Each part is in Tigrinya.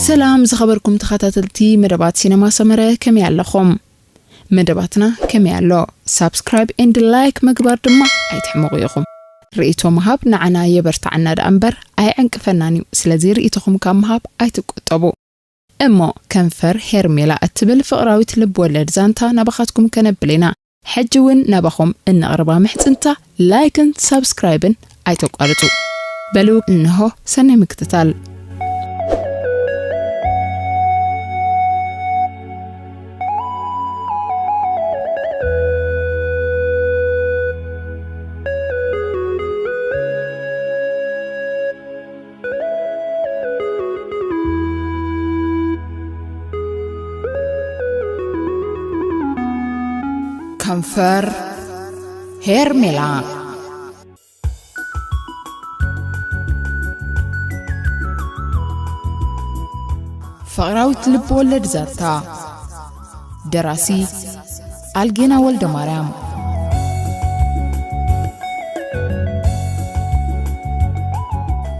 ሰላም ዝኸበርኩም ተኸታተልቲ መደባት ሲነማ ሰመረ፣ ከመይ ኣለኹም? መደባትና ከመይ ኣሎ? ሳብስክራይብ ኤንድ ላይክ ምግባር ድማ ኣይትሕመቑ ኢኹም። ርእይቶ ምሃብ ንዓና የበርትዓና ደኣ እምበር ኣይዕንቅፈናን እዩ። ስለዚ ርእይቶኹም ካብ ምሃብ ኣይትቆጠቡ። እሞ ከንፈር ሄርሜላ እትብል ፍቕራዊት ልብ ወለድ ዛንታ ናባኻትኩም ከነብል ኢና። ሕጂ እውን ናባኹም እነቕርባ ምሕጽንታ ላይክን ሳብስክራይብን ኣይተቋርጹ። በሉ እንሆ ሰናይ ምክትታል። ከንፈር ሄርሜላ። ፍቕራዊት ልብ ወለድ ዛንታ። ደራሲ ኣልጌና ወልደ ማርያም።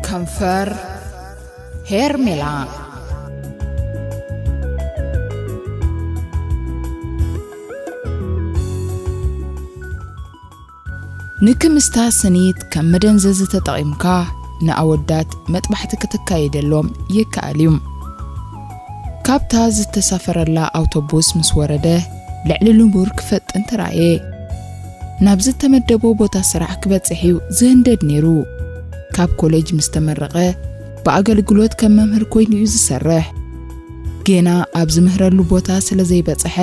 ከንፈር ሄርሜላ። ንክምስታ ስኒት ከም መደንዘዚ ተጠቒምካ ንኣወዳት መጥባሕቲ ከተካይደሎም ይከኣል እዩ። ካብታ ዝተሳፈረላ ኣውቶቡስ ምስ ወረደ፣ ልዕሊ ንቡር ክፈጥን ተራእየ። ናብ ዝተመደቦ ቦታ ስራሕ ክበጽሕ እዩ ዝህንደድ ነይሩ። ካብ ኮሌጅ ምስ ተመረቐ፣ ብኣገልግሎት ከም መምህር ኮይኑ እዩ ዝሰርሕ። ጌና ኣብ ዝምህረሉ ቦታ ስለ ዘይበጽሐ፣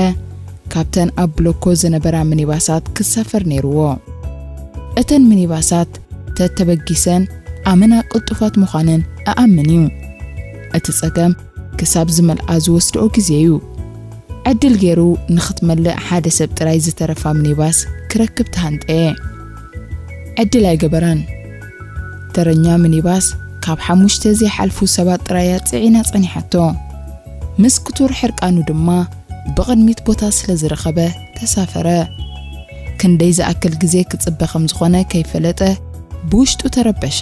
ካብተን ኣብ ብሎኮ ዝነበራ ሚኒባሳት ክሳፈር ነይርዎ። እተን ሚኒባሳት ተተበጊሰን ኣመና ቅልጡፋት ምዃነን እኣምን እዩ። እቲ ጸገም ክሳብ ዝመልኣ ዝወስድኦ ግዜ እዩ። ዕድል ገይሩ ንኽትመልእ ሓደ ሰብ ጥራይ ዝተረፋ ሚኒባስ ክረክብ ተሃንጠየ። ዕድል ኣይገበራን። ተረኛ ሚኒባስ ካብ ሓሙሽተ ዘይሓልፉ ሰባት ጥራይ እያ ጽዒና ጸኒሓቶ። ምስ ክቱር ሕርቃኑ ድማ ብቕድሚት ቦታ ስለ ዝረኸበ ተሳፈረ። ክንደይ ዝኣክል ግዜ ክጽበ ከም ዝኾነ ከይፈለጠ ብውሽጡ ተረበሸ።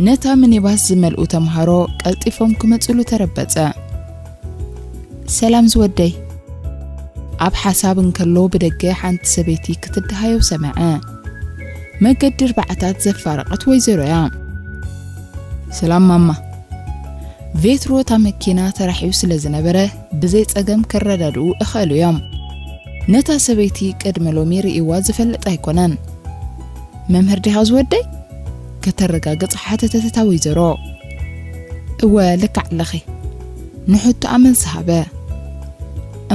ነታ ሚኒባስ ዝመልኡ ተምሃሮ ቀልጢፎም ክመጽሉ ተረበጸ። "ሰላም ዝወደይ!" ኣብ ሓሳብ እንከሎ ብደገ ሓንቲ ሰበይቲ ክትደሃዮ ሰምዐ። መገዲ ኣርባዕታት ዘፋረቐት ወይዘሮ እያ። "ሰላም ማማ!" ቬትሮ እታ መኪና ተራሕዩ ስለ ዝነበረ ብዘይ ጸገም ክረዳድኡ እኽእሉ እዮም። ነታ ሰበይቲ ቅድሚ ሎሚ ርእይዋ ዝፈልጥ ኣይኮነን። "መምህር ዲኻ ዝወደይ?" ከተረጋግጽ ሓተተት እታ ወይዘሮ። "እወ፣ ልክዕ ኣለኺ።" ንሕቶኣ መልሲ ሃበ።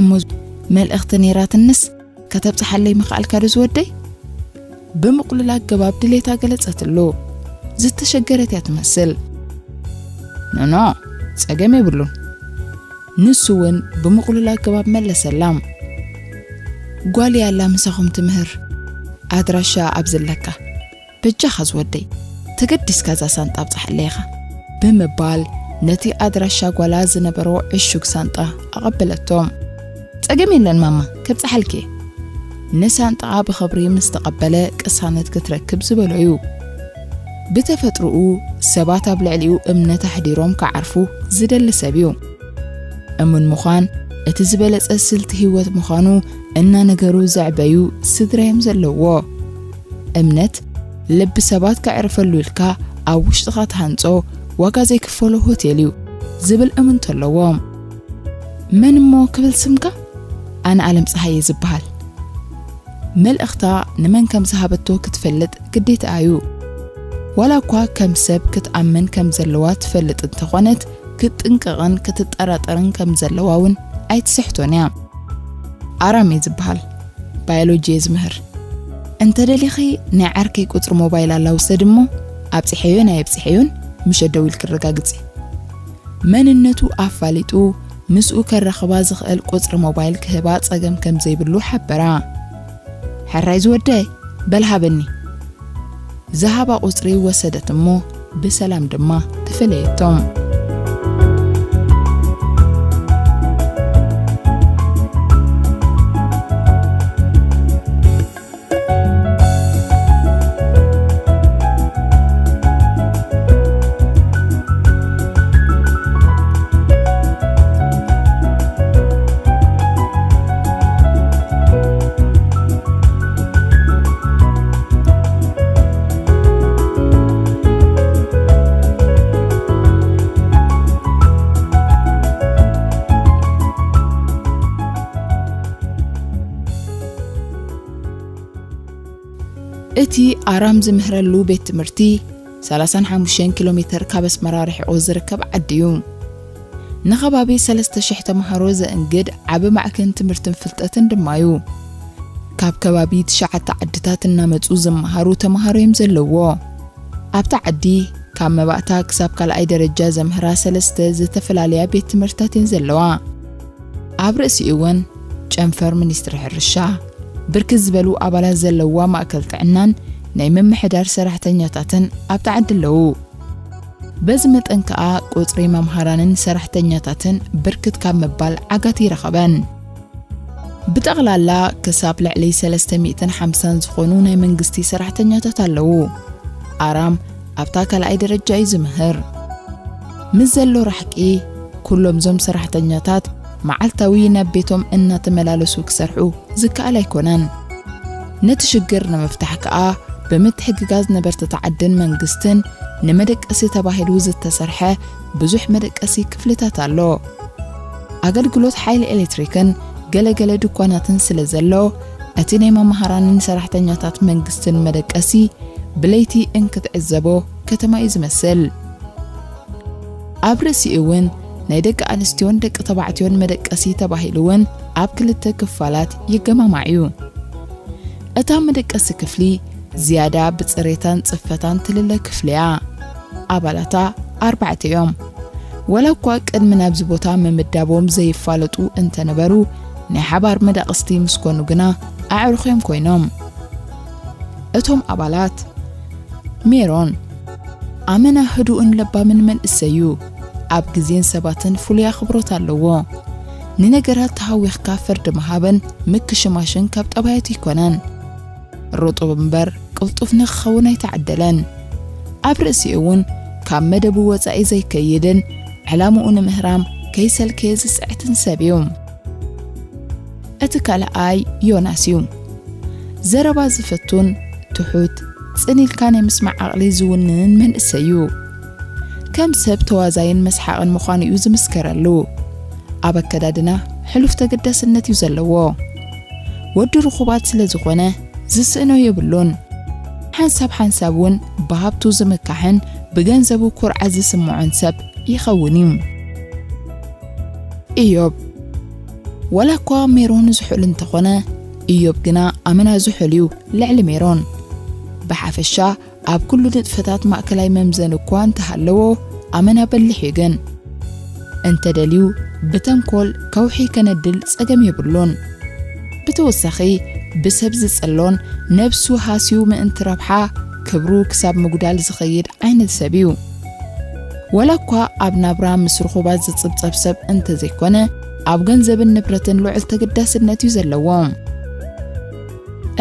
"እሞ መልእኽቲ ነይራትንስ ከተብጽሓለይ ምኽኣልካ ዶ ዝወደይ?" ብምቕሉል ኣገባብ ድሌታ ገለጸትሉ። ዝተሸገረት እያ ትመስል። "ኖኖ፣ ጸገም የብሉን።" ንሱ እውን ብምቕሉል ኣገባብ መለሰላ። "ጓል ያላ ምሳኹም ትምህር፣ ኣድራሻ ኣብ ዘለካ። በጃኻ ዝወደይ፣ ተገዲስካ እዛ ሳንጣ ኣብጽሓለይ ኢኻ" ብምባል ነቲ ኣድራሻ ጓላ ዝነበሮ ዕሹግ ሳንጣ ኣቐበለቶ። "ጸገም የለን ማማ፣ ከብጽሓልኪ እየ።" ንሳንጣኣ ብኽብሪ ምስ ተቐበለ ቅሳነት ክትረክብ ዝበሎ እዩ። ብተፈጥሮኡ ሰባት ኣብ ልዕሊኡ እምነት ኣሕዲሮም ክዓርፉ ዝደሊ ሰብ እዩ። እሙን ምዃን እቲ ዝበለጸ ስልቲ ህይወት ምዃኑ እናነገሩ ዘዕበዩ ስድራ እዮም ዘለውዎ። እምነት ልቢ ሰባት ከዕርፈሉ ኢልካ ኣብ ውሽጥኻ ትሃንጾ ዋጋ ዘይክፈሎ ሆቴል እዩ ዝብል እምንቶ ኣለዎ። "መን እሞ ክብል ስምካ?" "ኣነ ኣለም ጸሃየ ዝበሃል።" መልእኽታ ንመን ከም ዝሃበቶ ክትፈልጥ ግዴታ እዩ። ዋላ እኳ ከም ሰብ ክትኣምን ከም ዘለዋ ትፈልጥ እንተኾነት፣ ክትጥንቀቕን ክትጠራጠርን ከም ዘለዋ እውን ኣይትስሕቶን እያ። ኣራም እየ ዝበሃል። ባዮሎጂ እየ ዝምህር። እንተ ደሊኺ ናይ ዓርከይ ቁጽሪ ሞባይል ኣላ ውሰድ እሞ ኣብጽሐዮን ኣየብጽሐዮን ምሸት ደዊልኪ ኣረጋግጺ። መንነቱ ኣፋሊጡ ምስኡ ከራኽባ ዝኽእል ቁጽሪ ሞባይል ክህባ ጸገም ከም ዘይብሉ ሓበራ። ሕራይ ዝወደይ፣ በል ሃበኒ። ዝሃባ ቁጽሪ ወሰደት እሞ ብሰላም ድማ ተፈለየቶም። እቲ ኣራም ዝምህረሉ ቤት ትምህርቲ ሰላሳን ሓሙሽተን ኪሎ ሜተር ካብ ኣስመራ ርሒቑ ዝርከብ ዓዲ እዩ። ንኸባቢ ሰለስተ ሽሕ ተምሃሮ ዘእንግድ ዓቢ ማዕከን ትምህርትን ፍልጠትን ድማ እዩ። ካብ ከባቢ ትሽዓተ ዓድታት እናመጹ ዝመሃሩ ተምሃሮ እዮም ዘለዎ። ኣብታ ዓዲ ካብ መባእታ ክሳብ ካልኣይ ደረጃ ዘምህራ ሰለስተ ዝተፈላለያ ቤት ትምህርትታት እየን ዘለዋ። ኣብ ርእሲኡ እውን ጨንፈር ሚኒስትሪ ሕርሻ፣ ብርክት ዝበሉ ኣባላት ዘለዋ ማእከል ጥዕናን ናይ ምምሕዳር ሰራሕተኛታትን ኣብታ ዓዲ ኣለዉ። በዚ መጠን ከኣ ቁጽሪ መምሃራንን ሰራሕተኛታትን ብርክት ካብ ምባል ዓጋቲ ይረኸበን። ብጠቕላላ ክሳብ ልዕሊ ሰለስተ ሚእትን ሓምሳን ዝኾኑ ናይ መንግስቲ ሰራሕተኛታት ኣለዉ። ኣራም ኣብታ ካልኣይ ደረጃ እዩ ዝምህር። ምስ ዘሎ ራሕቂ፣ ኩሎም እዞም ሰራሕተኛታት መዓልታዊ ናብ ቤቶም እናተመላለሱ ክሰርሑ ዝከኣል ኣይኮነን። ነቲ ሽግር ንምፍታሕ ከኣ ብምትሕግጋዝ ነበርቲ ዓድን መንግስትን ንመደቀሲ ተባሂሉ ዝተሰርሐ ብዙሕ መደቀሲ ክፍልታት ኣሎ። ኣገልግሎት ሓይሊ ኤሌክትሪክን ገለገለ ድኳናትን ስለ ዘሎ፣ እቲ ናይ መምሃራንን ሰራሕተኛታት መንግስትን መደቀሲ ብለይቲ እንክትዕዘቦ ከተማ እዩ ዝመስል። ኣብ ርእሲኡ እውን ናይ ደቂ ኣንስትዮን ደቂ ተባዕትዮን መደቀሲ ተባሂሉ እውን ኣብ ክልተ ክፋላት ይገማማዕ እዩ። እታ መደቀሲ ክፍሊ ዝያዳ ብጽሬታን ጽፈታን ትልለ ክፍሊ እያ። ኣባላታ ኣርባዕተ እዮም። ወላ እኳ ቅድሚ ናብዚ ቦታ ምምዳቦም ዘይፋለጡ እንተነበሩ፣ ናይ ሓባር መዳቕስቲ ምስ ኮኑ ግና ኣዕሩኽ እዮም ኮይኖም። እቶም ኣባላት ሜሮን ኣመና ህዱእን ለባምን መንእሰይ እዩ። ኣብ ግዜን ሰባትን ፍሉይ ኣኽብሮት ኣለዎ። ንነገራት ተሃዊኽካ ፍርዲ ምሃብን ምክሽማሽን ካብ ጠባያቱ ኣይኮነን። ርጡብ እምበር ቅልጡፍ ንክኸውን ኣይተዓደለን። ኣብ ርእሲኡ እውን ካብ መደቡ ወጻኢ ዘይከይድን ዕላምኡ ንምህራም ከይሰልከየ ዝጽዕትን ሰብ እዩ። እቲ ካልኣይ ዮናስ እዩ። ዘረባ ዝፈቱን ትሑት፣ ጽን ኢልካ ናይ ምስማዕ ዓቕሊ ዝውንንን መንእሰይ እዩ። ከም ሰብ ተዋዛይን መስሓቕን ምዃኑ እዩ ዝምስከረሉ። ኣብ ኣከዳድና ሕሉፍ ተገዳስነት እዩ ዘለዎ። ወዲ ርኹባት ስለ ዝኾነ ዝስእኖ የብሉን። ሓንሳብ ሓንሳብ እውን ብሃብቱ ዝምካሕን ብገንዘቡ ኩርዓት ዝስምዖን ሰብ ይኸውን እዩ። ኢዮብ። ዋላ እኳ ሜሮን ዝሑል እንተኾነ፣ ኢዮብ ግና ኣመና ዝሑል እዩ ልዕሊ ሜሮን። ብሓፈሻ ኣብ ኩሉ ንጥፈታት ማእከላይ መምዘኒ እኳ እንተሃለዎ፣ ኣመና በሊሕ እዩ ግን። እንተደልዩ ብተንኮል ከውሒ ከነድል ጸገም የብሉን። ብተወሳኺ ብሰብ ዝጽሎን ነብሱ ሃስዩ ምእንቲ ረብሓ ክብሩ ክሳብ ምጉዳል ዝኸይድ ዓይነት ሰብ እዩ። ወላ እኳ ኣብ ናብራ ምስ ርኹባት ዝጽብጸብ ሰብ እንተዘይኮነ፣ ኣብ ገንዘብን ንብረትን ልዑል ተገዳስነት እዩ ዘለዎ።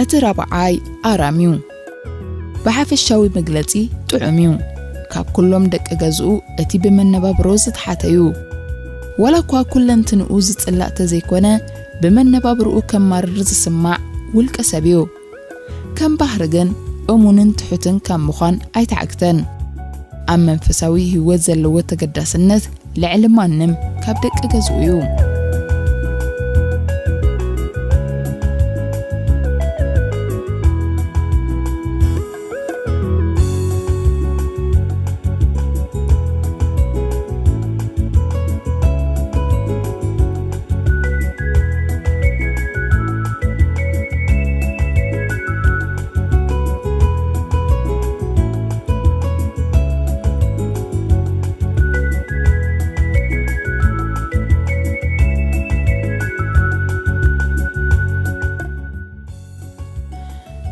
እቲ ራብዓይ ኣራም እዩ። ብሓፈሻዊ መግለጺ ጥዑም እዩ። ካብ ኩሎም ደቂ ገዝኡ እቲ ብመነባብሮ ዝተሓተ እዩ። ወላ እኳ ኩለንትንኡ ዝጽላእ ተዘይኮነ፣ ብመነባብርኡ ከማርር ዝስማዕ ውልቀ ሰብ እዩ። ከም ባህሪ ግን እሙንን ትሑትን ካብ ምዃን ኣይተዓግተን። ኣብ መንፈሳዊ ህይወት ዘለዎ ተገዳስነት ልዕሊ ማንም ካብ ደቂ ገዝኡ እዩ።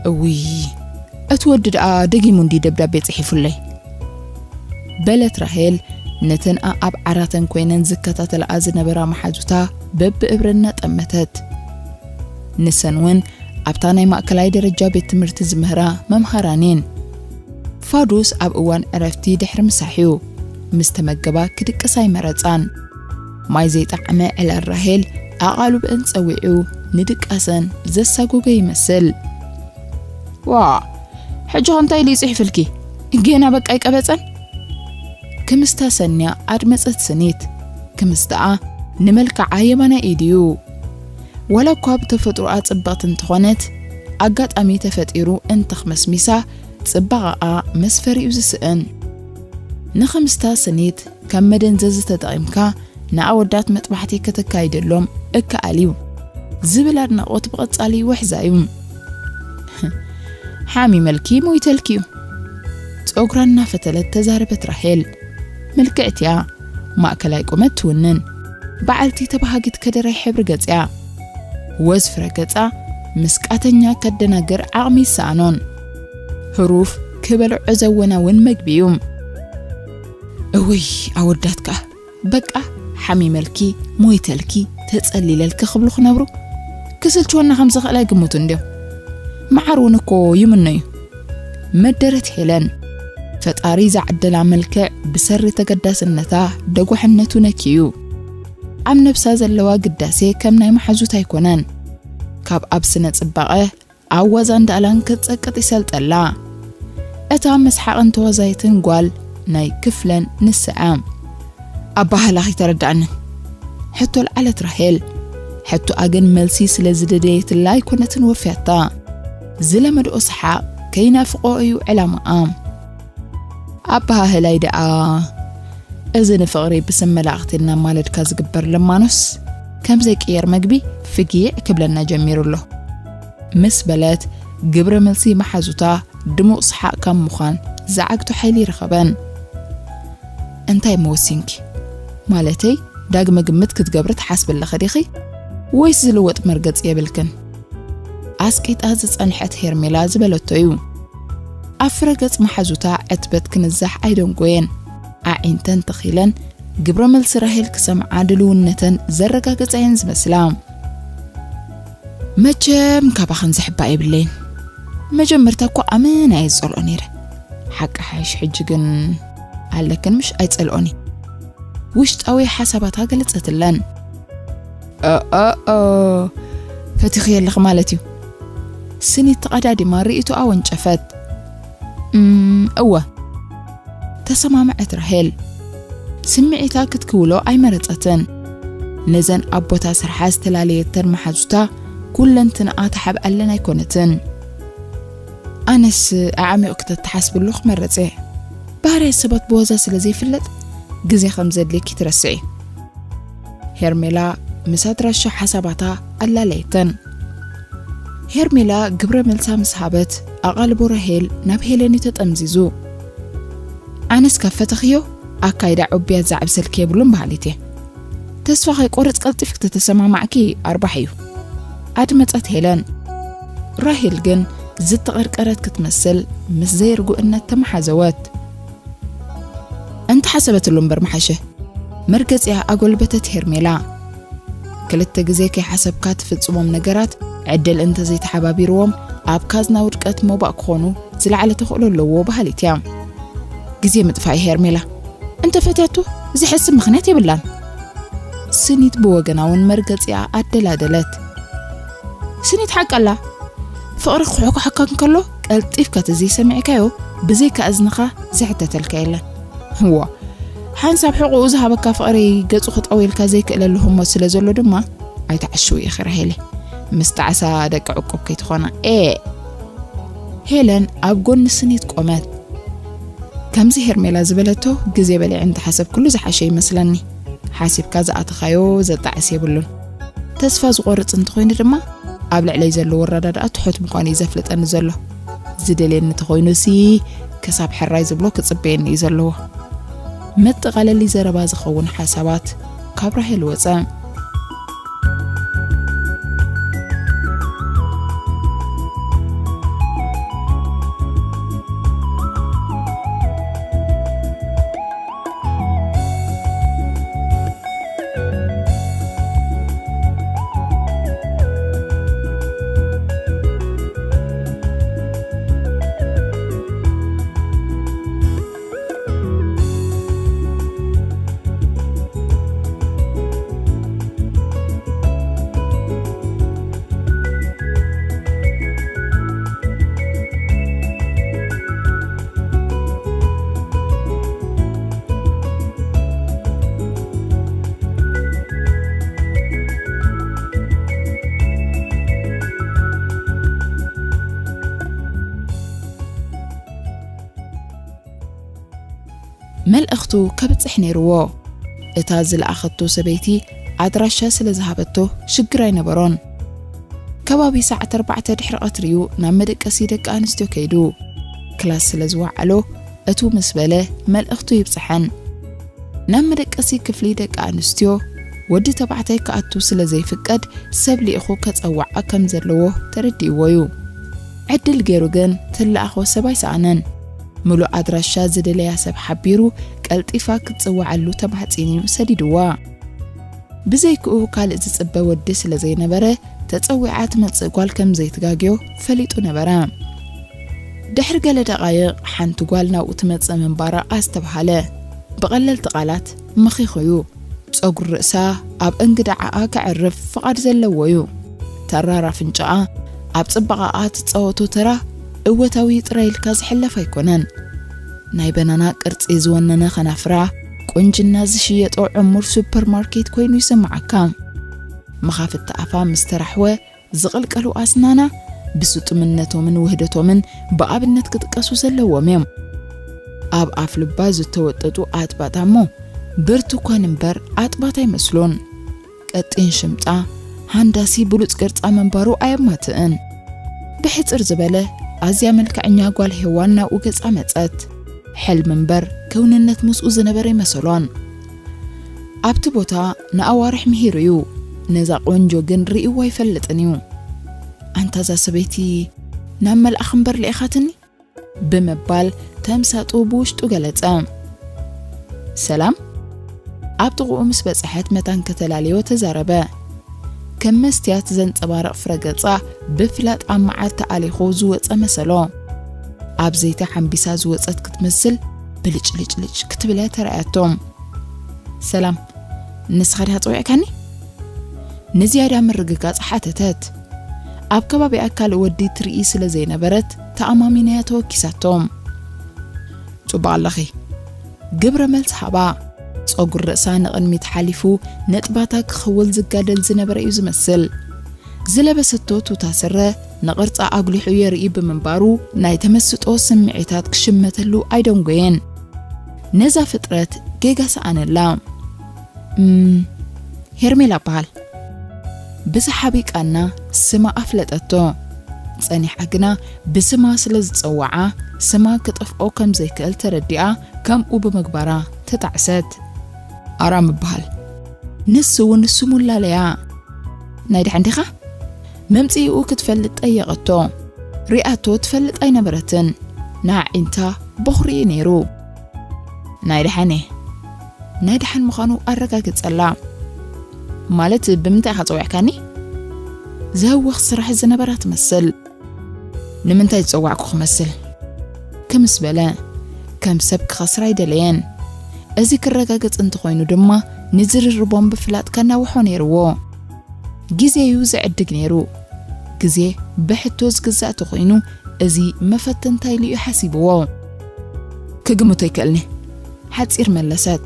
እውይ፣ እቲ ወዲ ደኣ ደጊሙ እንዲ ደብዳቤ ጽሒፉለይ። በለት ራሄል ነተን ኣኣብ ዓራተን ኮይነን ዝከታተልኣ ዝነበራ መሓዙታ በብእብረን እናጠመተት። ንሰን እውን ኣብታ ናይ ማእከላይ ደረጃ ቤት ትምህርቲ ዝምህራ መምሃራን እየን። ፋዱስ ኣብ እዋን ዕረፍቲ ድሕሪ ምሳሕ እዩ። ምስ ተመገባ ክድቅስ ኣይመረጻን። ማይ ዘይጠዓመ ዕላል ራሄል ኣቓልብአን ጸዊዑ ንድቃሰን ዘሳጎገ ይመስል። ዋ፣ ሕጂ ኸ እንታይ ኢሉ ይጽሕፍልኪ? ጌና በቃ ኣይቀበጸን? ክምስታ ሰንያ ኣድመጸት ስኒት። ክምስትኣ ንመልክዓ የማናይ ኢድ እዩ። ዋላ እኳ ብተፈጥሮኣ ጽብቕቲ እንተኾነት፣ ኣጋጣሚ ተፈጢሩ እንተኽመስሚሳ ጽባቐኣ መስፈሪኡ ዝስእን። ንኽምስታ ስኒት ከም መደንዘዚ ተጠቒምካ ንኣወዳት መጥባሕቲ ከተካይደሎም እከኣል እዩ ዝብል ኣድናቖት ብቐጻሊ ይውሕዛ እዩ። ሓሚመልኪ ሞይተልኪ እዩ። ጸጉራ እናፈተለት ተዛረበት ራሄል። ምልክዕቲ እያ። ማእከላይ ቁመት ትውንን። በዓልቲ ተባሃጊት ከደራይ ሕብሪ ገጽ እያ። ወዝ ፍረ ገጻ ምስ ቃተኛ ከደናግር ዓቕሚ ይሰኣኖን። ህሩፍ ክበልዖ ዘወናውን መግቢ እዩ። እውይ ኣወዳት ከኣ በቃ ሓሚመልኪ ሞይተልኪ ተጸሊለልኪ ክብሉ ክነብሩ ክስልችወና ከም ዝኽእል ኣይግምቱ እንድዮም። መዓር እውን እኮ ይምኖ እዩ። መደረት ሄለን ፈጣሪ ዝዓደላ መልክዕ ብሰሪ ተገዳስነታ ደጓሕነቱ ነኪዩ ኣብ ነብሳ ዘለዋ ግዳሴ ከም ናይ መሓዙት ኣይኮነን። ካብ ኣብ ስነ ጽባቐ ኣብ ዋዛን ዳእላን ክትጸቅጥ ይሰልጠላ። እታ መስሓቕን ተዋዛይትን ጓል ናይ ክፍለን ንስዓ። ኣባህላኺ ተረዳእኒ። ሕቶ ልዓለት ራሄል። ሕቶኣ ግን መልሲ ስለ ዝደደየትላ ኣይኮነትን ወፍያታ። ዝለመድኦ ሰሓቕ ከይናፍቆ እዩ ዕላማኣ። ኣባህላይ ደኣ እዚ ንፍቕሪ ብስም መላእኽቲ እናማለድካ ዝግበር ልማኖስ ከም ዘይቅየር መግቢ ፍጊዕ ክብለና ጀሚሩ ኣሎ። ምስ በለት ግብረ መልሲ መሓዙታ ድሙቕ ሰሓቕ ካብ ምዃን ዝዓግቶ ሓይሊ ይረኸበን። እንታይ መወሲንኪ? ማለተይ ዳግመ ግምት ክትገብሪ ትሓስቢ ኣለኺ ዲኺ? ወይስ ዝልወጥ መርገጽ የብልክን? ኣስቂጣ ዝጸንሐት ሄርሜላ ዝበለቶ እዩ። ኣብ ፍረ ገጽ መሓዙታ ዕትበት ክንዛሕ ኣይደንጎየን። ኣዒንተን ተኺለን ግብረ መልሲ ራሄል ክሰምዓ ድልውነተን ዘረጋገጻ እየን ዝመስላ። መቸም ካባኽን ዝሕባእ የብለይን። መጀመርታ እኮ ኣመና እየ ዝጸልኦ ነይረ። ሓቂ ሓይሽ ሕጂ ግን ኣለክን ምሽ ኣይጸልኦን እየ። ውሽጣዊ ሓሳባታ ገለጸትለን። ኦኦኦ ፈቲኺ ኣለኺ ማለት እዩ። ስኒት ተቐዳዲማ ርእይቶኣ ወንጨፈት። እም፣ እወ ተሰማምዐት ራሄል። ስምዒታ ክትክውሎ ኣይመረጸትን። ነዘን ኣቦታ ስርሓ ዝተላለየተን መሓዙታ ኩለንትንኣ ተሓብኣለን ኣይኮነትን። ኣነስ ኣዕሚቑ ክተተሓስብሉ ክመረጸ። ባህርያት ሰባት ብዋዛ ስለ ዘይፍለጥ ግዜ ከም ዘድልየኪ ትረስዒ። ሄርሜላ ምስ ኣድራሻ ሓሳባታ ኣላለየተን። ሄርሜላ ግብረ መልሳ ምስ ሃበት ኣቓልቦ ራሄል ናብ ሄለን እዩ ተጠምዚዙ። ኣነስ ካብ ፈተኽዮ ኣካይዳ ዑብያት ዘዕብሰልኪ የብሉን በሃሊት እየ። ተስፋ ከይቆርጽ ቀልጢፍ ክተተሰማማዕኪ ኣርባሕ እዩ። ኣድመጸት ሄለን። ራሄል ግን ዝተቐርቀረት ክትመስል ምስ ዘይርጉእነት ተመሓዘወት። እንተሓሰበትሉ እምበር መሓሸ። መርገጺኣ ኣጎልበተት ሄርሜላ። ክልተ ግዜ ከይሓሰብካ ትፍጽሞም ነገራት ዕድል እንተዘይተሓባቢርዎም ኣብ ካዝና ውድቀት ሞባእ ክኾኑ ዝለዓለ ተኽእሎ ኣለዎ በሃሊት እያ። ግዜ ምጥፋእ ሄርሜላ። እንተፈትያቶ ዝሕስብ ምኽንያት የብላን። ስኒት ብወገና እውን መርገጺኣ ኣደላደለት። ስኒት ሓቀላ። ፍቕሪ ክሕኩሓካ እንከሎ ቀልጢፍካ ተዘይሰሚዕካዮ ብዘይካ እዝንኻ ዝሕተተልካ የለን። እዋ ሓንሳብ ሕቑኡ ዝሃበካ ፍቕሪ ገጹ ክጠውየልካ ዘይክእለሉ ህሞት ስለ ዘሎ ድማ ኣይትዓሽው ኢኺ ራሄለይ። ምስ ጣዕሳ ደቂ ዕቁብ ከይትኾና። ኤ ሄለን ኣብ ጎኒ ስኒት ቆመት። ከምዚ ሄርሜላ ዝበለቶ ግዜ በሊዐ እንተሓሰብኩሉ ዝሓሸ ይመስለኒ። ሓሲብካ ዝኣተኻዮ ዘጣዕስ የብሉን። ተስፋ ዝቖርጽ እንተኾይኑ ድማ ኣብ ልዕለይ ዘሎ ወረዳድኣ ትሑት ምዃኑ እዩ ዘፍልጠኒ ዘሎ። ዝደልየኒ እንተኾይኑሲ ክሳብ ሕራይ ዝብሎ ክጽበየኒ እዩ ዘለዎ። መጠቓለሊ ዘረባ ዝኸውን ሓሳባት ካብ ራሄል ወጸ። እኽቱ ከብጽሕ ነይርዎ። እታ ዝለኣኸቶ ሰበይቲ ኣድራሻ ስለ ዝሃበቶ ሽግር ኣይነበሮን። ከባቢ ሰዓት ኣርባዕተ ድሕሪ ቀትሪ እዩ ናብ መደቀሲ ደቂ ኣንስትዮ ከይዱ። ክላስ ስለ ዝወዓሎ እቱ ምስ በለ መልእኽቱ ይብጽሐን። ናብ መደቀሲ ክፍሊ ደቂ ኣንስትዮ ወዲ ተባዕታይ ክኣቱ ስለ ዘይፍቀድ ሰብ ልኢኹ ከጸውዓ ከም ዘለዎ ተረዲእዎ እዩ። ዕድል ገይሩ ግን ትለኣኾ ሰብ ኣይሰኣነን። ምሉእ ኣድራሻ ዝደለያ ሰብ ሓቢሩ ቀልጢፋ ክትጽውዓሉ ተማሕጺኑ እዩ ሰዲድዋ። ብዘይክኡ ካልእ ዝጽበ ወዲ ስለ ዘይነበረ ተጸዊዓ ትመጽእ ጓል ከም ዘይትጋግዮ ፈሊጡ ነበረ። ድሕሪ ገለ ደቓይቕ ሓንቲ ጓል ናብኡ ትመጽእ ምንባራ ኣስተብሃለ። ብቐለልቲ ቃላት መኺኹ እዩ። ጸጉሪ ርእሳ ኣብ እንግዳ ዓኣ ከዕርፍ ፍቓድ ዘለዎ እዩ። ተራር ኣፍንጫኣ ኣብ ጽባቐኣ ትጻወቶ ተራ እወታዊ ጥራይ ኢልካ ዝሕለፍ ኣይኮነን። ናይ በናና ቅርጺ ዝወነነ ኸናፍራ፣ ቁንጅና ዝሽየጦ ዕሙር ሱፐርማርኬት ኮይኑ ይስምዓካ። መኻፍቲ ኣፋ ምስ ተራሕወ ዝቕልቀሉ ኣስናና ብስጡምነቶምን ውህደቶምን ብኣብነት ክጥቀሱ ዘለዎም እዮም። ኣብ ኣፍ ልባ ዝተወጠጡ ኣጥባጣ እሞ ብርቱኳን እምበር ኣጥባት ኣይመስሉን። ቀጢን ሽምጣ፣ ሃንዳሲ ብሉጽ ቅርጻ ምንባሩ ኣየማትእን። ብሕጽር ዝበለ ኣዝያ መልክዐኛ ጓል ሄዋን ናብኡ ገጻ መጸት። ሕልሚ እምበር ክውንነት ምስኡ ዝነበረ ይመሰሎን። ኣብቲ ቦታ ንኣዋርሕ ምሂሩ እዩ። ነዛ ቆንጆ ግን ርእይዋ ኣይፈልጥን እዩ። ኣንታ እዛ ሰበይቲ ናብ መልኣኽ እምበር ልኢኻትኒ? ብምባል ተምሳጡ ብውሽጡ ገለጸ። ሰላም ኣብ ጥቕኡ ምስ በጽሐት መታን ከተላለዮ ተዛረበ። ከም መስትያት ዘንጸባርቕ ፍረ ገጻ ብፍላጥ ኣብ መዓር ተኣሊኹ ዝወጸ መሰሎ። ኣብ ዘይቲ ሓምቢሳ ዝወጸት ክትመስል ብልጭልጭልጭ ክትብለ ተራእያቶ። ሰላም፣ ንስኻ ዲኻ ጸዊዕካኒ? ንዝያዳ ምርግጋጽ ሓተተት። ኣብ ከባቢኣ ካልእ ወዲ ትርኢ ስለ ዘይነበረት ተኣማሚናያ ተወኪሳቶ። ጽቡቕ ኣለኺ። ግብረ መልሲ ሃባ። ጸጉሪ ርእሳ ንቕድሚት ሓሊፉ ነጥባታ ክኽውል ዝጋደል ዝነበረ እዩ ዝመስል። ዝለበሰቶ ቱታ ስረ ንቕርጻ ኣጉሊሑ የርኢ ብምንባሩ ናይ ተመስጦ ስምዒታት ክሽመተሉ ኣይደንጎየን። ነዛ ፍጥረት ጌጋ ሰኣነላ። "እም፣ ሄርሜላ እበሃል." ብሰሓቢ ቃና ስማ ኣፍለጠቶ። ጸኒሓ ግና ብስማ ስለ ዝጸውዓ ስማ ክጠፍኦ ከም ዘይክእል ተረዲኣ ከምኡ ብምግባራ ተጣዕሰት። "ኣራም እበሃል። ንሱ እውን ስሙ ላለያ። ናይ ደሓን ዲኻ?" መምጽኢኡ ክትፈልጥ ጠየቐቶ። ሪኣቶ ትፈልጥ ኣይነበረትን። ንኣዒንታ በኹሪ እዩ ነይሩ። "ናይ ደሓን እየ። ናይ ደሓን ምዃኑ ኣረጋግጸላ። ማለት ብምንታይ ኢኻ ጸዊዕካኒ?" ዘህወኽ ስራሕ ዝነበራ ትመስል። "ንምንታይ ዝጸዋዕኩ ክመስል?" ክምስ በለ። ከም ሰብ ክኸስር ኣይደለየን። እዚ ክረጋገጽ እንተኾይኑ ድማ ንዝርርቦም ብፍላጥ ከናውሖ ነይርዎ። ግዜ እዩ ዝዕድግ ነይሩ። ግዜ ብሕቶ ዝግዛእ ተኾይኑ እዚ መፈተንታ ኢሉ እዩ ሓሲብዎ። "ክግምቶ ኣይክእልኒ። ሓጺር መለሰት።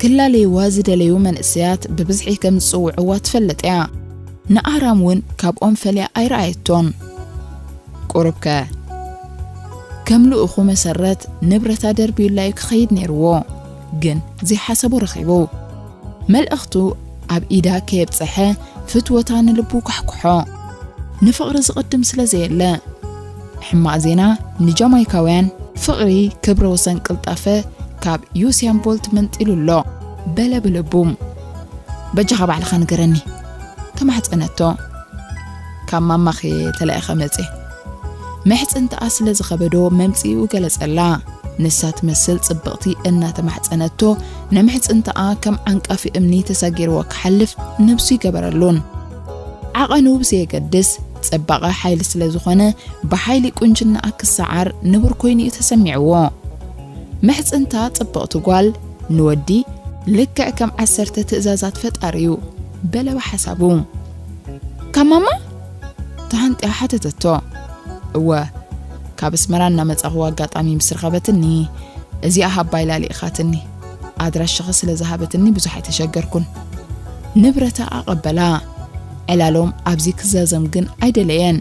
ክላለይዋ ዝደለዩ መንእሰያት ብብዝሒ ከም ዝጽውዕዋ ትፈልጥ እያ። ንኣራም እውን ካብኦም ፈልያ ኣይረኣየቶን። ቁሩብከ ከም ልኡኹ መሰረት ንብረታ ደርብዩላ እዩ ክኸይድ ነይርዎ፣ ግን ዘይሓሰቦ ረኺቡ። መልእኽቱ ኣብ ኢዳ ከየብጽሐ ፍትወታ ንልቡ ኳሕኩሖ። ንፍቕሪ ዝቕድም ስለ ዘየለ። ሕማቕ ዜና ንጃማይካውያን፣ ፍቕሪ ክብረ ወሰን ቅልጣፈ ካብ ዩስያን ቦልት መንጢሉ ኣሎ በለ ብልቡ። "በጃኻ ባዕልኻ ንገረኒ?" ተማሕጸነቶ። "ካብ ማማኺ ተላኢኸ መጽየ። ምሕጽንትኣ ስለ ዝኸበዶ መምጽኢኡ ገለጸላ። ንሳ ትመስል ጽብቕቲ እናተማሕጸነቶ ንምሕጽንትኣ ከም ዓንቃፊ እምኒ ተሳጊርዎ ክሓልፍ ነብሱ ይገበረሉን። ዓቐኑ ብዘየገድስ ጽባቐ ሓይሊ ስለ ዝኾነ ብሓይሊ ቁንጅናኣ ክሰዓር ንቡር ኮይኑ እዩ ተሰሚዕዎ። ምሕጽንታ ጽብቕቲ ጓል ንወዲ ልክዕ ከም ዓሰርተ ትእዛዛት ፈጣሪ እዩ በለ ብሓሳቡ። "ካብ ማማ?" ተሃንጥያ ሓተተቶ። "እወ፣ ካብ ኣስመራ እናመጻኹ ኣጋጣሚ ምስ ረኸበትኒ፣ እዚኣ ሃባ ኢላ ልኢኻትኒ። ኣድራሽኺ ስለ ዝሃበትኒ ብዙሕ ኣይተሸገርኩን። ንብረታ ኣቐበላ። ዕላሎም ኣብዚ ክዛዘም ግን ኣይደለየን።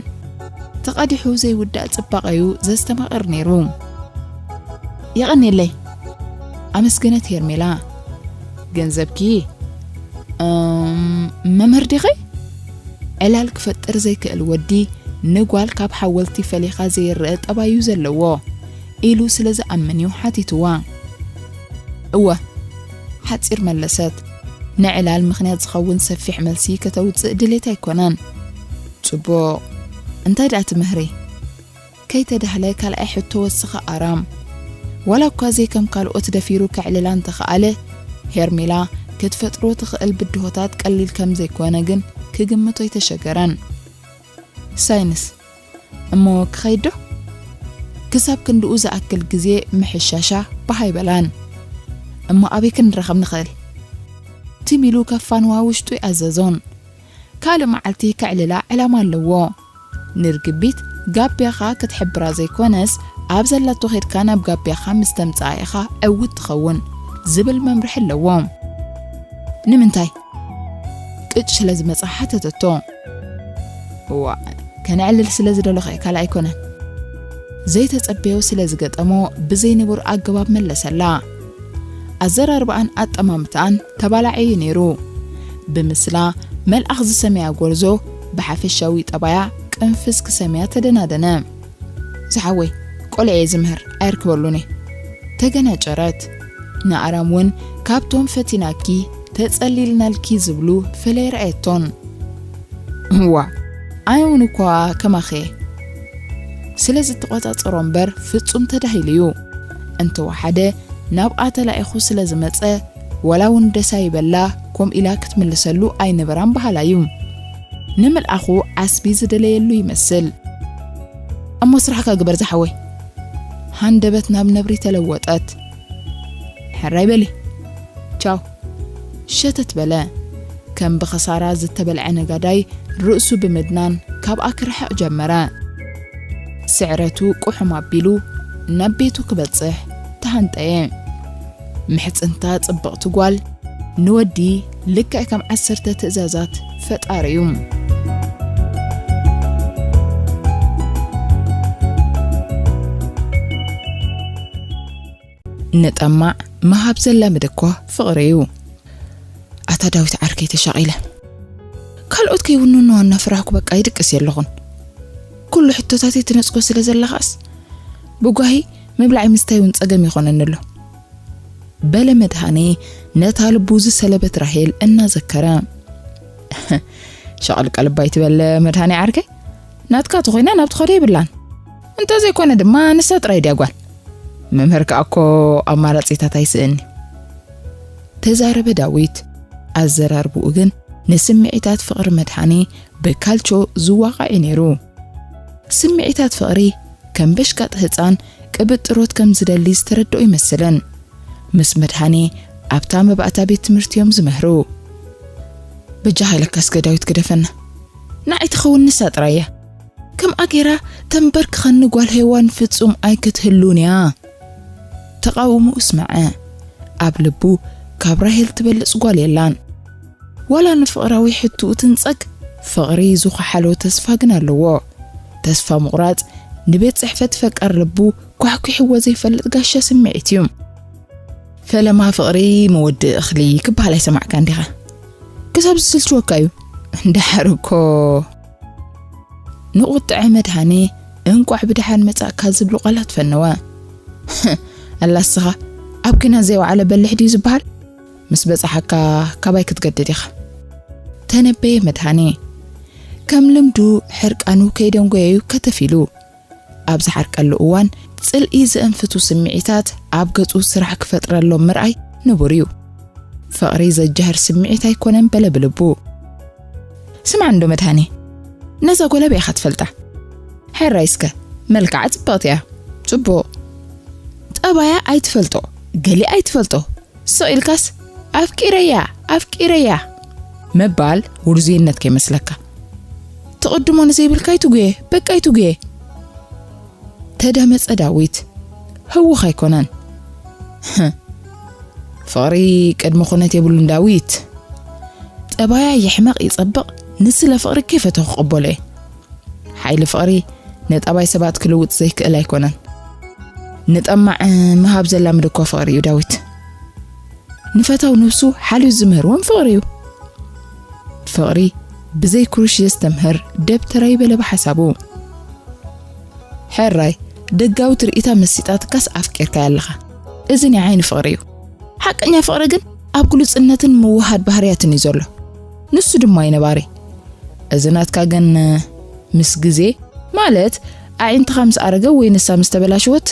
ተቐዲሑ ዘይውዳእ ጽባቐዩ ዘስተማቕር ነይሩ። የቐንየለይ። ኣመስገነት ሄርሜላ። ገንዘብኪ? እም፣ መምህር ዲኺ? ዕላል ክፈጥር ዘይክእል ወዲ ንጓል ካብ ሓወልቲ ፈሊኻ ዘይረአ ጠባዩ ዘለዎ ኢሉ ስለ ዝኣምን እዩ ሓቲትዋ። እወ፣ ሓጺር መለሰት። ንዕላል ምኽንያት ዝኸውን ሰፊሕ መልሲ ከተውጽእ ድሌት ኣይኮነን። ጽቡቕ። እንታይ ደኣ ትምህሪ? ከይተዳህለ ካልኣይ ሕቶ ወስኸ ኣራም። ዋላ እኳ ዘይከም ካልኦት ደፊሩ ከዕልላ እንተኸኣለ፣ ሄርሜላ ክትፈጥሮ ትኽእል ብድሆታት ቀሊል ከም ዘይኮነ ግን ክግምቶ ኣይተሸገረን። ሳይንስ እሞ ክኸይድ ዶ? ክሳብ ክንድኡ ዝኣክል ግዜ ምሕሻሻ ባህ ኣይበላን። እሞ ኣበይ ክንራኸብ ንኽእል? ትም ኢሉ ከፋንዋ ውሽጡ ይኣዘዞን። ካልእ መዓልቲ ከዕልላ ዕላማ ኣለዎ። ንርግቢት ጋቢያኻ ክትሕብራ ዘይኮነስ፣ ኣብ ዘላቶ ኸድካ ናብ ጋቢያኻ ምስ ተምጽኣ ኢኻ ዕውት ትኸውን ዝብል መምርሒ ኣለዎ። ንምንታይ? ቅጭ ስለ ዝመጻ ሓተተቶ። እዋ፣ ከነዕልል ስለ ዝደለኹ እየ፣ ካልእ ኣይኮነን። ዘይተጸበዮ ስለ ዝገጠሞ ብዘይ ንቡር ኣገባብ መለሰላ። ኣዘራርባኣን ኣጠማምታኣን ተባላዒ እዩ ነይሩ። ብምስላ መልኣኽ ዝሰመያ ጎርዞ ብሓፈሻዊ ጠባያ ቅንፍዝ ክሰምያ ተደናደነ። ዝሓወይ፣ ቆልዐ እየ ዝምህር፣ ኣየርክበሉን እየ። ተገናጨረት። ንኣራም እውን ካብቶም ፈቲናኪ፣ ተጸሊልናልኪ ዝብሉ ፈለይ ረኣየቶን። እዋ፣ ኣነ እውን እኳ ከማኺ እየ። ስለ ዝትቖጻጸሮ እምበር ፍጹም ተዳሂሉ እዩ። እንተወሓደ ናብኣ ተላኢኹ ስለ ዝመጸ፣ ዋላ እውን ደስ ኣይበላ፣ ከምኡ ኢላ ክትምልሰሉ ኣይነበራን በሃላ እዩ። ንምልኣኹ ዓስቢ ዝደለየሉ ይመስል። እሞ ስራሕካ ግበር ዝሓወይ። ሃንደበት ናብ ነብሪ ተለወጠት። ሕራይ በሊ። ቻው። ሸተት በለ። ከም ብኸሳራ ዝተበልዐ ነጋዳይ ርእሱ ብምድናን ካብኣ ክርሕቕ ጀመረ። ስዕረቱ ቁሕም ኣቢሉ ናብ ቤቱ ክበጽሕ ተሃንጠየ። ምሕጽንታ ጽብቕቲ ጓል ንወዲ ልክዕ ከም ዓሰርተ ትእዛዛት ፈጣሪ እዩ። ንጠማዕ ምሃብ ዘላምድ እኮ ፍቕሪ እዩ። ኣታ ዳዊት ዓርከይ ተሻቒለ። ካልኦት ከይውንንዋ እናፈራህኩ በቃ ይድቅስ የለኹን። ኩሉ ሕቶታተይ ትነጽጎ ስለ ዘለኻስ ብጓሂ ምብላዕይ ምስታይ እውን ጸገም ይኾነኒ ኣሎ። በለ መድሃኔ ነታ ልቡ ዝሰለበት ራሄል እናዘከረ። ሸቐልቀልባ ኣይትበል መድሃኔ ዓርከይ። ናትካ ተኾይና ናብ ትኸዶ የብላን። እንተዘይኮነ ድማ ንሳ ጥራይ ድያ ጓል። መምህር ከኣ እኮ ኣማራጺታት ኣይስእኒ። ተዛረበ ዳዊት። ኣዘራርብኡ ግን ንስምዒታት ፍቕሪ መድሃኔ ብካልቾ ዝዋቓዕ እዩ ነይሩ። ስምዒታት ፍቕሪ ከም በሽቃጥ ህጻን ቅብጥሮት ከም ዝደሊ ዝተረድኦ ይመስልን። ምስ መድሃኔ ኣብታ መባእታ ቤት ትምህርቲ እዮም ዝምህሩ። በጃኻ ኢለካ እስከ ዳዊት ግደፈና። ንዓይ ትኸውን ንሳ ጥራይ እያ። ከምኣ ጌራ ተንበርክኸኒ ጓል ሄዋን ፍጹም ኣይክትህሉን እያ። ተቓውሞኡ ስምዐ። ኣብ ልቡ ካብ ራሄል ትበልጽ ጓል የላን። ዋላ ንፍቕራዊ ሕትኡ ትንጸግ፣ ፍቕሪ ዝኸሓሎ ተስፋ ግን ኣለዎ። ተስፋ ምቑራጽ ንቤት ጽሕፈት ፈቃር ልቡ ኳሕኲሕዎ ዘይፈልጥ ጋሻ ስምዒት እዩ። ፈለማ ፍቕሪ መወድኢ እኽሊ ክበሃል ኣይሰማዕካን ዲኻ? ክሳብ ዝስልችወካ እዩ። ደሓር እኮ። ንቑጥዐ መድሃኔ እንቋዕ ብደሓን መጻእካ ዝብሉ ቃላት ፈነወ። ኣላ እስኻ ኣብ ኲናት ዘይወዓለ በሊሕ ድዩ ዝበሃል? ምስ በጻሓካ ካባይ ክትገድድ ኢኻ። ተነበየ መድሃኔ። ከም ልምዱ ሕርቃኑ ከይደንጎየ እዩ ከተፍ ኢሉ። ኣብ ዝሓርቀሉ እዋን ጽልኢ ዘእንፍቱ ስምዒታት ኣብ ገጹ ስራሕ ክፈጥረሎም ምርኣይ ንቡር እዩ። ፍቕሪ ዘጃህር ስምዒት ኣይኮነን በለ ብልቡ። ስማዕ እንዶ መድሃኔ፣ ነዛ ጓል ኣበይ ኢኻ ትፈልጣ? ሕራይ እስከ፣ መልክዓ ጽብቕቲ እያ። ጽቡቕ። ጠባያ ኣይትፈልጦ፣ ገሊኣ ኣይትፈልጦ። ስቕ ኢልካስ ኣፍቂረያ፣ ኣፍቂረያ ምባል ውርዙይነት ከይመስለካ። ትቕድሞ ንዘይብልካ ኣይትጉየ፣ በቃ ኣይትጉየ። ተዳመጸ ዳዊት። ህውኽ ኣይኮነን። ፍቕሪ ቅድሚ ኩነት የብሉን ዳዊት። ጠባያ ይሕመቕ ይጸብቕ፣ ንስለ ፍቕሪ ከይፈተኹ ክቕበሎ እየ። ሓይሊ ፍቕሪ ንጠባይ ሰባት ክልውጥ ዘይክእል ኣይኮነን። ንጠማዕ ምሃብ ዘላምድ እኮ ፍቕሪ እዩ ዳዊት። ንፈታው ነብሱ ሓልዩ ዝምህር እውን ፍቕሪ እዩ። ፍቕሪ ብዘይ ክሩሽ ዘስተምህር ደብተራይ በለ ብሓሳቡ። ሕራይ፣ ደጋዊ ትርኢታ መሲጣትካስ ኣፍቂርካያ ኣለኻ። እዚ ናይ ዓይኒ ፍቕሪ እዩ። ሓቀኛ ፍቕሪ ግን ኣብ ግሉጽነትን ምውሃድ ባህርያትን እዩ ዘሎ። ንሱ ድማ እዩ ነባሪ። እዚ ናትካ ግን ምስ ግዜ፣ ማለት ኣዒንትኻ ምስ ኣረገ ወይ ንሳ ምስ ተበላሸወት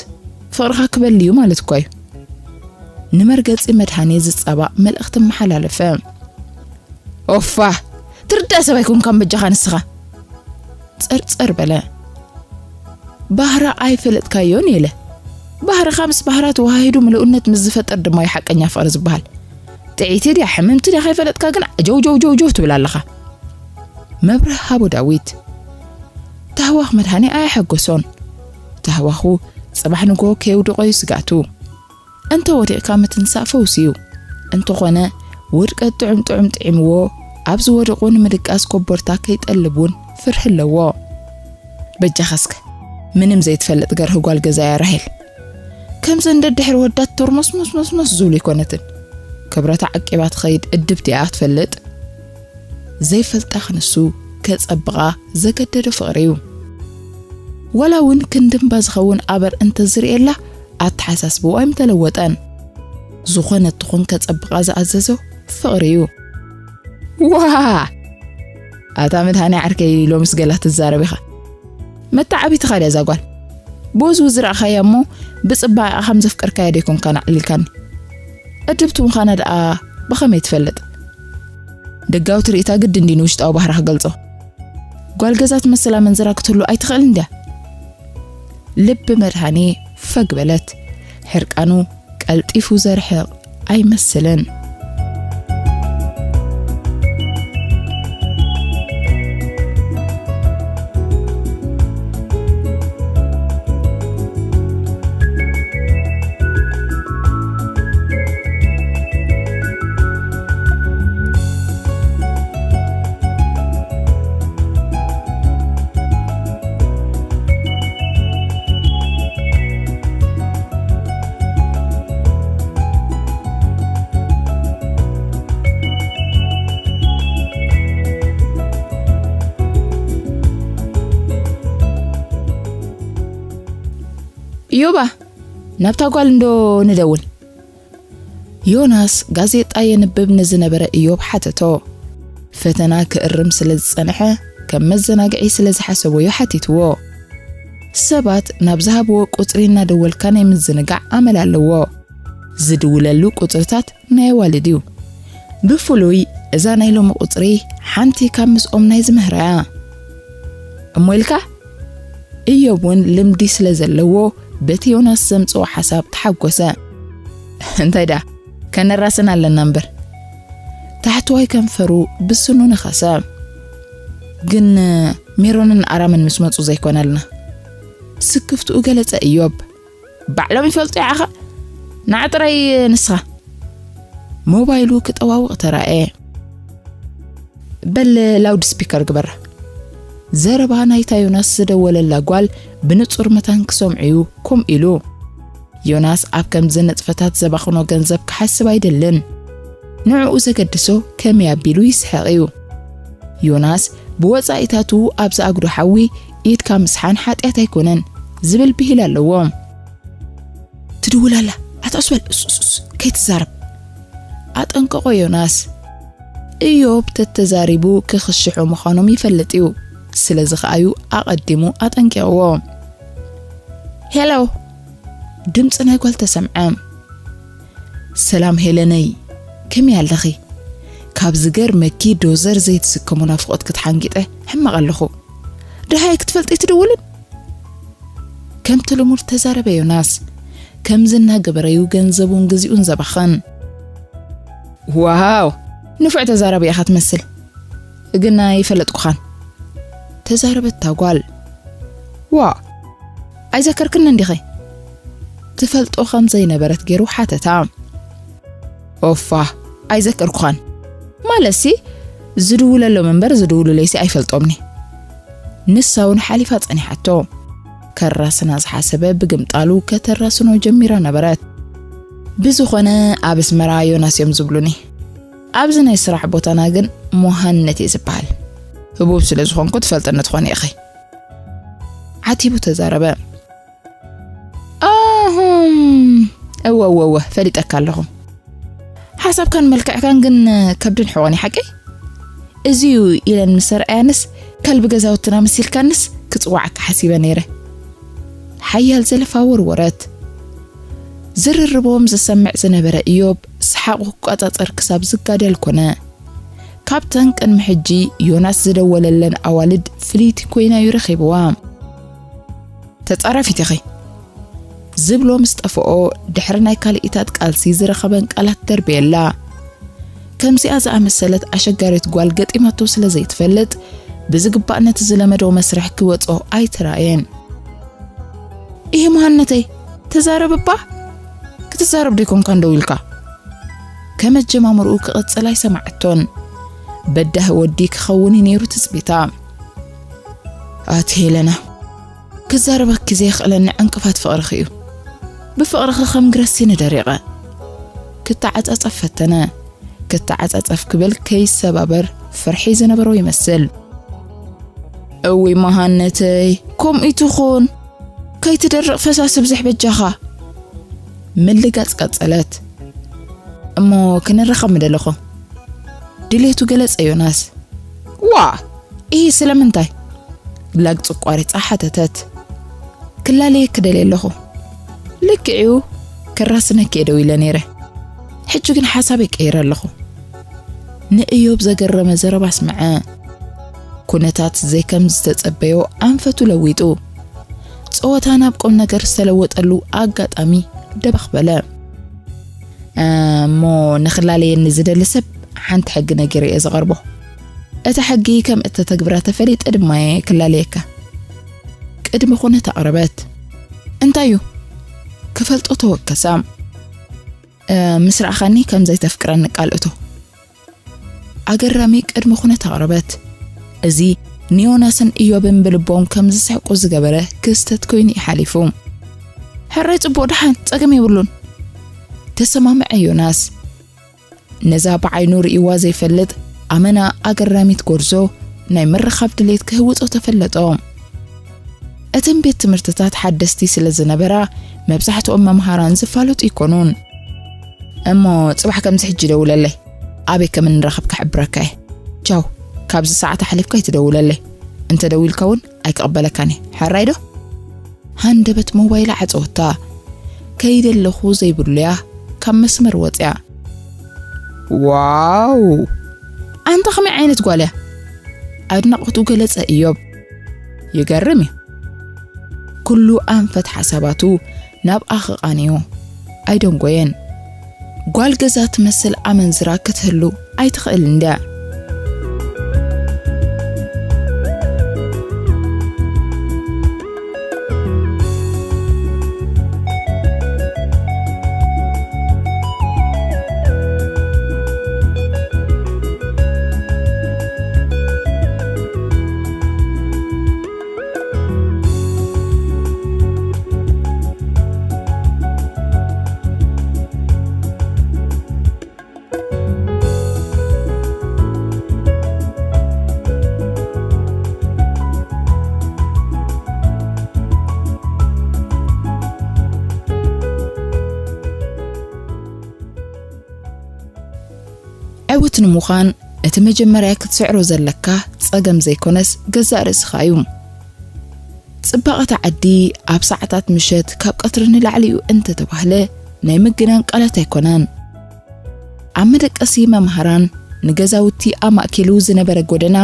ፍቕርኻ ክበሊ እዩ ማለት እኳ እዩ። ንመርገጺ መድሃኔ ዝጻባእ መልእኽቲ መሓላለፈ። ኦፋ፣ ትርዳእ ሰብ ኣይኮንካን በጃኻ ንስኻ። ጸርጸር በለ። ባህራ ኣይፈለጥካዮን የለ። ባህርኻ ምስ ባህራ ተዋሃሂዱ ምሉእነት ምስ ዝፈጥር ድማ እዩ ሓቀኛ ፍቕሪ ዝበሃል። ጥዕይቲ ድያ ሕምምቲ ድያ ከይፈለጥካ ግን ጀው ጀው ጀው ጀው ትብል ኣለኻ። መብርህ ሃቦ ዳዊት። ታህዋኽ መድሃኔ ኣየሐጎሶን። ታህዋኹ ጽባሕ ንግሆ ከየውድቖ እዩ ስግኣቱ። እንተ ወዲቕካ ምትንሳእ ፈውሲ እዩ። እንተኾነ ውድቀት ጥዑም ጥዑም ጥዒምዎ ኣብ ዝወደቑ ንምድቃስ ኮቦርታ ከይጠልብ እውን ፍርሒ ኣለዎ። በጃኻ እስከ ምንም ዘይትፈልጥ ገርህ ጓል ገዛ እያ ራሄል። ከምዘን ደድሕሪ ወዳት ተርሞስሞስሞስሞስ ዝብሉ ኣይኮነትን። ክብረታ ዓቂባ ትኸይድ እድብቲ እያ ትፈልጥ። ዘይፈልጣ ክንሱ ከጸብቓ ዘገደዶ ፍቕሪ እዩ። ዋላ እውን ክንድምባ ዝኸውን ኣበር እንተዝርእየላ ኣተሓሳስብኡ ኣይምተለወጠን። ዝኾነት ትኹን ከጸብቓ ዝኣዘዞ ፍቕሪ እዩ። ዋ! ኣታ መድሃኔ ዓርከይ ሎምስ ገላ ትዛረብ ኢኻ። መተዓቢትኻ ድያ እዛ ጓል? ብወዝዊ ዝረኣኻያ እሞ ብጽባቐኣ ከም ዘፍቀርካያ ዶ ኣይኮንካን ኣዕሊልካኒ? እድብቲ ምዃና ደኣ ብኸመይ ትፈልጥ? ደጋዊ ትርኢታ ግድን ድዩ ንውሽጣዊ ባህራ ክገልጾ? ጓል ገዛ ትመስል ኣመንዝራ ክትህሉ ኣይትኽእልን ድያ? ልቢ መድሃኔ ፈግ በለት። ሕርቃኑ ቀልጢፉ ዘርሕቕ ኣይመስልን። እዮባ፣ ናብታ ጓል እንዶ ንደውል። ዮናስ ጋዜጣ የንብብ ንዝነበረ እዮብ ሓተቶ። ፈተና ክእርም ስለ ዝጸንሐ፣ ከም መዘናግዒ ስለ ዝሓሰቦዮ ሓቲትዎ። ሰባት ናብ ዝሃብዎ ቁጽሪ እናደወልካ ናይ ምዝንጋዕ ኣመል ኣለዎ። ዝድውለሉ ቁጽርታት ናይ ኣዋልድ እዩ። ብፍሉይ እዛ ናይ ሎሚ ቁጽሪ ሓንቲ ካብ ምስኦም ናይ ዝምህራ እያ። እሞ ኢልካ? እዮብ እውን ልምዲ ስለ ዘለዎ በቲ ዮናስ ዘምጽኦ ሓሳብ ተሓጎሰ። እንታይ ደኣ፣ ከነራስን ኣለና እምበር። ታሕተዋይ ከንፈሩ ብስኑ ነኸሰ። ግን ሜሮንን ኣራምን ምስ መጹ ዘይኮነልና። ስክፍትኡ ገለጸ እዮብ። ባዕሎም ይፈልጡ ይዓኻ። ንዓ ጥራይ ንስኻ። ሞባይሉ ክጠዋውቕ ተራእየ። በል ላውድ ስፒከር ግበራ። ዘረባ ናይታ ዮናስ ዝደወለላ ጓል ብንጹር መታን ክሰምዕ'ዩ ኮም ኢሉ። ዮናስ ኣብ ከምዚ ንጥፈታት ዘባኽኖ ገንዘብ ክሓስብ ኣይደልን። ንዕኡ ዘገድሶ ከመይ ኣቢሉ ይስሕቕ እዩ። ዮናስ ብወጻኢታቱ ኣብ ዝኣግዶ ሓዊ ኢድካ ምስሓን ሓጢኣት ኣይኮነን ዝብል ብሂል ኣለዎ። ትድውል ኣላ፣ ኣትዕስ በል፣ ሱስ፣ ሱስ፣ ከይትዛረብ። ኣጠንቀቖ ዮናስ። እዮብ ተተዛሪቡ ክኽሽሑ ምዃኖም ይፈልጥ እዩ። ስለዚ ኸኣዩ ኣቐዲሙ ኣጠንቂቕዎ። ሄሎ፣ ድምፂ ናይ ጓል ተሰምዐ። ሰላም ሄለነይ፣ ከመይ ኣለኺ? ካብ ዝገርመኪ ዶዘር ዘይትስከሞ ናፍቖት ክትሓንጊጠ ሕማቕ ኣለኹ። ደሃይ ክትፈልጢ ትድውልን? ከምቲ ልሙድ ተዛረበ ዮናስ። ከምዚ እናገበረዩ ገንዘቡን ግዚኡን ዘባኽን። ዋው! ንፉዕ ተዛራቢ ኢኻ ትመስል። ግና ኣይፈለጥኩኻን። ተዛረበት እታ ጓል። ዋ! ኣይዘከርክንን ዲኺ? ትፈልጦ ከም ዘይነበረት ገይሩ ሓተታ። ኦፋ! ኣይዘከርኩኻን። ማለትሲ ዝድውለሎም እምበር ዝድውሉለይሲ ኣይፈልጦምኒ። ንሳ እውን ሓሊፋ ጸኒሓቶ። ከራስና ዝሓሰበ ብግምጣሉ ከተራስኖ ጀሚራ ነበረት። ብዝኾነ ኣብ ኣስመራ ዮናስ እዮም ዝብሉኒ። ኣብዚ ናይ ስራሕ ቦታና ግን ሞሃነት እየ ዝበሃል። ህቡብ ስለ ዝኾንኩ ትፈልጥኒ ትኾኒ ኢኺ። ዓቲቡ ተዛረበ። ኣህም፣ እወ፣ እወ፣ እወ፣ ፈሊጠካ ኣለኹ። ሓሳብካን መልክዕካን ግን ከብድን ሕቖን እዩ ሓቀይ? እዚ እዩ ኢለን ምስ ኣርኣያንስ ከልቢ ገዛውትና መሲልካንስ ክጽዋዓካ ሓሲበ ነይረ። ሓያል ዘለፋ ወርወረት። ዝርርቦም ዝሰምዕ ዝነበረ እዮብ ሰሓቑ ክቋጻጸር ክሳብ ዝጋደል ኮነ። ካብተን ቅድሚ ሕጂ ዮናስ ዝደወለለን ኣዋልድ ፍልይቲ ኮይና እዩ ረኺብዋ። "ተጻራፊት ኢኺ" ዝብሎ ምስ ጠፍኦ፣ ድሕሪ ናይ ካልኢታት ቃልሲ ዝረኸበን ቃላት ደርብየላ። ከምዚኣ ዝኣመሰለት ኣሸጋሪት ጓል ገጢማቶ ስለ ዘይትፈልጥ፣ ብዝግባእ ነቲ ዝለመዶ መስርሕ ክወጾ ኣይተራእየን። "ይሄ መሃነተይ፣ ተዛረብ እባ! ክትዛረብ ዶ ኣይኮንካን ደው ኢልካ?" ከመጀማምርኡ ክቕጽል ኣይሰማዓቶን። በዳሂ ወዲ ክኸውን እዩ ነይሩ ትጽቢታ። ኣቲ ሄለና፣ ክዛረበኪ ዘየኽእለኒ ዕንቅፋት ፍቕርኺ እዩ። ብፍቕርኺ ከም ግረሲኒ ደሪቐ። ክተዓጻጸፍ ፈተነ። ክተዓጻጸፍ ክብል ከይሰባበር ፍርሒ ዝነበሮ ይመስል። "እውይ መሃነተይ፣ ከምኡ ትኹን፣ ከይትደርቕ ፈሳሲ ብዝሕ በጃኻ!" ምልጋጽ ቀጸለት። "እሞ ክንራኸብ ምደለኹ?" ድሌቱ ገለጸ ዮናስ። "ዋ! ኢሂ፣ ስለምንታይ?" ላግጹ ኣቋሪጻ ሓተተት። "ክላለየኪ ደልየ ኣለኹ። ልክዕ'ዩ፣ ክራስነኪ እየ ደው ኢለ ነይረ። ሕጂ ግን ሓሳበይ ቀይረ ኣለኹ።" ንእዮብ ዘገረመ ዘረባ ኣስምዐ። ኩነታት ዘይከም ዝተጸበዮ ኣንፈቱ ለዊጡ። ጸወታ ናብ ቁም ነገር ዝተለወጠሉ ኣጋጣሚ ደበኽ በለ። "እሞ ንኽላለየኒ ዝደሊ ሰብ ሓንቲ ሕጊ ነጊረ እየ ዝቐርቦ። እታ ሕጊ ከም እተተግብራ ተፈሊጠ ድማ እየ ክላለየካ።" ቅድሚ ኩነት ኣቕረበት። "እንታይ እዩ?" ክፈልጦ ተወከሳ። "እ፣ ምስ ረኣኻኒ ከም ዘይተፍቅረኒ ቃል እቶ።" ኣገራሚ ቅድሚ ኩነት ኣቕረበት። እዚ ንዮናስን እዮብን ብልቦም ከም ዝስሕቁ ዝገበረ ክስተት ኮይኑ እዩ ሓሊፉ። "ሕራይ ጽቡቕ፣ ደሓን፣ ጸገም የብሉን።" ተሰማምዐ ዮናስ። ነዛ ብዓይኑ ርእይዋ ዘይፈልጥ ኣመና ኣገራሚት ጎርዞ ናይ ምርኻብ ድሌት ክህውጾ ተፈለጦ። እተን ቤት ትምህርትታት ሓደስቲ ስለ ዝነበራ፣ መብዛሕትኦም መምሃራን ዝፋለጡ ኣይኮኑን። "እሞ ጽባሕ ከምዚ ሕጂ ደውለለይ፣ ኣበይ ከም እንራኸብ ክሕብረካ እየ። ቻው፣ ካብዚ ሰዓት ኣሕሊፍካ ኣይትደውለለይ። እንተ ደዊልካ እውን ኣይክቕበለካን እየ። ሕራይ ዶ?" ሃንደበት ሞባይላ ዓጸወታ። ከይደ ኣለኹ ዘይብሉያ ካብ መስመር ወጽያ። "ዋው! ኣንታ ከመይ ዓይነት ጓል እያ?" ኣድናቖቱ ገለጸ እዮብ። "ይገርም እዩ። ኩሉ ኣንፈት ሓሳባቱ ናብኣ ክቓንዮ ኣይደንጎየን። ጓል ገዛ ትመስል ኣመንዝራ ክትህሉ ኣይትኽእልን ድያ?" ዕውት ንምዃን እቲ መጀመርያ ክትስዕሮ ዘለካ ጸገም ዘይኮነስ ገዛእ ርእስኻ እዩ። ጽባቐ እታ ዓዲ ኣብ ሰዓታት ምሸት ካብ ቀትሪ ንላዕሊ እዩ እንተተባህለ ናይ ምግናን ቃላት ኣይኮነን። ኣብ መደቀሲ መምሃራን ንገዛውቲ ኣማእኪሉ ዝነበረ ጎደና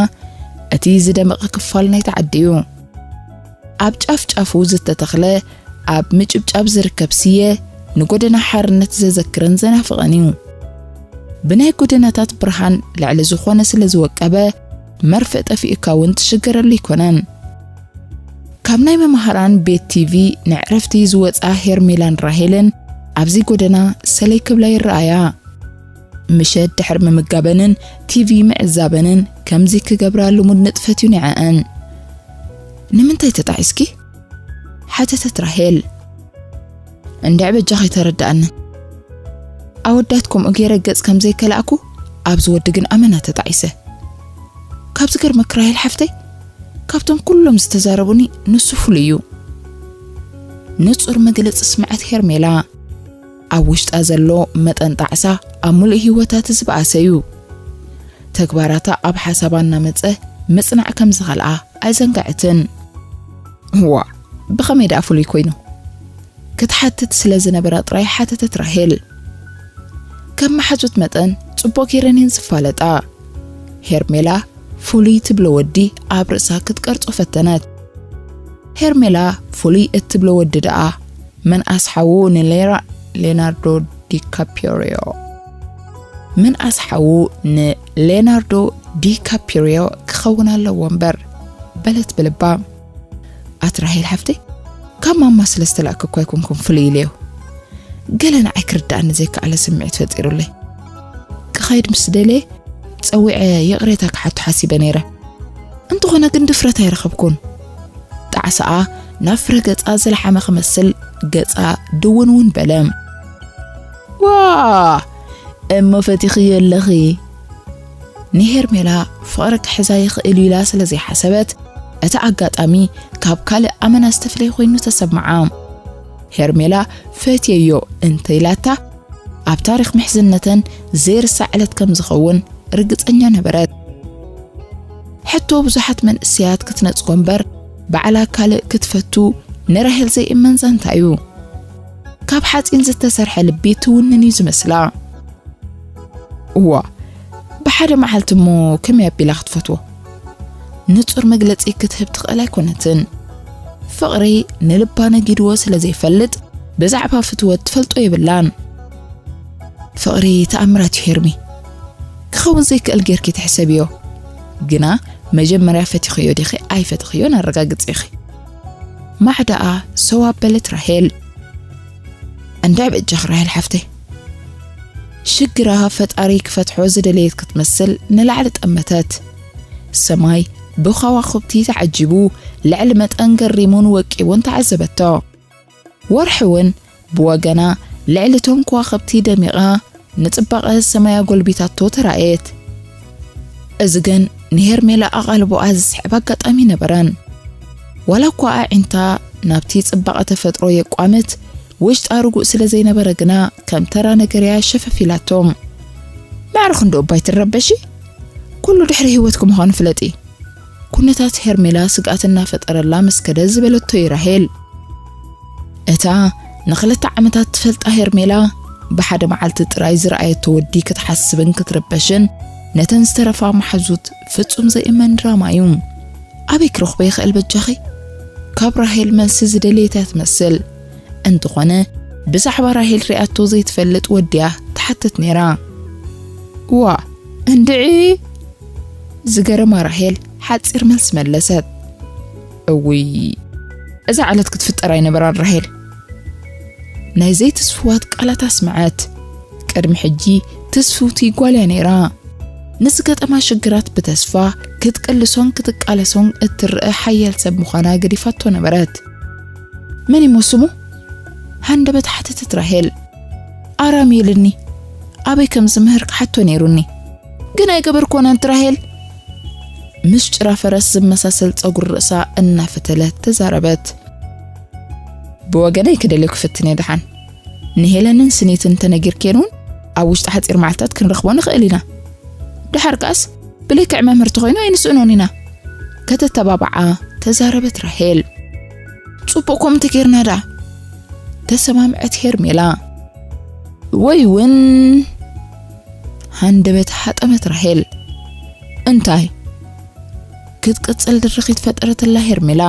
እቲ ዝደመቐ ክፋል ናይቲ ዓዲ እዩ። ኣብ ጫፍ ጫፉ ዝተተኽለ ኣብ ምጭብጫብ ዝርከብ ስየ ንጎደና ሓርነት ዘዘክርን ዘናፍቕን እዩ። ብናይ ጎደናታት ብርሃን ልዕሊ ዝኾነ ስለ ዝወቀበ መርፍእ ጠፊኡካ እውን ትሽገረሉ ኣይኮነን። ካብ ናይ መምሃራን ቤት ቲቪ ንዕረፍቲ ዝወጻ ሄርሜላን ራሄልን ኣብዚ ጎደና ሰለይ ክብላ ይረኣያ። ምሸት ድሕሪ ምምጋበንን ቲቪ ምዕዛበንን ከምዚ ክገብራ ልሙድ ንጥፈት እዩ ንዐኣን። "ንምንታይ ተጣዒስኪ?" ሓተተት ራሄል። "እንድዒ በጃኺ ተረድኣኒ። ኣወዳት ከምኡ ገይረ ገጽ ከም ዘይከላእኩ ኣብዚ ወዲ ግን ኣመና ተጣዒሰ። ካብ ዝገርመኪ ራሄል ሓፍተይ፣ ካብቶም ኩሎም ዝተዛረቡኒ ንሱ ፍሉይ እዩ። ንጹር መግለጺ ስምዐት ሄርሜላ። ኣብ ውሽጣ ዘሎ መጠን ጣዕሳ ኣብ ምሉእ ህይወታ እቲ ዝበኣሰ እዩ። ተግባራታ ኣብ ሓሳባ እናመጸ ምጽናዕ ከም ዝኸልኣ ኣይዘንግዐትን። እዋ፣ ብኸመይ ደኣ ፍሉይ ኮይኑ? ክትሓትት ስለ ዝነበራ ጥራይ ሓተተት ራሄል። ከም መሓዙት መጠን ጽቡቕ ገይረን እየን ዝፋለጣ። ሄርሜላ ፍሉይ ትብሎ ወዲ ኣብ ርእሳ ክትቀርጾ ፈተነት። ሄርሜላ ፍሉይ እትብሎ ወዲ ደኣ ምንኣስ ሓዉ ንሌራ-፣ ሌናርዶ ዲካፕሪዮ፣ ምንኣስ ሓዉ ንሌናርዶ ዲካፕሪዮ ክኸውን ኣለዎ እምበር፣ በለት ብልባ። ኣቲ ራሄል ሓፍተይ፣ ካብ ማማ ስለ ዝተላእከ እኳ ኣይኮንኩን ፍልይ ኢለዮ። ገለ ንዓይ ክርድኣኒ ዘይከኣለ ስምዒት ፈጢሩለይ። ክኸይድ ምስ ደለየ፣ ጸዊዐ ይቕሬታ ክሓቶ ሓሲበ ነይረ። እንተኾነ ግን ድፍረት ኣይረኸብኩን። ጣዕሳኣ ናብ ፍረ ገጻ ዝለሓመ ክመስል፣ ገጻ ድውንውን በለ። ዋ! እሞ ፈቲኽዮ ኣለኺ። ንሄርሜላ ፍቕሪ ክሕዛ ይኽእል እዩ ኢላ ስለ ዘይሓሰበት፣ እቲ ኣጋጣሚ ካብ ካልእ ኣመና ዝተፍለየ ኮይኑ ተሰምዓ። ሄርሜላ ፈትየዮ እንተ ኢላታ፣ ኣብ ታሪኽ ምሕዝነተን ዘይርሳዕ ዕለት ከም ዝኸውን ርግጸኛ ነበረት። ሕቶ ብዙሓት መንእሰያት ክትነጽጎ እምበር፣ ባዕላ ካልእ ክትፈቱ ንራሄል ዘይእመን ዛንታ እዩ። ካብ ሓጺን ዝተሰርሐ ልቢ ትውንን እዩ ዝመስላ። እዋ፣ ብሓደ መዓልቲ እሞ ከመይ ኣቢላ ክትፈትዎ? ንጹር መግለጺ ክትህብ ትኽእል ኣይኮነትን። ፍቕሪ ንልባ ነጊድዎ ስለ ዘይፈልጥ፣ ብዛዕባ ፍትወት ትፈልጦ የብላን። ፍቕሪ ተኣምራት እዩ ሄርሚ። ክኸውን ዘይክእል ጌርኪ ትሕሰብዮ። ግና መጀመርያ ፈቲኽዮ ዲኺ ኣይፈተኽዮን ኣረጋግጺ ኢኺ። ማዕዳኣ ሰው ኣበለት ራሄል። እንድዒ በጃኺ ራሄል ሓፍተይ። ሽግራ ፈጣሪ ክፈትሖ ዝደለየት ክትመስል ንላዕሊ ጠመተት። ሰማይ ብኸዋኽብቲ ተዓጂቡ ልዕሊ መጠን ገሪሙን ወቂቡን ተዓዘበቶ። ወርሒ እውን ብወገና ልዕሊ እቶም ከዋኽብቲ ደሚቓ ንጽባቐ ሰማይ ኣጎልቢታቶ ተራእየት። እዚ ግን ንሄርሜላ ኣቓልቦኣ ዝስሕብ ኣጋጣሚ ነበረን። ዋላ እኳ ኣዒንታ ናብቲ ጽባቐ ተፈጥሮ የቋምት፣ ውሽጣ ርጉእ ስለ ዘይነበረ ግና ከም ተራ ነገር እያ ሸፈፍ ኢላቶ። ማዕረ ክንዶ እባ ኣይትረበሺ፣ ኩሉ ድሕሪ ህይወትኪ ምዃኑ ፍለጢ። ኩነታት ሄርሜላ ስግኣት እናፈጠረላ ምስ ከደ ዝበለቶ እዩ ራሄል። እታ ንኽልተ ዓመታት ትፈልጣ ሄርሜላ ብሓደ መዓልቲ ጥራይ ዝረኣየቶ ወዲ ክትሓስብን ክትርበሽን ነተን ዝተረፋ መሓዙት ፍጹም ዘይእመን ድራማ እዩ። ኣበይ ክረኽቦ ይኽእል በጃኺ? ካብ ራሄል መልሲ ዝደለየት እያ ትመስል። እንተኾነ ብዛዕባ ራሄል ሪኣቶ ዘይትፈልጥ ወዲ እያ ትሓትት ነይራ። ዋ፣ እንድዒ! ዝገረማ ራሄል ሓጺር መልሲ መለሰት። እውይ፣ እዛ ዕለት ክትፍጠር ኣይነበራን ራሄል። ናይ ዘይትስፍዋት ቃላት ኣስምዐት። ቅድሚ ሕጂ ትስፍውቲ ጓል እያ ነይራ። ንዝገጠማ ሽግራት ብተስፋ ክትቅልሶን ክትቃለሶን እትረአ ሓያል ሰብ ምዃና ገዲፋቶ ነበረት። መን እሞ ስሙ? ሃንደበት ሓተተት ራሄል። ኣራም ኢልኒ። ኣበይ ከም ዝምህር ክሓቶ ነይሩኒ። ግን ኣይገበርኮን ኣንቲ ራሄል። ምስ ጭራ ፈረስ ዝመሳሰል ጸጉሪ ርእሳ እናፈተለት ተዛረበት። ብወገነይ ክደልዮ ክፍትን እየ ደሓን። ንሄለንን ስኒትን እንተነጊርክየን እውን ኣብ ውሽጢ ሓጺር መዓልታት ክንረኽቦ ንኽእል ኢና። ደሓር ከኣስ ብልክዕ መምህር ተኾይኑ ኣይንስእኖን ኢና። ከተተባብዓ ተዛረበት ራሄል። ጽቡቕ፣ ከምኡ ተጌርና ደኣ። ተሰማምዐት ሄርሜላ። ወይ እውን ሃንደበት ሃጠመት ራሄል። እንታይ? ክትቅጽል ድርኺት ፈጠረትላ ሄርሜላ።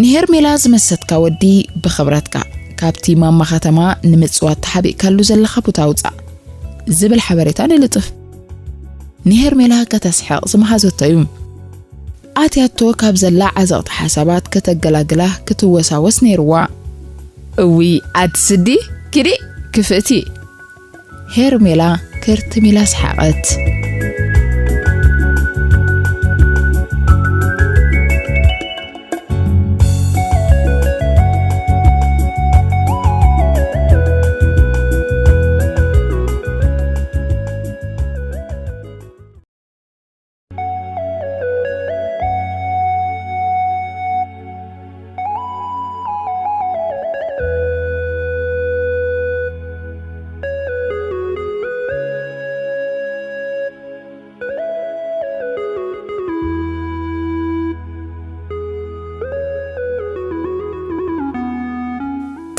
ንሄርሜላ ዝመሰትካ ወዲ ብኽብረትካ ካብቲ ማማ ከተማ ንምጽዋት ተሓቢእካሉ ዘለኻ ቦታ ኣውጻእ ዝብል ሓበሬታ ንልጥፍ። ንሄርሜላ ከተስሕቕ ዝመሃዘቶ እዩ። ኣትያቶ ካብ ዘላ ዓዘቕቲ ሓሳባት ከተገላግላ ክትወሳወስ ነይርዋ። እዊ ኣቲ ስዲ፣ ኪዲ ክፍእቲ። ሄርሜላ ክርትም ኢላ ሰሓቐት።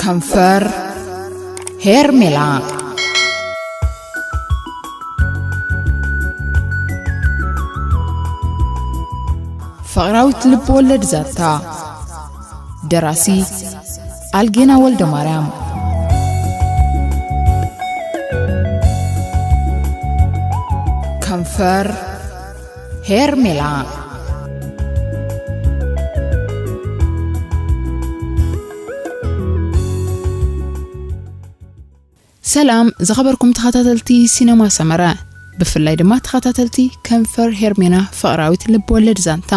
ከንፈር ሄርሜላ። ፍቕራዊት ልብ ወለድ ዛንታ። ደራሲ ኣልጌና ወልደ ማርያም። ከንፈር ሄርሜላ። ሰላም ዝኸበርኩም ተኸታተልቲ ሲነማ ሰመረ፣ ብፍላይ ድማ ተኸታተልቲ ከንፈር ሄርሜላ ፍቕራዊት ልብ ወለድ ዛንታ።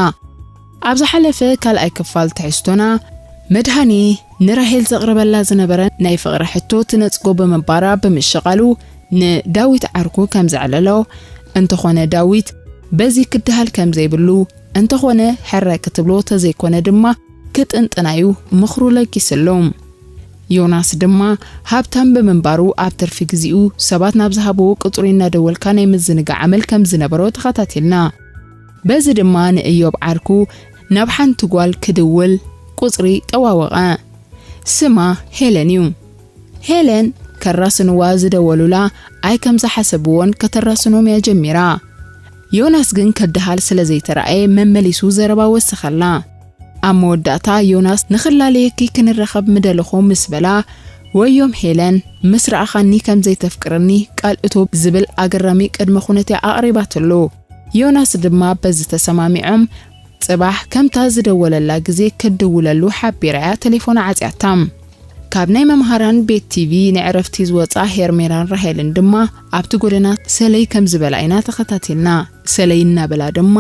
ኣብ ዝሓለፈ ካልኣይ ክፋል ትሕዝቶና፣ መድሃኔ ንራሄል ዘቕርበላ ዝነበረ ናይ ፍቕሪ ሕቶ ትነጽጎ ብምንባራ ብምሽቓሉ፣ ንዳዊት ዓርኩ ከም ዘዕለሎ፣ እንተኾነ ዳዊት በዚ ክድሃል ከም ዘይብሉ፣ እንተኾነ ሕረ ክትብሎ ተዘይኮነ ድማ ክጥንጥናዩ ምኽሩ ለጊስሉ። ዮናስ ድማ ሃብታም ብምንባሩ፣ ኣብ ትርፊ ግዜኡ ሰባት ናብ ዝሃብዎ ቁጽሪ እናደወልካ ናይ ምዝንጋዕ ኣመል ከም ዝነበሮ ተኸታቲልና። በዚ ድማ ንእዮብ ዓርኩ ናብ ሓንቲ ጓል ክድውል ቁጽሪ ጠዋወቐ። ስማ ሄለን እዩ። ሄለን ከራስንዋ ዝደወሉላ ኣይ ከም ዝሓሰብዎን ከተራስኖም እያ ጀሚራ። ዮናስ ግን ከድሃል ስለ ዘይተራእየ መመሊሱ ዘረባ ወሰኸላ። ኣብ መወዳእታ ዮናስ ንኽላለየኪ ክንራኸብ ምደለኹ ምስ በላ፣ ወዮም ሄለን፣ ምስ ረኣኻኒ ከም ዘይተፍቅርኒ ቃል እቶ ዝብል ኣገራሚ ቅድመ ኩነት እያ ኣቕሪባትሉ። ዮናስ ድማ በዚ ተሰማሚዖም ጽባሕ ከምታ ዝደወለላ ግዜ ክትድውለሉ ሓቢራ እያ ቴሌፎና ዓጽያታ። ካብ ናይ መምሃራን ቤት ቲቪ ንዕረፍቲ ዝወጻ ሄርሜላን ራሄልን ድማ ኣብቲ ጎደና ሰለይ ከም ዝበላ ኢና ተኸታቲልና። ሰለይ እናበላ ድማ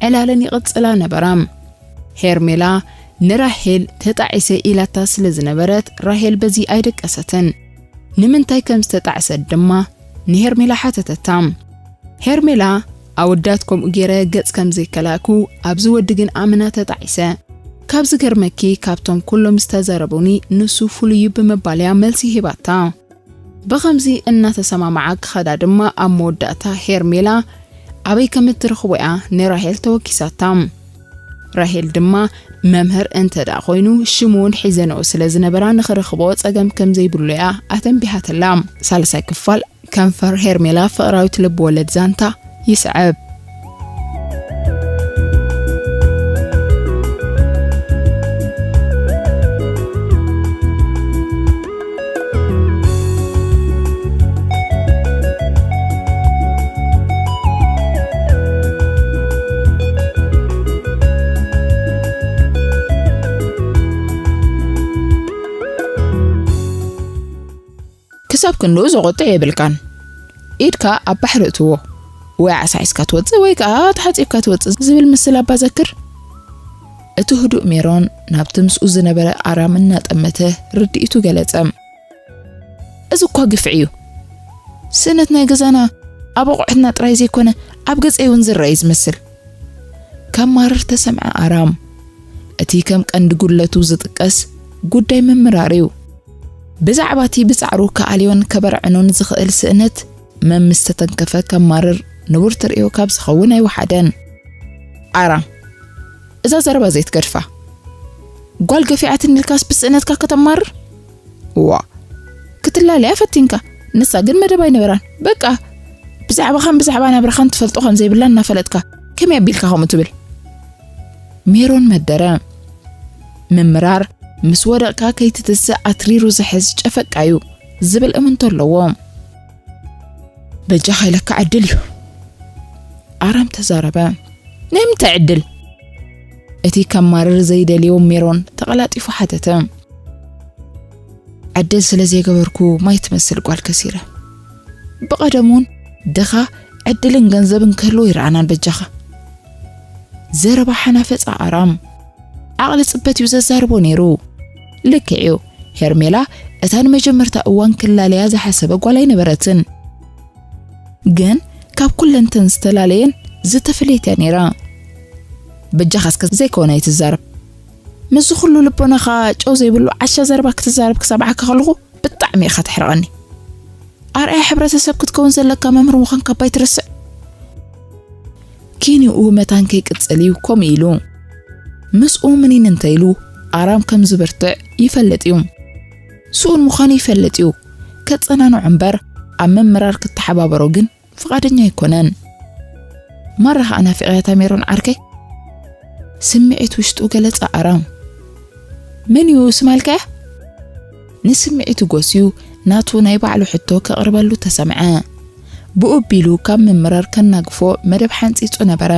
ዕላለን ይቕጽላ ነበራ። ሄርሜላ ንራሄል ተጣዒሰ ኢላታ ስለ ዝነበረት ራሄል በዚ ኣይደቀሰትን። ንምንታይ ከም ዝተጣዕሰት ድማ ንሄርሜላ ሓተተታ። ሄርሜላ ኣወዳት ከምኡ ገይረ ገጽ ከም ዘይከላእኩ ኣብዚ ወዲ ግን ኣምና ተጣዒሰ። ካብ ዝገርመኪ ካብቶም ኩሎም ዝተዛረቡኒ ንሱ ፍሉይ እዩ ብምባል እያ መልሲ ሂባታ። ብኸምዚ እናተሰማማዓ ክኸዳ ድማ ኣብ መወዳእታ ሄርሜላ ኣበይ ከም እትረኽቦ እያ ንራሄል ተወኪሳታ። ራሄል ድማ መምህር እንተ ደኣ ኮይኑ ሽሙ እውን ሒዘንኦ ስለ ዝነበራ ንኽረኽቦ ጸገም ከም ዘይብሉ እያ ኣተንቢሃትላ። ሳልሳይ ክፋል ከንፈር ሄርሜላ ፍቕራዊት ልብ ወለድ ዛንታ ይስዕብ። ክሳብ ክንድኡ ዘቖጥዕ የብልካን። ኢድካ ኣብ ባሕሪ እትዎ፣ ወይ ዓሳ ሒዝካ ትወጽእ ወይ ከኣ ተሓጺብካ ትወጽእ ዝብል ምስል ኣባ ዘክር። እቲ ህዱእ ሜሮን ናብቲ ምስኡ ዝነበረ ኣራም እናጠመተ ርድኢቱ ገለጸ። እዚ እኳ ግፍዒ እዩ። ስእነት ናይ ገዛና ኣብ ኣቑሑትና ጥራይ ዘይኮነ ኣብ ገጸይ እውን ዝረኣይ ዝመስል። ከማርር ተሰምዐ ኣራም። እቲ ከም ቀንዲ ጉድለቱ ዝጥቀስ ጉዳይ ምምራር እዩ። ብዛዕባ እቲ ብጻዕሩ ክኣልዮን ከበርዕኖን ዝኽእል ስእነት መም ምስ ተተንከፈ ከማርር ንቡር ተርእዮ ካብ ዝኸውን ኣይወሓደን። ኣራም፣ እዛ ዘረባ ዘይትገድፋ። ጓል ገፊዓትኒ ኢልካስ ብስእነትካ ከተማርር? እዋ፣ ክትላለያ ፈቲንካ። ንሳ ግን መደብ ኣይነበራን። በቃ፣ ብዛዕባኻን ብዛዕባ ናብራኻን ትፈልጦ ከም ዘይብላ እናፈለጥካ፣ ከመይ ኣቢልካ ከምኡ ትብል? ሜሮን መደረ። ምምራር፣ ምስ ወደቕካ ከይትትስእ ኣትሪሩ ዝሕዝ ጨፈቃ እዩ፣ ዝብል እምንቶ ኣለዎ። በጃኻ ኢለካ ዕድል እዩ። ኣራም ተዛረበ። ናይ ምንታይ ዕድል? እቲ ከማርር ዘይደልዮ ሜሮን ተቐላጢፉ ሓተተ። ዕድል ስለ ዘይገበርኩ ማይ ትመስል ጓል ከሲረ። ብቐደም እውን ድኻ ዕድልን ገንዘብን ክህልዎ ይረኣናን በጃኻ። ዘረባ ሓናፈጻ ኣራም። ዓቕሊ ጽበት እዩ ዘዛርቦ ነይሩ። ልክዕ እዩ። ሄርሜላ እታ ንመጀመርታ እዋን ክላለያ ዝሓሰበ ጓል ኣይነበረትን። ግን ካብ ኩለንተን ዝተላለየን ዝተፈለየት እያ ነይራ። በጃኻ እስከ ዘይኮነ ኣይትዛረብ። ምስዚ ኩሉ ልቦናኻ ጨው ዘይብሉ ዓሻ ዘረባ ክትዛረብ ክሰምዓካ ከለኹ ብጣዕሚ ኢኻ ተሕርቐኒ። ኣርኣያ ሕብረተሰብ ክትከውን ዘለካ መምህር ምዃንካ እባ ኣይትረስዕ። ኪኒኡ መታን ከይቅጽል እዩ ከምኡ ኢሉ። ምስኡ ምኒን እንተ ኢሉ ኣራም ከም ዝብርትዕ ይፈልጥ እዩ። ስኡን ምዃኑ ይፈልጥ እዩ። ከጸናንዖ እምበር ኣብ ምምራር ክተሓባበሮ ግን ፍቓደኛ ኣይኮነን። ማራ ኸኣ ናፊቐያ እታ ሜሮን ዓርከይ። ስምዒት ውሽጡ ገለጸ ኣራም። መን እዩ ስማ ኢልካያ? ንስምዒቱ ጎስዩ ናቱ ናይ ባዕሉ ሕቶ ከቕርበሉ ተሰምዐ። ብኡ ኣቢሉ ካብ ምምራር ከናግፎ መደብ ሓንጺጹ ነበረ።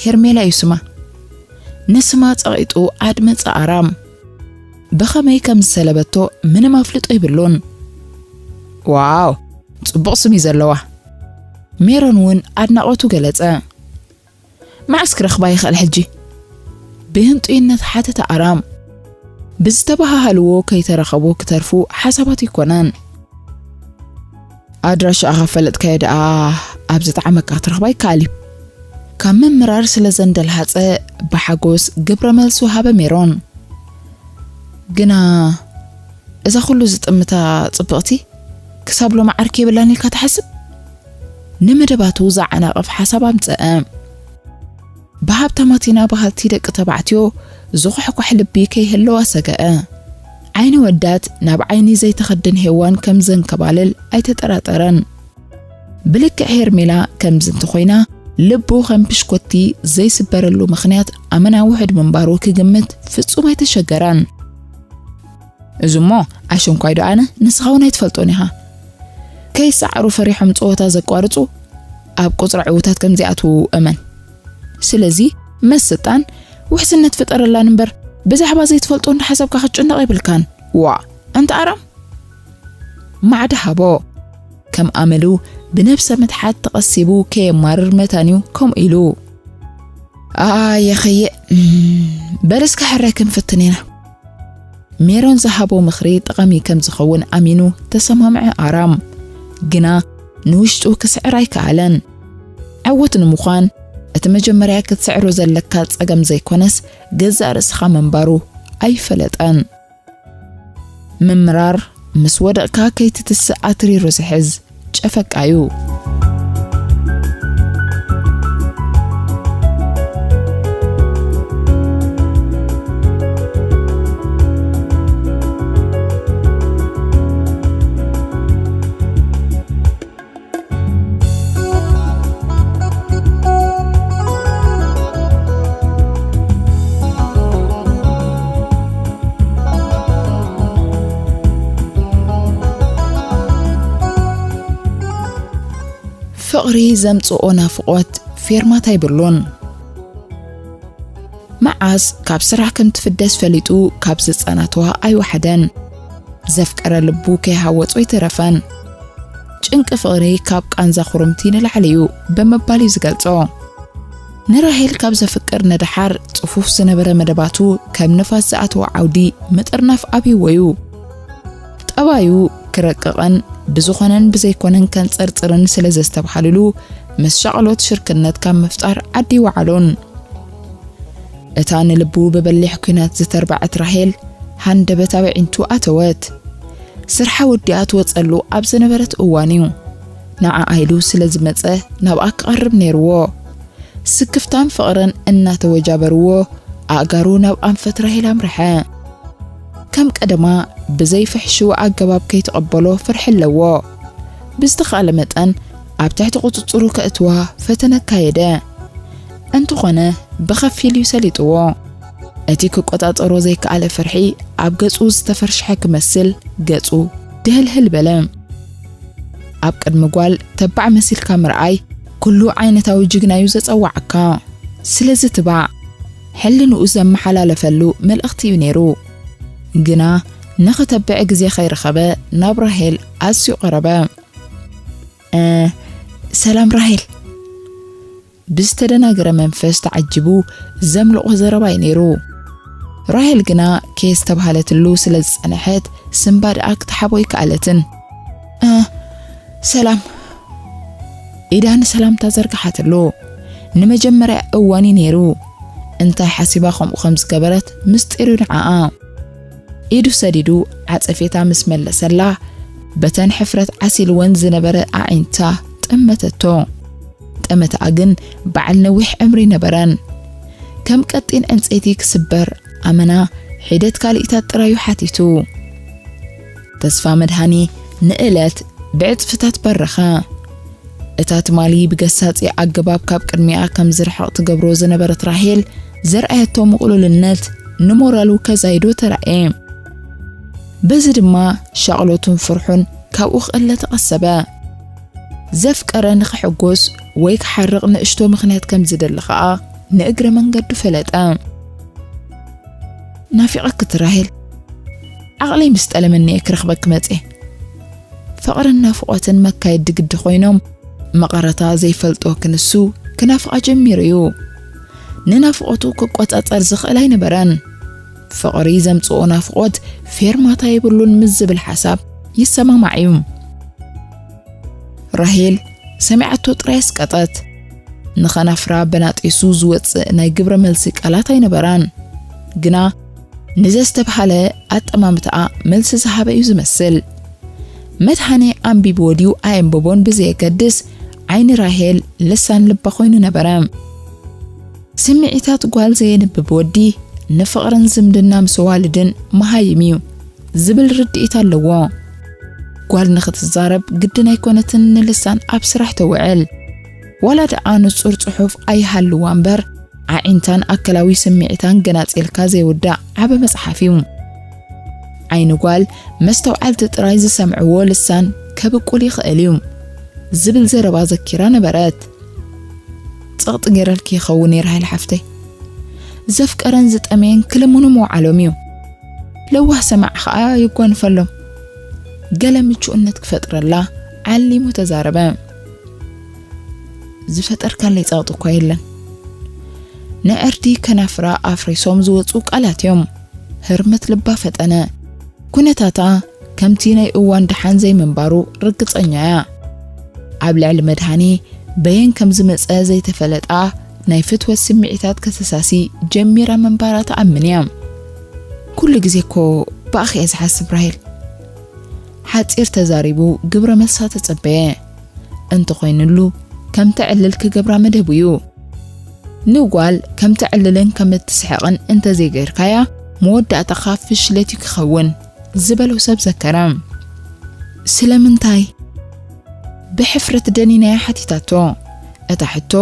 ሄርሜላ እዩ ስማ። ንስማ ጸቒጡ ኣድመጸ ኣራም። ብኸመይ ከም ዝሰለበቶ ምንም ኣፍልጦ ይብሉን። ዋው፣ ጽቡቕ ስም እዩ ዘለዋ። ሜሮን እውን ኣድናቖቱ ገለጸ። መዓስ ክረኽባ ይኽእል ሕጂ? ብህንጡይነት ሓተተ ኣራም። ብዝተበሃሃልዎ ከይተረኸቡ ክተርፉ ሓሳባት ኣይኮነን። ኣድራሻኣ ካብ ፈለጥካዮ ደኣ ኣብ ዝጠዓመካ ክትረኽባ ይከኣል እዩ። ካብ ምምራር ስለ ዘንደልሃጸ ብሓጎስ ግብረ መልሲ ወሃበ ሜሮን። ግና እዛ ኩሉ ዝጥምታ ጽብቕቲ ክሳብ ሎሚ ዓርኪ የብላን ኢልካ ትሓስብ? ንመደባቱ ዘዓናቕፍ ሓሳብ ኣምጸአ። ብሃብታማት ኢና በሃልቲ ደቂ ተባዕትዮ ዝኹሕኳሕ ልቢ ከይህልዋ ሰገአ። ዓይኒ ወዳት ናብ ዓይኒ ዘይተኸድን ሄዋን ከም ዘንከባልል ኣይተጠራጠረን። ብልክዕ ሄርሜላ ከምዚ እንተኾይና ልቡ ከም ብሽኮቲ ዘይስበረሉ ምኽንያት ኣመና ውሑድ ምንባሩ ክግምት ፍጹም ኣይተሸገረን። እዚ እሞ ኣሸንኳይ ዶ ኣነ ንስኻ እውን ኣይትፈልጦን ኢኻ። ከይሰዓሩ ፈሪሖም ጸወታ ዘቋርጹ ኣብ ቁጽሪ ዕዉታት ከም ዚኣትዉ እመን። ስለዚ መስጣን ውሕስነት ፍጠረላን እምበር ብዛዕባ ዘይትፈልጦ እንዳሓሰብካ ክትጭነቕ የብልካን። ዋ ኣንታ ኣራም። ማዕዳ ሃቦ። ከም ኣመሉ ብነብሰ ምትሓት ተቐሲቡ ከየማርር መታን እዩ ከምኡ ኢሉ። ኣየኸየ። በል እስከ ሕራይ ክንፍትን ኢና። ሜሮን ዝሃቦ ምኽሪ ጠቓሚ ከም ዝኸውን ኣሚኑ ተሰማምዐ ኣራም። ግና ንውሽጡ ክስዕር ኣይከኣለን። ዕዉት ንምዃን እቲ መጀመርያ ክትስዕሮ ዘለካ ጸገም ዘይኮነስ ገዛእ ርእስኻ ምንባሩ ኣይፈለጠን። ምምራር ምስ ወደቕካ ከይትትስእ ኣትሪሩ ዝሕዝ ጨፈቃ እዩ። ፍቕሪ ዘምጽኦ ናፍቖት ፌርማታ ኣይብሉን። መዓስ ካብ ስራሕ ከም ትፍደስ ፈሊጡ ካብ ዝጸናትዋ ኣይወሓደን። ዘፍቀረ ልቡ ከይሃወጾ ኣይተረፈን። ጭንቂ ፍቕሪ ካብ ቃንዛ ኩርምቲ ንላዕሊ እዩ ብምባል እዩ ዝገልጾ። ንራሄል ካብ ዘፍቅር ንደሓር ጽፉፍ ዝነበረ መደባቱ ከም ንፋስ ዝኣተወ ዓውዲ ምጥርናፍ ኣብይዎ እዩ። ጠባዩ ክረቅቕን ብዝኾነን ብዘይኮነን ከንጸርጽርን ስለ ዘስተብሃልሉ ምስ ሻቕሎት ሽርክነት ካብ ምፍጣር ዓዲ ይወዓሉን። እታ ንልቡ ብበሊሕ ኲናት ዝተርበዐት ራሄል ሃንደበት ኣብ ኣዒንቱ ኣተወት። ስርሓ ወዲኣ ትወጸሉ ኣብ ዝነበረት እዋን እዩ። ንዓኣ ኢሉ ስለ ዝመጸ ናብኣ ክቐርብ ነይርዎ። ስክፍታን ፍቕርን እናተወጃበርዎ ኣእጋሩ ናብ ኣንፈት ራሄል ኣምርሐ። ከም ቀደማ ብዘይ ፍሕሽው ኣገባብ ከይተቐበሎ ፍርሒ ኣለዎ። ብዝተኻእለ መጠን ኣብ ትሕቲ ቁጽጽሩ ከእትዋ ፈተነ ኣካየደ። እንተኾነ ብኸፊል እዩ ሰሊጥዎ። እቲ ክቆጻጸሮ ዘይከኣለ ፍርሒ ኣብ ገጹ ዝተፈርሸሐ ክመስል ገጹ ድህልህል በለ። ኣብ ቅድሚ ጓል ተባዕ መሲልካ ምርኣይ ኩሉ ዓይነታዊ ጅግና እዩ ዘጸዋዓካ። ስለዚ ትባዕ ሕልንኡ ዘመሓላለፈሉ መልእኽቲ እዩ ነይሩ። ግና ንኽተብዕ ግዜ ከይረኸበ ናብ ራሄል ኣዝዩ ቀረበ። "እ፣ ሰላም ራሄል?" ብዝተደናገረ መንፈስ ተዓጂቡ ዘምልቖ ዘረባ እዩ ነይሩ። ራሄል ግና ከየስተብሃለትሉ ስለ ዝጸንሐት ስምባ ደኣ ክትሓቦ ኣይከኣለትን። "እ፣ ሰላም?" ኢዳ ንሰላምታ ዘርግሓትሉ። ንመጀመርያ እዋን እዩ ነይሩ። እንታይ ሓሲባ ከምኡ ከም ዝገበረት ምስጢር እዩ ንዓኣ። ኢዱ ሰዲዱ ዓጸፌታ ምስ መለሰላ፣ በተን ሕፍረት ዓሲልወን ዝነበረ ኣዒንታ ጠመተቶ። ጠመትኣ ግን በዓል ነዊሕ ዕምሪ ነበረን። ከም ቀጢን ዕንጸይቲ ክስበር ኣመና ሒደት ካልኢታት ጥራዩ ሓቲቱ። ተስፋ መድሃኔ ንእለት ብዕጽፍታት በረኸ። እታ ትማሊ ብገሳጺ ኣገባብ ካብ ቅድሚኣ ከም ዝርሕቕ ትገብሮ ዝነበረት ራሄል ዘርኣየቶ ምቕሉልነት ንሞራሉ ከዛይዶ ተራእየ። በዚ ድማ ሻቕሎቱን ፍርሑን ካብኡ ክእለ ተቐሰበ። ዘፍቀረ ንኽሕጎስ ወይ ክሓርቕ ንእሽቶ ምኽንያት ከም ዝደሊ ኸኣ ንእግረ መንገዱ ፈለጠ። ናፊቐኪ ራሄል፣ ዓቕለይ ምስ ጠለመኒ እየ ክረኽበኪ መጽየ። ፍቕርን ናፍቖትን መካየዲ ግዲ ኮይኖም፣ መቐረታ ዘይፈልጦ ክንሱ ክናፍቓ ጀሚሩ እዩ። ንናፍቖቱ ክቆጻጸር ዝኽእል ኣይነበረን። ፍቕሪ ዘምጽኦ ናፍቖት ፌርማታ የብሉን ምስ ዝብል ሓሳብ ይሰማማዕ እዩ። ራሄል ሰሚዓቶ ጥራይ ኣስቀጠት። ንኸናፍራ በናጢሱ ዝወጽእ ናይ ግብረ መልሲ ቃላት ኣይነበራን። ግና ንዘስተብሃለ ኣጠማምታኣ መልሲ ዝሃበ እዩ ዝመስል። መድሃኔ ኣንቢብዎ ድዩ ኣየንበቦን ብዘየገድስ፣ ዓይኒ ራሄል ልሳን ልባ ኮይኑ ነበረ። ስምዒታት ጓል ዘየንብብ ወዲ ንፍቕርን ዝምድና ምስ ኣዋልድን መሃይም እዩ ዝብል ርድኢት ኣለዎ። ጓል ንኽትዛረብ ግድን ኣይኮነትን ንልሳን ኣብ ስራሕ ተውዕል። ዋላ ደኣ ንጹር ጽሑፍ ኣይሃልዋ እምበር፣ ኣዒንታን ኣካላዊ ስምዒታን ገናጺልካ ዘይውዳእ ዓቢ መጽሓፍ እዩ። ዓይኒ ጓል መስተውዓልቲ ጥራይ ዝሰምዕዎ ልሳን ከብቁል ይኽእል እዩ ዝብል ዘረባ ዘኪራ ነበረት። ጸቕጢ ገይረልኪ ይኸውን ራሄል ሓፍተይ። ዘፍቀረን ዝጠመየን ክልምኑ ምውዓሎም እዩ። ለዋህ ሰማዕ ኸኣ ይጓንፈሎም። ገለ ምቹእነት ክፈጥረላ ዓሊሙ ተዛረበ። ዝፈጠርካለይ ጸቕጢ እኳ የለን። ንዕርዲ ከናፍራ ኣፍሪሶም ዝወጹ ቃላት እዮም። ህርመት ልባ ፈጠነ። ኩነታታ ከምቲ ናይ እዋን ደሓን ዘይምንባሩ ርግጸኛ እያ። ኣብ ልዕሊ መድሃኔ በየን ከም ዝመጸ ዘይተፈለጣ ናይ ፍትወት ስምዒታት ከተሳሲ ጀሚራ ምንባራ ትኣምን እያ። ኩሉ ግዜ እኮ ብኣኺ እየ ዝሓስብ ራሄል። ሓጺር ተዛሪቡ ግብረ መልሳ ተጸበየ። እንተኾይኑሉ ከም ተዕልል ክገብራ መደቡ እዩ። ንጓል ከም ተዕልልን ከም እትስሕቕን እንተዘይገይርካያ መወዳእታኻ ፍሽለት እዩ ክኸውን ዝበሎ ሰብ ዘከረ። ስለምንታይ? ብሕፍረት ደኒናያ ሓቲታቶ። እታ ሕቶ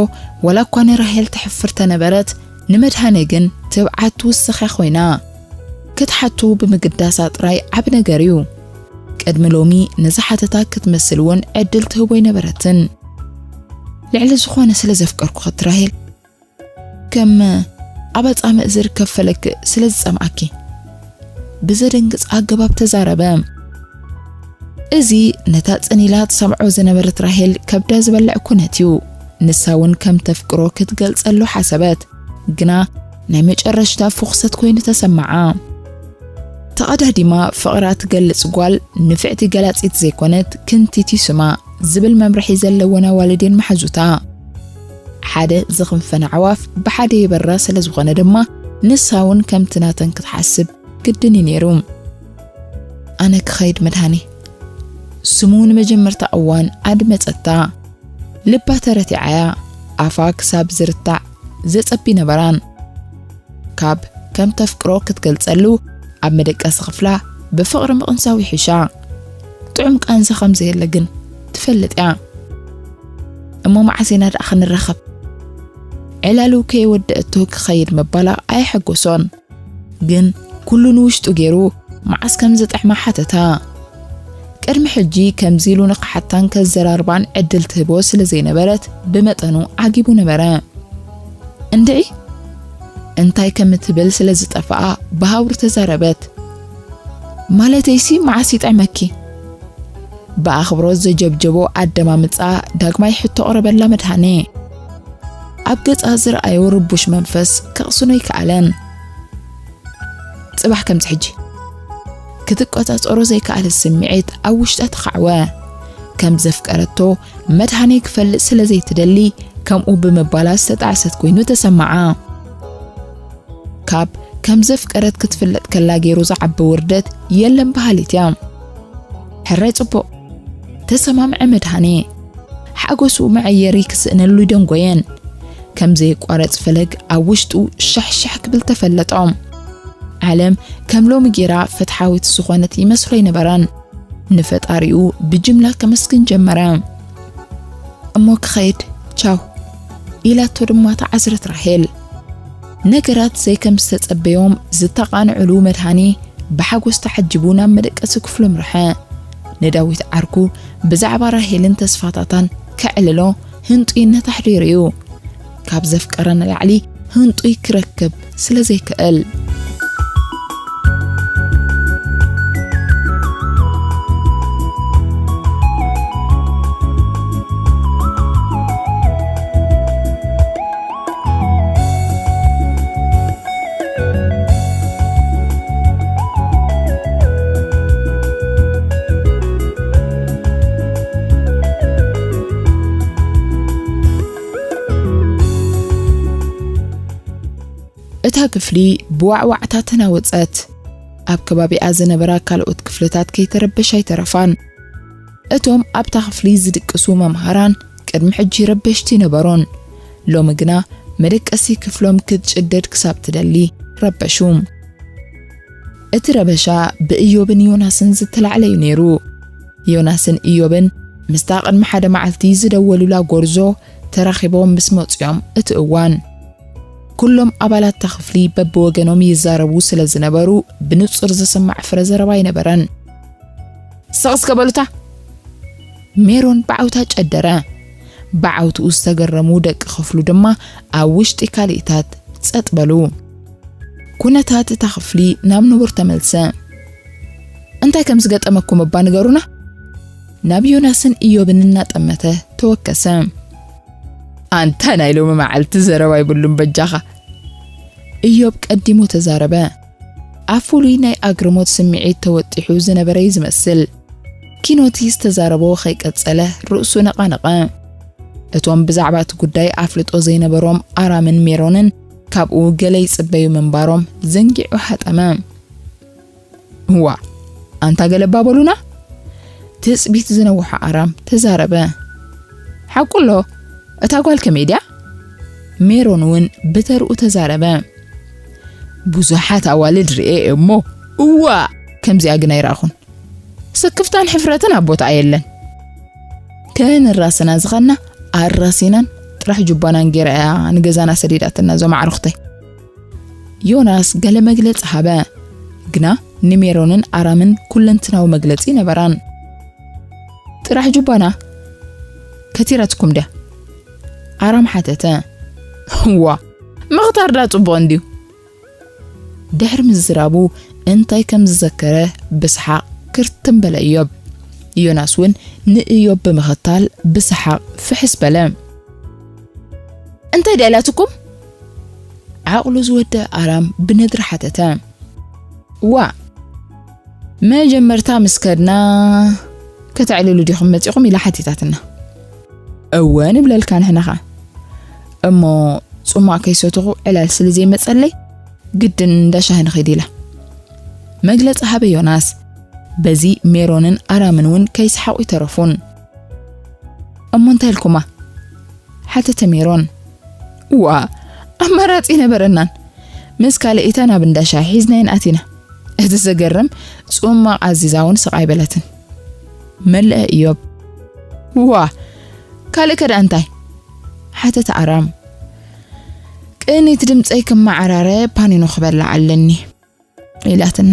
ዋላ እኳ ንራሄል ተሕፍር ተነበረት፣ ንመድሃኔ ግን ትብዓት ትውስኽ ኮይና። ክትሓቱ ብምግዳሳ ጥራይ ዓቢ ነገር እዩ። ቅድሚ ሎሚ ነዚ ሓተታ ክትመስል እውን ዕድል ትህቦ ኣይነበረትን። ልዕሊ ዝኾነ ስለ ዘፍቀርኩ ኸትራሄል፣ ከም ኣብ ኣጻምእ ዝርከብ ፈለግ ስለ ዝጸምኣኪ፣ ብዘደንግጽ ኣገባብ ተዛረበ። እዚ ነታ ጽን ኢላ ትሰምዖ ዝነበረት ራሄል ከብዳ ዝበልዕ ኩነት እዩ። ንሳ እውን ከም ተፍቅሮ ክትገልጸሉ ሓሰበት፣ ግና ናይ መጨረሽታ ፍኹሰት ኮይኑ ተሰምዓ። ተቐዳዲማ ፍቕራ ትገልጽ ጓል ንፍዕቲ ገላጺት ዘይኮነት ክንቲት ይስማ ዝብል መምርሒ ዘለወን ኣዋልዴን መሓዙታ። ሓደ ዝኽንፈን ኣዕዋፍ ብሓደ ይበራ ስለ ዝኾነ ድማ ንሳ እውን ከምቲ ናተን ክትሓስብ ግድን እዩ ነይሩ። ኣነ ክኸይድ መድሃኔ። ስሙ ንመጀመርታ እዋን ኣድመጸታ። ልባ ተረቲዓያ ኣፋ ክሳብ ዝርታዕ ዘጸቢ ነበራን። ካብ ከም ተፍቅሮ ክትገልጸሉ ኣብ መደቀሲ ክፍላ ብፍቕሪ ምቕንሳው ይሕሻ። ጥዑም ቃንዛ ከም ዘየለ ግን ትፈልጥ እያ። እሞ መዓስ ኢና ደኣ ክንራኸብ? ዕላሉ ከይወደአቶ ክኸይድ ምባላ ኣየሐጎሶን። ግን ኩሉ ንውሽጡ ገይሩ መዓስ ከም ዝጥዕማ ሓተታ። ቅድሚ ሕጂ ከምዚ ኢሉ ንኽሓታን ከዘራርባን ዕድል ትህቦ ስለ ዘይነበረት ብመጠኑ ዓጊቡ ነበረ። እንድዒ እንታይ ከም እትብል ስለ ዝጠፍኣ ብሃውሪ ተዛረበት። ማለተይሲ መዓስ ይጥዕመኪ? ብኣኽብሮት ዘጀብጀቦ ኣደማምጻ ዳግማይ ሕቶ ኣቕረበላ መድሃኔ። ኣብ ገጻ ዝረኣዮ ርቡሽ መንፈስ ከቕስኖ ኣይከኣለን። ጽባሕ ከምዚ ሕጂ። ክትቆጻጸሮ ዘይከኣለ ስምዒት ኣብ ውሽጣ ተኻዕወ። ከም ዘፍቀረቶ መድሃኔ ክፈልጥ ስለ ዘይትደሊ ከምኡ ብምባላ ዝተጣዕሰት ኮይኑ ተሰምዓ። ካብ ከም ዘፍቀረት ክትፍለጥ ከላ ገይሩ ዝዓቢ ውርደት የለን በሃሊት እያ። ሕራይ ጽቡቕ። ተሰማምዐ መድሃኔ። ሓጎሱ መዐየሪ ክስእነሉ ይደንጎየን። ከም ዘየቋረጽ ፈለግ ኣብ ውሽጡ ሻሕሻሕ ክብል ተፈለጦ። ዓለም ከም ሎሚ ጌራ ፍትሓዊት ዝኾነት ይመስሎ ኣይነበራን። ንፈጣሪኡ ብጅምላ ከመስግን ጀመረ። "እሞ ክኸይድ፣ ቻው" ኢላቶ ድማ ተዓዝረት ራሄል። ነገራት ዘይከም ዝተጸበዮም ዝተቓንዕሉ መድሃኔ ብሓጎስ ተዓጂቡ ናብ መደቀሲ ክፍሉ ኣምርሐ። ንዳዊት ዓርኩ ብዛዕባ ራሄልን ተስፋታታን ከዕልሎ ህንጡይነት ኣሕዲሩ እዩ። ካብ ዘፍቀረ ንላዕሊ ህንጡይ ክረክብ ስለ ዘይክእል። እታ ክፍሊ ብዋዕዋዕታ ተናወጸት። ኣብ ከባቢኣ ዝነበራ ካልኦት ክፍልታት ከይተረበሻ ኣይተረፋን። እቶም ኣብታ ክፍሊ ዝድቅሱ መምሃራን ቅድሚ ሕጂ ረበሽቲ ነበሩን። ሎሚ ግና መደቀሲ ክፍሎም ክትጭደድ ክሳብ ትደሊ ረበሹ። እቲ ረበሻ ብእዮብን ዮናስን ዝተላዕለ እዩ ነይሩ። ዮናስን እዮብን ምስታ ቅድሚ ሓደ መዓልቲ ዝደወሉላ ጎርዞ ተራኺቦም ምስ መጽዮም እቲ እዋን፣ ኩሎም ኣባላት እታ ክፍሊ በብወገኖም ይዛረቡ ስለ ዝነበሩ ብንጹር ዝስማዕ ፍረ ዘረባ ኣይነበረን። "ስቕ እስከ በሉታ!" ሜሮን ብዓውታ ጨደረ። ብዓውትኡ ዝተገረሙ ደቂ ክፍሉ ድማ ኣብ ውሽጢ ካልኢታት ጸጥ በሉ። ኩነታት እታ ክፍሊ ናብ ንቡር ተመልሰ። "እንታይ ከም ዝገጠመኩም እባ ንገሩና?" ናብ ዮናስን እዮብን እናጠመተ ተወከሰ። "ኣንታ ናይ ሎሚ መዓልቲ ዘረባ ይብሉን በጃኻ!" እዮብ ቀዲሙ ተዛረበ። ኣብ ፍሉይ ናይ ኣግርሞት ስምዒት ተወጢሑ ዝነበረ እዩ ዝመስል። ኪኖቲ ዝተዛረቦ ከይቀጸለ ርእሱ ነቓነቐ። እቶም ብዛዕባ እቲ ጉዳይ ኣፍልጦ ዘይነበሮም ኣራምን ሜሮንን ካብኡ ገለ ይጽበዩ ምንባሮም ዘንጊዑ ሃጠመ። "እዋ፣ ኣንታ ገለባ በሉና?" ትጽቢት ዝነውሖ ኣራም ተዛረበ። "ሓቁ ኣሎ፣ እታ ጓል ከመይ ድያ?" ሜሮን እውን ብተርኡ ተዛረበ። "ብዙሓት ኣዋልድ ርኤ እሞ፣ እዋ፣ ከምዚኣ ግን ኣይረኣኹን። ስክፍታን ሕፍረትን ኣብ ቦታኣ የለን። ከነራስና ዝኸና ኣራሲናን ጥራሕ ጁባናን ጌራ እያ ንገዛና ሰዲዳትና፣ እዞም ኣዕሩኽተይ።" ዮናስ ገለ መግለጺ ሃበ፣ ግና ንሜሮንን ኣራምን ኩለንትናዊ መግለጺ ነበራን። "ጥራሕ ጁባና ከቲረትኩም ድያ?" ኣራም ሓተተ። "እዋ፣ ምኽታር ዳ ጽቡቕ እንድዩ?" ድሕሪ ምዝራቡ እንታይ ከም ዝዘከረ ብሰሓቕ ክርትም በለ እዮብ። ዮናስ እውን ንእዮብ ብምኽታል ብሰሓቕ ፍሕስ በለ። "እንታይ ድያ ኢላትኩም?" ዓቕሉ ዝወደአ ኣራም ብነድሪ ሓተተ። "ዋ፣ መጀመርታ ምስ ከድና ከተዕልሉ ዲኹም መጺኹም?" ኢላ ሓቲታትና። "እወ ንብለልካ ንሕና ኸኣ። እሞ ጽሟቕ ከይሰተኹ ዕላል ስለ ዘይመጸለይ ግድን እንዳ ሻሂ ንኸይድ" ኢላ መግለጺ ሃበ ዮናስ። በዚ ሜሮንን ኣራምን እውን ከይሰሓቑ ይተረፉን። "እሞ እንታይ ኢልኩማ?" ሓተተ ሜሮን። "እዋ፣ ኣማራጺ ነበረናን። ምስ ካልኣይታ ናብ እንዳ ሻሂ ሒዝናየን ኣቲና። እቲ ዘገርም፣ ጽማቕ ኣዚዛ እውን ስቕ ኣይበለትን።" መለአ እዮብ። "እዋ፣ ካልእ ከ ደኣ እንታይ?" ሓተተ ኣራም። "ቅኒት ድምጸይ ክመዓራረ ፓኒኖ ክበልዕ ኣለኒ" ኢላትና።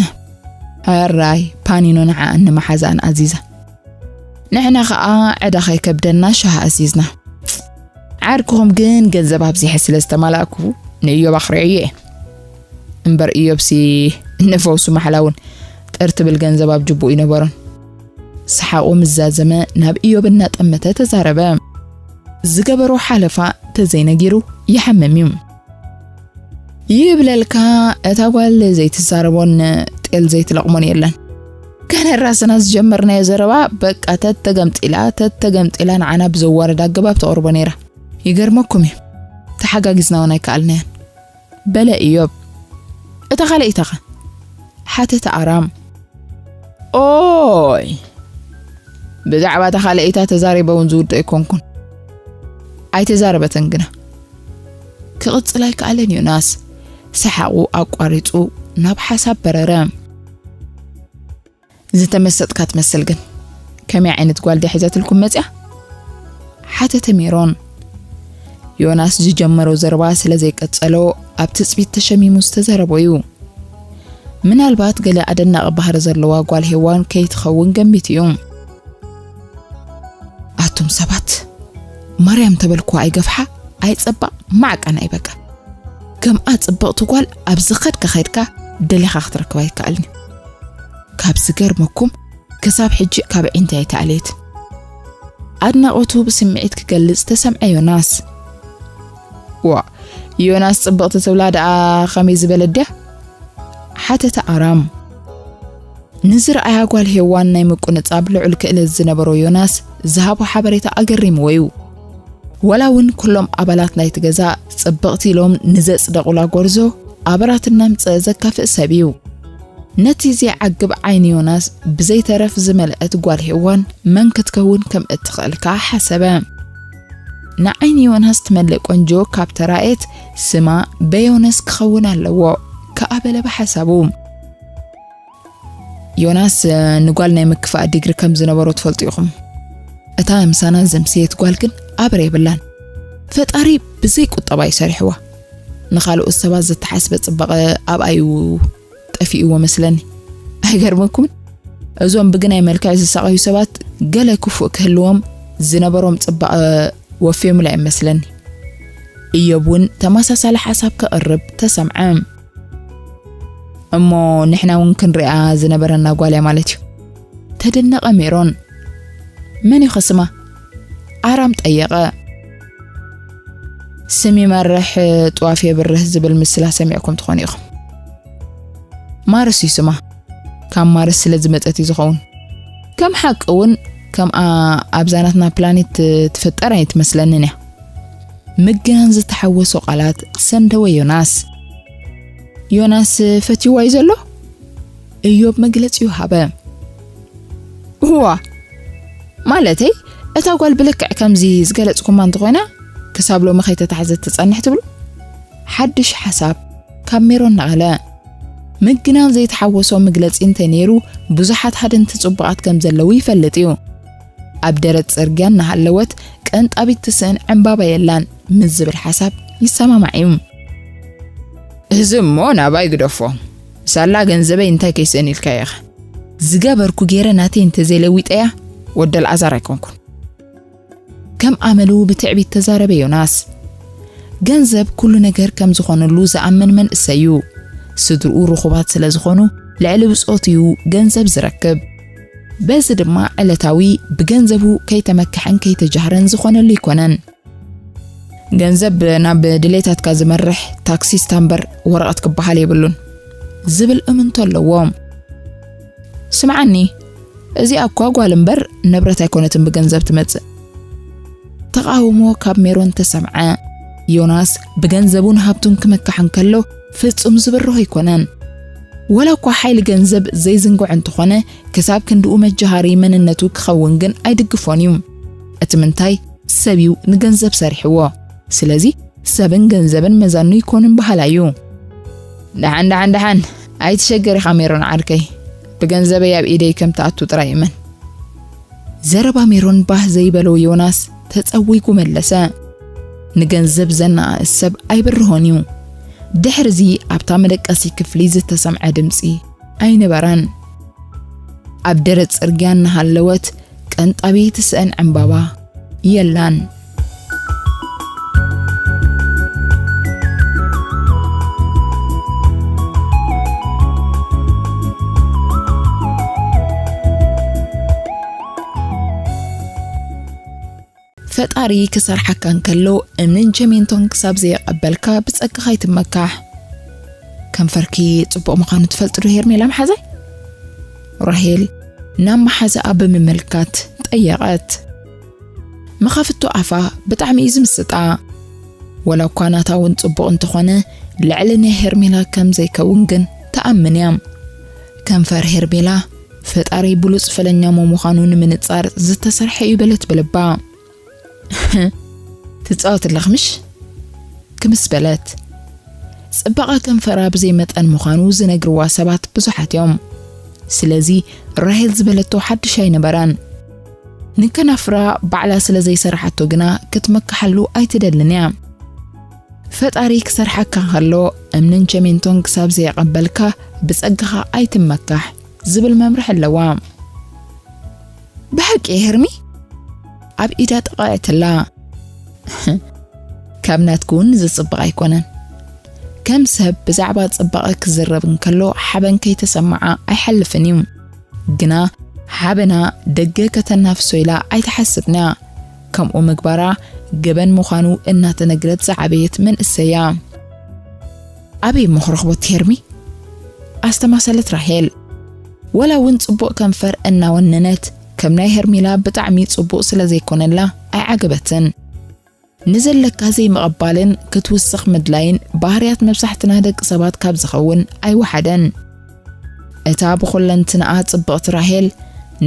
ሕራይ ፓኒኖ ንዓኣን ንመሓዛኣን ኣዚዛ። ንሕና ኸኣ ዕዳ ከይከብደና ሻሂ ኣዚዝና። ዓርክኹም ግን ገንዘብ ኣብዚሐ ስለ ዝተማላእኩ ንእዮብ ኣኽሪዐዮ እየ። እምበር እዮብሲ ንፈውሱ ማሕላ እውን ጥር ትብል ገንዘብ ኣብ ጅቡኡ ኣይነበሮን። ሰሓቑ ምስ ዛዘመ ናብ እዮብ እናጠመተ ተዛረበ። ዝገበሮ ሓለፋ ተዘይነጊሩ ይሓምም እዩ። ይብለልካ፣ እታ ጓል ዘይትዛረቦን ጤል ዘይትለቕሞን የለን። ገና ራስና ዝጀመርናዮ ዘረባ በቃ ተተገምጢላ፣ ተተገምጢላ ንዓና ብዘዋርድ ኣገባብ ተቕርቦ ነይራ። ይገርመኩም እዩ፣ ተሓጋጊዝና እውን ኣይከኣልናያን። በለ እዮብ። እታ ካልኣይታኸ? ሓተተ ኣራም። ኦይ፣ ብዛዕባ እታ ካልኣይታ ተዛሪበ እውን ዝውድእ ኣይኮንኩን። ኣይተዛረበትን ግና። ክቕጽል ኣይከኣለን ዮናስ። ሰሓቑ ኣቋሪጹ ናብ ሓሳብ በረረ። ዝተመሰጥካ ትመስል ግን፣ ከመይ ዓይነት ጓል ድያ ሒዛትልኩም መጽያ? ሓተተ ሜሮን። ዮናስ ዝጀመሮ ዘረባ ስለ ዘይቀጸሎ፣ ኣብ ትጽቢት ተሸሚሙ ዝተዛረቦ እዩ። ምናልባት ገለ ኣደናቒ ባህሪ ዘለዋ ጓል ሄዋን ከይትኸውን ገሚቱ እዩ። ኣቱም ሰባት፣ ማርያም ተበልኩዋ ኣይገፍሓ፣ ኣይጸባቕ፣ ማዕቀን ኣይበቃ። ከምኣ ጽብቕቲ ጓል ኣብ ዝኸድካ ኸድካ ደሊኻ ክትረክባ ኣይከኣልን እዩ። ካብ ዝገርመኩም፣ ክሳብ ሕጂ ካብ ዒንተይ ኣይተኣልየትን። ኣድናቖቱ ብስምዒት ክገልጽ ተሰምዐ ዮናስ። "ዋ፣ ዮናስ ጽብቕቲ ትብላ ደኣ ከመይ ዝበለት ድያ?" ሓተተ ኣራም። ንዝረኣያ ጓል ሄዋን ናይ ምቁንጻብ ልዑል ክእለት ዝነበሮ ዮናስ ዝሃቦ ሓበሬታ ኣገሪምዎ እዩ። ወላ እውን ኩሎም ኣባላት ናይቲ ገዛ ጽብቕቲ ኢሎም ንዘጽደቑላ ጎርዞ ኣበራት እናምጸ ዘካፍእ ሰብ እዩ። ነቲ ዘይዓግብ ዓይኒ ዮናስ ብዘይተረፍ ዝመልአት ጓል ሄዋን መን ክትከውን ከም እትኽእል ከኣ ሓሰበ። ንዓይኒ ዮናስ ትመልእ ቆንጆ ካብ ተራእየት ስማ በዮነስ ክኸውን ኣለዎ ከኣ በለ ብሓሳቡ። ዮናስ፣ እ፣ ንጓል ናይ ምክፋእ ዲግሪ ከም ዝነበሮ ትፈልጡ ኢኹም። እታ ምሳና ዘምሰየት ጓል ግን ኣበር የብላን። ፈጣሪ ብዘይ ቁጠባ እዩ ሰሪሕዋ። ንኻልኦት ሰባት ዝተሓስበ ጽባቐ ኣብኣ እዩ ጠፊእዎ መስለኒ። ኣይገርመኩምን? እዞም ብግናይ መልክዕ ዝሳቐዩ ሰባት ገለ ክፉእ ክህልዎም ዝነበሮም ጽባቐ ወፍዮምላ እዮም መስለኒ። እዮብ እውን ተመሳሳሊ ሓሳብ ከቕርብ ተሰምዐ። እሞ ንሕና እውን ክንሪኣ ዝነበረና ጓል እያ ማለት እዩ። ተደነቐ ሜሮን። መን እዩ ኸ ስማ? ኣራም ጠየቐ። ስም ይመርሕ ጥዋፍ የብርህ ዝብል ምስላ ሰሚዕኩም ትኾኑ ኢኹም። ማርስ እዩ ስማ። ካብ ማርስ ስለ ዝመጸት እዩ ዝኸውን። ከም ሓቂ እውን ከምኣ ኣብዛ ናትና ፕላኔት ትፍጠር ኣይትመስለንን እያ። ምግናን ዝተሓወሶ ቃላት ሰንደወ ዮናስ። ዮናስ ፈትይዋ እዩ ዘሎ? እዮብ መግለጺኡ ሃበ። እዋ፣ ማለተይ፣ እታ ጓል ብልክዕ ከምዚ ዝገለጽኩማ እንተኾይና፣ ክሳብ ሎሚ ከይተታሕዘት ትጸንሕ ትብሉ? ሓድሽ ሓሳብ ካብ ሜሮን ነቐለ። ምግናን ዘይተሓወሶ መግለጺ እንተነይሩ፣ ብዙሓት ሃደንቲ ጽቡቓት ከም ዘለዉ ይፈልጥ እዩ። ኣብ ደረት ጽርግያ እናሃለወት ቀንጣቢት ትስእን ዕምባባ የላን ምስ ዝብል ሓሳብ ይሰማማዕ እዩ። እዚ እሞ ናባይ ግደፎ። ሳላ ገንዘበይ እንታይ ከይስእን ኢልካ ኢኻ? ዝገበርኩ ገይረ ናተይ እንተዘይለዊጠያ ወዲ ኣልዓዛር ኣይኮንኩን። ከም ኣመሉ ብትዕቢት ተዛረበ ዮናስ። ገንዘብ ኩሉ ነገር ከም ዝኾነሉ ዝኣምን መንእሰይ እዩ። ስድርኡ ርኹባት ስለ ዝኾኑ ልዕሊ ብጾቱ እዩ ገንዘብ ዝረክብ። በዚ ድማ ዕለታዊ ብገንዘቡ ከይተመክሐን ከይተጃህረን ዝኾነሉ ኣይኮነን። ገንዘብ ናብ ድሌታትካ ዝመርሕ ታክሲስታ እምበር ወረቐት ክበሃል የብሉን ዝብል እምንቶ ኣለዎ። ስምዓኒ፣ እዚኣ እኳ ጓል እምበር ንብረት ኣይኮነትን ብገንዘብ ትመጽእ። ተቓውሞ ካብ ሜሮን ተሰምዐ። ዮናስ ብገንዘቡን ሃብቱን ክምካሕ እንከሎ ፍጹም ዝብርሆ ኣይኮነን። ወላ እኳ ሓይሊ ገንዘብ ዘይዝንግዖ እንተኾነ፣ ክሳብ ክንድኡ መጀሃሪ መንነቱ ክኸውን ግን ኣይድግፎን እዩ። እቲ ምንታይ ሰብ እዩ ንገንዘብ ሰሪሕዎ። ስለዚ ሰብን ገንዘብን መዛኑ ይኮኑን በሃላይ እዩ። ደሓን፣ ደሓን፣ ደሓን፣ ኣይትሸገር ኢኻ ሜሮን ዓርከይ። ብገንዘበይ ኣብ ኢደይ ከም ትኣቱ ጥራይ እመን። ዘረባ ሜሮን ባህ ዘይበሎ ዮናስ ተጸዊጉ መለሰ። ንገንዘብ ዘነኣእስ ሰብ ኣይብርሆን እዩ። ድሕርዚ ኣብታ መደቀሲ ክፍሊ ዝተሰምዐ ድምጺ ኣይነበረን። ኣብ ደረት ጽርግያ እናሃለወት ቀንጣቢ ትስእን ዕምባባ የላን። ፈጣሪ ክሰርሓካ እንከሎ እምንን ቸሜንቶን ክሳብ ዘየቐበልካ ብጸግኻ ኣይትመካሕ። ከንፈርኪ ጽቡቕ ምዃኑ ትፈልጢ ዶ ሄርሜላ መሓዛይ? ራሄል ናብ መሓዛኣ ብምምልካት ጠየቐት። መኻፍቶ ኣፋ ብጣዕሚ እዩ ዝምስጣ። ወላ እኳ ናታ እውን ጽቡቕ እንተኾነ ልዕሊ ናይ ሄርሜላ ከም ዘይከውን ግን ትኣምን እያ። ከንፈር ሄርሜላ ፈጣሪ ብሉጽ ፈለኛሞ ምዃኑ ንምንጻር ዝተሰርሐ እዩ በለት ብልባ። ትጻወት ኣለኽ ምሽ? ክምስ በለት። ጽባቐ ከንፈራ ብዘይ መጠን ምዃኑ ዝነግርዋ ሰባት ብዙሓት እዮም። ስለዚ ራሄል ዝበለቶ ሓድሽ ኣይነበረን። ንከናፍራ ባዕላ ስለ ዘይሰራሓቶ ግና ክትመካሓሉ ኣይትደልን እያ። ፈጣሪ ክሰርሓካ ከሎ እምንን ቸሜንቶን ክሳብ ዘየቐበልካ ብጸጋኻ ኣይትመካሕ ዝብል መምርሒ ኣለዋ። ብሓቂ ሄርሚ ኣብ ኢዳ ጠቃዕትላ። ካብ ናትኩ እውን ዝጽብቕ ኣይኮነን። ከም ሰብ ብዛዕባ ጽባቐ ክዝረብ እንከሎ ሓበን ከይተሰምዓ ኣይሓልፍን እዩ። ግና ሓበና ደገ ከተናፍሶ ኢላ ኣይትሓስብን እያ። ከምኡ ምግባራ ገበን ምዃኑ እናተነግረት ዝዓበየት መንእሰይ እያ። ኣበይ እሞ ክረኽቦ ሄርሚ? ኣስተማሰለት ራሄል። ወላ እውን ጽቡቕ ከንፈር እናወነነት ከም ናይ ሄርሜላ ብጣዕሚ ጽቡቕ ስለ ዘይኮነላ ኣይዓገበትን። ንዘለካ ዘይምቕባልን ክትውስኽ ምድላይን ባህርያት መብዛሕትና ደቂ ሰባት ካብ ዝኸውን ኣይወሓደን። እታ ብኹለንትንኣ ጽብቕቲ ራሄል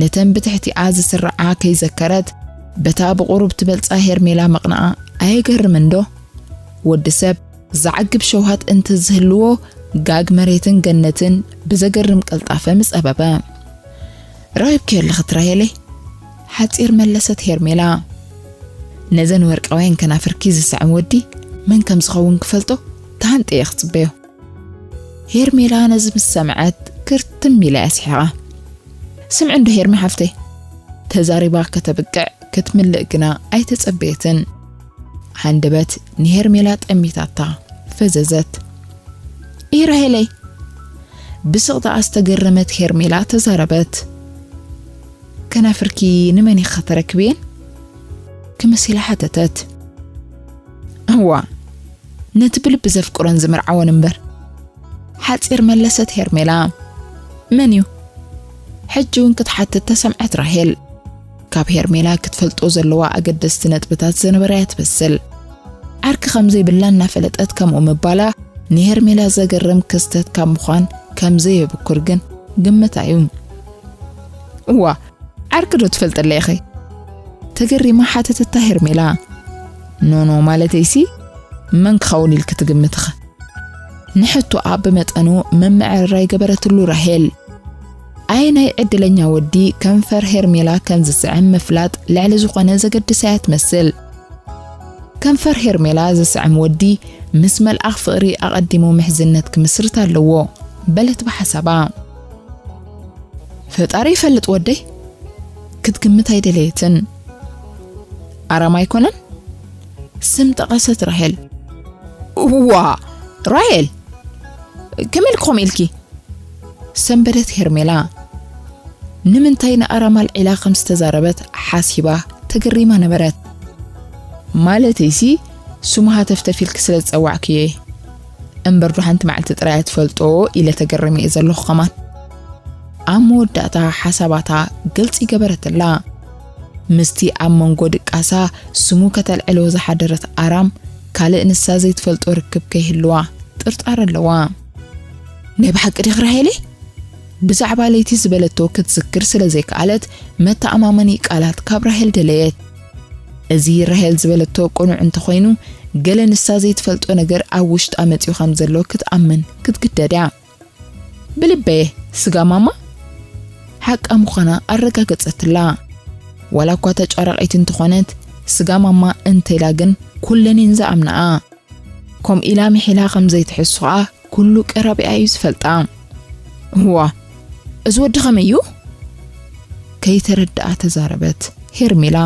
ነተን ብትሕቲኣ ዝስርዓ ከይዘከረት በታ ብቑሩብ ትበልጻ ሄርሜላ ምቕንኣ ኣየገርምን ዶ? ወዲ ሰብ ዝዓግብ ሸውሃት እንተዝህልዎ ጋግ መሬትን ገነትን ብዘገርም ቀልጣፈ ምጸበበ። "ረኺብኪዮ ኣለኺ ራሄለይ?" ሓጺር መለሰት ሄርሜላ። "ነዘን ወርቃውያን ከናፍርኪ ዝስዕም ወዲ መን ከም ዝኸውን ክፈልጦ ተሃንጠ እየ ክጽበዮ።" ሄርሜላ ነዚ ምስ ሰምዐት ክርትም ኢላ እያ ስሒቓ። "ስምዒ እንዶ ሄርሚ ሓፍተይ?" ተዛሪባ ከተብቅዕ ክትምልእ ግና ኣይተጸበየትን። ሃንደበት ንሄርሜላ ጠሚታታ ፈዘዘት። "ኢራሄለይ?" ብስቕታ ዝተገረመት ሄርሜላ ተዛረበት። "ከናፍርኪ ንመን ኢኺ ከተረክብየን?" ክመሲላ ሓተተት። "እዋ፣ ነቲ ብልቢ ዘፍቅሮን ዝምርዓዎን እምበር።" ሓጺር መለሰት ሄርሜላ። "መን እዩ?" ሕጂ እውን ክትሓትት ተሰምዐት ራሄል። ካብ ሄርሜላ ክትፈልጦ ዘለዋ ኣገደስቲ ነጥብታት ዝነበራ እያ ትመስል። ዓርኪ ከም ዘይብላ እናፈለጠት ከምኡ ምባላ ንሄርሜላ ዘገርም ክስተት ካብ ምዃን ከም ዘየብኩር ግን ግምታ እዩ። "እዋ፣ ዓርኪ ዶ ትፈልጥለይ ኢኺ?" ተገሪማ ሓተተታ ሄርሜላ። "ኖ ኖ፣ ማለተይሲ መን ክኸውን ኢልኪ ትግምትኺ?" ንሕቶኣ ብመጠኑ መመዕረራይ ገበረትሉ ራሄል። ኣየናይ ዕድለኛ ወዲ ከንፈር ሄርሜላ ከም ዝስዕም ምፍላጥ ልዕሊ ዝኾነ ዘገድሳ እያ ትመስል። "ከንፈር ሄርሜላ ዝስዕም ወዲ ምስ መልኣኽ ፍቕሪ ኣቐዲሙ ምሕዝነት ክምስርት ኣለዎ" በለት ብሓሳባ። "ፈጣሪ ይፈልጥ ወደይ፣ ክትግምት ኣይደለየትን። ኣራም ኣይኮነን?" ስም ጠቐሰት ራሄል። "እዋ፣ ራሄል፣ ከመይ ኢልኪ ከምኡ ኢልኪ?" ሰንበደት ሄርሜላ። ንምንታይ ንኣራም ኣልዒላ ከም ዝተዛረበት ሓሲባ ተገሪማ ነበረት። "ማለተይሲ ስሙ ሃተፍተፍ ኢልኪ ስለ ዝጸዋዕክዮ እየ። እምበር ዶ ሓንቲ መዓልቲ ጥራይ እያ ትፈልጦ ኢለ ተገሪመ እየ ዘለኹ ከማን።" ኣብ መወዳእታ ሓሳባታ ግልጺ ገበረትላ። ምስቲ ኣብ መንጎ ድቃሳ ስሙ ከተልዕሎ ዝሓደረት ኣራም ካልእ ንሳ ዘይትፈልጦ ርክብ ከይህልዋ ጥርጣረ ኣለዋ። "ናይ ብሓቂ ዲኺ ራሄለይ?" ብዛዕባ ለይቲ ዝበለቶ ክትዝክር ስለ ዘይከኣለት መተኣማመኒ ቃላት ካብ ራሄል ደለየት። እዚ ራሄል ዝበለቶ ቅኑዕ እንተኾይኑ፣ ገለ ንሳ ዘይትፈልጦ ነገር ኣብ ውሽጣ መጺኡ ከም ዘሎ ክትኣምን ክትግደድ እያ። "ብልበየ፣ ስጋ ማማ?" ሓቃ ምዃና ኣረጋገጸትላ። ዋላ እኳ ተጫራቒት እንተኾነት፣ ስጋ ማማ እንተኢላ ግን ኩለን እየን ዝኣምናኣ። ከምኡ ኢላ ምሒላ ከም ዘይትሕሱ ኸኣ ኩሉ ቀረቢኣ እዩ ዝፈልጣ። "እዋ፣ እዚ ወዲ ኸመይ እዩ?" ከይተረድኣ ተዛረበት ሄርሜላ።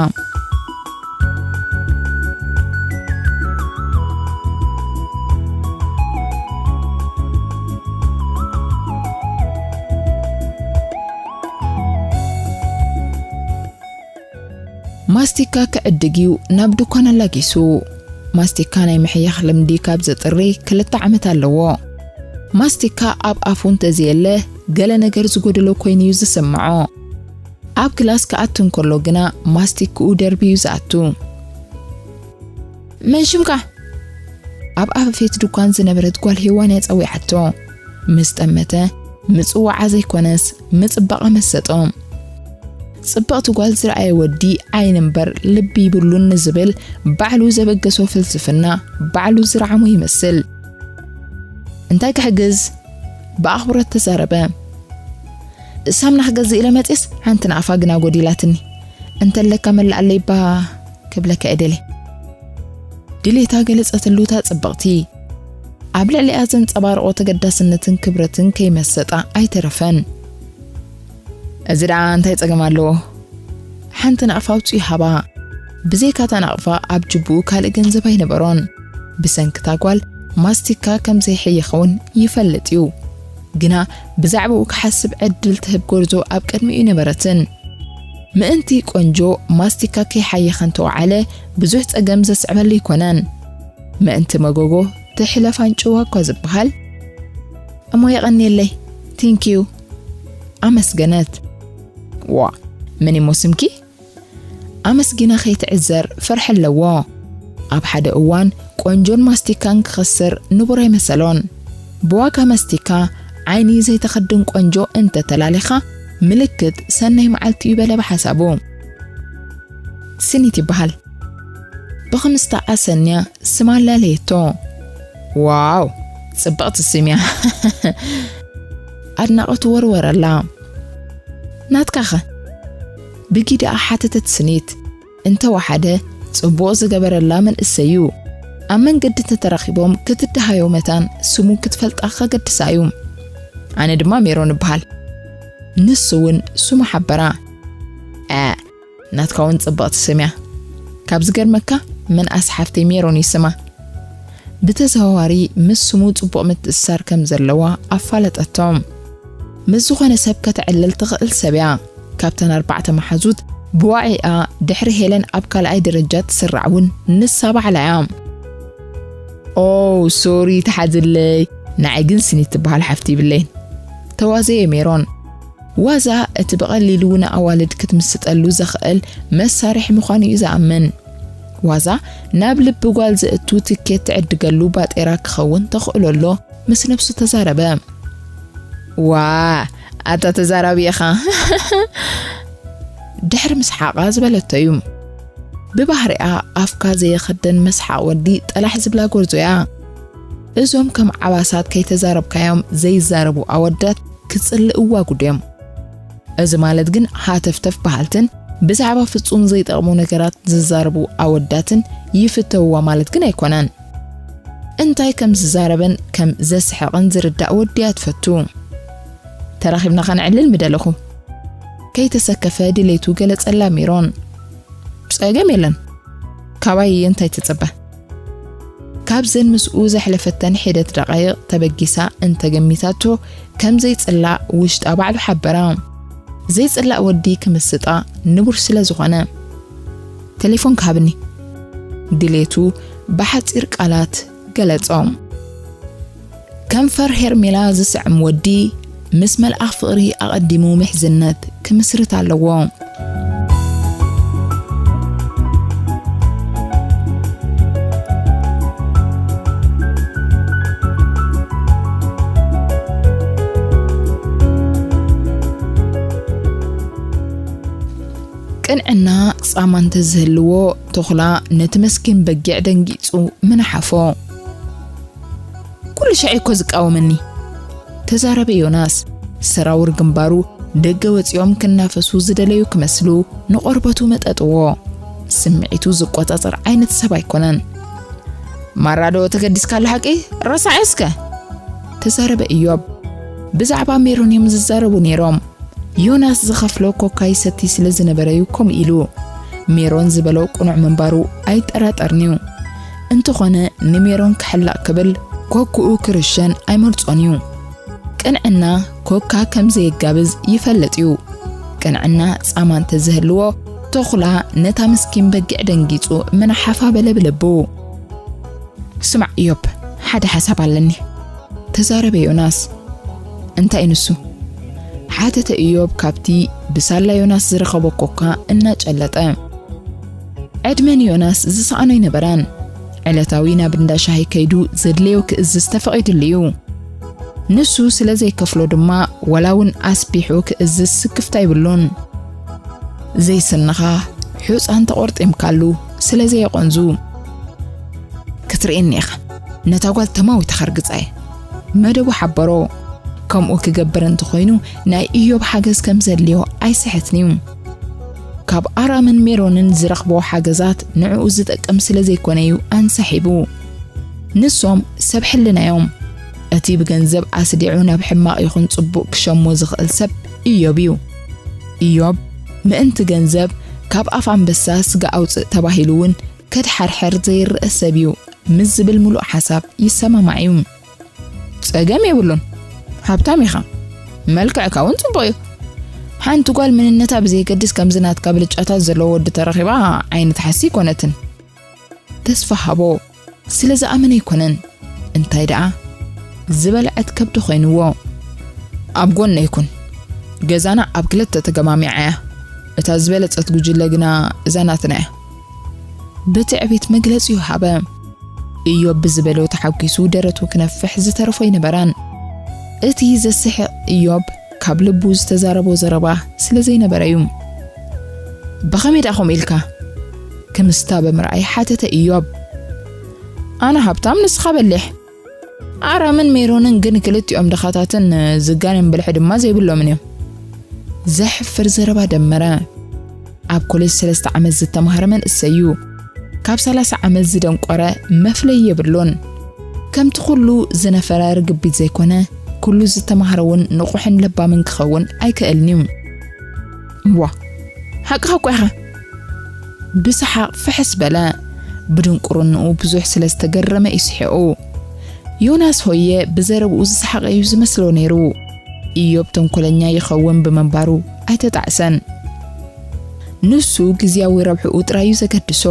ማስቲካ ክዕድግ እዩ ናብ ድኳን ኣላጊሱ። ማስቲካ ናይ ምሕያኽ ልምዲ ካብ ዘጥሪ ክልተ ዓመት ኣለዎ። ማስቲካ ኣብ ኣፉ እንተዘየለ ገለ ነገር ዝጎደሎ ኮይኑ እዩ ዝስምዖ። ኣብ ክላስ ክኣቱ እንከሎ ግና ማስቲክኡ ደርብዩ ዝኣቱ። "መን ሽምካ?" ኣብ ኣፈፌት ድኳን ዝነበረት ጓል ሄዋን እያ ጸዊዓቶ። ምስ ጠመተ ምጽዋዓ ዘይኮነስ ምጽባቐ መሰጦ። ጽብቕቲ ጓል ዝረኣየ ወዲ ዓይኒ እምበር ልቢ ይብሉን ንዝብል ባዕሉ ዘበገሶ ፍልስፍና ባዕሉ ዝረዓሞ ይመስል። እንታይ ክሕግዝ? ብኣኽብሮት ተዛረበ። ሳምና ክገዝእ ኢለ መጺስ ሓንቲ ናቕፋ ግና ጎዲላትኒ። እንተለካ መላኣለይ ባ ክብለካ እየ ደልየ። ድሌታ ገለጸትሉ እታ ጽብቕቲ። ኣብ ልዕሊኣ ዘንጸባርቖ ተገዳስነትን ክብረትን ከይመሰጣ ኣይተረፈን። "እዚ ደኣ እንታይ ጸገም ኣለዎ?" ሓንቲ ናቕፋ ኣውጺኡ ሃባ። ብዘይካታ ናቕፋ ኣብ ጅቡኡ ካልእ ገንዘብ ኣይነበሮን። ብሰንክታ ጓል ማስቲካ ከም ዘይሕየኸ እውን ይፈልጥ እዩ። ግና ብዛዕባኡ ክሓስብ ዕድል ትህብ ጎርዞ ኣብ ቅድሚኡ ኣይነበረትን። ምእንቲ ቆንጆ ማስቲካ ከይሓየኸ እንተወዓለ ብዙሕ ጸገም ዘስዕበሉ ኣይኮነን። ምእንቲ መጎጎ ትሕለፍ ኣንጭዋ እኳ ዝበሃል። "እሞ የቐንየለይ፣ ቴንኪዩ" ኣመስገነት። "ዋ፣ መን እሞ ስምኪ?" ኣመስጊና ከይትዕዘር ፍርሒ ኣለዎ። ኣብ ሓደ እዋን ቆንጆን ማስቲካን ክኸስር ንቡር ኣይመሰሎን። ብዋጋ ማስቲካ ዓይኒ ዘይተኸድን ቆንጆ እንተተላሊኻ ምልክት ሰናይ መዓልቲ እዩ በለ ብሓሳቡ። ስኒት ይበሃል። ብኽምስታ ኣሰንያ ስማ ኣላለየቶ። "ዋው፣ ጽብቕቲ ስም እያ!" ኣድናቖት ወርወረላ። "ናትካኸ?" ብጊዳኣ ሓተተት ስኒት። እንተወሓደ ጽቡቕ ዝገበረላ መንእሰይ እዩ። ኣብ መንገዲ ተተራኺቦም ክትደሃዮ መታን ስሙ ክትፈልጣ ከገድሳ እዩ። "ኣነ ድማ ሜሮን እበሃል።" ንሱ እውን ስሙ ሓበራ። "እ፣ ናትካ እውን ጽብቕቲ ስም እያ። ካብ ዝገርመካ፣ መንኣስ ሓፍተይ ሜሮን እዩ ስማ።" ብተዘዋዋሪ ምስ ስሙ ጽቡቕ ምትእስሳር ከም ዘለዋ ኣፋለጠቶም። ምስ ዝኾነ ሰብ ከተዕልል ትኽእል ሰብ እያ። ካብተን ኣርባዕተ መሓዙት ብዋዒኣ ድሕሪ ሄለን ኣብ ካልኣይ ደረጃ ትስራዕ እውን ንሳ ባዕላ እያ። "ኦ፣ ሶሪ፣ ተሓዝለይ። ንዓይ ግን ስኒት ትበሃል ሓፍቲ ይብለይን።" ተዋዘየ ሜሮን። ዋዛ እቲ ብቐሊሉ ንኣዋልድ ክትምስጠሉ ዘኽእል መሳርሒ ምዃኑ እዩ ዝኣምን። ዋዛ ናብ ልቢ ጓል ዘእቱ ትኬት ትዕድገሉ ባጤራ ክኸውን ተኽእሎ ኣሎ ምስ ነብሱ ተዛረበ። "ዋ፣ ኣታ ተዛራቢ ኢኻ!" ድሕሪ ምስሓቓ ዝበለቶ እዩ። ብባህሪኣ ኣፍካ ዘየኸደን መስሓቕ ወዲ ጠላሕ ዝብላ ጎርዞ እያ። እዞም ከም ዓባሳት ከይተዛረብካዮም ዘይዛረቡ ኣወዳት ክጽልእዋ ጉድ እዮም። እዚ ማለት ግን ሃተፍተፍ በሃልትን ብዛዕባ ፍጹም ዘይጠቕሙ ነገራት ዝዛረቡ ኣወዳትን ይፍተውዋ ማለት ግን ኣይኮነን። እንታይ ከም ዝዛረበን ከም ዘስሕቕን ዝርዳእ ወዲ እያ ትፈቱ። "ተራኺብና ከነዕልል ምደለኹ።" ከይተሰከፈ ድሌቱ ገለጸላ ሜሮን። "ጸገም የለን። ካባይ እንታይ ትጽበ?" ካብዘን ምስኡ ዘሕለፈተን ሒደት ደቓይቕ ተበጊሳ እንተገሚታቶ፣ ከም ዘይጽላእ ውሽጣ ባዕሉ ሓበራ። ዘይጽላእ ወዲ ክምስጣ ንቡር ስለ ዝኾነ። "ቴሌፎን ክሃብኒ?" ድሌቱ ብሓጺር ቃላት ገለጾ። ከንፈር ሄርሜላ ዝስዕም ወዲ ምስ መልኣኽ ፍቕሪ ኣቐዲሙ ምሕዝነት ክምስርት ኣለዎ። ቅንዕና ጻማ እንተዝህልዎ፣ ተኹላ ነቲ መስኪን በጊዕ ደንጊጹ ምንሓፎ። "ኩሉ ሻዕ እኮ ዝቃወመኒ!" ተዛረበ ዮናስ። ሰራውር ግንባሩ ደገ ወጺኦም ክናፈሱ ዝደለዩ ክመስሉ ንቆርበቱ መጠጥዎ። ስምዒቱ ዝቆጻጸር ዓይነት ሰብ ኣይኮነን። "ማራዶ ተገዲስካሉ ሓቂ? ረሳዕ እስከ!" ተዛረበ እዮብ። ብዛዕባ ሜሮን እዮም ዝዛረቡ ነይሮም። ዮናስ ዝኸፍሎ ኮካ ይሰቲ ስለ ዝነበረ እዩ ከምኡ ኢሉ። ሜሮን ዝበሎ ቅኑዕ ምንባሩ ኣይጠራጠርን እዩ። እንተኾነ ንሜሮን ክሕለቕ ክብል ኮክኡ ክርሸን ኣይመርጾን እዩ። ቅንዕና ኮካ ከም ዘየጋብዝ ይፈልጥ እዩ። ቅንዕና ጻማ እንተዝህልዎ፣ ተኹላ ነታ ምስኪን በጊዕ ደንጊጹ ምንሓፋ በለ ብልቡ። "ስማዕ እዮብ፣ ሓደ ሓሳብ ኣለኒ።" ተዛረበ ዮናስ። "እንታይ ንሱ?" ሓተተ እዮብ ካብቲ ብሳላ ዮናስ ዝረኸቦ ኮካ እናጨለጠ። ዕድመ ንዮናስ ዝሰኣኖ ኣይነበረን። ዕለታዊ ናብ እንዳ ሻሂ ከይዱ ዘድለዮ ክእዝዝ ተፈቒዱሉ እዩ። ንሱ ስለ ዘይከፍሎ ድማ ዋላ እውን ኣስቢሑ ክእዝዝ ስክፍታ ኣይብሉን። ዘይስንኻ ሑጻ እንተቖርጢምካሉ ስለ ዘየቖንዙ። "ክትርእየኒ ኢኻ፣ ነታ ጓል ተማዊተ ከርግጻ እየ።" መደቡ ሓበሮ። ከምኡ ክገብር እንተኾይኑ ናይ ኢዮብ ሓገዝ ከም ዘድልዮ ኣይስሕትን'ዩ። ካብ ኣራምን ሜሮንን ዝረኽቦ ሓገዛት ንዕኡ ዝጠቅም ስለ ዘይኮነ'ዩ ኣንሳሒቡ። ንሶም ሰብ ሕልና'ዮም። እቲ ብገንዘብ ኣስዲዑ ናብ ሕማቕ ይኹን ጽቡቕ ክሸሞ ዝኽእል ሰብ ኢዮብ እዩ። ኢዮብ ምእንቲ ገንዘብ ካብ ኣፍ ኣንበሳ ስጋ ኣውጽእ ተባሂሉ እውን ከድሓርሐር ዘይረአ ሰብ እዩ ምስ ዝብል ምሉእ ሓሳብ ይሰማማዕ እዩ። ጸገም የብሉን። ሃብታም ኢኻ። መልክዕካ እውን ጽቡቕ እዩ። ሓንቲ ጓል መንነታ ብዘየገድስ ከምዚ ናትካ ብልጫታት ዘለዎ ወዲ ተረኺባ ዓይኒ ትሓሲ ኣይኮነትን። ተስፋ ሃቦ ስለ ዝኣመነ ኣይኮነን። እንታይ ደኣ ዝበልዐት ከብዲ ኮይንዎ። ኣብ ጎነይ ኩን። ገዛና ኣብ ክልተ ተገማሚዓ እያ። እታ ዝበለጸት ጉጅለ ግና እዛ ናትና እያ። ብትዕቢት መግለጺኡ ሃበ። ኢዮብ ብዝበሎ ተሓጒሱ ደረቱ ክነፍሕ ዝተረፎ ኣይነበረን። እቲ ዘስሕቕ ኢዮብ ካብ ልቡ ዝተዛረቦ ዘረባ ስለ ዘይነበረ እዩ። ብኸመይ ደኣ ከምኡ ኢልካ? ክምስታ ብምርኣይ ሓተተ ኢዮብ። ኣነ ሃብታም፣ ንስኻ በሊሕ። ኣራምን ሜሮንን ግን ክልቲኦም ድኻታትን ዝጋነን ብልሒ ድማ ዘይብሎምን እዮም። ዘሕፍር ዘረባ ደመረ። ኣብ ኮሌጅ ሰለስተ ዓመት ዝተማህረ መንእሰይ እዩ። ካብ ሰላሳ ዓመት ዝደንቆረ መፍለይ የብሉን። ከምቲ ኩሉ ዝነፈረ ርግቢት ዘይኮነ፣ ኩሉ ዝተማህረ እውን ንቑሕን ለባምን ክኸውን ኣይክእልን እዩ። ዋ፣ ሓቅኻ እኮ ኢኻ። ብሰሓቕ ፍሕስ በለ። ብድንቁርንኡ ብዙሕ ስለ ዝተገረመ እዩ ስሒቑ። ዮናስ ሆየ ብዘረብኡ ዝሰሓቐ እዩ ዝመስሎ ነይሩ። ኢዮብ ተንኮለኛ ይኸውን ብምንባሩ ኣይተጣዕሰን። ንሱ ግዝያዊ ረብሕኡ ጥራይ እዩ ዘገድሶ።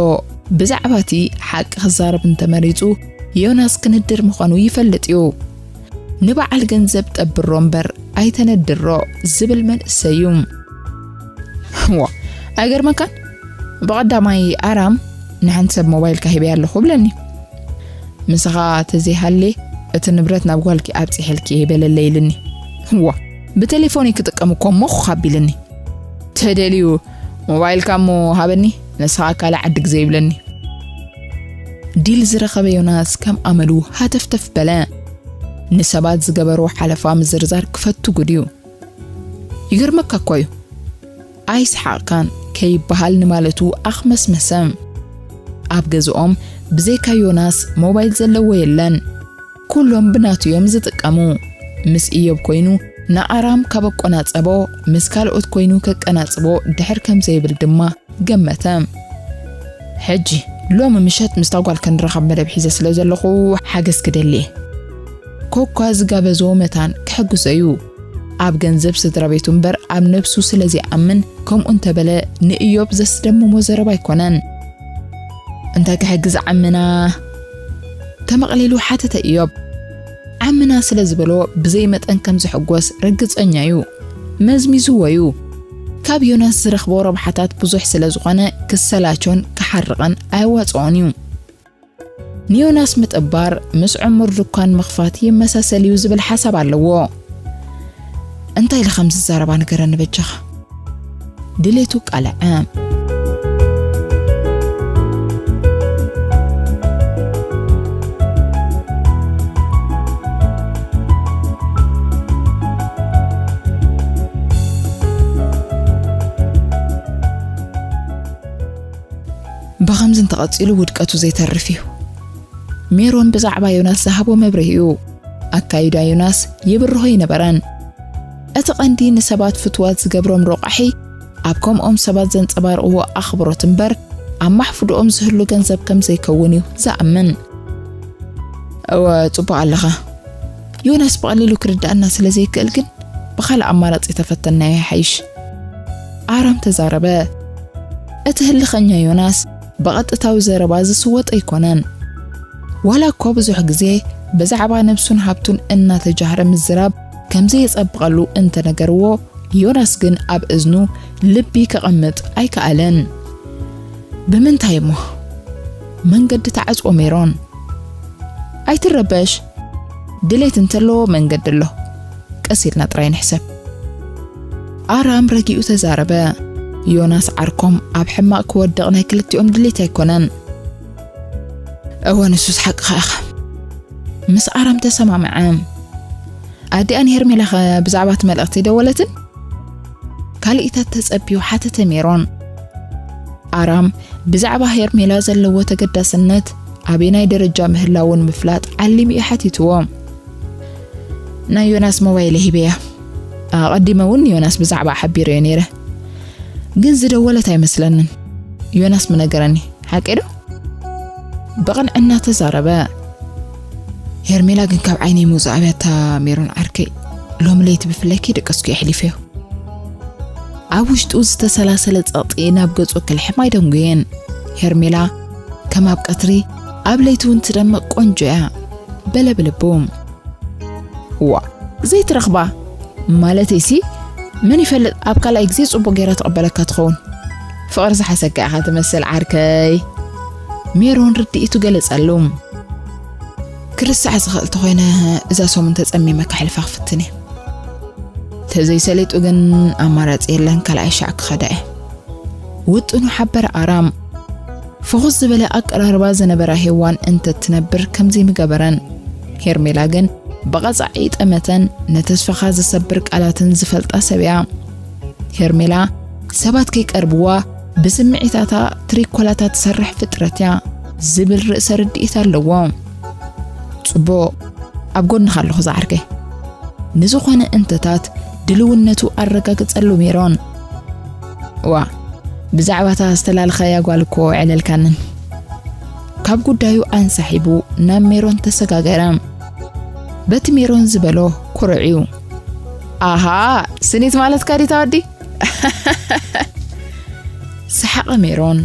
ብዛዕባ እቲ ሓቂ ክዛረብ እንተመሪጹ፣ ዮናስ ክንድር ምዃኑ ይፈልጥ እዩ። ንበዓል ገንዘብ ጠብሮ እምበር ኣይተነድሮ ዝብል መንእሰይ እዩ። ዋ፣ ኣይገርመካን? ብቐዳማይ ኣራም ንሓንቲ ሰብ ሞባይልካ ሂበያ ኣለኹ ብለኒ። ምሳኻ ተዘይሃልየ እቲ ንብረት ናብ ጓልኪ ኣብፂሐልኪ እየ በለለይ ኢልኒ። ዋ፣ ብቴሌፎነይ ክጥቀም እኮ ሞኽ ኣቢልኒ። ተደልዩ ሞባይልካ እሞ ሃበኒ፣ ንስኻ ካልእ ዓዲ ግዘ ይብለኒ። ዲል ዝረኸበ ዮናስ ከም ኣመሉ ሃተፍተፍ በለ። ንሰባት ዝገበሮ ሓለፋ ምዝርዛር ክፈቱ ጉድ እዩ። ይገርመካ እኮ እዩ። ኣይሰሓቕካን ከይበሃል ንማለቱ ኣኽመስመሰ። ኣብ ገዝኦም ብዘይካ ዮናስ ሞባይል ዘለዎ የለን። ኩሎም ብናቱ እዮም ዝጥቀሙ። ምስ ኢዮብ ኮይኑ ንኣራም ካብ ኣቆናጸቦ፣ ምስ ካልኦት ኮይኑ ከቀናጽቦ ድሕር ከም ዘይብል ድማ ገመተ። ሕጂ ሎሚ ምሸት ምስታ ጓል ክንራኸብ መደብ ሒዘ ስለ ዘለኹ ሓገዝ ክደሊ እየ። ኮኳ ዝጋበዞ መታን ክሕግዞ እዩ። ኣብ ገንዘብ ስድራ ቤቱ እምበር ኣብ ነብሱ ስለ ዘይኣምን ከምኡ እንተበለ ንኢዮብ ዘስደምሞ ዘረባ ኣይኮነን። እንታይ ክሕግዝ ዓምና? ተመቕሊሉ ሓተተ ኢዮብ። ዓምና ስለ ዝበሎ ብዘይ መጠን ከም ዝሕጎስ ርግጸኛ እዩ። መዝሚዝዎ እዩ። ካብ ዮናስ ዝረኽቦ ረብሓታት ብዙሕ ስለ ዝኾነ ክሰላቾን ክሓርቕን ኣየዋጽኦን እዩ። ንዮናስ ምጥባር ምስ ዕሙር ድኳን ምኽፋት ይመሳሰል እዩ ዝብል ሓሳብ ኣለዎ። እንታይ ኢለ ከም ዝዛረባ ንገረኒ በጃኻ። ድሌቱ ቃልዐ። ብኸምዚ እንተቐጺሉ ውድቀቱ ዘይተርፍ እዩ። ሜሮን ብዛዕባ ዮናስ ዝሃቦ መብርሂ እዩ። ኣካይዳ ዮናስ ይብርሆ ኣይነበረን። እቲ ቀንዲ ንሰባት ፍትዋት ዝገብሮም ሮቃሒ ኣብ ከምኦም ሰባት ዘንጸባርቕዎ ኣኽብሮት እምበር ኣብ ማሕፉድኦም ዝህሉ ገንዘብ ከም ዘይከውን እዩ ዝኣምን። እወ፣ ጽቡቕ ኣለኻ። ዮናስ ብቐሊሉ ክርድኣና ስለ ዘይክእል ግን ብኻልእ ኣማራጺ ተፈተናዮ ይሓይሽ። ኣራም ተዛረበ። እቲ ህልኸኛ ዮናስ ብቐጥታዊ ዘረባ ዝስወጥ ኣይኮነን። ዋላ እኳ ብዙሕ ግዜ ብዛዕባ ነብሱን ሃብቱን እናተጃህረ ምዝራብ ከም ዘየጸብቐሉ እንተነገርዎ፣ ዮናስ ግን ኣብ እዝኑ ልቢ ከቐምጥ ኣይከኣለን። ብምንታይ እሞ? መንገዲ ተዓጽዎ ሜሮን። ኣይትረበሽ። ድሌት እንተለዎ መንገዲ ኣሎ። ቀስ ኢልና ጥራይ ንሕሰብ። ኣራም ረጊኡ ተዛረበ። ዮናስ ዓርኮም ኣብ ሕማቕ ክወድቕ ናይ ክልቲኦም ድሌት ኣይኮነን። እወ፣ ንሱስ ሓቅኻ ኢኻ። ምስ ኣራም ተሰማምዐ። ኣዲኣን ሄርሜላኸ ብዛዕባ እቲ መልእኽቲ ደወለትን? ካልኢታት ተጸብዩ ሓተተ ሜሮን። ኣራም ብዛዕባ ሄርሜላ ዘለዎ ተገዳስነት ኣበናይ ደረጃ ምህላውን ምፍላጥ ዓሊሙ እዩ ሓቲትዎ። ናይ ዮናስ ሞባይል ሂበያ። ኣቐዲመ እውን ዮናስ ብዛዕባ ሓቢረዮ ነይረ። ግን ዝደወለት ኣይመስለንን። ዮናስ ምነገረኒ። ሓቂ ዶ? ብቕንዕና ተዛረበ። ሄርሜላ ግን ካብ ዓይነይ ምውፃእ ኣብያታ ሜሮን ዓርከይ። ሎሚ ለይቲ ብፍላይ ከይደቀስኩ የሕሊፈዮ። ኣብ ውሽጡ ዝተሰላሰለ ጸቕጢ ናብ ገጹ ክልሕም ኣይደንጉየን። ሄርሜላ ከም ኣብ ቀትሪ ኣብ ለይቲ እውን ትደምቕ ቆንጆ እያ በለ ብልቡ። ዋ ዘይትረኽባ ማለተይሲ መን ይፈልጥ ኣብ ካልኣይ ግዜ ጽቡቕ ገይራ ትቕበለካ ትኸውን። ፍቕሪ ዝሓሰካ ኢኻ ትመስል ዓርከይ። ሜሮን ርድኢቱ ገለጸሉ። ክርስዕ ዝኽእል ተኾይነ እዛ ሰሙን ተጸሚመ ከሕልፋ ክፍትን እየ። ተዘይሰሊጡ ግን ኣማራጺ የለን፣ ካልኣይ ሻዕ ክኸዳ እየ። ውጥኑ ሓበረ ኣራም። ፍኹስ ዝበለ ኣቀራርባ ዝነበራ ሄዋን እንተትነብር ከምዚ ምገበረን። ሄርሜላ ግን ብቐጻዒ ጠመተን ነተስፋኻ ዝሰብር ቃላትን ዝፈልጣ ሰብ እያ። ሄርሜላ ሰባት ከይቀርብዋ ብስምዒታታ ትሪኮላታ ትሰርሕ ፍጥረት እያ ዝብል ርእሰ ርድኢት ኣለዎ። ጽቡቕ፣ ኣብ ጎንኻ ኣለኹ ዝዓርከይ። ንዝኾነ እንተታት ድልውነቱ ኣረጋግጸሉ ሜሮን። ዋ፣ ብዛዕባታ ዝተላልኻያ ጓል እኮ ዕለልካንን። ካብ ጉዳዩ ኣንሳሒቡ ናብ ሜሮን ተሰጋገረ። በቲ ሜሮን ዝበሎ ኩርዕዩ። ኣሃ፣ ስኒት ማለት ካዲታ ወዲ? ሰሓቐ ሜሮን።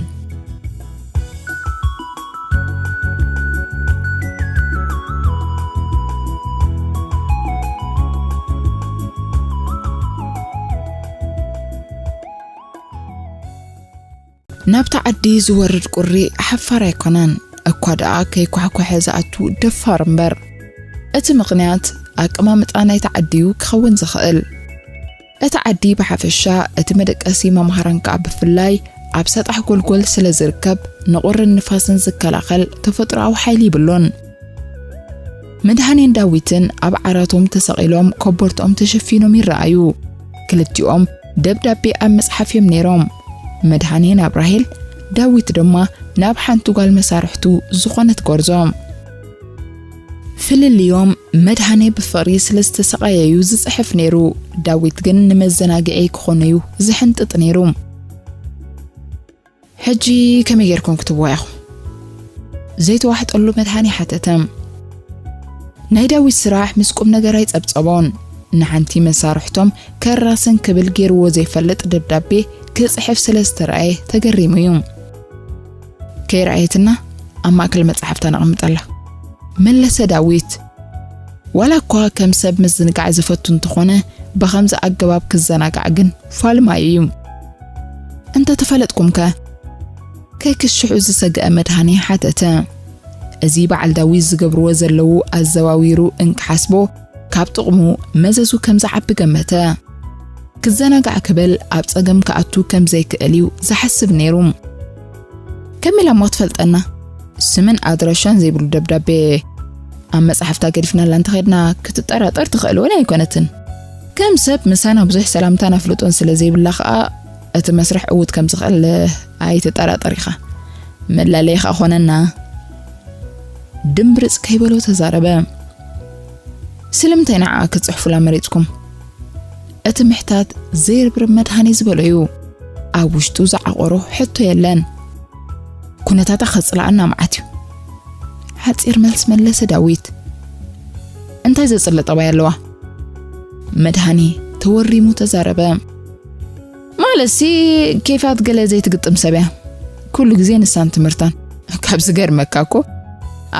ናብታ ዓዲ ዝወርድ ቁሪ ሓፋር ኣይኮነን። እኳ ደኣ ከይኳሕኳሐ ዝኣቱ ደፋር እምበር። እቲ ምኽንያት ኣቀማምጣ ናይቲ ዓዲ'ዩ ክኸውን ዝኽእል። እቲ ዓዲ ብሓፈሻ፣ እቲ መደቀሲ መምሃራን ከኣ ብፍላይ፣ ኣብ ሰጣሕ ጎልጎል ስለ ዝርከብ፣ ንቑርን ንፋስን ዝከላኸል ተፈጥሮኣዊ ሓይሊ ይብሉን። መድሃኔን ዳዊትን ኣብ ዓራቶም ተሰቒሎም ኮቦርትኦም ተሸፊኖም ይረኣዩ። ክልቲኦም ደብዳቤ ኣብ መጽሓፍ እዮም ነይሮም። መድሃኔ ናብ ራሄል፣ ዳዊት ድማ ናብ ሓንቲ ጓል መሳርሕቱ ዝኾነት ጎርዞ። ፍልልዮም መድሃኔ ብፍቕሪ ስለ ዝተሰቓየዩ ዝጽሕፍ ነይሩ። ዳዊት ግን ንመዘናግዒ ክኾነዩ ዝሕንጥጥ ነይሩ። ሕጂ ከመይ ጌርኩም ክትብዋ ኢኹም? ዘይተዋሕጠሉ መድሃኔ ሓተተ። ናይ ዳዊት ስራሕ ምስ ቁም ነገር ኣይጸብጸቦን። ንሓንቲ መሳርሕቶም ከራስን ክብል ጌርዎ ዘይፈልጥ ደብዳቤ ክጽሕፍ ስለ ዝተረኣየ ተገሪሙ እዩ። ከይረኣየትና ኣብ ማእከል መጽሓፍታ ነቐምጠላ። መለሰ ዳዊት። ዋላ እኳ ከም ሰብ ምዝንጋዕ ዝፈቱ እንተኾነ፣ ብኸምዚ ኣገባብ ክዘናጋዕ ግን ፋልማዩ እዩ። እንተተፈለጥኩምከ? ከይክሽሑ ዝሰግአ መድሃኔ ሓተተ። እዚ በዓል ዳዊት ዝገብርዎ ዘለዉ ኣዘዋዊሩ እንክሓስቦ፣ ካብ ጥቕሙ መዘዙ ከም ዝዓቢ ገመተ። ክዘናጋዕ ክብል ኣብ ጸገም ክኣቱ ከም ዘይክእል እዩ ዝሓስብ ነይሩ። ከመይ ኢላ እሞ ትፈልጠና? ስምን ኣድራሻን ዘይብሉ ደብዳቤ ኣብ መጽሓፍታ ገዲፍናላ እንተኸድና ክትጠራጠር ትኽእል እውን ኣይኮነትን። ከም ሰብ ምሳና ብዙሕ ሰላምታን ኣፍልጦን ስለ ዘይብላ ኸኣ እቲ መስርሕ ዕዉት ከም ዝኽእል ኣይትጠራጠር ኢኻ። መላለዪ ኸኣ ኾነና። ድምብርጽ ከይበሎ ተዛረበ። ስለምንታይ ንዓኣ ክትጽሕፉላ መሪጽኩም? እቲ ምሕታት ዘይርብርብ መድሃኔ ዝበሎ እዩ። ኣብ ውሽጡ ዝዓቖሮ ሕቶ የለን። ኩነታታ ከጽልኣና መዓት እዩ። ሓጺር መልሲ መለሰ ዳዊት። እንታይ ዘጽልእ ጠባይ ኣለዋ? መድሃኔ ተወሪሙ ተዛረበ። ማለትሲ ኬፋት ገለ ዘይትግጥም ሰብ እያ። ኩሉ ግዜ ንሳን ትምህርታን። ካብ ዝገርመካ እኮ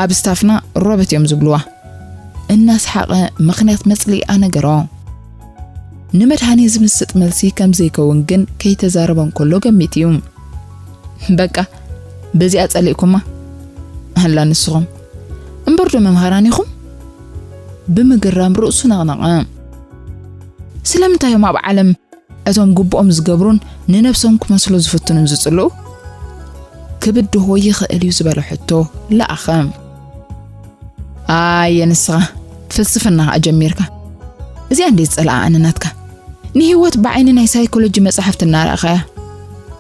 ኣብ ስታፍና ሮበት እዮም ዝብልዋ። እናሰሓቐ ምኽንያት መጽልኢኣ ነገሮ። ንመድሃኔ ዝምስጥ መልሲ ከም ዘይከውን ግን ከይተዛረበ እንከሎ ገሚቱ እዩ። በቃ በዚኣ ጸሊእኩማ። ኣላ ንስኹም እምበር ዶ መምሃራን ኢኹም? ብምግራም ርእሱ ነቕነቐ። ስለምንታይ እዮም ኣብ ዓለም እቶም ግቡኦም ዝገብሩን ንነብሶም ክመስሉ ዝፍትኑን ዝጽልኡ? ክብድሆ ይኽእል እዩ ዝበለ ሕቶ ለኣኸ። ኣየ ንስኻ ፍልስፍና ኸኣ ጀሚርካ። እዚኣ እንዴት ጸላኣ ኣነ ናትካ? ንህይወት ብዓይኒ ናይ ሳይኮሎጂ መጽሓፍቲ እናረኣኻያ።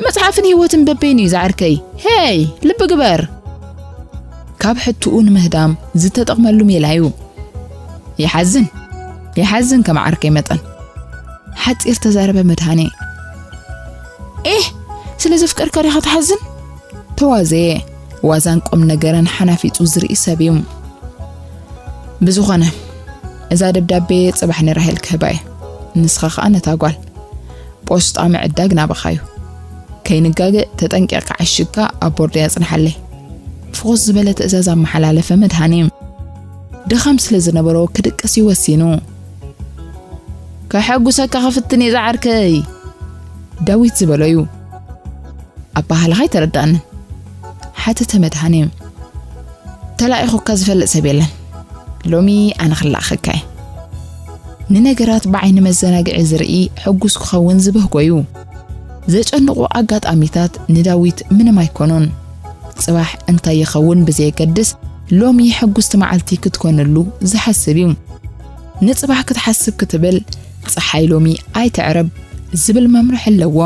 መጽሓፍን ህይወትን በበይኑ እዩ ዝዓርከይ። ሄይ፣ ልቢ ግበር። ካብ ሕትኡ ንምህዳም ዝተጠቕመሉ ሜላ እዩ። ይሓዝን፣ ይሓዝን ከም ዓርከይ መጠን። ሓጺር ተዛረበ መድሃኔ። ኤህ፣ ስለ ዘፍቀርካ ዲኻ ትሓዝን? ተዋዘየ። ዋዛን ቁም ነገርን ሓናፊጹ ዝርኢ ሰብ እዩ። ብዝኾነ፣ እዛ ደብዳቤ ጽባሕ ንራሄል ክህባ እየ። ንስኻ ኸኣ ነታ ጓል። ፖስጣ ምዕዳግ ናባኻ እዩ። ከይንጋገ ተጠንቂቕካ ዓሽግካ ኣብ ቦርደይ ኣጽንሓለይ። ፍኹስ ዝበለ ትእዛዝ ኣመሓላለፈ መድሃኔ። ድኻም ስለ ዝነበሮ ክድቅስ እዩ ወሲኑ። ከሐጉሰካ ክፍትን እየ ዝዓርከይ። ዳዊት ዝበሎ እዩ። ኣባህላኻ ኣይተረዳእንን። ሓተተ መድሃኔ። ተላኢኹካ ዝፈልጥ ሰብ የለን። ሎሚ ኣነ ክለኣኸካ እየ። ንነገራት ብዓይኒ መዘናግዒ ዝርኢ ሕጉስ ክኸውን ዝበህጎ እዩ። ዘጨንቑ ኣጋጣሚታት ንዳዊት ምንም ኣይኮኑን። ጽባሕ እንታይ ይኸውን ብዘየገድስ፣ ሎሚ ሕጉስቲ መዓልቲ ክትኮነሉ ዝሓስብ እዩ። ንጽባሕ ክትሓስብ ክትብል፣ "ጸሓይ ሎሚ ኣይትዕረብ" ዝብል መምርሒ ኣለዎ።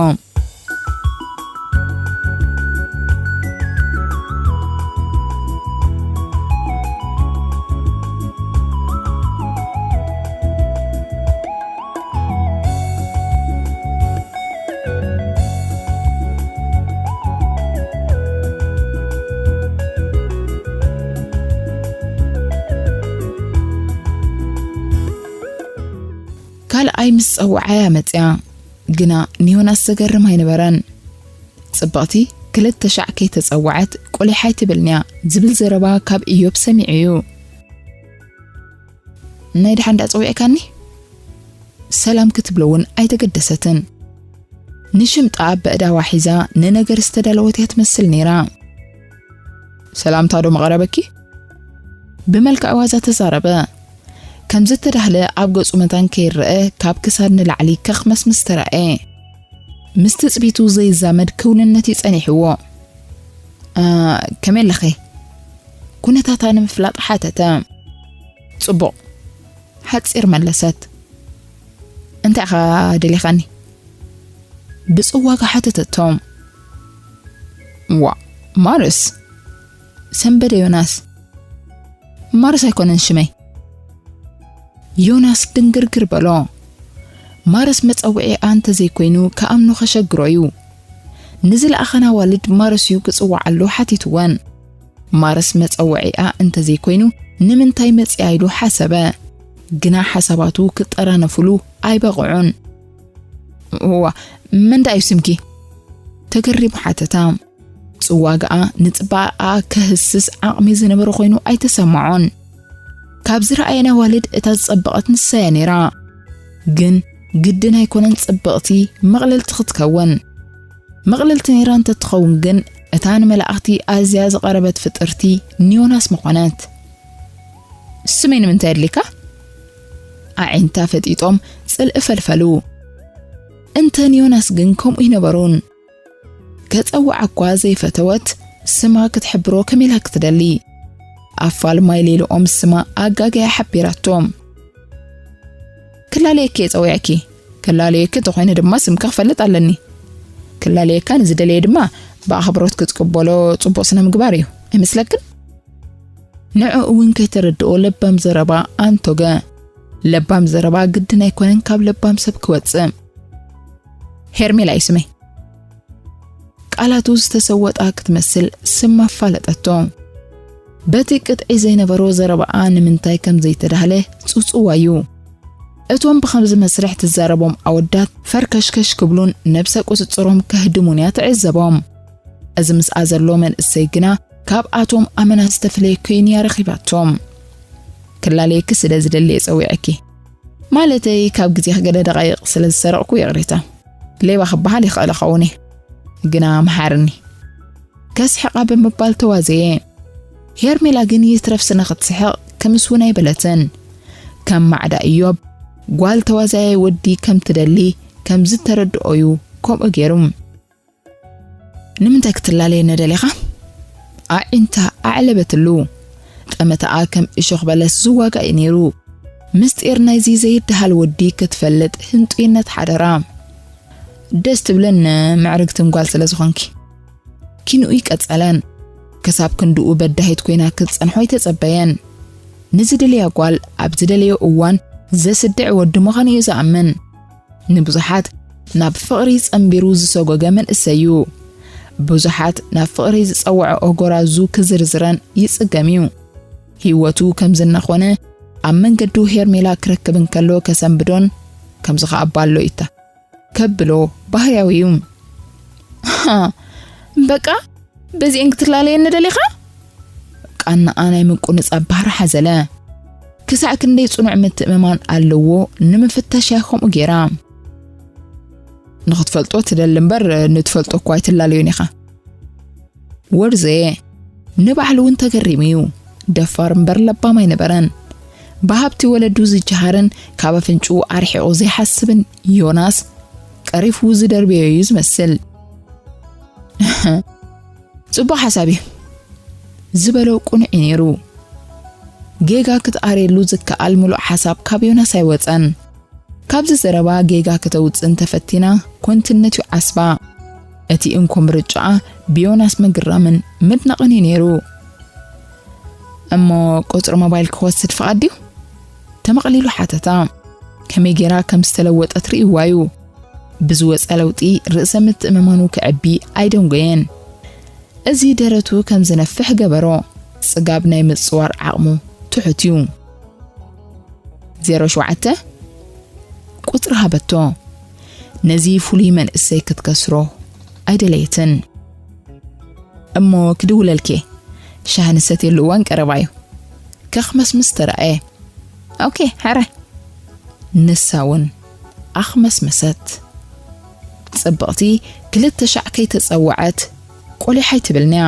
ካልኣይ ምስ ጸውዓያ መጽያ፣ ግና ንዮናስ ዘገርም ኣይነበረን። ጽብቕቲ ክልተ ሻዕ ከይተጸውዐት ቁሊሕ ኣይትብልን'ያ ዝብል ዘረባ ካብ ኢዮብ ሰሚዑ እዩ። ናይ ደሓን ደኣ ጸዊዕካኒ? ሰላም ክትብሎ እውን ኣይተገደሰትን። ንሽምጣ በእዳዋ ሒዛ ንነገር ዝተዳለወት እያ ትመስል ነይራ። ሰላምታ ዶ መቐረበኪ? ብመልክዕ ዋዛ ተዛረበ። ከም ዝተዳህለ ኣብ ገጹ መታን ከይረአ ካብ ክሳድ ንላዕሊ ከኽመስምስ ተራእየ። ምስ ትጽቢቱ ዘይዛመድ ክውንነት እዩ ጸኒሕዎ። "እ፣ ከመይ ኣለኺ?" ኩነታታ ንምፍላጥ ሓተተ። "ጽቡቕ" ሓጺር መለሰት። "እንታይ ኢኻ ደሊኻኒ?" ብጽዋጋ ሓተተቶ። "ዋ፣ ማርስ?" ሰንበደ ዮናስ። "ማርስ ኣይኮነን ሽመይ?" ዮናስ ድንግርግር በሎ። ማርስ መጸውዒኣ እንተዘይኮይኑ ክኣምኖ ከሸግሮ እዩ። ንዝለኣኸን ኣዋልድ ማርስ እዩ ክጽውዓሉ ሓቲትወን። ማርስ መጸውዒኣ እንተዘይኮይኑ ንምንታይ መጺኣ ኢሉ ሓሰበ። ግና ሓሳባቱ ክጠራነፉሉ ኣይበቕዑን። "እዋ፣ መን ደኣ እዩ ስምኪ?" ተገሪሙ ሓተታ። ጽዋጋኣ ንጽባቐኣ ከህስስ ዓቕሚ ዝነበሮ ኮይኑ ኣይተሰምዖን። ካብ ዝረኣየን ኣዋልድ እታ ዝጸበቐት ንሳ እያ ነይራ። ግን ግድን ኣይኮነን ጽብቕቲ መቕለልቲ ክትከውን። መቕለልቲ ነይራ እንተትኸውን ግን እታ ንመላእኽቲ ኣዝያ ዝቐረበት ፍጥርቲ ንዮናስ ምኾነት። "ስመይ ንምንታይ ኣድሊካ?" ኣዒንታ ፈጢጦም ጽልኢ ፈልፈሉ። እንተ ንዮናስ ግን ከምኡ ኣይነበሩን። ከጸውዓ እኳ ዘይፈተወት ስማ ክትሕብሮ ከመይ ኢላ ክትደሊ? ኣፋልማይ ሌልኦም ስማ ኣጋግያ ሓቢራቶ። "ክላለየኪ እየ ጸዊዐኪ። ክላለየኪ እንተኾይነ ድማ ስምኪ ክፈልጥ ኣለኒ። ክላለየካ ንዝደለየ ድማ ብኣኽብሮት ክትቅበሎ ጽቡቕ ስነ ምግባር እዩ። ኣይመስለክን?" ንዕኡ እውን ከይተረድኦ ለባም ዘረባ ኣንቶገ። ለባም ዘረባ ግድን ኣይኮነን ካብ ለባም ሰብ ክወጽእ። "ሄርሜላ እዩ ስመይ።" ቃላቱ ዝተሰወጣ ክትመስል ስማ ኣፋለጠቶ። በቲ ቅጥዒ ዘይነበሮ ዘረባኣ ንምንታይ ከም ዘይተዳህለ ጽውጽዋዩ። እቶም ብኸምዚ መስርሕ ትዛረቦም ኣወዳት ፈርከሽከሽ ክብሉን ነብሰ ቁጽጽሮም ከህድሙን እያ ትዕዘቦም። እዚ ምስኣ ዘሎ መንእሰይ ግና ካብኣቶም ኣመና ዝተፍለየ ኮይኑ እያ ረኺባቶም። "ክላለየኪ ስለ ዝደሊ እየ ጸዊዐኪ። ማለተይ ካብ ግዜኺ ገለ ደቓይቕ ስለ ዝሰረቕኩ ይቕሬታ። ሌባ ክበሃል ይኽእል እኸውን እየ። ግና መሓርኒ።" ከስሕቓ ብምባል ተዋዘየ። ሄርሜላ ግን ይትረፍ ስነ ክትስሕቕ ክምስ እውን ኣይበለትን። ከም ማዕዳ ኢዮብ ጓል ተዋዛያይ ወዲ ከም ትደሊ ከም ዝተረድኦ እዩ ከምኡ ገይሩ። "ንምንታይ ክትላለየኒ ደሊኻ?" ኣዒንታ ኣዕለበትሉ። ጠመታኣ ከም እሾኽ በለስ ዝዋጋ እዩ ነይሩ። ምስጢር ናይዚ ዘይደሃል ወዲ ክትፈልጥ ህንጡይነት ሓደራ። ደስ ትብልን ምዕርግትን ጓል ስለ ዝኾንኪ። ኪንኡ ይቀጸለን። ክሳብ ክንድኡ በዳሂት ኮይና ክትጸንሖ ኣይተጸበየን። ንዝደለያ ጓል ኣብ ዝደለዮ እዋን ዘስድዕ ወዲ ምዃኑ እዩ ዝኣምን። ንብዙሓት ናብ ፍቕሪ ጸንቢሩ ዝሰጎገ መንእሰይ እዩ። ብዙሓት ናብ ፍቕሪ ዝጸውዐኦ ጎራዙ ክዝርዝረን ይጽገም እዩ። ህይወቱ ከም ዝናኾነ ኣብ መንገዱ ሄርሜላ ክረክብ እንከሎ ከሰንብዶን ከምዚ ኸኣ ባሎ ይታ ከብሎ ባህርያዊ እዩ። ሃ፣ በቃ በዚኤን ክትላለየኒ ደሊኻ? ቃናኣ ናይ ምቁንጻብ ባህሪ ሓዘለ። ክሳዕ ክንደይ ጽኑዕ ምትእምማን ኣለዎ ንምፍታሽ እያ ከምኡ ጌራ። ንኽትፈልጦ ትደሊ እምበር ንትፈልጦ እኳ ኣይትላለዮን ኢኻ። ወርዜ ንባዕሉ እውን ተገሪሙ እዩ። ደፋር እምበር ለባም ኣይነበረን። ብሃብቲ ወለዱ ዝጀሃርን ካብ ኣፍንጭኡ ኣርሒቑ ዘይሓስብን ዮናስ ቀሪፉ ዝደርበዮ እዩ ዝመስል። ጽቡቕ ሓሳብ እዩ ዝበሎ ቁኑዕ እዩ ነይሩ። ጌጋ ክትኣርየሉ ዝከኣል ምሉእ ሓሳብ ካብ ዮናስ ኣይወጸን። ካብዚ ዘረባ ጌጋ ከተውጽእ እንተፈቲና ኮንትነት እዩ ዓስባ። እቲ እንኮ ምርጫኣ ብዮናስ ምግራምን ምድናቕን እዩ ነይሩ። እሞ ቁጽሪ ሞባይል ክወስድ ፍቓድ ድዩ? ተመቕሊሉ ሓተታ። ከመይ ጌራ ከም ዝተለወጠት ርእይዋ እዩ። ብዝወጸ ለውጢ ርእሰ ምትእምማኑ ክዕቢ ኣይደንጎየን። እዚ ደረቱ ከም ዝነፍሕ ገበሮ። ጽጋብ ናይ ምጽዋር ዓቕሙ ትሑት እዩ። ዜሮ ሸውዓተ ቁጽሪ ሃበቶ። ነዚ ፍሉይ መንእሰይ ክትከስሮ ኣይደለየትን። እሞ ክድውለልኪ፣ ሻሂ ንሰትየሉ እዋን ቀረባ እዩ። ከኽመስምስ ተራእየ። ኦኬ፣ ሕራይ። ንሳ እውን ኣኽመስመሰት። ጽብቕቲ ክልተ ሻዕ ከይተጸወዐት ቆሊሕ ኣይትብልን'ያ።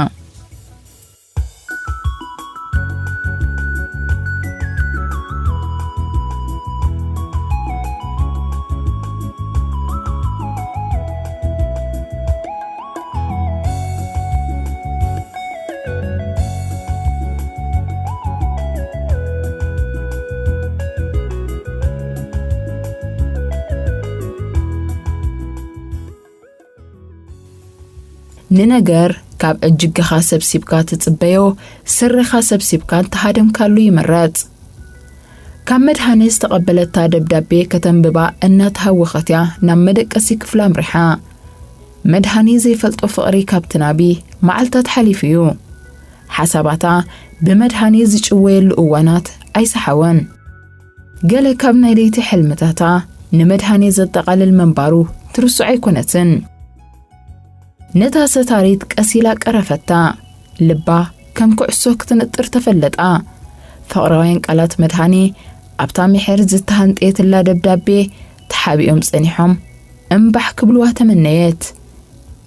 ንነገር ካብ እጅግኻ ሰብሲብካ ትጽበዮ፣ ስረኻ ሰብሲብካ እንተሃደምካሉ ይምረጽ። ካብ መድሃኔ ዝተቐበለታ ደብዳቤ ከተንብባ እናተሃወኸት እያ ናብ መደቀሲ ክፍላ ኣምሪሓ። መድሃኔ ዘይፈልጦ ፍቕሪ ካብቲ ናቢ መዓልታት ሓሊፉ እዩ። ሓሳባታ ብመድሃኔ ዝጭወየሉ እዋናት ኣይሰሓወን። ገለ ካብ ናይ ለይቲ ሕልምታታ ንመድሃኔ ዘጠቓልል ምንባሩ ትርስዖ ኣይኮነትን። ነታ ሰታሪት ቀስ ኢላ ቀረፈታ። ልባ ከም ኩዕሶ ክትንጥር ተፈለጣ። ፍቕራውያን ቃላት መድሃኔ ኣብታ ምሒር ዝተሃንጠየትላ ደብዳቤ ተሓቢኦም ጸኒሖም እምባሕ ክብልዋ ተመነየት።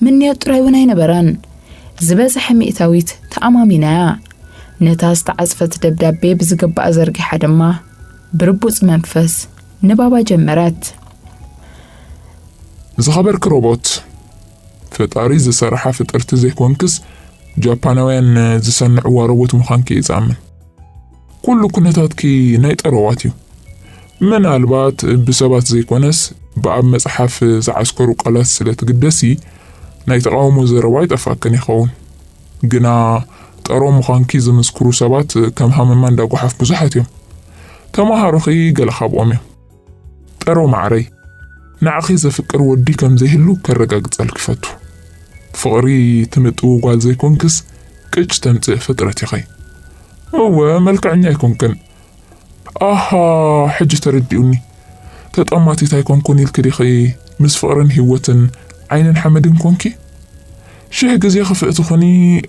ምንዮ ጥራይ እውን ኣይነበረን። ዝበዝሐ ሚእታዊት ተኣማሚናያ። ነታ ዝተዓጽፈት ደብዳቤ ብዝግባእ ዘርጊሓ ድማ ብርቡጽ መንፈስ ንባባ ጀመረት። ዝኸበርኪ ሮቦት፣ ፈጣሪ ዝሰርሓ ፍጥርቲ ዘይኮንክስ፣ ጃፓናውያን ዝሰንዕዋ ሮቦት ምዃንኪ እየ ዝኣምን። ኩሉ ኩነታትኪ ናይ ጠረዋት እዩ። ምናልባት ብሰባት ዘይኮነስ ብኣብ መጽሓፍ ዝዓስከሩ ቃላት ስለ ትግደሲ ናይ ተቓውሞ ዘረባ ኣይጠፍኣክን ይኸውን። ግና ጠሮ ምዃንኪ ዝምስክሩ ሰባት ከም ሃመማ እንዳ ጓሓፍ ብዙሓት እዮም። ተማሃሮኺ ገለ ካብኦም እዮም። ጠሮ ማዕረይ፣ ንዓኺ ዘፍቅር ወዲ ከም ዘይህሉ ከረጋግጸልኪ ፈቱ። ፍቕሪ ትምጥዊ ጓል ዘይኮንክስ ቅጭ ተምጽእ ፍጥረት ኢኺ። እወ፣ መልክዐኛ ኣይኮንክን። ኣሃ፣ ሕጂ ተረዲኡኒ። ተጠማቲት ኣይኮንኩን ኢልኪ ዲኺ ምስ ፍቕርን ህይወትን ዓይንን ሓመድን ኮንኪ? ሽሕ ግዜ ክፍእቲ ኹኒ፣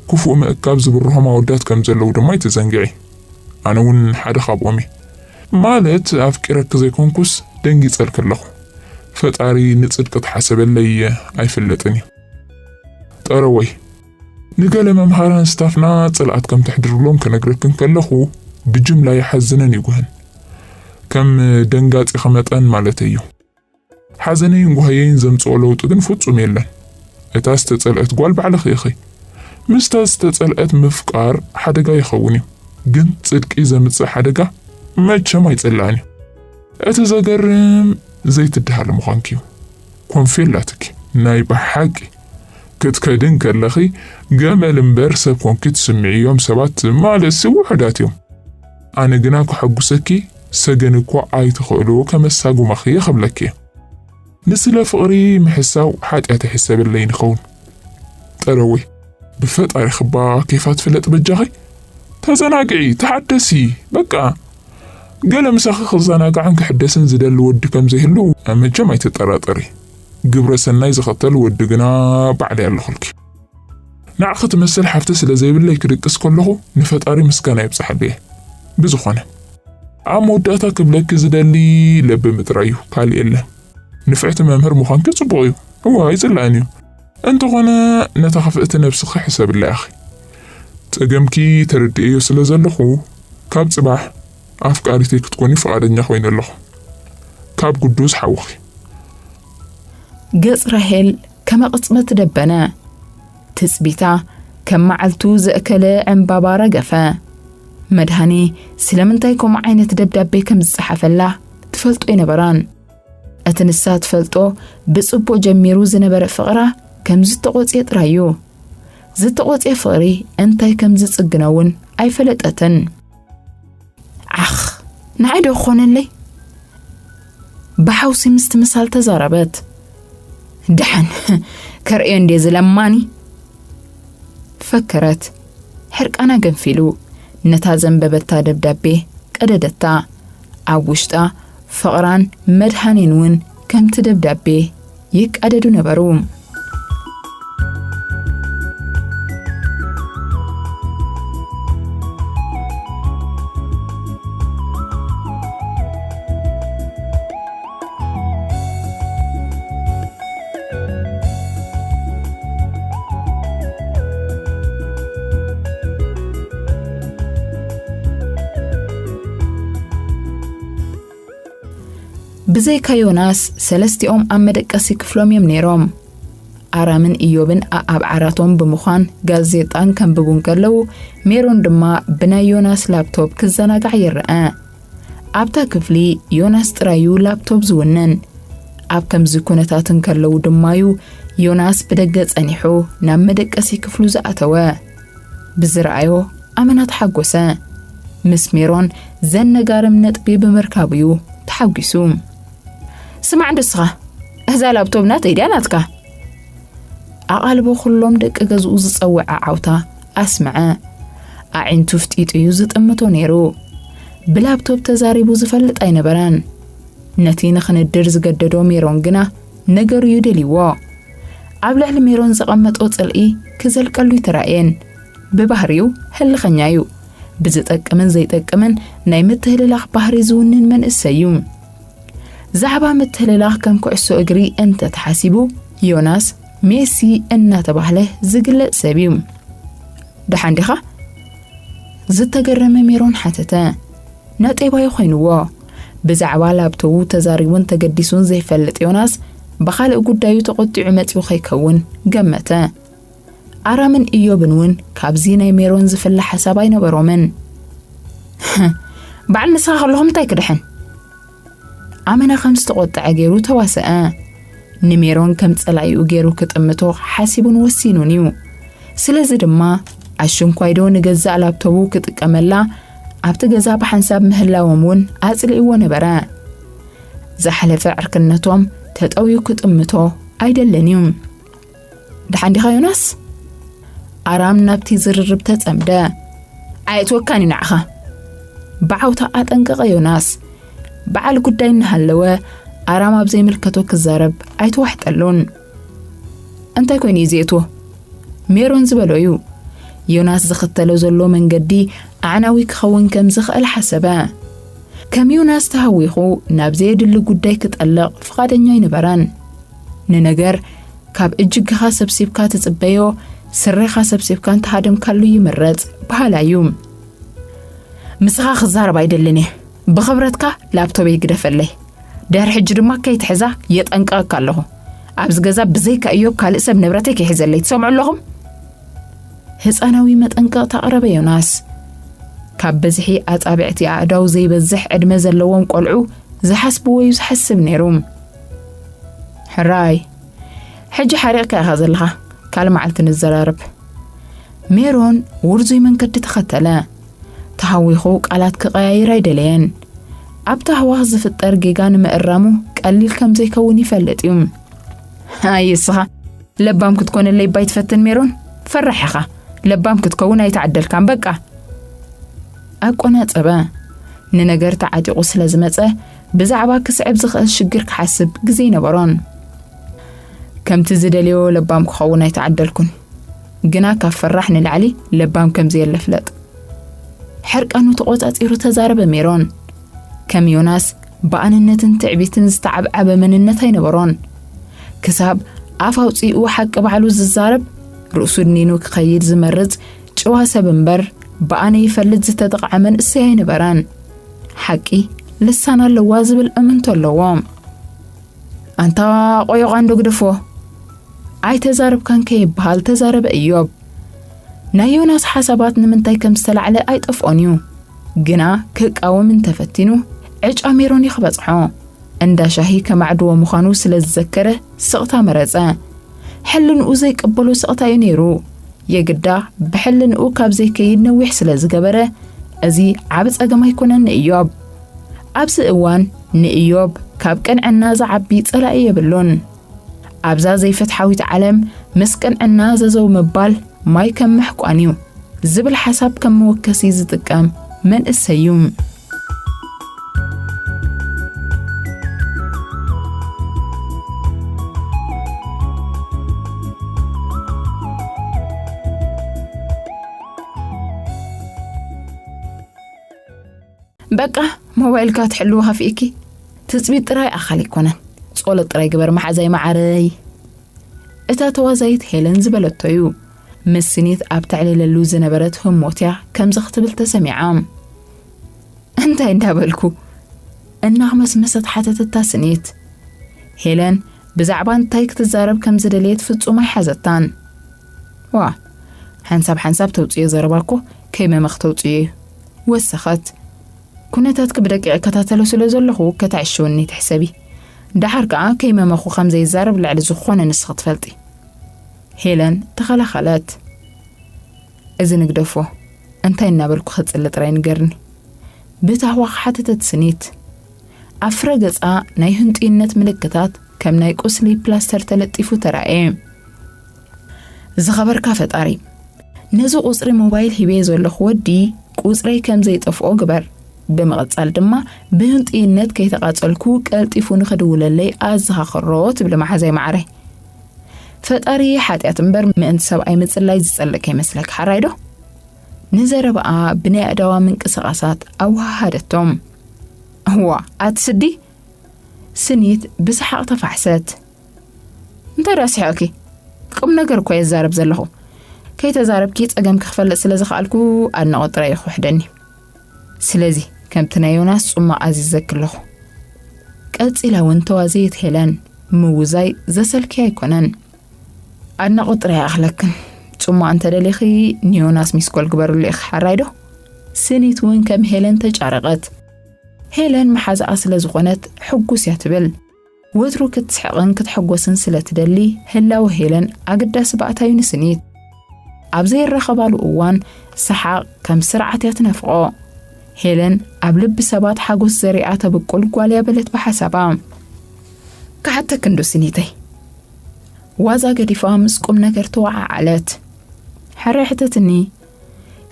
ክፉእ ምእካብ ዝብርሆም ኣወዳት ከም ዘለዉ ድማ ኣይትዘንግዒ። ኣነ እውን ሓደ ካብኦም እየ። ማለት ኣፍቂረኪ ዘይኮንኩስ ደንጊጸልኪ ኣለኹ። ፈጣሪ ንጽድቂ ተሓሰበለይ ኣይፍለጥን እዩ። ጠረወይ፣ ንገለ መምሃራን ስታፍና ጽልኣት ከም ተሕድርሎም ክነግረክን ከለኹ ብጅምላ ይሓዝነን ይጉህን። ከም ደንጋጺ ከመጠን ማለተይ እዩ። ሓዘነይን ጓህየይን ዘምጽኦ ለውጢ ግን ፍጹም የለን። እታ ዝተጸልአት ጓል ባዕልኺ ኢኺ። ምስታ ዝተጸልአት ምፍቃር ሓደጋ ይኸውን እዩ፣ ግን ጽድቂ ዘምጽእ ሓደጋ መቸም ኣይጸላእን እዩ። እቲ ዘገርም ዘይትድሃሊ ምዃንኪ እዩ። ኮንፌላትኪ ናይ ብሓቂ ክትከድን ከለኺ ገመል እምበር ሰብ ኮንኪ ትስምዕዮም ሰባት ማለት ሲ ውሑዳት እዮም። ኣነ ግና ከሐጉሰኪ ሰገን እኮ ኣይትኽእሉ ከመሳጉማኺ እየ ክብለኪ እየ። ንስለ ፍቕሪ ምሕሳው ሓጢኣት ይሕሰበለይ ንኸውን። ጠረወይ ብፈጣሪ ክባ ኬፋ ትፍለጥ በጃኺ። ተዘናግዒ፣ ተሓደሲ፣ በቃ። ገለ ምሳኺ ክዘናጋዕን ክሕደስን ዝደሊ ወዲ ከም ዘይህሉ መቸም ኣይትጠራጠሪ። ግብረ ሰናይ ዝኸተል ወዲ ግና ባዕለይ ኣለኹልኪ። ንዓኺ ትመስል ሓፍቲ ስለ ዘይብለይ ክድቅስ ከለኹ ንፈጣሪ ምስጋና የብጽሓሉ እየ። ብዝኾነ ኣብ መወዳእታ ክብለኪ ዝደሊ ለቢ ምጥራይ እዩ፣ ካልእ የለን። ንፍዕቲ መምህር ምዃንኪ ጽቡቕ እዩ፣ እዋ ኣይጽላእን እዩ። እንተኾነ ነታ ክፍእቲ ነብስኺ ሕሰብላ ኢኺ። ጸገምኪ ተረድኤዮ ስለ ዘለኹ ካብ ጽባሕ ኣፍቃሪተይ ክትኮኒ ፍቓደኛ ኮይነ ኣለኹ። ካብ ግዱስ ሓውኺ። ገጽ ራሄል ከመ ቅጽበት ደበነ። ትጽቢታ ከም መዓልቱ ዘእከለ ዕምባባ ረገፈ። መድሃኔ ስለምንታይ ከምኡ ዓይነት ደብዳቤ ከም ዝጸሓፈላ ትፈልጦ ኣይነበራን። እቲ ንሳ ትፈልጦ ብጽቡቕ ጀሚሩ ዝነበረ ፍቕራ ከም ዝተቖጽየ ጥራይ እዩ። ዝተቖጽየ ፍቕሪ እንታይ ከም ዝጽግኖ እውን ኣይፈለጠትን። ዓኽ፣ ንዓይ ዶ ክኾነለይ? ብሓውሲ ምስቲ ምሳል ተዛረበት። ደሓን ከርእዮ እንዴ ዝለማኒ? ፈከረት። ሕርቃና ገንፊሉ ነታ ዘንበበታ ደብዳቤ ቀደደታ። ኣብ ውሽጣ ፍቕራን መድሃኔን እውን ከምቲ ደብዳቤ ይቃደዱ ነበሩ። ብዘይካ ዮናስ ሰለስቲኦም ኣብ መደቀሲ ክፍሎም እዮም ነይሮም። ኣራምን ኢዮብን ኣኣብ ዓራቶም ብምዃን ጋዜጣ ከንብቡ እንከለዉ፣ ሜሮን ድማ ብናይ ዮናስ ላፕቶፕ ክዘናጋዕ ይረኣ። ኣብታ ክፍሊ ዮናስ ጥራዩ ላፕቶፕ ዝውንን። ኣብ ከምዚ ኩነታት እንከለዉ ድማዩ ዮናስ ብደገ ጸኒሑ ናብ መደቀሲ ክፍሉ ዝኣተወ። ብዝረኣዮ ኣመና ተሓጎሰ። ምስ ሜሮን ዘነጋርም ነጥቢ ብምርካቡዩ ተሓጒሱ። ስማዕ እንዶ እስኻ፣ እዛ ላፕቶፕ ናተይ ድያ ናትካ? ኣቓልቦ ኩሎም ደቂ ገዝኡ ዝጸውዐ ዓውታ ኣስመዐ። ኣዒንቱ ፍጢጡዩ ዝጥምቶ ነይሩ። ብላፕቶፕ ተዛሪቡ ዝፈልጥ ኣይነበረን። ነቲ ንኽንድር ዝገደዶ ሜሮን ግና ነገሩዩ ደልይዎ። ኣብ ልዕሊ ሜሮን ዘቐመጦ ጽልኢ ክዘልቀሉ ይተራእየን። ብባህሪኡ ህልኸኛ እዩ። ብዝጠቅምን ዘይጠቅምን ናይ ምትህልላኽ ባህሪ ዝውንን መንእሰይ እዩ። ዛዕባ ምትህልላኽ ከም ኩዕሶ እግሪ እንተ ተሓሲቡ፣ ዮናስ ሜሲ እናተባህለ ዝግለጽ ሰብ እዩ። ደሓን ዲኻ? ዝተገረመ ሜሮን ሓተተ። ነጤባዩ ኮይንዎ። ብዛዕባ ላፕቶቡ ተዛሪቡን ተገዲሱን ዘይፈልጥ ዮናስ ብኻልእ ጉዳዩ ተቖጢዑ መጺኡ ከይከውን ገመተ። ኣራምን ኢዮብን እውን ካብዚ ናይ ሜሮን ዝፍለ ሓሳብ ኣይነበሮምን። በዓል ንስኻ ከለኹም እንታይ ክድሕን? ኣመና ከም ዝተቖጥዐ ገይሩ ተዋሰአ። ንሜሮን ከም ጸላኢኡ ገይሩ ክጥምቶ ሓሲቡን ወሲኑን እዩ። ስለዚ ድማ ኣሽንኳይዶ ንገዛእ ላፕቶቡ ክጥቀመላ ኣብቲ ገዛ ብሓንሳብ ምህላዎም እውን ኣጽሊእዎ ነበረ። ዝሓለፈ ዕርክነቶም ተጠውዩ ክጥምቶ ኣይደልን እዩ። ደሓን ዲኻ ዮናስ? ኣራም ናብቲ ዝርርብ ተጸምደ። ኣየእትወካን እዩ ንዓኻ። ብዓውታ ኣጠንቀቐ ዮናስ። በዓል ጉዳይ እናሃለወ ኣራም ኣብ ዘይምልከቶ ክዛረብ ኣይተዋሕጠሉን። እንታይ ኮይኑ እዩ ዘእትዎ? ሜሮን ዝበሎ እዩ። ዮናስ ዝኽተሎ ዘሎ መንገዲ ኣዕናዊ ክኸውን ከም ዝኽእል ሓሰበ። ከም ዮናስ ተሃዊኹ ናብ ዘየድሊ ጉዳይ ክጠልቕ ፍቓደኛ ኣይነበረን። ንነገር ካብ እጅግኻ ሰብሲብካ ትጽበዮ፣ ስረኻ ሰብሲብካ እንተሃደምካሉ ይምረጽ በሃላይ እዩ። ምስኻ ክዛረብ ኣይደልን እየ። ብኽብረትካ ላፕቶበይ ግደፈለይ። ድሕሪ ሕጂ ድማ ከይትሕዛ የጠንቅቐካ ኣለኹ። ኣብዚ ገዛ ብዘይካ እዮብ ካልእ ሰብ ንብረተይ ከይሕዘለይ። ትሰምዑ ኣለኹም? ህጻናዊ መጠንቀቕታ ኣቕረበ ዮናስ። ካብ ብዝሒ ኣጻብዕቲ ኣእዳው ዘይበዝሕ ዕድመ ዘለዎም ቆልዑ ዝሓስብዎ እዩ ዝሓስብ ነይሩ። ሕራይ፣ ሕጂ ሓሪቕካ ኢኻ ዘለኻ፣ ካልእ መዓልቲ ንዘራረብ። ሜሮን ውርዙይ መንገዲ ተኸተለ። ተሃዊኹ ቃላት ክቐያይር ኣይደለየን። ኣብ ታህዋኽ ዝፍጠር ጌጋ ንምእራሙ ቀሊል ከም ዘይከውን ይፈልጥ እዩ። ኣይ እስኻ ለባም ክትኮነለይ ባይ ትፈትን ሜሮን? ፈራሕ ኢኻ። ለባም ክትከውን ኣይተዓደልካን በቃ። ኣቆናጸበ። ንነገር ተዓጢቑ ስለ ዝመጸ ብዛዕባ ክስዕብ ዝኽእል ሽግር ክሓስብ ግዜ ይነበሮን። ከምቲ ዝደልዮ ለባም ክኸውን ኣይተዓደልኩን። ግና ካብ ፈራሕ ንላዕሊ ለባም ከም ዘየለ ፍለጥ። ሕርቃኑ ተቖጻጺሩ ተዛረበ ሜሮን። ከም ዮናስ ብኣንነትን ትዕቢትን ዝተዓብዓበ መንነት ኣይነበሮን። ክሳብ ኣፍ ኣውጺኡ ሓቂ ባዕሉ ዝዛረብ፣ ርእሱ ድኒኑ ክኸይድ ዝመርጽ ጭዋ ሰብ እምበር፣ ብኣነ ይፈልጥ ዝተጠቕዐ መንእሰይ ኣይነበረን። ሓቂ ልሳን ኣለዋ ዝብል እምንቶ ኣለዎ። ኣንታ ቆዮቓ እንዶ ግደፎ። ኣይተዛረብካን ከይበሃል ተዛረበ እዮብ። ናይ ዮናስ ሓሳባት ንምንታይ ከም ዝተላዕለ ኣይጠፍኦን እዩ። ግና ክቃወም እንተፈቲኑ፣ ዕጫ ሜሮን እዩ ክበጽሖ። እንዳ ሻሂ ከማዕድዎ ምዃኑ ስለ ዝዘከረ ስቕታ መረጸ። ሕልንኡ ዘይቀበሎ ስቕታ እዩ ነይሩ። የግዳ ብሕልንኡ ካብ ዘይከይድ ነዊሕ ስለ ዝገበረ፣ እዚ ዓቢ ጸገም ኣይኮነን ንእዮብ። ኣብዚ እዋን ንእዮብ ካብ ቅንዕና ዝዓቢ ጸላኢ የብሉን። ኣብዛ ዘይፍትሓዊት ዓለም ምስ ቅንዕና ዘዘው ምባል ማይ ከም ምሕቋን እዩ ዝብል ሓሳብ ከም መወከሲ ዝጥቀም መንእሰይ እዩ። በቃ ሞባይልካ ትሕልዎ ከፊእኪ። ትጽቢት ጥራይ ኣኻል ኣይኮነን፣ ጸሎት ጥራይ ግበር መሓዛይ መዓረይ። እታ ተዋዛይት ሄለን ዝበለቶ እዩ። ምስ ስኒት ኣብ ተዕልለሉ ዝነበረት ህሞት እያ ከምዚ ክትብል ተሰሚዓ። እንታይ እንዳበልኩ? እናኽመስመሰት ሓተተታ ስኒት። ሄለን ብዛዕባ እንታይ ክትዛረብ ከም ዝደለየት ፍጹም ኣይሓዘታን። ዋ፣ ሓንሳብ ሓንሳብ ተውጽዮ ዘረባ እኮ ከይመመኽ ተውጽዮ እዩ። ወሰኸት። ኩነታትኪ ብደቂቕ እከታተሎ ስለ ዘለኹ ከተዕሽውኒ ትሕሰቢ። ደሓር ከኣ ከይመመኹ ከም ዘይዛረብ ልዕሊ ዝኾነ ንስኺ ትፈልጢ። ሄለን ተኸላኸለት። እዚ ንግደፎ። እንታይ እናበልኩ ክጽሊ ጥራይ ንገርኒ። ብታህዋኽ ሓተተት ስኒት። ኣብ ፍረ ገጻ ናይ ህንጡይነት ምልክታት ከም ናይ ቁስሊ ፕላስተር ተለጢፉ ተራእየ። ዝኸበርካ ፈጣሪ፣ ነዚ ቁጽሪ ሞባይል ሂበየ ዘለኹ ወዲ ቁጽረይ ከም ዘይጠፍኦ ግበር። ብምቕጻል ድማ ብህንጡይነት ከይተቓጸልኩ ቀልጢፉ ንኽድውለለይ ኣዘኻኽሮ ትብል መሓዛይ መዓረይ። ፈጣሪ ሓጢኣት እምበር ምእንቲ ሰብኣይ ምጽላይ ዝጸልእ ከይመስለካ ሓራይ ዶ? ንዘረባኣ ብናይ ኣእዳዋ ምንቅስቓሳት ኣወሃሃደቶም። እዋ፣ ኣቲ ስዲ? ስኒት ብሰሓቕ ተፋሕሰት። እንታይ ደኣ ስሒቕኪ? ቁም ነገር እኮ እየ ዝዛረብ ዘለኹ። ከይተዛረብኪ ጸገምኪ ክፈልጥ ስለ ዝኸኣልኩ ኣድናቖት ጥራይ እዩ ክውሕደኒ። ስለዚ ከምቲ ናይ ዮናስ ጽማቕ ኣዚዘኪ ኣለኹ። ቀጺላ እውን ተዋዘየት ሄለን። ምውዛይ ዘሰልኪ ኣይኮነን። ኣድናቖት ጥራይ ይኣኽለክን። ጽማቕ እንተደሊኺ ንዮናስ ሚስኮል ግበርሉ ኢኺ ሓራይ ዶ? ስኒት እውን ከም ሄለን ተጫረቐት። ሄለን መሓዛኣ ስለ ዝኾነት ሕጉስ እያ ትብል። ወትሩ ክትስሕቕን ክትሕጎስን ስለ ትደሊ ህላወ ሄለን ኣገዳሲ ባእታ እዩ ንስኒት። ኣብ ዘይራኸባሉ እዋን ሰሓቕ ከም ስርዓት እያ ትነፍቖ። ሄለን ኣብ ልቢ ሰባት ሓጎስ ዘሪኣ ተብቁል ጓል እያ በለት ብሓሳባ። ክሓተኪ እንዶ ስኒተይ። ዋዛ ገዲፋ ምስ ቁም ነገር ተወዓዓለት። ሕራይ ሕተትኒ።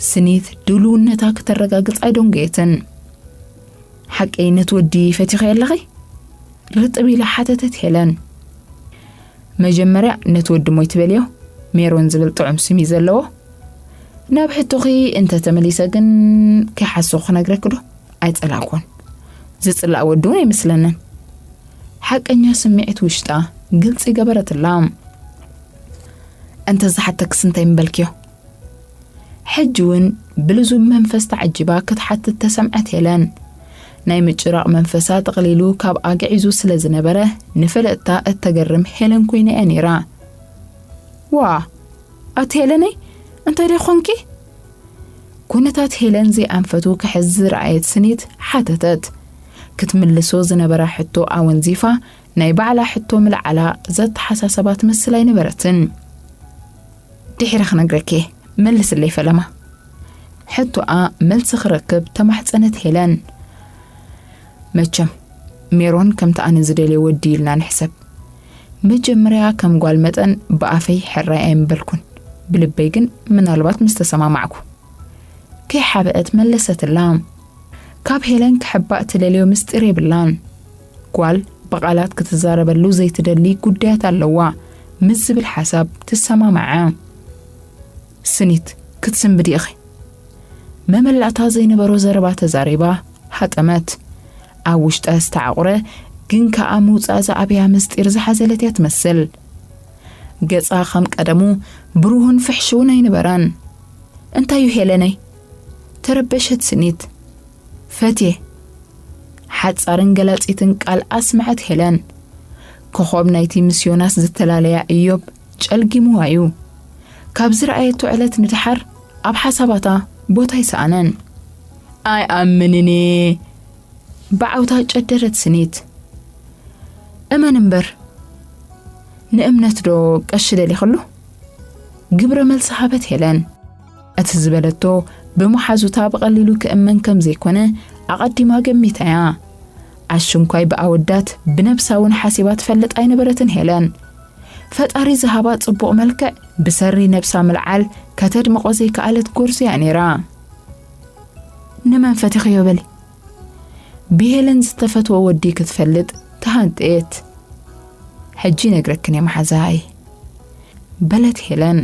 ስኒት ድልውነታ ከተረጋግጽ ኣይደንጎየትን። ሓቀይ ነቲ ወዲ ፈቲኸዮ ኣለኺ? ርጥብ ኢላ ሓተተት ሄለን። መጀመርያ ነቲ ወዲ ሞይ ትበልዮ? ሜሮን ዝብል ጥዑም ስም እዩ ዘለዎ። ናብ ሕቶኺ እንተ ተመሊሰ ግን ከይሓሰኹ ክነግረኪ ዶ? ኣይጸላእኩን። ዝጽላእ ወዲ እውን ኣይመስለንን። ሓቀኛ ስምዒት ውሽጣ ግልጺ ገበረትላ። እንተ ዝሓተክስ እንታይ ምበልክዮ? ሕጂ እውን ብልዙብ መንፈስ ተዓጂባ ክትሓትት ተሰምዐት ሄለን። ናይ ምጭራቕ መንፈሳ ጠቕሊሉ ካብ ኣግዒዙ ስለ ዝነበረ ንፈለጥታ እተገርም ሄለን ኮይና እያ ነይራ። ዋ፣ ኣቲ ሄለነይ እንታይ ደይ ኾንኪ? ኩነታት ሄለን ዘይኣንፈቱ ክሕዝ ዝረኣየት ስኒት ሓተተት። ክትምልሶ ዝነበራ ሕቶ ኣወንዚፋ፣ ናይ ባዕላ ሕቶ ምልዓላ ዘተሓሳሰባ ትመስል ኣይነበረትን። ድሒረ ክነግረኪ፣ መልስለይ ፈለማ። ሕቶኣ መልሲ ክረክብ ተማሕጸነት ሄለን። መቸም፣ ሜሮን ከምቲ ኣነ ዝደልዮ ወዲ ኢልና ንሕሰብ። መጀመርያ ከም ጓል መጠን ብኣፈይ ሕራይ ኣይምበልኩን፣ ብልበይ ግን ምናልባት ምስ ተሰማማዕኩ። ከይሓበአት መለሰትላ። ካብ ሄለን ክሕባእ ትደልዮ ምስጢር የብላን። ጓል ብቓላት ክትዛረበሉ ዘይትደሊ ጉዳያት ኣለዋ ምስ ዝብል ሓሳብ ትሰማማዓ። ስኒት፣ ክትስንብዲ ኢኺ። መመላእታ ዘይነበሮ ዘረባ ተዛሪባ ሃጠመት። ኣብ ውሽጣ ዝተዓቑረ ግን ከኣ ምውጻእ ዝኣብያ ምስጢር ዝሓዘለት እያ ትመስል። ገጻ ከም ቀደሙ ብሩህን ፍሕሽውን ኣይነበረን። "እንታይ እዩ ሄለነይ?" ተረበሸት ስኒት። "ፈትየ" ሓጻርን ገላጺትን ቃል ኣስምዐት ሄለን። ኮኾብ ናይቲ ምስ ዮናስ ዝተፈላለያ እዮብ ጨልጊምዋ እዩ። ካብ ዝረኣየቶ ዕለት ንድሓር ኣብ ሓሳባታ ቦታ ኣይሰኣነን። "ኣይኣምንን እየ" ብዓውታ ጨደረት ስኒት። "እመን እምበር፣ ንእምነት ዶ ቀሺ ደሊኽሉ?" ግብረ መልሲ ሃበት ሄለን። እቲ ዝበለቶ ብመሓዙታ ብቐሊሉ ክእመን ከም ዘይኮነ ኣቐዲማ ገሚታያ። ኣሽንኳይ ብኣወዳት ብነብሳ እውን ሓሲባ ትፈልጥ ኣይነበረትን ሄለን። ፈጣሪ ዝሃባ ጽቡቕ መልክዕ ብሰሪ ነብሳ ምልዓል ከተድምቖ ዘይከኣለት ጎርዞ እያ ነይራ። "ንመን ፈቲኽዮ በሊ?" ብሄለን ዝተፈትዎ ወዲ ክትፈልጥ ተሃንጥየት። "ሕጂ ነግረክን እየ መሓዛይ" በለት ሄለን።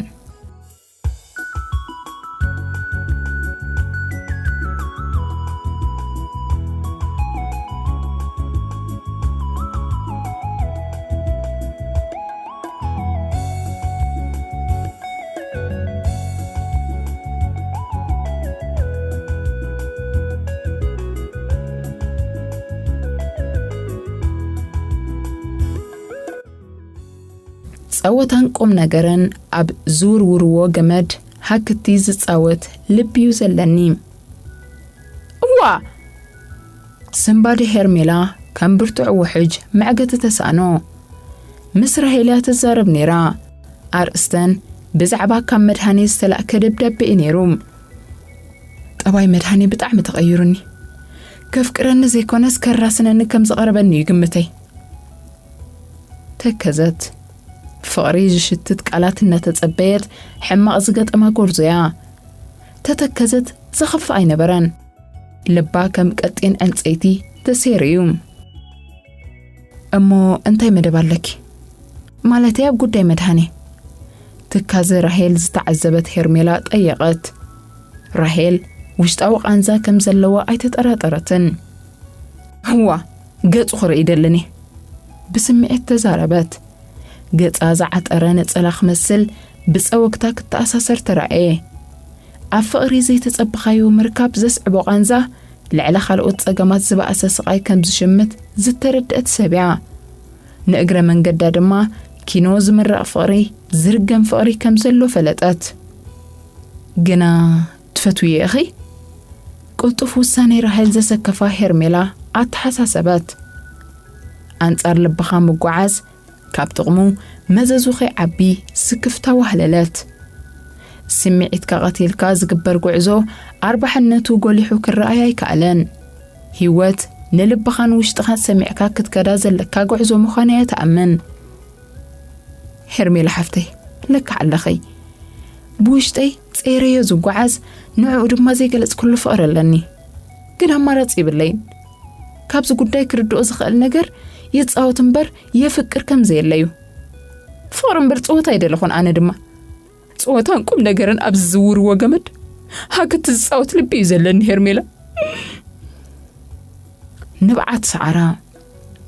ጸወታን ቁም ነገርን ኣብ ዝውርውርዎ ገመድ ሃክቲ ዝጻወት ልቢ እዩ ዘለኒ። "እዋ!" ስንባደ ሄርሜላ ከም ብርቱዕ ውሕጅ መዕገቲ ተሳእኖ። ምስ ራሄል እያ ትዛረብ ነይራ። ኣርእስተን ብዛዕባ ካብ መድሃኔ ዝተላእከ ደብዳቤ እዩ ነይሩ። "ጠባይ መድሃኔ ብጣዕሚ ተቐይሩኒ። ከፍቅረኒ ዘይኮነስ ከራስነኒ ከም ዝቐረበኒ እዩ ግምተይ" ተከዘት። ፍቕሪ ዝሽትት ቃላት እናተጸበየት ሕማቕ ዝገጠማ ጎርዞያ። ተተከዘት፣ ዘኸፍእ ኣይነበረን። ልባ ከም ቀጢን ዕንጸይቲ ተሰይሩ እዩ። "እሞ እንታይ መደብ ኣለኪ? ማለተይ ኣብ ጉዳይ መድሃኔ?" ትካዘ ራሄል ዝተዓዘበት ሄርሜላ ጠየቐት። ራሄል ውሽጣዊ ቃንዛ ከም ዘለዋ ኣይተጠራጠረትን። "እዋ፣ ገጹ ክርኢ ደለኒ" ብስምዒት ተዛረበት። ገጻ ዝዓጠረ ነጸላ ክመስል ብጸወግታ ክተኣሳሰር ተራእየ። ኣብ ፍቕሪ ዘይተጸበኻዮ ምርካብ ዘስዕቦ ቃንዛ ልዕሊ ካልኦት ጸገማት ዝበኣሰ ስቓይ ከም ዝሽምት ዝተረድአት ሰብ እያ። ንእግረ መንገዳ ድማ ኪኖ ዝምረቕ ፍቕሪ፣ ዝርገም ፍቕሪ ከም ዘሎ ፈለጠት። ግና ትፈትውዮ ኢኺ? ቅልጡፍ ውሳኔ ራሄል ዘሰከፋ ሄርሜላ ኣተሓሳሰበት። ኣንጻር ልብኻ ምጓዓዝ ካብ ጥቕሙ መዘዙ ከይዓቢ ስክፍታ ዋህለለት። ስምዒትካ ቀቲልካ ዝግበር ጉዕዞ ኣርባሕነቱ ጎሊሑ ክረኣይ ኣይከኣለን። ህይወት ንልብኻን ውሽጥኻን ሰሚዕካ ክትከዳ ዘለካ ጉዕዞ ምዃና እያ ትኣምን። ሄርሜላ ሓፍተይ፣ ለካ ኣለኸይ። ብውሽጠይ ጸይረዮ ዝጓዓዝ፣ ንዕኡ ድማ ዘይገለጽኩሉ ፍቕሪ ኣለኒ። ግን ኣማራጺ የብለይን። ካብዚ ጉዳይ ክርድኦ ዝኽእል ነገር ይጻወት እምበር የፍቅር ከም ዘየለዩ። ፍቕሪ እምበር ጸወታ ኣይደለኹን ኣነ ድማ። ጸወታን ቁም ነገርን ኣብ ዝዝውርዎ ገመድ ሃክቲ ዝጻወት ልቢ እዩ ዘለኒ ሄርሜላ። ንብዓት ሰዓራ፣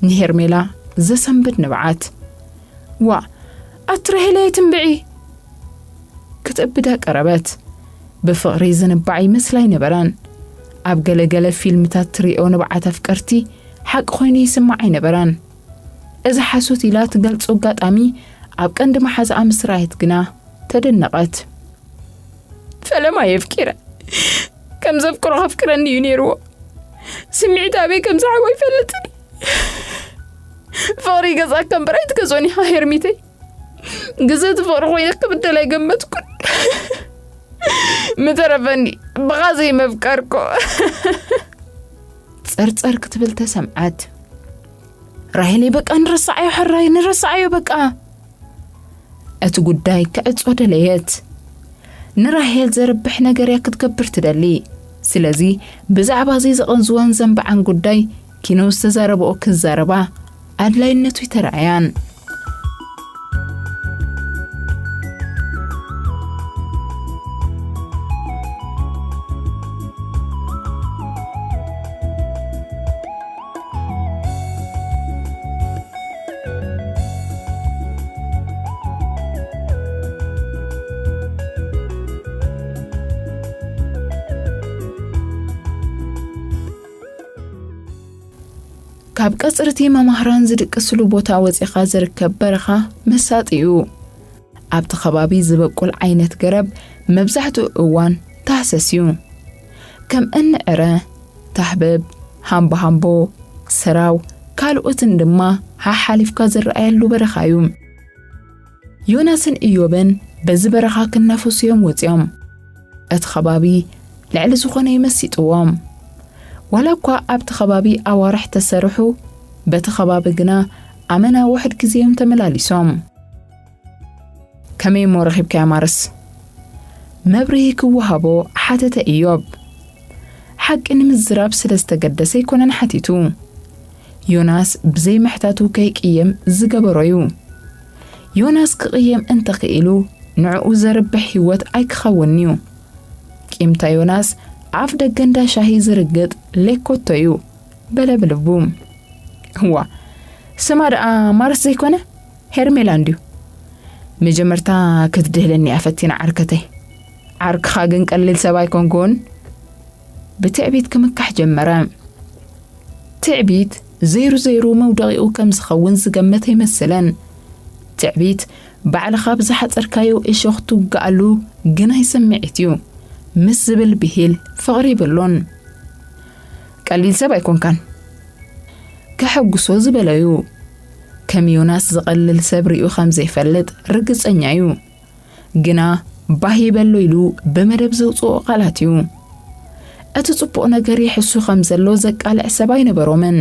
ንሄርሜላ ዘሰንብድ ንብዓት። "ዋ፣ ኣቲ ራሄል ኣይትንብዒ!" ክትእብዳ ቀረበት። ብፍቕሪ ዝንባዕ ይመስላ ኣይነበረን። ኣብ ገለገለ ፊልምታት ትሪኦ ንብዓት ኣፍቀርቲ ሓቂ ኮይኑ ይስማዕ ኣይነበረን። እዚ ሓሶት ኢላ ትገልጾ ኣጋጣሚ ኣብ ቀንዲ መሓዛኣ ምስ ረኣየት ግና ተደነቐት። "ፈለማ የፍቂረ፣ ከም ዘፍቅሮ ከፍቅረኒ እዩ ነይርዎ። ስምዒት ኣበይ ከም ዝዓቦ ይፈልጥን። ፍቕሪ ይገዝኣካ እምበር ኣይትገዝኦን ኢኻ ሄርሚተይ። ግዜ እቲ ፍቕሪ ኮይነ ክብደል ኣይገመትኩን። ምተረፈኒ ብኻ ዘይመፍቀርኩ። ጸርጸር ክትብል ተሰምዓት። ራሄለይ፣ በቃ ንረሳዓዮ፣ ሕራይ ንረሳዓዮ በቃ። እቲ ጉዳይ ክዕጾ ደለየት። ንራሄል ዘርብሕ ነገር እያ ክትገብር ትደሊ። ስለዚ ብዛዕባ እዚ ዘቐንዝወን ዘንብዓን ጉዳይ ኪኖ ዝተዛረብኦ ክዛረባ ኣድላይነቱ ይተረኣያን። ካብ ቀጽርቲ መማህራን ዝድቅስሉ ቦታ ወጺኻ ዝርከብ በረኻ መሳጢ እዩ። ኣብቲ ከባቢ ዝበቁል ዓይነት ገረብ መብዛሕትኡ እዋን ታህሰስ እዩ። ከም እኒ ዕረ፣ ታህበብ፣ ሃምቦሃምቦ፣ ሰራው፣ ካልኦትን ድማ ሓሓሊፍካ ዝረኣየሉ በረኻ እዩ። ዮናስን ኢዮብን በዚ በረኻ ክናፈሱ እዮም ወጺኦም። እቲ ከባቢ ልዕሊ ዝኾነ እዩ መሲጥዎም። ዋላ እኳ ኣብቲ ከባቢ ኣዋርሕ ተሰርሑ፣ በቲ ከባቢ ግና ኣመና ውሑድ ግዜ እዮም ተመላሊሶም። ከመይ እሞ ረኺብካያ ማርስ? መብርሂ ክወሃቦ ሓተተ ኢዮብ። ሓቂ ንምዝራብ ስለ ዝተገደሰ ኣይኮነን ሓቲቱ። ዮናስ ብዘይ ምሕታቱ ከይቅየም ዝገበሮ እዩ። ዮናስ ክቕየም እንተኽኢሉ ንዕኡ ዘርብሕ ህይወት ኣይክኸውን'ዩ። ቂምታ ዮናስ ኣፍ ደገ እንዳ ሻሂ ዝርግጥ ሌኮቶ እዩ በለ ብልቡ። እዋ፣ ስማ ደኣ ማርስ ዘይኮነ ሄርሜላ እንድዩ። መጀመርታ ክትድህለኒ እያ ፈቲና ዓርከተይ። ዓርክኻ ግን ቀሊል ሰብ ኣይኮንኩን። ብትዕቢት ክምካሕ ጀመረ። ትዕቢት ዘይሩ ዘይሩ መውደቒኡ ከም ዝኸውን ዝገመተ ኣይመስልን። ትዕቢት ባዕልኻ ብዝሓጸርካዮ እሾኽ ትውግኣሉ ግናይ ስምዒት እዩ ምስ ዝብል ብሂል ፍቕሪ ይብሉን። ቀሊል ሰብ ኣይኮንካን። ከሐጉሶ ዝበለዩ ከም ዮናስ ዝቐልል ሰብ ርእዩ ከም ዘይፈልጥ ርግጸኛ እዩ። ግና ባህ ይበሎ ኢሉ ብመደብ ዘውፅኦ ቃላት እዩ። እቲ ጽቡቕ ነገር ይሕሱ ከም ዘሎ ዘቃልዕ ሰብ ኣይነበሮምን።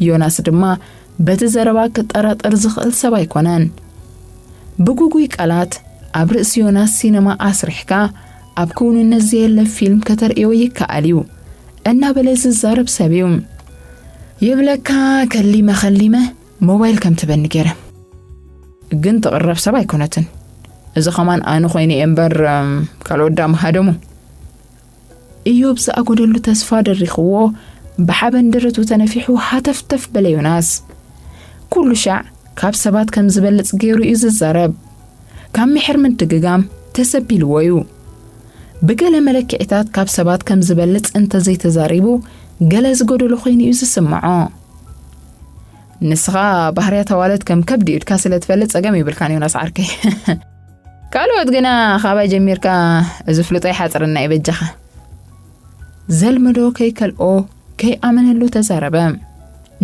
ዮናስ ድማ በቲ ዘረባ ክጠራጠር ዝኽእል ሰብ ኣይኮነን። ብጉጉይ ቃላት ኣብ ርእሲ ዮናስ ሲነማ ኣስሪሕካ ኣብ ክውንነት ዘየለ ፊልም ከተርእዮ ይከኣል እዩ እናበለ ዝዛረብ ሰብ እዩ። ይብለካ ከሊመ ከሊመ ሞባይል ከም ትበኒ ገይረ። ግን ትቕረብ ሰብ ኣይኮነትን። እዚ ኸማን ኣነ ኮይነ እየ እምበር፣ እም፣ ካልኦት ዳ ምሃደሙ። ኢዮብ ዝኣጎደሉ ተስፋ ደሪኽዎ ብሓበን ደረቱ ተነፊሑ ሃተፍተፍ በለ ዮናስ። ኩሉ ሻዕ ካብ ሰባት ከም ዝበልጽ ገይሩ እዩ ዝዛረብ። ካብ ምሕር ምድግጋም ተሰቢልዎ እዩ። ብገለ መለክዒታት ካብ ሰባት ከም ዝበልጽ እንተዘይተዛሪቡ ገለ ዝጎደሎ ኮይኑ እዩ ዝስምዖ። ንስኻ ባህርያት ኣዋልድ ከም ከብዲ ኢድካ ስለ ትፈልጥ ጸገም ይብልካን ዮናስ ዓርከይ። ካልኦት ግና ካባይ ጀሚርካ እዚ ፍሉጦ ይሓጽረና እዩ በጃኻ። ዘልመዶ ከይከልኦ ከይኣመነሉ ተዛረበ።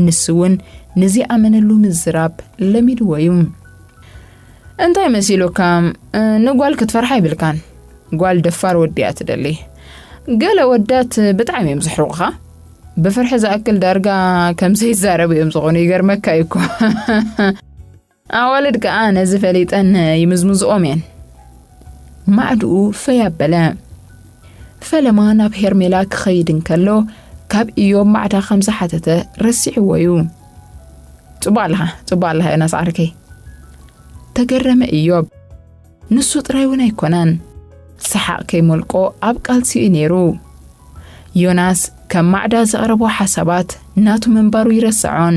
ንሱ እውን ንዚ ኣመነሉ ምዝራብ ለሚድዎ እዩ። እንታይ መሲሉካ? ንጓል ክትፈርሓ ይብልካን። ጓል ደፋር ወዲ እያ ትደሊ። ገለ ወዳት ብጣዕሚ እዮም ዝሕርቑኻ። ብፍርሒ ዝኣክል ዳርጋ ከም ዘይዛረቡ እዮም ዝኾኑ። ይገርመካ እዩ እኮ። ኣዋልድ ከኣ ነዚ ፈሊጠን ይምዝምዝኦም እየን። ማዕድኡ ፈይ ኣበለ። ፈለማ ናብ ሄርሜላ ክኸይድ እንከሎ ካብ ኢዮብ ማዕዳ ከም ዝሓተተ ረሲዕዎ እዩ። ጽቡቕ ኣለኻ፣ ጽቡቕ ኣለኻ ዮናስ ዓርከይ። ተገረመ ኢዮብ። ንሱ ጥራይ እውን ኣይኮነን። ሰሓቕ ከይመልቆ ኣብ ቃልሲኡ እዩ ነይሩ። ዮናስ ከም ማዕዳ ዘቕረቦ ሓሳባት ናቱ ምንባሩ ይረስዖን።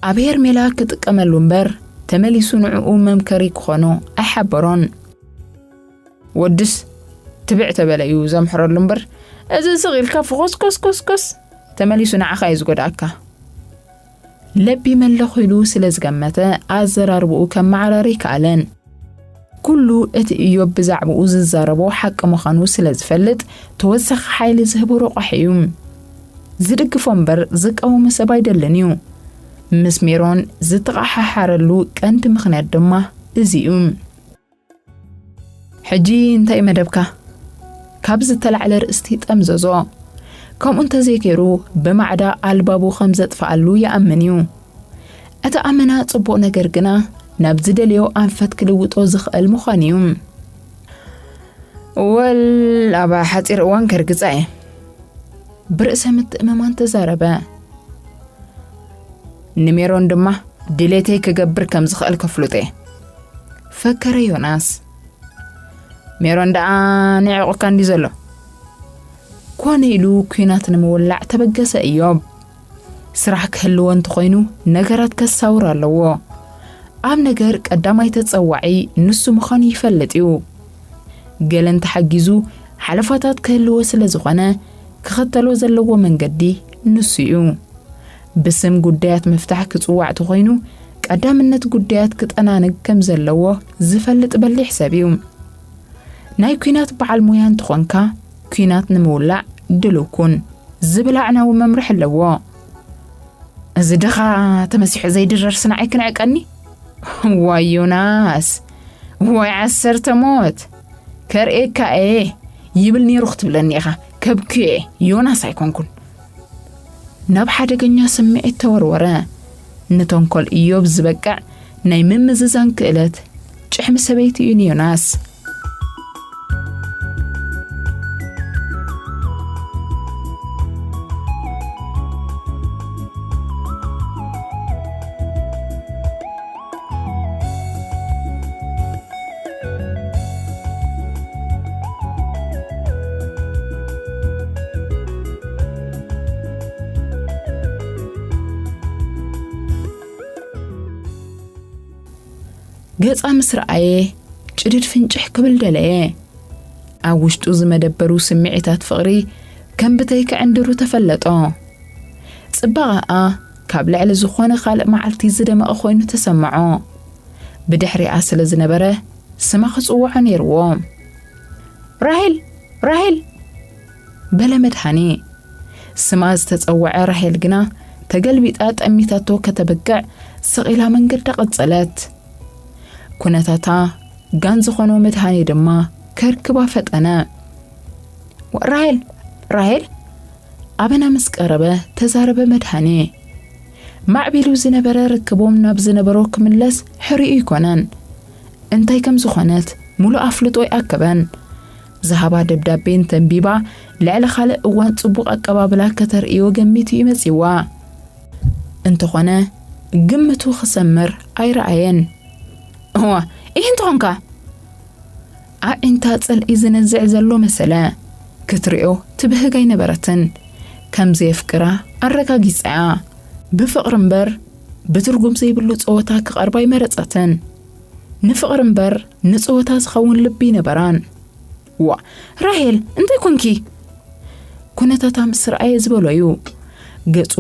ኣብ ሄርሜላ ክጥቀመሉ እምበር ተመሊሱ ንዕኡ መምከሪ ክኾኖ ኣይሓበሮን። ወድስ ትብዕ ተበለ እዩ ዘምሕረሉ እምበር፣ እዚ ስቕ ኢልካ ፍኾስ ኮስ ኮስ ኮስ ተመሊሱ ንዓኻ እዩ ዝጎድኣካ። ለቢመ ኣለኹ ኢሉ ስለ ዝገመተ ኣዘራርብኡ ከመዓራሪ ይከኣለን። ኩሉ እቲ ኢዮብ ብዛዕባኡ ዝዛረቦ ሓቂ ምዃኑ ስለ ዝፈልጥ ተወሳኺ ሓይሊ ዝህቦ ረቋሒ እዩ። ዝድግፎ እምበር ዝቃወሞ ሰብ ኣይደልን እዩ። ምስ ሜሮን ዝተቓሓሓረሉ ቀንዲ ምኽንያት ድማ እዚ እዩ። ሕጂ እንታይ መደብካ? ካብ ዝተላዕለ ርእስቲ ጠምዘዞ። ከምኡ እንተዘይገይሩ ብማዕዳ ኣልባቡ ከም ዘጥፍኣሉ ይኣምን እዩ። እቲ ኣመና ጽቡቕ ነገር ግና ናብ ዝደልዮ ኣንፈት ክልውጦ ዝኽእል ምዃን እዩ። ወል ኣብ ሓጺር እዋን ከርግጻ እየ። ብርእሰ ምትእምማን ተዛረበ። ንሜሮን ድማ ድሌተይ ክገብር ከም ዝኽእል ከፍልጦ እየ። ፈከረ ዮናስ። ሜሮን ደኣ ንዒቑካ እንዲ ዘሎ። ኮነ ኢሉ ኲናት ንምውላዕ ተበገሰ እዮብ። ስራሕ ክህልዎ እንተኾይኑ ነገራት ከሳውር ኣለዎ። ኣብ ነገር ቀዳማይ ተጸዋዒ ንሱ ምዃኑ ይፈልጥ እዩ። ገለ እንተሓጊዙ ሓለፋታት ክህልዎ ስለ ዝኾነ ክኽተሎ ዘለዎ መንገዲ ንሱ እዩ። ብስም ጉዳያት ምፍታሕ ክጽዋዕ ተኾይኑ ቀዳምነት ጉዳያት ክጠናንግ ከም ዘለዎ ዝፈልጥ በሊሕ ሰብ እዩ። ናይ ኲናት በዓል ሞያ እንተኾንካ ኲናት ንምውላዕ ድሉው ኩን ዝብል ኣዕናዊ መምርሒ ኣለዎ። እዚ ድኻ ተመሲሑ ዘይድረር ስንዓይ ክንዕቀኒ? ዋይ ዮናስ፣ ዋይ ዓሰርተ ሞት ከርእየካ እየ ይብል ነይሩ ክትብለኒ ኢኻ። ከብክየ ዮናስ ኣይኮንኩን። ናብ ሓደገኛ ስምዒት ተወርወረ። ንተንኮል እዮብ ዝበቅዕ ናይ ምምዝዛን ክእለት ጭሕሚ ሰበይቲ እዩ ንዮናስ። ገጻ ምስ ረኣየ ጭድድ ፍንጭሕ ክብል ደለየ። ኣብ ውሽጡ ዝመደበሩ ስምዒታት ፍቕሪ ከም ብተይ ክዕንድሩ ተፈለጦ። ጽባቐኣ ካብ ልዕሊ ዝኾነ ካልእ መዓልቲ ዝደመቐ ኮይኑ ተሰምዖ። ብድሕሪኣ ስለ ዝነበረ ስማ ክጽውዖ ነይርዎ። ራሄል! ራሄል! በለ መድሃኔ። ስማ ዝተጸውዐ ራሄል ግና ተገልቢጣ ጠሚታቶ ከተብቅዕ ስቕ ኢላ መንገዳ ቀጸለት። ኩነታታ ጋን ዝኾኖ መድሃኔ ድማ ከርክባ ፈጠነ። ራሄል! ራሄል! ኣበና ምስ ቀረበ ተዛረበ መድሃኔ። ማዕቢሉ ዝነበረ ርክቦም ናብ ዝነበሮ ክምለስ ሕሪኡ ኣይኮነን። እንታይ ከም ዝኾነት ሙሉእ ኣፍልጦ ኣይኣከበን። ዝሃባ ደብዳቤ እንተንቢባ ልዕሊ ካልእ እዋን ጽቡቕ ኣቀባብላ ከተርእዮ ገሚቱ እዩ መጺዋ። እንተኾነ ግምቱ ክሰምር ኣይረኣየን። እዋ፣ ይህ እንተኾንካ ኣዒንታ ጽልኢ ዝነዝዕ ዘሎ መሰለ። ክትሪኦ ትብህግ ኣይነበረትን። ከም ዘየፍቅራ ኣረጋጊጻ እያ። ብፍቕሪ እምበር ብትርጉም ዘይብሉ ጸወታ ክቐርባ ኣይመረጸትን። ንፍቕሪ እምበር ንጸወታ ዝኸውን ልቢ ይነበራን። ዋ፣ ራሄል፣ እንታይ ኮንኪ? ኩነታታ ምስ ረኣየ ዝበሎ እዩ። ገጹ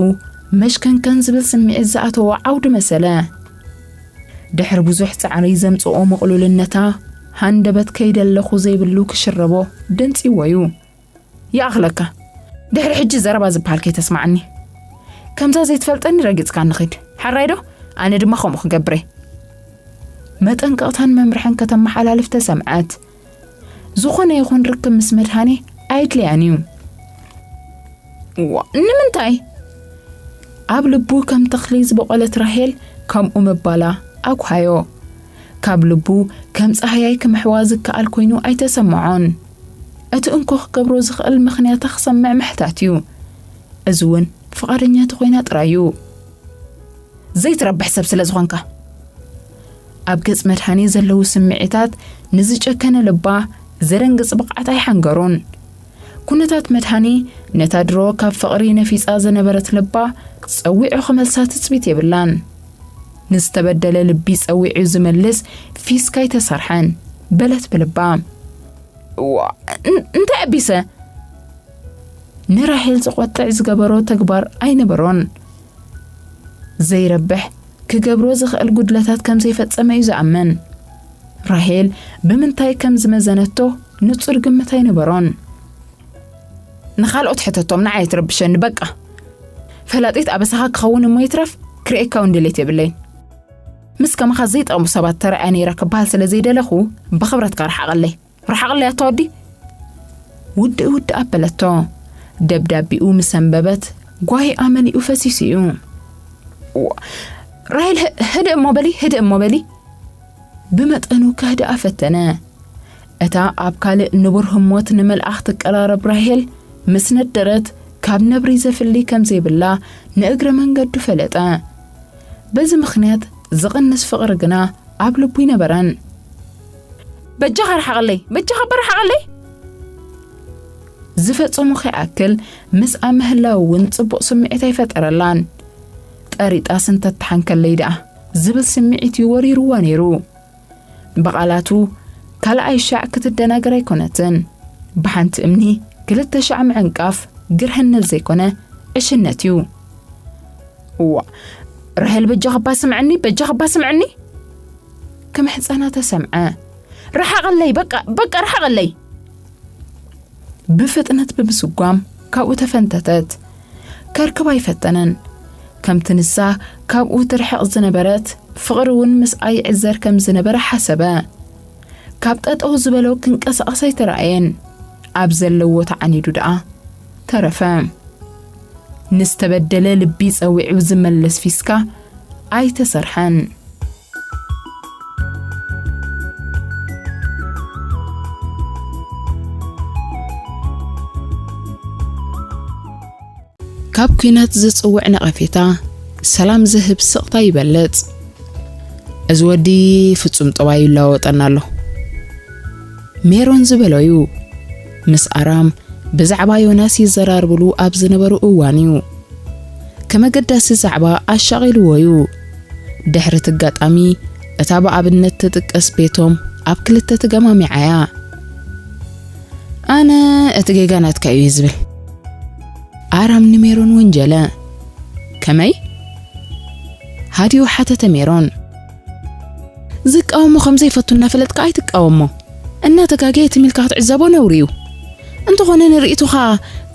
መሽከንከን ዝብል ስምዒት ዝኣተዎ ዓውዲ መሰለ። ድሕሪ ብዙሕ ጻዕሪ ዘምጽኦ ምቕሉልነታ፣ ሃንደበት ከይደለኹ ዘይብሉ ክሽረቦ ደንጺዎ እዩ። ይኣኽለካ። ድሕሪ ሕጂ ዘረባ ዝበሃል ከይተስማዓኒ። ከምዛ ዘይትፈልጠኒ ረጊጽካ ንኺድ። ሓራይ ዶ? ኣነ ድማ ከምኡ ክገብር እየ። መጠንቀቕታን መምርሕን ከተመሓላልፍ ተሰምዐት። ዝኾነ ይኹን ርክብ ምስ መድሃኔ ኣየድልያን እዩ። ዋ፣ ንምንታይ? ኣብ ልቡ ከም ተኽሊ ዝበቖለት ራሄል ከምኡ ምባላ ኣጉሃዮ። ካብ ልቡ ከም ጻህያይ ክምሕዋ ዝከኣል ኮይኑ ኣይተሰምዖን። እቲ እንኮ ክገብሮ ዝኽእል ምኽንያታ ክሰምዕ ምሕታት እዩ። እዚ እውን ፍቓደኛ እንተኾይና ጥራይ እዩ። ዘይትረብሕ ሰብ ስለ ዝኾንካ። ኣብ ገጽ መድሃኔ ዘለዉ ስምዒታት ንዝጨከነ ልባ ዘደንግጽ ብቕዓት ኣይሓንገሩን። ኩነታት መድሃኔ ነታ ድሮ ካብ ፍቕሪ ነፊጻ ዝነበረት ልባ ጸዊዑ ክመልሳ ትጽቢት የብላን። ንዝተበደለ ልቢ ጸዊዑ ዝመልስ ፊስካ ኣይተሰርሐን፣ በለት ብልባ። ዋ፣ እን-፣ እንታይ ኣቢሰ? ንራሄል ዝቖጥዕ ዝገበሮ ተግባር ኣይነበሮን። ዘይረብሕ ክገብሮ ዝኽእል ጉድለታት ከም ዘይፈጸመ እዩ ዝኣምን። ራሄል ብምንታይ ከም ዝመዘነቶ ንጹር ግምት ኣይነበሮን። ንኻልኦት ሕተቶም፣ ንዓይ ኣይትረብሸኒ በቃ። ፈላጢት ኣበሳኻ ክኸውን እሞ ይትረፍ፣ ክርእየካ እውን ድሌት የብለይን። ምስ ከማኻ ዘይጠቕሙ ሰባት ተራእያ ነይረ ክበሃል ስለ ዘይደለኹ፣ ብኽብረትካ ርሓቐለይ። ርሓቐለይ ኣታ ወዲ። ውድእ ውድእ ኣበለቶ። ደብዳቤኡ ምስ ኣንበበት፣ ጓሂኣ መሊኡ ፈሲሱ እዩ። ዋ፣ ራሄል፣ ህ-፣ ህድእ እሞ በሊ፣ ህድእ እሞ በሊ። ብመጠኑ ከህድኣ ፈተነ። እታ ኣብ ካልእ ንቡር ህሞት ንመልኣኽ ትቀራረብ ራሄል ምስ ነደረት፣ ካብ ነብሪ ዘፍሊ ከም ዘይብላ ንእግረ መንገዱ ፈለጠ። በዚ ምኽንያት ዝቕንስ ፍቕሪ ግና ኣብ ልቡ ኣይነበረን። በጃኻ ርሓቐለይ፣ በጃኻ እባ ርሓቐለይ! ዝፈጸሞ ከይኣክል ምስኣ ምህላው እውን ጽቡቕ ስምዒት ኣይፈጠረላን። ጠሪጣስ እንተትሓንከለይ ደኣ ዝብል ስምዒት እዩ ወሪርዋ ነይሩ። ብቓላቱ ካልኣይ ሻዕ ክትደናገር ኣይኮነትን። ብሓንቲ እምኒ ክልተ ሻዕ ምዕንቃፍ ግርህነት ዘይኮነ ዕሽነት እዩ። እዋ፣ ራሄል በጃኽባ ስምዐኒ፣ በጃኽባ ስምዐኒ! ክምሕጸና ተሰምዐ። ርሓቐለይ፣ በቃ፣ በቃ ርሓቐለይ! ብፍጥነት ብምስጓም ካብኡ ተፈንተተት። ከርክባ ኣይፈተነን። ከምቲ ንሳ ካብኡ ትርሕቕ ዝነበረት፣ ፍቕሪ እውን ምስኣ ይዕዘር ከም ዝነበረ ሓሰበ። ካብ ጠጠው ዝበሎ ክንቀሳቐስ ኣይተራእየን። ኣብ ዘለዎ ተዓኒዱ ደኣ ተረፈ። ንዝተበደለ ልቢ ጸዊዑ ዝመልስ ፊስካ ኣይተሰርሐን። ካብ ኲናት ዝጽውዕ ነቐፌታ፣ ሰላም ዝህብ ስቕታ ይበልጽ። እዚ ወዲ ፍጹም ጠባዩ ይለዋወጠና ኣሎ። ሜሮን ዝበሎ'ዩ። ምስ ኣራም ብዛዕባ ዮናስ ይዘራርብሉ ኣብ ዝነበሩ እዋን'ዩ። ከም ኣገዳሲ ዛዕባ ኣሻቒልዎ'ዩ። ድሕሪ እቲ ኣጋጣሚ፣ እታ ብኣብነት ትጥቀስ ቤቶም ኣብ ክልተ ተገማሚዓ'ያ። ኣነ እቲ ጌጋ ናትካ እዩ ዝብል። ኣራም ንሜሮን ወንጀለ። ከመይ? ሃዲኡ ሓተተ ሜሮን። ዝቃወሞ ከም ዘይፈቱ እናፈለጥካ ኣይትቃወሞ። እናተጋገየ ትም ኢልካ ክትዕዘቦ ነውሪ እዩ። እንተኾነ ንርእይቶኻ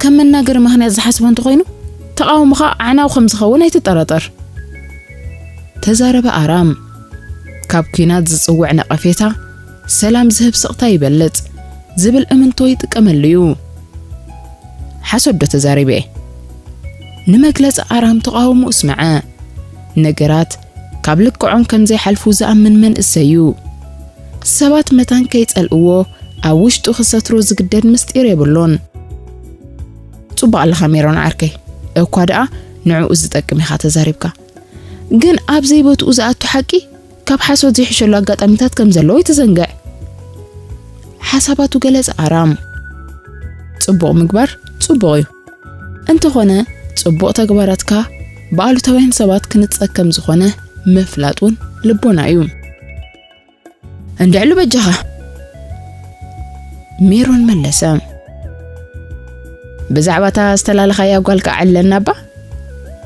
ከም መናገሪ ምኽንያት ዝሓስቦ እንተኾይኑ፣ ተቓውሞኻ ኣዕናዊ ከም ዝኸውን ኣይትጠራጠር። ተዛረበ ኣራም። ካብ ኲናት ዝጽውዕ ነቐፌታ፣ ሰላም ዝህብ ስቕታ ይበልጽ ዝብል እምንቶ ይጥቀመሉ እዩ። ሓሶት ዶ ተዛሪበ እየ? ንመግለጺ ኣራም ተቓውሞኡ ስምዐ። ነገራት ካብ ልክዖም ከም ዘይሓልፉ ዝኣምን መንእሰይ እዩ። ሰባት መታን ከይጸልእዎ ኣብ ውሽጡ ክሰትሮ ዝግደድ ምስጢር የብሉን። ጽቡቕ ኣለኻ ሜሮን ዓርከይ፣ እኳ ደኣ ንዕኡ ዝጠቅም ኢኻ ተዛሪብካ። ግን ኣብ ዘይቦትኡ ዝኣቱ ሓቂ ካብ ሓሶት ዘይሕሸሉ ኣጋጣሚታት ከም ዘለዎ ኣይትዘንግዕ። ሓሳባቱ ገለጸ ኣራም። ጽቡቕ ምግባር ጽቡቕ እዩ። እንተኾነ፣ ጽቡቕ ተግባራትካ ብኣሉታውያን ሰባት ክንጸግ ከም ዝኾነ ምፍላጥ እውን ልቦና እዩ። እንድዕሉ በጃኻ፣ ሜሮን መለሰ። ብዛዕባ እታ ዝተላለኻያ ጓልካ ኣዕልለና እባ።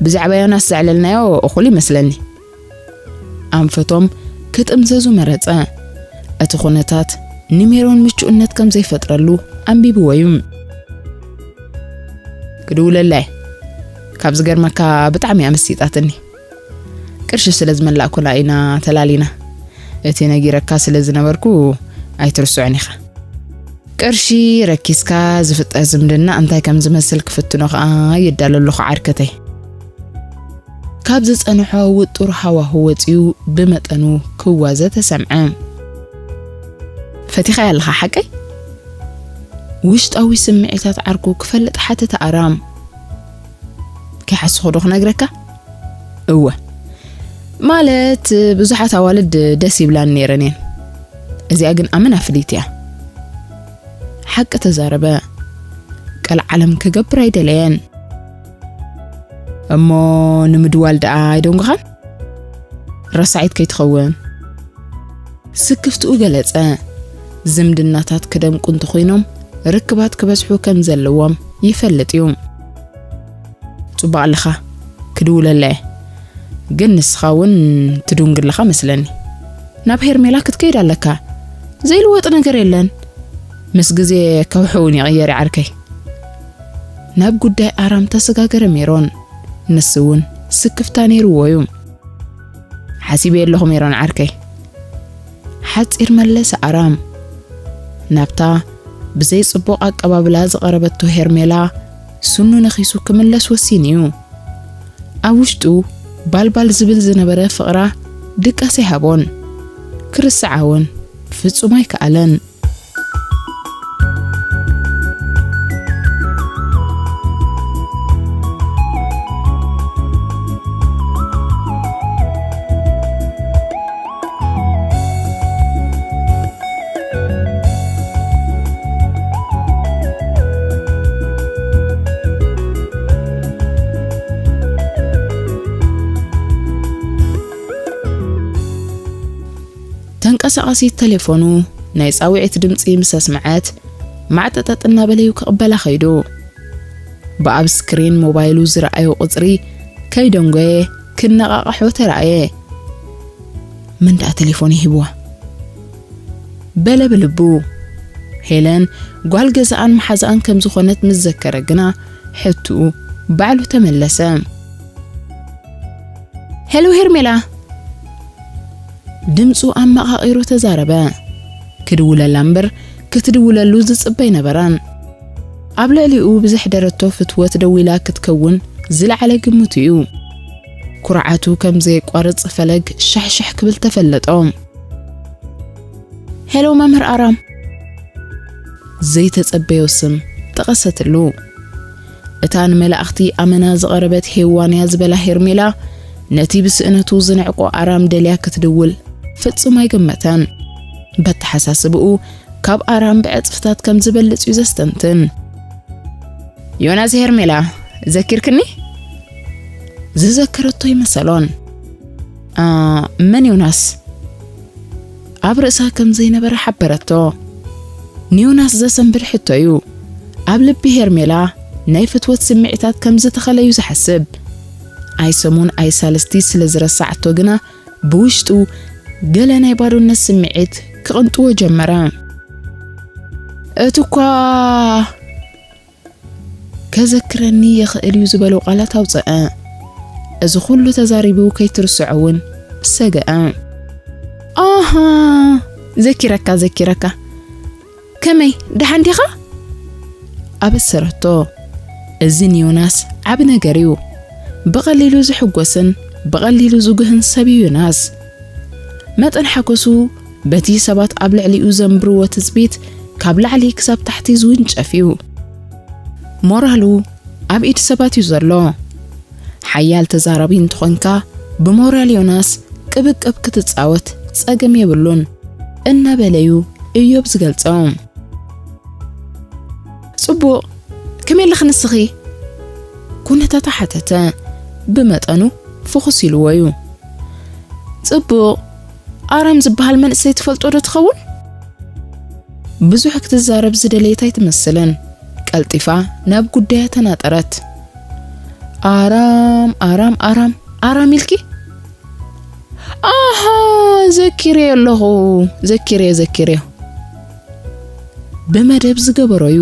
ብዛዕባ ዮናስ ዘዕለልናዮ እኹል ይመስለኒ። ኣንፈቶም ክጥምዘዙ መረጸ። እቲ ኩነታት ንሜሮን ምቹእነት ከም ዘይፈጥረሉ ኣንቢብዎ እዩ። ክድውለላ እየ። ካብ ዝገርመካ ብጣዕሚ እያ መሲጣትኒ። ቅርሺ ስለ ዝመላእኩላ ኢና ተላሊና። እቲ ነጊረካ ስለ ዝነበርኩ ኣይትርስዖን ኢኻ። ቅርሺ ረኪስካ ዝፍጠር ዝምድና እንታይ ከም ዝመስል ክፍትኖ ከኣ ይዳሎ ኣለኹ ዓርከተይ። ካብ ዝጸንሖ ውጡር ሃዋሁ ወጺኡ ብመጠኑ ክዋዘ ተሰምዐ። ፈቲኻያ ኣለኻ ሓቀይ? ውሽጣዊ ስምዒታት ዓርኩ ክፈልጥ ሓተተ ኣራም። ከይሓስኹ ዶ ክነግረካ? እወ። ማለት ብዙሓት ኣዋልድ ደስ ይብላን ነይረን እየን። እዚኣ ግን ኣመና ፍልይቲ እያ። ሓቂ ተዛረበ። ቀልዓለም ክገብር ኣይደለየን። እሞ ንምድዋል ደኣ ኣይደንጉኻን? ረሳዒት ከይትኸውን። ስክፍትኡ ገለጸ። ዝምድናታት ክደምቁ እንተኾይኖም ርክባት ክበዝሑ ከም ዘለዎም ይፈልጥ እዩ። ጽቡቕ ኣለኻ፣ ክድውለላ እየ። ግን ንስኻ እውን ትድንጉ ኣለኻ መስለኒ። ናብ ሄርሜላ ክትከይድ ኣለካ። ዘይልወጥ ነገር የለን። ምስ ግዜ ከውሒ እውን ይቕየር እዩ ዓርከይ። ናብ ጉዳይ ኣራም ተሰጋገረ ሜሮን። ንሱ እውን ስክፍታ ነይርዎ እዩ። ሓሲበ ኣለኹ ሜሮን ዓርከይ፣ ሓጺር መለሰ ኣራም። ናብታ ብዘይ ጽቡቕ ኣቀባብላ ዝቐረበቶ ሄርሜላ ስኑ ነኺሱ ክምለስ ወሲኑ እዩ። ኣብ ውሽጡ ባልባል ዝብል ዝነበረ ፍቕራ ድቃስ ኣይሃቦን። ክርስዓ እውን ፍጹም ኣይከኣለን። ተንቀሳቓሲት ቴሌፎኑ ናይ ጻውዒት ድምጺ ምስ ኣስምዐት፣ ማዕጠጠጥ እናበለ እዩ ክቕበላ ከይዱ። ብኣብ ስክሪን ሞባይሉ ዝረኣዮ ቁጽሪ ከይደንጎየ ክነቓቕሖ ተራእየ። መን ደኣ ቴሌፎን ይህብዋ? በለ ብልቡ። ሄለን ጓል ገዛኣን መሓዛኣን ከም ዝኾነት ምስ ዘከረ ግና፣ ሕቱኡ ባዕሉ ተመለሰ። "ሄሎ ሄርሜላ!" ድምጹ ኣመቓቒሩ ተዛረበ። ክድውለላ እምበር ክትድውለሉ ዝጽበ ኣይነበራን። ኣብ ልዕሊኡ ብዘሕደረቶ ፍትወት ደዊላ ክትከውን ዝለዓለ ግምቱ እዩ። ኩርዓቱ ከም ዘየቋርጽ ፈለግ ሻሕሻሕ ክብል ተፈለጦ። "ሄሎ መምህር ኣራም!" ዘይተጸበዮ ስም ጠቐሰትሉ። እታ ንመላእኽቲ ኣመና ዝቐረበት ሄዋን እያ ዝበላ ሄርሜላ፣ ነቲ ብስእነቱ ዝንዕቆ ኣራም ደልያ ክትድውል ፍጹም ኣይገመተን። በተሓሳስብኡ ካብ ኣራም ብዕጽፍታት ከም ዝበልጽ እዩ ዘስተንትን። "ዮናስ ሄርሜላ፣ ዘኪርክኒ?" ዝዘከረቶ ይመሰሎን። "ኣ፣ መን ዮናስ?" ኣብ ርእሳ ከም ዘይነበረ ሓበረቶ። ንዮናስ ዘሰንብድ ሕቶ እዩ። ኣብ ልቢ ሄርሜላ ናይ ፍትወት ስምዒታት ከም ዝተኸለ እዩ ዝሓስብ። ኣይ ሰሙን ኣይ ሳልስቲ ስለ ዝረሳዓቶ ግና ብውሽጡ ገለ ናይ ባዶነት ስምዒት ክቕንጥዎ ጀመረ። "እቲ እኳ ከዘክረኒ ይኽእል እዩ" ዝበሎ ቃላት ኣውጸአ። እዚ ኩሉ ተዛሪቡ ከይትርስዖ እውን ሰገአ። "ኣሃ፣ ዘኪረካ፣ ዘኪረካ። ከመይ፣ ደሓን ዲኻ?" ኣበሰረቶ። እዚ ንዮናስ ዓቢ ነገር እዩ። ብቐሊሉ ዝሕጎስን ብቐሊሉ ዝጉህን ሰብ እዩ ዮናስ። መጠን ሓጎሱ በቲ ሰባት ኣብ ልዕሊኡ ዘንብርዎ ትጽቢት ካብ ላዕሊ ክሳብ ታሕቲ ዝውንጨፍ እዩ። ሞራሉ ኣብ ኢድ ሰባት እዩ ዘሎ። ሓያል ተዛራቢ እንተኾንካ፣ ብሞራል ዮናስ ቅብቅብ ክትጻወት ጸገም የብሉን፣ እናበለ እዩ እዮብ ዝገልጾ። "ጽቡቕ፣ ከመይ ኣለኺ ንስኺ?" ኩነታታ ሓተተ። ብመጠኑ ፍኹስ ኢልዎ እዩ። "ጽቡቕ፣ ኣራም ዝበሃል መንእሰይ ትፈልጦ ዶ ትኸውን?" ብዙሕ ክትዛረብ ዝደለየት ኣይትመስልን። ቀልጢፋ ናብ ጉዳያ ተናጠረት። "ኣራም፣ ኣራም፣ ኣራም፣ ኣራም ኢልኪ?" "ኣሃ፣ ዘኪረዮ ኣለኹ፣ ዘኪረዮ፣ ዘኪረዮ። ብመደብ ዝገበሮ እዩ።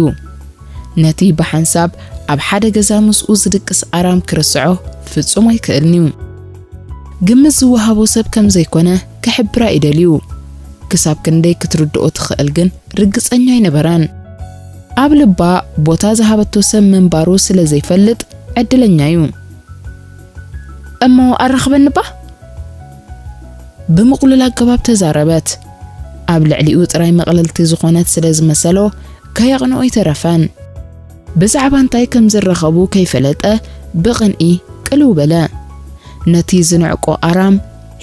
ነቲ ብሓንሳብ ኣብ ሓደ ገዛ ምስኡ ዝድቅስ ኣራም ክርስዖ ፍጹም ኣይክእልን እዩ። ግምት ዝወሃቦ ሰብ ከም ዘይኮነ ክሕብራ ይደልዩ። ክሳብ ክንደይ ክትርድኦ ትኽእል ግን ርግጸኛ ኣይነበረን። ኣብ ልባ ቦታ ዝሃበቶ ሰብ ምንባሩ ስለ ዘይፈልጥ ዕድለኛ እዩ። እሞ ኣራኽበኒ ባ?" ብምቕሉል ኣገባብ ተዛረበት። ኣብ ልዕሊኡ ጥራይ መቕለልቲ ዝኾነት ስለ ዝመሰሎ ከየቕንኦ ኣይተረፈን። ብዛዕባ እንታይ ከም ዝራኸቡ ከይፈለጠ ብቕንኢ ቅልው በለ። ነቲ ዝንዕቆ ኣራም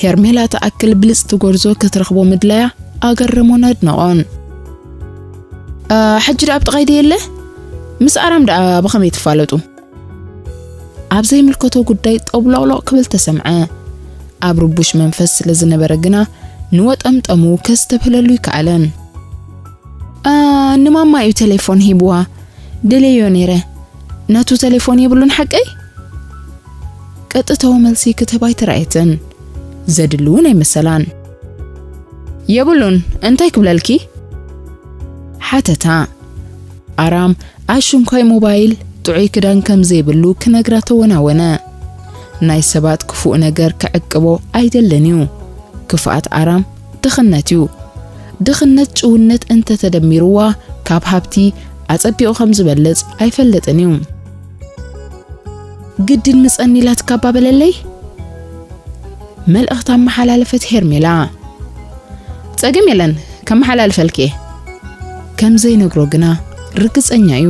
ሄርሜላ ትኣክል ብልጽቲ ጎርዞ ክትረኽቦ ምድላያ ኣገረሞን ኣድነቖን። "እ፣ ሕጂ ደኣ ኣብ ጥቓይ ደየለ? ምስ ኣራም ደኣ ብኸመይ ትፋለጡ?" ኣብ ዘይምልከቶ ጉዳይ ጠብሎቕሎቕ ክብል ተሰምዐ። ኣብ ርቡሽ መንፈስ ስለ ዝነበረ ግና ንወጠምጠሙ ከስተብህለሉ ይከኣለን። "እ፣ ንማማ እዩ ቴሌፎን ሂብዋ፣ ደልየዮ ነይረ። ናቱ ቴሌፎን የብሉን ሓቀይ?" ቀጥታዊ መልሲ ክትህብ ኣይተራእየትን። ዘድሊ እውን ኣይመሰላን። "የብሉን፣ እንታይ ክብለልኪ?" ሓተታ። ኣራም ኣሽንኳይ ሞባይል፣ ጥዑይ ክዳን ከም ዘይብሉ ክነግራ ተወናወነ። ናይ ሰባት ክፉእ ነገር ክዕቅቦ ኣይደልን እዩ። ክፍኣት ኣራም ድኽነት እዩ። ድኽነት ጭውነት እንተተደሚርዋ ካብ ሃብቲ ኣጸቢቑ ከም ዝበልጽ ኣይፈልጥን እዩ። ግድን ምጸኒ ኢላትካ እባ በለለይ። መልእኽቲ ኣመሓላለፈት ሄርሜላ። ጸገም የለን፣ ከመሓላልፈልኪ እየ። ከም ዘይነግሮ ግና ርግጸኛ እዩ።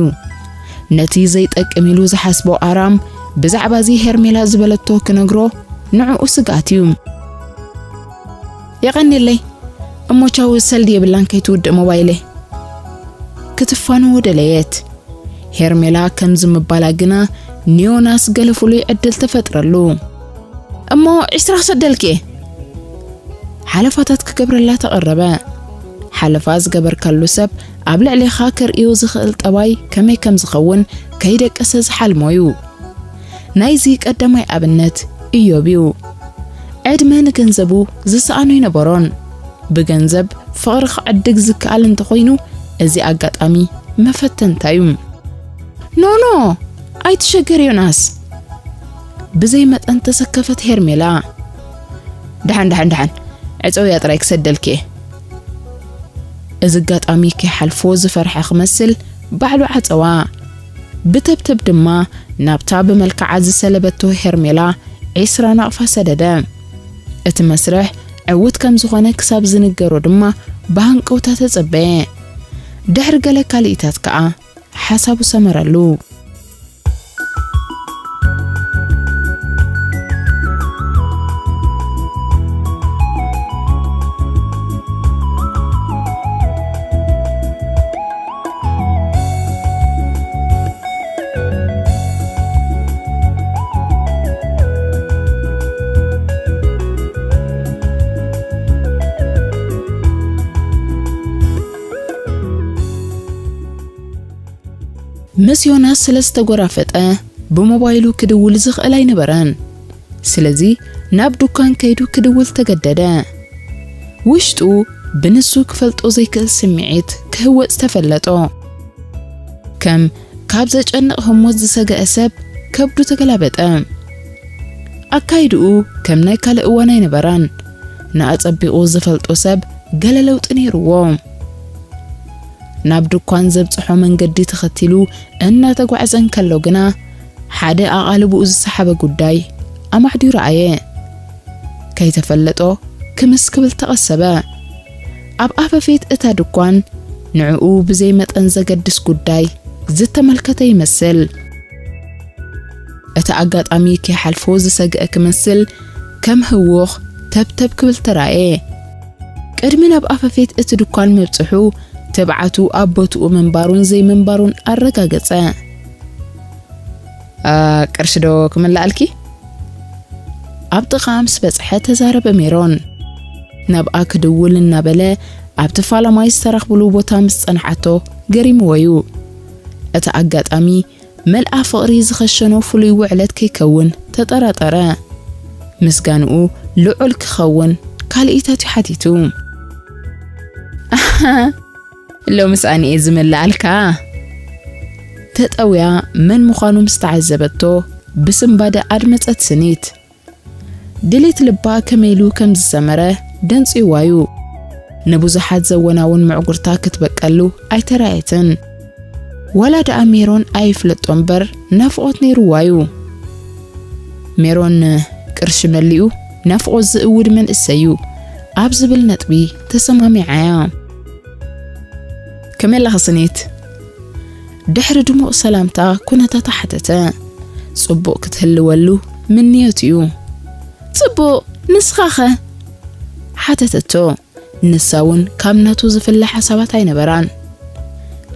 ነቲ ዘይጠቅም ኢሉ ዝሓስቦ ኣራም ብዛዕባ እዚ ሄርሜላ ዝበለቶ ክነግሮ ንዕኡ ስግኣት እዩ። የቐንየለይ። እሞ ቻው፣ ሰልዲ የብላን ከይትውድእ ሞባይለይ። ክትፋነዎ ደለየት። ሄርሜላ ከምዚ ምባላ ግና ንዮናስ ገለ ፍሉይ ዕድል ተፈጥረሉ። እሞ ዒስራ ክሰደልኪ እየ። ሓለፋታት ክገብረላ ተቐረበ። ሓለፋ ዝገበርካሉ ሰብ ኣብ ልዕሌኻ ከርእዮ ዝኽእል ጠባይ ከመይ ከም ዝኸውን ከይደቀሰ ዝሓልሞ እዩ። ናይዚ ቀዳማይ ኣብነት ኢዮብ እዩ። ዕድመ ንገንዘቡ ዝሰኣኖ ኣይነበሮን። ብገንዘብ ፍቕሪ ክዕድግ ዝከኣል እንተኾይኑ፣ እዚ ኣጋጣሚ መፈተንታ እዩ። ኖ፣ ኖ፣ ኣይትሸገር ዮናስ። ብዘይ መጠን ተሰከፈት ሄርሜላ። ደሓን፣ ደሓን፣ ደሓን፣ ዕጸውያ ጥራይ ክሰደልኪ እየ። እዚ ኣጋጣሚ ከይሓልፎ ዝፈርሐ ክመስል ባዕሉ ዓጸዋ። ብተብተብ ድማ ናብታ ብመልክዓ ዝሰለበቶ ሄርሜላ ዒስራ ናቕፋ ሰደደ። እቲ መስርሕ ዕዉት ከም ዝኾነ ክሳብ ዝንገሮ ድማ ብሃንቀውታ ተጸበየ። ድሕሪ ገለ ካልኢታት ከኣ ሓሳቡ ሰመረሉ። ምስ ዮናስ ስለ ዝተጎራፈጠ ብሞባይሉ ክድውል ዝኽእል ኣይነበረን። ስለዚ ናብ ዱካን ከይዱ ክድውል ተገደደ። ውሽጡ ብንሱ ክፈልጦ ዘይክእል ስምዒት ክህወጽ ተፈለጦ። ከም ካብ ዘጨንቕ ህሞት ዝሰገአ ሰብ ከብዱ ተገላበጠ። ኣካይድኡ ከም ናይ ካልእ እዋን ኣይነበረን። ንኣጸቢቑ ዝፈልጦ ሰብ ገለ ለውጢ ነይርዎ። ናብ ድኳን ዘብጽሖ መንገዲ ተኸቲሉ እናተጓዕዘ እንከሎ ግና፣ ሓደ ኣቓልቦኡ ዝሰሓበ ጉዳይ ኣማዕድዩ ረኣየ። ከይተፈለጦ ክምስ ክብል ተቐሰበ። ኣብ ኣፈፌት እታ ድኳን ንዕኡ ብዘይ መጠን ዘገድስ ጉዳይ ዝተመልከተ ይመስል። እቲ ኣጋጣሚ ከይሓልፎ ዝሰግአ ክመስል፣ ከም ህዉኽ ተብተብ ክብል ተራእየ። ቅድሚ ናብ ኣፈፌት እቲ ድኳን ምብጽሑ፣ ትብዓቱ ኣብ ቦትኡ ምንባሩን ዘይምንባሩን ኣረጋገጸ። "ኣ፣ ቅርሺ ዶ ክምልኣልኪ?" ኣብ ጥቓኣ ምስ በጽሐ ተዛረበ ሜሮን። ናብኣ ክድውል እናበለ ኣብቲ ፋላማይ ዝተራኽብሉ ቦታ ምስ ጸንሓቶ ገሪምዎ እዩ። እቲ ኣጋጣሚ መልኣ ፍቕሪ ዝኸሸኖ ፍሉይ ውዕለት ከይከውን ተጠራጠረ። ምስጋንኡ ልዑል ክኸውን ካልኢታት እዩ ሓቲቱ። "ኣሃ፣ ሎምስ ኣነ እየ ዝምልኣልካ?" ተጠውያ መን ምዃኑ ምስ ተዓዘበቶ ብስንባደ ኣድመጸት ስኒት። ድሌት ልባ ከመይ ኢሉ ከም ዝሰመረ ደንጽይዋ እዩ። ንብዙሓት ዘወናውን ምዕጉርታ ክትበቀሉ ኣይተራእየትን። ዋላ ደኣ ሜሮን ኣይፍለጦ እምበር ናፍቖት ነይርዋ እዩ። ሜሮን ቅርሺ መሊኡ ናፍቖት ዝእውድ መንእሰይ እዩ ኣብ ዝብል ነጥቢ ተሰማሚዓ እያ። "ከመይ ኣለኺ ስኒት?" ድሕሪ ድሙቕ ሰላምታ ኩነታታ ሓተተ። ጽቡቕ ክትህልወሉ ምንዮት እዩ። "ጽቡቕ፣ ንስኻኸ?" ሓተተቶ። ንሳ እውን ካብ ናቱ ዝፍለ ሓሳባት ኣይነበራን።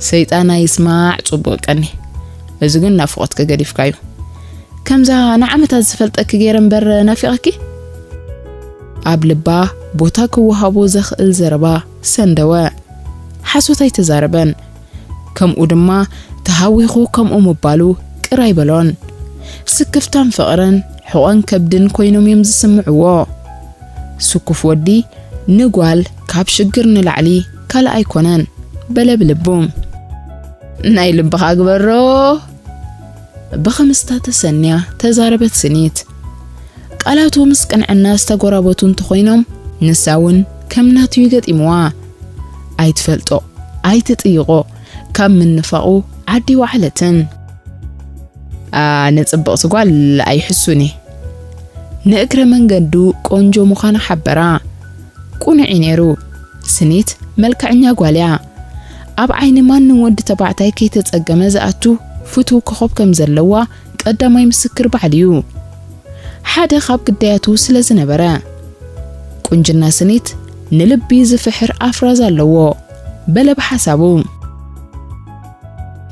"ሰይጣን ኣይስማዕ፣ ጽቡቕ ቀኒ። እዚ ግን ናፍቖትኪ ገዲፍካዩ። ከምዛ ንዓመታት ዝፈልጠኪ ገይረ እምበር ናፊቐኪ?" ኣብ ልባ ቦታ ክወሃቦ ዘኽእል ዘረባ ሰንደወ። ሓሶት ኣይተዛረበን። ከምኡ ድማ ተሃዊኹ ከምኡ ምባሉ ቅር ኣይበሎን። ስክፍታን ፍቕርን ሕቖን ከብድን ኮይኖም እዮም ዝስምዕዎ። ስኩፍ ወዲ ንጓል ካብ ሽግር ንላዕሊ ካልእ ኣይኮነን በለ ብልቡ። "ናይ ልብኻ ግበሮ!" ብኽምስታ ተሰንያ ተዛረበት ስኒት። ቃላቱ ምስ ቅንዕና ዝተጎራበቱ እንተኾይኖም፣ ንሳ እውን ከም ናቱ እዩ ገጢምዋ። ኣይትፈልጦ፣ ኣይትጥይቖ፣ ካብ ምንፋቑ ዓዲ ወዓለትን። ኣነ ጽብቕቲ ጓል ኣይሕሱን እየ። ንእግረ መንገዱ ቆንጆ ምዃና ሓበራ። ቁኑዕ እዩ ነይሩ። ስኒት መልክዐኛ ጓል እያ። ኣብ ዓይኒ ማንም ወዲ ተባዕታይ ከይተጸገመ ዝኣቱ ፍቱው ኮኾብ ከም ዘለዋ ቀዳማይ ምስክር ባዕሉ እዩ። ሓደ ካብ ግዳያቱ ስለ ዝነበረ። ቁንጅና ስኒት ንልቢ ዝፍሕር ኣፍራዝ ኣለዎ፣ በለ ብሓሳቡ።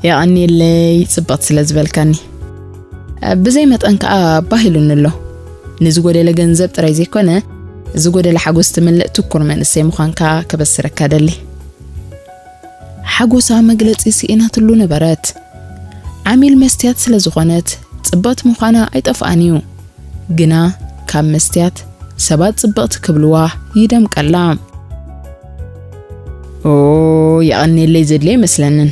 የቐንየለይ ጽብቕቲ ስለ ዝበልካኒ። ብዘይ መጠን ከኣ ባህ ኢሉኒ ኣሎ። ንዝጎደለ ገንዘብ ጥራይ ዘይኮነ፣ ዝጎደለ ሓጎስ ትምልእ ትኩር መንእሰይ ምዃንካ ከበስረካ ደሊ። ሓጎሳ መግለጺ ስኢናትሉ ነበረት። ዓሚል መስትያት ስለ ዝኾነት፣ ጽብቕቲ ምዃና ኣይጠፍኣን እዩ። ግና ካብ መስትያት ሰባት ጽብቕቲ ክብልዋ ይደምቀላ። ኦ፣ የቐንየለይ ዘድልዮ ኣይመስለንን።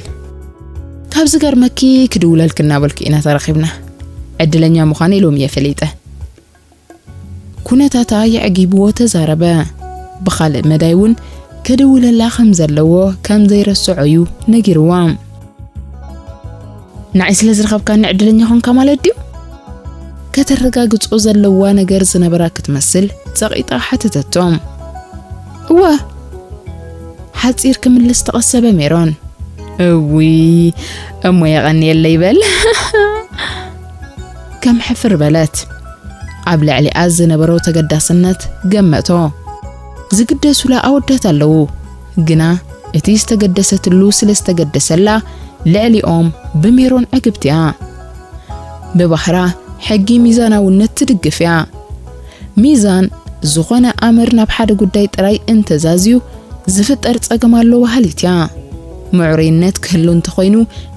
ካብ ዝገርመኪ ክድውለልኪ እናበልኩ ኢና ተራኺብና። ዕድለኛ ምዃነይ ሎሚ እየ ፈሊጠ። ኩነታታ የዕጊብዎ ተዛረበ። ብኻልእ መዳይ እውን ክድውለላ ከም ዘለዎ ከም ዘይረስዖ እዩ ነጊርዋ። ንዓይ ስለ ዝረኸብካኒ ዕድለኛ ኾንካ ማለት ድዩ? ከተረጋግጾ ዘለዋ ነገር ዝነበራ ክትመስል ጸቒጣ ሓተተቶ። እወ፣ ሓጺር ክምልስ ተቐሰበ ሜሮን። እውይ፣ እሞ የቐንየለይ በል። ከም ሕፍር በለት። ኣብ ልዕሊኣ ዝነበሮ ተገዳስነት ገመቶ። ዝግደሱላ ኣወዳት ኣለዉ፣ ግና እቲ ዝተገደሰትሉ ስለ ዝተገደሰላ ልዕሊኦም ብሜሮን ዕግብቲ እያ። ብባህራ ሕጊ ሚዛናውነት ትድግፍ እያ። ሚዛን ዝኾነ ኣምር ናብ ሓደ ጉዳይ ጥራይ እንተዛዝዩ ዝፍጠር ጸገም ኣሎ በሃሊት እያ። ምዕሩይነት ክህሉ እንተኾይኑ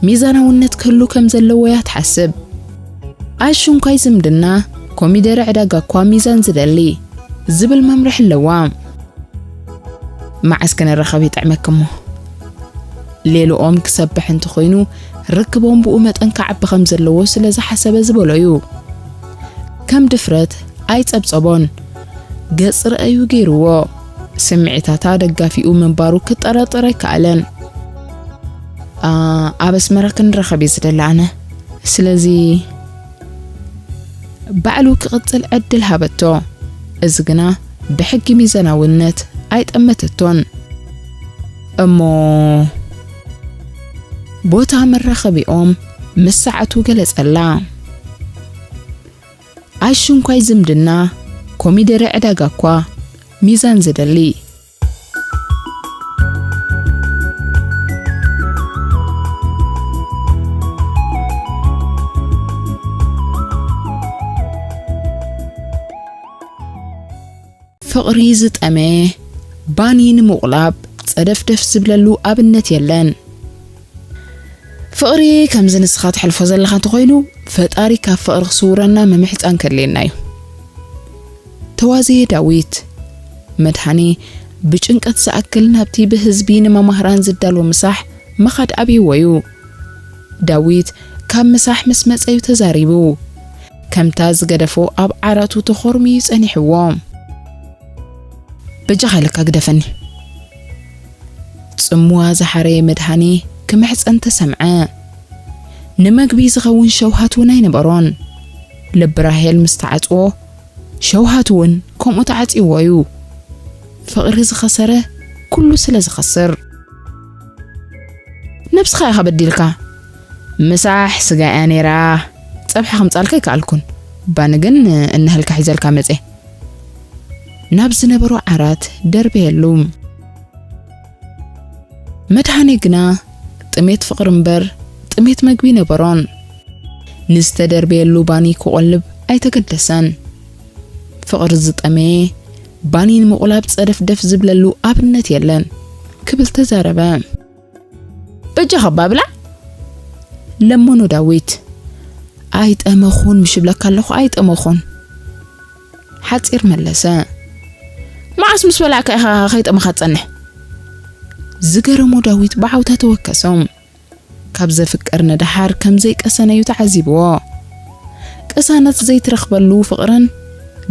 ሚዛናውነት ክህሉ ከም ዘለዎ እያ ትሓስብ። ኣሽንኳይ ዝምድና ኮሚደረ ዕዳጋ እኳ ሚዛን ዝደሊ ዝብል መምርሒ ኣለዋ። መዓስ ክንራኸብ ይጥዕመኪ እሞ? ሌልኦም ክሰብሕ እንተኾይኑ ርክቦም ብኡ መጠን ክዓቢ ከም ዘለዎ ስለ ዝሓሰበ ዝበሎ እዩ። ከም ድፍረት ኣይጸብጸቦን። ገጽ ረኣዩ ገይርዎ። ስምዒታታ ደጋፊኡ ምንባሩ ክጠራጠር ኣይከኣለን። ኣ፣ ኣብ ኣስመራ ክንራኸብ እየ ዝደሊ ኣነ። ስለዚ ባዕሉ ክቕጽል ዕድል ሃበቶ። እዚ ግና ብሕጊ ሚዛናውነት ኣይጠመተቶን። እሞ ቦታ መራኸቢኦም ምስ ሰዓቱ ገለጸላ። ኣሽንኳይ ዝምድና ኮሚደረ ዕዳጋ እኳ ሚዛን ዝደሊ። ፍቕሪ ዝጠመየ ባኒ ንምቑላብ ጸደፍደፍ ዝብለሉ ኣብነት የለን። ፍቕሪ ከምዚ ንስኻ ትሕልፎ ዘለኻ እንተኾይኑ፣ ፈጣሪ ካብ ፍቕሪ ክስውረና ምምሕጻን ከድልየና እዩ። ተዋዘየ ዳዊት። መድሃኔ ብጭንቀት ዝኣክል ናብቲ ብህዝቢ ንመማህራን ዝዳሎ ምሳሕ ምኻድ ኣብይዎ እዩ። ዳዊት ካብ ምሳሕ ምስ መጸ እዩ ተዛሪቡ። ከምታ ዝገደፎ ኣብ ዓራቱ ተኾርምዩ ጸኒሕዎ። በጃኻ ኢለካ ግደፈኒ። ጽምዋ ዝሓረየ መድሃኔ ክምሕጸን ተሰምዐ። ንመግቢ ዝኸውን ሸውሃት እውን ኣይነበሮን። ልቢ ራሄል ምስ ተዓጽዎ፣ ሸውሃት እውን ከምኡ ተዓጽይዎ እዩ። ፍቕሪ ዝኸሰረ ኩሉ ስለ ዝኸስር። ነብስኻ ኢኻ በዲልካ። ምሳሕ ስጋ እያ ነይራ። ጸብሒ ከምጻልካ ኣይከኣልኩን። ባኒ ግን እንሀልካ ሒዘልካ መጼ። ናብ ዝነበሮ ዓራት ደርበየሉ። መድሃኔ ግና ጥሜት ፍቕሪ እምበር ጥሜት መግቢ ነበሮን። ንዝተደርበየሉ ባኒ ክቖልብ ኣይተገደሰን። ፍቕሪ ዝጠመየ ባኒ ንምቑላብ ጸደፍደፍ ዝብለሉ ኣብነት የለን ክብል ተዛረበ። በጃኻ እባ ብላዕ ለመኖ ዳዊት። ኣይጠመኹን ምሽ እብለካ ኣለኹ ኣይጠመኹን። ሓጺር መለሰ። መዓስ ምስ በላዕካ ኢኻ ከይጠመኻ ትጸንሕ? ዝገረሞ ዳዊት ብዓውታ ተወከሶም። ካብ ዘፍቅር ንደሓር ከም ዘይቀሰነ እዩ ተዓዚብዎ። ቅሳነት ዘይትረኽበሉ ፍቕርን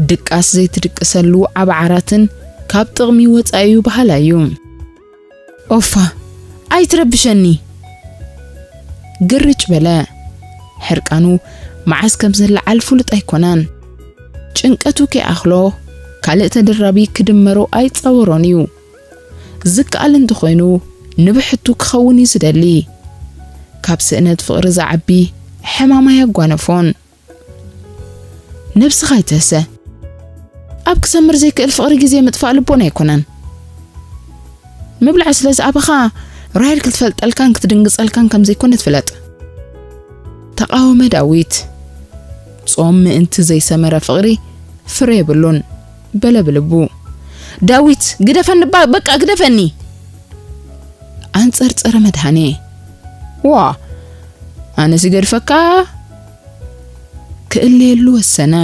ድቃስ ዘይትድቅሰሉ ዓብዓራትን ካብ ጥቕሚ ወጻኢ'ዩ በሃላ'ዩ። ኦፋ፣ ኣይትረብሸኒ! ግርጭ በለ። ሕርቃኑ መዓስ ከም ዝለዓል ፍሉጥ ኣይኮነን። ጭንቀቱ ከይኣኽሎ ካልእ ተደራቢ ክድመሮ ኣይጻወሮን እዩ። ዝከኣል እንተኾይኑ ንብሕቱ ክኸውን እዩ ዝደሊ። ካብ ስእነት ፍቕሪ ዝዓቢ ሕማም ኣየጓነፎን። ነብስኻ ኣይትህሰ። ኣብ ክሰምር ዘይክእል ፍቕሪ ግዜ ምጥፋእ ልቦና ኣይኮነን። ምብላዕ ስለ ዝኣበኻ ራሄል ክትፈልጠልካን ክትድንግጸልካን ከም ዘይኮነት ፍለጥ። ተቓወመ ዳዊት። ጾም ምእንቲ ዘይሰመረ ፍቕሪ ፍረ የብሉን በለ ብልቡ። ዳዊት፣ ግደፈኒ እባ፣ በቃ ግደፈኒ! ኣንጸርጸረ መድሃኔ። ዋ፣ ኣነስ ይገድፈካ? ክእለየሉ ወሰነ።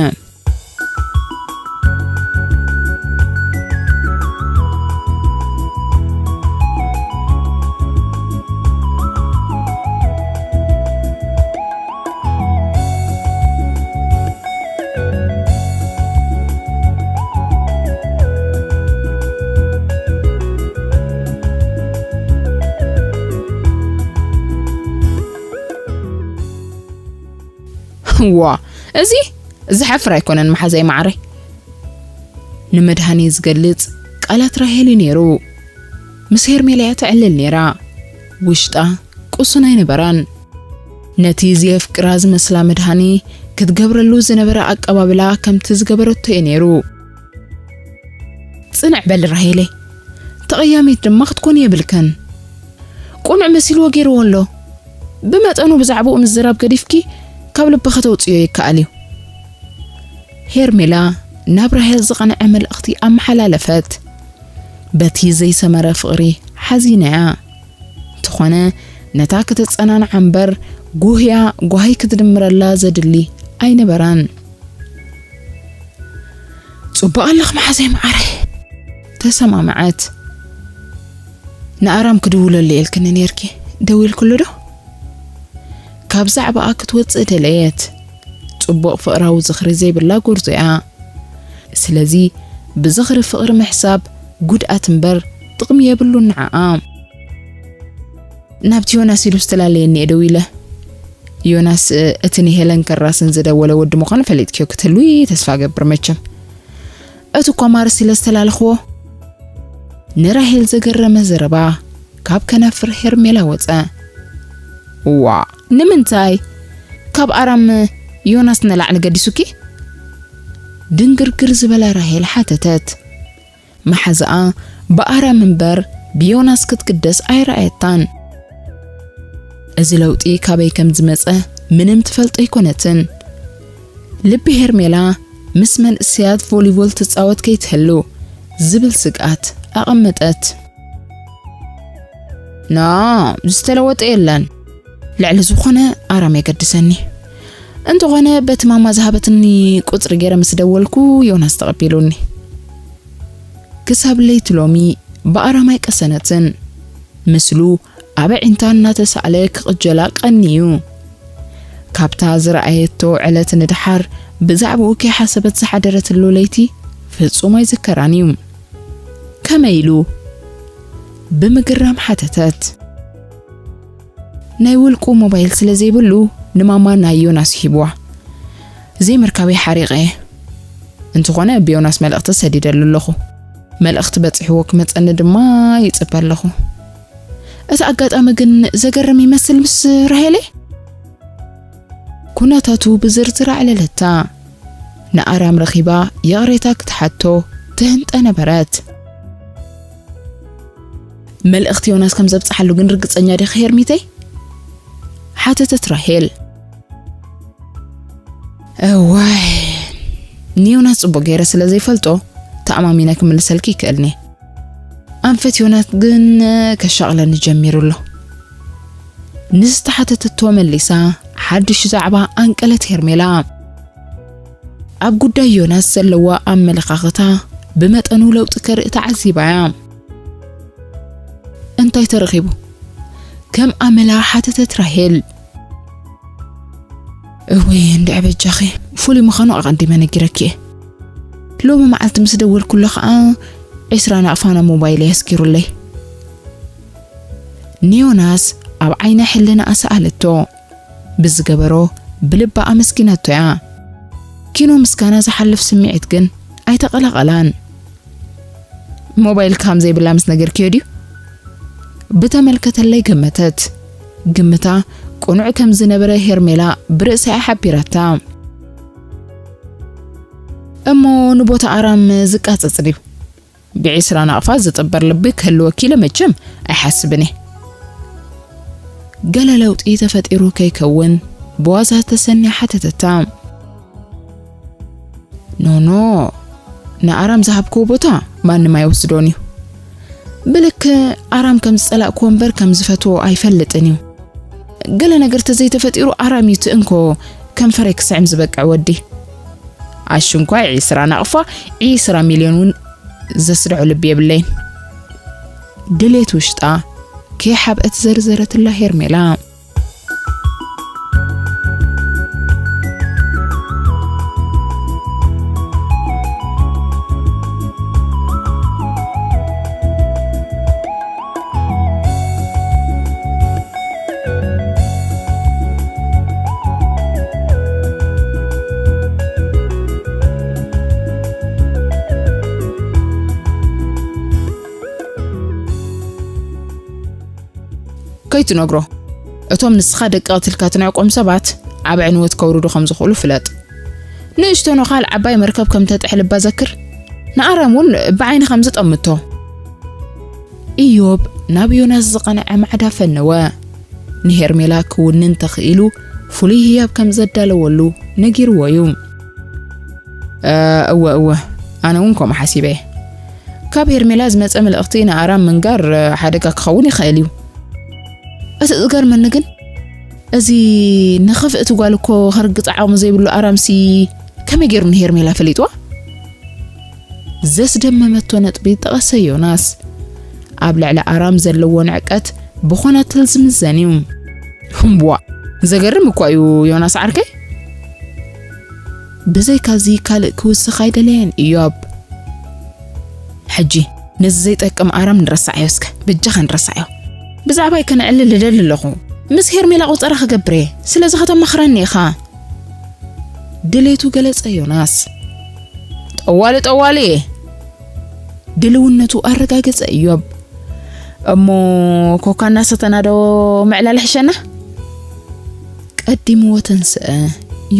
ዋ፣ እዚ ዘሕፍር ኣይኮነን መሓዛይ ማዕረ። ንመድሃኔ ዝገልጽ ቃላት ራሄል እዩ ነይሩ። ምስ ሄርሜላ እያ ተዕልል ነይራ። ውሽጣ ቅሱን ኣይነበራን። ነቲ ዘየፍቅራ ዝመስላ መድሃኔ ክትገብረሉ ዝነበረ ኣቀባብላ ከምቲ ዝገበረቶ እዩ ነይሩ። ጽንዕ በሊ ራሄለይ፣ ተቐያሚት ድማ ክትኮኒ የብልክን። ቁኑዕ መሲልዎ ገይርዎ ኣሎ። ብመጠኑ ብዛዕባኡ ምዝራብ ገዲፍኪ ካብ ልቢ ከተውጽዮ ይከኣል እዩ። ሄርሜላ ናብ ራሄል ዝቐንዐ መልእኽቲ ኣመሓላለፈት። በቲ ዘይሰመረ ፍቕሪ ሓዚና እያ። እንተኾነ ነታ ከተጸናንዓ እምበር ጉህያ ጓሂ ክትድምረላ ዘድሊ ኣይነበራን። ጽቡቕ ኣለኽ መሓዘይ መዓረይ። ተሰማምዐት። ንኣራም ክድውለሉ ኢልክኒ ነይርኪ፣ ደዊልክሉ ዶ? ካብ ዛዕባኣ ክትወጽእ ደለየት። ጽቡቕ ፍቕራዊ ዝኽሪ ዘይብላ ጎርዞ እያ። ስለዚ ብዝኽሪ ፍቕሪ ምሕሳብ ጉድኣት እምበር ጥቕሚ የብሉን ንዓኣ። ናብቲ ዮናስ ኢሉ ዝተላለየኒ እየ ደዊለ። ዮናስ፣ እ፣ እቲ ንሄለን ከራስን ዝደወለ ወዲ ምዃኑ ፈሊጥክዮ ክትህልዊ ተስፋ እገብር መቸም። እቲ እኳ ማርስ ኢለ ዝተላለኽዎ። ንራሄል ዘገረመ ዘረባ ካብ ከናፍር ሄርሜላ ወጸ። እዋ፣ ንምንታይ? ካብ ኣራም ዮናስ ንላዕሊ ገዲሱኪ? ድንግርግር ዝበላ ራሄል ሓተተት። መሓዛኣ ብኣራም እምበር ብዮናስ ክትግደስ ኣይረኣየታን። እዚ ለውጢ ካበይ ከም ዝመጸ ምንም ትፈልጦ ኣይኮነትን። ልቢ ሄርሜላ ምስ መንእሰያት ቮሊቦል ትጻወት ከይትህሉ ዝብል ስግኣት ኣቐመጠት። ና፣ ዝተለወጠ የለን። ልዕሊ ዝኾነ ኣራም የገድሰኒ። እንተኾነ በቲ ማማ ዝሃበትኒ ቁጽሪ ገይረ ምስ ደወልኩ ዮናስ ተቐቢሉኒ። ክሳብ ለይቲ ሎሚ ብኣራም ኣይቀሰነትን። ምስሉ ኣብ ኣዒንታ እናተሳእለ ክቕጀላ ቀንዩ። ካብታ ዝረኣየቶ ዕለት ንደሓር ብዛዕባኡ ከይሓሰበት ዝሓደረትሉ ለይቲ ፍጹም ኣይዝከራን እዩ። ከመይ ኢሉ? ብምግራም ሓተተት። ናይ ውልቁ ሞባይል ስለ ዘይብሉ ንማማ ናይ ዮናስ ሂብዋ። ዘይምርካበይ ሓሪቐ እየ። እንተኾነ ብዮናስ መልእኽቲ ሰዲደሉ ኣለኹ። መልእኽቲ በጺሕዎ ክመጸኒ ድማ ይጽበ ኣለኹ። እቲ ኣጋጣሚ ግን ዘገርም ይመስል ምስ ራሄለይ። ኩነታቱ ብዝርዝር ኣዕለለታ። ንኣራም ረኺባ ይቕሬታ ክትሓቶ ትህንጠ ነበረት። መልእኽቲ ዮናስ ከም ዘብጽሓሉ ግን ርግጸኛ ዲኺ ሄርሚተይ? ሓተተት ራሄል። እዋይ፣ ንዮናስ ጽቡቕ ገይረ ስለ ዘይፈልጦ ተኣማሚነ ክምልሰልኪ ይክእልኒ። ኣንፈት ዮናስ ግን ከሻቕለኒ ጀሚሩ ኣሎ። ንዝተሓተተቶ መሊሳ ሓድሽ ዛዕባ ኣንቀለት ሄርሜላ። ኣብ ጉዳይ ዮናስ ዘለዋ ኣመለኻኽታ ብመጠኑ ለውጢ ከርኢ ተዓዚባ እያ። እንታይ ተረኺቡ? ከም ኣመላ ሓተተት ራሄል። እወይ፣ እንድዒ በጃኺ፣ ፍሉይ ምዃኑ ኣቐዲመ ነጊረኪ እየ። ሎሚ መዓልቲ ምስ ደወልኩሉ ኸኣ ዒስራ ናቕፋ ናብ ሞባይለይ ኣስጊሩለይ። ንዮናስ ኣብ ዓይነ ሕልናኣ ሰኣለቶ። ብዝገበሮ ብልባ ኣመስጊናቶ እያ። ኪኖ ምስጋና ዝሓልፍ ስምዒት ግን ኣይተቐላቐላን። ሞባይል ከም ዘይብላ ምስ ነገርክዮ ድዩ? ብተመልከተለይ ገመተት። ግምታ ቅኑዕ ከም ዝነበረ ሄርሜላ ብርእሳ እያ ሓቢራታ። እሞ ንቦታ ኣራም ዝቃጸጽ ድዩ? ብዒስራ ናቕፋ ዝጥበር ልቢ ክህልወኪ ኢለ መቸም ኣይሓስብን እየ። ገለ ለውጢ ተፈጢሩ ከይከውን ብዋዛ ተሰንያ ሓተተታ። ኖ ኖ፣ ንኣራም ዝሃብክዎ ቦታ ማንም ኣይወስዶን እዩ። ብልክ ኣራም ከም ዝጸላእክዎ እምበር ከም ዝፈትዎ ኣይፈልጥን እዩ። ገለ ነገር ተዘይተፈጢሩ ኣራም እዩ ትእንኮ ከንፈረይ ክስዕም ዝበቅዕ ወዲ። ኣሽንኳይ ዒስራ ናቕፋ ዒስራ ሚልዮን እውን ዘስድዖ ልቢ የብለይን። ድሌት ውሽጣ ከይሓብአት ዘርዘረትላ ሄርሜላ። ከይትነግሮ፣ እቶም ንስኻ ደቂ ቀቲልካ ትንዕቆም ሰባት ኣብ ዕንወት ከውርዱ ከም ዝኽእሉ ፍለጥ። ንእሽቶ ነዃል ዓባይ መርከብ ከም ተጥሕልባ ዘክር። ንኣራም እውን ብዓይኒ ከም ዝጠምቶ። ኢዮብ ናብ ዮናስ ዝቐንዐ ማዕዳ ፈነወ። ንሄርሜላ ክውንን ተኽኢሉ ፍሉይ ህያብ ከም ዘዳለወሉ ነጊርዎ እዩ። እ፣ እወ፣ እወ፣ ኣነ እውን ከምኡ ሓሲበ እየ። ካብ ሄርሜላ ዝመጸ መልእኽቲ ንኣራም ምንጋር፣ እ፣ ሓደጋ ክኸውን ይኽእል እዩ። እቲ ዝገርመኒ ግን፣ እዚ ንኽፍእቲ ጓል እኮ ከርግጽ ዓቕሚ ዘይብሉ ኣራምሲ ከመይ ገይሩ ንሄርሜላ ፈሊጥዋ? ዘስደመመቶ ነጥቢ ጠቐሰ ዮናስ። ኣብ ልዕሊ ኣራም ዘለዎ ንዕቀት ብኾነትል ዝምዘን እዩ። እምቧ፣ ዘገርም እኳ እዩ ዮናስ ዓርከይ። ብዘይካዚ ካልእ ክውስኽ ኣይደለየን ኢዮብ። ሕጂ ነዚ ዘይጠቅም ኣራም ንረሳዓዮ እስከ፣ በጃኻ ንረሳዓዮ። ብዛዕባይ ከነዕልል ልደሊ ኣለኹ። ምስ ሄርሜላ ቆጸራ ክገብር እየ፣ ስለዚ ከተማኽረኒ ኢኻ። ድሌቱ ገለጸ ዮናስ። ጠዋሊ ጠዋሊ እየ። ድልውነቱ ኣረጋገጸ ኢዮብ። እሞ ኮካ እናሰተና ዶ ምዕላል ሕሸና? ቀዲምዎ ተንስአ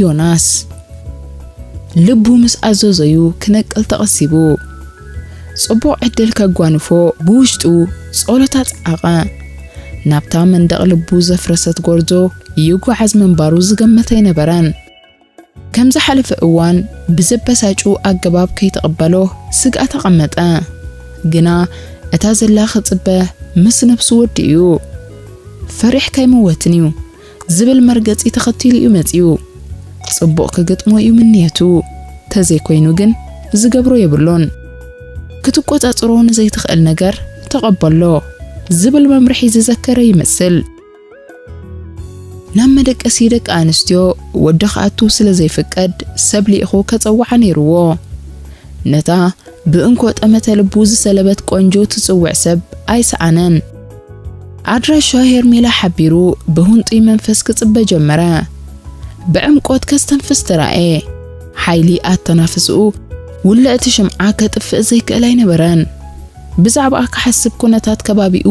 ዮናስ። ልቡ ምስ ኣዘዞዩ ክነቅል ተቐሲቡ። ጽቡቕ ዕድል ከጓንፎ ብውሽጡ ጸሎት ኣጽዓቐ። ናብታ መንደቕ ልቡ ዘፍረሰት ጎርዞ ይጓዓዝ ምንባሩ ዝገመተ ኣይነበረን። ከም ዝሓለፈ እዋን ብዘበሳጩ ኣገባብ ከይተቐበሎ ስግኣት ኣቐመጠ። ግና እታ ዘላ ክጽበ ምስ ነብሱ ወዲኡ እዩ። ፈሪሕካ ኣይምወትን እዩ ዝብል መርገጺ ተኸቲሉ እዩ መጺኡ። ጽቡቕ ክግጥሞ እዩ ምንየቱ። ተዘይኮይኑ ግን ዝገብሮ የብሉን። ክትቆጻጽሮ ንዘይትኽእል ነገር ተቐበሎ ዝብል መምርሒ ዝዘከረ ይመስል። ናብ መደቀሲ ደቂ ኣንስትዮ ወዲ ክኣቱ ስለ ዘይፍቀድ ሰብ ልኢኹ ከጸውዓ ነይርዎ። ነታ ብእንኮ ጠመተ ልቡ ዝሰለበት ቆንጆ ትጽውዕ ሰብ ኣይሰኣነን። ኣድራሻ ሄርሜላ ሓቢሩ ብህንጡይ መንፈስ ክጽበ ጀመረ። ብዕምቆት ከስተንፍስ ተራእየ። ሓይሊ ኣተናፍስኡ ውልዕቲ ሽምዓ ከጥፍእ ዘይክእል ኣይነበረን። ብዛዕባኣ ክሓስብ ኩነታት ከባቢኡ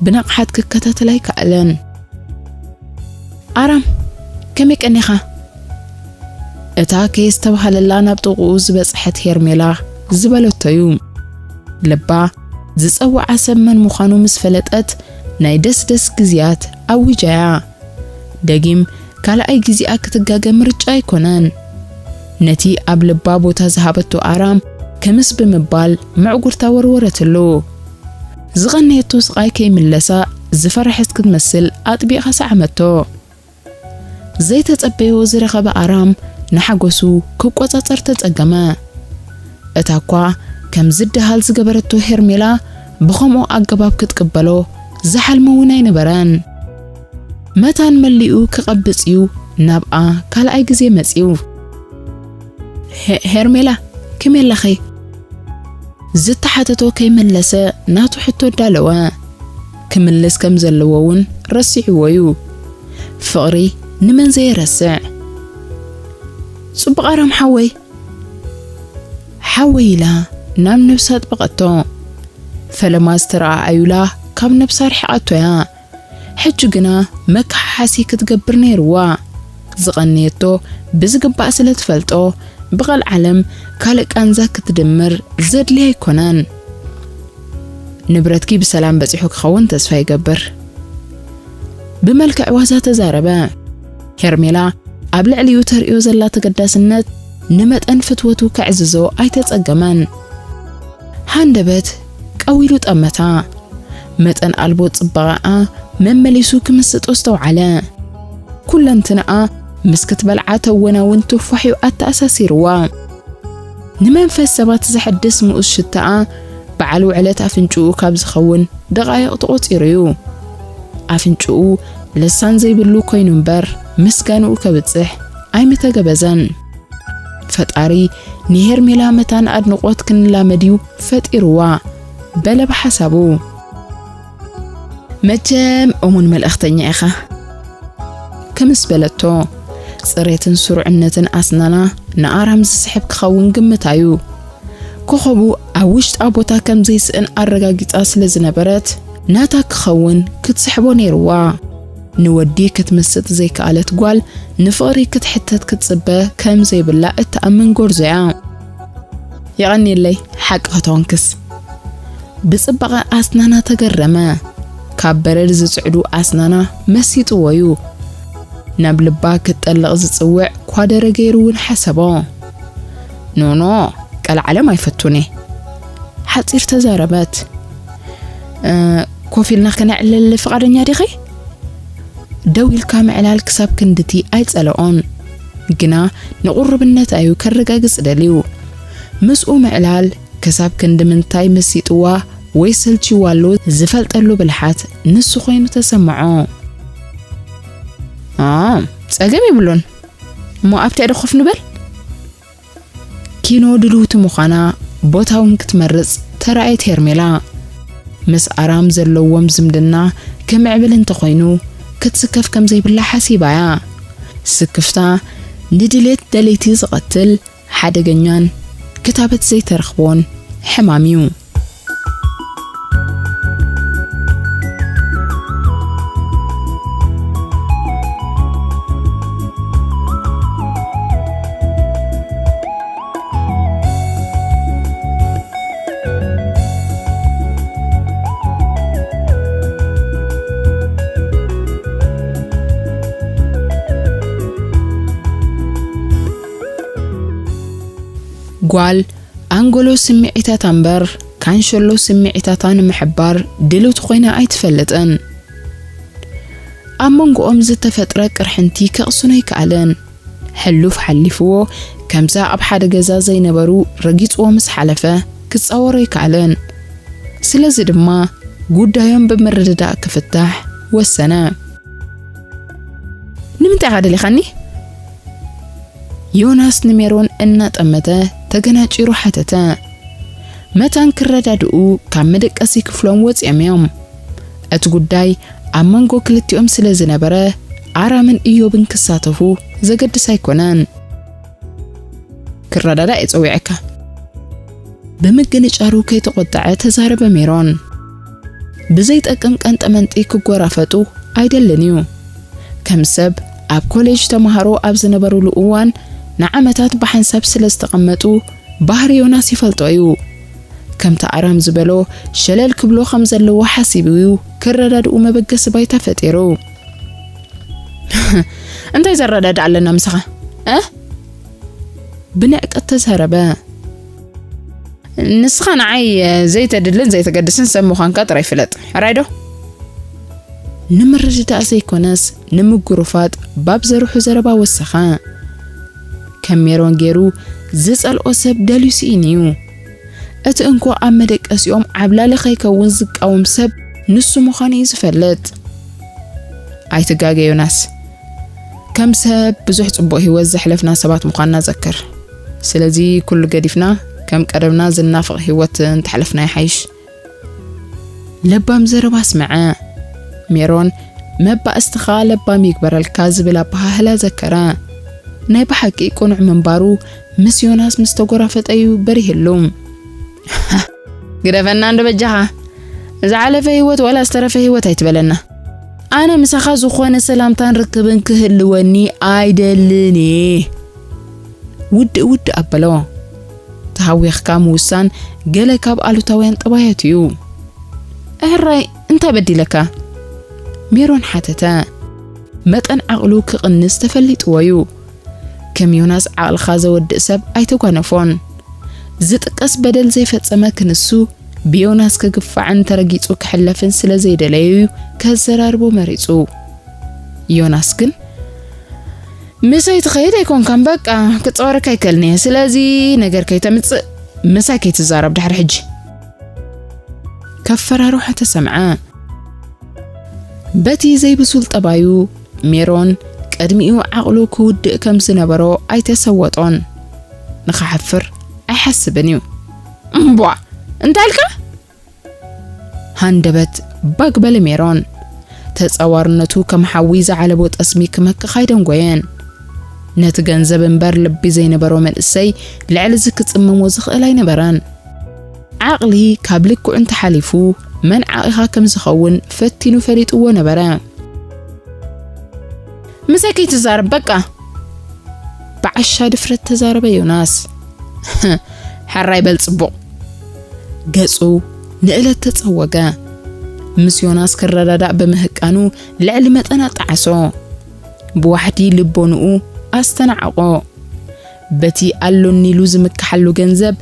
ብንቕሓት ክከታተል ኣይከኣለን። ኣራም፣ ከመይ ቀኒኻ? እታ ከየስተብሃለላ ናብ ጥቕኡ ዝበጽሐት ሄርሜላ ዝበለቶ እዩ። ልባ ዝጸውዓ ሰብ መን ምዃኑ ምስ ፈለጠት ናይ ደስደስ ግዜያት ኣዊጃያ። ደጊም ካልኣይ ግዜኣ ክትጋገ ምርጫ ኣይኮነን። ነቲ ኣብ ልባ ቦታ ዝሃበቶ ኣራም ክምስ ብምባል ምዕጉርታ ወርወረትሉ። ዝቐነየቶ ስቓይ ከይምለሳ ዝፈርሐት ክትመስል ኣጥቢቓ ሰዓመቶ። ዘይተጸበዮ ዝረኸበ ኣራም ንሓጎሱ ክቆጻጸር ተጸገመ። እታ እኳ ከም ዝደሃል ዝገበረቶ ሄርሜላ ብኸምኡ ኣገባብ ክትቅበሎ ዝሓልሞ እውን ኣይነበረን። መታን መሊኡ ክቐብጽ እዩ ናብኣ ካልኣይ ግዜ መጺኡ። "ሄ-፣ ሄርሜላ፣ ከመይ ኣለኺ? ዝተሓተቶ ከይመለሰ ናቱ ሕቶ ኣዳለወ። ክምልስ ከም ዘለዎ እውን ረሲዕዎ እዩ። ፍቕሪ ንመን ዘየረስዕ? ጽቡቕ ኣራም ሓወይ። ሓወይ ኢላ ናብ ነብሳ ኣጥበቐቶ። ፈለማ ዝተረኣኣዩላ ካብ ነብሳ ርሒቓቶ እያ። ሕጂ ግና መከሓሓሲ ክትገብር ነይርዋ። ዝቐነየቶ ብዝግባእ ስለ ትፈልጦ፣ ብቐልዓለም ካልእ ቃንዛ ክትድምር ዘድልያ ኣይኮነን። ንብረትኪ ብሰላም በጺሑ ክኸውን ተስፋ ይገብር። ብመልክዕ ዋዛ ተዛረበ። ሄርሜላ ኣብ ልዕሊኡ ተርእዮ ዘላ ተገዳስነት ንመጠን ፍትወቱ ከዕዝዞ ኣይተጸገመን። ሃንደበት ቀዊሉ ጠመታ። መጠን ኣልቦ ጽባቐኣ መመሊሱ ክምስጦ ኣስተውዓለ። ኩለንትንኣ ምስ ክትበልዓ ተወናውን ትፋሕዩ ኣተኣሳሲርዋ። ንመንፈስ ሰባት ዘሐድስ ምኡዝ ሽታኣ በዓል ውዕለት ኣፍንጭኡ ካብ ዝኸውን ደቓይቕ ተቖጺሩ እዩ። ኣፍንጭኡ ልሳን ዘይብሉ ኮይኑ እምበር ምስጋንኡ ከብጽሕ ኣይምተገበዘን። ፈጣሪ ንሄርሜላ መታን ኣድንቖት ክንላመድ እዩ ፈጢርዋ በለ ብሓሳቡ። መቸም እሙን መልእኽተኛ ኢኻ። ክምስ በለቶ፣ ጽሬትን ስሩዕነትን ኣስናና ንኣራም ዝስሕብ ክኸውን ግምታ'ዩ። ኮኸቡ ኣብ ውሽጣ ቦታ ከም ዘይስእን ኣረጋጊጻ ስለ ዝነበረት፣ ናታ ክኸውን ክትስሕቦ ነይርዋ። ንወዲ ክትምስጥ ዘይከኣለት ጓል ንፍቕሪ ክትሕተት ክትጽበ ከም ዘይብላ እትኣምን ጎርዞ'ያ። የቐንየለይ፣ ሓቂ ክትኾንክስ። ብጽባቐ ኣስናና ተገረመ። ካብ በረድ ዝጽዕዱ ኣስናና መሲጥዎ እዩ። ናብ ልባ ክትጠልቕ ዝጽውዕ ኳደረ ገይሩ እውን ሓሰቦ። ኖኖ፣ ቀልዓለም ኣይፈቱን እየ። ሓጺር ተዛረበት። "እ፣ ኮፍ ኢልና ከነዕልል ፍቓደኛ ዲኺ?" ደው ኢልካ ምዕላል ክሳብ ክንድቲ ኣይጸልኦን። ግና ንቑርብነት ኣዩ ከረጋግጽ ደልዩ። ምስኡ ምዕላል ክሳብ ክንዲ ምንታይ መሲጥዋ ወይ ሰልችዋ ኣሎ ዝፈልጠሉ ብልሓት ንሱ ኮይኑ ተሰምዖ። "ኣ፣ ጸገም የብሉን። እሞ ኣብቲ ዕደ ኮፍ ንበል?" ኪኖ ድልውቲ ምዃና ቦታ እውን ክትመርጽ ተራእየት ሄርሜላ። ምስ ኣራም ዘለዎም ዝምድና ክምዕብል እንተኾይኑ ክትስከፍ ከም ዘይብላ ሓሲባ እያ። ስክፍታ ንድሌት ደለይቲ ዝቐትል ሓደገኛን ክታበት ዘይተረኽቦን ሕማም እዩ። ጓል ኣንጎሎ ስምዒታታ እምበር ካንሸሎ ስምዒታታ ንምሕባር ድልውቲ ኮይና ኣይትፈልጥን። ኣብ መንጎኦም ዝተፈጥረ ቅርሕንቲ ከቕስኖ ኣይከኣለን። ሕሉፍ ሓሊፍዎ፣ ከምዛ ኣብ ሓደ ገዛ ዘይነበሩ ረጊጽዎ ምስ ሓለፈ ክጻወሮ ኣይከኣለን። ስለዚ ድማ ጉዳዮም ብምርድዳእ ክፍታሕ ወሰነ። "ንምንታይ ኢኻ ደሊኻኒ?" ዮናስ ንሜሮን እናጠመተ ተገናጪሩ ሓተተ። መታን ክረዳድኡ ካብ መደቀሲ ክፍሎም ወፂኦም እዮም። እቲ ጉዳይ ኣብ መንጎ ክልቲኦም ስለ ዝነበረ ኣራምን እዮብን ክሳተፉ ዘገድስ ኣይኮነን። "ክረዳዳእ እየ ፀዊዐካ" ብምግንጫሩ ከይተቖጠዐ ተዛረበ ሜሮን። ብዘይጠቅም ቀንጠመንጢ ክጎራፈጡ ኣይደልን እዩ። ከም ሰብ ኣብ ኮሌጅ ተማሃሮ ኣብ ዝነበሩሉ እዋን ንዓመታት ብሓንሳብ ስለ ዝተቐመጡ ባህሪ ዮናስ ይፈልጦ እዩ። ከምቲ ኣራም ዝበሎ ሸለል ክብሎ ከም ዘለዎ ሓሲቡ እዩ ክረዳድኡ መበገሲ ባይታ ፈጢሩ። "እንታይ ዘረዳድእ ኣለና ምሳኻ? እ?" ብንዕቀት ተዛረበ። "ንስኻ ንዓይ ዘይተድልን ዘይተገድስን ሰብ ምዃንካ ጥራይ ፍለጥ። ሕራይ ዶ?" ንምርድዳእ ዘይኮነስ ንምጉርፋጥ ባብ ዘርሑ ዘረባ ወሰኸ። ከም ሜሮን ገይሩ ዝጸልኦ ሰብ ደልዩ ስኢኑ እዩ። እቲ እንኮ ኣብ መደቀሲኦም ዓብላሊ ከይከውን ዝቃወም ሰብ ንሱ ምዃኑ እዩ ዝፈልጥ። "ኣይትጋገ ዮናስ። ከም ሰብ ብዙሕ ጽቡቕ ህይወት ዘሕለፍና ሰባት ምዃንና ዘክር። ስለዚ ኩሉ ገዲፍና ከም ቀደምና ዝናፍቕ ህይወት እንተሕለፍና ይሓይሽ። ለባም ዘረባ ኣስመዐ። ሜሮን፣ "መባእስትኻ ለባም ይግበረልካ" ዝብል ኣበሃህላ ዘከረ። ናይ ብሓቂ ቅኑዕ ምንባሩ ምስ ዮናስ ምስ ተጎራፈጠ እዩ በሪህሉ። "ግደፈና እንዶ በጃኻ። ዝሓለፈ ህይወት ዋላ ዝተረፈ ህይወት ኣይትበለና። ኣነ ምሳኻ ዝኾነ ሰላምታን ርክብን ክህልወኒ ኣይደልን እየ።" ውድእ ውድእ ኣበሎ። ተሃዊኽካ ምውሳን ገለ ካብ ኣሉታውያን ጠባያት እዩ። "ሕራይ እንታይ በዲለካ?" ሜሮን ሓተተ። መጠን ዓቕሉ ክቕንስ ተፈሊጥዎ እዩ። ከም ዮናስ ዓቕልኻ ዘወድእ ሰብ ኣይተጓነፎን። ዝጥቀስ በደል ዘይፈጸመ ክንሱ ብዮናስ ክግፋዕን ተረጊጹ ክሕለፍን ስለ ዘይደለየ እዩ ከዘራርቦ መሪጹ። ዮናስ ግን "ምሰይ ትኸይድ ኣይኮንካን፣ በቃ ክጻወረካ ኣይከልን'የ፣ ስለዚ ነገር ከይተምጽእ፣ ምሳይ ከይትዛረብ ድሕሪ ሕጂ" ከፈራርሖ ተሰምዐ። በቲ ዘይብሱል ጠባዩ ሜሮን ቅድሚኡ ዓቕሉ ክውድእ ከም ዝነበሮ ኣይተሰወጦን። ንኽሓፍር ኣይሓስብን እዩ። "እምቧ፣ እንታይ ኢልካ?" ሃንደበት ባግ በለ ሜሮን። ተጻዋርነቱ ከም ሓዊ ዝዓለቦ ጠስሚ ክመክኽ ኣይደንጎየን። ነቲ ገንዘብ እምበር ልቢ ዘይነበሮ መንእሰይ ልዕሊ እዚ ክጽመሞ ዝኽእል ኣይነበረን። ዓቕሊ ካብ ልክዑ እንተሓሊፉ መን ዓቒኻ ከም ዝኸውን ፈቲኑ ፈሊጥዎ ነበረ። "ምሳይ ከይትዛረብ በቃ!" ብዓሻ ድፍረት ተዛረበ ዮናስ። "ሕራይ በል ጽቡቕ!" ገጹ ንእለት ተጸወገ። ምስ ዮናስ ክረዳዳእ ብምህቃኑ ልዕሊ መጠን ኣጣዓሶ። ብዋሕዲ ልቦንኡ ኣስተናዕቆ። በቲ ኣሎኒ ኢሉ ዝምክሓሉ ገንዘብ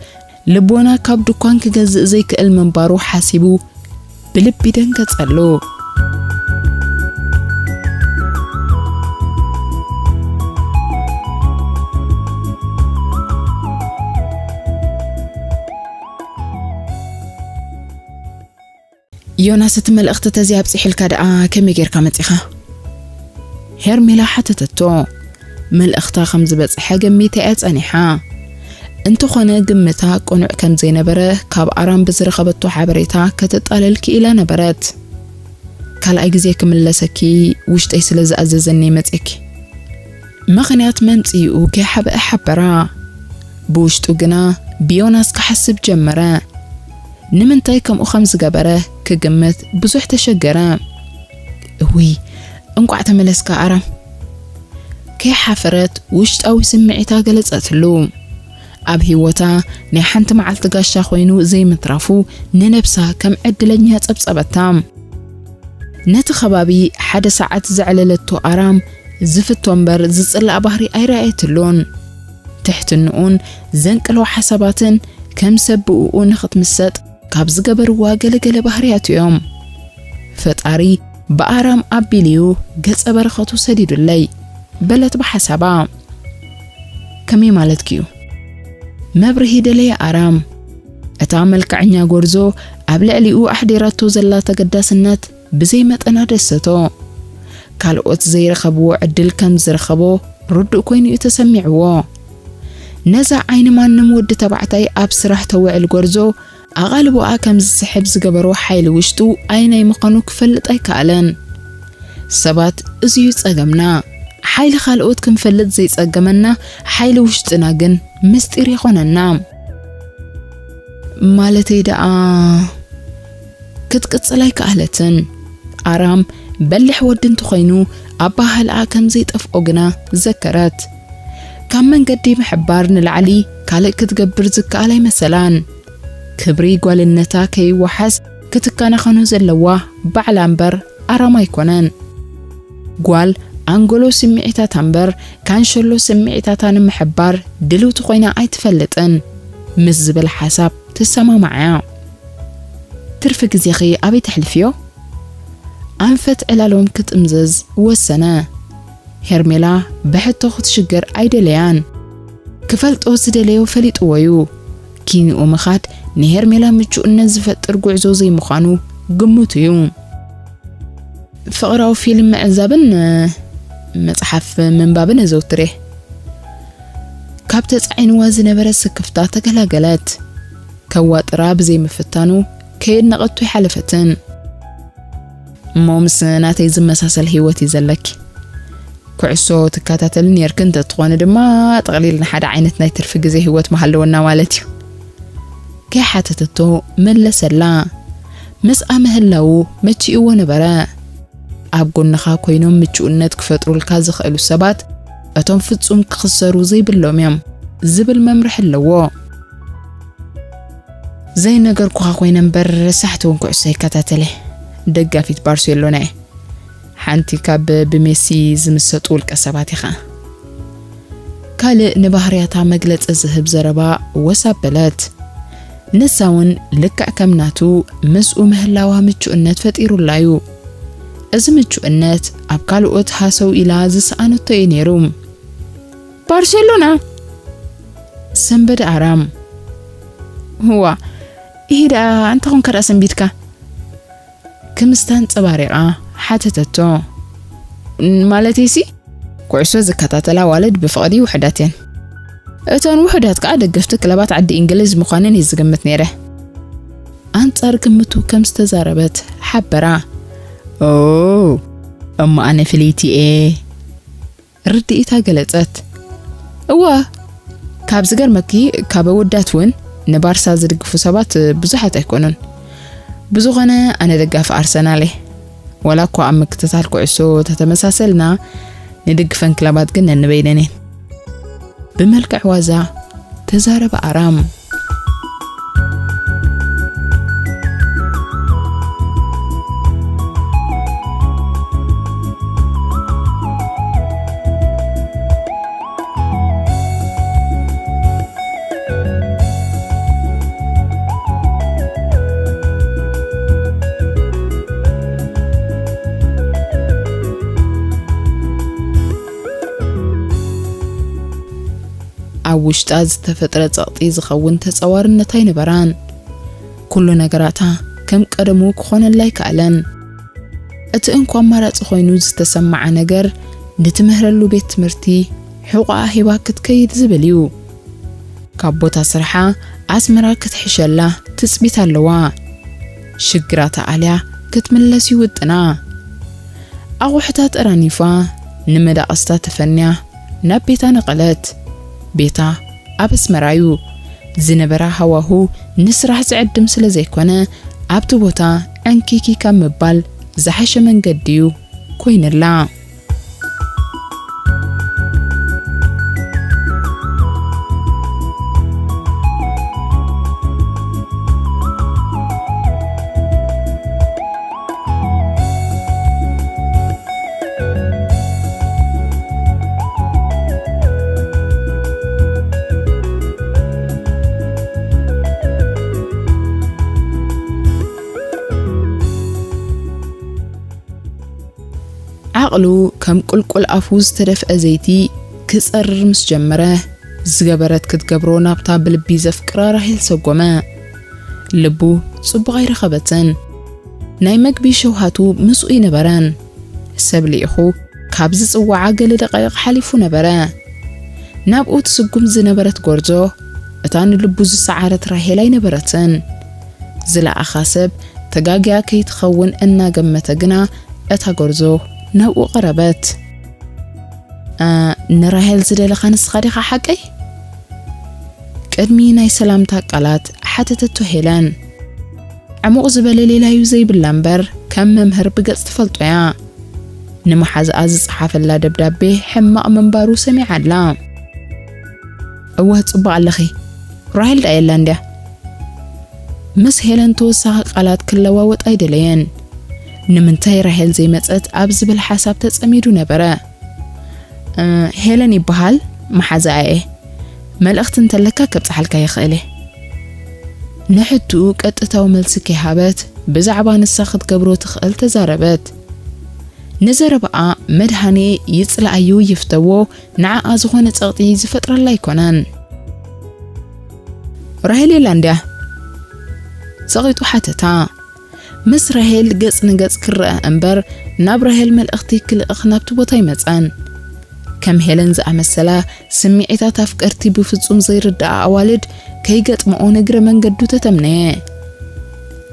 ልቦና ካብ ድኳን ክገዝእ ዘይክእል ምንባሩ ሓሲቡ ብልቢ ደንገጸሉ። ዮናስ፣ እቲ መልእኽቲ ተዘይ ኣብጺሕልካ ደኣ ከመይ ጌርካ መጺኻ? ሄርሜላ ሓተተቶ። መልእኽታ ከም ዝበጽሐ ገሚታ እያ ጸኒሓ። እንተኾነ ግምታ ቅኑዕ ከም ዘይነበረ ካብ ኣራም ብዝረኸበቶ ሓበሬታ ከተጣልል ክኢላ ነበረት። ካልኣይ ግዜ ክምለሰኪ ውሽጠይ ስለ ዝኣዘዘኒ መጺእኪ። ምኽንያት መምጽኢኡ ከይሓብአ ሓበራ። ብውሽጡ ግና ብዮናስ ክሓስብ ጀመረ። ንምንታይ ከምኡ ከም ዝገበረ ክግምት ብዙሕ ተሸገረ። እውይ፣ እንቋዕ ተመለስካ ኣራም። ከይሓፈረት ውሽጣዊ ስምዒታ ገለጸትሉ። ኣብ ህይወታ ናይ ሓንቲ መዓልቲ ጋሻ ኮይኑ ዘይምትራፉ ንነብሳ ከም ዕድለኛ ጸብጸበታ። ነቲ ከባቢ ሓደ ሰዓት ዘዕለለቶ ኣራም ዝፍቶ እምበር ዝጽላእ ባህሪ ኣይረኣየትሉን። ትሕትንኡን ዘንቅሎ ሓሳባትን ከም ሰብ ብእኡ ንኽትምሰጥ ካብ ዝገበርዋ ገለገለ ባህርያት እዮም። ፈጣሪ ብኣራም ኣቢሉ'ዩ ገጸ በረኸቱ ሰዲዱለይ በለት ብሓሳባ። ከመይ ማለትኪ'ዩ? መብርሂ ደለየ ኣራም። እታ መልክዐኛ ጎርዞ ኣብ ልዕሊኡ ኣሕዲራቶ ዘላ ተገዳስነት ብዘይ መጠን ኣደሰቶ። ካልኦት ዘይረኸብዎ ዕድል ከም ዝረኸቦ ርዱእ ኮይኑ እዩ ተሰሚዕዎ። ነዛ ዓይኒ ማንም ወዲ ተባዕታይ ኣብ ስራሕ ተውዕል ጎርዞ ኣቓልቦኣ ከም ዝስሕብ ዝገበሮ ሓይሊ ውሽጡ ኣየናይ ምዃኑ ክፈልጥ ኣይከኣለን። ሰባት፣ እዚ እዩ ጸገምና። ሓይሊ ካልኦት ክንፈልጥ ዘይጸገመና፣ ሓይሊ ውሽጥና ግን ምስጢር ይኾነና። ማለተይ ደኣ፣ ክትቅጽል ኣይከኣለትን። ኣራም በሊሕ ወዲ እንተኾይኑ፣ ኣበሃህልኣ ከም ዘይጠፍኦ ግና ዘከረት። ካብ መንገዲ ምሕባር ንላዕሊ ካልእ ክትገብር ዝከኣል ኣይመሰላን። ክብሪ ጓልነታ ከይወሓስ ክትከናኸኖ ዘለዋ ባዕላ እምበር ኣራም ኣይኮነን። ጓል ኣንጎሎ ስምዒታታ እምበር ካንሸሎ ስምዒታታ ንምሕባር ድልውቲ ኮይና ኣይትፈልጥን ምስ ዝብል ሓሳብ ትሰማማዕ እያ። ትርፊ ግዜኺ ኣበይ ተሕልፍዮ? ኣንፈት ዕላሎም ክጥምዘዝ ወሰነ። ሄርሜላ ብሕቶ ክትሽገር ኣይደለያን። ክፈልጦ ዝደለዮ ፈሊጥዎ እዩ። ኪንኡ ምኻድ ንሄርሜላ ምቹእነት ዝፈጥር ጉዕዞ ዘይምዃኑ ግምቱ እዩ። ፍቕራዊ ፊልም ምዕዛብን መጽሓፍ ምንባብን እዘውትር እየ። ካብ ተጻዒንዋ ዝነበረ ስክፍታ ተገላገለት። ከዋጥራ ብዘይምፍታኑ ከየድነቐቶ ኣይሓለፈትን። እሞ ምስ ናተይ ዝመሳሰል ህይወት እዩ ዘለኪ። ኩዕሶ ትከታተሊ ነይርኪ እንተትኾኒ ድማ፣ ጠቕሊልና ሓደ ዓይነት ናይ ትርፊ ግዜ ህይወት ምሃለወና ማለት እዩ። ከይሓተተቶ መለሰላ። ምስኣ ምህላዉ መቺእዎ ነበረ። ኣብ ጎንኻ ኮይኖም ምቹእነት ክፈጥሩልካ ዝኽእሉ ሰባት፣ እቶም ፍጹም ክኽሰሩ ዘይብሎም እዮም ዝብል መምርሒ ኣለዎ። ዘይነገርኩኻ ኮይነ እምበር፣ ረሳሕቲ እውን ኩዕሶ ይከታተለ። ደጋፊት ባርሴሎና እየ። ሓንቲ ካብ ብሜሲ ዝምሰጡ ውልቀ ሰባት ኢኻ። ካልእ ንባህርያታ መግለጺ ዝህብ ዘረባ ወስ ኣበለት። ንሳ እውን ልክዕ ከም ናቱ ምስኡ ምህላዋ ምቹእነት ፈጢሩላ እዩ። እዚ ምቹእነት ኣብ ካልኦት ሃሰው ኢላ ዝሰኣነቶ እዩ ነይሩ። ባርሴሎና? ሰንበደ ኣራም። እዋ፣ ይሄ ደኣ እንተኾንካ ደኣ ሰንቢድካ? ክምስታ ኣንጸባሪቓ ሓተተቶ። ማለተይሲ፣ ኩዕሶ ዝከታተላ ኣዋልድ ብፍቕሪ ውሑዳት እየን። እተን ውሑዳት ከኣ ደገፍቲ ክለባት ዓዲ እንግሊዝ ምዃነን እየ ዝግምት ነይረ። ኣንጻር ግምቱ ከም ዝተዛረበት ሓበራ። ኦ፣ እሞ ኣነ ፍልይቲ እየ። ርድኢታ ገለጸት። እዋ፣ ካብ ዝገርመኪ፣ ካብ ኣወዳት እውን ንባርሳ ዝድግፉ ሰባት ብዙሓት ኣይኮኑን። ብዝኾነ፣ ኣነ ደጋፊ ኣርሰናል እየ። ዋላ እኳ ኣብ ምክትታል ኩዕሶ ተተመሳሰልና፣ ንድግፈን ክለባት ግን ነንበይነን እየን። ብመልክዕ ዋዛ ተዛረበ ኣራም። ኣብ ውሽጣ ዝተፈጥረ ጸቕጢ ዝኸውን ተጻዋርነት ኣይነበራን። ኩሉ ነገራታ ከም ቀደሙ ክኾነላ ኣይከኣለን። እቲ እንኮ ኣማራጺ ኮይኑ ዝተሰምዓ ነገር፣ ንትምህረሉ ቤት ትምህርቲ ሕቖኣ ሂባ ክትከይድ ዝብል እዩ። ካብ ቦታ ስርሓ ኣስመራ ክትሕሸላ ትጽቢት ኣለዋ። ሽግራታ ኣልያ ክትምለስ እዩ ውጥና። ኣቑሑታ ጠራኒፋ፣ ንመዳቕስታ ተፈንያ ናብ ቤታ ነቐለት። ቤታ ኣብ ኣስመራ እዩ። ዝነበራ ሃዋሁ ንስራሕ ዝዕድም ስለ ዘይኮነ፣ ኣብቲ ቦታ ዕንኪኪ ካብ ምባል ዝሓሸ መንገዲ እዩ ኮይንላ። ዓቕሉ ከም ቁልቁል ኣፉ ዝተደፍአ ዘይቲ ክጸርር ምስ ጀመረ፣ ዝገበረት ክትገብሮ ናብታ ብልቢ ዘፍቅራ ራሄል ሰጎመ። ልቡ ጽቡቕ ኣይረኸበትን። ናይ መግቢ ሸውሃቱ ምስኡ ኣይነበረን። ሰብ ልኢኹ ካብ ዝጽውዓ ገለ ደቃይቕ ሓሊፉ ነበረ። ናብኡ ትስጉም ዝነበረት ጎርዞ፣ እታ ንልቡ ዝሰዓረት ራሄል ኣይነበረትን። ዝለኣኻ ሰብ ተጋግያ ከይትኸውን እናገመተ ግና፣ እታ ጎርዞ ናብኡ ቀረበት። "እ፣ ንራሄል ዝደለኻ ንስኻ ዲኻ ሓቀይ?" ቅድሚ ናይ ሰላምታ ቃላት ሓተተቶ ሄለን። ዕሙቕ ዝበለ ሌላዩ ዘይብላ እምበር፣ ከም መምህር ብገጽ ትፈልጦ እያ። ንመሓዝኣ ዝጸሓፈላ ደብዳቤ ሕማቕ ምንባሩ ሰሚዓ ኣላ። "እወ፣ ጽቡቕ ኣለኺ። ራሄል ደኣ የላ እንድያ?" ምስ ሄለን ተወሳኺ ቃላት ክለዋወጥ ኣይደለየን። ንምንታይ ራሄል ዘይመጸት ኣብ ዝብል ሓሳብ ተጸሚዱ ነበረ። "እ፣ ሄለን ይበሃል፣ መሓዛኣ እየ። መልእኽቲ እንተለካ ከብጽሓልካ ይኽእል እየ።" ንሕትኡ ቀጥታዊ መልሲ ከይሃበት፣ ብዛዕባ ንሳ ክትገብሮ ትኽእል ተዛረበት። ንዘረባኣ መድሃኔ ይጽልኣዮ ይፍተዎ፣ ንዓኣ ዝኾነ ጸቕጢ ዝፈጥረላ ኣይኮነን። "ራሄል የላ እንድያ?" ጸቒጡ ሓተታ። ምስ ራሄል ገጽ ንገጽ ክረአ እምበር፣ ናብ ራሄል መልእኽቲ ክልእኽ ናብቲ ቦታ ኣይመጸን። ከም ሄለን ዝኣመሰላ ስምዒታት ኣፍቀርቲ ብፍጹም ዘይርድኣ ኣዋልድ ከይገጥምኦ ንግረ መንገዱ ተተምነየ።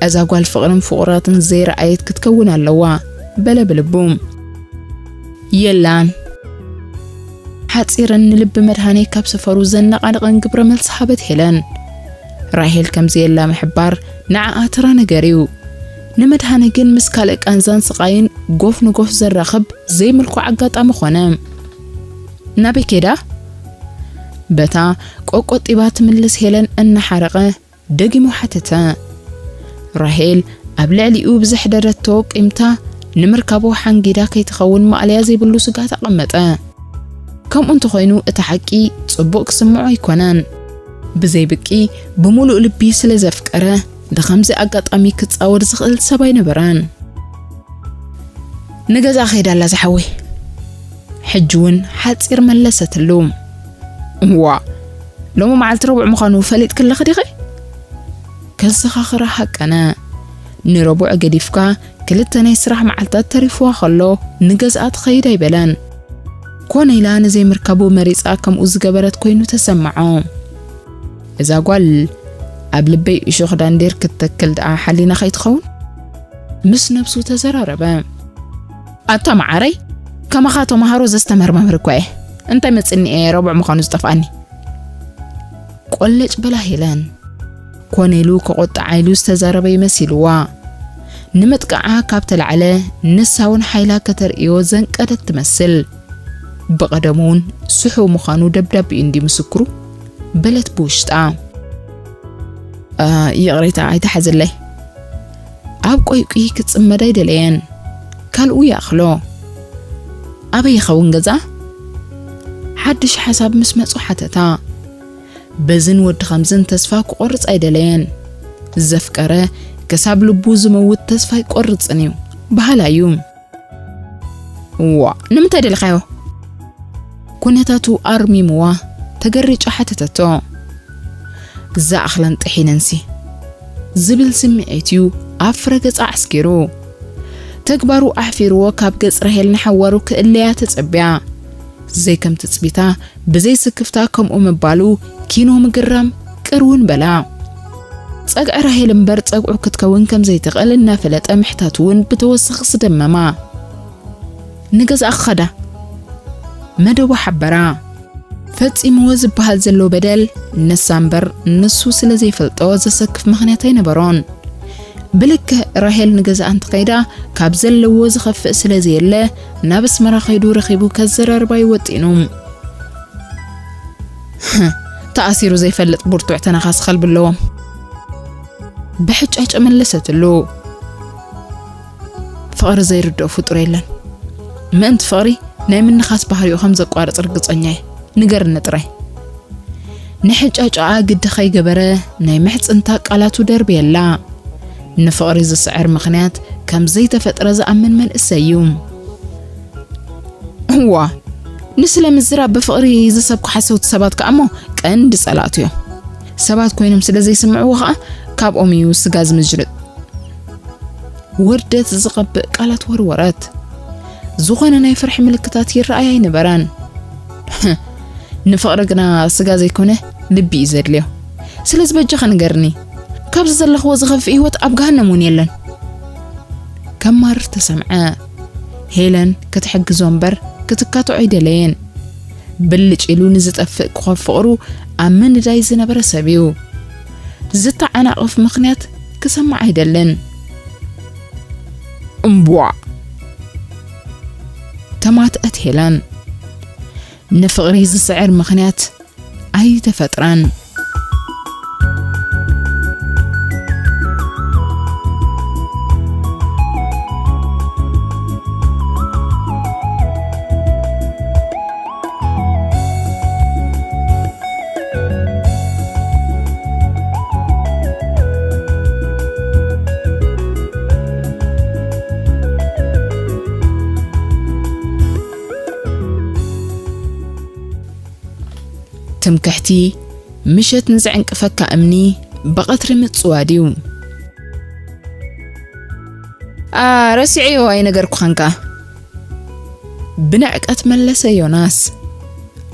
እዛ ጓል ፍቕርን ፍቑራትን ዘይረኣየት ክትከውን ኣለዋ፣ በለ ብልቡ። የላን። ሓጺርን ንልቢ መድሃኔ ካብ ሰፈሩ ዘነቓንቕን ግብረ መልሲ ሃበት ሄለን። ራሄል ከምዘየላ ምሕባር ንዓኣ ተራ ነገር እዩ። ንመድሃኔ ግን ምስ ካልእ ቃንዛን ስቓይን ጎፍ ንጎፍ ዘራኽብ ዘይምልኩዕ ኣጋጣሚ ኾነ። ናበይ ኬዳ? በታ ቆቆጢባ ትምልስ ሄለን እናሓረቐ ደጊሙ ሓተተ። ራሄል ኣብ ልዕሊኡ ብዘሕደረቶ ቂምታ ንምርካቡ ሓንጊዳ ከይትኸውን ማእለያ ዘይብሉ ስግኣት ኣቐመጠ። ከምኡ እንተኾይኑ እቲ ሓቂ ጽቡቕ ክስምዖ ኣይኮነን። ብዘይ ብቂ ብምሉእ ልቢ ስለ ዘፍቀረ ብኸምዚ ኣጋጣሚ ክጻወር ዝኽእል ሰብ ኣይነበረን። ንገዛ ከይዳ ኣላ ዝሓወይ። ሕጂ እውን ሓጺር መለሰትሉ። እዋ፣ ሎሚ መዓልቲ ረቡዕ ምዃኑ ፈሊጥኪ ኣለኺ ዲኺ? ከዘኻኽራ ሃቀነ። ንረቡዕ ገዲፍካ ክልተ ናይ ስራሕ መዓልታት ተሪፍዋ ከሎ ንገዝኣ ትኸይድ ኣይበለን። ኮነ ኢላ ንዘይምርካቡ መሪጻ ከምኡ ዝገበረት ኮይኑ ተሰምዖ። እዛ ጓል ኣብ ልበይ እሾኽ ዳንዴር ክትተክል ደኣ ሓሊና ከይትኸውን? ምስ ነብሱ ተዘራረበ። ኣታ መዓረይ፣ ከማኻ ተማሃሮ ዘስተምህር መምህር እኳ እየ። እንታይ መጽኒ እየ ረቡዕ ምዃኑ ዝጠፍኣኒ? ቆለጭ በላ ሄለን። ኮነ ኢሉ ክቆጥዓ ኢሉ ዝተዛረበ ይመሲልዋ። ንምጥቃዓ ካብ ተላዕለ፣ ንሳ እውን ሓይላ ከተርእዮ ዘንቀደት ትመስል። ብቐደሙ እውን ስሑ ምዃኑ ደብዳቤኡ እንዲ ምስክሩ፣ በለት ብውሽጣ። "እ፣ ይቕሬታ ኣይትሓዝለይ። ኣብ ቆይቁይ ክጽመድ ኣይደለየን። ካልኡ ይኣኽሎ። ኣበይ ይኸውን ገዛ?" ሓድሽ ሓሳብ ምስ መጹ ሓተታ። በዝን ወዲ ኸምዝን ተስፋ ክቖርጽ ኣይደለየን። ዘፍቀረ ክሳብ ልቡ ዝመውት ተስፋ ኣይቆርጽን እዩ በሃላይ እዩ። "እዋ፣ ንምንታይ ደሊኻዮ?" ኩነታቱ ኣርሚምዋ ተገሪጫ ሓተተቶ። "ዝኣኽለን ጥሒነንሲ" ዝብል ስምዒት እዩ ኣብ ፍረ ገጻ ኣዕስኪሩ። ተግባሩ ኣሕፊርዎ ካብ ገጽ ራሄል ንሓዋሩ ክእለያ ተጸብያ። ዘይከም ትጽቢታ ብዘይ ስክፍታ ከምኡ ምባሉ ኪኖ ምግራም ቅር እውን በላ። ጸግዒ ራሄል እምበር ጸግዑ ክትከውን ከም ዘይትኽእል እናፈለጠ ምሕታቱ እውን ብተወሳኺ ስደመማ። "ንገዛእ ክኸዳ" መደቡ ሓበራ። ፈጺምዎ ዝበሃል ዘሎ በደል ንሳ እምበር ንሱ ስለ ዘይፈልጦ ዘሰክፍ ምኽንያት ኣይነበሮን። ብልክዕ ራሄል ንገዛእ እንተኸይዳ ካብ ዘለዎ ዝኸፍእ ስለ ዘየለ ናብ ኣስመራ ከይዱ ረኺቡ ከዘራርባ እዩ ወጢኑ። "ተኣሲሩ ዘይፈልጥ ብርቱዕ ተነኻሲ ከልቢ ኣለዎም" ብሕጫጨ መለሰትሉ። ፍቕሪ ዘይርድኦ ፍጡር የለን። ምእንቲ ፍቕሪ ናይ ምንኻስ ባህሪኡ ከም ዘቋርጽ ርግጸኛ እየ። ንገርኒ ጥራይ። ንሕጫጫኣ ግዲ ከይገበረ ናይ ምሕጽንታ ቃላቱ ደርብየላ። ንፍቕሪ ዝስዕር ምኽንያት ከም ዘይተፈጥረ ዝኣምን መንእሰይ እዩ። "እዋ፣ ንስለ ምዝራብ ብፍቕሪ ዝሰብኩ ሓሰውቲ ሰባት ከኣ እሞ ቀንዲ ጸላእቱ እዮም። ሰባት ኮይኖም ስለ ዘይስምዕዎ ከኣ ካብኦም እዩ ስጋ ዝምጅርጥ።" ውርደት ዝቐብእ ቃላት ወርወረት። ዝኾነ ናይ ፍርሒ ምልክታት ይረኣይ ኣይነበረን። "ንፍቕሪ ግና ስጋ ዘይኮነ ልቢ እዩ ዘድልዮ። ስለዚ በጃኻ ንገርኒ፣ ካብዚ ዘለኽዎ ዝኸፍእ ህይወት ኣብ ገሃነም እውን የለን።" ከማርር ተሰምዐ። ሄለን ክትሕግዞ እምበር ክትካትዖ ኣይደለየን። ብልጭ ኢሉ ንዝጠፍእ ኮኾብ ፍቕሩ ኣብ ምንዳይ ዝነበረ ሰብ እዩ። ዝተዓናቕፍ ምኽንያት ክሰምዕ ኣይደልን። "እምቧዕ!" ተማትአት ሄለን። ንፍቕሪ ዝስዕር ምኽንያት ኣይተፈጥረን። ትምክሕቲ ምሸት ንዝዕንቅፈካ እምኒ ብቐትሪ ምጽዋድ እዩ። ኣ፣ ረሲዐዮ ኣይነገርኩኻን ከኣ። ብንዕቀት መለሰ ዮናስ።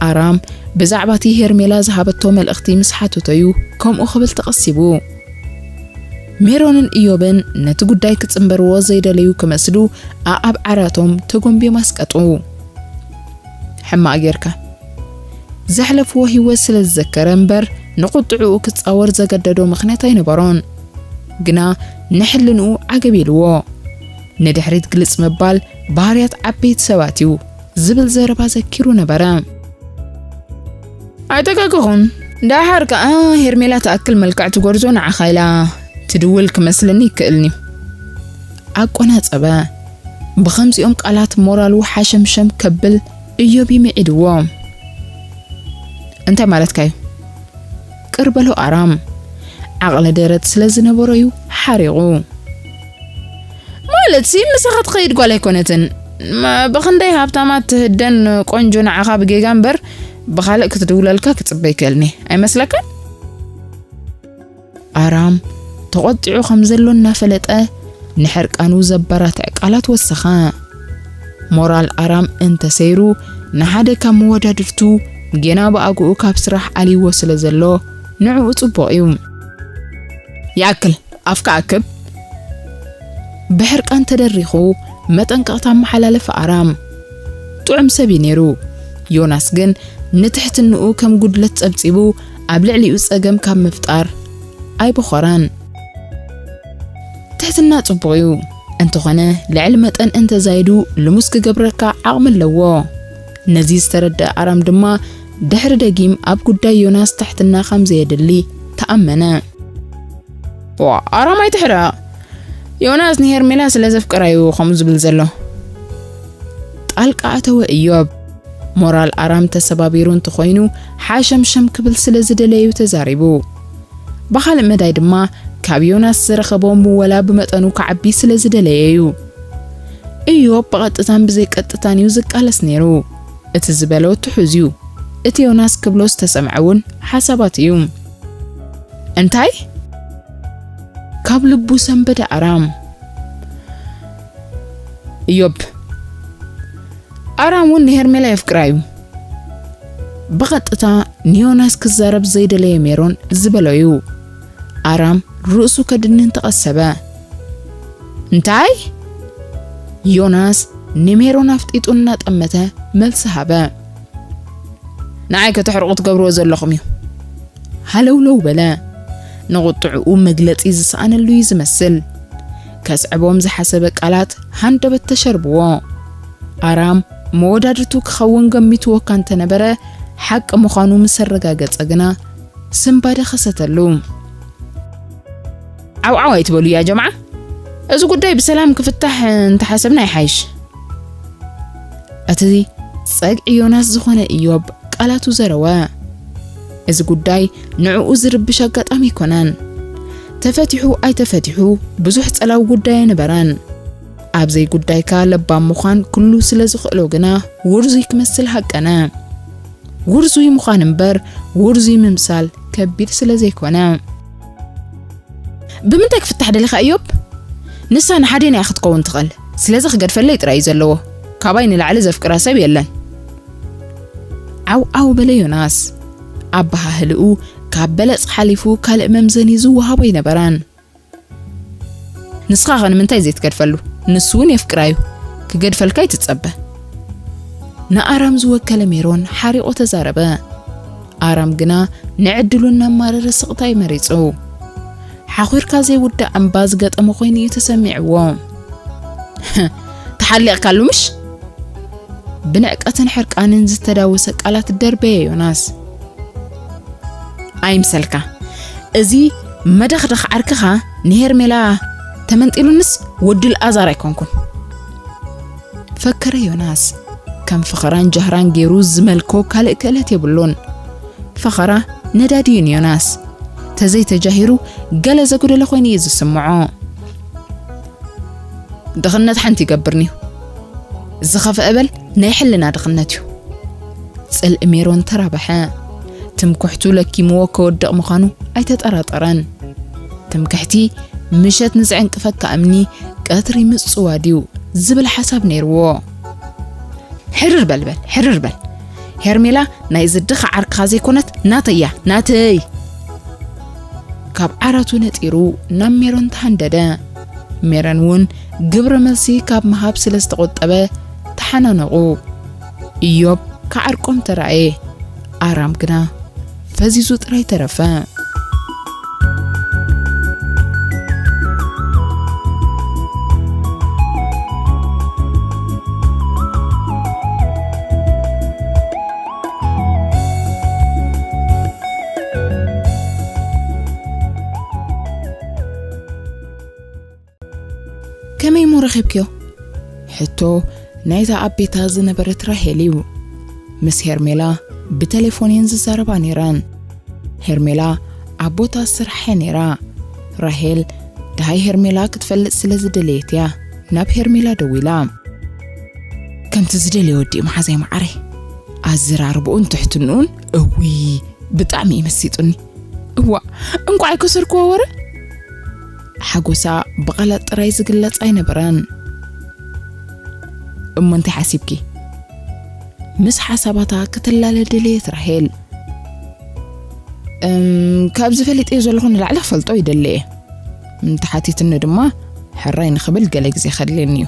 ኣራም ብዛዕባ እቲ ሄርሜላ ዝሃበቶ መልእኽቲ ምስ ሓተቶ'ዩ ከምኡ ክብል ተቐሲቡ። ሜሮንን እዮብን ነቲ ጉዳይ ክጽንበርዎ ዘይደለዩ ክመስሉ ኣኣብ ዓራቶም ተጎንብዮም ኣስቀጡ። ሕማቕ ጌርካ። ዘሕለፍዎ ህይወት ስለ ዝዘከረ እምበር ንቁጥዕኡ ክጻወር ዘገደዶ ምኽንያት ኣይነበሮን። ግና ንሕልንኡ ዓገብ ኢልዎ። ንድሕሪት ግልጽ ምባል ባህርያት ዓበይቲ ሰባት እዩ ዝብል ዘረባ ዘኪሩ ነበረ። ኣይተጋገኹን። ደሓር ከኣ ሄርሜላ ትኣክል መልክዕቲ ጎርዞ ንዓኻ ኢላ ትድውል ክመስለኒ ይክእልኒ። ኣቆናጸበ። ብኸምዚኦም ቃላት ሞራሉ ሓሸምሸም ከብል እዮብ ይምዒድዎ። እንታይ ማለትካ እዩ? ቅር በሎ ኣራም። ዓቕለ ደረት ስለ ዝነበሮ እዩ ሓሪቑ። ማለትሲ ምሳኻ ትኸይድ ጓል ኣይኮነትን። ማ-፣ ብኽንደይ ሃብታማት ትህደን ቆንጆ ንዓኻ ብጌጋ እምበር ብኻልእ ክትድውለልካ ክጽበ ይክእልኒ ኣይመስለካን? ኣራም ተቖጢዑ ከም ዘሎ እናፈለጠ ንሕርቃኑ ዘበራትዕ ቃላት ወሰኸ። ሞራል ኣራም እንተሰይሩ ንሓደ ካብ መወዳድርቱ ጌና ብኣግኡ ካብ ስራሕ ኣልይዎ ስለ ዘሎ ንዕኡ ጽቡቕ እዩ። ይኣክል፣ ኣፍካ ኣክብ። ብሕርቃን ተደሪኹ መጠንቀቕታ ኣመሓላለፈ ኣራም። ጥዑም ሰብ እዩ ነይሩ። ዮናስ ግን ንትሕትንኡ ከም ጉድለት ጸብጺቡ ኣብ ልዕሊኡ ጸገም ካብ ምፍጣር ኣይበኾረን። ትሕትና ጽቡቕ እዩ፣ እንተኾነ ልዕሊ መጠን እንተዛይዱ ልሙስ ክገብረካ ዓቕሚ ኣለዎ። ነዚ ዝተረድአ ኣራም ድማ ድሕሪ ደጊም ኣብ ጉዳይ ዮናስ ትሕትና ከም ዘየድሊ ተኣመነ። ዋ፣ ኣራም ኣይትሕረቕ። ዮናስ ንሄርሜላ ስለ ዘፍቅራ እዩ ከምኡ ዝብል ዘሎ። ጣልቃ ኣተወ እዮብ። ሞራል ኣራም ተሰባቢሩ እንተኾይኑ ሓሸምሸም ክብል ስለ ዝደለዩ ተዛሪቡ። ብኻልእ መዳይ ድማ ካብ ዮናስ ዝረኸቦ ምወላ ብመጠኑ ክዓቢ ስለ ዝደለየ እዩ። እዮብ ብቐጥታን ብዘይቀጥታን እዩ ዝቃለስ ነይሩ። እቲ ዝበሎ ትሑዝ እዩ። እቲ ዮናስ ክብሎ ዝተሰምዐ እውን ሓሳባት እዩ። እንታይ? ካብ ልቡ ሰንበደ ኣራም። እዮብ፣ ኣራም እውን ንሄርሜላ የፍቅራ እዩ። ብቐጥታ ንዮናስ ክዛረብ ዘይደለየ ሜሮን ዝበሎ እዩ። ኣራም ርእሱ ከድንን ተቐሰበ። እንታይ? ዮናስ ንሜሮን ኣፍጢጡ እናጠመተ መልሲ ሃበ። ንዓይ ከተሕርቑ ትገብርዎ ዘለኹም እዩ። ሃለውለው በለ። ንቑጥዕኡ መግለጺ ዝሰኣነሉ እዩ ዝመስል። ከስዕቦም ዝሓሰበ ቃላት ሃንደበት ተሸርብዎ። ኣራም መወዳድርቱ ክኸውን ገሚትዎ እኳ እንተነበረ፣ ሓቂ ምዃኑ ምስ ኣረጋገጸ ግና ስንባደ ከሰተሉ። ዓውዓው ኣይትበሉ ያ ጀምዓ። እዚ ጉዳይ ብሰላም ክፍታሕ እንተሓሰብና ይሓይሽ። እቲ ጸግዒ ዮናስ ዝኾነ እዮብ ቃላቱ ዘረወ። እዚ ጉዳይ ንዕኡ ዝርብሽ ኣጋጣሚ ኣይኮነን። ተፈቲሑ ኣይተፈቲሑ ብዙሕ ጸላዊ ጉዳይ ኣይነበረን። ኣብ ዘይጉዳይካ ለባም ምዃን ኩሉ ስለ ዝኽእሎ ግና ውርዙይ ክመስል ሃቀነ። ውርዙይ ምዃን እምበር ውርዙይ ምምሳል ከቢድ ስለ ዘይኮነ። ብምንታይ ክፍታሕ ደሊኻ እዮብ? ንሳ ንሓዴና እያ ክትከውን ትኽእል። ስለዚ ክገድፈለይ ጥራይ እዩ ዘለዎ። ካባይ ንላዕሊ ዘፍቅራ ሰብ የለን። ዓው ዓው በለ ዮናስ። ኣበሃህልኡ ካብ በለጽ ሓሊፉ ካልእ መምዘኒ ዝወሃቦ ኣይነበረን። ንስኻ ኸ ንምንታይ ዘይትገድፈሉ? ንሱ እውን የፍቅራ እዩ። ክገድፈልካ ይትጸበ። ንኣራም ዝወከለ ሜሮን ሓሪቑ ተዛረበ። ኣራም ግና ንዕድሉ እናማረረ ስቕታ እዩ መሪጹ። ሓኺርካ ዘይውዳእ እምባ ዝገጠሞ ኮይኑ እዩ ተሰሚዕዎ። ተሓሊቕካሉ ምሽ? ብንዕቀትን ሕርቃንን ዝተዳወሰ ቃላት ደርበየ ዮናስ። ኣይምሰልካ። እዚ መደኽደኽ ዓርክኻ ንሄርሜላ ተመንጢሉንስ ወዲ ልኣዛር ኣይኮንኩን። ፈከረ ዮናስ። ከም ፈኸራን ጃህራን ገይሩ ዝመልኮ ካልእ ክእለት የብሉን። ፈኸራ ነዳዲ እዩ ንዮናስ። ተዘይተጃሂሩ ገለ ዘጉደለ ኮይኑ እዩ ዝስምዖ። ድኽነት ሓንቲ ይገብርኒ እዩ። ዝኸፍአ በል ናይ ሕልና ድኽነት እዩ። ጽልኢ ሜሮን ተራበሐ። ትምክሕቱ ለኪምዎ ከወድቕ ምዃኑ ኣይተጠራጠረን። ትምክሕቲ ምሸት ንዝዕንቅፈካ እምኒ ቀትሪ ምጽዋድ እዩ ዝብል ሓሳብ ነይርዎ። ሕርር በል በል፣ ሕርር በል። ሄርሜላ ናይ ዝድኻ ዓርክኻ ዘይኮነት፣ ናተይ እያ፣ ናተይ። ካብ ዓራቱ ነጢሩ ናብ ሜሮን ተሃንደደ። ሜሮን እውን ግብረ መልሲ ካብ ምሃብ ስለ ዝተቖጠበ ተሓናነቑ። ኢዮብ ክዓርቆም ተራእየ። ኣራም ግና ፈዚዙ ጥራይ ተረፈ። ከመይ እሞ ረኺብክዮ? ሕቶ ናይዛ ኣብ ቤታ ዝነበረት ራሄል እዩ። ምስ ሄርሜላ ብቴሌፎን እየን ዝዛረባ ነይረን። ሄርሜላ ኣብ ቦታ ስራሕ እያ ነይራ። ራሄል ደሃይ ሄርሜላ ክትፈልጥ ስለ ዝደለየት እያ ናብ ሄርሜላ ደዊላ። ከምቲ ዝደልዮ ወዲኡ መሓዛይ መዓረይ። ኣዘራርብኡን ትሕትንኡን እውይ ብጣዕሚ እዩ መሲጡኒ። እዋ እንኳዕ ኣይከሰርክዎ ወረ። ሓጎሳ ብቓላት ጥራይ ዝግለጽ ኣይነበረን። እሞ እንታይ ሓሲብኪ? ምስ ሓሳባታ ክትላለ ደለየት ራሄል። እም፣ ካብዚ ፈሊጠዮ ዘለኹ ንላዕሊ ክፈልጦ ይደሊ እየ። እንተሓቲትኒ ድማ ሕራይ ንኽብል ገለ ግዜ ከድልየኒ እዩ።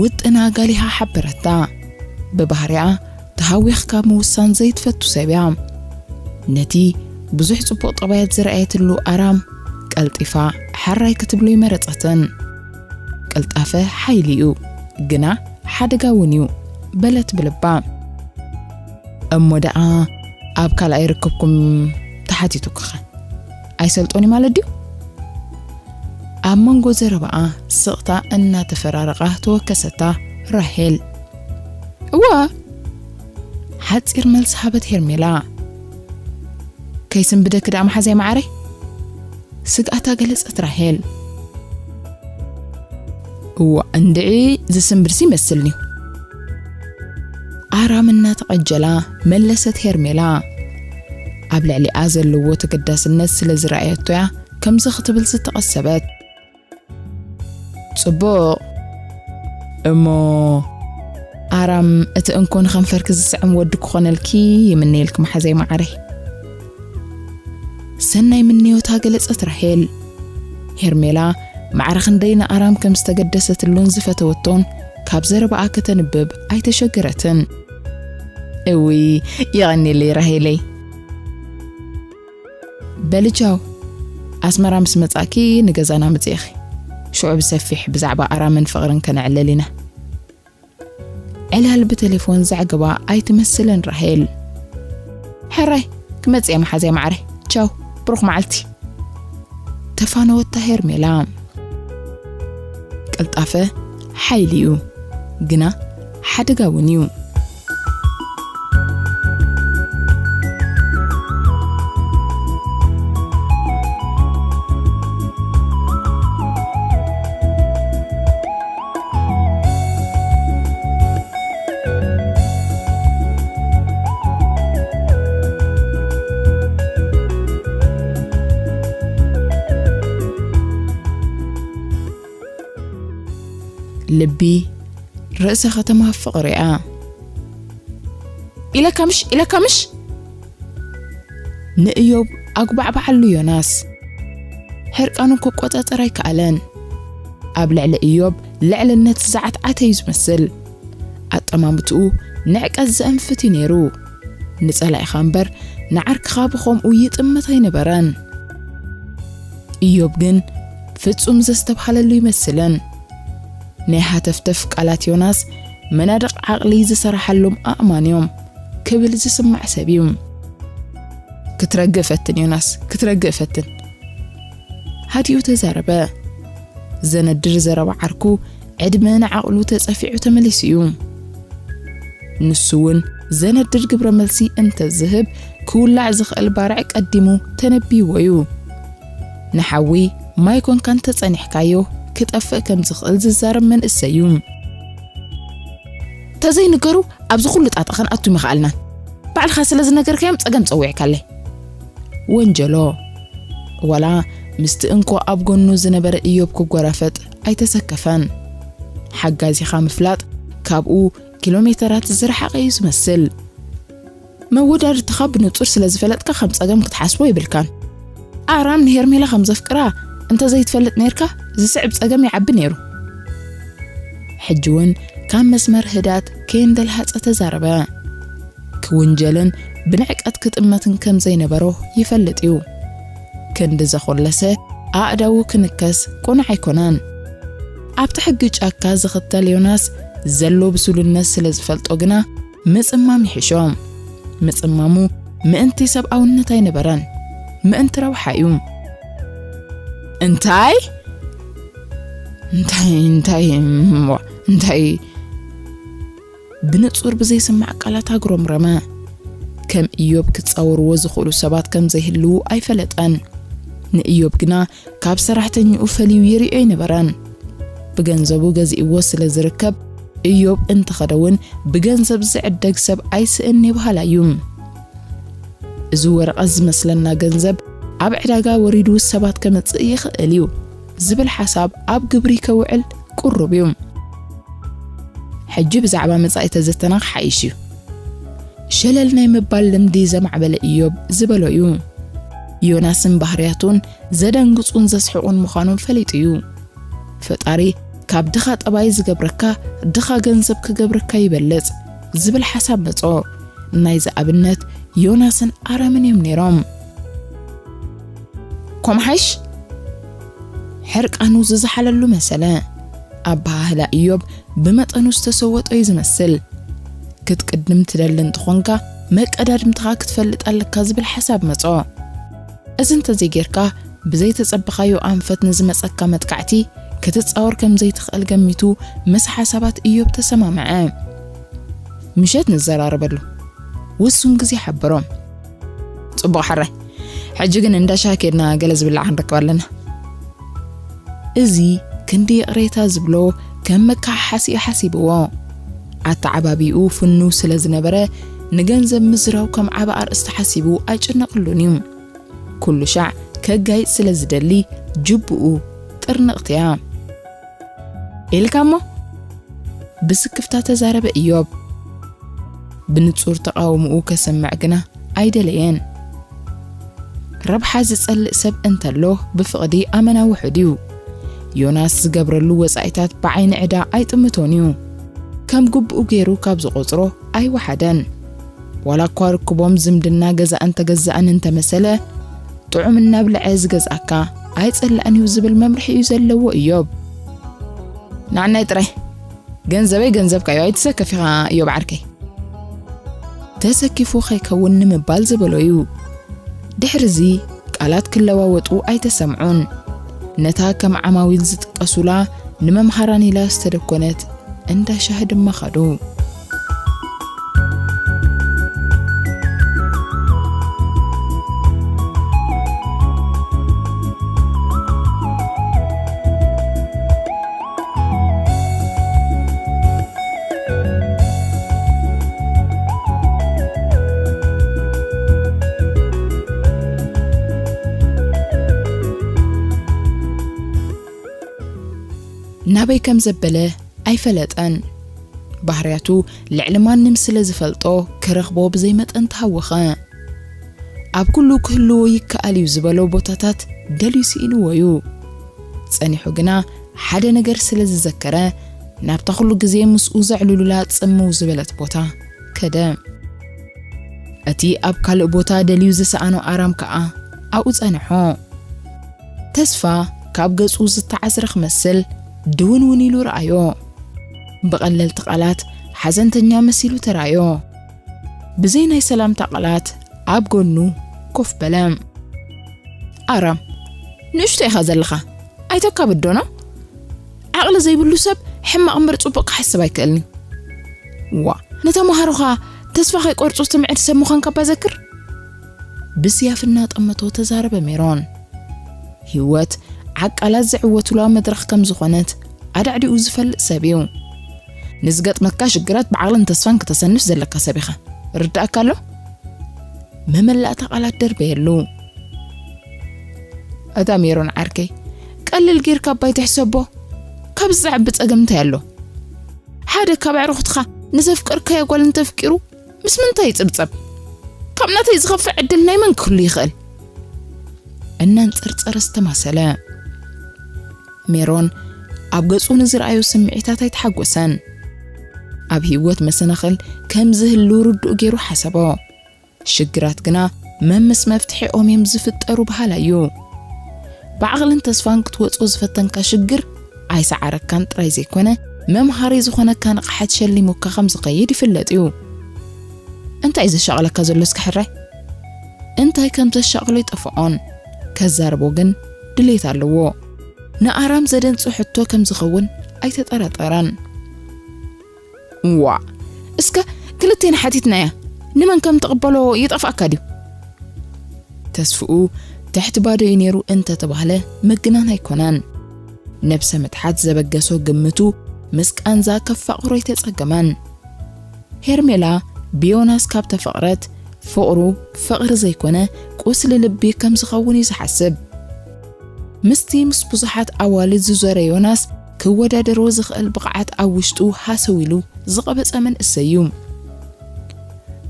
ውጥና ጋሊሃ ሓበረታ። ብባህሪኣ ተሃዊኽካ ምውሳን ዘይትፈቱ ሰብ እያ። ነቲ ብዙሕ ጽቡቕ ጠባያት ዝረኣየትሉ ኣራም ቀልጢፋ ሕራይ ክትብሎ ይመረጸትን። ቅልጣፈ ሓይሊ እዩ፣ ግና ሓደጋ እውን እዩ በለት ብልባ። እሞ ደኣ ኣብ ካልኣይ ርክብኩም ተሓቲቱክኸ? ኣይሰልጦን እዩ ማለት ድዩ? ኣብ መንጎ ዘረባኣ ስቕታ እናተፈራረቓ ተወከሰታ ራሄል። እዋ፣ ሓጺር መልሲ ሃበት ሄርሜላ። ከይስንብደኪ ደኣ መሓዛይ መዓረይ? ስግኣታ ገለጸት ራሄል። እዋ እንድዒ ዝስንብድሲ ይመስልኒ። ኣራም እናተቐጀላ መለሰት ሄርሜላ። ኣብ ልዕሊኣ ዘለዎ ተገዳስነት ስለ ዝረኣየቶ እያ ከምዚ ክትብል ዝተቐሰበት። ጽቡቕ እሞ ኣራም እቲ እንኮ ንኸንፈርኪ ዝስዕም ወዲ ክኾነልኪ ይምነየልኪ መሓዘይ መዓረይ። ሰናይ ምንዮታ ገለጸት ራሄል። ሄርሜላ ማዕረ ክንደይ ንኣራም ከም ዝተገደሰትሉን ዝፈተወቶን ካብ ዘረባኣ ከተንብብ ኣይተሸገረትን። እውይ የቐኒለይ ራሄለይ። በሊ ቻው። ኣስመራ ምስ መጻእኪ ንገዛና ምጽእኺ። ሽዑ ብሰፊሕ ብዛዕባ ኣራምን ፍቕርን ከነዕልል ኢና። ዕላል ብቴሌፎን ዘዕግባ ኣይትመስልን ራሄል። ሕራይ ክመጽእ እየ መሓዘይ ማዕረ። ቻው ብሩኽ መዓልቲ። ተፋነወታ ሄርሜላ። ቅልጣፈ ሓይሊ እዩ፣ ግና ሓደጋ እውን እዩ። ልቢ ርእሰ ከተማ ፍቕሪ እያ። ኢለካ ምሽ፣ ኢለካ ምሽ? ንእዮብ ኣጉባዕባዓሉ ዮናስ። ሕርቃኑ ክቆጻጸር ኣይከኣለን። ኣብ ልዕሊ እዮብ ልዕልነት ዝዓትዓተ እዩ ዝመስል። ኣጠማምትኡ ንዕቀት ዘእንፍት እዩ ነይሩ። ንጸላኢኻ እምበር ንዓርክኻ ብኸምኡ ይጥምት ኣይነበረን። እዮብ ግን ፍጹም ዘስተብሃለሉ ይመስልን። ናይ ሃተፍተፍ ቃላት ዮናስ መናድቕ ዓቕሊ ዝሰራሓሎም ኣእማን እዮም ክብል ዝስማዕ ሰብ እዩ። ክትረግእ ፈትን ዮናስ፣ ክትረግእ ፈትን። ሃዲኡ ተዛረበ። ዘነድር ዘረባ ዓርኩ ዕድመ ንዓቕሉ ተጸፊዑ ተመሊሱ እዩ። ንሱ እውን ዘነድር ግብረ መልሲ እንተ ዝህብ ክውላዕ ዝኽእል ባርዕ ቀዲሙ ተነቢይዎ እዩ። ንሓዊ ማይ ኮንካ እንተጸኒሕካዮ ክጠፍእ ከም ዝኽእል ዝዛረብ መንእሰይ እዩ። ተዘይንገሩ ኣብዚ ኩሉ ጣጣ ክንኣቱ ምኽኣልናን። ባዕልኻ ስለ ዝነገርካዮም ጸገም ጸዊዕካለይ። ወንጀሎ። ዋላ ምስቲ እንኮ ኣብ ጎኑ ዝነበረ እዮብ ክጎራፈጥ ኣይተሰከፈን። ሓጋዚኻ ምፍላጥ ካብኡ ኪሎ ሜተራት ዝረሓቐ እዩ ዝመስል። መወዳድርትኻ ብንጹር ስለ ዝፈለጥካ ከም ጸገም ክትሓስቦ የብልካን። ኣራም ንሄርሜላ ከም ዘፍቅራ እንተ ዘይትፈልጥ ነይርካ፣ ዝስዕብ ጸገም ይዓቢ ነይሩ። ሕጂ እውን ካብ መስመር ህዳት ከየንደልሃጸ ተዛረበ። ክውንጀልን ብንዕቀት ክጥመትን ከም ዘይነበሮ ይፈልጥ እዩ። ክንዲ ዘኾለሰ ኣእዳዉ ክንከስ ቁኑዕ ኣይኮነን። ኣብቲ ሕጊ ጫካ ዝኽተል ዮናስ ዘሎ ብሱልነት ስለ ዝፈልጦ ግና ምጽማም ይሕሾ። ምጽማሙ ምእንቲ ሰብኣውነት ኣይነበረን፣ ምእንቲ ረብሓ እዩ። እንታይ? እንታይ? እንታይ? እሞ እንታይ? ብንጹር ብዘይስማዕ ቃላት ኣጉረምረመ። ከም ኢዮብ ክጻወርዎ ዝኽእሉ ሰባት ከም ዘይህልዉ ኣይፈለጠን። ንኢዮብ ግና ካብ ሰራሕተኛኡ ፈልዩ ይርእዮ ኣይነበረን። ብገንዘቡ ገዚእዎ ስለ ዝርከብ፣ ኢዮብ እንተኸደ እውን ብገንዘብ ዝዕደግ ሰብ ኣይስእን በሃላይ እዩ። እዚ ወረቐት ዝመስለና ገንዘብ ኣብ ዕዳጋ ወሪዱ ሰባት ከመጽእ ይኽእል እዩ ዝብል ሓሳብ ኣብ ግብሪ ከውዕል ቅሩብ እዩ። ሕጂ ብዛዕባ መጻኢ ተዘተና ክሓይሽ እዩ። ሸለል ናይ ምባል ልምዲ ዘማዕበለ ኢዮብ ዝበሎ እዩ። ዮናስን ባህርያቱን ዘደንግጹን ዘስሕቑን ምዃኖም ፈሊጡ እዩ። ፈጣሪ ካብ ድኻ ጠባይ ዝገብረካ፣ ድኻ ገንዘብ ክገብረካ ይበልጽ ዝብል ሓሳብ መጾ። ናይዚ ኣብነት ዮናስን ኣረምን እዮም ነይሮም። ኮምሓሽ ሕርቃኑ ዝዘሓለሉ መሰለ። ኣበሃህላ ኢዮብ ብመጠኑ ዝተሰወጦ እዩ ዝመስል። ክትቅድም ትደሊ እንተኾንካ፣ መቀዳድምትኻ ክትፈልጥ ኣለካ ዝብል ሓሳብ መጾ። እዚ እንተዘይጌርካ፣ ብዘይተጸበኻዮ ኣንፈት ንዝመጸካ መጥቃዕቲ ክትጻወር ከም ዘይትኽእል ገሚቱ፣ ምስ ሓሳባት ኢዮብ ተሰማምዐ። ምሸት ንዘራረበሉ። ውሱን ግዜ ሓበሮም። ጽቡቕ ሕራይ። ሕጂ ግን እንዳ ሻሂ ኬድና ገለ ዝብላዕ ክንረክብ ኣለና። እዚ ክንዲ ይቕሬታ ዝብሎ ከም መከሓሓሲ እዩ ሓሲብዎ። ኣተዓባቢኡ ፍኑው ስለ ዝነበረ፣ ንገንዘብ ምዝራው ከም ዓቢ ኣርእስቲ ሓሲቡ ኣይጭነቕሉን እዩ። ኩሉ ሻዕ ከጋይጽ ስለ ዝደሊ፣ ጅብኡ ጥርንቕቲ እያ። ኢልካ እሞ? ብስክፍታ ተዛረበ ኢዮብ። ብንጹር ተቓውምኡ ከሰምዕ ግና ኣይደለየን። ረብሓ ዝጸልእ ሰብ እንተሎ ብፍቕዲ ኣመና ውሑድ እዩ። ዮናስ ዝገብረሉ ወጻኢታት ብዓይኒ ዕዳ ኣይጥምቶን እዩ። ከም ግቡኡ ገይሩ ካብ ዝቖጽሮ ኣይወሓደን። ዋላ እኳ ርክቦም ዝምድና ገዛእን ተገዛእን እንተመሰለ፣ ጥዑም እናብልዐ ዝገዝኣካ ኣይጸላእን እዩ ዝብል መምርሒ እዩ ዘለዎ ኢዮብ። ንዓናይ ጥራይ ገንዘበይ ገንዘብካ እዩ፣ ኣይትሰከፍ ኢኻ ኢዮብ ዓርከይ። ተሰኪፉ ከይከውን ንምባል ዝበሎ እዩ። ድሕርዚ ቃላት ክለዋወጡ ኣይተሰምዑን። ነታ ከም ዓማዊል ዝጥቀሱላ ንመምሃራን ኢላ ዝተደኮነት እንዳ ሻሂ ድማ ኸዱ። ናበይ ከም ዘበለ ኣይፈለጠን። ባህርያቱ ልዕሊ ማንም ስለ ዝፈልጦ ክረኽቦ ብዘይ መጠን ተሃወኸ። ኣብ ኩሉ ክህልዎ ይከኣል እዩ ዝበሎ ቦታታት ደልዩ ስኢንዎ እዩ። ጸኒሑ ግና ሓደ ነገር ስለ ዝዘከረ፣ ናብታ ኩሉ ግዜ ምስኡ ዘዕልሉላ ጽምው ዝበለት ቦታ ከደ። እቲ ኣብ ካልእ ቦታ ደልዩ ዝሰኣኖ ኣራም ከኣ ኣብኡ ጸንሖ። ተስፋ ካብ ገጹ ዝተዓዝረ ክመስል ድውንውን ኢሉ ረኣዮ። ብቐለልቲ ቃላት ሓዘንተኛ መሲሉ ተራእዮ። ብዘይ ናይ ሰላምታ ቃላት ኣብ ጎኑ ኮፍ በለ። ኣራም፣ ንእሽቶ ኢኻ ዘለኻ። ኣይተካብዶኖ? ዓቕሊ ዘይብሉ ሰብ ሕማቕ እምበር ጽቡቕ ክሓስብ ኣይክእልን እዩ። ዋ፣ ንተመሃሮኻ ተስፋ ከይቆርጹ ትምዕድ ሰብ ምዃንካ እባ ዘክር። ብስያፍ እናጠመቶ ተዛረበ ሜሮን። ህይወት ዓቃላት ዝዕወቱላ መድረኽ ከም ዝኾነት ኣዳዕዲኡ ዝፈልጥ ሰብ እዩ። ንዝገጥመካ ሽግራት ብዓቕልን ተስፋን ክተሰንፍ ዘለካ ሰብ ኢኻ። ርዳእካ ኣሎ? መመላእታ ቃላት ደርበየሉ። ኣታ ሜሮን ዓርከይ፣ ቀልል ጌርካ እባ ኣይትሕሰቦ። ካብዚ ዝዓቢ ጸገም እንታይ ኣሎ? ሓደ ካብ ኣዕሩኽትኻ ንዘፍቀርካያ ጓል እንተፍቂሩ ምስ ምንታይ ይጽብጸብ? ካብ ናተይ ዝኸፍእ ዕድል ናይ መን ክህሉ ይኽእል? እናንጸርጸረ ዝተማሰለ። ሜሮን ኣብ ገጹ ንዝረኣዩ ስምዒታት ኣይተሓጎሰን። ኣብ ህይወት መሰናኽል ከም ዝህሉ ርዱእ ገይሩ ሓሰቦ። ሽግራት ግና መምስ መፍትሒኦም እዮም ዝፍጠሩ በሃላይ እዩ። ብዓቕልን ተስፋን ክትወጾ ዝፈተንካ ሽግር ኣይሰዓረካን ጥራይ ዘይኮነ፣ መምሃሪ ዝኾነካ ንቕሓት ሸሊሙካ ከም ዝኸይድ ይፍለጥ እዩ። እንታይ እዩ ዘሻቕለካ ዘሎ እስከ ሕራይ? እንታይ ከም ዘሻቕሎ ይጠፍኦን። ከዛርቦ ግን ድሌት ኣለዎ። ንኣራም ዘደንጹ ሕቶ ከም ዝኸውን ኣይተጠራጠረን። ዋ፣ እስከ ክልቴና ሓቲትናያ፣ ንመን ከም ትቕበሎ ይጠፍኣካ ድዩ? ተስፍኡ ትሕቲ ባዶ እዩ ነይሩ እንተተባህለ ምግናን ኣይኮነን። ነብሰ ምትሓት ዘበገሶ ግምቱ ምስ ቃንዛ ከፋቕሮ ኣይተጸገመን። ሄርሜላ ብዮናስ ካብ ተፈቕረት፣ ፍቕሩ ፍቕሪ ዘይኮነ ቁስሊ ልቢ ከም ዝኸውን እዩ ዝሓስብ። ምስቲ ምስ ብዙሓት ኣዋልድ ዝዞረ ዮናስ ክወዳደሮ ዝኽእል ብቕዓት ኣብ ውሽጡ ሃሰው ኢሉ ዝቐበጸ መንእሰይ እዩ።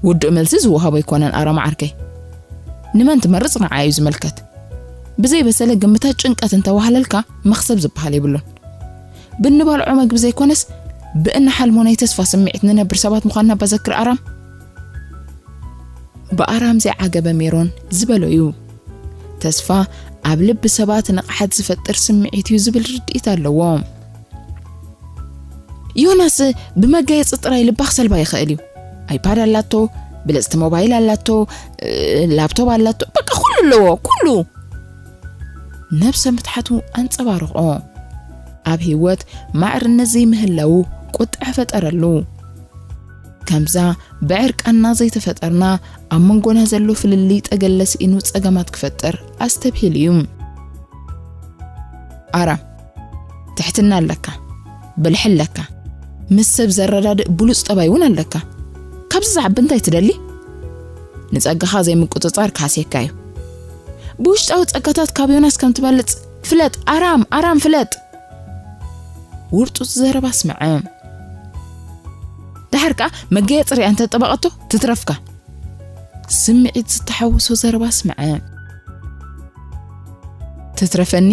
ውዱእ መልሲ ዝወሃቦ ኣይኮነን ኣራም ዓርከይ። ንመን ትመርጽ ንዓ እዩ ዝምልከት። ብዘይበሰለ ግምታት ጭንቀት እንተዋህለልካ መኽሰብ ዝበሃል የብሉን። ብንበልዖ መግቢ ዘይኮነስ ብእንሓልሞ ናይ ተስፋ ስምዒት ንነብር ሰባት ምዃንና እባ ዘክር ኣራም። ብኣራም ዘይዓገበ ሜሮን ዝበሎ እዩ። ተስፋ ኣብ ልቢ ሰባት ንቕሓት ዝፈጥር ስምዒት እዩ ዝብል ርድኢት ኣለዎ። ዮናስ ብመጋየፂ ጥራይ ልባ ክሰልባ ይኽእል እዩ። ኣይፓድ ኣላቶ፣ ብልፅቲ ሞባይል ኣላቶ፣ እ፣ ላፕቶፕ ኣላቶ፣ በቃ ኩሉ ኣለዎ፣ ኩሉ። ነብሰ ምትሓቱ ኣንጸባርቖ። ኣብ ህይወት ማዕርነት ዘይምህላዉ ቁጥዐ ፈጠረሉ። ከምዛ ብዕርቃንና ዘይተፈጠርና ኣብ መንጎና ዘሎ ፍልልይ ጠገለ ስኢኑ ጸገማት ክፈጥር ኣስተብሂሉ እዩ። ኣራም፣ ትሕትና ኣለካ፣ ብልሒ ኣለካ፣ ምስ ሰብ ዘረዳድእ ብሉጽ ጠባይ እውን ኣለካ። ካብዚ ዝዓቢ እንታይ ትደሊ? ንጸጋኻ ዘይምቁጽጻር ክሃስየካ እዩ። ብውሽጣዊ ጸጋታት ካብ ዮናስ ከም ትበልጽ ፍለጥ፣ ኣራም፣ ኣራም ፍለጥ። ውርጡጥ ዘረባ ኣስምዐ። ደሓር ከኣ መገየጽ ሪኣ እንተ ጠበቐቶ ትትረፍካ። ስምዒት ዝተሓወሶ ዘረባ ኣስምዐ። ትትረፈኒ?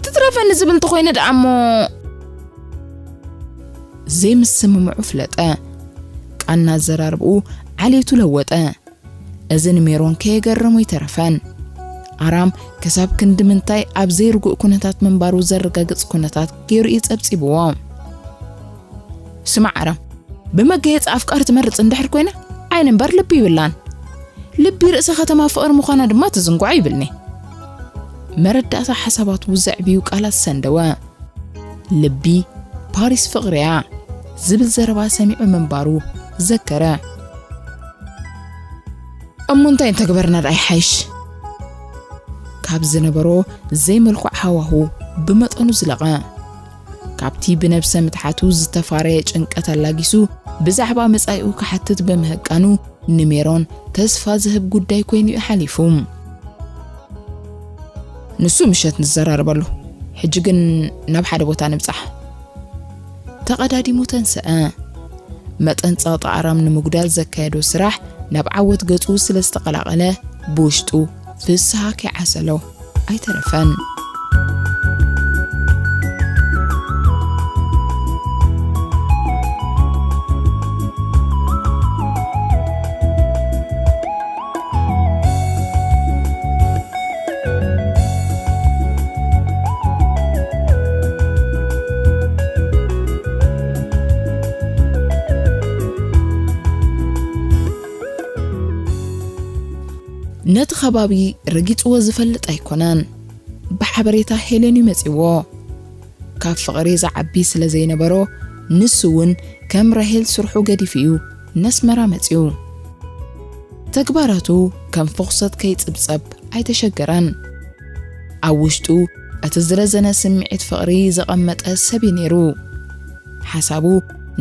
ትትረፈኒ ዝብል እንተኾይነ ደኣ እሞ። ዘይምስምምዑ ፍለጠ። ቃና ኣዘራርብኡ ዓሌቱ ለወጠ። እዚ ንሜሮን ከየገረሞ ኣይተረፈን። ኣራም ክሳብ ክንዲ ምንታይ ኣብ ዘይርጉእ ኩነታት ምንባሩ ዘረጋግጽ ኩነታት ገይሩ እዩ ጸብጺብዎ። ስማዕ ኣራም፣ ብመገየጽ ኣፍቃሪ ትመርጽ እንድሕር ኮይና ዓይኒ እምበር ልቢ ይብላን። ልቢ ርእሰ ከተማ ፍቕሪ ምዃና ድማ ትዝንግዖ ይብልኒ። መረዳእታ ሓሳባቱ ዘዕብዩ ቃላት ሰንደወ። ልቢ ፓሪስ ፍቕሪያ ዝብል ዘረባ ሰሚዑ ምንባሩ ዘከረ። እሞ እንታይ እንተግበርና ደኣ ይሓይሽ? ካብ ዝነበሮ ዘይምልኩዕ ሃዋሁ ብመጠኑ ዝለቐ። ካብቲ ብነብሰ ምትሓቱ ዝተፋረየ ጭንቀት ኣላጊሱ ብዛዕባ መጻኢኡ ክሓትት ብምህቃኑ ንሜሮን ተስፋ ዝህብ ጉዳይ ኮይኑ እዩ ሓሊፉ። ንሱ ምሸት ንዘራረበሉ። ሕጂ ግን ናብ ሓደ ቦታ ንብጻሕ። ተቐዳዲሙ ተንስአ። መጠን ጸቕጢ ኣራም ንምጉዳል ዘካየዶ ስራሕ ናብ ዓወት ገጹ ስለ ዝተቐላቐለ ብውሽጡ ፍስሃ ከይዓሰሎ ኣይተረፈን። ነቲ ከባቢ ረጊጽዎ ዝፈልጥ ኣይኮነን። ብሓበሬታ ሄለን እዩ መጺዎ። ካብ ፍቕሪ ዝዓቢ ስለ ዘይነበሮ፣ ንሱ እውን ከም ራሄል ስርሑ ገዲፉ እዩ ነስመራ መጺኡ። ተግባራቱ ከም ፍኹሰት ከይጽብጸብ ኣይተሸገረን። ኣብ ውሽጡ እቲ ዝረዘነ ስምዒት ፍቕሪ ዘቐመጠ ሰብ እዩ ነይሩ። ሓሳቡ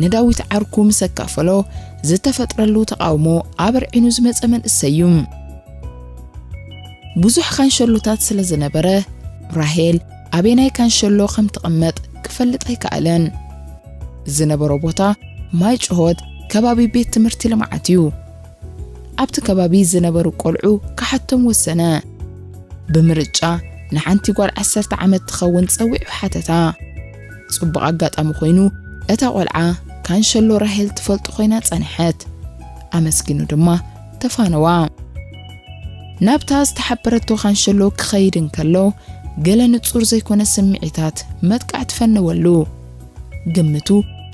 ንዳዊት ዓርኩ ምስ ኣካፈሎ፣ ዝተፈጥረሉ ተቓውሞ ኣበርዒኑ ዝመጸ መንእሰይ እዩ። ብዙሕ ካንሸሎታት ስለ ዝነበረ፣ ራሄል ኣበየናይ ካንሸሎ ከም ትቕመጥ ክፈልጥ ኣይከኣለን። ዝነበሮ ቦታ ማይ ጭሆት ከባቢ ቤት ትምህርቲ ልምዓት እዩ። ኣብቲ ከባቢ ዝነበሩ ቆልዑ ክሓቶም ወሰነ። ብምርጫ ንሓንቲ ጓል ዓሰርተ ዓመት ትኸውን ጸዊዑ ሓተታ። ጽቡቕ ኣጋጣሚ ኮይኑ፣ እታ ቆልዓ ካንሸሎ ራሄል ትፈልጦ ኮይና ጸንሐት። ኣመስጊኑ ድማ ተፋነዋ። ናብታ ዝተሓበረቶ ካንሸሎ ክኸይድ እንከሎ፣ ገለ ንጹር ዘይኮነ ስምዒታት መጥቃዕቲ ፈነወሉ። ግምቱ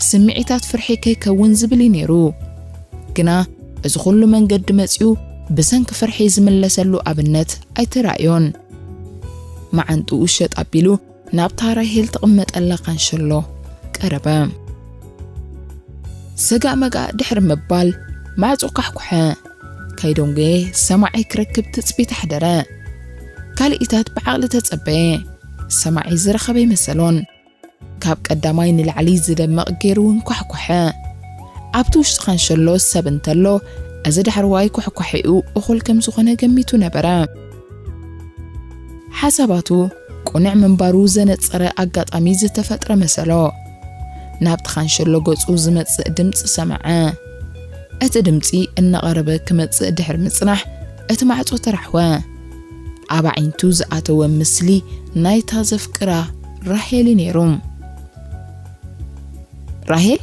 ስምዒታት ፍርሒ ከይከውን ዝብል እዩ ነይሩ። ግና እዚ ኩሉ መንገዲ መጺኡ ብሰንኪ ፍርሒ ዝምለሰሉ ኣብነት ኣይተራእዮን። መዓንጥኡ ሸጥ ኣቢሉ ናብታ ራሄል ትቕመጠላ ካንሸሎ ቀረበ። ሰጋእ መጋእ ድሕሪ ምባል ማዕጾ ኳሕኩሐ። ከይደንጎየ ሰማዒ ክረክብ ትጽቢት ኣሕደረ። ካልኢታት ብዓቕሊ ተጸበየ። ሰማዒ ዝረኸበ ይመሰሎን። ካብ ቀዳማይ ንላዕሊ ዝደምቕ ገይሩ እውን ኳሕኩሐ። ኣብቲ ውሽጢ ካንሸሎ ሰብ እንተሎ፣ እዚ ዳሕረዋይ ኳሕኳሒኡ እኹል ከም ዝኾነ ገሚቱ ነበረ። ሓሳባቱ ቅኑዕ ምንባሩ ዘነጸረ ኣጋጣሚ ዝተፈጥረ መሰሎ። ናብቲ ካንሸሎ ገጹ ዝመጽእ ድምጺ ሰምዐ። እቲ ድምጺ እናቐረበ ክመጽእ ድሕሪ ምጽናሕ፣ እቲ ማዕጾ ተራሕወ። ኣብ ኣዒንቱ ዝኣተወ ምስሊ ናይታ ዘፍቅራ ራሄል እዩ ነይሩ። ራሄል?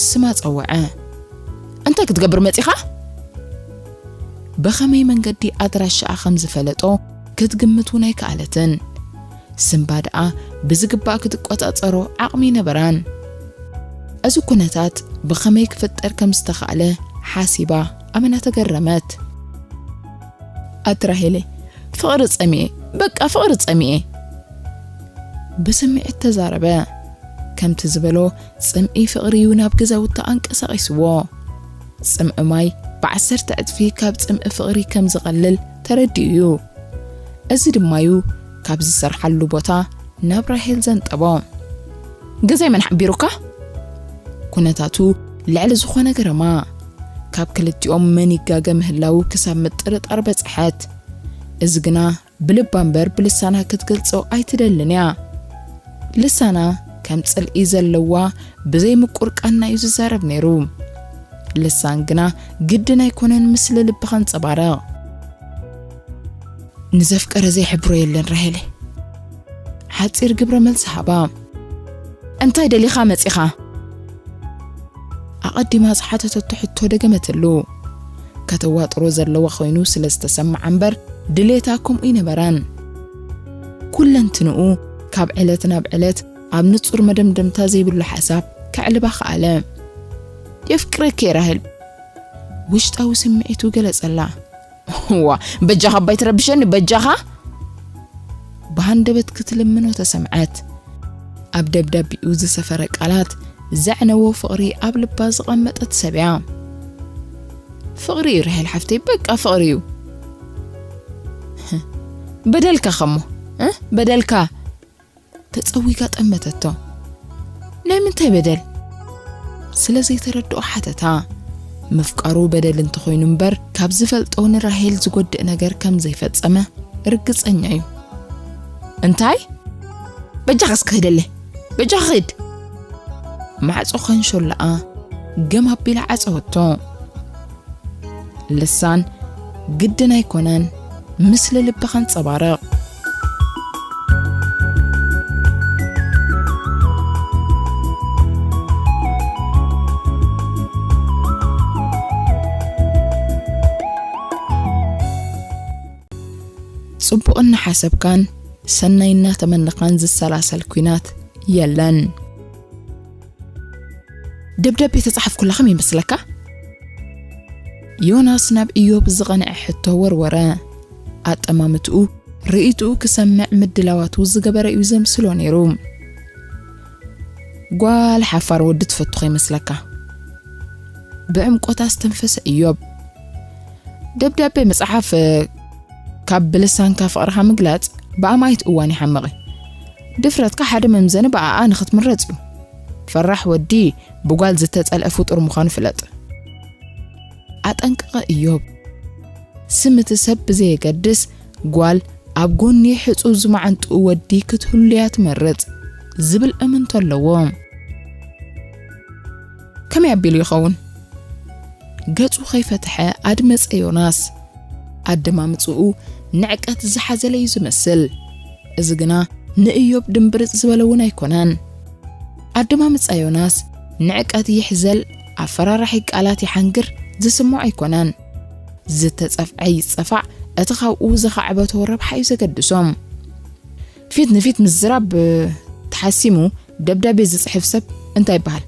ስማ ጸውዐ። እንታይ ክትገብር መጺኻ? ብኸመይ መንገዲ ኣድራሻኣ ከም ዝፈለጦ ክትግምት እውን ኣይከኣለትን። ስምባ ደኣ ብዝግባእ ክትቆጻጸሮ ዓቕሚ ኣይነበራን። እዚ ኩነታት ብኸመይ ክፍጠር ከም ዝተኻእለ ሓሲባ ኣመና ተገረመት። ኣቲ ራሄለይ፣ ፍቕሪ ጸሚኤ፣ በቃ ፍቕሪ ጸሚኤ። ብስምዒት ተዛረበ። ከምቲ ዝበሎ ጽምኢ ፍቕሪ እዩ ናብ ገዛውቲ ኣንቀሳቒስዎ። ጽምኢ ማይ ብዓሰርተ ዕጽፊ ካብ ጽምኢ ፍቕሪ ከም ዝቐልል ተረዲኡ እዩ። እዚ ድማ እዩ ካብ ዝሰርሓሉ ቦታ ናብ ራሄል ዘንጠቦ። ገዛይ መን ሓቢሩካ? ኩነታቱ ልዕሊ ዝኾነ ገረማ። ካብ ክልቲኦም መን ይጋገ ምህላዉ ክሳብ ምጥርጣር በጽሐት። እዚ ግና ብልባ እምበር ብልሳና ክትገልጾ ኣይትደልን እያ። ልሳና ከም ጽልኢ ዘለዋ ብዘይ ምቁር ቃና እዩ ዝዛረብ ነይሩ። ልሳን ግና ግድን ኣይኮነን ምስሊ ልቢ ከንጸባርቕ። ንዘፍቀረ ዘይሕብሮ የለን ራሄለይ። ሓጺር ግብረ መልሲ ሃባ። እንታይ ደሊኻ መጺኻ? ኣቐዲማ ዝሓተተቶ ሕቶ ደገመትሉ። ከተዋጥሮ ዘለዋ ኮይኑ ስለ ዝተሰምዓ እምበር ድሌታ ከምኡ ኣይነበረን። ኩለንትንኡ ካብ ዕለት ናብ ዕለት ኣብ ንጹር መደምደምታ ዘይብሉ ሓሳብ ከዕልባ ከኣለ። የፍቅረኪ እየ ራሄል። ውሽጣዊ ስምዒቱ ገለጸላ። ዋ፣ በጃኻ ኣባይ ትረብሸኒ፣ በጃኻ? ብሃንደበት ክትልምኖ ተሰምዐት። ኣብ ደብዳቤኡ ዝሰፈረ ቃላት ዘዕነዎ ፍቕሪ ኣብ ልባ ዝቐመጠት ሰብ እያ። ፍቕሪ እዩ ራሄል ሓፍተይ፣ በቃ ፍቕሪ እዩ። በደልካ ኸሞ፣ እ? በደልካ። ተጸዊጋ ጠመተቶ። ናይ ምንታይ በደል? ስለ ዘይተረድኦ ሓተታ። ምፍቃሩ በደል እንተኾይኑ እምበር፣ ካብ ዝፈልጦ ንራሄል ዝጎድእ ነገር ከም ዘይፈጸመ ርግጸኛ እዩ። እንታይ? በጃኻ እስከ ሂደለይ። በጃኻ ሂድ። ማዕጾ ከንሾላኣ ገም ኣቢላ ዓጸወቶ። ልሳን ግድን ኣይኮነን፣ ምስሊ ልቢ ከንጸባርቕ። ጽቡቕ እናሓሰብካን ሰናይ እናተመነኻን ዝሰላሰል ኲናት የለን። ደብዳቤ ተጻሕፍኩላ ከመይ ይመስለካ? ዮናስ ናብ ኢዮብ ዝቐንዐ ሕቶ ወርወረ። ኣጠማምትኡ፣ ርእይትኡ ክሰምዕ ምድላዋቱ ዝገበረ እዩ ዘምስሎ ነይሩ። ጓል ሓፋር ወዲ ትፈቱ ከይመስለካ። ብዕምቆት ኣስተንፈሰ ኢዮብ። ደብዳቤ ምጽሓፍ፣ ካብ ብልሳንካ ፍቕርኻ ምግላጽ ብኣማኢት እዋን ይሓምቕ። ድፍረትካ ሓደ መምዘኒ ብኣኣ ንኽትምረጽ እዩ። ፈራሕ ወዲ ብጓል ዝተጸልአ ፍጡር ምዃኑ ፍለጥ። ኣጠንቀቐ ኢዮብ። ስም እቲ ሰብ ብዘየገድስ፣ ጓል ኣብ ጎኒ ሕጹብ ዝመዓንጥኡ ወዲ ክትህሉ እያ ትመርጽ ዝብል እምንቶ ኣለዎ። ከመይ ኣቢሉ ይኸውን? ገጹ ከይፈትሐ ኣድመጸ ዮናስ። ኣደማምጽኡ ንዕቀት ዝሓዘለ እዩ ዝመስል። እዚ ግና ንእዮብ ድምብርጽ ዝበለ እውን ኣይኮነን። ኣደማምጻ ዮናስ ንዕቀት ይሕዘል፣ ኣፈራራሒ ቃላት ይሓንግር ዝስምዖ ኣይኮነን። ዝተጸፍዐ ይጸፋዕ፣ እቲ ካብኡ ዝኸዕበቶ ረብሓ እዩ ዘገድሶም። ፊት ንፊት ምዝራብ፣ እ፣ ተሓሲሙ ደብዳቤ ዝጽሕፍ ሰብ እንታይ ይበሃል?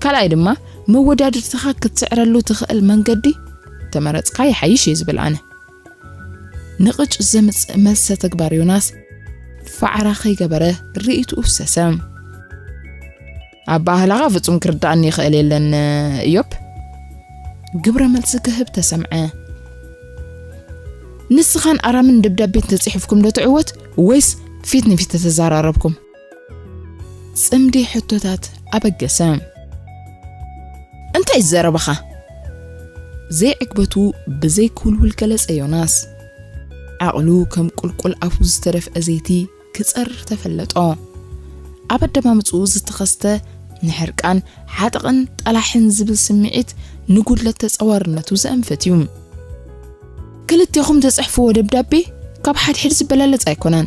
ካልኣይ ድማ መወዳድርትኻ ክትስዕረሉ ትኽእል መንገዲ ተመረጽካ ይሓይሽ እየ ዝብል ኣነ። ንቕጭ ዘምጽእ መልሰ ተግባር ዮናስ ፋዕራ ከይገበረ ርእይትኡ ፍሰሰ። ኣበሃህላኻ ፍጹም ክርድኣኒ ይኽእል የለን፣ እዮብ። ግብረ መልሲ ክህብ ተሰምዐ። ንስኻን ኣራምን ደብዳቤ ተጽሒፍኩም ዶ ትዕወት ወይስ ፊት ንፊት ተተዛራረብኩም? ጽምዲ ሕቶታት ኣበገሰ። እንታይ ዘረባኻ? ዘይዕግበቱ ብዘይክውልውል ገለጸ ዮናስ። ዓቕሉ ከም ቁልቁል ኣፉ ዝተደፍአ ዘይቲ ክጸርር ተፈለጦ። ኣብ ኣደማምጽኡ ዝተኸስተ ንሕርቃን፣ ሓጥቕን ጠላሕን ዝብል ስምዒት ንጉድለት ተጸዋርነቱ ዘእንፍት እዩ። ክልቴኹም ተጽሕፍዎ ደብዳቤ ካብ ሓድሕድ ዝበላለጽ ኣይኮነን።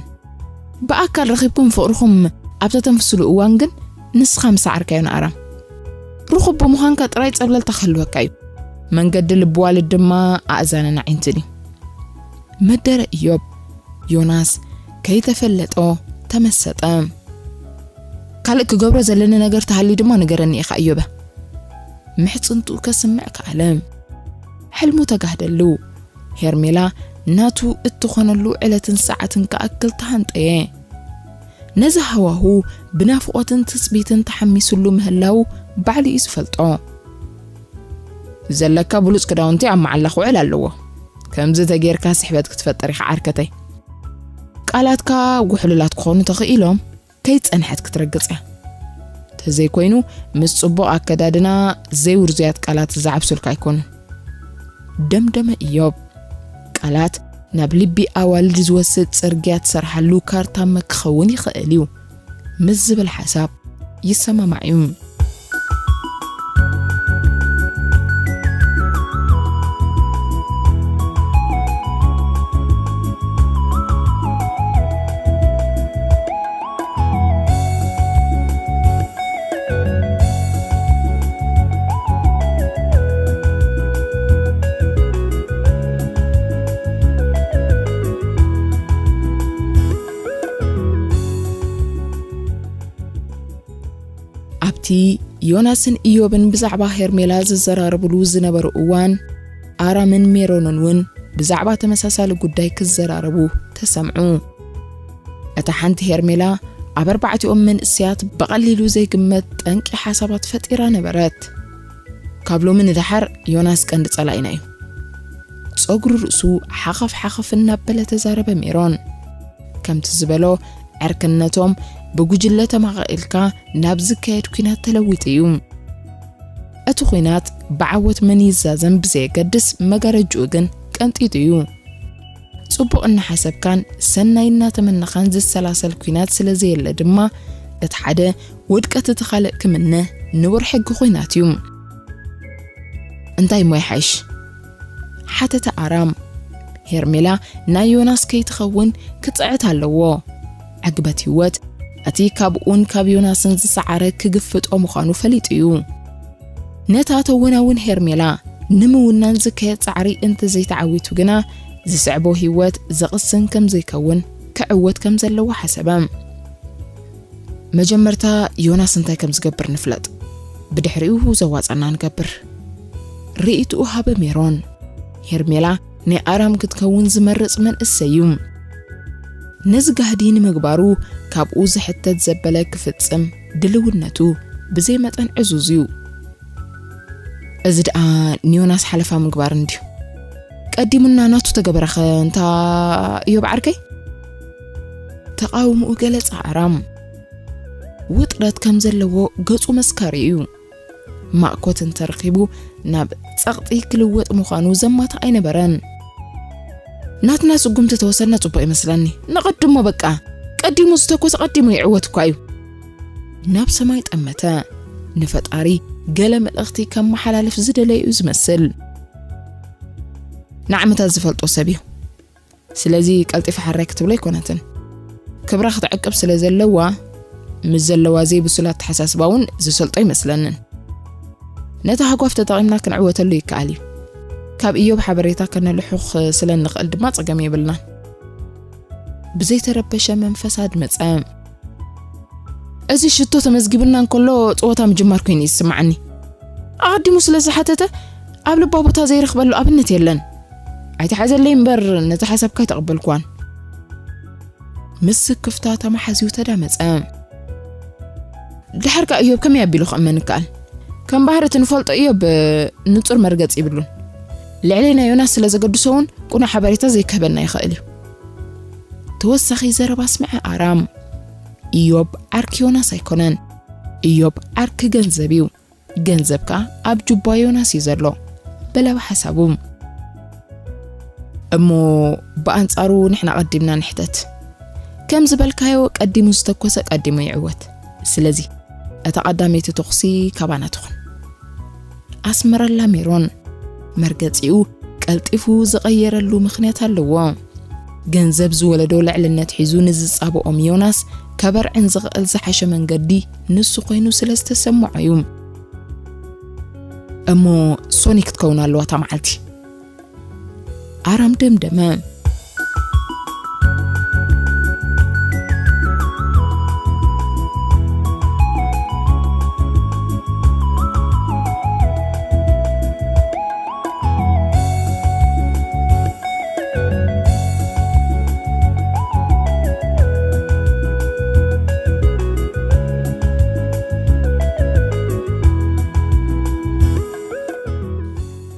ብኣካል ረኺብኩም ፍቕርኹም ኣብ ተተንፍስሉ እዋን ግን ንስኻ ምስ ሰዓርካዮ ንኣራም። ርኹብ ብምዃንካ ጥራይ ጸብለልታ ክህልወካ እዩ። መንገዲ ልቢ ዋልድ ድማ ኣእዛንን ኣዒንትን እዩ። መደረ እዮብ። ዮናስ ከይተፈለጦ ተመሰጠ። ካልእ ክገብሮ ዘለኒ ነገር ተሃልዩ ድማ ንገረኒ ኢኻ እዮበ። ምሕጽንትኡ ከስምዕ ከኣለ። ሕልሙ ተጋህደሉ። ሄርሜላ ናቱ እትኾነሉ ዕለትን ሰዓትን ክኣክል ተሃንጠየ። ነዚ ሃዋሁ ብናፍቖትን ትጽቢትን ተሓሚሱሉ ምህላው ባዕሉ እዩ ዝፈልጦ። ዘለካ ብሉጽ ክዳውንቲ ኣብ መዓላ ክውዕል ኣለዎ። ከምዚ ተጌርካ ስሕበት ክትፈጥር ኢኻ ዓርከተይ። ቃላትካ ውሕሉላት ክኾኑ ተኽኢሎም፣ ከይጸንሐት ክትረግጽ እያ። ተዘይኮይኑ ምስ ጽቡቕ ኣከዳድና ዘይውርዙያት ቃላት ዝዓብሱልካ ኣይኮኑን። ደምደመ እዮብ። ቃላት ናብ ልቢ ኣዋልድ ዝወስድ ጽርግያ ትሰርሓሉ ካርታመ ክኸውን ይኽእል እዩ ምስ ዝብል ሓሳብ ይሰማማዕ እዩ። ኣብቲ ዮናስን ኢዮብን ብዛዕባ ሄርሜላ ዝዘራረብሉ ዝነበሩ እዋን፣ ኣራምን ሜሮንን እውን ብዛዕባ ተመሳሳሊ ጉዳይ ክዘራረቡ ተሰምዑ። እታ ሓንቲ ሄርሜላ ኣብ ኣርባዕቲኦም መንእሰያት ብቐሊሉ ዘይግመት ጠንቂ ሓሳባት ፈጢራ ነበረት። ካብ ሎሚ ንደሓር ዮናስ ቀንዲ ጸላኢና እዩ። ጸጉሪ ርእሱ ሓኸፍ ሓኸፍ እናበለ ተዛረበ ሜሮን። ከምቲ ዝበሎ፣ ዕርክነቶም ብጉጅለ ተማቓቒልካ ናብ ዝካየድ ኲናት ተለዊጡ እዩ። እቲ ኲናት ብዓወት መን ይዛዘም ብዘየገድስ፣ መጋረጅኡ ግን ቀንጢጡ እዩ። ጽቡቕ እናሓሰብካን ሰናይ እናተመነኻን ዝሰላሰል ኲናት ስለ ዘየለ ድማ፣ እቲ ሓደ ውድቀት እቲ ካልእ ክምነ ንቡር ሕጊ ኲናት እዩ። እንታይ እሞ ይሓይሽ? ሓተተ ኣራም። ሄርሜላ ናይ ዮናስ ከይትኸውን ክጽዕት ኣለዎ። ዕግበት ህይወት እቲ ካብኡን ካብ ዮናስን ዝሰዓረ ክግፍጦ ምዃኑ ፈሊጡ እዩ። ነታ ተወናውን ሄርሜላ ንምውናን ዝካየድ ጻዕሪ እንተዘይተዓዊቱ ግና፣ ዝስዕቦ ህይወት ዘቕስን ከም ዘይከውን ክዕወት ከም ዘለዎ ሓሰበ። መጀመርታ ዮናስ እንታይ ከም ዝገብር ንፍለጥ፣ ብድሕሪኡ ዘዋጻና ንገብር። ርእይትኡ ሃበ ሜሮን። ሄርሜላ ናይ ኣራም ክትከውን ዝመርጽ መንእሰይ እዩ። ነዚ ጋህዲ ንምግባሩ ካብኡ ዝሕተት ዘበለ ክፍጽም ድልውነቱ ብዘይ መጠን ዕዙዝ እዩ። እዚ ደኣ ንዮናስ ሓለፋ ምግባር እንድዩ። ቀዲሙና ናቱ ተገበረኸ እንታ እዮብ ዓርከይ? ተቓውምኡ ገለጸ ኣራም። ውጥረት ከም ዘለዎ ገጹ መስካሪ እዩ። ማእኮት እንተረኺቡ ናብ ጸቕጢ ክልወጥ ምዃኑ ዘማትእ ኣይነበረን። ናትና ስጉምቲ ተወሰድና ጽቡቕ ይመስለኒ። ንቐድሞ በቃ። ቀዲሙ ዝተኮሰ ቀዲሙ ይዕወት እኳ እዩ። ናብ ሰማይ ጠመተ። ንፈጣሪ ገለ መልእኽቲ ከመሓላልፍ ዝደለየ እዩ ዝመስል። ንዓመታት ዝፈልጦ ሰብ እዩ። ስለዚ ቀልጢፋ ሕራይ ክትብሎ ኣይኮነትን። ክብራ ክትዕቅብ ስለ ዘለዋ፣ ምስ ዘለዋ ዘይብሱል ኣተሓሳስባ እውን ዝሰልጦ ኣይመስለንን። ነቲ ሃጓፍ ተጠቒምና ክንዕወተሉ ይከኣል እዩ። ካብ እዮብ ሓበሬታ ከነልሑኽ ስለ እንኽእል ድማ ጸገም የብልናን። ብዘይተረበሸ መንፈስ ኣድመጸ። እዚ ሽቶ ተመዝጊቡልና እንከሎ ጸወታ ምጅማር ኮይኑ እዩ ዝስምዓኒ። ኣቐዲሙ ስለ ዝሓተተ ኣብ ልባ ቦታ ዘይረኽበሉ ኣብነት የለን። ኣይትሓዘለይ እምበር ነቲ ሓሳብካ ኣይተቐበልኩዋን። ምስ ስክፍታ ተመሓዝዩ ተዳመጸ። ድሓር ከኣ እዮብ ከመይ ኣቢሉ ክእመን ይከኣል? ከም ባህሪ እቲ ንፈልጦ እዮብ ንጹር መርገጺ ይብሉን። ልዕሌና ዮናስ ስለ ዘገድሶ እውን ቅኑዕ ሓበሬታ ዘይክህበና ይኽእል እዩ። ተወሳኺ ዘረባ ኣስምዐ ኣራም። እዮብ ዓርኪ ዮናስ ኣይኮነን። እዮብ ዓርኪ ገንዘብ እዩ። ገንዘብ ከኣ ኣብ ጁባ ዮናስ እዩ ዘሎ። በለ ብሓሳቡ። እሞ ብኣንጻሩ ንሕና ቀዲምና ንሕተት። ከም ዝበልካዮ ቀዲሙ ዝተኮሰ ቀዲሙ ይዕወት። ስለዚ እታ ቀዳመይቲ ተኹሲ ካባና ትኹን። ኣስመረላ ሜሮን መርገጺኡ ቀልጢፉ ዝቐየረሉ ምኽንያት ኣለዎ። ገንዘብ ዝወለዶ ልዕልነት ሒዙ ንዝጻብኦም ዮናስ ከበርዕን ዝኽእል ዝሓሸ መንገዲ ንሱ ኮይኑ ስለ ዝተሰምዖ እዩ። እሞ ሶኒ ክትከውን ኣለዋ እታ መዓልቲ። ኣራም ደምደመ።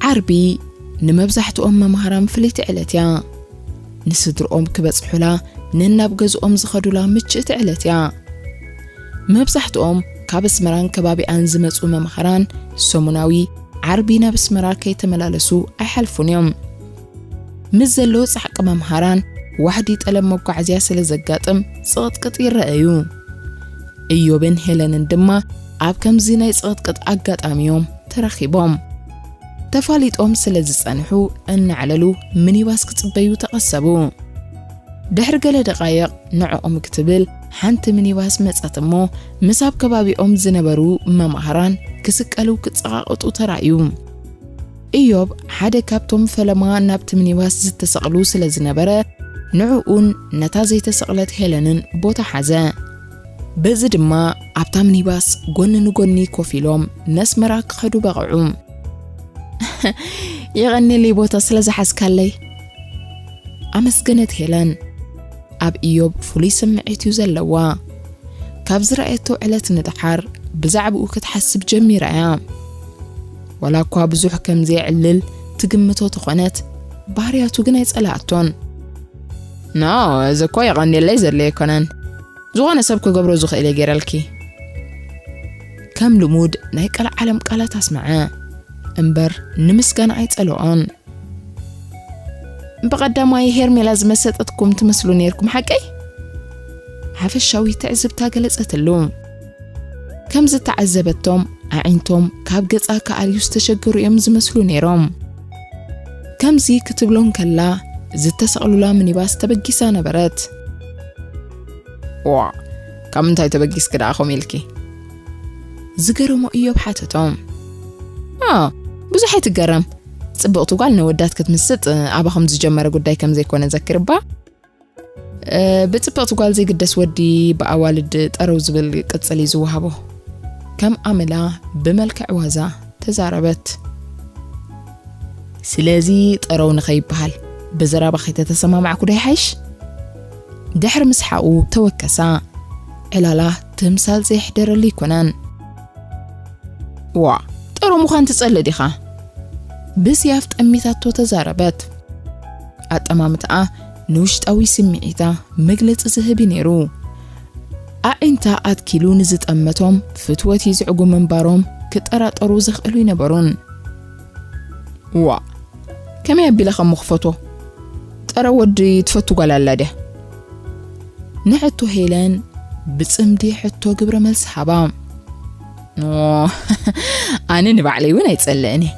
ዓርቢ ንመብዛሕትኦም መምሃራን ፍልይቲ ዕለት እያ። ንስድርኦም ክበጽሑላ ነናብ ገዝኦም ዝኸዱላ ምችእቲ ዕለት እያ። መብዛሕትኦም ካብ ኣስመራን ከባቢኣን ዝመጹ መምሃራን ሰሙናዊ ዓርቢ ናብ ኣስመራ ከይተመላለሱ ኣይሓልፉን እዮም። ምስ ዘሎ ጻዕቂ መምሃራን ዋሕዲ ጠለብ መጓዓዝያ ስለ ዘጋጥም ጽቕጥቅጥ ይረኣዩ። እዮብን ሄለንን ድማ ኣብ ከምዚ ናይ ጽቕጥቅጥ ኣጋጣሚ እዮም ተረኺቦም። ተፋሊጦም ስለ ዝጸንሑ እናዕለሉ ሚኒባስ ክጽበዩ ተቐሰቡ። ድሕሪ ገለ ደቓይቕ ንዕኦም ክትብል ሓንቲ ሚኒባስ መጸት እሞ ምስ ኣብ ከባቢኦም ዝነበሩ መማህራን ክስቀሉ ክጸቓቐጡ ተራእዩ። እዮብ ሓደ ካብቶም ፈለማ ናብቲ ሚኒባስ ዝተሰቕሉ ስለ ዝነበረ ንዕኡን ነታ ዘይተሰቕለት ሄለንን ቦታ ሓዘ። በዚ ድማ ኣብታ ሚኒባስ ጎኒ ንጎኒ ኮፍ ኢሎም ነስመራ ክኸዱ በቕዑ። የቐንየለይ ቦታ ስለ ዝሓዝካለይ። ኣመስገነት ሄለን። ኣብ እዮብ ፍሉይ ስምዒት እዩ ዘለዋ። ካብ ዝረኣየቶ ዕለት ንደሓር ብዛዕባኡ ክትሓስብ ጀሚራ እያ። ዋላ እኳ ብዙሕ ከም ዘየዕልል ትግምቶ ተኾነት፣ ባህርያቱ ግን ኣይጸላኣቶን። ኖ፣ እዚ እኮ የቐንየለይ ዘድልዮ ኣይኮነን። ዝኾነ ሰብ ክገብሮ ዝኽእል እየ ገይረልኪ። ከም ልሙድ ናይ ቀልዓለም ቃላት ኣስመዐ። እምበር ንምስጋና ኣይጸልኦን። ብቐዳማይ ሄርሜላ ዝመሰጠትኩም ትመስሉ ነይርኩም፣ ሓቀይ? ሓፈሻዊ ትዕዝብታ ገለጸትሉ። ከም ዝተዓዘበቶም ኣዒንቶም ካብ ገጻ ክኣልዩ ዝተሸገሩ እዮም ዝመስሉ ነይሮም። ከምዚ ክትብሎ እንከላ ዝተሰቕሉላ ሚኒባስ ተበጊሳ ነበረት። ዋ፣ ካብ ምንታይ ተበጊስኪ ደኣ ከምኡ ኢልኪ? ዝገረሞ እዮብ ሓተቶም። ኣ፣ ብዙሕ ኣይትገረም። ጽብቕቲ ጓል ነወዳት ክትምስጥ ኣባኹም ዝጀመረ ጉዳይ ከም ዘይኮነ ዘክርባ። እ፣ ብጽብቕቲ ጓል ዘይግደስ ወዲ ብኣዋልድ ጠረው ዝብል ቅጽል እዩ ዝወሃቦ። ከም ኣመላ ብመልክዕ ዋዛ ተዛረበት። ስለዚ ጠረው ንኸይበሃል ብዘረባ ከይተተሰማማዕኩ ዶ ይሓይሽ? ድሕሪ ምስሓቑ ተወከሳ። ዕላላ ትምሳል ዘየሕደረሉ ኣይኮነን። ዋ፣ ጠረው ምዃን ትጸልእ ዲኻ? ብስያፍ ጠሚታቶ ተዛረበት። ኣጠማምታኣ ንውሽጣዊ ስምዒታ መግለጺ ዝህብ እዩ ነይሩ። ኣዒንታ ኣትኪሉ ንዝጠመቶም ፍትወት ይዝዕጉ ምንባሮም ክጠራጠሩ ዘኽእሉ ኣይነበሩን። ዋ፣ ከመይ ኣቢለ ከም ክፈትዎ? ጠረ ወዲ ትፈቱ ጓል ኣላ ድያ? ንሕቶ ሄለን ብጽምዲ ሕቶ ግብረ መልሲ ሃባ። ኖ፣ ኣነ ንባዕለይ እውን ኣይጸልእን እየ።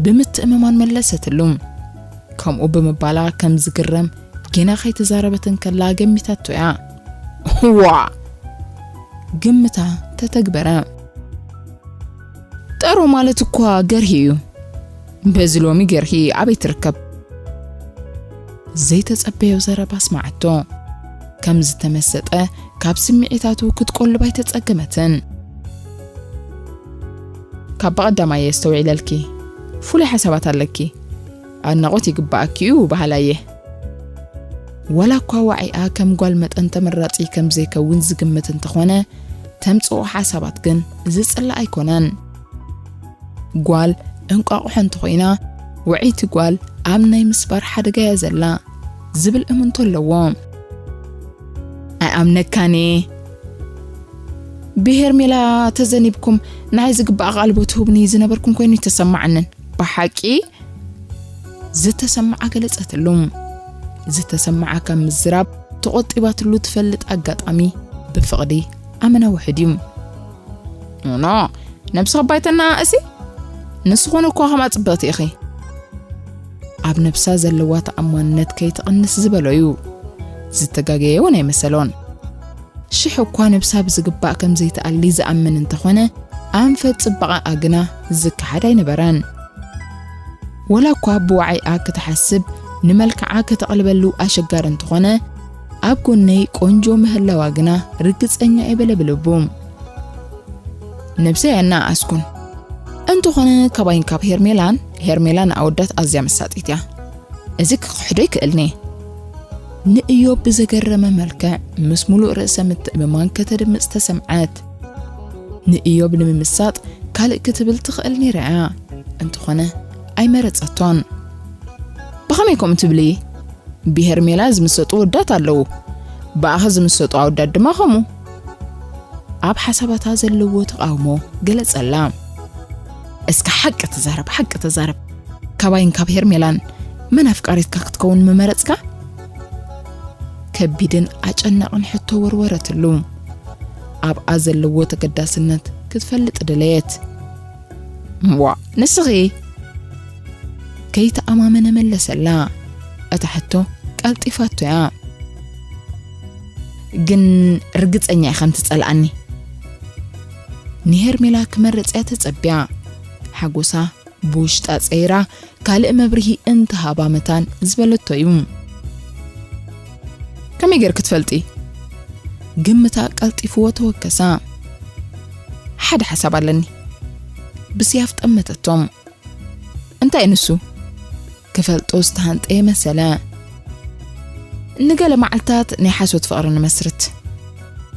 ብምትእምማን መለሰትሉ። ከምኡ ብምባላ ከም ዝግረም ጌና ከይተዛረበት እንከላ ገሚታቶ እያ። ዋ! ግምታ ተተግበረ። ጠሮ ማለት እኳ ገርሂ እዩ። በዚ ሎሚ ገርሂ ኣበይ ትርከብ? ዘይተጸበዮ ዘረባ ኣስማዓቶ። ከም ዝተመሰጠ ካብ ስምዒታቱ ክትቆልብ ኣይተጸገመትን። ካብ ብቐዳማይ እየ ኣስተውዒለልኪ። ፍሉይ ሓሳባት ኣለኪ። ኣድናቖት ይግባኣኪ እዩ በሃላይ እየ። ዋላ እኳ ዋዒኣ ከም ጓል መጠን ተመራጺ ከም ዘይከውን ዝግምት እንተኾነ፣ ተምጽኦ ሓሳባት ግን ዝጽላእ ኣይኮነን። ጓል እንቋቑሖ እንተኾይና፣ ውዕይቲ ጓል ኣብ ናይ ምስባር ሓደጋ እያ ዘላ ዝብል እምንቶ ኣለዎ። ኣይኣምነካን እየ። ብሄርሜላ ተዘኒብኩም ንዓይ ዝግባእ ኣቓልቦ ትህቡኒ ዝነበርኩም ኮይኑ ኣይተሰማዓንን። ብሓቂ ዝተሰማዓ ገለጸትሉ። ዝተሰማዓ ካብ ምዝራብ ተቖጢባትሉ ትፈልጥ ኣጋጣሚ ብፍቕዲ ኣመና ውሑድ እዩ። ኖ፣ ኖ፣ ነብስኺ ባይተና እሲ ንስኾነ እኳ ከምኣ ጽብቕቲ ኢኺ። ኣብ ነብሳ ዘለዋ ተኣማንነት ከይትቕንስ ዝበሎ እዩ። ዝተጋገየ እውን ኣይመሰሎን። ሽሕ እኳ ነብሳ ብዝግባእ ከም ዘይትኣሊ ዝኣምን እንተኾነ፣ ኣንፈት ጽባቐኣ ግና ዝከሓድ ኣይነበረን። ወላ እኳ ብዋዒኣ ክትሓስብ ንመልክዓ ከተቕልበሉ ኣሸጋሪ እንተኾነ፣ ኣብ ጎነይ ቆንጆ ምህላዋ ግና ርግጸኛ እየ በለ ብልቡ። ነብሰይ ኣናኣስኩን። እንተኾነ ካባይን ካብ ሄርሜላን፣ ሄርሜላ ንኣወዳት ኣዝያ መሳጢት እያ። እዚ ክኽሕዶ ኣይክእልን'የ። ንእዮብ ብዘገረመ መልክዕ ምስ ሙሉእ ርእሰ ምትእምማን ከተድምጽ ተሰምዐት። ንእዮብ ንምምሳጥ ካልእ ክትብል ትኽእል ነይራ እያ። እንተኾነ ኣይመረጸቶን። ብኸመይ ከምኡ ትብሊ? ብሄርሜላ ዝምሰጡ ኣወዳት ኣለዉ። ብኣኺ ዝምሰጡ ኣወዳት ድማ ከምኡ። ኣብ ሓሳባታ ዘለዎ ተቓውሞ ገለጸላ። እስከ ሓቂ ተዛረብ፣ ሓቂ ተዛረብ። ካባይን ካብ ሄርሜላን መን ኣፍቃሪትካ ክትከውን ምመረጽካ? ከቢድን ኣጨናቕን ሕቶ ወርወረትሉ። ኣብኣ ዘለዎ ተገዳስነት ክትፈልጥ ደለየት። ዋ፣ ንስኺ? ከይተኣማመነ መለሰላ። እታ ሕቶ ቀልጢፋቶ እያ። ግን ርግጸኛ እየ ከም ትጸልኣኒ። ንሄርሜላ ክመርጽ እያ ተጸብያ። ሓጎሳ ብውሽጣ ጸይራ ካልእ መብርሂ እንተሃባ መታን ዝበለቶ እዩ። ከመይ ጌርኪ ትፈልጢ? ግምታ ቀልጢፍዎ ተወከሳ። ሓደ ሓሳብ ኣለኒ። ብስያፍ ጠመተቶም። እንታይ ንሱ? ክፈልጦ ዝተሃንጠየ መሰለ። ንገለ መዓልታት ናይ ሓሶት ፍቕሪ ንመስርት።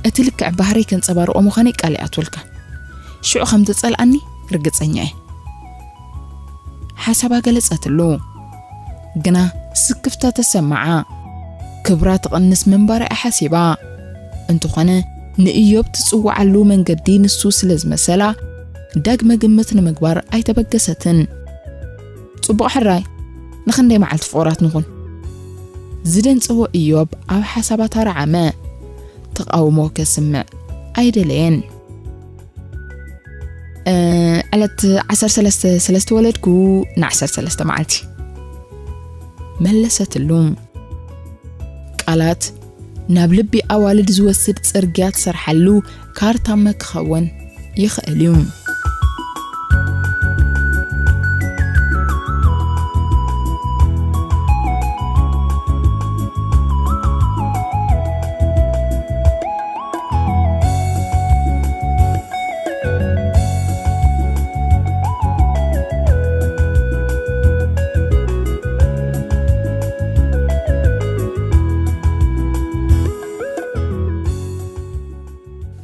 እቲ ልክዕ ባህረይ ከንጸባርቖ ምዃነይ ቃል ይኣትወልካ። ሽዑ ከም ትጸልኣኒ ርግጸኛ እየ። ሓሳባ ገለጸትሉ። ግና ስክፍታ ተሰማዓ። ክብራ ትቐንስ ምንባራ እያ ሓሲባ። እንተኾነ ንእዮብ ትጽውዓሉ መንገዲ ንሱ ስለ ዝመሰላ ዳግመ ግምት ንምግባር ኣይተበገሰትን። ጽቡቕ ሕራይ፣ ንኽንደይ መዓልቲ ፍቑራት ንኹን? ዝደንጸዎ እዮብ ኣብ ሓሳባ ተራዓመ። ተቓውሞ ከስምዕ ኣይደለየን። እ፣ ዕለት ዓሰርተ ሰለስተ ስለ ዝተወለድኩ ንዓሰርተ ሰለስተ መዓልቲ። መለሰትሉ። ቃላት ናብ ልቢ ኣዋልድ ዝወስድ ጽርግያ ትሰርሓሉ ካርታመ ክኸውን ይኽእል እዩ።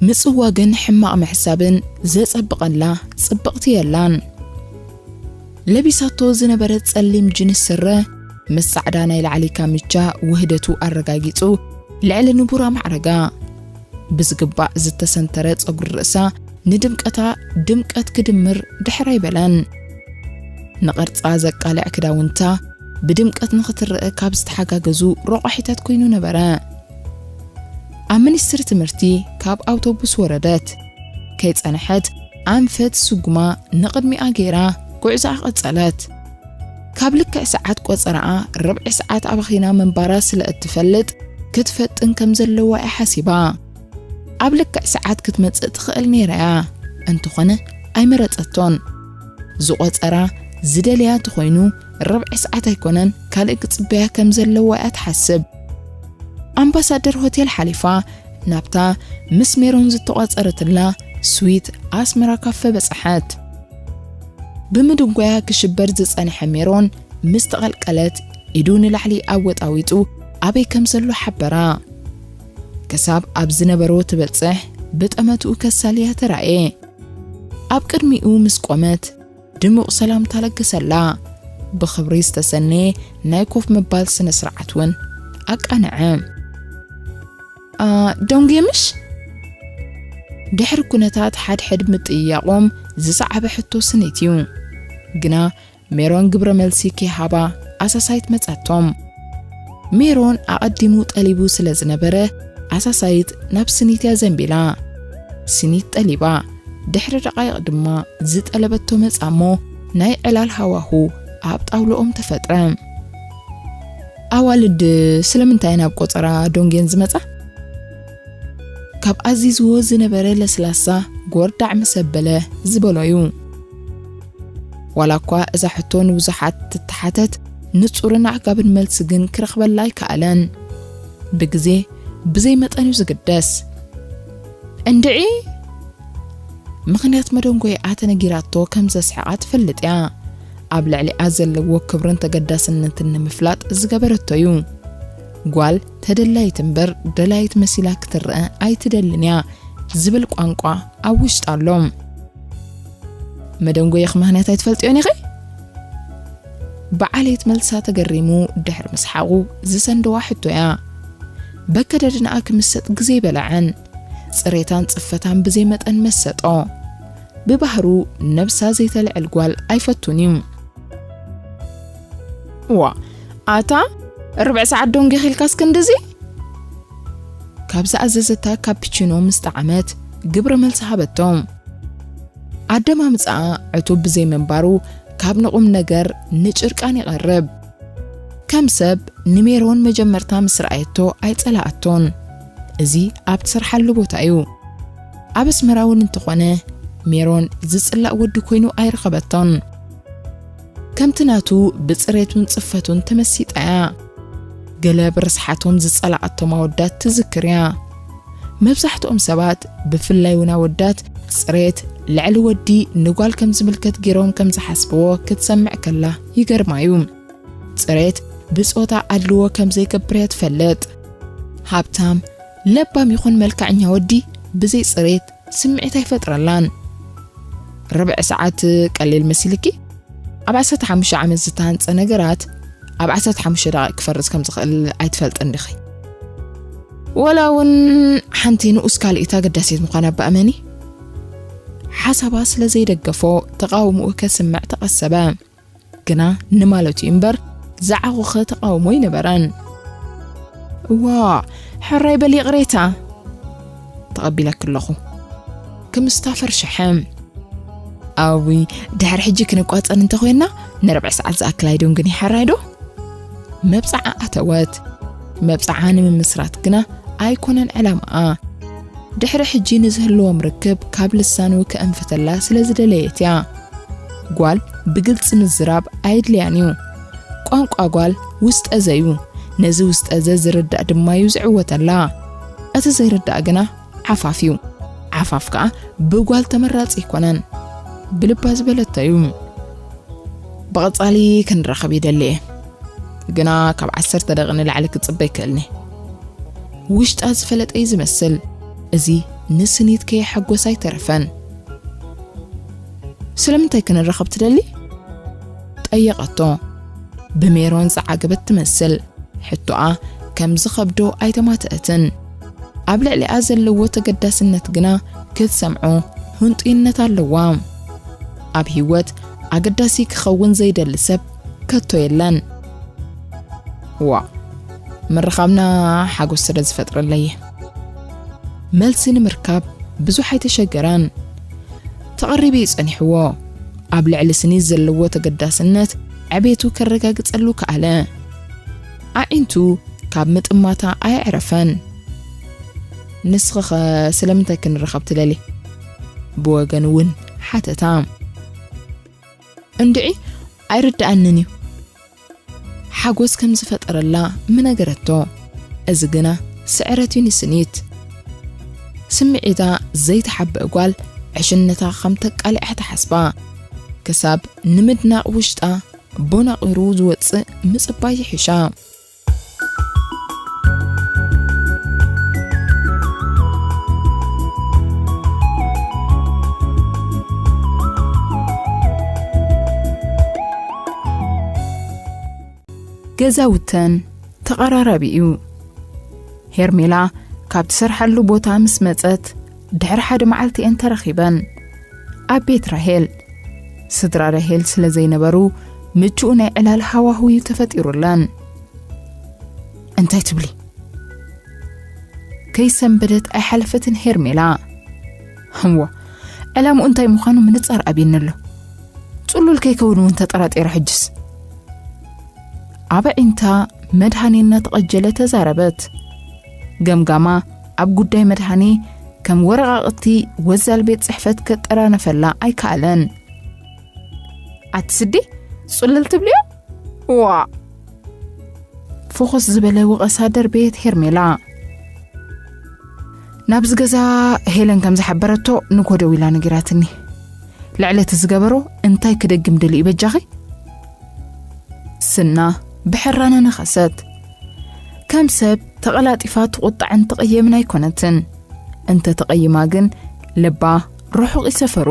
ምጽዋግን ሕማቕ ምሕሳብን ዘጸብቐላ ጽብቕቲ የላን። ለቢሳቶ ዝነበረት ጸሊም ጅንስ ስረ ምስ ጻዕዳ ናይ ላዕሊ ካምቻ ውህደቱ ኣረጋጊጹ ልዕሊ ንቡራ ማዕረጋ። ብዝግባእ ዝተሰንተረ ጸጉሪ ርእሳ ንድምቀታ ድምቀት ክድምር ድሕር ኣይበለን። ንቕርጻ ዘቃልዕ ክዳውንታ ብድምቀት ንኽትረአ ካብ ዝተሓጋገዙ ረቋሒታት ኮይኑ ነበረ። ኣብ ሚኒስትሪ ትምህርቲ ካብ ኣውቶቡስ ወረደት። ከይጸንሐት ኣንፈት ስጉማ ንቕድሚኣ ገይራ ጉዕዞኣ ቀጸለት። ካብ ልክዕ ሰዓት ቆጸራኣ ርብዒ ሰዓት ኣባኺና ምንባራ ስለ እትፈልጥ ክትፈጥን ከም ዘለዋ እያ ሓሲባ። ኣብ ልክዕ ሰዓት ክትመጽእ ትኽእል ነይራ እያ፣ እንተኾነ ኣይመረጸቶን። ዝቆጸራ ዝደልያ ተኾይኑ ርብዒ ሰዓት ኣይኮነን ካልእ ክጽበያ ከም ዘለዋ እያ ትሓስብ። ኣምባሳደር ሆቴል ሓሊፋ ናብታ ምስ ሜሮን ዝተቋጸረትላ ስዊት ኣስመራ ካፈ በጽሐት። ብምድንጓያ ክሽበር ዝጸንሐ ሜሮን ምስ ተቐልቀለት ኢዱ ንላዕሊ ኣወጣዊጡ ኣበይ ከም ዘሎ ሓበራ። ክሳብ ኣብ ዝነበሮ ትበጽሕ ብጠመትኡ ከሳልያ ተራእየ። ኣብ ቅድሚኡ ምስ ቆመት ድሙቕ ሰላምታ ለገሰላ። ብኽብሪ ዝተሰነየ ናይ ኮፍ ምባል ስነ ስርዓት እውን ኣቃንዐ። "አ፣ ደንጉየ ምሽ?" ድሕሪ ኩነታት ሓድሕድ ምጥይያቖም ዝሰዓበ ሕቶ ስኒት እዩ። ግና ሜሮን ግብረ መልሲ ከይሃባ ኣሳሳይት መጻቶም። ሜሮን ኣቐዲሙ ጠሊቡ ስለ ዝነበረ ኣሳሳይት ናብ ስኒት እያ ዘንቢላ። ስኒት ጠሊባ። ድሕሪ ደቓይቕ ድማ ዝጠለበቶ መጻ እሞ ናይ ዕላል ሃዋሁ ኣብ ጣውላኦም ተፈጥረ። "ኣዋልድ ስለምንታይ ናብ ቆጸራ ዶንጌን ዝመጻ?" ካብ ኣዚዝዎ ዝነበረ ለስላሳ ጎርዳዕ ምስ ኣበለ ዝበሎ እዩ። ዋላ እኳ እዛ ሕቶ ንብዙሓት ትተሓተት፣ ንጹርን ኣዕጋብን መልሲ ግን ክረኽበላ ኣይከኣለን። ብግዜ ብዘይ መጠን እዩ ዝግደስ። "እንድዒ?" ምኽንያት መደንጎይኣ ተነጊራቶ ከም ዘስሕቓ ትፈልጥ እያ። ኣብ ልዕሊኣ ዘለዎ ክብርን ተገዳስነትን ንምፍላጥ ዝገበረቶ እዩ። ጓል ተደላይት እምበር ደላይት መሲላ ክትረአ ኣይትደልን እያ ዝብል ቋንቋ ኣብ ውሽጣ ኣሎ። "መደንጎይኺ ምኽንያት ኣይትፈልጥዮን ኢኺ?" ብዓሌት መልሳ ተገሪሙ ድሕሪ ምስሓቑ ዝሰንደዋ ሕቶ እያ። በከደድንኣ ክምሰጥ ግዜ ኣይበልዐን። ጽሬታን ጽፈታን ብዘይ መጠን መሰጦ። ብባህሩ ነብሳ ዘይተልዕል ጓል ኣይፈቱን እዩ። "ዋ፣ ኣታ ርብዒ ሰዓት ዶንጌኺ ኢልካስ ክንድዚ?" ካብ ዝኣዘዘታ ካፒቺኖ ምስ ጠዓመት ግብረ መልሲ ሃበቶ። ኣደማምጻኣ ዕቱብ ብዘይ ምንባሩ ካብ ንቑም ነገር ንጭርቃን ይቐርብ። ከም ሰብ ንሜሮን መጀመርታ ምስ ረኣየቶ ኣይጸላኣቶን። እዚ ኣብ ትሰርሓሉ ቦታ እዩ። ኣብ ኣስመራ እውን እንተኾነ ሜሮን ዝጽላእ ወዲ ኮይኑ ኣይረኸበቶን። ከምቲ ናቱ ብጽሬቱን ጽፈቱን ተመሲጣ እያ። ገለ ብርስሓቶም ዝጸላኣቶም ኣወዳት ትዝክር እያ። መብዛሕትኦም ሰባት ብፍላይ እውን ኣወዳት ጽሬት ልዕሊ ወዲ ንጓል ከም ዝምልከት ገይሮም ከም ዝሓስብዎ ክትሰምዕ ከላ ይገርማ እዩ። ጽሬት ብጾታ ኣድልዎ ከም ዘይገብር እያ ትፈልጥ። ሃብታም፣ ለባም ይኹን መልክዐኛ ወዲ ብዘይ ጽሬት ስምዒት ኣይፈጥረላን። ርብዒ ሰዓት ቀሊል መሲልኪ? ኣብ ዓሰርተ ሓሙሽተ ዓመት ዝተሃንጸ ነገራት ኣብ ዓሰርተ ሓሙሽተ ደቓይቕ ክፈርስ ከም ዝኽእል ኣይትፈልጥን ዲኺ? ወላ እውን ሓንቲ ንኡስ ካልኢት ኣገዳሲት ምዃና ብኣመኒ። ሓሳባ ስለ ዘይደገፎ ተቓውሞኡ ከስምዕ ተቐሰበ። ግና ንማለቱ እዩ እምበር ዝዓኾኸ ተቓውሞ ኣይነበረን። "እዋ፣ ሕራይ በል ይቕሬታ፣ ተቐቢለኪ ኣለኹ" ክምስታ ፈርሸሐ። "ኣዊ፣ ድሕሪ ሕጂ ክንቋጸር እንተኾይንና ንርብዒ ሰዓት ዝኣክል ኣይደንጉን እዩ፣ ሕራይ ዶ?" መብጽዓ ኣተወት። መብጽዓ ንምምስራት ግና ኣይኮነን ዕላማኣ። ድሕሪ ሕጂ ንዝህልዎም ርክብ ካብ ልሳኑ ከእንፍተላ ስለ ዝደለየት እያ። ጓል ብግልጺ ምዝራብ ኣየድልያን እዩ። ቋንቋ ጓል ውስጠዘ እዩ። ነዚ ውስጠዘ ዝርዳእ ድማ እዩ ዝዕወተላ። እቲ ዘይርዳእ ግና ዓፋፍ እዩ። ዓፋፍ ከኣ ብጓል ተመራጺ ኣይኮነን። ብልባ ዝበለቶ እዩ። "ብቐጻሊ ክንራኸብ ይደሊ እየ፣ ግና ካብ ዓሰርተ ደቒቕ ንላዕሊ ክጽበ ኣይክእልን እየ" ውሽጣ ዝፈለጠ እዩ ዝመስል። እዚ ንስኒት ከየሐጎስ ኣይተረፈን። "ስለምንታይ ክንራኸብ ትደሊ?" ጠየቐቶ። ብሜሮን ዝዓገበት ትመስል። ሕቶኣ ከም ዝኸብዶ ኣይተማትአትን። ኣብ ልዕሊኣ ዘለዎ ተገዳስነት ግና ክትሰምዖ ህንጡይነት ኣለዋ። ኣብ ህይወት ኣገዳሲ ክኸውን ዘይደሊ ሰብ ከቶ የለን። "ዋ፣ ምርኻብና ሓጎስ ስለ ዝፈጥረለይ" መልሲ ንምርካብ ብዙሕ ኣይተሸገረን። ተቐሪቡ እዩ ጸኒሕዎ። ኣብ ልዕሊ ስኒት ዘለዎ ተገዳስነት ዕቤቱ ከረጋግጸሉ ከኣለ። ኣዒንቱ ካብ ምጥማታ ኣየዕረፈን። "ንስኺኸ ስለምንታይ ክንራኸብ ትደሊ?" ብወገኑ እውን ሓተታ። "እንድዒ ኣይርድኣንን እዩ። ሓጎስ ከም ዝፈጠረላ ምነገረቶ። እዚ ግና ስዕረት እዩ ንስኒት። ስምዒታ ዘይተሓበአ ጓል ዕሽነታ ከም ተቃልዐ ተሓስባ። ክሳብ ንምድናቕ ውሽጣ ቦናቒሩ ዝወጽእ ምጽባይ ይሕሻ። ገዛውተን ተቐራራቢ እዩ። ሄርሜላ ካብ ትሰርሓሉ ቦታ ምስ መጸት ድሕሪ ሓደ መዓልቲ እየን ተራኺበን። ኣብ ቤት ራሄል፣ ስድራ ራሄል ስለ ዘይነበሩ ምቹእ ናይ ዕላል ሃዋህው እዩ ተፈጢሩለን። "እንታይ ትብሊ?" ከይሰንበደት ኣይሓለፈትን ሄርሜላ። "እዋ፣ ዕላምኡ እንታይ ምዃኑ ምንጻር ኣብይኒ ኣሎ። ጽሉል ከይከውን እውን ተጠራጢረ ሕጅስ።" ኣብ ኣዒንታ መድሃኔ እናተቐጀለ ተዛረበት። ገምጋማ ኣብ ጉዳይ መድሃኔ ከም ወረቓቕቲ ወዛል ቤት ጽሕፈት ከጠራነፈላ ኣይከኣለን። "ኣቲ ስዲ፣ ጽሉል ትብልዮ? ዋ!" ፍኹስ ዝበለ ወቐሳ ደርበየት ሄርሜላ። "ናብዚ ገዛ ሄለን ከም ዝሓበረቶ ንጎ ደዊላ ነጊራትኒ። ልዕሊ እቲ ዝገበሮ እንታይ ክደግም ደልዩ በጃኺ?" ስና ብሕራነ ነኸሰት። ከም ሰብ ተቐላጢፋ ትቑጣዕን ትቕየምን ኣይኮነትን። እንተ ተቐይማ ግን ልባ ርሑቕ ይሰፈሩ።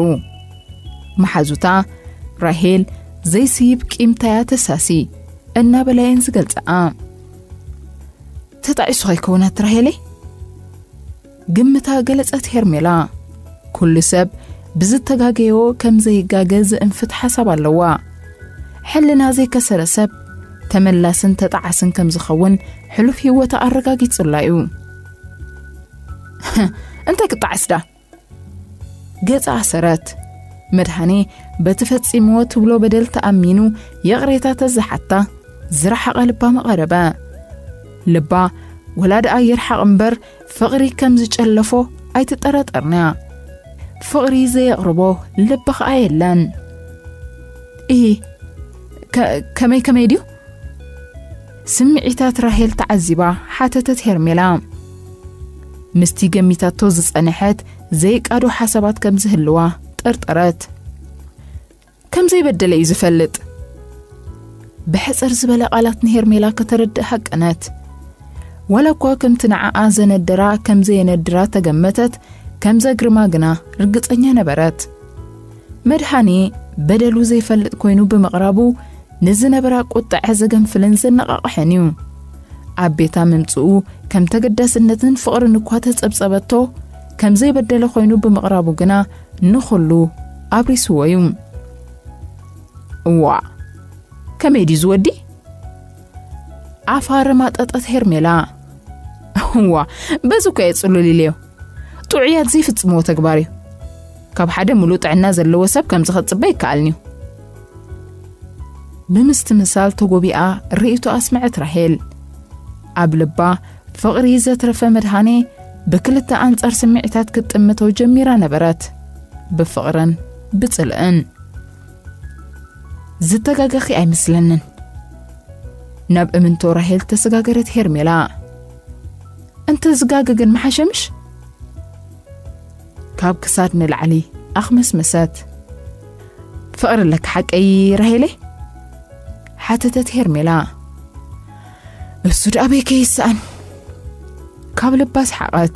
መሓዙታ ራሄል ዘይስይብ ቂምታያ ተሳሲ እናበላ እየን ዝገልጽኣ። "ተጣዒሱ ከይከውናት ራሄለይ?" ግምታ ገለጸት ሄርሜላ። ኩሉ ሰብ ብዝተጋገዮ ከም ዘይጋገ ዘእንፍት ሓሳብ ኣለዋ። ሕልና ዘይከሰረ ሰብ ተመላስን ተጣዓስን ከም ዝኸውን ሕሉፍ ህይወታ ኣረጋጊጹላ እዩ። "እንታይ ክጣዓስ ዳ?" ገጻ ኣሰረት። መድሃኔ በቲ ፈጺምዎ ትብሎ በደል ተኣሚኑ ይቕሬታ ተዝሓታ ዝረሓቐ ልባ መቐረበ። ልባ ወላ ደኣ ይርሓቕ እምበር ፍቕሪ ከም ዝጨለፎ ኣይትጠራጠርንያ። ፍቕሪ ዘየቕርቦ ልቢ ኸኣ የለን። "እሂ፣ ከ-፣ ከመይ ከመይ ድዩ?" ስምዒታት ራሄል ተዓዚባ ሓተተት ሄርሜላ። ምስቲ ገሚታቶ ዝጸንሐት ዘይቃዶ ሓሳባት ከም ዝህልዋ ጠርጠረት። "ከም ዘይበደለ እዩ ዝፈልጥ።" ብሕጽር ዝበለ ቃላት ንሄርሜላ ከተረድእ ሃቀነት። ዋላ እኳ ከምቲ ንዓኣ ዘነደራ ከም ዘየነድራ ተገመተት፣ ከም ዘግርማ ግና ርግጸኛ ነበረት። መድሃኔ በደሉ ዘይፈልጥ ኮይኑ ብምቕራቡ ንዝነበራ ቁጥዐ ዘገንፍልን ዘነቓቕሕን እዩ። ኣብ ቤታ ምምጽኡ ከም ተገዳስነትን ፍቕርን እኳ ተጸብጸበቶ፣ ከም ዘይበደለ ኮይኑ ብምቕራቡ ግና ንኹሉ ኣብሪስዎ እዩ። "እዋ፣ ከመይ ድዩ ዝወዲ?" ኣፋ ረማጠጠት ሄርሜላ። "እዋ፣ በዚ እኮ እየ ጽሉል ኢለዮ። ጥዑያት ዘይፍጽምዎ ተግባር እዩ። ካብ ሓደ ምሉእ ጥዕና ዘለዎ ሰብ ከምዚ ከጽበ ይከኣልንዩ።" ብምስትምሳል ተጎቢኣ ርእይቶ ኣስመዐት ራሄል። ኣብ ልባ ፍቕሪ ዘትረፈ መድሃኔ ብክልተ ኣንጻር ስምዒታት ክትጥምቶ ጀሚራ ነበረት፣ ብፍቕርን ብጽልእን። "ዝተጋገኺ ኣይመስለንን።" ናብ እምንቶ ራሄል ተሰጋገረት ሄርሜላ። "እንተ ዝጋገ ግን መሓሸምሽ?" ካብ ክሳድ ንላዕሊ ኣኽመስመሰት። "ፍቕሪ ኣለካ ሓቀይ ራሄለይ?" ሓተተት ሄርሜላ። "እሱ ደኣ በይ ከይስኣን?" ካብ ልባ ሰሓቐት።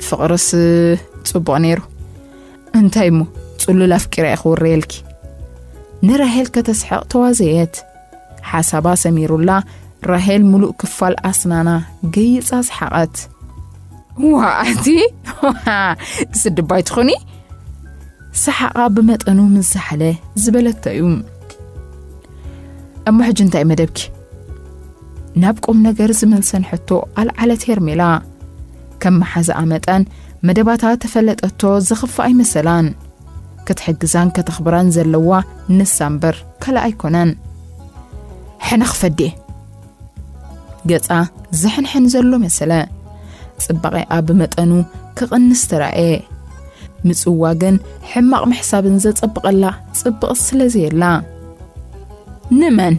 "ፍቕርስ ጽቡቕ ነይሩ። እንታይ እሞ ጽሉል ኣፍቂረ እየ ክውረየልኪ?" ንራሄል ከተስሕቕ ተዋዘየት። ሓሳባ ሰሚሩላ ራሄል ምሉእ ክፋል ኣስናና ገይጻ ሰሓቐት። "ዋ፣ ኣቲ ስድባይ ትኾኒ?" ሰሓቓ ብመጠኑ ምስ ዛሓለ ዝበለቶ እዩ። "እሞ ሕጂ እንታይ መደብኪ?" ናብ ቁም ነገር ዝመልሰን ሕቶ ኣልዓለት ሄርሜላ። ከም መሓዛኣ መጠን መደባታ ተፈለጠቶ ዝኽፋእ ኣይመሰላን። ክትሕግዛን ከተኽብራን ዘለዋ ንሳ እምበር ካልእ ኣይኮነን። ሕነ ክፈዴ። ገጻ ዝሕንሕን ዘሎ መሰለ። ጽባቐኣ ብመጠኑ ክቕንስ ተራእየ። ምጽዋ ግን ሕማቕ ምሕሳብን ዘጸብቐላ ጽብቕ ስለ ዘየላ። ንመን?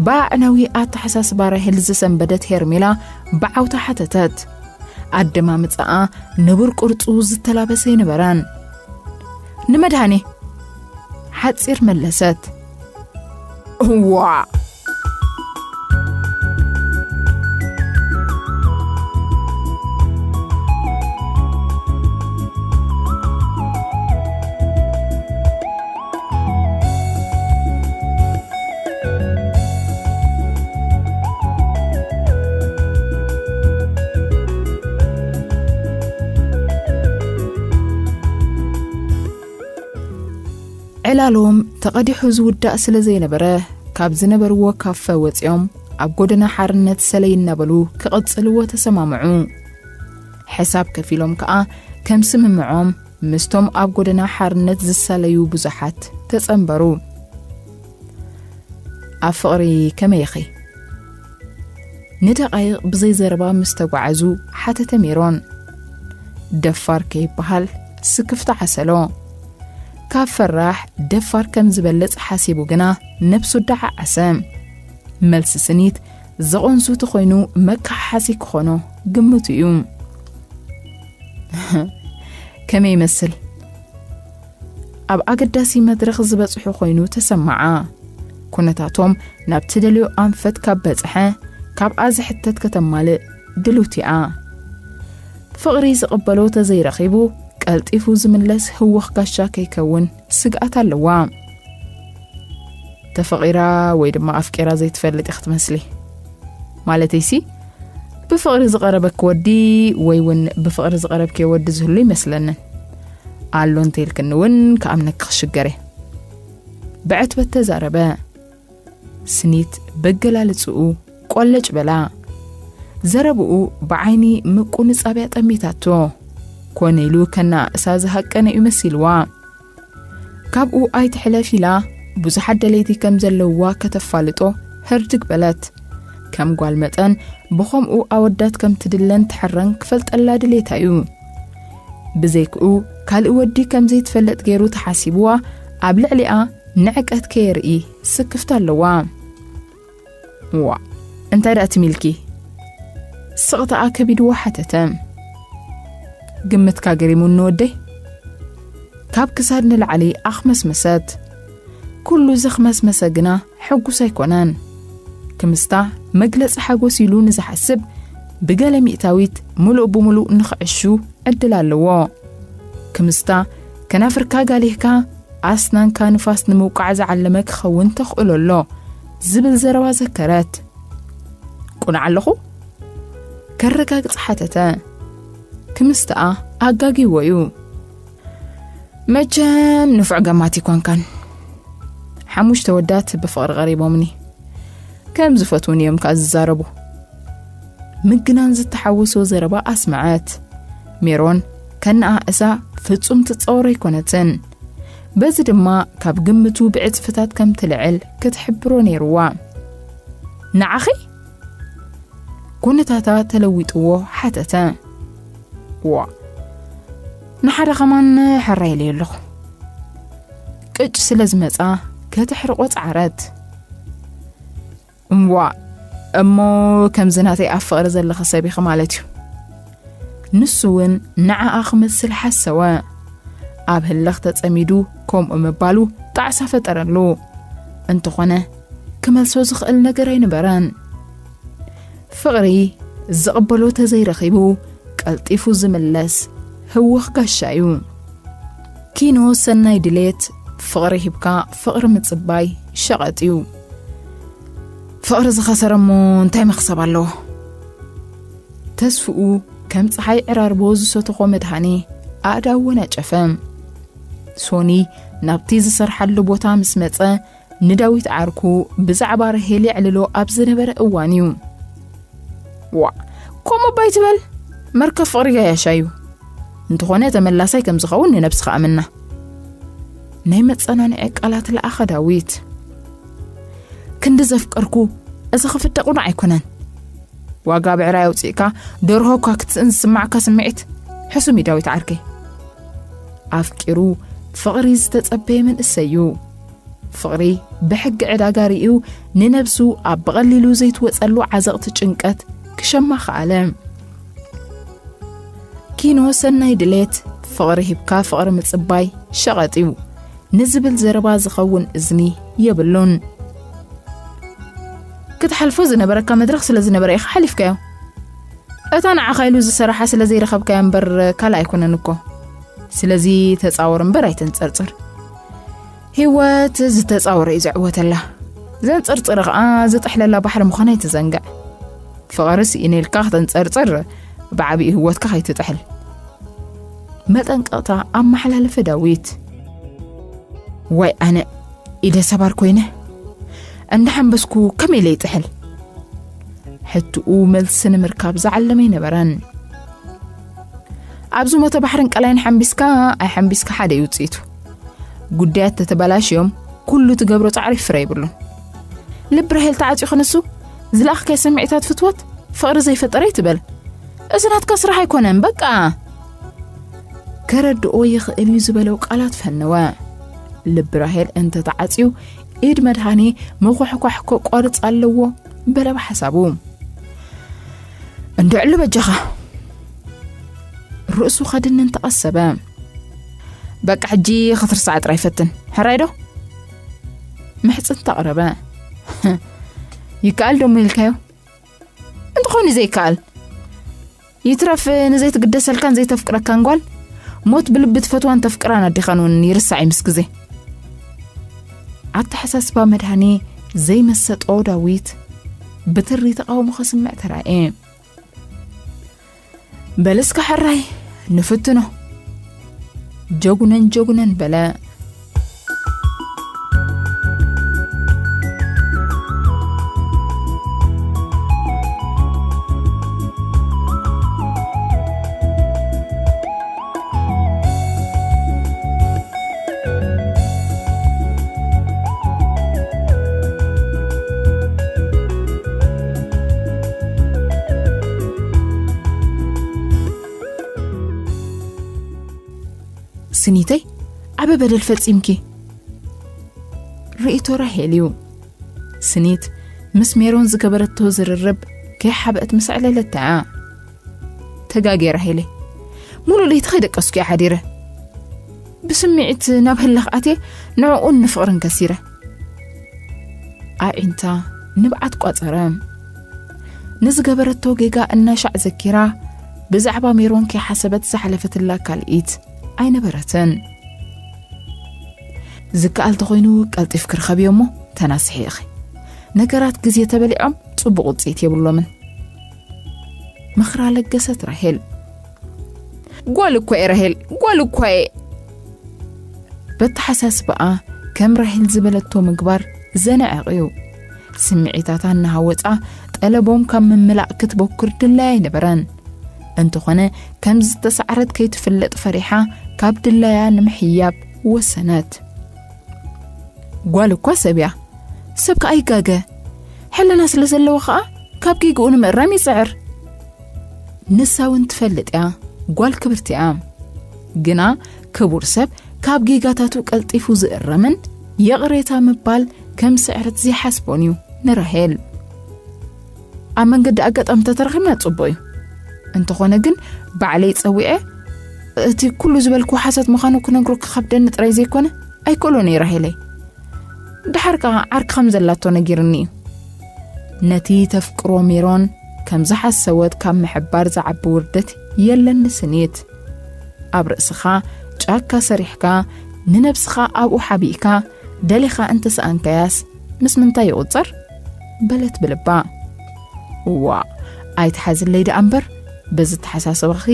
ብኣዕናዊ ኣተሓሳስባ ራሄል ዝሰንበደት ሄርሜላ ብዓውታ ሓተተት። ኣደማምጻኣ ንቡር ቅርጹ ዝተላበሰ ኣይነበረን። ንመድሃኔ፣ ሓጺር መለሰት። እዋ! ዕላሎም ተቐዲሑ ዝውዳእ ስለ ዘይነበረ፣ ካብ ዝነበርዎ ካፈ ወጺኦም ኣብ ጎደና ሓርነት ሰለይ እናበሉ ክቕጽልዎ ተሰማምዑ። ሕሳብ ከፊሎም ከኣ ከም ስምምዖም ምስቶም ኣብ ጎደና ሓርነት ዝሳለዩ ብዙሓት ተጸንበሩ። ኣብ ፍቕሪ ከመይ ኢኺ? ንደቓይቕ ብዘይ ዘረባ ምስ ተጓዓዙ ሓተተ ሜሮን። ደፋር ከይበሃል ስክፍታ ዓሰሎ። ካብ ፈራሕ ደፋር ከም ዝበልጽ ሓሲቡ ግና ነብሱ ደዓዓሰ። መልሲ ስኒት ዘቐንሱ ተኾይኑ መከሓሓሲ ክኾኖ ግምቱ እዩ። ከመይ ይመስል? ኣብ ኣገዳሲ መድረኽ ዝበጽሑ ኮይኑ ተሰማዓ። ኩነታቶም ናብ ትደልዮ ኣንፈት ካብ በጽሐ፣ ካብኣ ዝሕተት ከተማልእ ድልውቲ እያ። ፍቕሪ ዝቕበሎ ተዘይረኺቡ፣ ቀልጢፉ ዝምለስ ህወኽ ጋሻ ከይከውን ስግኣት ኣለዋ። ተፈቒራ ወይ ድማ ኣፍቂራ ዘይትፈልጥ እያ ክትመስሊ። ማለተይሲ፣ ብፍቕሪ ዝቐረበኪ ወዲ ወይ እውን ብፍቕሪ ዝቐረብኪ ወዲ ዝህሉ ይመስለንን። ኣሎ እንተይልክኒ እውን ክኣምነኪ ክሽገር እየ። ብዕትበት ተዛረበ። ስኒት በገላልጽኡ ቆለጭ በላ። ዘረብኡ ብዓይኒ ምቁንጻብያ ጠሚታቶ። ኮነ ኢሉ ከነኣእሳ ዝሃቀነ እዩ መሲልዋ። ካብኡ ኣይትሕለፍ ኢላ ብዙሓት ደለይቲ ከም ዘለውዋ ከተፋልጦ ህርድግ በለት። ከም ጓል መጠን ብኸምኡ ኣወዳት ከም ትድለን ትሕረን ክፈልጠላ ድሌታ እዩ። ብዘይክኡ ካልእ ወዲ ከም ዘይትፈልጥ ገይሩ ተሓሲብዋ ኣብ ልዕሊኣ ንዕቀት ከየርኢ ስክፍታ ኣለዋ። ዋ፣ እንታይ ደኣ ትሚልኪ? ስቕታኣ ከቢድዋ ሓተተ። ግምትካ ገሪሙኒ ወደይ። ካብ ክሳድ ንላዕሊ ኣኽመስመሰት። ኩሉ ዘኽመስመሰ ግና ሕጉስ ኣይኮነን። ክምስታ መግለጺ ሓጎስ ኢሉ ንዝሓስብ ብገለ ሚእታዊት ምሉእ ብምሉእ ንኽዕሹ ዕድል ኣለዎ። ክምስታ ከናፍርካ ጋሊህካ ኣስናንካ ንፋስ ንምውቃዕ ዝዓለመ ክኸውን ተኽእሎ ኣሎ ዝብል ዘረባ ዘከረት። ቁኑዕ ኣለኹ? ከረጋግጽ ሓተተ። ክምስተኣ ኣጋጊዎ እዩ። መቸም ንፉዕ ገማት ይኮንካን። ሓሙሽተ ወዳት ብፍቕሪ ቀሪቦምኒ። ከም ዝፈትውኒ እዮም ከኣ ዝዛረቡ። ምግናን ዝተሓወሶ ዘረባ ኣስመዐት። ሜሮን ከነኣእሳ ፍጹም ትጸወሮ ኣይኮነትን። በዚ ድማ ካብ ግምቱ ብዕጽፍታት ከም ትልዕል ክትሕብሮ ነይርዋ። ንዓኺ? ኩነታታ ተለዊጥዎ ሓተተ። ዋ፣ ንሓደ ከማን ሕራይ ኢለዮ ኣለኹ። ቅጭ ስለ ዝመጻ ከተሕርቆ ጸዓረት። እምዋ፣ እሞ ከምዚ ናተይ ኣብ ፍቕሪ ዘለኺ ሰብ ኢኺ ማለት እዩ። ንሱ እውን ንዓኣ ክመስል ሓሰወ። ኣብ ህልኽ ተጸሚዱ ከምኡ ምባሉ ጣዕሳ ፈጠረሉ። እንተኾነ ክመልሶ ዝኽእል ነገር ኣይነበረን። ፍቕሪ ዝቕበሎ ተዘይረኺቡ ቀልጢፉ ዝምለስ ህውኽ ጋሻ እዩ። ኪኖ ሰናይ ድሌት፣ ፍቕሪ ሂብካ ፍቕሪ ምጽባይ ሸቐጥ እዩ። ፍቕሪ ዝኸሰረ እሞ እንታይ መኽሰብ ኣለዎ? ተስፍኡ ከም ጸሓይ ዕራርቦ ዝሰተኾ መድሃኔ ኣእዳው ወናጨፈ። ሶኒ ናብቲ ዝሰርሓሉ ቦታ ምስ መጸ፣ ንዳዊት ዓርኩ ብዛዕባ ራሄል የዕልሎ ኣብ ዝነበረ እዋን እዩ። ዋ፣ ከምኡ እባ ኣይትበል፣ መርከብ ፍቕሪ ገያሻ እዩ። እንተኾነ ተመላሳይ ከም ዝኸውን ንነብስኻ ኣምና። ናይ መጸናንዒ ቃላት ለኣኸ ዳዊት። ክንዲ ዘፍቀርኩ፣ እዚ ክፍደቕ ዶ ኣይኮነን? ዋጋ ብዕራይ ኣውጺእካ ደርሆ እኳ ክትስእን ዝስማዕካ ስምዒት ሕሱም እዩ ዳዊት ዓርከይ። ኣፍቂሩ ፍቕሪ ዝተጸበየ መንእሰይ እዩ። ፍቕሪ ብሕጊ ዕዳጋ ርእዩ ንነብሱ ኣብ ብቐሊሉ ዘይትወጸሉ ዓዘቕቲ ጭንቀት ክሸማ ከኣለ። ኪኖ ሰናይ ድሌት፣ ፍቕሪ ሂብካ ፍቕሪ ምጽባይ ሸቐጥ እዩ ንዝብል ዘረባ ዝኸውን እዝኒ የብሉን። ክትሓልፎ ዝነበረካ መድረኽ ስለ ዝነበረ ኢኻ ሓሊፍካዮ። እታ ንዓኻ ኢሉ ዝሰራሓ ስለ ዘይረኸብካዮ እምበር ካልእ ኣይኮነን እኮ። ስለዚ ተጻወር እምበር ኣይተንጸርጽር። ህይወት ዝተጻወረ እዩ ዝዕወተላ። ዘንጸርጽረ ኸኣ ዝጥሕለላ ባሕሪ ምዃና ኣይትዘንግዕ። ፍቕሪ ስኢነ ኢልካ ከተንጸርጽር ብዓቢኡ ህይወትካ ከይትጥሕል። መጠንቀቕታ ኣመሓላለፈ ዳዊት። ዋይ ኣነ ኢደ ሰባር ኮይነ እንዳሓንበስኩ ከመይ ኢለ ይጥሕል? ሕትኡ መልሲ ንምርካብ ዝዓለመ ኣይነበረን። ኣብ ዝሞተ ባሕርን ቀላይን ሓንቢስካ ኣይሓንቢስካ ሓደ እዩ ውጽኢቱ። ጉዳያት ተተበላሽዮም ኩሉ ትገብሮ ጻዕሪ ፍረ ይብሉን። ልቢ ራሄል ተዓጽዩ ክንሱ ዝለኣኽካዮ ስምዒታት ፍትወት ፍቕሪ ዘይፈጠረ ይትበል። እዚ ናትካ ስራሕ ኣይኮነን በቃ። ከረድኦ ይኽእል እዩ ዝበለው ቃላት ፈነወ። ልቢ ራሄል እንተተዓጽዩ ኢድ መድሃኔ ምኹሕኳሕ ከቋርጽ ኣለዎ በለ ብሓሳቡ። እንድዕሉ በጃኻ። ርእሱ ከድንን ተቐሰበ። በቃ ሕጂ ክትርሳዕ ጥራይ ፈትን። ሕራይ ዶ? ምሕጽንታ ኣቕረበ። ይከኣል ዶ እሞ ኢልካዮ? እንተኾይኑ ዘይከኣል። ይትረፍ ንዘይትግደሰልካን ዘይተፍቅረካን ጓል ሞት ብልቢ ትፈትዋን ተፍቅራን ኣዴኻን እውን ይርሳዕ እዩ ምስ ግዜ። ኣተሓሳስባ መድሃኔ ዘይመሰጦ ዳዊት ብትሪ ተቓውሞ ከስምዕ ተራእየ። በል እስከ ሕራይ ንፍትኖ። ጀጉነን ጀጉነን በለ። ስኒተይ፣ ዓቢ በደል ፈጺምኪ። ርእይቶ ራሄል እዩ። ስኒት ምስ ሜሮን ዝገበረቶ ዝርርብ ከይሓበአት ምስ ኣዕለለታ እያ። ተጋግየ ራሄለይ። ሙሉእ ለይቲ ከይደቀስኩ እየ ሓዲረ። ብስምዒት ናብ ህልኽ ኣትየ ንዕኡን ንፍቕርን ከሲረ። ኣዒንታ ንብዓት ቋጸረ። ንዝገበረቶ ጌጋ እናሻዕ ዘኪራ ብዛዕባ ሜሮን ከይሓሰበት ዝሓለፈትላ ካልኢት ኣይነበረትን። ዝከኣል ተኾይኑ ቀልጢፍ ክርኸብዮ እሞ ተናስሒ ኢኺ። ነገራት ግዜ ተበሊዖም ጽቡቕ ውጽኢት የብሎምን። ምኽራ ለገሰት ራሄል። ጓል እኳ እየ ራሄል፣ ጓል እኳ እየ። በተሓሳስባኣ ከም ራሄል ዝበለቶ ምግባር ዘንዕቕ እዩ። ስምዒታታ እናሃወጻ ጠለቦም ካብ ምምላእ ክትበኩር ድላይ ኣይነበረን። እንተኾነ ከም ዝተሳዕረት ከይትፍለጥ ፈሪሓ ካብ ድላያ ንምሕያብ ወሰነት። ጓል እኳ ሰብ እያ፣ ሰብ ከኣ ይጋገ። ሕልና ስለ ዘለዎ ከኣ ካብ ጌግኡ ንምእራም ይጽዕር። ንሳ እውን ትፈልጥ እያ፣ ጓል ክብርቲ እያ። ግና ክቡር ሰብ ካብ ጌጋታቱ ቀልጢፉ ዝእረምን ይቕሬታ ምባል ከም ስዕረት ዘይሓስቦን እዩ ንራሄል። ኣብ መንገዲ ኣጋጣሚ ተተራኺብና ጽቡቕ እዩ። እንተኾነ ግን ባዕለይ ጸዊዐ እቲ ኩሉ ዝበልኩ ሓሶት ምዃኑ ክነግሮ ክኸብደኒ ጥራይ ዘይኮነ ኣይክእሎን እየ ራሄለይ። ደሓር ከኣ ዓርኪ ከም ዘላቶ ነጊርኒ እዩ። ነቲ ተፍቅሮ ሜሮን ከም ዝሓሰወት ካብ ምሕባር ዝዓቢ ውርደት የለን ንስኒት። ኣብ ርእስኻ ጫካ ሰሪሕካ ንነብስኻ ኣብኡ ሓቢእካ ደሊኻ እንተሰኣንካያስ ምስ ምንታይ ይቑጸር? በለት ብልባ። እዋ ኣይትሓዝለይ ደኣ እምበር በዚ ተሓሳስባኺ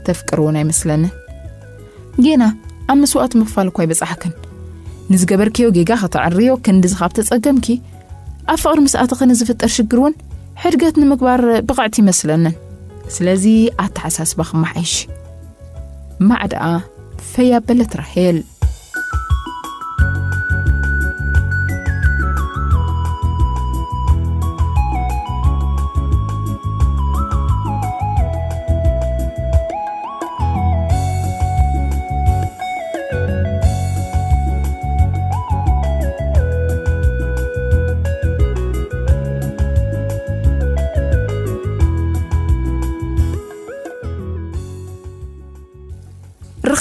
ተፍቅሪ እውን ኣይመስለንን። ጌና ኣብ መስዋእቲ ምኽፋል እኳ ኣይበጻሕክን። ንዝገበርክዮ ጌጋ ከተዕርዮ ክንድዚ ካብ ተጸገምኪ ኣብ ፍቕሪ ምስ ኣተኺ ንዝፍጠር ሽግር እውን ሕድገት ንምግባር ብቕዕቲ ይመስለንን። ስለዚ ኣተሓሳስባ ክመሓይሽ። ማዕዳኣ ፈይ ኣበለት ራሄል።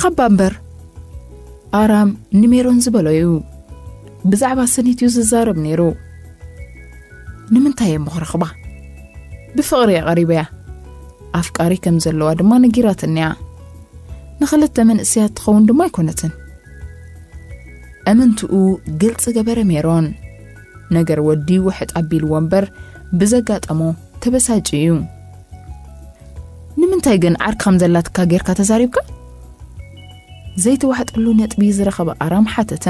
ኻባ እምበር፣ ኣራም ንሜሮን ዝበሎ እዩ። ብዛዕባ ሰኒት እዩ ዝዛረብ ነይሩ። ንምንታይ እየ እሞ ክረኽባ? ብፍቕሪ እየ ቀሪበያ። ኣፍቃሪ ከም ዘለዋ ድማ ነጊራትንያ። ንኽልተ መንእሰያት ትኸውን ድማ ኣይኮነትን። እምንትኡ ግልፂ ገበረ ሜሮን። ነገር ወዲ ውሕጥ ኣቢልዎ እምበር ብዘጋጠሞ ተበሳጭ እዩ። ንምንታይ ግን ዓርኪ ከም ዘላትካ ጌርካ ተዛሪብካ? ዘይተዋሕጠሉ ነጥቢ ዝረኸበ ኣራም ሓተተ።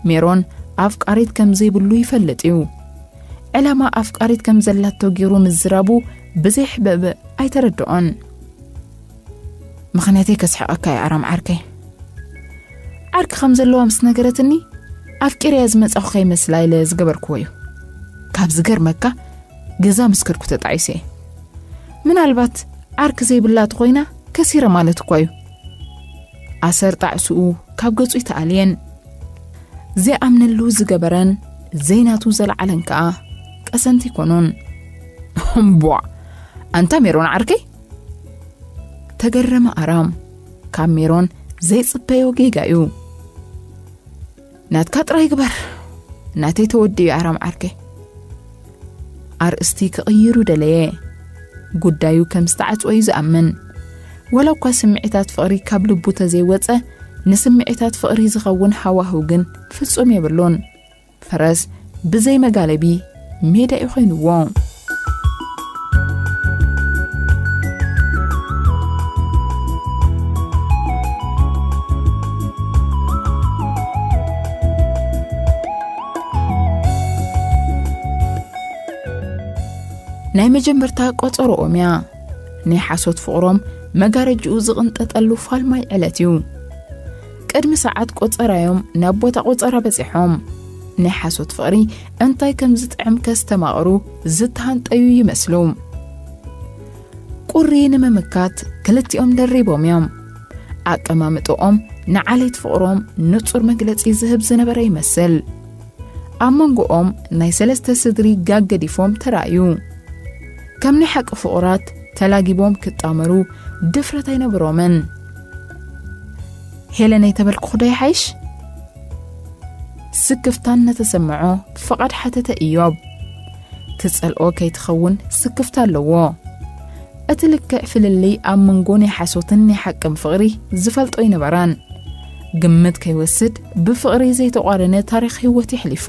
ሜሮን ኣፍቃሪት ከም ዘይብሉ ይፈልጥ እዩ። ዕላማ ኣፍቃሪት ከም ዘላቶ ገይሩ ምዝራቡ ብዘይሕበብ ኣይተረድኦን። ምኽንያተይ ከስሕቐካ እየ ኣራም ዓርከይ። ዓርኪ ከም ዘለዋ ምስ ነገረትኒ፣ ኣፍቂረያ ዝመጻኹ ከይመስላ ኢለ ዝገበርክዎ እዩ። ካብ ዝገርመካ፣ ገዛ ምስ ከድኩ ተጣዒሰ እየ። ምናልባት ዓርኪ ዘይብላ ተኾይና ከሲረ ማለት እኳ እዩ። ኣሰር ጣዕስኡ ካብ ገጹ ይተኣልየን። ዘይኣምነሉ ዝገበረን ዘይናቱ ዘልዓለን ከኣ ቀሰንቲ ይኮኑን። እምቧ! ኣንታ ሜሮን ዓርከይ? ተገረመ ኣራም። ካብ ሜሮን ዘይጽበዮ ጌጋ እዩ። ናትካ ጥራይ ግበር፣ ናተይ ተወዲኡ ኣራም ዓርከይ። ኣርእስቲ ክቕይሩ ደለየ። ጉዳዩ ከም ዝተዓጽወ እዩ ዝኣምን። ወላ እኳ ስምዒታት ፍቕሪ ካብ ልቡ ተዘይወጸ፣ ንስምዒታት ፍቕሪ ዝኸውን ሃዋህው ግን ፍጹም የብሉን። ፈረስ ብዘይ መጋለቢ ሜዳ እዩ ኮይንዎ። ናይ መጀመርታ ቆጸሮኦም እያ። ናይ ሓሶት ፍቕሮም መጋረጅኡ ዝቕንጠጠሉ ፋልማይ ዕለት እዩ። ቅድሚ ሰዓት ቆጸራዮም ናብ ቦታ ቆጸራ በጺሖም። ናይ ሓሶት ፍቕሪ እንታይ ከም ዝጥዕም ከስተማቕሩ ዝተሃንጠዩ ይመስሉ። ቁሪ ንምምካት ክልቲኦም ደሪቦም እዮም። ኣቀማምጥኦም ንዓሌት ፍቕሮም ንጹር መግለጺ ዝህብ ዝነበረ ይመስል። ኣብ መንጎኦም ናይ ሰለስተ ስድሪ ጋግ ገዲፎም ተራእዩ። ከም ናይ ሓቂ ፍቑራት ተላጊቦም ክጣመሩ ድፍረት ኣይነበሮምን። "ሄለነይ ተበልኩኹ ዶ ይሓይሽ?" ስክፍታ እናተሰምዖ ፍቓድ ሓተተ እዮብ። ትጸልኦ ከይትኸውን ስክፍታ ኣለዎ። እቲ ልክዕ ፍልልይ ኣብ መንጎ ናይ ሓሶትን ናይ ሓቅን ፍቕሪ ዝፈልጦ ኣይነበረን። ግምት ከይወስድ ብፍቕሪ ዘይተቋረነ ታሪኽ ህይወት የሕሊፉ።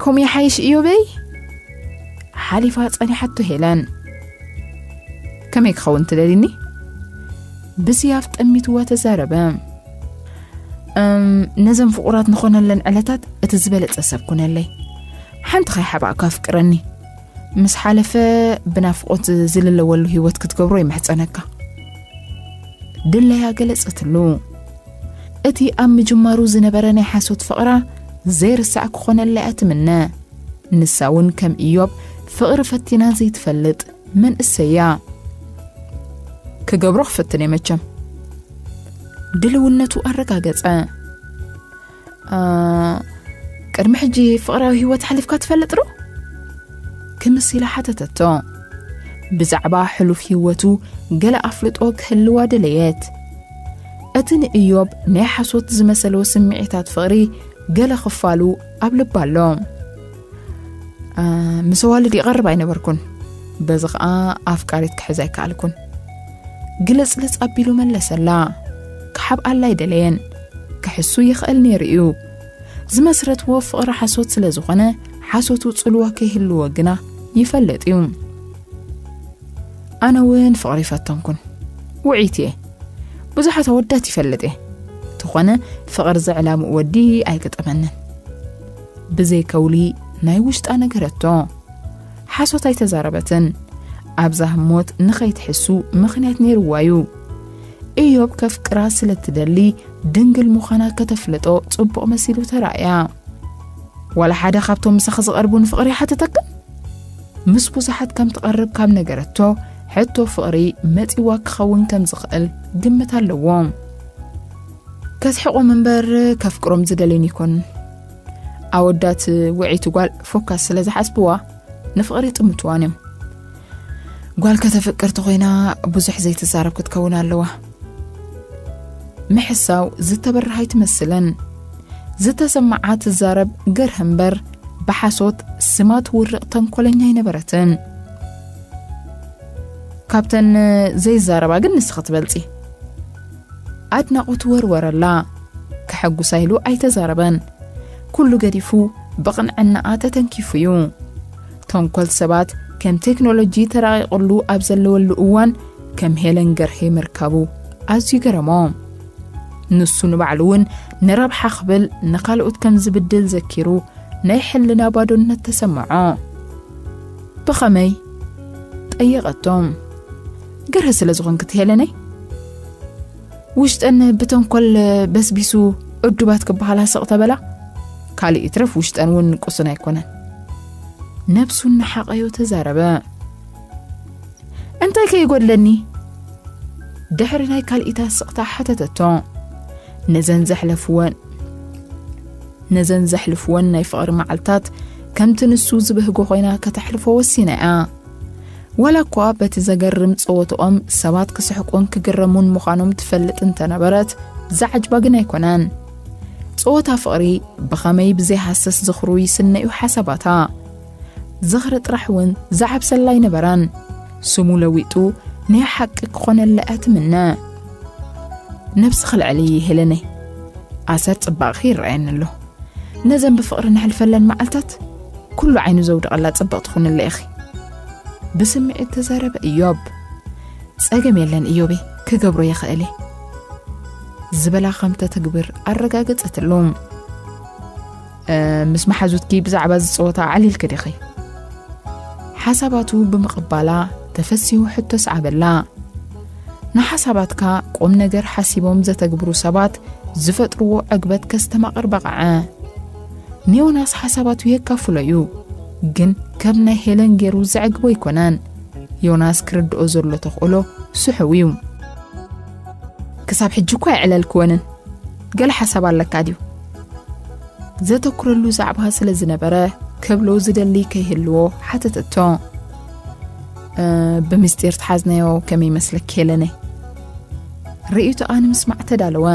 "ከምኡ ይሓይሽ እዮበይ?" ሓሊፋ ጸኒሓቶ ሄለን። "ከመይ ክኸውን ትደሊኒ?" ብስያፍ ጠሚትዋ ተዛረበ። "እም፣ ነዘን ፍቑራት ንኾነለን ዕለታት እቲ ዝበለጸ ሰብ ኩነለይ። ሓንቲ ከይሓባእካ ኣፍቅረኒ። ምስ ሓለፈ ብናፍቖት ዝልለወሉ ህይወት ክትገብሮ ይምሕጸነካ።" ድላያ ገለጸትሉ። እቲ ኣብ ምጅማሩ ዝነበረ ናይ ሓሶት ፍቕራ ዘይርሳዕ ክኾነላ እያ ትምነ። ንሳ እውን ከም ኢዮብ ፍቕሪ ፈቲና ዘይትፈልጥ መንእሰይ እያ። "ክገብሮ ክፍትን እየ መቸም።" ድልውነቱ ኣረጋገጸ። "ኣ፣ ቅድሚ ሕጂ ፍቕራዊ ህይወት ሓሊፍካ ትፈልጥ ዶ?" ክምስ ኢላ ሓተተቶ። ብዛዕባ ሕሉፍ ህይወቱ ገለ ኣፍልጦ ክህልዋ ደለየት። እቲ ንእዮብ ናይ ሓሶት ዝመሰሎ ስምዒታት ፍቕሪ ገለ ክፋሉ ኣብ ልባ ኣሎ። "ኣ፣ ምስ ኣዋልድ ይቐርብ ኣይነበርኩን። በዚ ኸኣ ኣፍቃሪት ክሕዝ ኣይከኣልኩን።" ግልጽልጽ ኣቢሉ መለሰላ። ክሓብኣላ ኣይደለየን። ክሕሱ ይኽእል ነይሩ እዩ። ዝመስረትዎ ፍቕሪ ሓሶት ስለ ዝኾነ፣ ሓሶቱ ጽልዋ ከይህልዎ ግና ይፈልጥ እዩ። "ኣነ እውን ፍቕሪ ይፈተንኩን። ውዒት እየ። ብዙሓት ኣወዳት ይፈልጥ እየ። ተኾነ ፍቕሪ ዘዕላምኡ ወዲ ኣይገጠመንን።" ብዘይ ከውሊ ናይ ውሽጣ ነገረቶ። ሓሶት ኣይተዛረበትን። ኣብዛ ህሞት ንኸይትሕሱ ምኽንያት ነይርዋ እዩ። እዮብ ከፍቅራ ስለ ትደሊ ድንግል ምዃና ከተፍልጦ ጽቡቕ መሲሉ ተራእያ። "ዋላ ሓደ ካብቶም ምሳኺ ዝቐርቡ ንፍቕሪ ይሓትተክን?" ምስ ብዙሓት ከም ትቐርብ ካብ ነገረቶ፣ ሕቶ ፍቕሪ መጺዋ ክኸውን ከም ዝኽእል ግምት ኣለዎ። "ከስሕቖም እምበር ከፍቅሮም ዝደልን ይኮን። ኣወዳት ውዕይቲ ጓል ፎካስ ስለ ዝሓስብዋ ንፍቕሪ ይጥምትዋን እዮም። ጓል ከተፍቅር ተኾይና ብዙሕ ዘይትዛረብ ክትከውን ኣለዋ። ምሕሳው ዝተበረሃ ኣይትመስልን። ዝተሰማዓ ትዛረብ ገርህ እምበር፣ ብሓሶት ስማ ትውርቕ ተንኮለኛ ኣይነበረትን። ካብተን ዘይዛረባ ግን ንስኺ ትበልጺ። ኣድናቖት ወርወረላ። ከሐጉሳ ኢሉ ኣይተዛረበን። ኩሉ ገዲፉ ብቕንዕናኣ ተተንኪፉ እዩ። ተንኮል ሰባት ከም ቴክኖሎጂ ተራቒቑሉ ኣብ ዘለወሉ እዋን ከም ሄለን ገርሄ ምርካቡ ኣዝዩ ገረሞ። ንሱ ንባዕሉ እውን ንረብሓ ክብል ንኻልኦት ከም ዝብድል ዘኪሩ ናይ ሕልና ባዶነት ተሰምዖ። ብኸመይ? ጠየቐቶም። ገርህ ስለ ዝኾንኪ ሄለነይ። ውሽጠን ብተንኮል በስቢሱ ዕዱባት ክበሃላ ስቕ ተበላ። ካልእ ይትረፍ ውሽጠን እውን ቅሱን ኣይኮነን። ነብሱ እናሓቐዮ ተዛረበ። እንታይ ከይጎድለኒ? ድሕሪ ናይ ካልኢታ ስቕታ ሓተተቶ። ነዘን ዘሕለፍወን ነዘን ዘሕልፍወን ናይ ፍቕሪ መዓልታት ከምቲ ንሱ ዝበህጎ ኮይና ከተሕልፎ ወሲና እያ። ዋላ እኳ በቲ ዘገርም ጸወትኦም ሰባት ክስሕቁን ክግረሙን ምዃኖም ትፈልጥ እንተነበረት፣ ዝዓጅባ ግን ኣይኮነን። ጸወታ ፍቕሪ ብኸመይ ብዘይ ሃሰስ ዝኽሩ ይስነ እዩ ሓሳባታ። ዝኽሪ ጥራሕ እውን ዝዓብሰላ ኣይነበረን። ስሙ ለዊጡ ናይ ሓቂ ክኾነላ እያ ትምነ። ነብስኺ ልዕሊ ሄለነይ፣ ኣሰር ጽባቕኺ ይረኣየኒ ኣሎ። ነዘን ብፍቕሪ ነሕልፈለን መዓልታት ኩሉ ዓይኑ ዘውደቐላ ጽብቕቲ ኩንለ ኢኺ። ብስምዒት ተዛረበ እዮብ። ጸገም የለን እዮቤ፣ ክገብሮ ይኽእል እየ ዝበላ ከም ተተግብር ኣረጋገጸትሉ። እ፣ ምስ መሓዙትኪ ብዛዕባ ዝጸወታ ዓሊልኪ ዲኺ? ሓሳባቱ ብምቕባላ ተፈሲሁ ሕቶ ሰዓበላ። ንሓሳባትካ ቁም ነገር ሓሲቦም ዘተግብሩ ሰባት ዝፈጥርዎ ዕግበት ከስተማቕር በቕዐ። ንዮናስ ሓሳባቱ የካፍሎ እዩ፣ ግን ከም ናይ ሄለን ገይሩ ዘዕግቦ ኣይኮነን። ዮናስ ክርድኦ ዘሎ ተኽእሎ ስሑው እዩ። ክሳብ ሕጂ እኳ ኣይዕለልክወንን። ገለ ሓሳብ ኣለካ ድዩ? ዘተኩረሉ ዛዕባ ስለ ዝነበረ፣ ከብሎ ዝደሊ ከይህልዎ ሓተተቶ። እ፣ ብምስጢር ተሓዝናዮ ከመይ ይመስለኪ ሄለነይ? ርእይቶኣ ንምስማዕ ተዳለወ።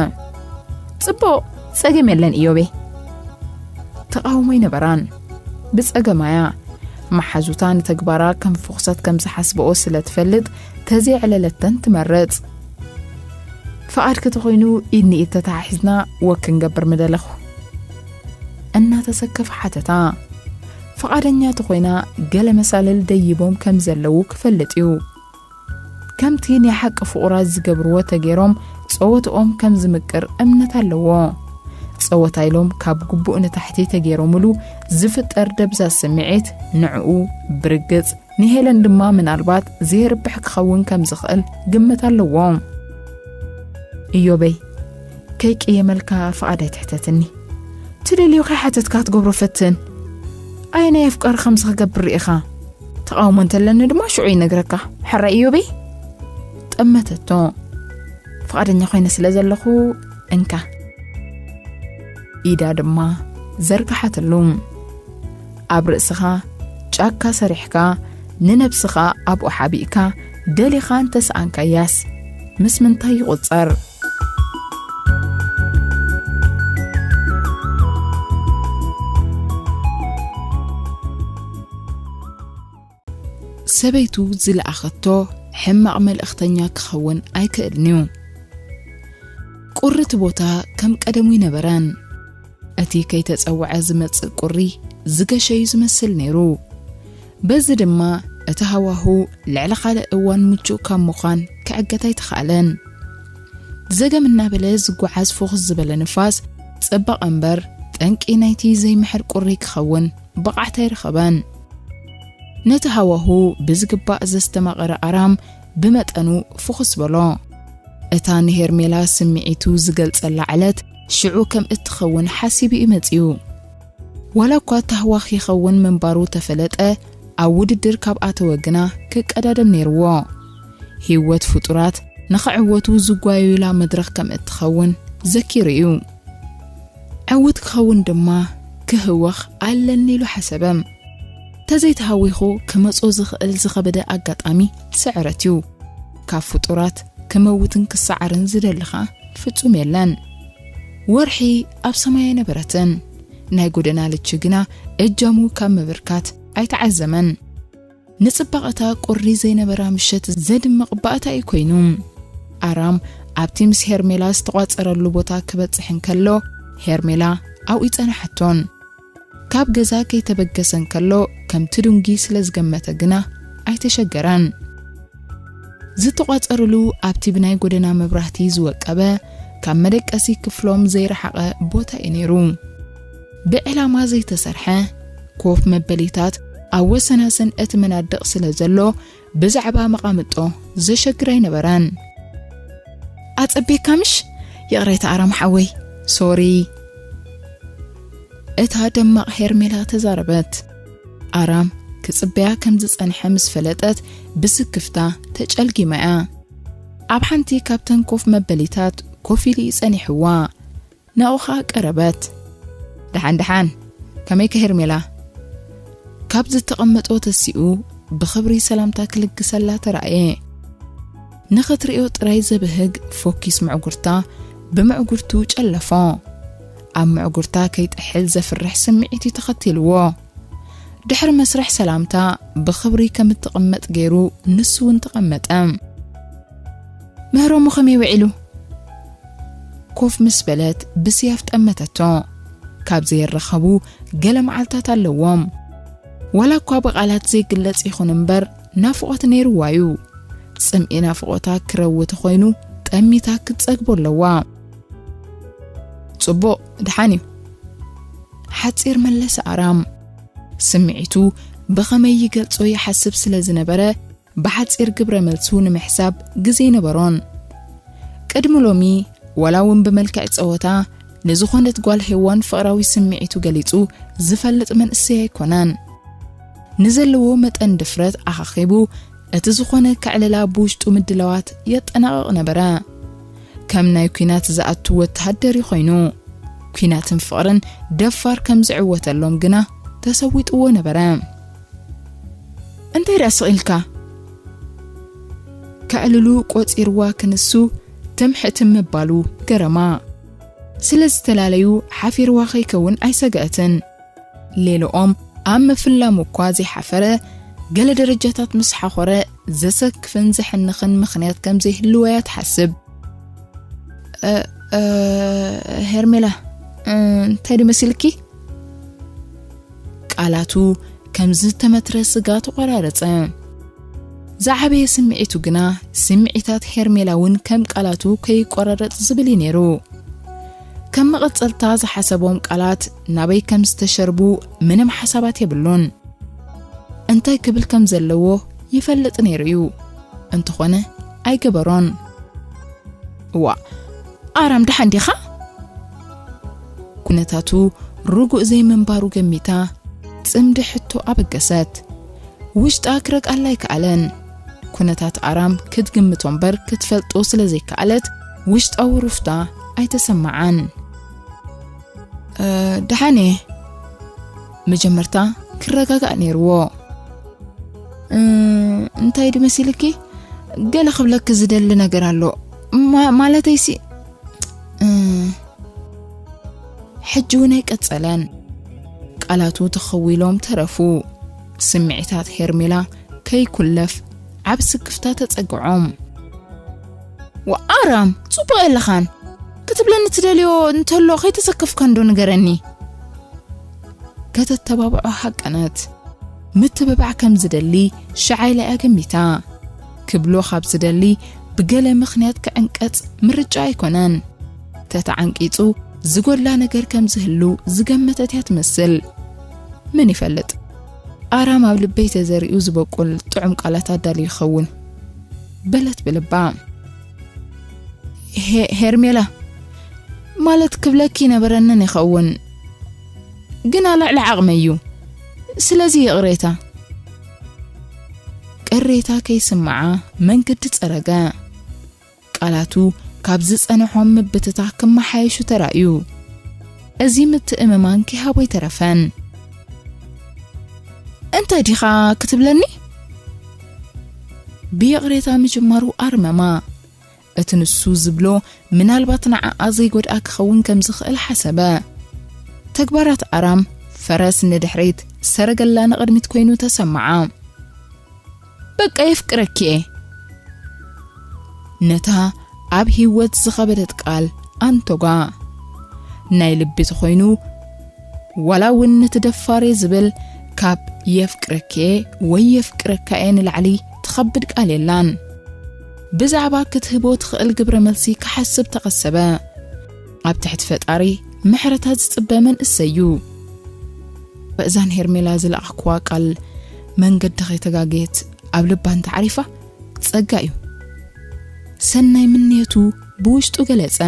ጽቡቕ፣ ጸገም የለን እዮቤ። ተቓውሞ ኣይነበራን። ብጸገማያ፣ መሓዙታ ንተግባራ ከም ፍኹሰት ከም ዝሓስብኦ ስለ ትፈልጥ፣ ተዘይዕለለተን ትመርጽ። ፍቓድኪ ተኾይኑ ኢድ ንኢድ ተተሓሒዝና ወክ ክንገብር ምደለኹ። እናተሰከፈ ሓተታ። ፍቓደኛ ተኾይና ገለ መሳልል ደይቦም ከም ዘለዉ ክፈልጥ እዩ። ከምቲ ናይ ሓቂ ፍቑራት ዝገብርዎ ተገይሮም ጸወትኦም ከም ዝምቅር እምነት ኣለዎ። ጸወታ ኢሎም ካብ ግቡእ ንታሕቲ ተገይሮምሉ ዝፍጠር ደብዛዝ ስምዒት ንዕኡ ብርግጽ ንሄለን ድማ ምናልባት ዘይርብሕ ክኸውን ከም ዝኽእል ግምት ኣለዎ። እዮበይ፣ ከይቅየመልካ ፍቓድ ኣይትሕተትኒ። ትደልዮ ከይሓተትካ ክትገብሮ ፈትን። ኣየናይ ኣፍቃሪ ከምዚ ክገብር ርኢኻ? ተቓውሞ እንተለኒ ድማ ሽዑ ይነግረካ። ሕራይ እዮበይ? ጠመተቶ። ፍቓደኛ ኮይነ ስለ ዘለኹ እንካ። ኢዳ ድማ ዘርግሓትሉ። ኣብ ርእስኻ ጫካ ሰሪሕካ፣ ንነብስኻ ኣብኡ ሓቢእካ፣ ደሊኻ እንተሰኣንካያስ ምስ ምንታይ ይቑጸር? ሰበይቱ ዝለኣኸቶ ሕማቕ መልእኽተኛ ክኸውን ኣይክእልን'ዩ። ቁሪ እቲ ቦታ ከም ቀደሙ ኣይነበረን። እቲ ከይተጸውዐ ዝመጽእ ቁሪ ዝገሸዩ ዝመስል ነይሩ። በዚ ድማ እቲ ሃዋሁ ልዕሊ ካልእ እዋን ምቹእ ካብ ምዃን ክዕገት ኣይተኻእለን። ዘገም እናበለ ዝጓዓዝ ፍኹስ ዝበለ ንፋስ ጸባቕ እምበር፣ ጠንቂ ናይቲ ዘይምሕር ቁሪ ክኸውን ብቕዓት ኣይረኸበን። ነቲ ሃዋሁ ብዝግባእ ዘስተማቐረ ኣራም ብመጠኑ ፍኹስ በሎ። እታ ንሄርሜላ ስምዒቱ ዝገልጸላ ዕለት ሽዑ ከም እትኸውን ሓሲቡ እዩ መጺኡ። ዋላ እኳ ታህዋኽ ይኸውን ምንባሩ ተፈለጠ፣ ኣብ ውድድር ካብ ኣተወ ግና ክቀዳደም ነይርዎ። ህይወት ፍጡራት ንኽዕወቱ ዝጓየዩላ መድረኽ ከም እትኸውን ዘኪሩ እዩ። ዕዉት ክኸውን ድማ ክህወኽ ኣለኒ ኢሉ ሓሰበ። ተዘይተሃዊኹ ክመጾ ዝኽእል ዝኸበደ ኣጋጣሚ ስዕረት እዩ። ካብ ፍጡራት ክመውትን ክሰዓርን ዝደሊ ኸኣ ፍጹም የለን። ወርሒ ኣብ ሰማይ ኣይነበረትን። ናይ ጎደና ልቺ ግና እጃሙ ካብ ምብርካት ኣይተዓዘመን። ንጽባቐታ ቁሪ ዘይነበራ ምሸት ዘድምቕ ባእታ እዩ ኮይኑ። ኣራም ኣብቲ ምስ ሄርሜላ ዝተቋጸረሉ ቦታ ክበጽሕ እንከሎ፣ ሄርሜላ ኣብኡ ይጸንሓቶን። ካብ ገዛ ከይተበገሰ እንከሎ፣ ከምቲ ድንጉይ ስለ ዝገመተ ግና ኣይተሸገረን። ዝተቋጸርሉ ኣብቲ ብናይ ጎደና መብራህቲ ዝወቀበ፣ ካብ መደቀሲ ክፍሎም ዘይረሓቐ ቦታ እዩ ነይሩ። ብዕላማ ዘይተሰርሐ ኮፍ መበሊታት ኣብ ወሰናስን እቲ መናድቕ ስለ ዘሎ፣ ብዛዕባ መቓምጦ ዘሸግር ኣይነበረን። "ኣጸቤካ ምሽ? ይቕሬታ ኣራም ሓወይ፣ ሶሪ." እታ ደማቕ ሄርሜላ ተዛረበት። ኣራም ክጽበያ ከም ዝጸንሐ ምስ ፈለጠት፣ ብስክፍታ ተጨልጊማ እያ። ኣብ ሓንቲ ካብተን ኮፍ መበሊታት ኮፍ ኢሉ እዩ ጸኒሕዋ። ናብኡ ኸኣ ቀረበት። "ደሓን ደሓን፣ ከመይከ ሄርሜላ?" ካብ ዝተቐመጦ ተሲኡ ብኽብሪ ሰላምታ ክልግሰላ ተራእየ። ንኽትርእዮ ጥራይ ዘብህግ ፎኪስ ምዕጉርታ ብምዕጉርቱ ጨለፎ። ኣብ ምዕጉርታ ከይጥሕል ዘፍርሕ ስምዒት እዩ ተኸቲልዎ። ድሕሪ መስርሕ ሰላምታ ብኽብሪ ከም እትቕመጥ ገይሩ ንሱ እውን ተቐመጠ። "ምህሮሞ ከመይ ውዒሉ?" ኮፍ ምስ በለት ብስያፍ ጠመተቶ። ካብ ዘይራኸቡ ገለ መዓልታት ኣለዎም። ዋላ እኳ ብቓላት ዘይግለጽ ይኹን እምበር፣ ናፍቖት ነይርዋ እዩ። ጽምኢ ናፍቖታ ክረዊ ተኾይኑ፣ ጠሚታ ክትጸግቦ ኣለዋ። "ጽቡቕ፣ ደሓን እዩ." ሓጺር መለሰ ኣራም። ስምዒቱ ብኸመይ ይገልጾ ይሓስብ ስለ ዝነበረ፣ ብሓጺር ግብረ መልሱ ንምሕሳብ ግዜ ነበሮን። ቅድሚ ሎሚ፣ ዋላ እውን ብመልክዕ ጸወታ፣ ንዝኾነት ጓል ሄዋን ፍቕራዊ ስምዒቱ ገሊጹ ዝፈልጥ መንእሰይ ኣይኮነን። ንዘለዎ መጠን ድፍረት ኣኻኺቡ፣ እቲ ዝኾነ ከዕልላ ብውሽጡ ምድላዋት የጠናቕቕ ነበረ። ከም ናይ ኲናት ዝኣቱ ወተሃደር እዩ ኮይኑ። ኲናትን ፍቕርን ደፋር ከም ዝዕወተሎም ግና ተሰዊጥዎ ነበረ። "እንታይ ደኣ ስቕ ኢልካ?" ከዕልሉ ቆጺርዋ ክንሱ ትምሕትም ምባሉ ገረማ። ስለ ዝተፈላለዩ ሓፊርዋ ከይከውን ኣይሰግአትን። ሌላኦም ኣብ ምፍላሙ እኳ ዘይሓፈረ፣ ገለ ደረጃታት ምስ ሓኾረ ዘሰክፍን ዘሕንኽን ምኽንያት ከም ዘይህልዎ እያ ትሓስብ። "እ፣ እ፣ ሄርሜላ፣ እ፣ እንታይ ዶ መሲልኪ?" ቃላቱ ከም ዝተመትረ ስጋ ተቆራረጸ። ዝዓበየ ስምዒቱ ግና፣ ስምዒታት ሄርሜላ እውን ከም ቃላቱ ከይቆራረጽ ዝብል እዩ ነይሩ። ከም መቐጸልታ ዝሓሰቦም ቃላት ናበይ ከም ዝተሸርቡ ምንም ሓሳባት የብሉን። እንታይ ክብል ከም ዘለዎ ይፈልጥ ነይሩ እዩ። እንተኾነ ኣይገበሮን። "እዋ፣ ኣራም ደሓን ዲኻ?" ኩነታቱ ርጉእ ዘይምንባሩ ገሚታ፣ ጽምዲ ሕቶ ኣበገሰት። ውሽጣ ክረግኣላ ኣይከኣለን። ኩነታት ኣራም ክትግምቶ እምበር ክትፈልጦ ስለ ዘይከኣለት፣ ውሽጣዊ ሩፍታ ኣይተሰማዓን። "እ፣ ደሓን እየ።" መጀመርታ ክረጋጋእ ነይርዎ። "እ፣ እንታይ ድመሲልኪ? ገለ ክብለኪ ዝደሊ ነገር ኣሎ። ማ-፣ ማለተይሲ፣ እ," ሕጂ እውን ኣይቀጸለን። ቃላቱ ተኸዊሎም ተረፉ። ስምዒታት ሄርሜላ ከይኩለፍ ዓብ ስክፍታ ተጸግዖም። "ወኣራም፣ ጽቡቕ የለኻን። ክትብለኒ ትደልዮ እንተሎ ከይተሰከፍካ እንዶ ንገረኒ?" ከተተባብዖ ሃቀነት። ምትብባዕ ከም ዝደሊ ሸዓይላ እያ ገሚታ። ክብሎ ካብ ዝደሊ ብገለ ምኽንያት ክዕንቀጽ ምርጫ ኣይኮነን። ተተዓንቂጹ ዝጎድላ ነገር ከም ዝህሉ ዝገመተት እያ ትመስል። መን ይፈልጥ? ኣራም ኣብ ልበይ ተዘሪኡ ዝበቁል ጥዑም ቃላት ኣዳልዩ ይኸውን፣ በለት ብልባ። "ሄ-፣ ሄርሜላ፣ ማለት ክብለኪ ነበረንን ይኸውን፣ ግን ልዕሊ ዓቕመይ እዩ። ስለዚ ይቕሬታ።" ቅሬታ ከይስምዓ መንገዲ ጸረገ። ቃላቱ ካብ ዝጸንሖም ምብትታኽ ክመሓየሹ ተራእዩ። እዚ ምትእምማን ከይሃቦ ኣይተረፈን። "እንታይ ዲኻ ክትብለኒ?" ብይቕሬታ ምጅማሩ ኣርመማ። እቲ ንሱ ዝብሎ ምናልባት ንዓኣ ዘይጎድኣ ክኸውን ከም ዝኽእል ሓሰበ። ተግባራት ኣራም ፈረስ ንድሕሪት፣ ሰረገላ ንቕድሚት ኮይኑ ተሰምዓ። "በቃ የፍቅረኪ እየ!" ነታ ኣብ ህይወት ዝኸበደት ቃል ኣንቶጋ። ናይ ልቢ ተኾይኑ፣ ዋላ እውን ነቲ ደፋር እየ ዝብል ካብ "የፍቅረኪ እየ" ወይ "የፍቅረካ እየ" ንላዕሊ ትኸብድ ቃል የላን። ብዛዕባ ክትህቦ ትኽእል ግብረ መልሲ ክሓስብ ተቐሰበ። ኣብ ትሕቲ ፈጣሪ ምሕረታ ዝጽበ መንእሰይ እዩ። በእዛን ሄርሜላ ዝለኣኽኩዋ ቃል መንገዲ ከይተጋገየት ኣብ ልባ እንተዓሪፋ ጸጋ እዩ። ሰናይ ምንየቱ ብውሽጡ ገለጸ።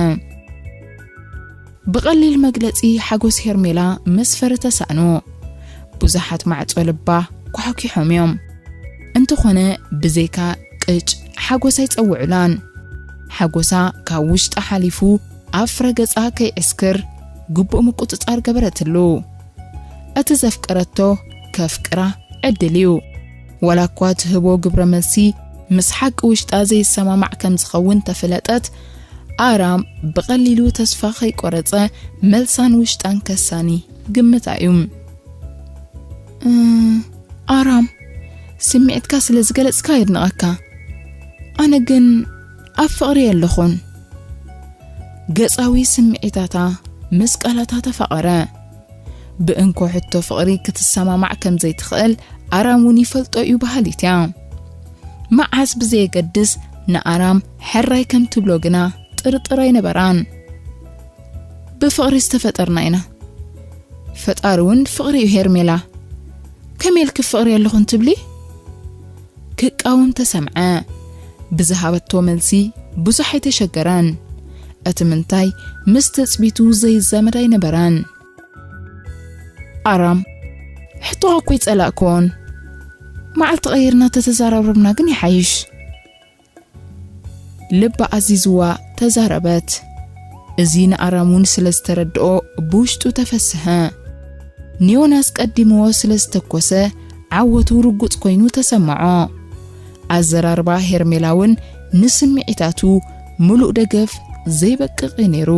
ብቐሊል መግለጺ ሓጎስ ሄርሜላ መስፈሪ ተሳእኖ። ብዙሓት ማዕጾ ልባ ኳሕኲሖም እዮም። እንተኾነ ብዘይካ ቅጭ ሓጎስ ኣይጸውዑላን። ሓጎሳ ካብ ውሽጣ ሓሊፉ ኣብ ፍረ ገጻ ከይዕስክር ግቡእ ምቁጽጻር ገበረትሉ። እቲ ዘፍቀረቶ ከፍቅራ ዕድል እዩ። ዋላ እኳ ትህቦ ግብረ መልሲ ምስ ሓቂ ውሽጣ ዘይሰማማዕ ከም ዝኸውን ተፈለጠት፣ ኣራም ብቐሊሉ ተስፋ ከይቆረጸ መልሳን ውሽጣን ከሳኒ ግምታ እዩ። "እ፣ ኣራም፣ ስምዒትካ ስለ ዝገለጽካ የድንቐካ። ኣነ ግን ኣብ ፍቕሪ የለኹን።" ገጻዊ ስምዒታታ ምስ ቃላታ ተፋቐረ። ብእንኮ ሕቶ ፍቕሪ ክትሰማማዕ ከም ዘይትኽእል ኣራም እውን ይፈልጦ እዩ በሃሊት እያ። መዓስ ብዘየገድስ ንኣራም ሕራይ ከም ትብሎ ግና ጥርጥር ኣይነበራን። "ብፍቕሪ ዝተፈጠርና ኢና። ፈጣሪ እውን ፍቕሪ እዩ ሄርሜላ። ከመይ ኢልኪ ፍቕሪ ኣለኹን ትብሊ?" ክቃወም ተሰምዐ። ብዝሃበቶ መልሲ ብዙሕ ኣይተሸገረን። እቲ ምንታይ ምስ ትጽቢቱ ዘይዛመድ ኣይነበረን። ኣራም፣ ሕቶኻ እኮ ይጸላእክዎን። መዓልቲ ቀይርና ተተዛራረብና ግን ይሓይሽ። ልባ ኣዚዝዋ ተዛረበት። እዚ ንኣራም እውን ስለ ዝተረድኦ ብውሽጡ ተፈስሐ። ንዮናስ ቀዲምዎ ስለ ዝተኮሰ ዓወቱ ርጉጽ ኮይኑ ተሰምዖ። ኣዘራርባ ሄርሜላ እውን ንስምዒታቱ ምሉእ ደገፍ ዘይበቅቕ እዩ ነይሩ።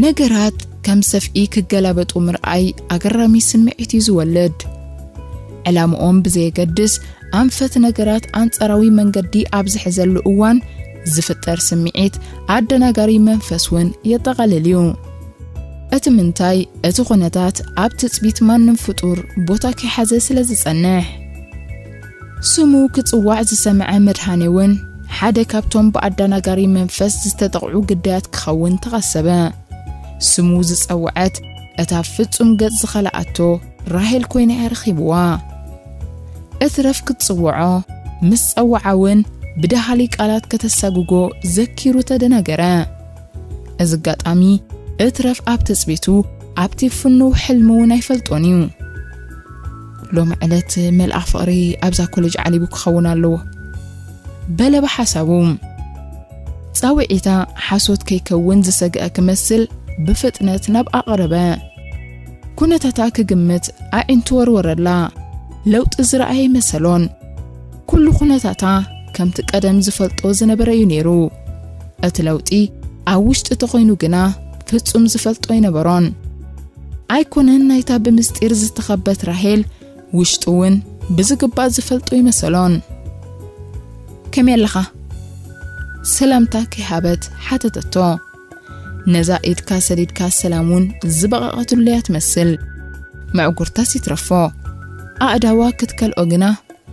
ነገራት ከም ሰፍኢ ክገላበጡ ምርኣይ ኣገራሚ ስምዒት እዩ ዝወልድ። ዕላምኦም ብዘየገድስ፣ ኣንፈት ነገራት ኣንጻራዊ መንገዲ ኣብ ዝሕዘሉ እዋን ዝፍጠር ስምዒት ኣደናጋሪ መንፈስ እውን የጠቓልል እዩ። እቲ ምንታይ፣ እቲ ኩነታት ኣብ ትጽቢት ማንም ፍጡር ቦታ ከይሓዘ ስለ ዝጸንሕ። ስሙ ክጽዋዕ ዝሰምዐ መድሃኔ እውን ሓደ ካብቶም ብኣደናጋሪ መንፈስ ዝተጠቕዑ ግዳያት ክኸውን ተቐሰበ። ስሙ ዝጸውዐት እታ ፍጹም ገጽ ዝኸልኣቶ ራሄል ኮይና እያ ረኺብዋ። እትረፍ ክትጽውዖ ምስ ጸውዓ እውን ብደሃሊ ቃላት ከተሳጉጎ ዘኪሩ ተደናገረ። እዚ ኣጋጣሚ እትረፍ ኣብ ትጽቢቱ ኣብቲ ፍኑው ሕልሚ እውን ኣይፈልጦን እዩ። ሎሚ ዕለት መልኣኽ ፍቕሪ ኣብዛ ኮሌጅ ዓሊቡ ክኸውን ኣለዎ በለ ብሓሳቡ። ጻውዒታ ሓሶት ከይከውን ዝሰግአ ክመስል ብፍጥነት ናብ ኣቐረበ። ኩነታታ ክግምት ኣዒንቱ ወርወረላ። ለውጢ ዝረኣየ መሰሎን። ኩሉ ኩነታታ ከምቲ ቀደም ዝፈልጦ ዝነበረ እዩ ነይሩ። እቲ ለውጢ ኣብ ውሽጢ ተኾይኑ ግና ፍጹም ዝፈልጦ ኣይነበሮን። ኣይኮነን ናይታ ብምስጢር ዝተኸበት ራሄል ውሽጡ እውን ብዝግባእ ዝፈልጦ ይመሰሎን። "ከመይ ኣለኻ?" ሰላምታ ከይሃበት ሓተተቶ። ነዛ ኢድካ ሰዲድካ ሰላም እውን ዝበቐቐትሉ እያ ትመስል። መዕጉርታስ ይትረፎ፣ ኣእዳዋ ክትከልኦ ግና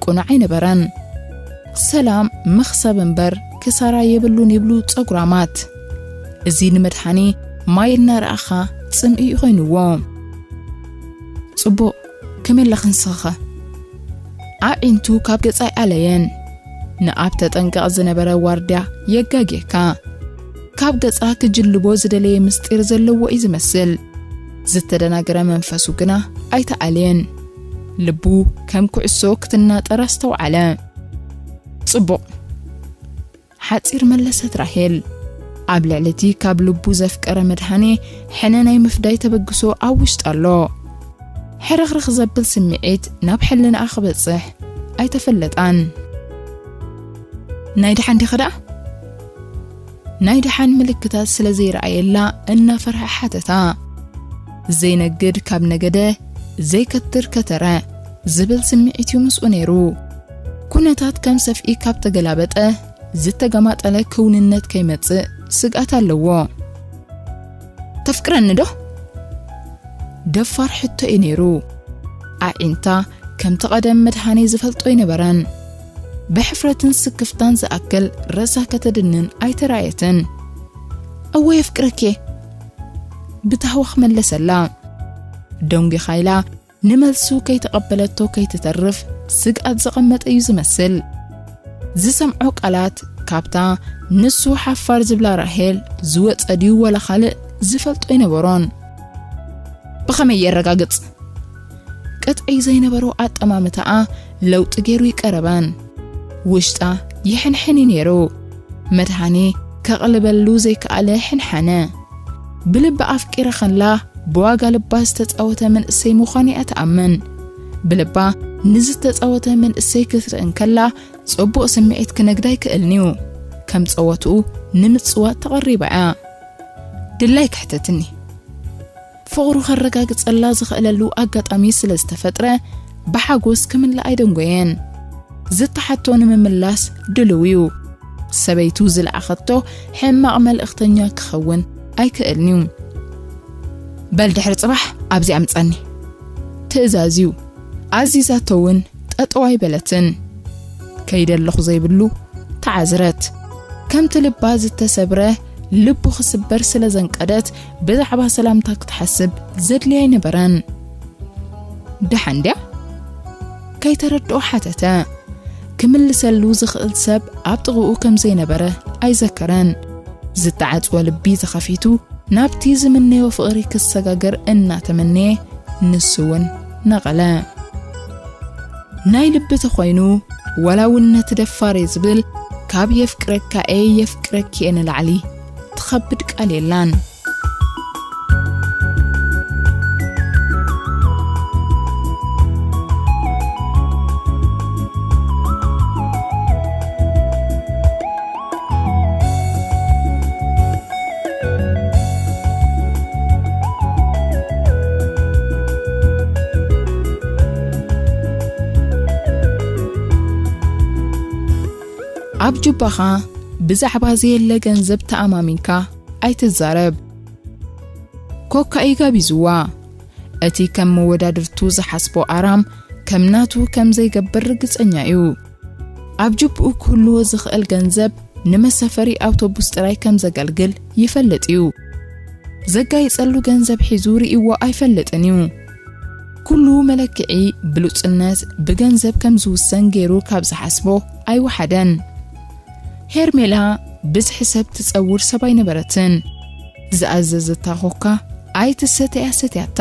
ቅኑዕ ኣይነበረን። ሰላም መኽሰብ እምበር ክሳራ የብሉን ይብሉ ጸጉራማት። እዚ ንመድሓኒ ማይ እናረኣኻ ጽምኢ ኮይንዎ። "ጽቡቕ፣ ከመይ ኣለኺ ንስኺኸ?" ኣዒንቱ ካብ ገጻ ኣይኣለየን። ንኣብ ተጠንቀቕ ዝነበረ ዋርድያ የጋግየካ። ካብ ገጻ ክጅልቦ ዝደለየ ምስጢር ዘለዎ እዩ ዝመስል። ዝተደናገረ መንፈሱ ግና ኣይተኣልየን። ልቡ ከም ኩዕሶ ክትናጠር ኣስተውዓለ። "ጽቡቕ" ሓጺር መለሰት ራሄል። ኣብ ልዕሊ እቲ ካብ ልቡ ዘፍቀረ መድሃኔ ሕነ ናይ ምፍዳይ ተበግሶ ኣብ ውሽጣ ኣሎ። ሕርኽርኽ ዘብል ስምዒት ናብ ሕልናኣ ክበጽሕ ኣይተፈለጣን። "ናይ ደሓን ዲኺ ደኣ?" ናይ ደሓን ምልክታት ስለ ዘይረኣየላ እናፈርሐ ሓተታ። "ዘይነግድ ካብ ነገደ፣ ዘይከትር ከተረ" ዝብል ስምዒት እዩ ምስኡ ነይሩ። ኩነታት ከም ሰፍኢ ካብ ተገላበጠ፣ ዝተገማጠለ ክውንነት ከይመጽእ ስግኣት ኣለዎ። "ተፍቅረኒ ዶ?" ደፋር ሕቶ እዩ ነይሩ። ኣዒንታ ከምቲ ቀደም መድሃኔ ዝፈልጦ ኣይነበረን። ብሕፍረትን ስክፍታን ዝኣክል ርእሳ ከተድንን ኣይተራእየትን። "እወ የፍቅረኪ" ብታህዋኽ መለሰላ። ደንጒኻ ኢላ ንመልሱ ከይተቐበለቶ ከይትተርፍ ስግኣት ዘቐመጠ እዩ ዝመስል። ዝሰምዖ ቃላት ካብታ ንሱ ሓፋር ዝብላ ራሄል ዝወጸ ድዩ ዋላ ካልእ ዝፈልጦ ኣይነበሮን። "ብኸመይ የረጋግጽ?" ቅጥዒ ዘይነበሮ ኣጠማምታኣ ለውጢ ገይሩ ይቀረባን። ውሽጣ ይሕንሕን እዩ ነይሩ። መድሃኔ ከቕልበሉ ዘይከኣለ ሕንሓነ። ብልቢ ኣፍቂረ ከላ ብዋጋ ልባ ዝተጻወተ መንእሰይ ምዃኑ እያ ትኣምን። ብልባ ንዝተጻወተ መንእሰይ ክትርኢ እንከላ፣ ጽቡቕ ስምዒት ክነግዳ ኣይክእልን'ዩ። ከም ጸወትኡ ንምጽዋት ተቐሪባ እያ። ድላይ ክሕተትኒ። ፍቕሩ ከረጋግጸላ ዝኽእለሉ ኣጋጣሚ ስለ ዝተፈጥረ፣ ብሓጎስ ክምልኣ ኣይደንጎየን። ዝተሓቶ ንምምላስ ድልው እዩ። ሰበይቱ ዝለኣኸቶ ሕማቕ መልእኽተኛ ክኸውን ኣይክእልን'ዩ። "በል ድሕሪ ጽባሕ ኣብዚ ኣምጸኒ" ትእዛዝ እዩ። ኣዚዛቶ እውን ጠጠው ኣይበለትን። ከይደ ኣለኹ ዘይብሉ ተዓዝረት። ከምቲ ልባ ዝተሰብረ ልቡ ክስበር ስለ ዘንቀደት ብዛዕባ ሰላምታ ክትሓስብ ዘድልያ ኣይነበረን። ደሓን ድያ? ከይተረድኦ ሓተተ። ክምልሰሉ ዝኽእል ሰብ ኣብ ጥቕኡ ከም ዘይነበረ ኣይዘከረን። ዝተዓጽወ ልቢ ተኸፊቱ ናብቲ ዝምነዮ ፍቕሪ ክሰጋገር እናተመነየ፣ ንሱ እውን ነቐለ። ናይ ልቢ ተኾይኑ፣ ዋላ እውን ነቲ ደፋር እየ ዝብል፣ ካብ የፍቅረካ እየ የፍቅረኪ እየ ንላዕሊ ትኸብድ ቃል የላን። ኣብ ጁባኻ ብዛዕባ ዘየለ ገንዘብ ተኣማሚንካ ኣይትዛረብ። ኮካ እዩ ጋቢዝዋ። እቲ ከም መወዳድርቱ ዝሓስቦ ኣራም ከም ናቱ ከም ዘይገብር ርግጸኛ እዩ። ኣብ ጅብኡ ክህልዎ ዝኽእል ገንዘብ ንመሳፈሪ ኣውቶቡስ ጥራይ ከም ዘገልግል ይፈልጥ እዩ። ዘጋይጸሉ ገንዘብ ሒዙ ርእይዎ ኣይፈልጥን እዩ። ኩሉ መለክዒ ብሉጽነት ብገንዘብ ከም ዝውሰን ገይሩ ካብ ዝሓስቦ ኣይወሓደን። ሄርሜላ ብዝሒ ሰብ ትጸውር ሰብ ኣይነበረትን። ዝኣዘዘታ ኮካ ኣይትሰተያ ሰትያታ።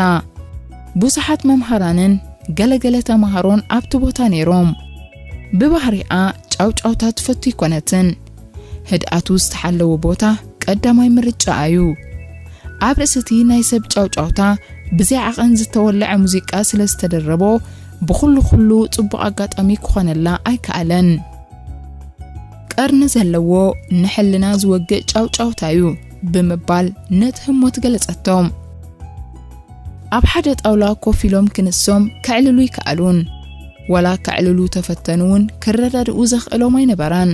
ብዙሓት መምሃራንን ገለገለ ተማሃሮን ኣብቲ ቦታ ነይሮም። ብባህሪኣ ጫውጫውታ ትፈቱ ኣይኮነትን። ህድኣቱ ዝተሓለወ ቦታ ቀዳማይ ምርጫኣ እዩ። ኣብ ርእሲ እቲ ናይ ሰብ ጫውጫውታ ብዘይ ዓቐን ዝተወልዐ ሙዚቃ ስለ ዝተደረቦ፣ ብኹሉ ኩሉ ጽቡቕ ኣጋጣሚ ክኾነላ ኣይከኣለን። ቀርኒ ዘለዎ ንሕልና ዝወግእ ጫውጫውታ እዩ ብምባል ነቲ ህሞት ገለጸቶ። ኣብ ሓደ ጣውላ ኮፍ ኢሎም ክንሶም ከዕልሉ ይከኣሉን፣ ዋላ ከዕልሉ ተፈተኑ እውን ክረዳድኡ ዘኽእሎም ኣይነበራን።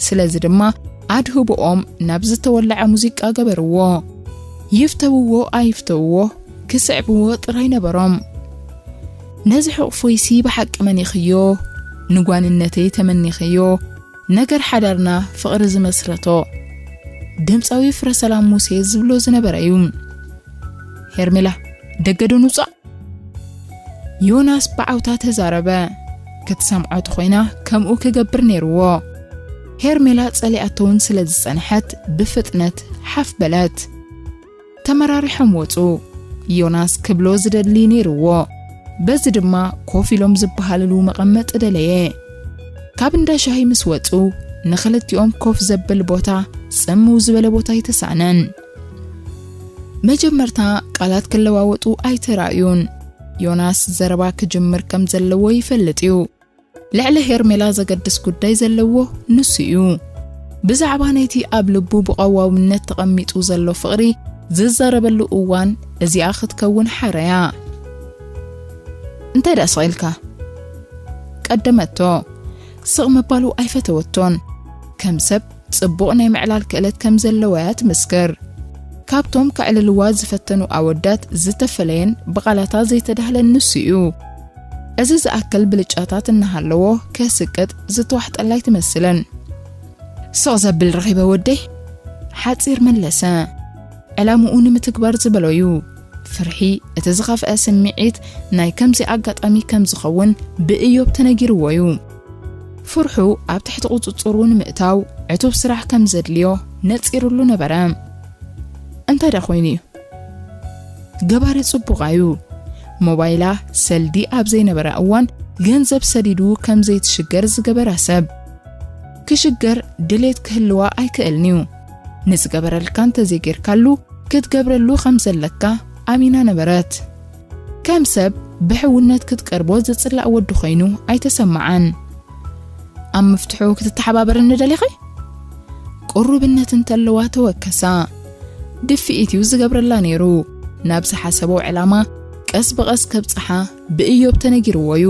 ስለዚ ድማ ኣድህቦኦም ናብ ዝተወልዐ ሙዚቃ ገበርዎ። ይፍተውዎ ኣይፍተውዎ ክስዕብዎ ጥራይ ነበሮም። ነዚ ሕቑፎይሲ ብሓቂ መኒኽዮ፣ ንጓንነተይ ተመኒኽዮ፣ ነገር ሓዳርና ፍቕሪ ዝመስረቶ ድምፃዊ ፍረሰላም ሙሴ ዝብሎ ዝነበረ እዩ። ሄርሜላ፣ ደገ ዶ ንውፃእ? ዮናስ ብዓውታ ተዛረበ። ክትሰምዖ ተኾይና ከምኡ ክገብር ነይርዎ። ሄርሜላ ጸሊኣቶ እውን ስለ ዝጸንሐት ብፍጥነት ሓፍ በለት። ተመራሪሖም ወጹ። ዮናስ ክብሎ ዝደሊ ነይርዎ። በዚ ድማ ኮፍ ኢሎም ዝበሃልሉ መቐመጢ ደለየ። ካብ እንዳ ሻሂ ምስ ወጹ፣ ንኽልቲኦም ኮፍ ዘብል ቦታ ጽምው ዝበለ ቦታ ኣይተሳእነን። መጀመርታ ቃላት ክለዋወጡ ኣይተራእዩን። ዮናስ ዘረባ ክጅምር ከም ዘለዎ ይፈልጥ እዩ። ልዕሊ ሄርሜላ ዘገድስ ጉዳይ ዘለዎ ንሱ እዩ። ብዛዕባ ናይቲ ኣብ ልቡ ብቐዋውነት ተቐሚጡ ዘሎ ፍቕሪ ዝዛረበሉ እዋን እዚኣ ክትከውን ሓረያ። እንታይ ደኣ ስቕ ኢልካ? ቀደመቶ። ስቕ ምባሉ ኣይፈተወቶን። ከም ሰብ ጽቡቕ ናይ ምዕላል ክእለት ከም ዘለዋ እያ ትምስክር። ካብቶም ከዕልልዋ ዝፈተኑ ኣወዳት ዝተፈለየን ብቓላታ ዘይተዳህለን ንሱ እዩ። እዚ ዝኣክል ብልጫታት እናሃለዎ ከስቅጥ ዝተዋሕጠላ ኣይትመስልን። ስቕ ዘብል ረኺበ ወደይ፣ ሓጺር መለሰ። ዕላምኡ ንምትግባር ዝበሎ እዩ። ፍርሒ እቲ ዝኸፍአ ስምዒት ናይ ከምዚ ኣጋጣሚ ከም ዝኸውን ብእዮብ ተነጊርዎ እዩ። ፍርሑ ኣብ ትሕቲ ቁጽጽሩ ንምእታው ዕቱብ ስራሕ ከም ዘድልዮ ነጺሩሉ ነበረ። እንታይ ደኣ ኮይኑ እዩ? ገባሪ ጽቡቕ እዩ። ሞባይላ ሰልዲ ኣብ ዘይነበራ እዋን ገንዘብ ሰዲዱ ከም ዘይትሽገር ዝገበራ ሰብ። ክሽገር ድሌት ክህልዋ ኣይክእልን እዩ። ንዝገበረልካ እንተዘይጌርካሉ ክትገብረሉ ከም ዘለካ ኣሚና ነበረት። ከም ሰብ ብሕውነት ክትቀርቦ ዝጽላእ ወዲ ኮይኑ ኣይተሰማዓን። ኣብ ምፍትሑ ክትተሓባበርኒ ደሊኺ? ቅሩብነት እንተለዋ ተወከሳ። ድፍኢት እዩ ዝገብረላ ነይሩ። ናብ ዝሓሰቦ ዕላማ ቀስ ብቐስ ከብጽሓ ብእዮብ ተነጊርዎ እዩ።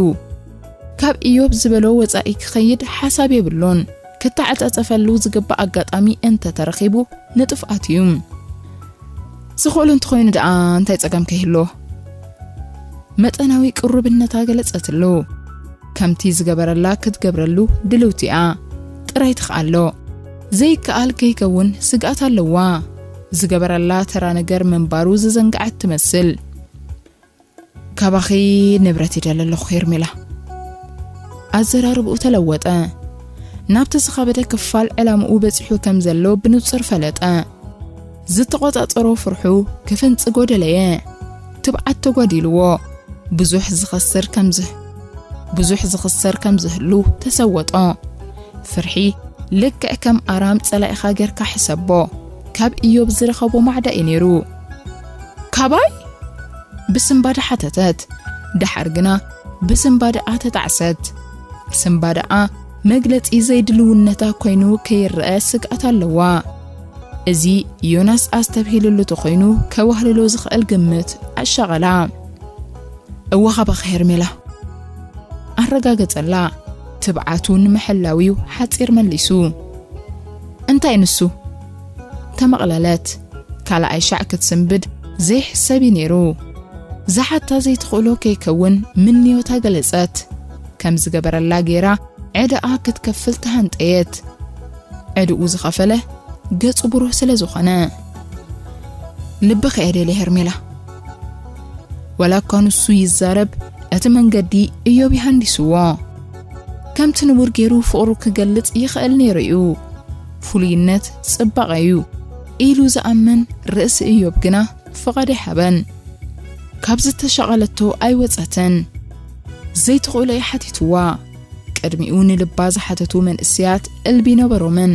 ካብ እዮብ ዝበሎ ወጻኢ ክኸይድ ሓሳብ የብሉን። ክተዓጻጸፈሉ ዝግባእ ኣጋጣሚ እንተተረኺቡ ንጥፍኣት እዩ። ዝኽእሉ እንተኾይኑ ደኣ እንታይ ጸገም ከይህልዎ? መጠናዊ ቅሩብነታ ገለጸትሉ። ከምቲ ዝገበረላ ክትገብረሉ ድልውቲ እያ። ጥራይ ትኽኣሎ። ዘይከኣል ከይከውን ስግኣት ኣለዋ። ዝገበረላ ተራ ነገር ምንባሩ ዝዘንግዓት ትመስል። ካባኺ ንብረት ይደሊ ኣለኹ ሄርሜላ። ኣዘራርብኡ ተለወጠ። ናብቲ ዝኸበደ ክፋል ዕላምኡ በጺሑ ከም ዘሎ ብንጹር ፈለጠ። ዝተቖጻጸሮ ፍርሑ ክፍንጽጎ ደለየ። ትብዓት ተጓዲልዎ። ብዙሕ ዝኸስር ከም ዝህ-፣ ብዙሕ ዝኽሰር ከም ዝህሉ ተሰወጦ። ፍርሒ ልክዕ ከም ኣራም ጸላኢኻ ጌርካ ሕሰቦ። ካብ እዮብ ዝረኸቦ ማዕዳ እዩ ነይሩ። ካባይ? ብስምባደ ሓተተት። ደሓር ግና ብስምባደኣ ተጣዕሰት። ስምባደኣ መግለጺ ዘይድልውነታ ኮይኑ ከይረኣ ስግኣት ኣለዋ። እዚ ዮናስ ኣስተብሂልሉ ተኾይኑ ከዋህልሎ ዝኽእል ግምት ኣሻቐላ። እወ ካባኺ ሄርሜላ። ኣረጋገጸላ። ትብዓቱ ንምሕላው እዩ ሓጺር መሊሱ። እንታይ ንሱ? ተመቕለለት። ካልኣይ ሻዕ ክትስንብድ ዘይሕሰብ እዩ ነይሩ። ዝሓታ ዘይትኽእሎ ከይከውን ምንዮታ ገለጸት። ከም ዝገበረላ ገይራ ዕዳኣ ክትከፍል ተሃንጠየት። ዕድኡ ዝኸፈለ ገጹ ብሩህ ስለ ዝኾነ። ልብኺ እየ ደልየ ሄርሜላ። ዋላ እኳ ንሱ ይዛረብ፣ እቲ መንገዲ እዮብ ይሃንዲስዎ። ከምቲ ንቡር ገይሩ ፍቕሩ ክገልጽ ይኽእል ነይሩ እዩ። ፍሉይነት ጽባቐ እዩ ኢሉ ዝኣምን ርእሲ እዮብ ግና ፍቓድ ኣይሃበን። ካብ ዝተሻቐለቶ ኣይወጸትን። ዘይትኽእሎ እዩ ሓቲትዋ። ቅድሚኡ ንልባ ዝሓተቱ መንእሰያት እልቢ ነበሮምን።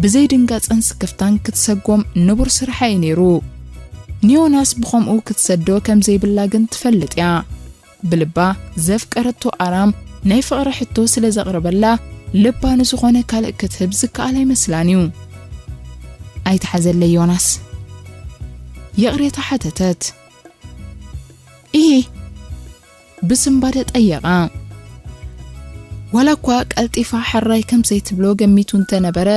ብዘይድንጋጸን ስክፍታን ክትሰጎም ንቡር ስርሓ እዩ ነይሩ። ንዮናስ ብኸምኡ ክትሰዶ ከም ዘይብላ ግን ትፈልጥ እያ። ብልባ ዘፍቀረቶ ኣራም ናይ ፍቕሪ ሕቶ ስለ ዘቕረበላ፣ ልባ ንዝኾነ ካልእ ክትህብ ዝከኣል ኣይመስላን እዩ። ኣይትሓዘለይ ዮናስ። ይቕሬታ ሓተተት። ኢሂ፣ ብስንባደ ጠየቓ። ዋላ እኳ ቀልጢፋ ሕራይ ከም ዘይትብሎ ገሚቱ እንተነበረ፣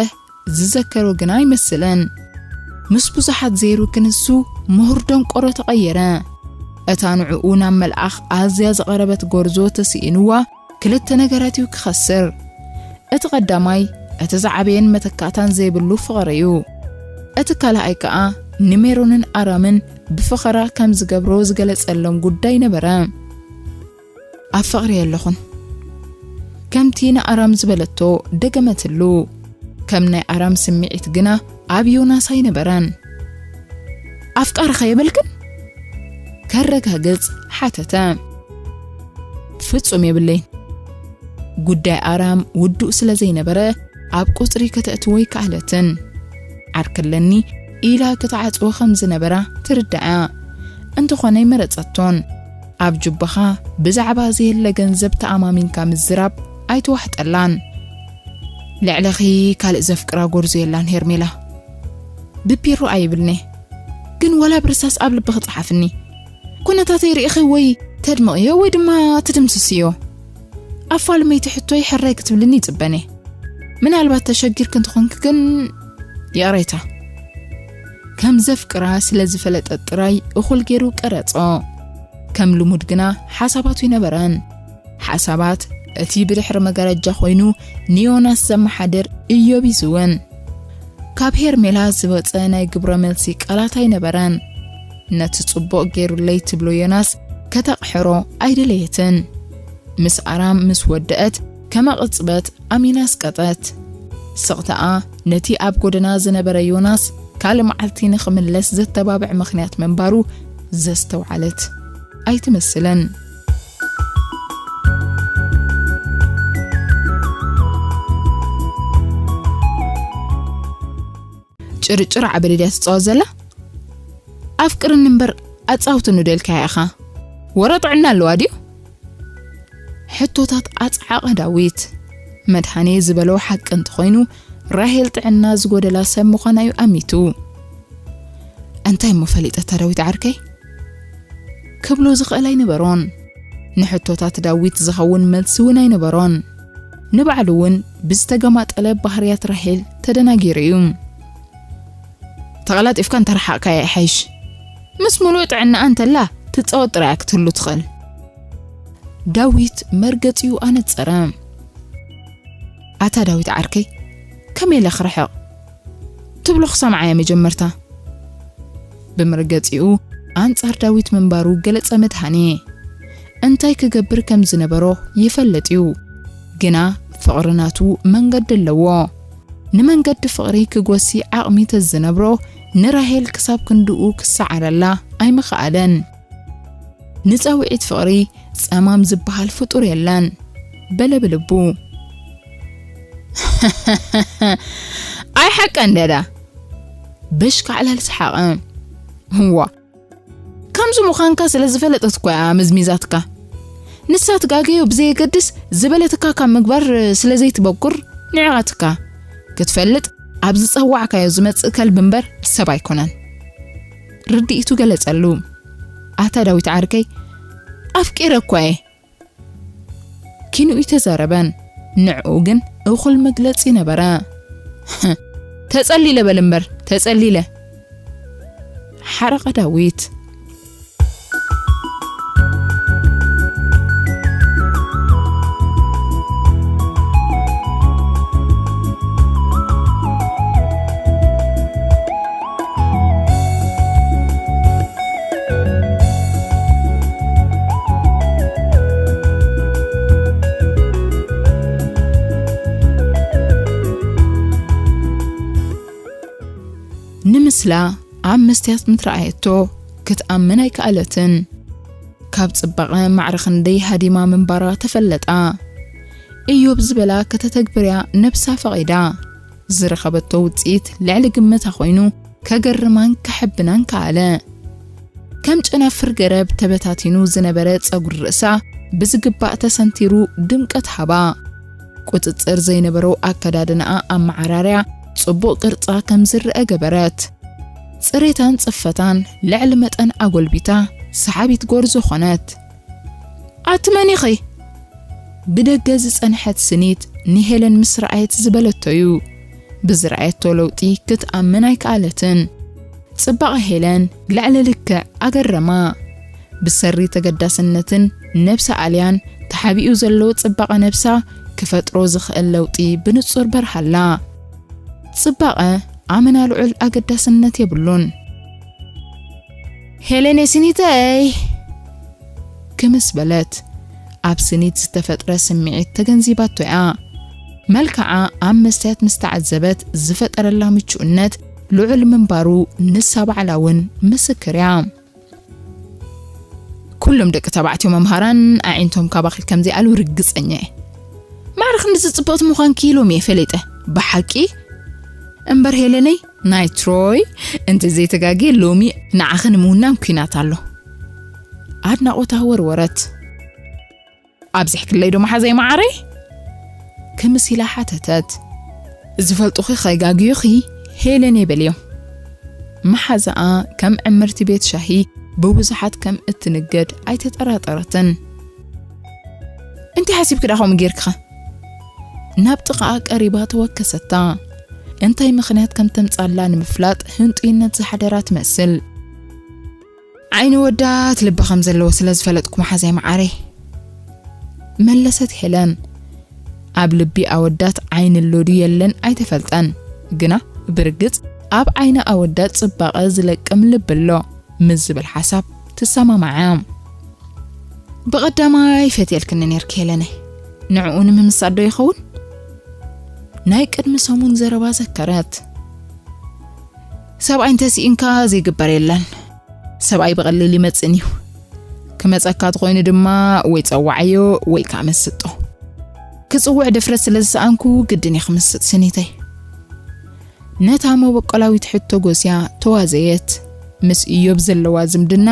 ዝዘከሮ ግና ኣይመስልን። ምስ ብዙሓት ዘይሩ ክንሱ ምሁር ደንቆሮ ተቐየረ። እታ ንዕኡ ናብ መልኣኽ ኣዝያ ዝቐረበት ጎርዞ ተስኢንዋ ክልተ ነገራት እዩ ክኸስር። እቲ ቀዳማይ፣ እቲ ዝዓበየን መተካእታን ዘይብሉ ፍቕሪ እዩ። እቲ ካልኣይ ከኣ ንሜሮንን ኣራምን ብፈኸራ ከም ዝገብሮ ዝገለጸሎም ጉዳይ ነበረ። ኣብ ፍቕሪ የለኹን። ከምቲ ንኣራም ዝበለቶ ደገመትሉ። ከም ናይ ኣራም ስምዒት ግና ኣብ ዮናስ ኣይነበረን። ኣፍቃርኻ የብልክን? ከረጋግጽ ሓተተ። ፍጹም የብለይን። ጉዳይ ኣራም ውዱእ ስለ ዘይነበረ ኣብ ቁጽሪ ከተእትዎ ኣይከኣለትን። ዓርከለኒ ኢላ ክትዓጽዎ ከም ዝነበራ ትርዳኣ። እንተኾነ ኣይመረጸቶን። ኣብ ጁባኻ ብዛዕባ ዘየለ ገንዘብ ተኣማሚንካ ምዝራብ ኣይተዋሕጠላን። ልዕለኺ ካልእ ዘፍቅራ ጎርዞ የላን ሄርሜላ። ብፒሮ ኣይብልኒ፣ ግን ወላ ብርሳስ ኣብ ልብኺ ጸሓፍኒ። ኩነታተይ ርኢኺ ወይ ተድምቕዮ ወይ ድማ ትድምስስዮ። ኣፋልመይቲ ሕቶይ ሕራይ ክትብልኒ ይጽበኔ። ምናልባት ተሸጊርኪ እንተኾንኪ ግን ይቕሬታ። ከም ዘፍቅራ ስለ ዝፈለጠ ጥራይ እኹል ገይሩ ቀረጾ። ከም ልሙድ ግና ሓሳባቱ ይነበረን። ሓሳባት እቲ ብድሕሪ መጋረጃ ኮይኑ ንዮናስ ዘመሓድር እዮብ ይዝውን። ካብ ሄርሜላ ዝወጸ ናይ ግብረ መልሲ ቃላት ኣይነበረን። ነቲ ጽቡቕ ገይሩለይ ትብሎ ዮናስ ከተቕሕሮ ኣይደለየትን። ምስ ኣራም ምስ ወደአት ከመ ቅጽበት ኣሚና ኣስቀጠት። ስቕታኣ ነቲ ኣብ ጎደና ዝነበረ ዮናስ ካልእ መዓልቲ ንኽምለስ ዘተባብዕ ምኽንያት ምንባሩ ዘስተውዓለት ኣይትመስልን። ጭርጭር ዓበደ ድያ ትጻወት ዘላ? ኣፍቅርኒ እምበር ኣጻውትኒ ደልካያ ኢኻ። ወረ ጥዕና ኣለዋ ድዩ? ሕቶታት ኣጽዓቐ ዳዊት። መድሃኔ ዝበሎ ሓቂ እንተኾይኑ፣ ራሄል ጥዕና ዝጎደላ ሰብ ምዃና እዩ ኣሚቱ። እንታይ እሞ ፈሊጠታ ዳዊት ዓርከይ? ክብሎ ዝኽእል ኣይነበሮን። ንሕቶታት ዳዊት ዝኸውን መልሲ እውን ኣይነበሮን። ንባዕሉ እውን ብዝተገማጠለ ባህርያት ራሄል ተደናጊሩ እዩ። ተቐላጢፍካ እንተረሓቕካያ ይሓይሽ። ምስ ሙሉእ ጥዕናኣ እንተላ ትጻወት ጥራይ ክትህሉ ትኽእል። ዳዊት መርገጺኡ ኣነጸረ። ኣታ ዳዊት ዓርከይ፣ ከመይ ኢለ ክርሕቕ? ትብሎ ክሰምዓ እየ መጀመርታ። ብመርገጺኡ ኣንጻር ዳዊት ምንባሩ ገለጸ መድሃኔ። እንታይ ክገብር ከም ዝነበሮ ይፈልጥ እዩ። ግና ፍቕሪ ናቱ መንገዲ ኣለዎ። ንመንገዲ ፍቕሪ ክጎሲ ዓቕሚ ተዝነብሮ ንራሄል ክሳብ ክንድኡ ክሰዓረላ ኣይምኸኣለን። ንጻውዒት ፍቕሪ ጸማም ዝበሃል ፍጡር የለን በለ ብልቡ። ኣይ ሓቀ እንደዳ። በሽካዕላል ሰሓቐ። እዋ፣ ከምዚ ምዃንካ ስለ ዝፈለጠት እኮ እያ መዝሚዛትካ። ንሳ ትጋገዮ ብዘየገድስ ዝበለትካ ካብ ምግባር ስለ ዘይትበኩር ንዕቐትካ። ክትፈልጥ ኣብ ዝጸዋዕካዮ ዝመጽእ ከልቢ እምበር ሰብ ኣይኮነን። ርድኢቱ ገለጸሉ። ኣታ ዳዊት ዓርከይ፣ ኣፍቂረ እኳ እየ። ኪንኡ ኣይተዛረበን። ንዕኡ ግን እኹል መግለጺ ነበረ። ተጸሊለ በል እምበር፣ ተጸሊለ። ሓረቐ ዳዊት። ንምስላ ኣብ መስትያት ምትረኣየቶ ክትኣምን ኣይከኣለትን። ካብ ጽባቐ ማዕረ ክንደይ ሃዲማ ምንባራ ተፈለጣ። እዮብ ዝበላ ከተተግብርያ ነብሳ ፈቒዳ። ዝረኸበቶ ውጽኢት ልዕሊ ግምታ ኮይኑ ከገርማን ከሐብናን ከኣለ። ከም ጨናፍር ገረብ ተበታቲኑ ዝነበረ ጸጉሪ ርእሳ ብዝግባእ ተሰንቲሩ ድምቀት ሃባ። ቁጽጽር ዘይነበሮ ኣከዳድናኣ ኣመዓራርያ ጽቡቕ ቅርጻ ከም ዝረአ ገበረት። ጽሬታን ጽፈታን ልዕሊ መጠን ኣጎልቢታ ሰሓቢት ጎርዞ ኾነት። ኣቲ መን ኢኺ? ብደገ ዝጸንሐት ስኒት ንሄለን ምስ ረኣየት ዝበለቶ እዩ። ብዝረኣየቶ ለውጢ ክትኣምን ኣይከኣለትን። ጽባቐ ሄለን ልዕሊ ልክዕ ኣገረማ። ብሰሪ ተገዳስነትን ነብሰ ኣልያን ተሓቢኡ ዘሎ ጽባቐ ነብሳ ክፈጥሮ ዝኽእል ለውጢ ብንጹር በርሃላ። ጽባቐ ኣመና ልዑል ኣገዳስነት የብሉን። ሄለኔ ስኒተይ ክምስ በለት ኣብ ስኒት ዝተፈጥረ ስምዒት ተገንዚባቶ እያ። መልክዓ ኣብ መስትያት ምስ ተዓዘበት ዝፈጠረላ ምቹእነት ልዑል ምንባሩ ንሳ ባዕላ እውን ምስክር እያ። ኩሎም ደቂ ተባዕትዮ መምሃራን ኣዒንቶም ካባኺ ከም ዘይኣልው ርግጸኛ እየ። ማዕረ ክንድዚ ጽብቕቲ ምዃንኪ ኢሎም እየ ፈሊጠ። ብሓቂ? እምበር ሄለነይ፣ ናይ ትሮይ፣ እንተ ዘይተጋግየ ሎሚ ንዓኺ ንምውናን ኲናት ኣሎ። ኣድናቖታ ወርወረት። ኣብዚሕክለይ ዶ መሓዘይ መዓረይ? ክምስ ኢላ ሓተተት። ዝፈልጡኺ ከይጋግዩኺ ሄለነይ በልዮም። መሓዛኣ ከም ዕምርቲ ቤት ሻሂ ብብዙሓት ከም እትንገድ ኣይተጠራጠረትን። እንታይ ሓሲብኪ ደኣ ከምኡ ጌርክኸ? ናብ ጥቓኣ ቀሪባ ተወከሰታ። እንታይ ምኽንያት ከም ተምጻላ ንምፍላጥ ህንጡይነት ዝሓደራ ትመስል። ዓይኒ ወዳት ልቢ ከም ዘለዎ ስለ ዝፈለጥኩ መሓዛይ መዓረይ፣ መለሰት ሄለን። ኣብ ልቢ ኣወዳት ዓይኒ ኣሎ ድዩ የለን ኣይተፈልጠን፣ ግና ብርግጽ ኣብ ዓይኒ ኣወዳት ጽባቐ ዝለቅም ልቢ ኣሎ ምስ ዝብል ሓሳብ ትሰማማዓ። ብቐዳማይ ፈትየልክኒ ነርኪ ሄለነይ፣ ንዕኡ ንምምሳል ዶ ይኸውን? ናይ ቅድሚ ሰሙን ዘረባ ዘከረት። ሰብኣይ እንተስኢንካ ዘይግበር የለን። ሰብኣይ ብቐሊል ይመጽእን እዩ። ክመጸካ ተኾይኑ ድማ ወይ ጸዋዓዮ ወይ ከኣ መስጦ። ክጽውዕ ድፍረት ስለ ዝሰኣንኩ ግድን እየ ክምስጥ ስኒተይ። ነታ መበቆላዊት ሕቶ ጎስያ ተዋዘየት። ምስ ኢዮብ ዘለዋ ዝምድና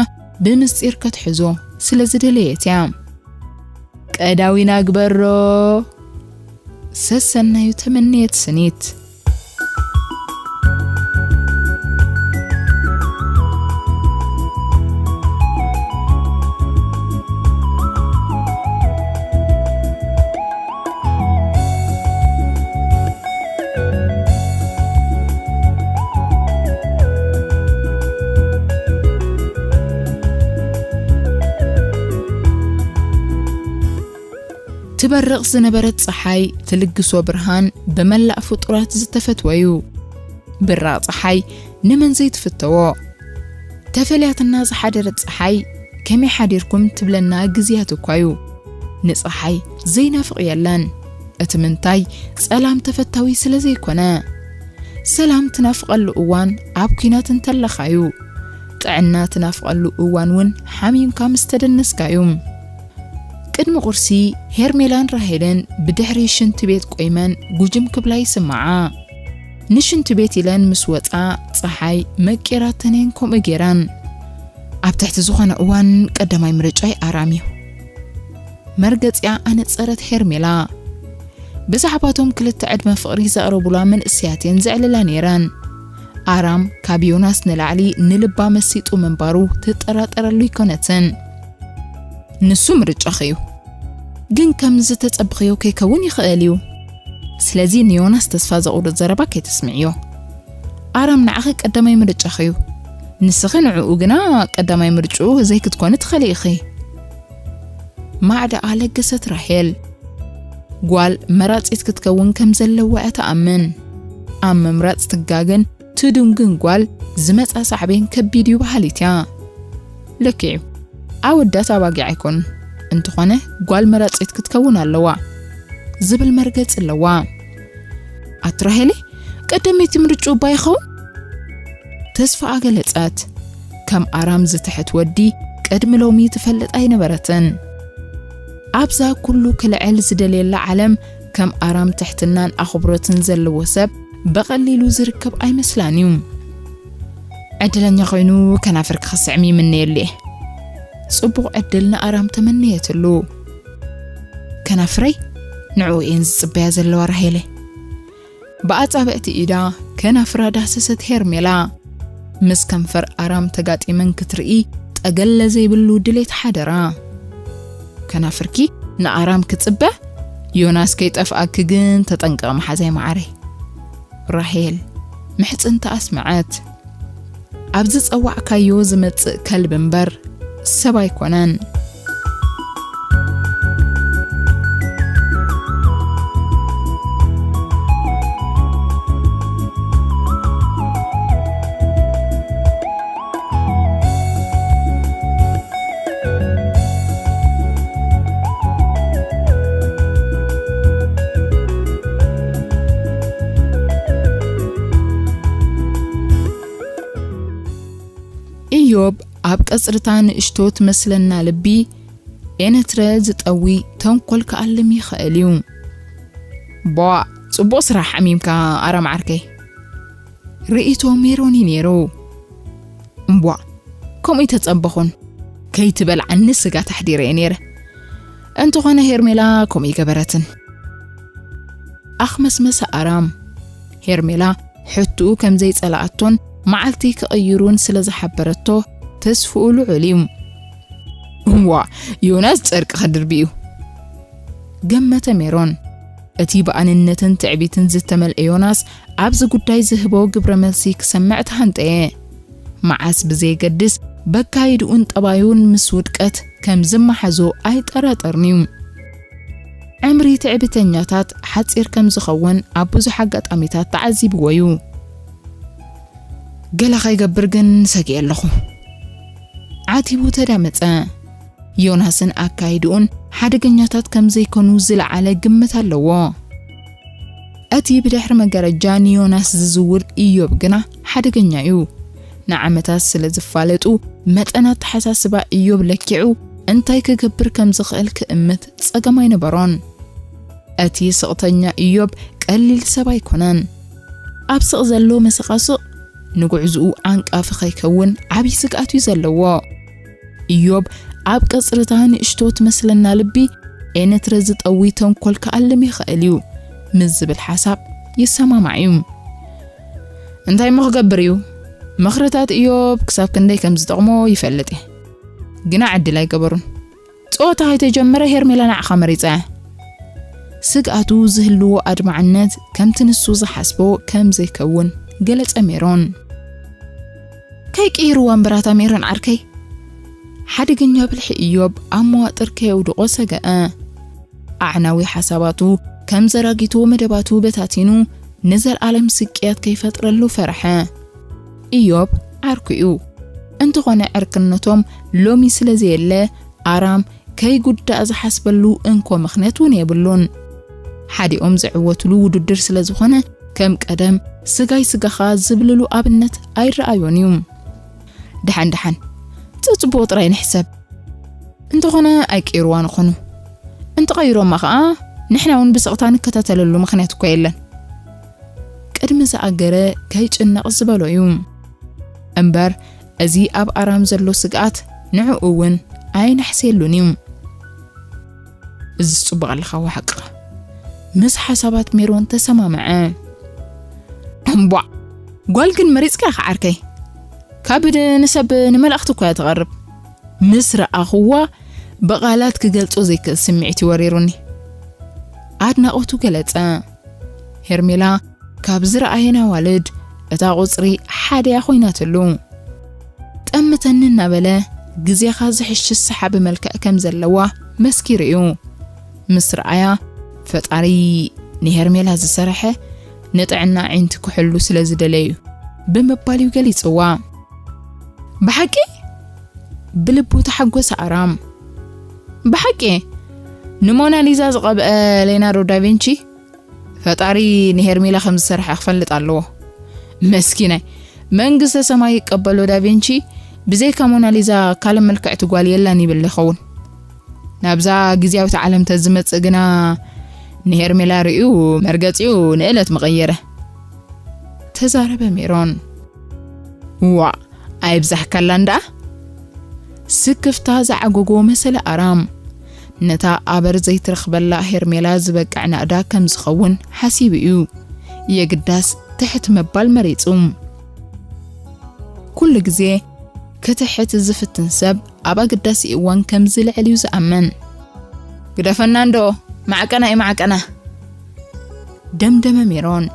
ብምስጢር ከትሕዞ ስለ ዝደለየት እያ። ቀዳዊና ግበሮ። ሰሰናዩ ተመነየት ስኒት። ትበርቕ ዝነበረት ጸሓይ ትልግሶ ብርሃን ብመላእ ፍጡራት ዝተፈትወ እዩ። ብራቕ ጸሓይ ንመን ዘይትፍተዎ? ተፈልያትና ዝሓደረት ጸሓይ ከመይ ሓዲርኩም ትብለና ግዜያት እኳ እዩ። ንጸሓይ ዘይናፍቕ የለን። እቲ ምንታይ ጸላም ተፈታዊ ስለ ዘይኮነ። ሰላም ትናፍቐሉ እዋን ኣብ ኲናት እንተለኻዩ። ጥዕና ትናፍቐሉ እዋን እውን ሓሚምካ ምስ ተደነስካዩ። ቅድሚ ቁርሲ ሄርሜላን ራሄልን ብድሕሪ ሽንቲ ቤት ቆይመን ጉጅም ክብላ ይስምዓ። ንሽንቲ ቤት ኢለን ምስ ወጻ ጸሓይ መቂራተንን ከምኡ ጌራን። ኣብ ትሕቲ ዝኾነ እዋን ቀዳማይ ምርጫይ ኣራም እዩ። መርገጺኣ ኣነጸረት ሄርሜላ። ብዛዕባቶም ክልተ ዕድመ ፍቕሪ ዘቕረቡላ መንእሰያት እየን ዘዕልላ ነይረን። ኣራም ካብ ዮናስ ንላዕሊ ንልባ መሲጡ ምንባሩ ትጠራጠረሉ ኣይኮነትን። ንሱ ምርጫኺ እዩ። ግን ከም ዝተጸብኽዮ ከይከውን ይኽእል እዩ። ስለዚ ንዮናስ ተስፋ ዘቑርጽ ዘረባ ከይተስምዕዮ። ኣራም ንዓኺ ቀዳማይ ምርጫኺ እዩ። ንስኺ ንዕኡ ግና ቀዳማይ ምርጭኡ ዘይክትኮኒ ትኽእሊ ኢኺ። ማዕዳኣ ለገሰት ራሄል። ጓል መራጺት ክትከውን ከም ዘለዋ እያ ትኣምን። ኣብ ምምራጽ ትጋገን ትድንግን ጓል ዝመጻ ሳዕቤን ከቢድ እዩ በሃሊት እያ። ልክዕ እዩ። ኣወዳት ኣባጊዕ ኣይኮኑን። እንተኾነ ጓል መራጺት ክትከውን ኣለዋ ዝብል መርገጺ ኣለዋ። ኣቲ ራሄለይ፣ ቀደመይቲ ምርጭኡ እባ ይኸውን? ተስፋ ኣገለጸት። ከም ኣራም ዝትሕት ወዲ ቅድሚ ሎሚ ትፈልጥ ኣይነበረትን። ኣብዛ ኩሉ ክልዕል ዝደልየላ ዓለም ከም ኣራም ትሕትናን ኣኽብሮትን ዘለዎ ሰብ ብቐሊሉ ዝርከብ ኣይመስላን እዩ። ዕድለኛ ኮይኑ ከናፍር ክኽስዕም ይምነየሉ እየ። ጽቡቕ ዕድል ንኣራም ተመነየትሉ። ከናፍረይ ንዕኡ እየን ዝጽበያ ዘለዋ ራሄለ። ብኣጻብዕቲ ኢዳ ከናፍራ ዳህሰሰት ሄርሜላ። ምስ ከንፈር ኣራም ተጋጢመን ክትርኢ ጠገለ ዘይብሉ ድሌት ሓደራ። ከናፍርኪ ንኣራም ክጽበ፣ ዮናስ ከይጠፍኣኪ ግን ተጠንቀቕ መሓዛይ መዓረይ። ራሄል ምሕጽንታ ኣስመዐት። ኣብ ዝጸዋዕካዮ ዝመጽእ ከልቢ እምበር ሰብ ኣይኮነን። ዮብ ኣብ ቀጽርታ ንእሽቶ ትመስለና ልቢ ኤነትረ ዝጠዊ ተንኮል ክኣልም ይኽእል እዩ። ቧ፣ ጽቡቕ ስራሕ ዓሚምካ ኣራም ዓርከይ። ርእይቶ ሜሮን እዩ ነይሩ። እምቧ፣ ከምኡ ይተጸበኹን። ከይትበልዓኒ ስጋ ተሕዲረ እየ ነይረ። እንተኾነ ሄርሜላ ከምኡ ይገበረትን። ኣኽመስመሰ ኣራም። ሄርሜላ ሕቱኡ ከም ዘይጸላኣቶን መዓልቲ ክቕይሩን ስለ ዝሓበረቶ ተስፍኡ ልዑል እዩ። እዋ፣ ዮናስ ጨርቂ ክድርቢ እዩ። ገመተ ሜሮን። እቲ ብኣንነትን ትዕቢትን ዝተመልአ ዮናስ ኣብዚ ጉዳይ ዝህቦ ግብረ መልሲ ክሰምዕ ተሃንጠየ። መዓስ ብዘየገድስ በካይድኡን ጠባዩን ምስ ውድቀት ከም ዝመሓዞ ኣይጠራጠርን'ዩ። ዕምሪ ትዕቢተኛታት ሓጺር ከም ዝኸውን ኣብ ብዙሕ ኣጋጣሚታት ተዓዚብዎ እዩ። ገለ ከይገብር ግን ሰጊኤ ኣለኹ። ዓቲቡ ተዳመጸ። ዮናስን ኣካይድኡን ሓደገኛታት ከም ዘይኮኑ ዝለዓለ ግምት ኣለዎ። እቲ ብድሕሪ መጋረጃ ንዮናስ ዝዝውር ኢዮብ ግና ሓደገኛ እዩ። ንዓመታት ስለ ዝፋለጡ፣ መጠን ኣተሓሳስባ ኢዮብ ለኪዑ እንታይ ክገብር ከም ዝኽእል ክእምት ጸገም ኣይነበሮን። እቲ ስቕተኛ ኢዮብ ቀሊል ሰብ ኣይኮነን። ኣብ ስቕ ዘሎ መሰቓስቕ ንጉዕዝኡ ዓንቃፊ ከይከውን ዓብዪ ስግኣት እዩ ዘለዎ። ኢዮብ ኣብ ቀጽርታ ንእሽቶ ትመስለና ልቢ ኤነትረ ዝጠዊ ተንኮል ክኣልም ይኽእል እዩ ምስ ዝብል ሓሳብ ይሰማማዕ እዩ። እንታይ እሞ ክገብር እዩ? ምኽርታት ኢዮብ ክሳብ ክንደይ ከም ዝጠቕሞ ይፈልጥ እየ። ግና ዕድል ኣይገበሩን። ጸወታ ከይተጀመረ ሄርሜላ ንዓኻ መሪጸ። ስግኣቱ ዝህልዎ ኣድማዕነት ከምቲ ንሱ ዝሓስቦ ከም ዘይከውን ገለጸ ሜሮን። ከይቅይርዋ እምበራታ ሜሮን ዓርከይ። ሓደገኛ ብልሒ ኢዮብ ኣብ መዋጥር ከየውድቖ ሰገአ። ኣዕናዊ ሓሳባቱ ከም ዘራጊቶ መደባቱ በታቲኑ ንዘልኣለም ስቅያት ከይፈጥረሉ ፈርሐ። ኢዮብ ዓርኩ እዩ። እንተኾነ ዕርክነቶም ሎሚ ስለ ዘየለ ኣራም ከይጉዳእ ዝሓስበሉ እንኮ ምኽንያት እውን የብሉን። ሓዲኦም ዝዕወትሉ ውድድር ስለ ዝኾነ ከም ቀደም ስጋይ ስጋኻ ዝብልሉ ኣብነት ኣይረኣዮን እዩ። ደሓን ደሓን፣ ጽጽቡቕ ጥራይ ንሕሰብ። እንተኾነ ኣይቀይርዋ ንኾኑ። እንተቐይሮማ ኸኣ ንሕና እውን ብስቕታ ንከታተለሉ ምኽንያት እኮ የለን። ቅድሚ ዝኣገረ ከይጭነቕ ዝበሎ እዩ። እምበር እዚ ኣብ ኣራም ዘሎ ስግኣት ንዕኡ እውን ኣይነሕስየሉን እዩ። እዚ ጽቡቕ ኣለኻ፣ ወሓቅኻ። ምስ ሓሳባት ሜሮን ተሰማምዐ። እምቧዕ፣ ጓል ግን መሪጽካ ኢኻ ዓርከይ። ካብ ድ-፣ ንሰብ ንመላእኽቲ እኮ እያ ትቐርብ። ምስ ረኣኽዋ ብቓላት ክገልጾ ዘይክእል ስምዒት እዩ ወሪሩኒ። ኣድናቖቱ ገለጸ። ሄርሜላ ካብ ዝረኣየን ኣዋልድ እታ ቁጽሪ ሓደ እያ ኮይናትሉ። ጠምተኒ እናበለ ግዜኻ ዝሕሽ ሰሓቢ መልክዕ ከም ዘለዋ መስኪሩ እዩ። ምስ ረኣያ ፈጣሪ ንሄርሜላ ዝሰረሐ ንጥዕና ኣዒንቲ ክሕሉ ስለ ዝደለዩ ብምባል እዩ ገሊጽዋ። ብሓቂ? ብልቡ ተሓጎሰ ኣራም። ብሓቂ? ንሞናሊዛ ዝቐብአ ሌናርዶ ዳቪንቺ ፈጣሪ ንሄርሜላ ከም ዝሰርሐ ክፈልጥ ኣለዎ። መስኪናይ፣ መንግስተ ሰማይ ይቀበሎ። ዳቪንቺ ብዘይካ ሞናሊዛ ካልእ ምልክዕቲ ጓል የላን ይብል ይኸውን። ናብዛ ግዝያዊት ዓለም ተዝመጽእ ግና ንሄርሜላ ርእዩ መርገጺኡ ንእለት ምቐየረ። ተዛረበ ሜሮን። ዋእ፣ ኣይብዛሕካላን ደኣ። ስክፍታ ዝዓጎጎ መሰለ ኣራም። ነታ ኣበር ዘይትረኽበላ ሄርሜላ ዝበቅዕ ናእዳ ከም ዝኸውን ሓሲቡ እዩ። የግዳስ ትሕት ምባል መሪጹ። ኩሉ ግዜ ክትሕት ዝፍትን ሰብ ኣብ ኣገዳሲ እዋን ከም ዝልዕል እዩ ዝኣምን። ግደፈና እንዶ፣ ማዕቀና እዩ ማዕቀና። ደምደመ ሜሮን።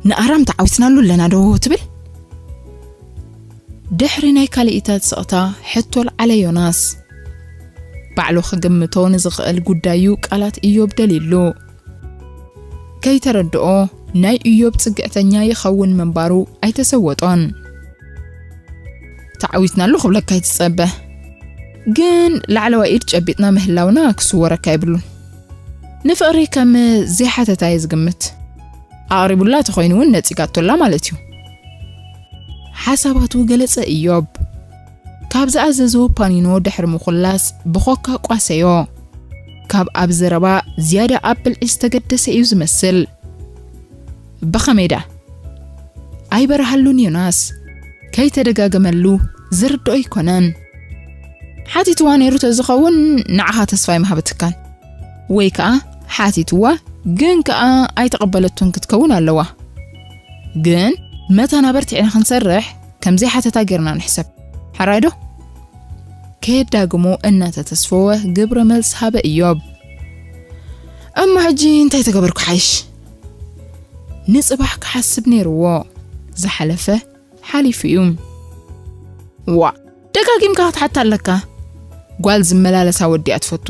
ንኣራም ተዓዊትናሉ ኣለና ዶ ትብል? ድሕሪ ናይ ካልኢታት ስቕታ ሕቶ ኣልዓለ ዮናስ። ባዕሉ ክግምቶ ንዝኽእል ጉዳዩ ቃላት እዮብ ደልዩሉ። ከይተረድኦ ናይ እዮብ ጽግዕተኛ ይኸውን ምንባሩ ኣይተሰወጦን። ተዓዊትናሉ ክብለካ ይትጸበ። ግን ላዕለዋይ ኢድ ጨቢጥና ምህላውና ክስወረካ የብሉን። ንፍቕሪ ከም ዘይሓተታ እየ ዝግምት። ኣቕሪቡላ ተኾይኑ እውን ነጺጋቶላ ማለት እዩ። ሓሳባቱ ገለጸ እዮብ። ካብ ዝኣዘዞ ፓኒኖ ድሕሪ ምኹላስ ብኾካ ቋሰዮ። ካብ ኣብ ዘረባ ዝያዳ ኣብ ብልዒ ዝተገደሰ እዩ ዝመስል። ብኸመይ ደኣ? ኣይበርሃሉን ዮናስ። ከይተደጋገመሉ ዝርድኦ ኣይኮነን። ሓቲትዋ ነይሩ ተዝኸውን ንዓኻ ተስፋ ኣይምሃበትካን። ወይ ከኣ ሓቲትዋ ግን ከኣ ኣይተቐበለቶን ክትከውን ኣለዋ። ግን መታና በርቲዕና ክንሰርሕ ከምዘይ ሓተታ ጌርና ንሕሰብ። ሕራይ ዶ? ከየዳግሞ እናተተስፈወ ግብረ መልስ ሃበ እዮብ። እሞ ሕጂ እንታይ ተገበርኩ ሓይሽ? ንጽባሕ ክሓስብ ነይርዎ። ዝሓለፈ ሓሊፉ እዩ። ዋ፣ ደጋጊምካ ክትሓታ ኣለካ። ጓል ዝመላለሳ ወዲ እያ ትፈቱ።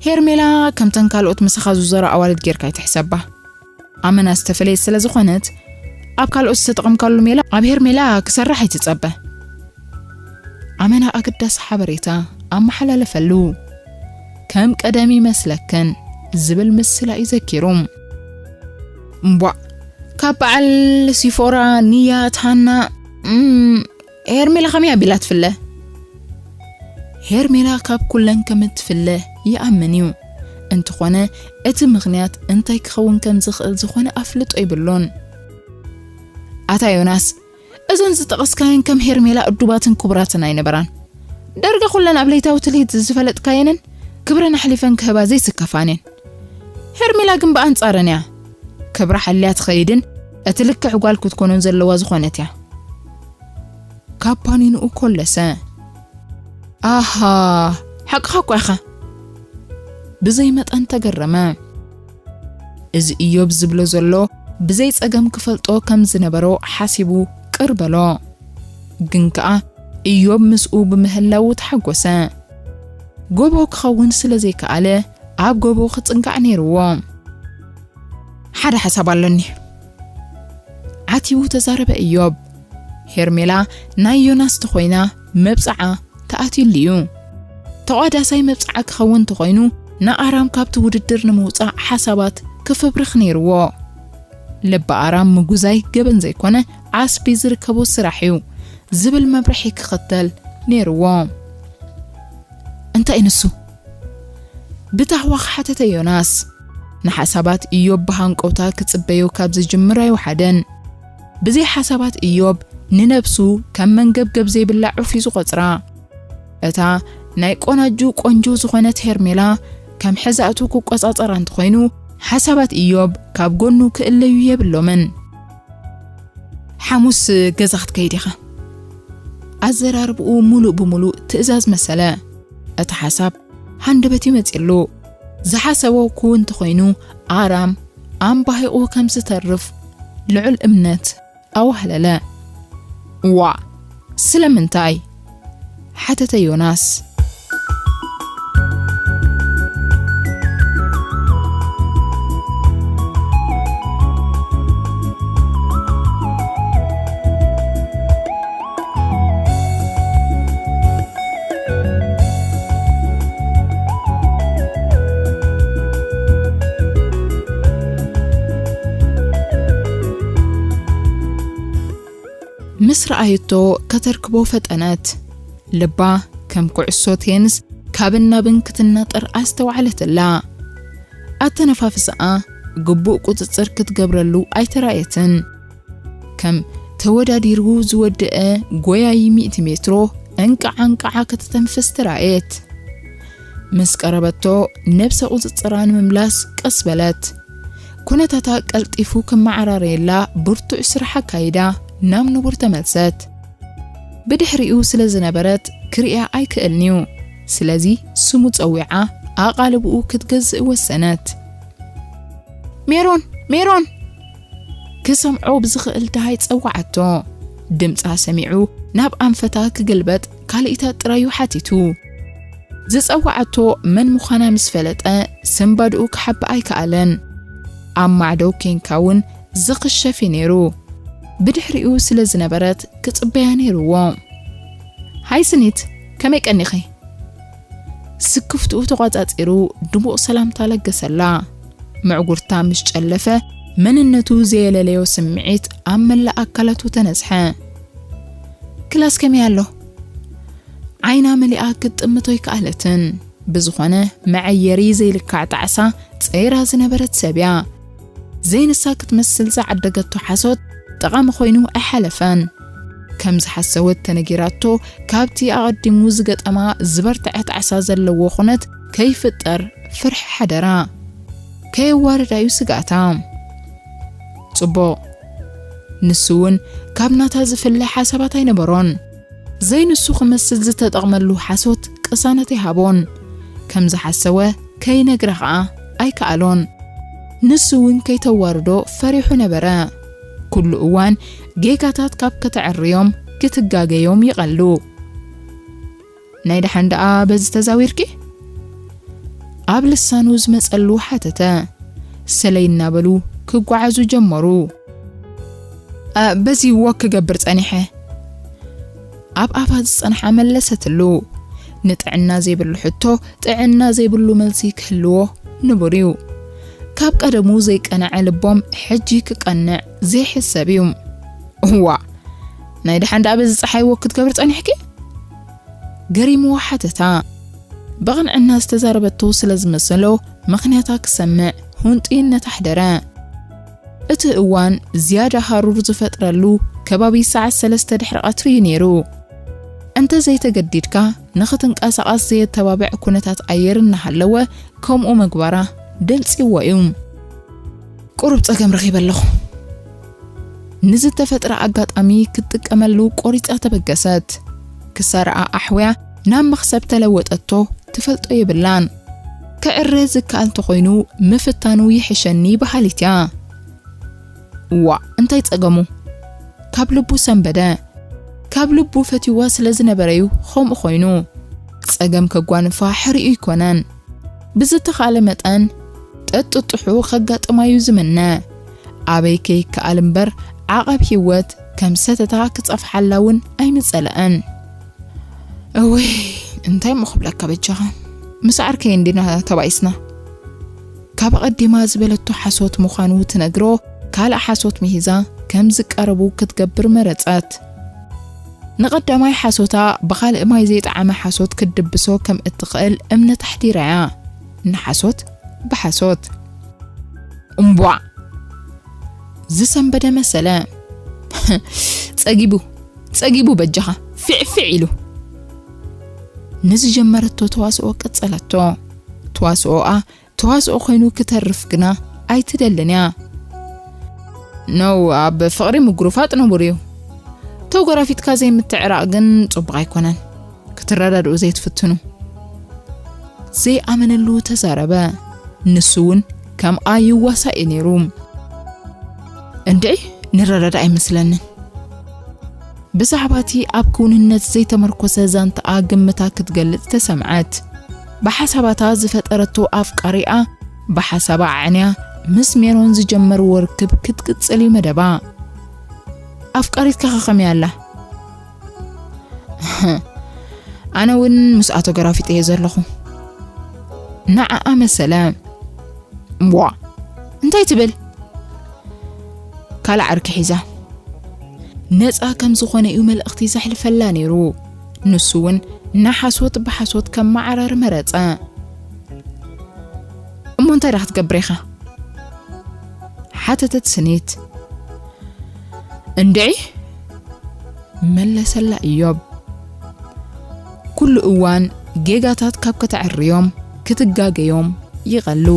ሄርሜላ ከምተን ካልኦት ምሳኻ ዝዞራ ኣዋልድ ጌርካ ኣይትሕሰባ። ኣመና ዝተፈለየት ስለ ዝኾነት፣ ኣብ ካልኦት ዝተጠቐምካሉ ሜላ ኣብ ሄርሜላ ክሰርሕ ኣይትጸበ። ኣመና ኣገዳሲ ሓበሬታ ኣመሓላለፈሉ። ከም ቀደም ይመስለክን ዝብል ምስላ እዩ ዘኪሩ። እምቧ፣ ካብ በዓል ሲፎራ፣ ንያት፣ ሃና፣ እም፣ ሄርሜላ ከመይ ኣቢላ ትፍለ? ሄርሜላ ካብ ኩለን ከም እትፍለ ይኣምን እዩ። እንተኾነ እቲ ምኽንያት እንታይ ክኸውን ከም ዝኽእል ዝኾነ ኣፍልጦ የብሉን። ኣታ ዮናስ፣ እዘን ዝጠቐስካየን ከም ሄርሜላ እዱባትን ክቡራትን ኣይነበራን። ዳርጋ ኩለን ኣብ ለይታዊ ትልሂት ዝፈለጥካየንን ክብረን ኣሕሊፈን ክህባ ዘይስከፋን እየን። ሄርሜላ ግን ብኣንጻረን እያ። ክብራ ሓልያ ትኸይድን እቲ ልክዕ ጓል ክትኮኖን ዘለዋ ዝኾነት እያ። ካብ ፓኒንኡ ኮለሰ። ኣሃ፣ ሓቅኻ እኳ ኢኻ። ብዘይ መጠን ተገረመ። እዚ እዮብ ዝብሎ ዘሎ ብዘይ ጸገም ክፈልጦ ከም ዝነበሮ ሓሲቡ ቅር በሎ። ግን ከኣ እዮብ ምስኡ ብምህላዉ ተሓጎሰ። ጎቦ ክኸውን ስለ ዘይከኣለ ኣብ ጎቦ ክጽንጋዕ ነይርዎ። ሓደ ሓሳብ ኣሎኒ። ዓቲቡ ተዛረበ እዮብ። ሄርሜላ ናይ ዮናስ ተኾይና መብጽዓ ተኣትዩሉ እዩ። ተቋዳሳይ መብጽዓ ክኸውን ተኾይኑ ንኣራም ካብቲ ውድድር ንምውጻእ ሓሳባት ክፍብርኽ ነይርዎ። ልቢ ኣራም ምጉዛይ ገበን ዘይኮነ ዓስቢ ዝርከቦ ስራሕ እዩ ዝብል መምርሒ ክኽተል ነይርዎ። እንታይ ንሱ? ብታህዋኽ ሓተተ ዮናስ። ንሓሳባት እዮብ ብሃንቀውታ ክጽበዮ ካብ ዝጅምር ኣይወሓደን። ብዘይ ሓሳባት እዮብ ንነብሱ ከም መንገብገብ ዘይብላ ዑፍ እዩ ዝቖጽራ። እታ ናይ ቆናጁ ቆንጆ ዝኾነት ሄርሜላ ከም ሕዛእቱ ክቆጻጸራ እንተኾይኑ፣ ሓሳባት እዮብ ካብ ጎኑ ክእለዩ የብሎምን። ሓሙስ ገዛ ክትከይድ ኢኻ። ኣዘራርብኡ ሙሉእ ብሙሉእ ትእዛዝ መሰለ። እቲ ሓሳብ ሃንደበት እዩ መጺሉ። ዝሓሰቦ ክውን እንተኾይኑ ኣራም ኣምባሂቑ ከም ዝተርፍ ልዑል እምነት ኣዋህለለ። ዋእ፣ ስለምንታይ? ሓተተ ዮናስ። ምስ ረኣየቶ ከተርክቦ ፈጠነት። ልባ ከም ኩዕሶ ቴንስ ካብን ናብን ክትናጠር ኣስተውዓለትላ። ኣተነፋፍሳኣ ግቡእ ቁጽጽር ክትገብረሉ ኣይተራእየትን። ከም ተወዳዲሩ ዝወደአ ጎያዪ ሚእቲ ሜትሮ እንቃዓ እንቃዓ ከተተንፍስ ተራእየት። ምስ ቀረበቶ ነብሰ ቁጽጽራ ንምምላስ ቀስ በለት። ኩነታታ ቀልጢፉ ክመዓራረየላ ብርቱዕ ስራሕ ኣካይዳ ናብ ንቡር ተመልሰት። ብድሕሪኡ ስለ ዝነበረት ክርእያ ኣይክእልን'ዩ። ስለዚ ስሙ ጸዊዓ ኣቓልብኡ ክትገዝእ ወሰነት። "ሜሮን! ሜሮን!" ክሰምዖ ብዝኽእል ደሃይ ጸዋዓቶ። ድምጻ ሰሚዑ ናብ ኣንፈታ ክግልበጥ ካልኢታ ጥራዩ ሓቲቱ። ዝጸዋዓቶ መን ምዃና ምስ ፈለጠ፣ ስንባድኡ ክሓብእ ኣይከኣለን። ኣብ ማዕዶ ኬንካ እውን ዝኽሸፍ እዩ ነይሩ። ብድሕሪኡ ስለ ዝነበረት ክጽበያ ነይርዎ። "ሃይ ስኒት፣ ከመይ ቀኒኺ?" ስክፍትኡ ተቋጻጺሩ ድሙቕ ሰላምታ ለገሰላ። ምዕጉርታ ምስ ጨለፈ፣ መንነቱ ዘየለለዮ ስምዒት ኣብ መላእ ኣካላቱ ተነዝሐ። "ክላስ ከመይ ኣሎ?" ዓይና መሊኣ ክትጥምቶ ኣይከኣለትን። ብዝኾነ መዐየሪ ዘይልካዕ ጣዕሳ ጸይራ ዝነበረት ሰብ እያ። ዘይንሳ ክትመስል ዝዓደገቶ ሓሶት ጠቓሚ ኮይኑ ኣይሓለፈን። ከም ዝሓሰወት ተነጊራቶ፣ ካብቲ ኣቐዲሙ ዝገጠማ ዝበርትዐ ጣዕሳ ዘለዎ ኹነት ከይፍጠር ፍርሒ ሓደራ። ከየዋርዳ እዩ ስግኣታ። ጽቡቕ። ንሱ እውን ካብ ናታ ዝፍለ ሓሳባት ኣይነበሮን። ዘይንሱ ክመስል ዝተጠቕመሉ ሓሶት ቅሳነት ኣይሃቦን። ከም ዝሓሰወ ከይነግራ ኸኣ ኣይከኣሎን። ንሱ እውን ከይተዋርዶ ፈሪሑ ነበረ። ኩሉ እዋን ጌጋታት ካብ ከተዕርዮም ክትጋገዮም ይቐሉ። "ናይ ደሓን ደኣ በዚ ተዛዊርኪ?" ኣብ ልሳኑ ዝመጸሉ ሓተተ። ሰለይ እናበሉ ክጓዓዙ ጀመሩ። "እ፣ በዚ ወክ ክገብር ጸኒሐ።" ኣብ ኣፋ ዝጸንሓ መለሰትሉ። ንጥዕና ዘይብሉ ሕቶ ጥዕና ዘይብሉ መልሲ ክህልዎ ንቡር እዩ። ካብ ቀደሙ ዘይቀንዐ ልቦም ሕጂ ክቀንዕ ዘይሕሰብ እዩ። "እዋ፣ ናይ ደሓን ደኣ በዚ ጸሓይ ወክ ክትገብር ጸኒሕኪ?" ገሪምዋ ሓተታ። ብቕንዕና ዝተዛረበቶ ስለ ዝመሰሎ፣ ምኽንያታ ክሰምዕ ሁንጢነት ኣሕደረ። እቲ እዋን ዝያዳ ሃሩር ዝፈጥረሉ ከባቢ ሰዓት ሰለስተ ድሕሪ ቀትሪ እዩ ነይሩ። እንተ ዘይተገዲድካ፣ ንኽትንቀሳቐስ ዘየተባብዕ ኩነታት ኣየር እናሃለወ፣ ከምኡ ምግባራ ደልጺዎ እዩ። "ቁሩብ ጸገም ረኺበ ኣለኹ።" ንዝተፈጥረ ኣጋጣሚ ክትጥቀመሉ ቆሪጻ ተበገሰት። ክሳራኣ ኣሕውያ ናብ መኽሰብ ተለወጠቶ ትፈልጦ የብላን። ክዕረ ዝከኣል ተኾይኑ ምፍታኑ ይሕሸኒ በሃሊት እያ። "ዋእ፣ እንታይ ጸገሙ?" ካብ ልቡ ሰንበደ። ካብ ልቡ ፈትይዋ ስለ ዝነበረ እዩ ከምኡ ኮይኑ። ጸገም ከጓንፋ ሕሪኡ ኣይኮነን። ብዝተኻእለ መጠን ጠጥጥሑ ከጋጥማ እዩ ዝምነ። ኣበይ ከይከኣል እምበር ዓቐብ ህይወት ከም ሰተታ ክጸፍሓላ እውን ኣይምጸለአን። "እውይ፣ እንታይ እሞ ክብለካ በጃኻ? ምስ ዓርከይ እንዲና ተባኢስና።" ካብ ኣቐዲማ ዝበለቶ ሓሶት ምዃኑ ትነግሮ ካልእ ሓሶት ምሂዛ ከም ዝቀረቡ ክትገብር መረጸት። ንቐዳማይ ሓሶታ ብኻልእ ማይ ዘይጠዓመ ሓሶት ክትድብሶ ከም እትኽእል እምነት ኣሕዲራ እያ። ንሓሶት ብሓሶት። እምቧዕ! ዝሰንበደ መሰለ። "ጸጊቡ፣ ጸጊቡ በጃኻ፣ ፊዕፊዕ ኢሉ።" ንዝጀመረቶ ተዋስኦ ቀጸለቶ። ተዋስኦኣ ተዋስኦ ኮይኑ ክተርፍ ግና ኣይትደልን እያ። "ነው፣ ኣብ ፍቕሪ ምጉርፋጥ ንቡር እዩ። ተጎራፊጥካ ዘይምትዕራቕ ግን ጽቡቕ ኣይኮነን። ክትረዳድኡ ዘይትፍትኑ?" ዘይኣመነሉ ተዛረበ። ንሱ እውን ከምኣ ይዋሳእ እዩ ነይሩ። "እንድዒ፣ ንረዳዳእ ኣይመስለንን።" ብዛዕባ እቲ ኣብ ክውንነት ዘይተመርኮሰ ዛንታኣ ግምታ ክትገልጽ ተሰምዐት። ብሓሳባታ ዝፈጠረቶ ኣፍቃሪኣ ብሓሳባ ኣዕንያ ምስ ሜሮን ዝጀመርዎ ርክብ ክትቅጽል እዩ መደባ። "ኣፍቃሪትካ ከ ከመይ ኣላ?" "ኣነ እውን ምስኣ ተገራፊጠ እየ ዘለኹ።" ንዓኣ መሰለ። "እምቧ፣ እንታይ ትብል?" ካልእ ዓርኪ ሒዛ። ነጻ ከም ዝኾነ እዩ መልእኽቲ ዘሕልፈላ ነይሩ። ንሱ እውን ንሓሶት ብሓሶት ከመዓራሪ መረጸ። "እሞ እንታይ ደኣ ክትገብር ኢኻ?" ሓተተት ስኒት። "እንድዒ?" መለሰላ እዮብ። ኩሉ እዋን ጌጋታት ካብ ከተዕርዮም ክትጋገዮም ይቐሉ።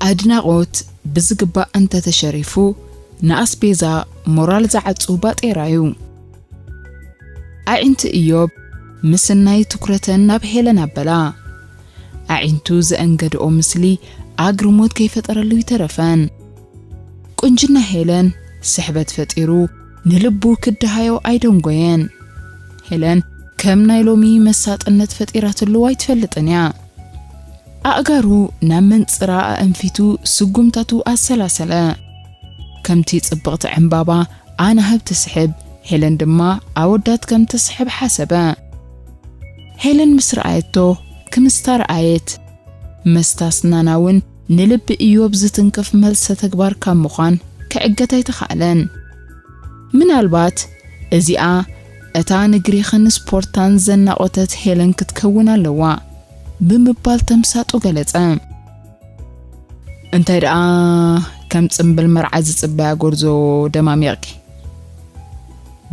ኣድናቖት ብዝግባእ እንተተሸሪፉ፣ ንኣስቤዛ ሞራል ዝዓጹ ባጤራ እዩ። ኣዒንቲ እዮብ ምስናይ ትኩረተን ናብ ሄለን ኣበላ። ኣዒንቱ ዘእንገድኦ ምስሊ ኣግርሞት ከይፈጠረሉ ይተረፈን። ቁንጅና ሄለን ስሕበት ፈጢሩ ንልቡ ክደሃዮ ኣይደንጎየን። ሄለን ከም ናይ ሎሚ መሳጥነት ፈጢራትሉ ኣይትፈልጥን እያ። ኣእጋሩ ናብ መንጽራ ኣእንፊቱ ስጉምታቱ ኣሰላሰለ። ከምቲ ጽብቕቲ ዕምባባ ኣናህብ ትስሕብ፣ ሄለን ድማ ኣወዳት ከም ትስሕብ ሓሰበ። ሄለን ምስ ረኣየቶ ክምስታ ረኣየት። መስታስ ናና እውን ንልቢ እዮብ ዝትንክፍ መልሰ ተግባር ካብ ምዃን ክዕገት ኣይተኻእለን። ምናልባት እዚኣ እታ ንግሪኽን ስፖርታን ዘናቖተት ሄለን ክትከውን ኣለዋ ብምባል ተምሳጡ ገለጸ። እንታይ ደኣ ከም ጽምብል መርዓ ዝጽበያ ጎርዞ ደማሚቕኪ?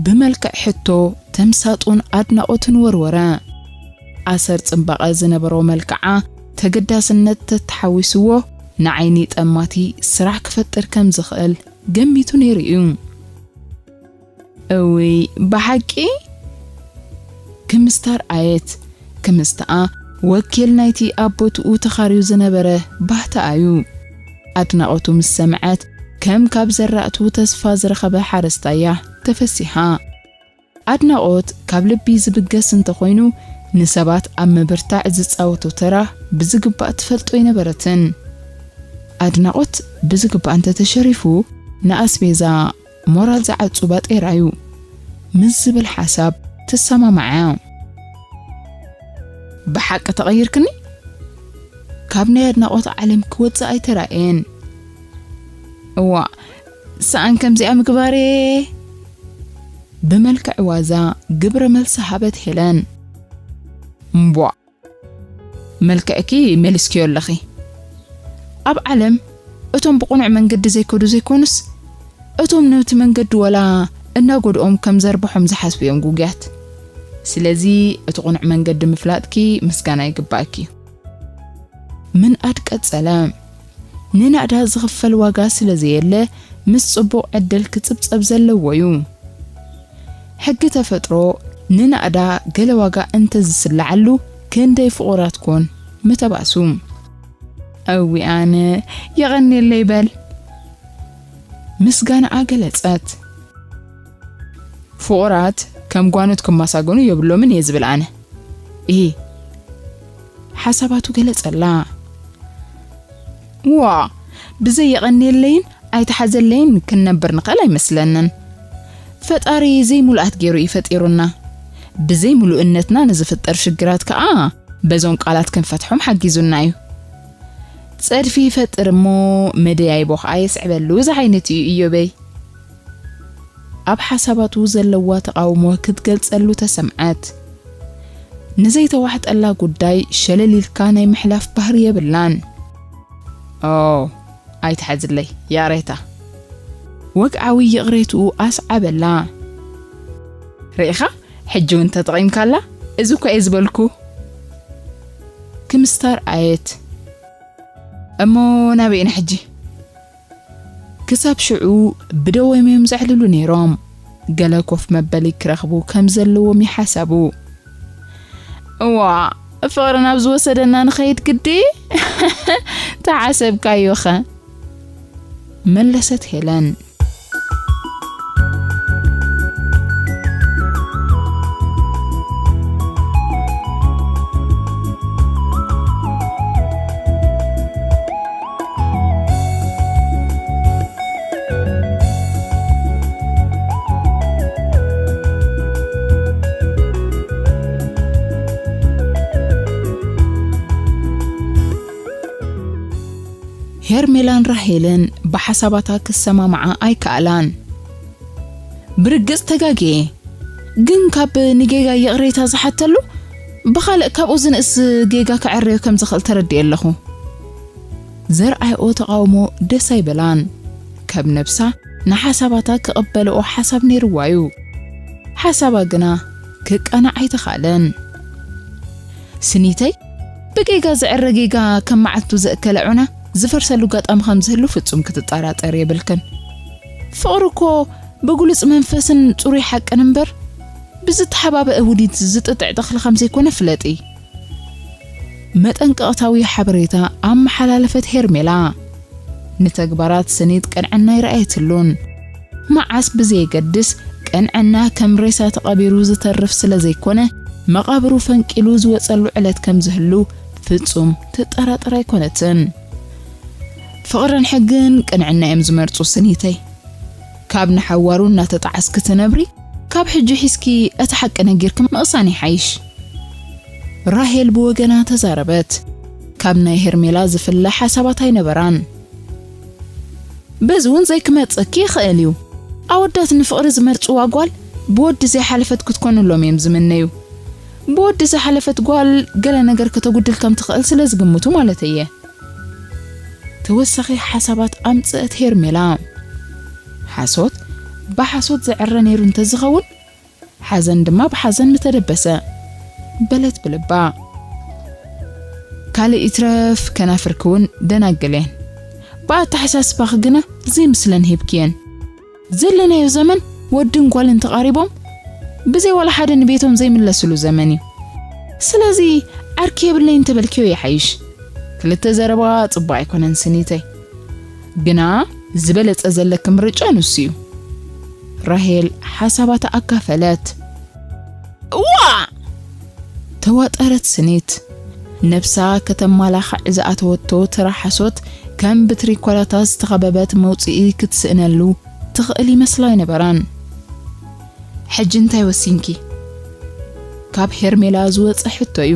ብመልክዕ ሕቶ ተምሳጡን ኣድናቖትን ወርወረ። ኣሰር ጽባቐ ዝነበሮ መልክዓ ተገዳስነት ተተሓዊስዎ ንዓይኒ ጠማቲ ስራሕ ክፈጥር ከም ዝኽእል ገሚቱ ነይሩ እዩ። እውይ፣ ብሓቂ? ክምስታ ረኣየት። ክምስተኣ ወኪል ናይቲ ኣብ ቦትኡ ተኻርዩ ዝነበረ ባህታ እዩ። ኣድናቖቱ ምስ ሰምዐት፣ ከም ካብ ዘራእቱ ተስፋ ዝረኸበ ሓረስታይ እያ ተፈሲሓ። ኣድናቖት ካብ ልቢ ዝብገስ እንተኾይኑ፣ ንሰባት ኣብ ምብርታዕ ዝጻወቶ ተራ ብዝግባእ ትፈልጦ ኣይነበረትን። ኣድናቖት ብዝግባእ እንተተሸሪፉ፣ ንኣስቤዛ ሞራል ዝዓጹ ባጤራ እዩ፣ ምስ ዝብል ሓሳብ ትሰማማዓ። ብሓቂ ተቐይርክኒ? ካብ ናይ ኣድናቖት ዓለም ክወጽእ ኣይተራእየን። እዋ፣ ሰኣን ከምዚኣ ምግባሬ? ብመልክዕ ዋዛ ግብረ መልሲ ሃበት ሄለን። እምቧ፣ መልክዕኪ መሊስክዮ ኣለኺ። ኣብ ዓለም እቶም ብቕኑዕ መንገዲ ዘይከዱ ዘይኮኑስ፣ እቶም ነቲ መንገዲ ወላ እናጎድኦም ከም ዘርብሖም ዝሓስቡ እዮም ጉጉያት። ስለዚ እቲ ቅኑዕ መንገዲ ምፍላጥኪ ምስጋና ይግባኣኪ እዩ። ምንኣድ ቀጸለ። ንናእዳ ዝኽፈል ዋጋ ስለ ዘየለ፣ ምስ ጽቡቕ ዕድል ክጽብጸብ ዘለዎ እዩ። ሕጊ ተፈጥሮ ንናእዳ ገለ ዋጋ እንተ ዝስልዓሉ፣ ክንደይ ፍቑራት ኮን ምተባእሱ። እዊ ኣነ፣ የቐንየለይ በል። ምስጋናኣ ገለጸት። ፍቑራት ከም ጓኖት ክመሳገኑ የብሎምን እየ ዝብል ኣነ። እሂ፣ ሓሳባቱ ገለጸላ። ዋ፣ ብዘይ የቐንየለይን ኣይተሓዘለይን ክንነብር ንኽእል ኣይመስለንን። ፈጣሪ ዘይምሉኣት ገይሩ እዩ ፈጢሩና። ብዘይ ምሉእነትና ንዝፍጠር ሽግራት ከኣ በዞም ቃላት ክንፈትሖም ሓጊዙና እዩ። ጸድፊ ይፈጥር እሞ መደያይቦ ከኣ የስዕበሉ ዝዓይነቱ እዩ እዮበይ። ኣብ ሓሳባቱ ዘለዋ ተቓውሞ ክትገልጸሉ ተሰምዓት። ንዘይተዋሕጠላ ጉዳይ ሸለል ኢልካ ናይ ምሕላፍ ባህሪ የብላን። ኦ፣ ኣይትሓዝለይ፣ ያሬታ። ወግዓዊ ይቕሬትኡ ኣስዓበላ። ርኢኻ? ሕጂ እውን ተጠቒምካላ? እዚ እኳ እየ ዝበልኩ። ክምስታ ረኣየት። እሞ ናበይ ኢና ሕጂ? ክሳብ ሽዑ ብደወም እዮም ዘዕልሉ ነይሮም። ገለ ኮፍ መበሊ ክረኽቡ ከም ዘለዎም ይሓሰቡ። እዋ፣ ፍቕሪ ናብ ዝወሰደና ንኸይድ ግዲ? ተሓሰብካዮኸ? መለሰት ሄለን። ሄርሜላን ራሄልን ብሓሳባታ ክሰማማዓ ኣይከኣላን። ብርግጽ ተጋግየ፣ ግን ካብ ንጌጋ ይቕሬታ ዝሓተሉ ብኻልእ ካብኡ ዝንእስ ጌጋ ክዕረዮ ከም ዝኽእል ተረዲኤ ኣለኹ። ዘርኣይኦ ተቓውሞ ደስ ኣይበላን። ካብ ነብሳ ንሓሳባታ ክቕበልኦ ሓሳብ ነይርዋ እዩ። ሓሳባ ግና ክቀናዕ ኣይተኻእለን። ስኒተይ፣ ብጌጋ ዝዕረ ጌጋ ከም መዓልቱ ዘእከለ ዑና ዝፈርሰሉ ኣጋጣሚ ከም ዝህሉ ፍጹም ክትጠራጠር የብልክን። ፍቕሪ እኮ ብግሉጽ መንፈስን ጽሩይ ሓቅን እምበር፣ ብዝተሓባበአ ውዲት ዝጥጥዕ ተኽሊ ከም ዘይኮነ ፍለጢ። መጠንቀቕታዊ ሓበሬታ ኣመሓላለፈት ሄርሜላ። ንተግባራት ስኒት ቅንዕና ኣይረኣየትሉን። መዓስ ብዘየገድስ፣ ቅንዕና ከም ሬሳ ተቐቢሩ ዝተርፍ ስለ ዘይኮነ፣ መቓብሩ ፈንቂሉ ዝወጸሉ ዕለት ከም ዝህሉ ፍጹም ትጠራጠር ኣይኮነትን። ፍቕርን ሕግን ቅንዕና እዮም ዝመርጹ ስኒተይ። ካብ ንሓዋሩ እናተጣዓስኪ ትነብሪ፣ ካብ ሕጂ ሒዝኪ እቲ ሓቂ ነጊርኪ ምቕሳን ይሓይሽ። ራሄል ብወገና ተዛረበት። ካብ ናይ ሄርሜላ ዝፍለ ሓሳባት ኣይነበራን። በዚ እውን ዘይክመጸኪ ይኽእል እዩ። ኣወዳት ንፍቕሪ ዝመርጽዋ ጓል ብወዲ ዘይሓለፈት ክትኮንሎም እዮም ዝምነዩ። ብወዲ ዝሓለፈት ጓል ገለ ነገር ከተጉድል ከም ትኽእል ስለ ዝግምቱ ማለት እየ። ተወሳኺ ሓሳባት ኣምጽአት ሄርሜላ። ሓሶት ብሓሶት ዝዕረ ነይሩ እንተዝኸውን፣ ሓዘን ድማ ብሓዘን ምተደበሰ፣ በለት ብልባ። ካልእ ይትረፍ ከናፍርኪ እውን ደናግል እየን። ብኣተሓሳስባኺ ግና ዘይምስለን ሂብኪ እየን። ዘለናዮ ዘመን ወድን ጓልን ተቓሪቦም ብዘይ ዋላ ሓደ ንቤቶም ዘይምለስሉ ዘመን እዩ። ስለዚ ዓርኪ የብለይ እንተበልክዮ ይሓይሽ። ክልተ ዘረባ ጽቡቕ ኣይኮነን ስኒተይ። ግና ዝበለጸ ዘለኪ ምርጫ ንሱ እዩ። ራሄል ሓሳባታ ኣካፈለት። እዋ! ተዋጠረት ስኒት። ነብሳ ከተማላኽዕ ዝኣተወቶ ተራ ሓሶት ከም ብትሪኮላታት ዝተኸበበት መውጽኢ ክትስእነሉ ትኽእል ይመስላ ኣይነበራን። ሕጂ እንታይ ወሲንኪ? ካብ ሄርሜላ ዝወጸ ሕቶ እዩ።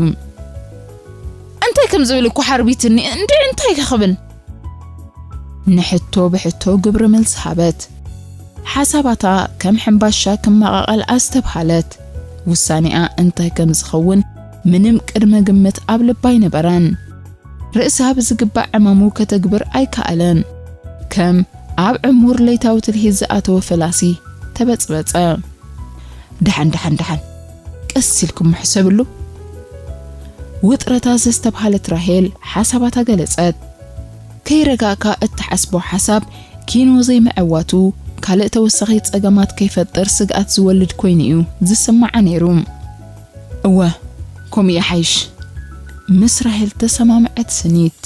እንታይ ከም ዝብል እኮ ሓርቢትኒ፣ እንድዒ እንታይ ክብል? ንሕቶ ብሕቶ ግብረ መልሲ ሃበት። ሓሳባታ ከም ሕምባሻ ክመቓቐል ኣስተብሃለት። ውሳኔኣ እንታይ ከም ዝኸውን ምንም ቅድመ ግምት ኣብ ልባ ኣይነበረን። ርእሳ ብዝግባእ ዕማሙ ከተግብር ኣይከኣለን። ከም ኣብ ዕሙር ለይታዊ ትልሂት ዝኣተወ ፈላሲ ተበጽበጸ። ደሓን፣ ደሓን፣ ደሓን። ቀስ ኢልኩም ሕሰብሉ። ውጥረታ ዘስተብሃለት ራሄል ሓሳባታ ገለጸት። ከይረጋእካ እትሓስቦ ሓሳብ ኪኖ ዘይምዕዋቱ ካልእ ተወሳኺ ጸገማት ከይፈጥር ስግኣት ዝወልድ ኮይኑ እዩ ዝስምዓ ነይሩ። እወ፣ ከምኡ ይሓይሽ። ምስ ራሄል ተሰማምዐት ስኒት።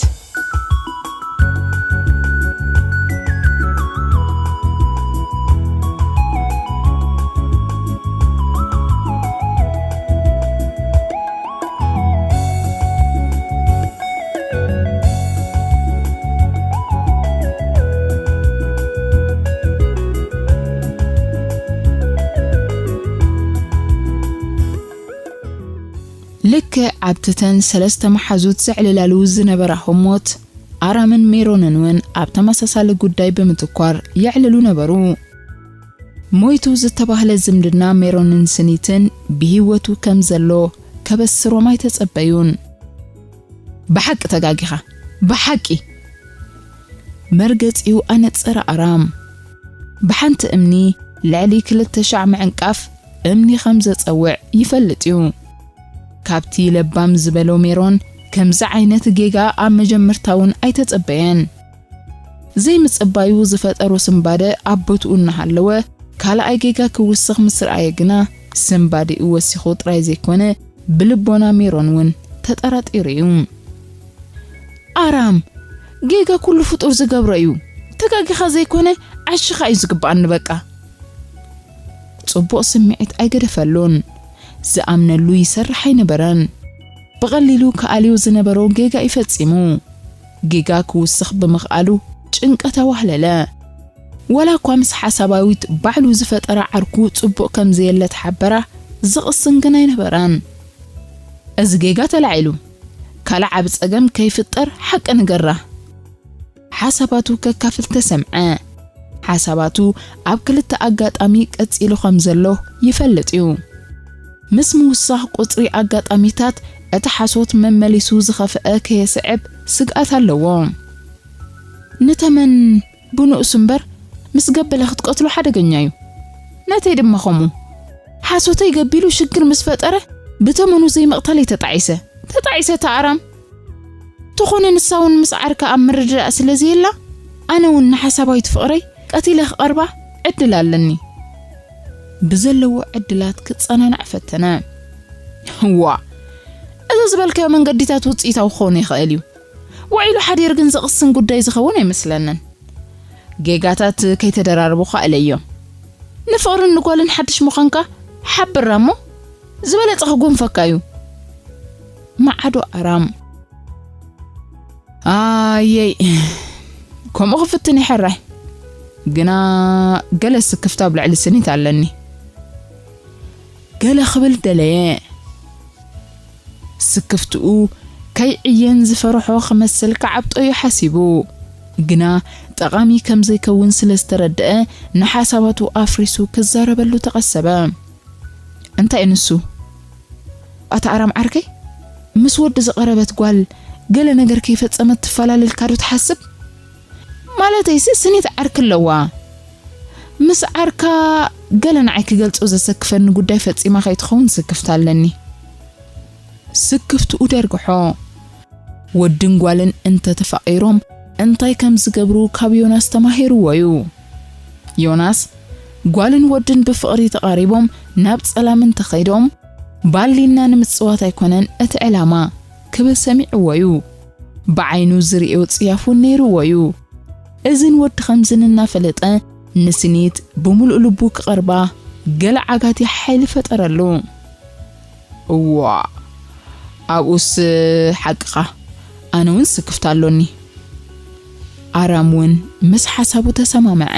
ልክዕ ኣብቲ ተን ሰለስተ መሓዙት ዘዕልላሉ ዝነበራ ህሞት፣ ኣራምን ሜሮንን እውን ኣብ ተመሳሳሊ ጉዳይ ብምትኳር የዕልሉ ነበሩ። ሞይቱ ዝተባህለ ዝምድና ሜሮንን ስኒትን ብህይወቱ ከም ዘሎ ከበስሮም ኣይተጸበዩን። ብሓቂ ተጋጊኻ፣ ብሓቂ። መርገጺኡ ኣነጸረ ኣራም። ብሓንቲ እምኒ ልዕሊ ክልተ ሻዕ ምዕንቃፍ እምኒ ከም ዘጸውዕ ይፈልጥ እዩ። ካብቲ ለባም ዝበሎ ሜሮን ከምዚ ዓይነት ጌጋ ኣብ መጀመርታ እውን ኣይተጸበየን። ዘይምጽባዩ ዝፈጠሮ ስንባደ ኣብ ቦትኡ እናሃለወ፣ ካልኣይ ጌጋ ክውስኽ ምስ ረኣየ ግና፣ ስንባዴኡ ወሲኹ ጥራይ ዘይኮነ፣ ብልቦና ሜሮን እውን ተጠራጢሩ እዩ። ኣራም፣ ጌጋ ኩሉ ፍጡር ዝገብሮ እዩ። ተጋጊኻ ዘይኮነ፣ ዓሽኻ እዩ ዝግብኣኒ በቃ። ጽቡቕ ስምዒት ኣይገደፈሉን። ዝኣምነሉ ይሰርሕ ኣይነበረን። ብቐሊሉ ክኣልዮ ዝነበሮ ጌጋ እዩ ፈጺሙ። ጌጋ ክውስኽ ብምኽኣሉ ጭንቀት ኣዋህለለ። ዋላ እኳ ምስ ሓሳባዊት ባዕሉ ዝፈጠራ ዓርኩ ጽቡቕ ከም ዘየለ ተሓበራ፣ ዝቕስን ግን ኣይነበራን። እዚ ጌጋ ተላዒሉ፣ ካልእ ዓቢ ጸገም ከይፍጠር ሓቂ ንገራ። ሓሳባቱ ከካፍል ተሰምዐ። ሓሳባቱ ኣብ ክልተ ኣጋጣሚ ቀጺሉ ከም ዘሎ ይፈልጥ እዩ። ምስ ምውሳኽ ቁጽሪ ኣጋጣሚታት፣ እቲ ሓሶት መመሊሱ ዝኸፍአ ከየስዕብ ስግኣት ኣለዎ። ንተመን ብንኡስ እምበር፣ ምስ ገበለ ክትቀትሎ ሓደገኛ እዩ። ነተይ ድማ ከምኡ። ሓሶተይ ገቢሉ ሽግር ምስ ፈጠረ፣ ብተመኑ ዘይምቕታለይ ተጣዒሰ። ተጣዒሰ እታ ኣራም። ተኾነ ንሳ እውን ምስ ዓርካ ኣብ ምርድዳእ ስለ ዘየላ፣ ኣነ እውን ንሓሳባዊት ፍቕረይ ቀቲለ ክቐርባ ዕድል ኣለኒ። ብዘለዎ ዕድላት ክጸናናዕ ፈተነ። እዋ፣ ዝበልካዮ መንገዲታት ውፅኢታዊ ክኸውን ይኽእል እዩ። ውዒሉ ሓዲሩ ግን ዘቕስን ጉዳይ ዝኸውን ኣይመስለንን። ጌጋታት ከይተደራረቡ ኸኣለዮም። ንፍቕርን ንጓልን ሓድሽ ምዃንካ ሓብራ እሞ ዝበለጸ ክጎንፈካ እዩ። መዓዶ ኣራም። ኣየይ፣ ከምኡ ክፍትን ይሕራይ። ግና ገለ ስክፍታ ኣብ ልዕሊ ስኒት ኣለኒ። ገለ ክብል ደለየ። ስክፍትኡ ከይዕየን ዝፈርሖ ክመስል ክዓብጦ እዩ ሓሲቡ። ግና ጠቓሚ ከም ዘይከውን ስለ ዝተረድአ ንሓሳባቱ ኣፍሪሱ ክዛረበሉ ተቐሰበ። እንታይ ንሱ? ኣታ ኣራም ዓርከይ፣ ምስ ወዲ ዝቐረበት ጓል ገለ ነገር ከይፈጸመት ትፈላለልካ ዶ ትሓስብ? ማለተይሲ ስኒት ዓርኪ ኣለዋ። ምስ ዓርካ ገለ ንዓይ ክገልጾ ዘሰክፈኒ ጉዳይ ፈጺማ ከይትኸውን ስክፍታ ኣለኒ። ስክፍትኡ ደርግሖ። ወድን ጓልን እንተተፋቒሮም እንታይ ከም ዝገብሩ ካብ ዮናስ ተማሂርዎ እዩ። ዮናስ፣ ጓልን ወድን ብፍቕሪ ተቓሪቦም ናብ ጸላም እንተኸይዶም፣ ባሊና ንምጽዋት ኣይኮነን እቲ ዕላማ ክብል ሰሚዕዎ እዩ። ብዓይኑ ዝርእዮ ጽያፍ እውን ነይርዎ እዩ። እዝን ወዲ ኸምዝን እናፈለጠ ንስኒት ብምሉእ ልቡ ክቐርባ ገለ ዓጋቲ ሓይሊ ፈጠረሉ። እዋ፣ ኣብኡስ ሓቅኻ፣ ኣነ እውን ስክፍታ ኣሎኒ። ኣራም እውን ምስ ሓሳቡ ተሰማምዐ።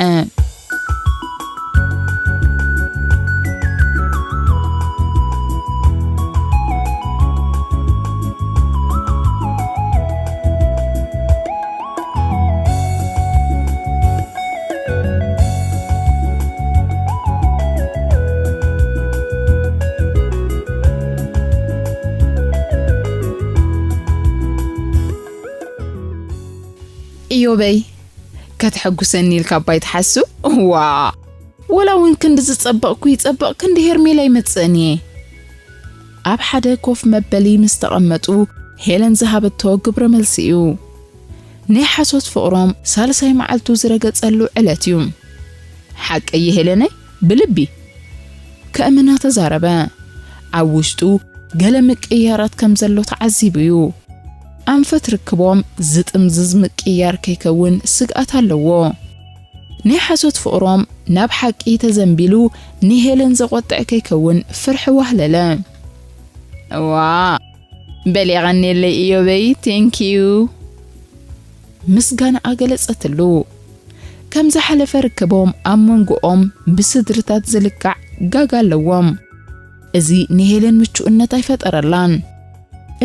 ኢዮበይ፣ ከተሐጉሰኒ ኢልካ እባ ኣይትሓስብ። እዋ፣ ወላ እውን ክንዲ ዝጸበቕኩ ይጸበቕ፣ ክንዲ ሄርሜላ ይመጽእን እየ። ኣብ ሓደ ኮፍ መበሊ ምስ ተቐመጡ፣ ሄለን ዝሃበቶ ግብረ መልሲ እዩ። ናይ ሓሶት ፍቕሮም ሳልሳይ መዓልቱ ዝረገጸሉ ዕለት እዩ። ሓቀይ ሄለነይ፣ ብልቢ ከእምና ተዛረበ። ኣብ ውሽጡ ገለ ምቅይያራት ከም ዘሎ ተዓዚቡ እዩ። ኣንፈት ርክቦም ዝጥምዝዝ ምቅይያር ከይከውን ስግኣት ኣለዎ። ናይ ሓሶት ፍቕሮም ናብ ሓቂ ተዘንቢሉ ንሄለን ዘቖጥዕ ከይከውን ፍርሒ ዋህለለ። እዋ፣ በል የቐንየለይ ኢዮበይ፣ ቴንኪዩ። ምስጋናኣ ገለጸትሉ። ከም ዝሓለፈ ርክቦም ኣብ መንጎኦም ብስድርታት ዝልካዕ ጋግ ኣለዎም። እዚ ንሄለን ምቹእነት ኣይፈጠረላን።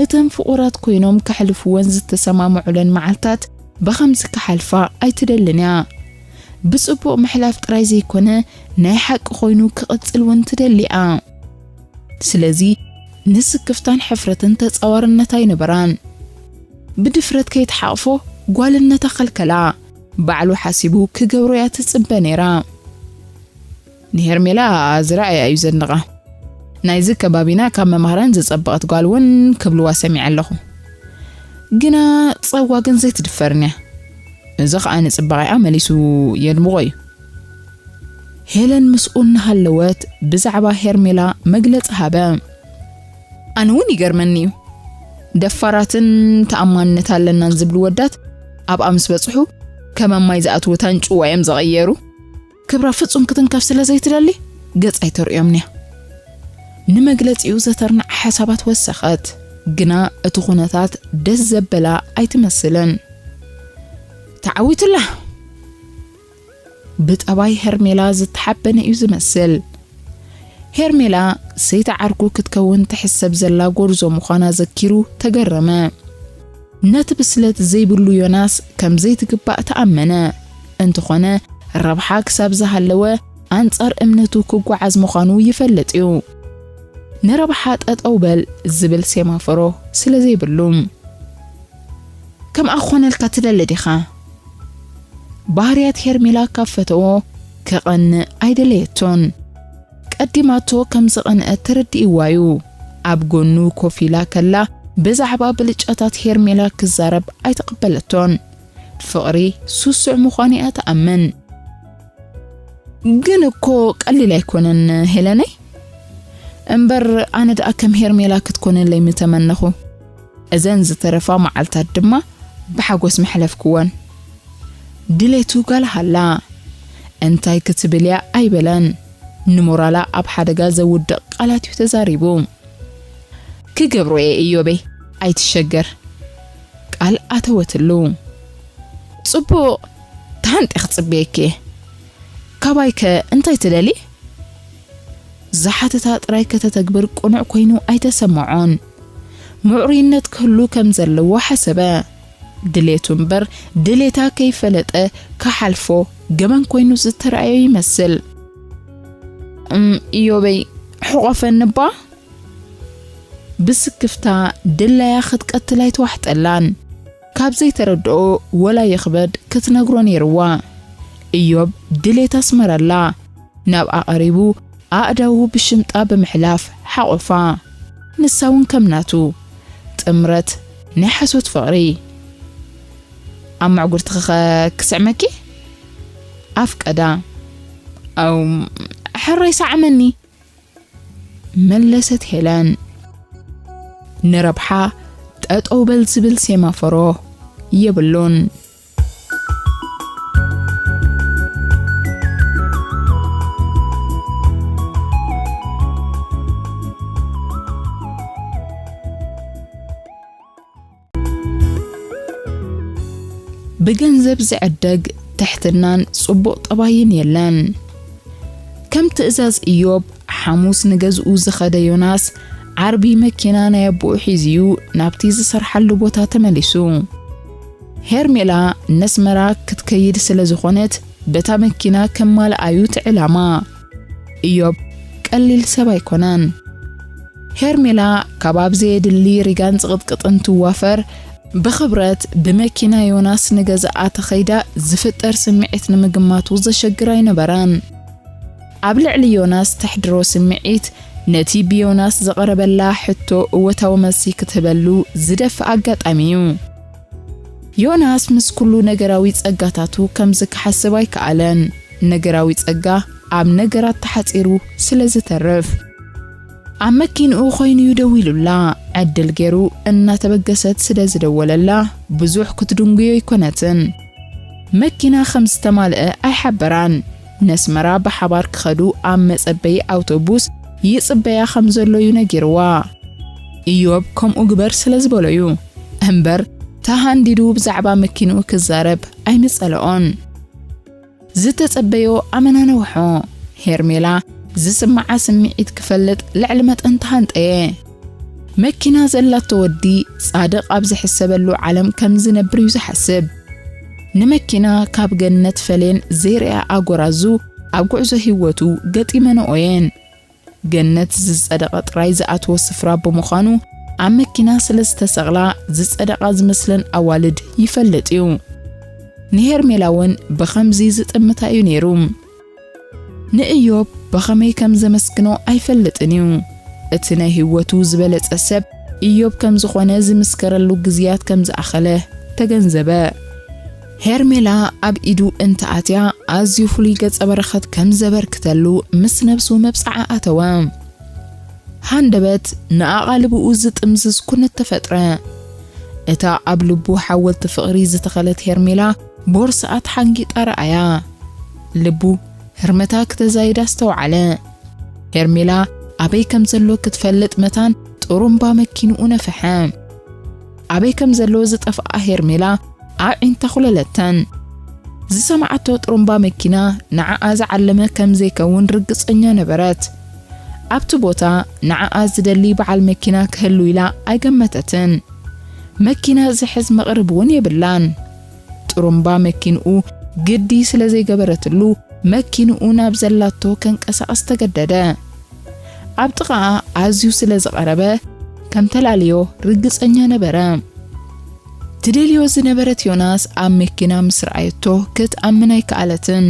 እተን ፍቑራት ኮይኖም ከሕልፍወን ዝተሰማምዑለን መዓልታት ብኸምዚ ክሓልፋ ኣይትደልን እያ። ብጽቡቕ ምሕላፍ ጥራይ ዘይኮነ፣ ናይ ሓቂ ኮይኑ ክቕጽል እውን ትደሊ እያ። ስለዚ ንስክፍታን ሕፍረትን ተጻዋርነት ኣይነበራን። ብድፍረት ከይትሓቕፎ ጓልነታ ከልከላ። ባዕሉ ሓሲቡ ክገብሮ እያ ትጽበ ነይራ። ንሄርሜላ ዝረኣያ እዩ ዘድንቓ። ናይዚ ከባቢና ካብ መማህራን ዝጸበቐት ጓል እውን ክብልዋ ሰሚዐ ኣለኹ። ግና ጸዋ ግን ዘይትድፈርን እያ። እዚ ኸኣ ንጽባቐኣ መሊሱ የድምቖ እዩ። ሄለን ምስኡ እናሃለወት ብዛዕባ ሄርሜላ መግለጺ ሃበ። ኣነ እውን ይገርመኒ እዩ። ደፋራትን ተኣማንነት ኣለናን ዝብሉ ወዳት ኣብኣ ምስ በጽሑ ከመ ማይ ዝኣትዉ ታንጭዋ እዮም ዝቕየሩ። ክብራ ፍጹም ክትንከፍ ስለ ዘይትደሊ ገጻ ኣይተርእዮምን'ያ። ንመግለጺኡ ዘተርንዓ ሓሳባት ወሰኸት፣ ግና እቲ ኩነታት ደስ ዘበላ ኣይትመስልን። ተዓዊቱላ። ብጠባይ ሄርሜላ ዝተሓበነ እዩ ዝመስል። ሄርሜላ ሰይቲ ዓርኩ ክትከውን ትሕሰብ ዘላ ጎርዞ ምዃና ዘኪሩ ተገረመ። ነቲ ብስለት ዘይብሉ ዮናስ ከም ዘይትግባእ ተኣመነ። እንተኾነ፣ ረብሓ ክሳብ ዝሃለወ ኣንጻር እምነቱ ክጓዓዝ ምዃኑ ይፈልጥ እዩ። ንረብሓ ጠጠው በል ዝብል ሴማፎሮ ስለ ዘይብሉ። ከምኣ ክኾነልካ ትደሊ ዲኻ? ባህርያት ሄርሜላ ካብ ፈተዎ ክቐንእ ኣይደለየቶን። ቀዲማቶ ከም ዝቐንአት ተረዲእዋ እዩ። ኣብ ጎኑ ኮፍ ኢላ ከላ ብዛዕባ ብልጫታት ሄርሜላ ክዛረብ ኣይተቐበለቶን። ፍቕሪ ስሱዕ ምዃኑ እያ ትኣምን። ግን እኮ ቀሊል ኣይኮነን ሄለነይ። እምበር ኣነ ደኣ ከም ሄርሜላ ክትኮነለይ ምተመነኹ። እዘን ዝተረፋ መዓልታት ድማ ብሓጎስ መሕለፍክወን። ድሌቱ ጋል ሃላ እንታይ ክትብል እያ ኣይበለን። ንሞራላ ኣብ ሓደጋ ዘውድቕ ቃላት እዩ ተዛሪቡ። "ክገብሮ እየ እዮበይ፣ ኣይትሸገር" ቃል ኣተወትሉ። "ጽቡቕ፣ ተሃንጤ ክጽበየኪ እየ። ካባይከ እንታይ ትደሊ?" ዝሓተታ ጥራይ ከተተግብር ቅኑዕ ኮይኑ ኣይተሰምዖን። ምዕሩይነት ክህሉ ከም ዘለዎ ሓሰበ። ድሌቱ እምበር ድሌታ ከይፈለጠ ክሓልፎ ገበን ኮይኑ ዝተረኣዮ ይመስል። "እም፣ እዮበይ፣ ሕቆፈኒ እባ?" ብስክፍታ ድላያ ክትቀትል ኣይተዋሕጠላን። ካብ ዘይተረድኦ ወላ ይኽበድ ክትነግሮ ነይርዋ። እዮብ ድሌት ኣስመረላ። ናብኣ ቀሪቡ ኣእዳዉ ብሽምጣ ብምሕላፍ ሓቆፋ። ንሳ እውን ከም ናቱ ጥምረት ናይ ሓሶት ፍቕሪ። "ኣብ መዕጉርትኺኸ ክስዕመኪ?" ኣፍቀዳ። "ኣው፣ ሕራይ ሰዓመኒ!" መለሰት ሄለን። ንረብሓ ጠጠው በል ዝብል ሴማፎሮ የብሉን። ብገንዘብ ዝዕደግ ትሕትናን ጽቡቕ ጠባይን የለን። ከም ትእዛዝ እዮብ፣ ሓሙስ ንገዝኡ ዝኸደ ዮናስ፣ ዓርቢ መኪና ናይ ኣቦኡ ሒዙ ናብቲ ዝሰርሓሉ ቦታ ተመሊሱ። ሄርሜላ ነስመራ ክትከይድ ስለ ዝኾነት፣ በታ መኪና ከማልኣዩ እቲ ዕላማ። እዮብ ቀሊል ሰብ ኣይኮነን። ሄርሜላ ካብ ኣብ ዘየድሊ ሪጋን ጽቕጥቅጥን ትዋፈር፣ ብኽብረት ብመኪና ዮናስ ንገዝኣ ተኸይዳ ዝፍጠር ስምዒት ንምግማቱ ዘሸግር ኣይነበረን። ኣብ ልዕሊ ዮናስ ተሕድሮ ስምዒት፣ ነቲ ብዮናስ ዝቐረበላ ሕቶ እወታዊ መልሲ ክትህበሉ ዝደፍእ ኣጋጣሚ እዩ። ዮናስ ምስ ኩሉ ነገራዊ ጸጋታቱ ከምዚ ክሓስብ ኣይከኣለን። ነገራዊ ጸጋ ኣብ ነገራት ተሓጺሩ ስለ ዝተርፍ። ኣብ መኪንኡ ኮይኑ'ዩ ደዊሉላ። ዕድል ገይሩ እናተበገሰት ስለ ዝደወለላ ብዙሕ ክትድንጉዮ ኣይኮነትን። መኪና ከም ዝተማልአ ኣይሓበራን። ነስመራ ብሓባር ክኸዱ ኣብ መጸበዪ ኣውቶቡስ ይጽበያ ከም ዘሎ እዩ ነጊርዋ። ኢዮብ ከምኡ ግበር ስለ ዝበሎ'ዩ እምበር፣ ተሃንዲዱ ብዛዕባ መኪንኡ ክዛረብ ኣይምጸልኦን። ዝተጸበዮ ኣመና ነውሖ። ሄርሜላ ዝስምዓ ስምዒት ክፈልጥ ልዕሊ መጠን ተሃንጠየ። መኪና ዘላቶ ወዲ ጻድቕ ኣብ ዝሕሰበሉ ዓለም ከም ዝነብር እዩ ዝሓስብ። ንመኪና ካብ ገነት ፈሌን ዘይርኣ ኣጎራዙ ኣብ ጉዕዞ ህይወቱ ገጢመንኦ እየን። ገነት ዝጸደቐ ጥራይ ዝኣትዎ ስፍራ ብምዃኑ፣ ኣብ መኪና ስለ ዝተሰቕላ ዝጸደቓ ዝመስለን ኣዋልድ ይፈልጥ እዩ። ንሄርሜላ እውን ብኸምዚ ዝጥምታ እዩ ነይሩ። ንእዮብ ብኸመይ ከም ዘመስግኖ ኣይፈልጥን እዩ። እቲ ናይ ህይወቱ ዝበለጸ ሰብ እዮብ ከም ዝኾነ ዝምስከረሉ ግዝያት ከም ዝኣኸለ ተገንዘበ። ሄርሜላ ኣብ ኢዱ እንተኣትያ ኣዝዩ ፍሉይ ገጸ በረኸት ከም ዘበርክተሉ ምስ ነብሱ መብጽዓ ኣተወ። ሃንደበት ንኣቓልብኡ ዝጥምዝዝ ኩነት ተፈጥረ። እታ ኣብ ልቡ ሓወልቲ ፍቕሪ ዝተኸለት ሄርሜላ ቦርስኣ ተሓንጊጣ ረኣያ። ልቡ ህርመታ ክተዛይድ ኣስተውዓለ። ሄርሜላ ኣበይ ከም ዘሎ ክትፈልጥ መታን ጥሩምባ መኪንኡ ነፍሐ። ኣበይ ከም ዘሎ ዝጠፍኣ ሄርሜላ ኣዒንታ ኹለለተን። ዝሰምዓቶ ጥሩምባ መኪና ንዓኣ ዝዓለመ ከም ዘይከውን ርግጸኛ ነበረት። ኣብቲ ቦታ ንዓኣ ዝደሊ በዓል መኪና ክህሉ ኢላ ኣይገመተትን። መኪና ዝሕዝ መቕርብ እውን የብላን። ጥሩምባ መኪንኡ ግዲ ስለ ዘይገበረትሉ፣ መኪንኡ ናብ ዘላቶ ከንቀሳቕስ ተገደደ። ኣብ ጥቓኣ ኣዝዩ ስለ ዝቐረበ፣ ከም ተላልዮ ርግጸኛ ነበረ። ትደልዮ ዝነበረት ዮናስ ኣብ መኪና ምስ ረኣየቶ ክትኣምን ኣይከኣለትን።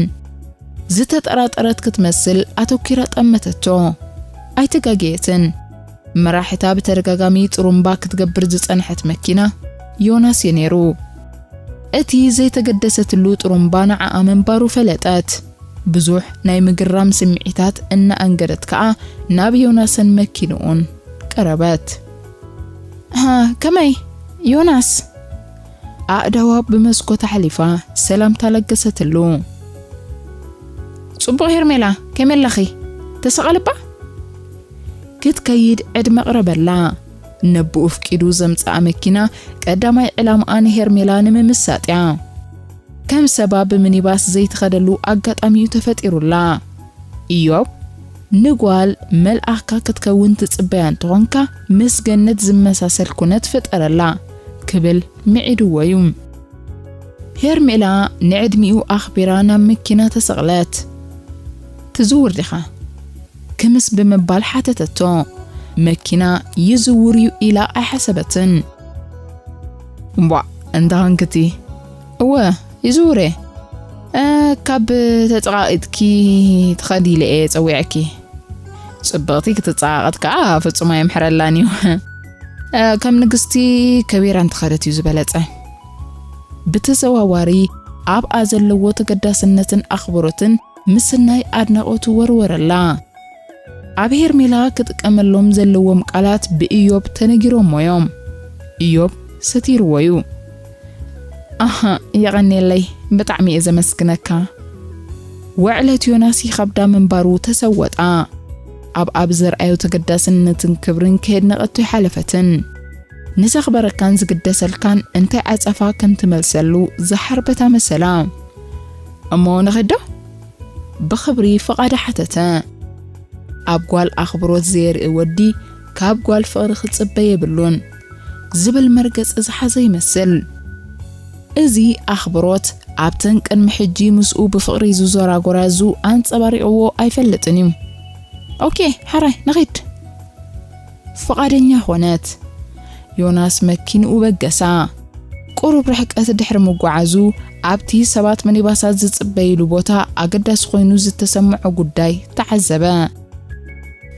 ዝተጠራጠረት ክትመስል ኣተኲራ ጠመተቶ። ኣይተጋገየትን። መራሒታ ብተደጋጋሚ ጥሩምባ ክትገብር ዝጸንሐት መኪና ዮናስ እዩ ነይሩ። እቲ ዘይተገደሰትሉ ጥሩምባ ንዓኣ ምንባሩ ፈለጠት። ብዙሕ ናይ ምግራም ስምዒታት እናኣንገደት ከኣ ናብ ዮናስን መኪንኡን ቀረበት። "ሃ፣ ከመይ?" ዮናስ! ኣእዳዋ ብመስኮት ኣሕሊፋ ሰላምታ ለገሰትሉ። ጽቡቕ ሄርሜላ፣ ከመይ ኣለኺ? ተሰቐልባ? ክትከይድ ዕድመ ኣቕረበላ። ነብኡ ኣፍቂዱ ዘምጽኣ መኪና ቀዳማይ ዕላምኣ ንሄርሜላ ንምምሳጥያ። ከም ሰባ ብምኒባስ ዘይትኸደሉ ኣጋጣሚ'ዩ ተፈጢሩላ። ኢዮብ፣ ንጓል መልኣኽካ ክትከውን ትጽበያ እንተኾንካ፣ ምስ ገነት ዝመሳሰል ኩነት ፍጠረላ፣ ክብል ምዒድዎ እዩ። ሄርሜላ ንዕድሚኡ ኣኽቢራ ናብ መኪና ተሰቕለት። ትዝውር ዲኻ? ክምስ ብምባል ሓተተቶ። መኪና ይዝውር እዩ ኢላ ኣይሓሰበትን። እምቧ፣ እንተ ኾንክቲ፣ እወ፣ ይዝውር እየ። እ፣ ካብ ተጸቓቒጥኪ ትኸዲ ኢለ እየ ጸዊዐኪ። ጽብቕቲ ክትጸቓቐጥ ከኣ ፍጹም ኣየምሕረላን እዩ። እ፣ ከም ንግስቲ ከቢራ እንተኸደት እዩ ዝበለጸ። ብተዘዋዋሪ ኣብኣ ዘለዎ ተገዳስነትን ኣኽብሮትን ምስናይ ኣድናቖቱ ወርወረላ። ኣብ ሄርሜላ ክጥቀመሎም ዘለዎም ቃላት ብእዮብ ተነጊሮሞ እዮም። እዮብ ሰቲርዎ እዩ። ኣሃ፣ የቐንየለይ፣ ብጣዕሚ እየ ዘመስግነካ። ውዕለት ዮናስ ይኸብዳ ምንባሩ ተሰወጣ። ኣብ ኣብ ዘርኣዮ ተገዳስነትን ክብርን ከየድነቐቶ ኣይሓለፈትን። ንዘኽበረካን ዝግደሰልካን እንታይ ዓጸፋ ከም ትመልሰሉ ዝሓርበታ መሰላ። እሞ ንኺድ ዶ? ብኽብሪ ፍቓዳ ሓተተ። ኣብ ጓል ኣኽብሮት ዘየርኢ ወዲ ካብ ጓል ፍቕሪ ክጽበ የብሉን ዝብል መርገጺ ዝሓዘ ይመስል። እዚ ኣኽብሮት ኣብተን ቅድሚ ሕጂ ምስኡ ብፍቕሪ ዝዞራ ጎራዙ ኣንጸባሪቕዎ ኣይፈልጥን እዩ። ኦኬ፣ ሕራይ፣ ንኺድ። ፍቓደኛ ኾነት። ዮናስ መኪንኡ በገሳ። ቁሩብ ርሕቀት ድሕሪ ምጓዓዙ፣ ኣብቲ ሰባት ሚኒባሳት ዝጽበይሉ ቦታ ኣገዳሲ ኮይኑ ዝተሰምዖ ጉዳይ ተዓዘበ።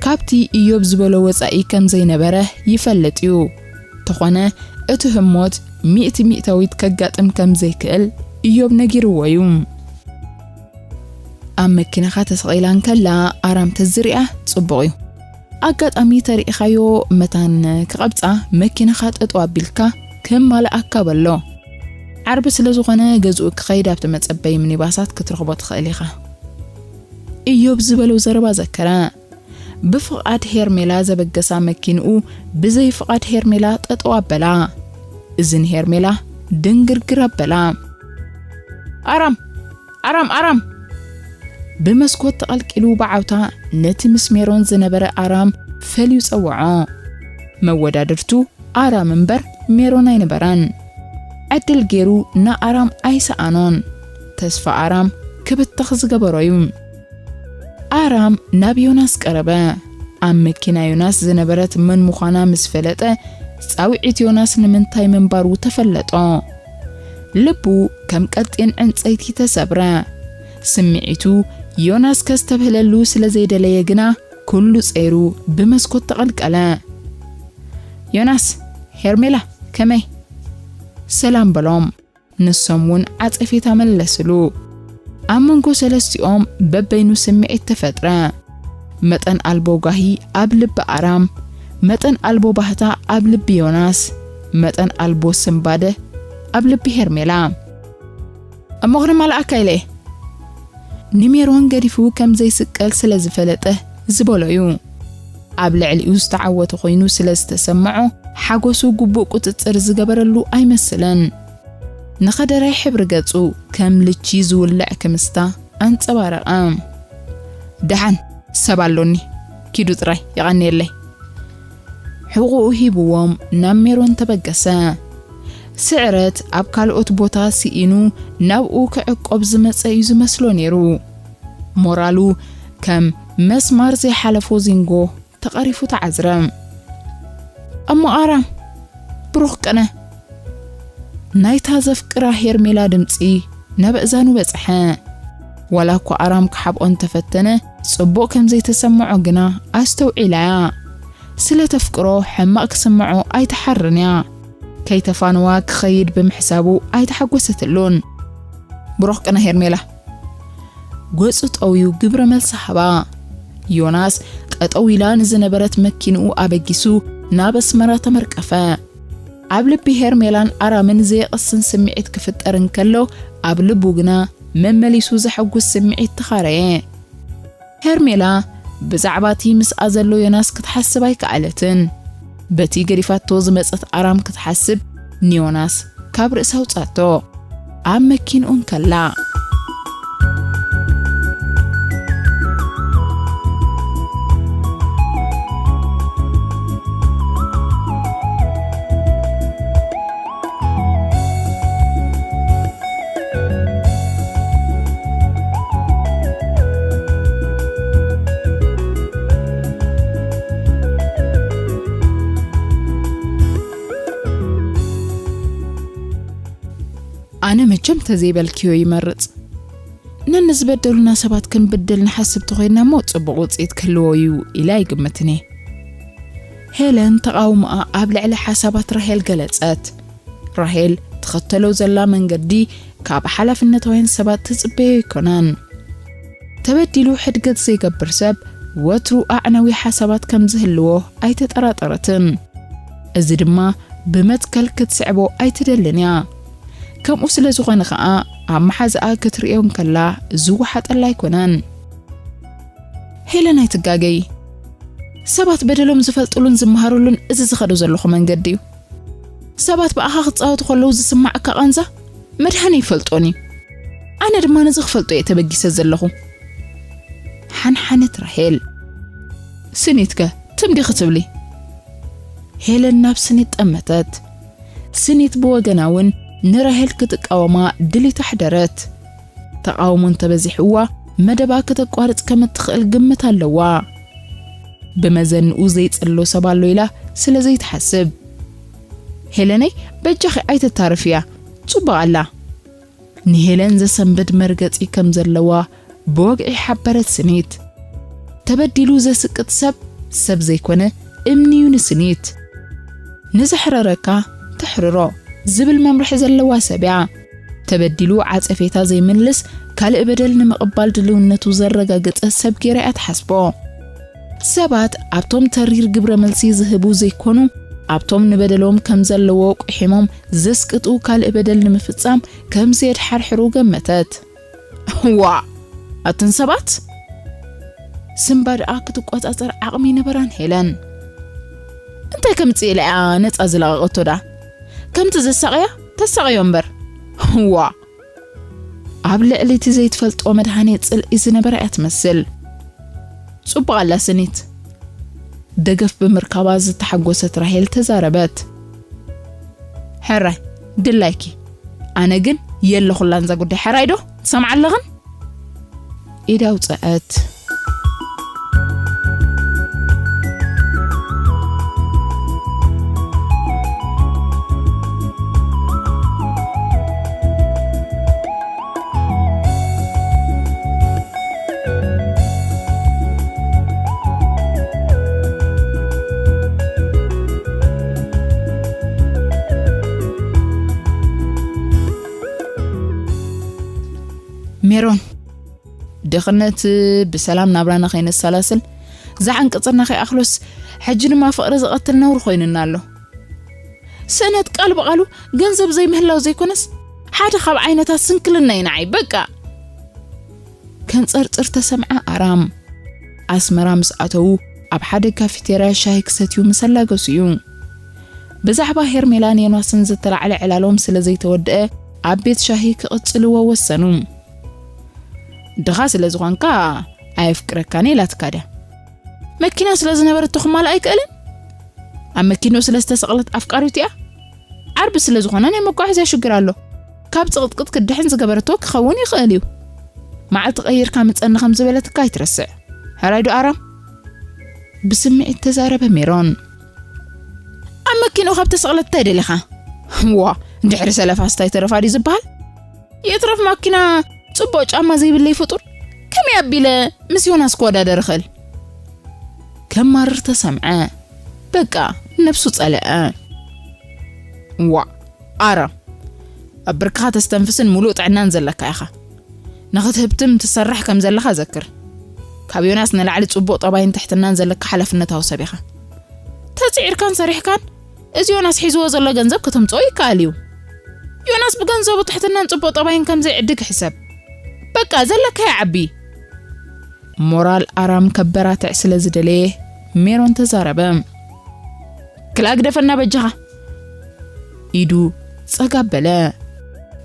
ካብቲ እዮብ ዝበሎ ወጻኢ ከም ዘይነበረ ይፈልጥ እዩ። ተኾነ፣ እቲ ህሞት ሚእቲ ሚእታዊት ከጋጥም ከም ዘይክእል እዮብ ነጊርዎ እዩ። ኣብ መኪናኻ ተሰቒላ እንከላ ኣራም ተዝሪኣ ጽቡቕ እዩ። ኣጋጣሚ ተሪኢኻዮ መታን ክቐብጻ መኪናኻ ጠጠው ኣቢልካ ከማልኣካ በሎ። ዓርቢ ስለ ዝኾነ ገዝኡ ክኸይድ ኣብቲ መጸበዪ ሚኒባሳት ክትረኽቦ ትኽእል ኢኻ። እዮብ ዝበሎ ዘረባ ዘከረ። ብፍቓድ ሄርሜላ ዘበገሳ መኪንኡ ብዘይ ፍቓድ ሄርሜላ ጠጠው ኣበላ። እዚ ንሄርሜላ ድንግርግር ኣበላ። ኣራም! ኣራም! ኣራም! ብመስኮት ተቐልቂሉ ብዓውታ ነቲ ምስ ሜሮን ዝነበረ ኣራም ፈልዩ ጸውዖ። መወዳድርቱ ኣራም እምበር ሜሮን ኣይነበራን። ዕድል ገይሩ ንኣራም ኣይሰኣኖን። ተስፋ ኣራም ክብተኽ ዝገበሮ እዩ። ኣራም ናብ ዮናስ ቀረበ። ኣብ መኪና ዮናስ ዝነበረት መን ምዃና ምስ ፈለጠ፣ ጻውዒት ዮናስ ንምንታይ ምንባሩ ተፈለጦ። ልቡ ከም ቀጢን ዕንጸይቲ ተሰብረ። ስምዒቱ ዮናስ ከስተብህለሉ ስለ ዘይደለየ ግና፣ ኩሉ ጸይሩ ብመስኮት ተቐልቀለ። ዮናስ፣ ሄርሜላ፣ ከመይ? ሰላም በሎም። ንሶም እውን ዓጸፌታ መለስሉ። ኣብ መንጎ ሰለስቲኦም በበይኑ ስምዒት ተፈጥረ። መጠን ኣልቦ ጓሂ ኣብ ልቢ ኣራም፣ መጠን ኣልቦ ባህታ ኣብ ልቢ ዮናስ፣ መጠን ኣልቦ ስንባደ ኣብ ልቢ ሄርሜላ። እሞ ክንመልኣካ ኢለ እየ። ንሜሮን ገዲፉ ከም ዘይስቀል ስለ ዝፈለጠ ዝበሎ እዩ። ኣብ ልዕሊኡ ዝተዓወተ ኮይኑ ስለ ዝተሰምዖ፣ ሓጎሱ ግቡእ ቁጽጽር ዝገበረሉ ኣይመስልን። ንኸደራይ ሕብሪ ገጹ ከም ልቺ ዝውልዕ ክምስታ ኣንጸባረቐ። ደሓን ሰብ ኣሎኒ፣ ኪዱ ጥራይ፣ የቐንየለይ። ሕቑኡ ሂብዎም ናብ ሜሮን ተበገሰ። ስዕረት ኣብ ካልኦት ቦታ ስኢኑ ናብኡ ክዕቆብ ዝመጸ እዩ ዝመስሎ ነይሩ። ሞራሉ ከም መስማር ዘይሓለፎ ዚንጎ ተቐሪፉ ተዓዝረ። እሞ ኣራም፣ ብሩኽ ቅነ። ናይታ ዘፍቅራ ሄርሜላ ድምጺ ናብ እዛኑ በጽሐ። ዋላ እኳ ኣራም ክሓብኦ እንተፈተነ፣ ጽቡቕ ከም ዘይተሰምዖ ግና ኣስተውዒላያ። ስለ ተፍቅሮ ሕማቕ ክስምዖ ኣይትሓርን እያ። ከይተፋነዋ ክኸይድ ብምሕሳቡ ኣይተሓጎሰትሉን። ብሩኽ ቅነ ሄርሜላ። ገጹ ጠውዩ ግብረ መልሲ ሃባ። ዮናስ ጠጠው ኢላ ንዝነበረት መኪንኡ ኣበጊሱ ናብ ኣስመራ ተመርቀፈ። ኣብ ልቢ ሄርሜላን ኣራምን ዘየቕስን ስምዒት ክፍጠር እንከሎ፣ ኣብ ልቡ ግና መመሊሱ ዘሐጉስ ስምዒት ተኻረየ። ሄርሜላ ብዛዕባ እቲ ምስኣ ዘሎ ዮናስ ክትሓስብ ኣይከኣለትን። በቲ ገዲፋቶ ዝመጸት ኣራም ክትሓስብ ንዮናስ ካብ ርእሳ ኣውጻቶ። ኣብ መኪንኡ እንከላ። ኣነ መቸም ተዘይበልክዮ ይመርጽ። ነንዝበደሉና ሰባት ክንብድል ንሓስብ ተኾይንና እሞ ጽቡቕ ውጽኢት ክህልዎ እዩ ኢለ ኣይግምትን እየ። ሄለን ተቓውሞኣ ኣብ ልዕሊ ሓሳባት ራሄል ገለጸት። ራሄል ትኸተሎ ዘላ መንገዲ ካብ ሓላፍነታውያን ሰባት ትጽበዮ ኣይኮነን። ተበዲሉ ሕድገት ዘይገብር ሰብ ወትሩ ኣዕናዊ ሓሳባት ከም ዝህልዎ ኣይተጠራጠረትን። እዚ ድማ ብመትከል ክትስዕቦ ኣይትደልን እያ። ከምኡ ስለ ዝኾነ ኸኣ ኣብ መሓዛኣ ክትርእዮ እንከላ ዝወሓጠላ ኣይኮነን። ሄለን ኣይትጋገዪ። ሰባት በደሎም ዝፈልጡሉን ዝመሃሩሉን እዚ ዝኸዶ ዘለኹ መንገዲ እዩ። ሰባት ብኣኻ ክጻወቱ ከለዉ ዝስማዓካ ቃንዛ መድሃኒ ይፈልጦን እዩ። ኣነ ድማ ነዚ ክፈልጦ እየ ተበጊሰ ዘለኹ። ሓንሓነት ራሄል። ስኒትከ ትም ዲኺ ትብሊ? ሄለን ናብ ስኒት ጠመተት። ስኒት ብወገና እውን ንራሄል ክትቃወማ ድሌት ኣሕደረት። ተቓውሞ እንተበዚሕዋ መደባ ከተቋርጽ ከም እትኽእል ግምት ኣለዋ። ብመዘንኡ ዘይጸሎ ሰብ ኣሎ ኢላ ስለ ዘይትሓስብ። ሄለነይ በጃኺ ኣይተታርፍያ፣ ጽቡቕ ኣላ። ንሄለን ዘሰንብድ መርገጺ ከም ዘለዋ ብወግዒ ሓበረት ስኒት። ተበዲሉ ዘስቅጥ ሰብ፣ ሰብ ዘይኮነ እምኒ እዩ ንስኒት። ንዘሕረረካ ተሕርሮ ዝብል መምርሒ ዘለዋ ሰብ እያ። ተበዲሉ ዓጸፌታ ዘይምልስ ካልእ በደል ንምቕባል ድልውነቱ ዘረጋገጸ ሰብ ገይራ እያ ትሓስቦ። ሰባት ኣብቶም ተሪር ግብረ መልሲ ዝህቡ ዘይኮኑ፣ ኣብቶም ንበደሎም ከም ዘለዎ ቁሒሞም ዘስቅጡ ካልእ በደል ንምፍጻም ከም ዘየድሓርሕሩ ገመተት። ዋእ! ኣትን ሰባት? ስምባ ደኣ ክትቆጻጸር ዓቕሚ ነበራን ሄለን። እንታይ ከምጽእ ኢላ እያ ነጻ ዝለቐቐቶ ደኣ? ከምቲ ዘሳቕያ ተሳቕዮ እምበር። ዋእ! ኣብ ልዕሊ እቲ ዘይትፈልጦ መድሃኔ ጽልኢ ዝነበራ እያ ትመስል። ጽቡቕ ኣላ ስኒት። ደገፍ ብምርካባ ዝተሓጎሰት ራሄል ተዛረበት። ሕራይ፣ ድላይኪ። ኣነ ግን የለኹላን እዛ ጉዳይ። ሕራይ ዶ? ትሰምዓ ኣለኽን? ኢድ ኣውጸአት። ሜሮን፣ ድኽነት ብሰላም ናብራና ከይነሰላስል ዝዓንቀጸና ከይኣኽሎስ፣ ሕጂ ድማ ፍቕሪ ዝቐትል ነውሪ ኮይኑና ኣሎ። ስእነት ቃል ብቓሉ ገንዘብ ዘይምህላው ዘይኮነስ፣ ሓደ ካብ ዓይነታት ስንክልና እዩ ንዓይ። በቃ! ከንጸርጽር ተሰምዐ ኣራም። ኣስመራ ምስ ኣተዉ፣ ኣብ ሓደ ካፊቴርያ ሻሂ ክሰትዩ ምስ ኣላገሱ እዩ። ብዛዕባ ሄርሜላን ዮናስን ዝተላዕለ ዕላሎም ስለ ዘይተወድአ፣ ኣብ ቤት ሻሂ ክቕጽልዎ ወሰኑ። ድኻ ስለ ዝኾንካ ኣየፍቅረካን ኢላትካ ድያ? መኪና ስለ ዝነበረቶ ክማልኣ ኣይክእልን? ኣብ መኪንኡ ስለ ዝተሰቕለት ኣፍቃሪቱ እያ? ዓርቢ ስለ ዝኾነ ናይ መጓዓዝያ ሽግር ኣሎ። ካብ ጽቕጥቅጥ ክድሕን ዝገበረቶ ክኸውን ይኽእል እዩ። መዓልቲ ቀይርካ ምጸኒ ከም ዝበለትካ ኣይትረስዕ። ሕራይ ዶ ኣራም? ብስምዒት ተዛረበ ሜሮን። ኣብ መኪንኡ ካብ ተሰቕለት እንታይ ደሊኻ? ዋ፣ ድሕሪ ሰለፋስ እንታይ ተረፋ ድዩ ዝበሃል? ይትረፍ ማኪና ጽቡቕ ጫማ ዘይብለይ ፍጡር ከመይ ኣቢለ ምስ ዮናስ ክወዳደር እኽእል? ከማርር ተሰምዐ። በቃ ነብሱ ጸለአ። ዋእ፣ ኣራም፣ ኣብ ብርክኻ ተስተንፍስን ምሉእ ጥዕናን ዘለካ ኢኻ። ንኽትህብትም ትሰርሕ ከም ዘለኻ ዘክር። ካብ ዮናስ ንላዕሊ ጽቡቕ ጠባይን ትሕትናን ዘለካ ሓላፍነታዊ ሰብ ኢኻ። ተጽዒርካን ሰሪሕካን እዚ ዮናስ ሒዝዎ ዘሎ ገንዘብ ከተምጽኦ ይከኣል እዩ። ዮናስ ብገንዘቡ ትሕትናን ጽቡቕ ጠባይን ከም ዘይዕድግ ሕሰብ። በቃ ዘለካ ይዓቢ። ሞራል ኣራም ከበራትዕ ስለ ዝደለየ ሜሮን ተዛረበ። ክልኣ ግደፈና በጃኻ። ኢዱ ጸጋ በለ።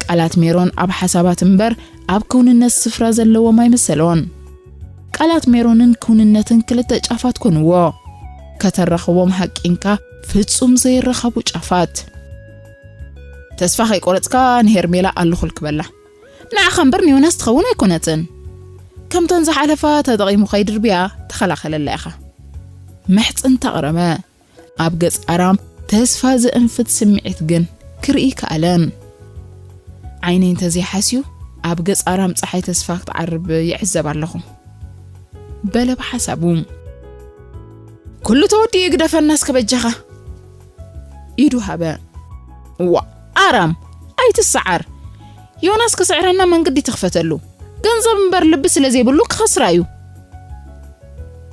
ቃላት ሜሮን ኣብ ሓሳባት እምበር ኣብ ክውንነት ስፍራ ዘለዎም ኣይመሰሎን። ቃላት ሜሮንን ክውንነትን ክልተ ጫፋት ኮንዎ። ከተራኽቦም ሃቂንካ ፍጹም ዘይረኸቡ ጫፋት። ተስፋ ከይቆረጽካ ንሄርሜላ ኣለኹልክ በላ። ንዓኻ እምበር ንዮናስ ትኸውን ኣይኮነትን። ከምተን ዝሓለፋ ተጠቒሙ ከይድርብያ ተኸላኸለላ ኢኻ። መሕጽንታ ኣቕረበ። ኣብ ገጽ ኣራም ተስፋ ዘእንፍት ስምዒት ግን ክርኢ ከኣለን። ዓይነይ እንተዘይሓስዩ ኣብ ገጽ ኣራም ጸሓይ ተስፋ ክትዓርብ ይዕዘብ ኣለኹ። በለ ብሓሳቡ። ኩሉ ተወዲኡ ግደፈና እስከ በጃኻ። ኢዱ ሃበ። ዋ ኣራም ኣይትሰዓር። ዮናስ ክስዕረና መንገዲ ትኽፈተሉ። ገንዘብ እምበር ልቢ ስለ ዘይብሉ ክኸስራ እዩ።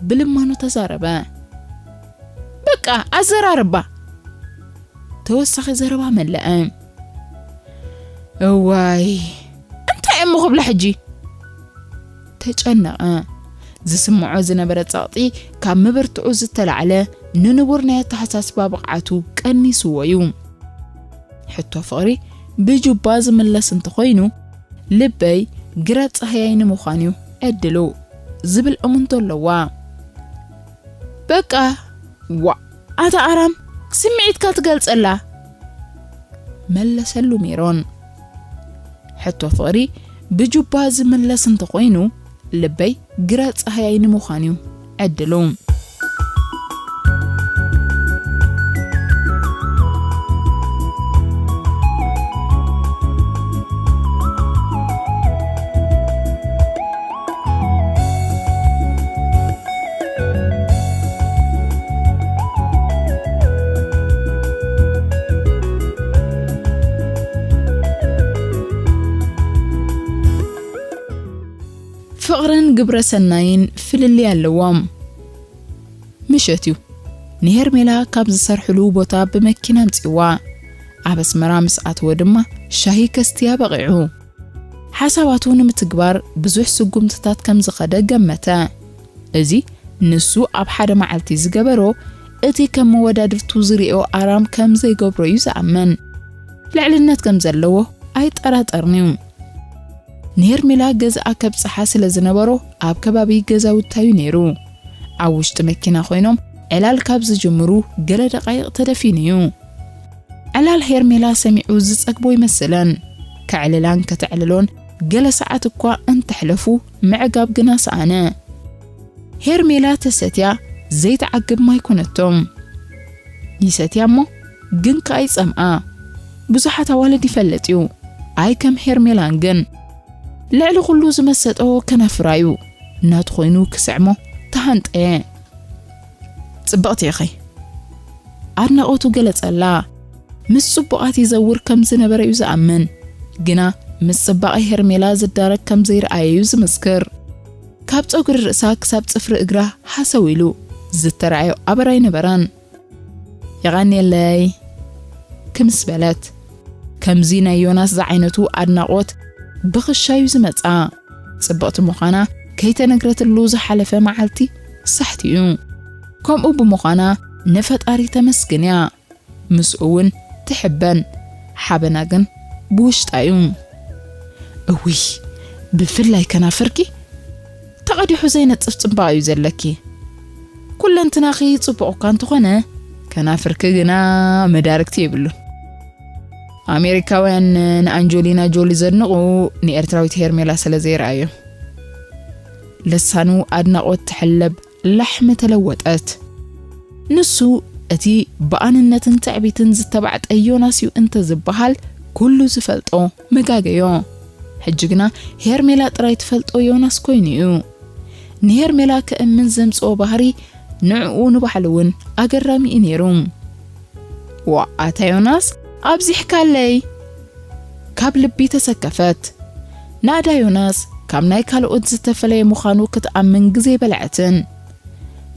ብልማኖ ተዛረበ። በቃ ኣዘራርባ። ተወሳኺ ዘረባ መለአ። እዋይ እንታይ እሞ ክብላ ሕጂ? ተጨነቐ። ዝስምዖ ዝነበረ ጸቕጢ ካብ ምብርትዑ ዝተላዕለ ንንቡር ናይ ኣተሓሳስባ ብቕዓቱ ቀኒስዎ እዩ። ሕቶ ፍቕሪ ብጁባ ዝምለስ እንተኾይኑ ልበይ ግረ ጸሃያይ ንምዃን እዩ ዕድሉ ዝብል እምንቶ ኣለዋ። በቃ ዋ ኣታ ኣራም ስምዒትካ ትገልጸላ መለሰሉ ሜሮን። ሕቶ ፍቕሪ ብጁባ ዝምለስ እንተኾይኑ ልበይ ግረ ጸሃያይ ንምዃን እዩ ዕድሉ። ፍቕርን ግብረ ሰናይን ፍልልይ ኣለዎም። ምሸት እዩ። ንሄርሜላ ካብ ዝሰርሕሉ ቦታ ብመኪና ኣምጺዋ። ኣብ ኣስመራ ምስ ኣተወ ድማ ሻሂ ከስትያ በቒዑ። ሓሳባቱ ንምትግባር ብዙሕ ስጉምትታት ከም ዝኸደ ገመተ። እዚ ንሱ ኣብ ሓደ መዓልቲ ዝገበሮ እቲ ከም መወዳድርቱ ዝርእዮ ኣራም ከም ዘይገብሮ እዩ ዝኣምን። ልዕልነት ከም ዘለዎ ኣይጠራጠርን እዩ። ንሄርሜላ ገዝኣ ከብጽሓ ስለ ዝነበሮ ኣብ ከባቢ ገዛውታዩ ነይሩ። ኣብ ውሽጢ መኪና ኮይኖም ዕላል ካብ ዝጅምሩ ገለ ደቃይቕ ተደፊኑ እዩ። ዕላል ሄርሜላ ሰሚዑ ዝጸግቦ ይመስለን። ከዕልላን ከተዕልሎን ገለ ሰዓት እኳ እንተሕለፉ ምዕጋብ ግና ሰኣነ። ሄርሜላ ተሰትያ ዘይትዓግብ ማይ ኮነቶም። ይሰትያ እሞ ግን ከኣ ይጸምኣ። ብዙሓት ኣዋልድ ይፈልጥ እዩ። ኣይ ከም ሄርሜላን ግን። ልዕሊ ኩሉ ዝመሰጦ ከናፍራ እዩ። ናቱ ኮይኑ ክስዕሞ ተሃንጠየ። ጽብቕቲ ኢኺ። ኣድናቖቱ ገለጸላ። ምስ ጽቡቓት ይዘውር ከም ዝነበረ እዩ ዝኣምን። ግና ምስ ጽባቐ ሄርሜላ ዝዳረግ ከም ዘይረኣየ እዩ ዝምስክር። ካብ ጸጉሪ ርእሳ ክሳብ ጽፍሪ እግራ ሃሰው ኢሉ ዝተራእዮ ኣበር ኣይነበረን። የቐንየለይ ክምስ በለት። ከምዚ ናይ ዮናስ ዝዓይነቱ ኣድናቖት ብኽሻ እዩ ዝመጻ። ጽብቕቲ ምዃና ከይተነግረትሉ ዝሓለፈ መዓልቲ ሳሕቲ እዩ። ከምኡ ብምዃና ንፈጣሪ ተመስግን እያ። ምስኡ እውን ትሕበን። ሓበና ግን ብውሽጣ እዩ። እውይ ብፍላይ ከናፍርኪ ተቐዲሑ ዘይነጽፍ ጽባቐ እዩ ዘለኪ። ኩለንትናኺ ጽቡቕ እኳ እንተኾነ ከናፍርኪ ግና መዳርግቲ የብሉን። ኣሜሪካውያን ንኣንጆሊና ጆሊ ዘድንቑ ንኤርትራዊት ሄርሜላ ስለ ዘይረኣዩ። ልሳኑ ኣድናቖት ትሕለብ ላሕሚ ተለወጠት። ንሱ እቲ ብኣንነትን ትዕቢትን ዝተባዕጠ ዮናስ እዩ እንተ ዝበሃል ኩሉ ዝፈልጦ መጋገዮ። ሕጂ ግና ሄርሜላ ጥራይ ትፈልጦ ዮናስ ኮይኑ እዩ። ንሄርሜላ ከእምን ዘምጽኦ ባህሪ ንዕኡ ንባዕሉ እውን ኣገራሚ እዩ ነይሩ። ዋእ ኣታ ዮናስ ኣብዚሕካለይ። ካብ ልቢ ተሰከፈት። ናእዳ ዮናስ ካብ ናይ ካልኦት ዝተፈለየ ምዃኑ ክትኣምን ግዜ በልዐትን።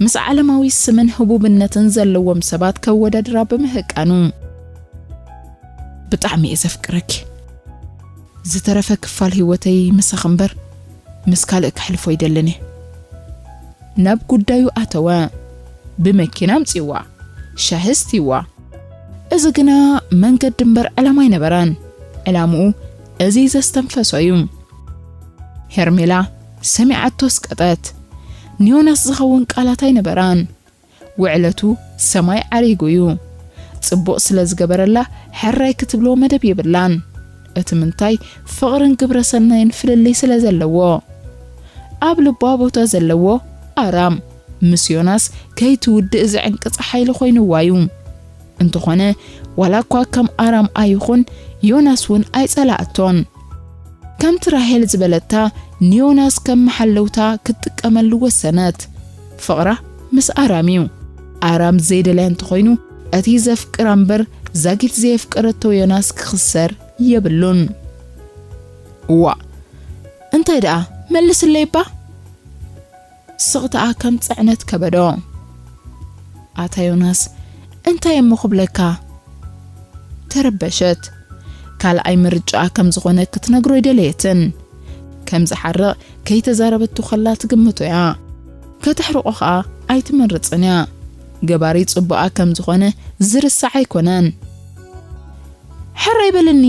ምስ ዓለማዊ ስምን ህቡብነትን ዘለዎም ሰባት ከወዳድራ ብምህቃኑ። ብጣዕሚ እየ ዘፍቅረኪ። ዝተረፈ ክፋል ህይወተይ ምሳኺ እምበር ምስ ካልእ ከሕልፎ ኣይደልን እየ። ናብ ጉዳዩ ኣተወ። ብመኪና ኣምጺእዋ፣ ሻሂ ኣስትይዋ። እዚ ግና መንገዲ እምበር ዕላማ ኣይነበራን። ዕላምኡ እዚ ዘስተንፈሶ እዩ። ሄርሜላ ሰሚዓቶ ኣስቀጠት። ንዮናስ ዝኸውን ቃላት ኣይነበራን። ውዕለቱ ሰማይ ዓሪጉ እዩ። ጽቡቕ ስለ ዝገበረላ ሕራይ ክትብሎ መደብ የብላን። እቲ ምንታይ ፍቕርን ግብረ ሰናይን ፍልልይ ስለ ዘለዎ። ኣብ ልቧ ቦታ ዘለዎ ኣራም ምስ ዮናስ ከይትውድእ ዝዕንቅጽ ሓይሊ ኮይንዋ እዩ። እንተኾነ ዋላ እኳ ከም ኣራም ኣይኹን ዮናስ እውን ኣይጸላኣቶን። ከምቲ ራሄል ዝበለታ ንዮናስ ከም መሓለውታ ክትጥቀመሉ ወሰነት። ፍቕራ ምስ ኣራም እዩ። ኣራም ዘይደልያ እንተኾይኑ እቲ ዘፍቅራ እምበር ዛጊት ዘየፍቀረቶ ዮናስ ክኽሰር የብሉን። እዋ እንታይ ደኣ መልስለይ እባ። ስቕታኣ ከም ጽዕነት ከበዶ። ኣታ ዮናስ እንታይ እሞ ክብለካ? ተረበሸት። ካልኣይ ምርጫኣ ከም ዝኾነ ክትነግሮ ኣይደለየትን። ከም ዝሓርቕ ከይተዛረበቶ ከላ ትግምቶ እያ። ከተሕርቆ ኸኣ ኣይትመርጽን እያ። ገባሪ ጽቡኣ ከም ዝኾነ ዝርሳዕ ኣይኮነን። ሕራይ በልኒ።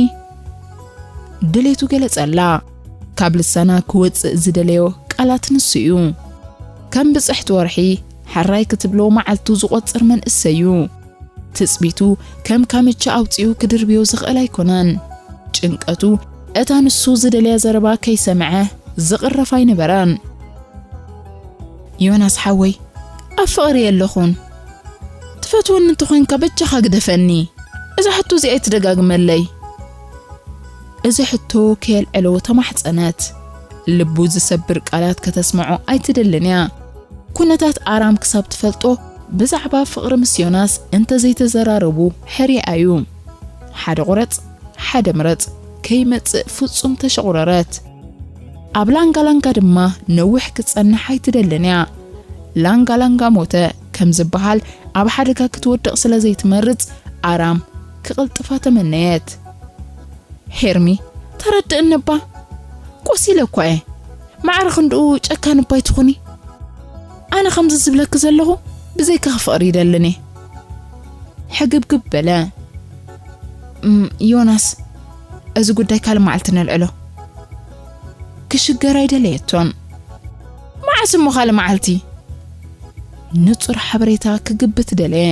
ድሌቱ ገለጸላ። ካብ ልሳና ክወጽእ ዝደለዮ ቃላት ንሱ እዩ። ከም ብጽሕቲ ወርሒ ሕራይ ክትብሎ መዓልቱ ዝቖጽር መንእሰይ እዩ። ትጽቢቱ ከም ካምቻ ኣውጺኡ ክድርብዮ ዝኽእል ኣይኮነን። ጭንቀቱ እታ ንሱ ዝደልያ ዘረባ ከይሰምዐ ዝቕረፍ ኣይነበረን። ዮናስ ሓወይ፣ ኣብ ፍቕሪ የለኹን። ትፈትወኒ እንተኾይንካ በጃኻ ግደፈኒ። እዛ ሕቶ እዚኣ ኣይትደጋግመለይ። እዚ ሕቶ ከየልዕሎ ተማሕጸነት። ልቡ ዝሰብር ቃላት ከተስምዖ ኣይትደልን እያ። ኩነታት ኣራም ክሳብ ትፈልጦ ብዛዕባ ፍቕሪ ምስ ዮናስ እንተዘይተዘራረቡ ሕርያ እዩ። ሓደ ቁረጽ፣ ሓደ ምረጽ ከይመጽእ ፍጹም ተሸቑረረት። ኣብ ላንጋ ላንጋ ድማ ነዊሕ ክትጸንሕ ኣይትደልን እያ። ላንጋ ላንጋ ሞተ ከም ዝበሃል ኣብ ሓደጋ ክትወድቕ ስለ ዘይትመርጽ ኣራም ክቕልጥፋ ተመነየት። ሄርሚ፣ ተረድእኒ እባ። ቆሲለ እኳ እየ። ማዕረ ክንድኡ ጨካን እባ ኣይትኹኒ። ኣነ ከምዚ ዝብለኪ ዘለኹ ብዘይካኺ ፍቕሪ ይደልን እየ። ሕግብግብ በለ። እም፣ ዮናስ፣ እዚ ጉዳይ ካልእ መዓልቲ ነልዕሎ። ክሽገር ኣይደለየቶን። መዓስ እሞ ካልእ መዓልቲ? ንጹር ሓበሬታ ክግብት ደለየ።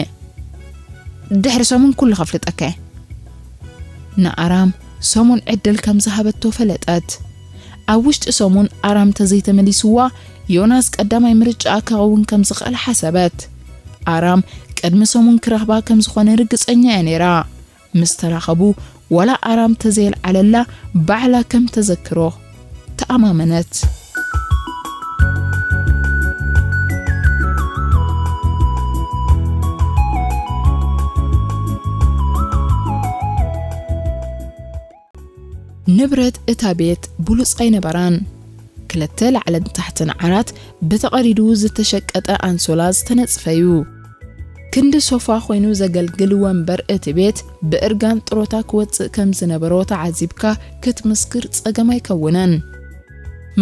ድሕሪ ሰሙን ኩሉ ከፍልጠካ እየ። ንኣራም ሰሙን ዕድል ከም ዝሃበቶ ፈለጠት። ኣብ ውሽጢ ሰሙን ኣራም ተዘይተመሊስዋ፣ ዮናስ ቀዳማይ ምርጫኣ ክኸውን ከም ዝኽእል ሓሰበት። ኣራም ቅድሚ ሰሙን ክረኽባ ከም ዝኾነ ርግጸኛ እያ ነይራ። ምስ ተራኸቡ፣ ዋላ ኣራም ተዘየልዓለላ፣ ባዕላ ከም ተዘክሮ ተኣማመነት። ንብረት እታ ቤት ብሉጽ ኣይነበራን። ክልተ ላዕልን ታሕትን ዓራት ብተቐዲዱ ዝተሸቀጠ ኣንሶላ ዝተነጽፈ እዩ። ክንዲ ሶፋ ኮይኑ ዘገልግል ወንበር እቲ ቤት ብእርጋን ጥሮታ ክወጽእ ከም ዝነበሮ ተዓዚብካ ክትምስክር ጸገም ኣይከውንን።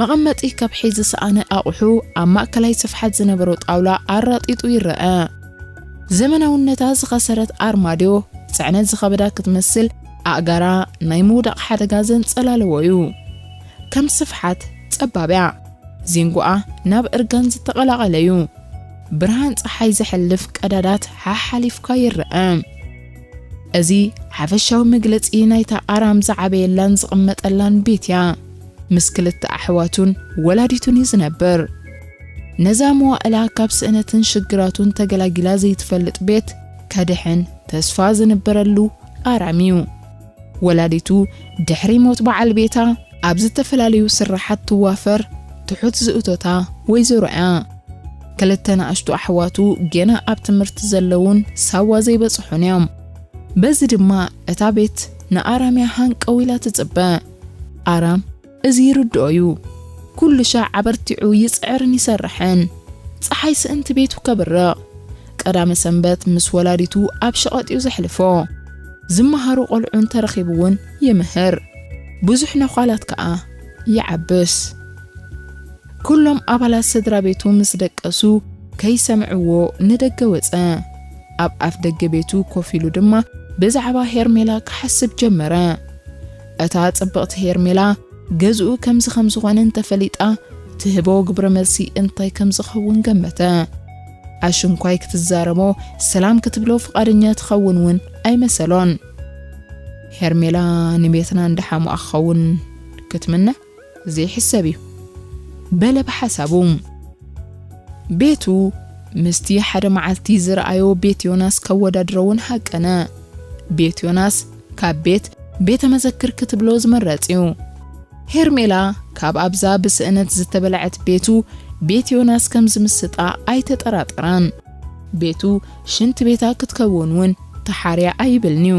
መቐመጢ ከብሒ ዝሰኣነ ኣቑሑ ኣብ ማእከላይ ስፍሓት ዝነበሮ ጣውላ ኣራጢጡ ይረአ። ዘመናውነታ ዝኸሰረት ኣርማድዮ ጽዕነት ዝኸበዳ ክትመስል ኣእጋራ ናይ ምውዳቕ ሓደጋ ዘንጸላለዎ እዩ። ከም ስፍሓት ጸባብ እያ። ዚንጎኣ ናብ እርጋን ዝተቐላቐለ እዩ። ብርሃን ጸሓይ ዘሕልፍ ቀዳዳት ሓሓሊፍካ ይረአ። እዚ ሓፈሻዊ መግለጺ ናይታ ኣራም ዝዓበየላን ዝቕመጠላን ቤት እያ። ምስ ክልተ ኣሕዋቱን ወላዲቱን እዩ ዝነብር። ነዛ መዋእላ ካብ ስእነትን ሽግራቱን ተገላጊላ ዘይትፈልጥ ቤት ከድሕን ተስፋ ዝንበረሉ ኣራም እዩ። ወላዲቱ ድሕሪ ሞት በዓል ቤታ ኣብ ዝተፈላለዩ ስራሓት ትዋፈር ትሑት ዝእቶታ ወይዘሮ እያ። ክልተ ንኣሽቱ ኣሕዋቱ ገና ኣብ ትምህርቲ ዘለዉን ሳዋ ዘይበጽሑን እዮም። በዚ ድማ እታ ቤት ንኣራም እያ ሃንቀው ኢላ ትጽበ። ኣራም እዚ ይርድኦ እዩ። ኩሉ ሻዕ ኣበርቲዑ ይጽዕርን ይሰርሕን። ጸሓይ ስእንቲ ቤቱ ከብርቕ። ቀዳመ ሰንበት ምስ ወላዲቱ ኣብ ሸቐጥ እዩ ዘሕልፎ። ዝመሃሩ ቆልዑ እንተረኺቡ እውን ይምህር። ብዙሕ ነዃላት ከኣ ይዓብስ። ኩሎም ኣባላት ስድራ ቤቱ ምስ ደቀሱ ከይሰምዕዎ ንደገ ወጸ። ኣብ ኣፍ ደገ ቤቱ ኮፍ ኢሉ ድማ ብዛዕባ ሄርሜላ ክሓስብ ጀመረ። እታ ጽብቕቲ ሄርሜላ ገዝኡ ከምዚ ከም ዝኾነ እንተፈሊጣ ትህቦ ግብረ መልሲ እንታይ ከም ዝኸውን ገመተ። ኣሽንኳይ ክትዛረቦ ሰላም ክትብሎ ፍቓደኛ ትኸውን እውን ኣይመሰሎን። ሄርሜላ ንቤትና እንዳሓሙኣ ክኸውን ክትምነ ዘይሕሰብ እዩ በለ ብሓሳቡ። ቤቱ ምስቲ ሓደ መዓልቲ ዝረኣዮ ቤት ዮናስ ከወዳድሮ እውን ሃቀነ። ቤት ዮናስ ካብ ቤት ቤተ መዘክር ክትብሎ ዝምረጽ እዩ። ሄርሜላ ካብ ኣብዛ ብስእነት ዝተበልዐት ቤቱ ቤት ዮናስ ከም ዝምስጣ ኣይተጠራጠራን። ቤቱ ሽንቲ ቤታ ክትከውን እውን ተሓርያ ኣይብልን'ዩ።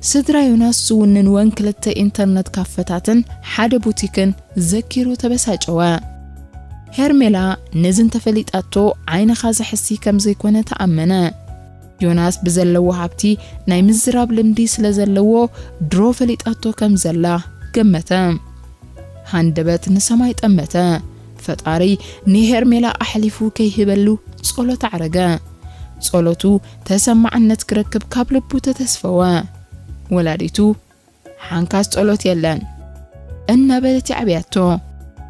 ስድራ ዮናስ ዝውንንወን ክልተ ኢንተርነት ካፈታትን ሓደ ቡቲክን ዘኪሩ ተበሳጨወ። ሄርሜላ ነዚ እንተፈሊጣቶ ዓይንኻ ዘሕሲ ከም ዘይኮነ ተኣመነ። ዮናስ ብዘለዎ ሃብቲ ናይ ምዝራብ ልምዲ ስለ ዘለዎ ድሮ ፈሊጣቶ ከም ዘላ ገመተ። ሃንደበት ንሰማይ ጠመተ። ፈጣሪ ንሄርሜላ ኣሕሊፉ ከይህበሉ ጸሎት ኣዕረገ። ጸሎቱ ተሰማዕነት ክረክብ ካብ ልቡ ተተስፈወ። ወላዲቱ ሓንካስ ጸሎት የለን እናበለት ይዕብያቶ።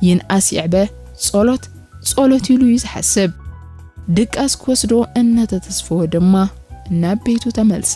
ይንኣስ ይዕበ ጸሎት ጸሎት ኢሉ እዩ ዝሓስብ። ድቃስ ክወስዶ እናተተስፈወ ድማ ናብ ቤቱ ተመልሰ።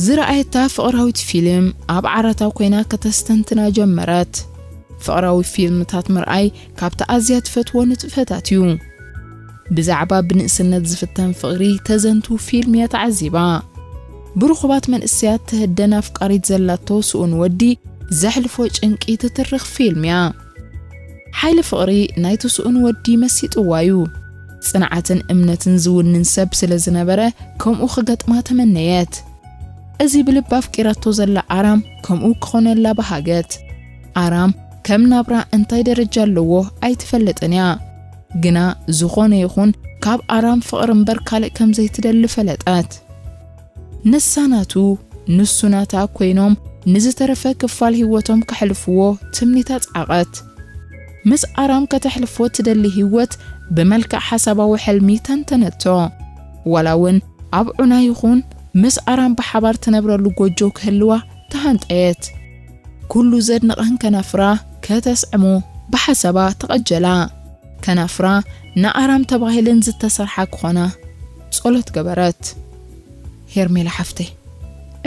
ዝረኣየታ ፍቕራዊት ፊልም ኣብ ዓራታ ኮይና ከተስተንትና ጀመረት። ፍቕራዊ ፊልምታት ምርኣይ ካብቲ ኣዝያ ትፈትዎ ንጥፈታት እዩ። ብዛዕባ ብንእስነት ዝፍተን ፍቕሪ ተዘንቱ ፊልም እያ ተዓዚባ። ብርኹባት መንእሰያት ትህደን ኣፍቃሪት ዘላቶ ስኡን ወዲ ዘሕልፎ ጭንቂ ትትርኽ ፊልም እያ። ሓይሊ ፍቕሪ ናይቲ ስኡን ወዲ መሲጥዋ እዩ። ጽንዓትን እምነትን ዝውንን ሰብ ስለ ዝነበረ ከምኡ ክገጥማ ተመነየት። እዚ ብልባ ኣፍቂራቶ ዘላ ኣራም ከምኡ ክኾነላ በሃገት። ኣራም ከም ናብራ እንታይ ደረጃ ኣለዎ ኣይትፈልጥን እያ። ግና ዝኾነ ይኹን ካብ ኣራም ፍቕሪ እምበር ካልእ ከም ዘይትደሊ ፈለጠት። ንሳ ናቱ ንሱ ናታ ኮይኖም ንዝተረፈ ክፋል ህይወቶም ከሕልፍዎ ትምኒታ ጸዓቐት። ምስ ኣራም ከተሕልፎ ትደሊ ህይወት ብመልክዕ ሓሳባዊ ሕልሚ ተንተነቶ። ዋላ እውን ኣብ ዑና ይኹን ምስ ኣራም ብሓባር ትነብረሉ ጎጆ ክህልዋ ተሃንጠየት። ኩሉ ዘድንቐን ከናፍራ ከተስዕሞ ብሓሳባ ተቐጀላ። ከናፍራ ንኣራም ተባሂለን ዝተሰርሓ ክኾና ጸሎት ገበረት። ሄርሜላ ሓፍተይ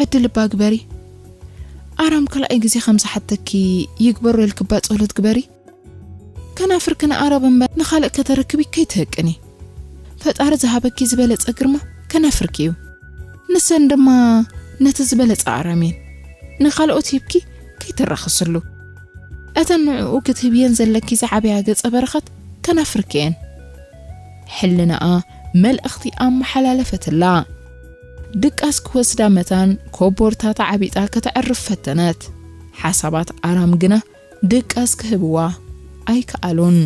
ዕድል እባ ግበሪ። ኣራም ካልኣይ ግዜ ከም ዝሓተኪ ይግበሮ ኢልክባ ጸሎት ግበሪ። ከናፍርኪ ንኣራም እምበር ንኻልእ ከተረክቢ ከይትህቅኒ። ፈጣሪ ዝሃበኪ ዝበለጸ ግርማ ከናፍርኪ እዩ። ንሰን ድማ ነቲ ዝበለጸ ኣራም እየን ንኻልኦት ሂብኪ ከይትራኸስሉ። እተን ንዕኡ ክትህብየን ዘለኪ ዝዓበያ ገጸ በረኸት ከናፍርኪ እየን። ሕልናኣ መልእኽቲ ኣመሓላለፈትላ። ድቃስ ክወስዳ መታን ኮቦርታ ተዓቢጣ ከተዕርፍ ፈተነት። ሓሳባት ኣራም ግና ድቃስ ክህብዋ ኣይከኣሉን።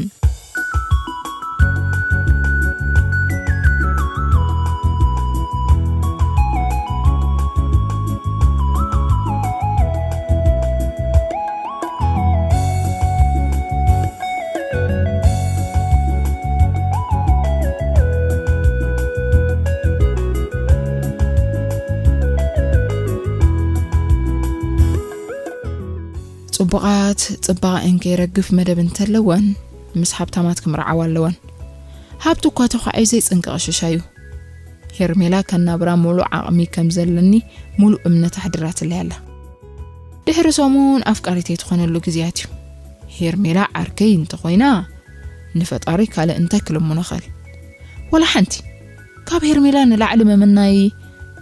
ጽቡቓት ጽባቐአን ከይረግፍ መደብ እንተለወን፣ ምስ ሃብታማት ክምርዓዋ ኣለወን። ሃብቲ እኳ ተዃዒ ዘይጽንቂ ቀሽሻ እዩ። ሄርሜላ ከናብራ ሙሉእ ዓቕሚ ከም ዘለኒ ሙሉእ እምነት ኣሕዲራትለይ ኣላ። ድሕሪ ሰሙን ኣፍቃሪተይ ትኾነሉ ግዜያት እዩ። ሄርሜላ ዓርከይ እንተኾይና፣ ንፈጣሪ ካልእ እንታይ ክልምኖ ኽእል? ወላ ሓንቲ። ካብ ሄርሜላ ንላዕሊ ምምናይ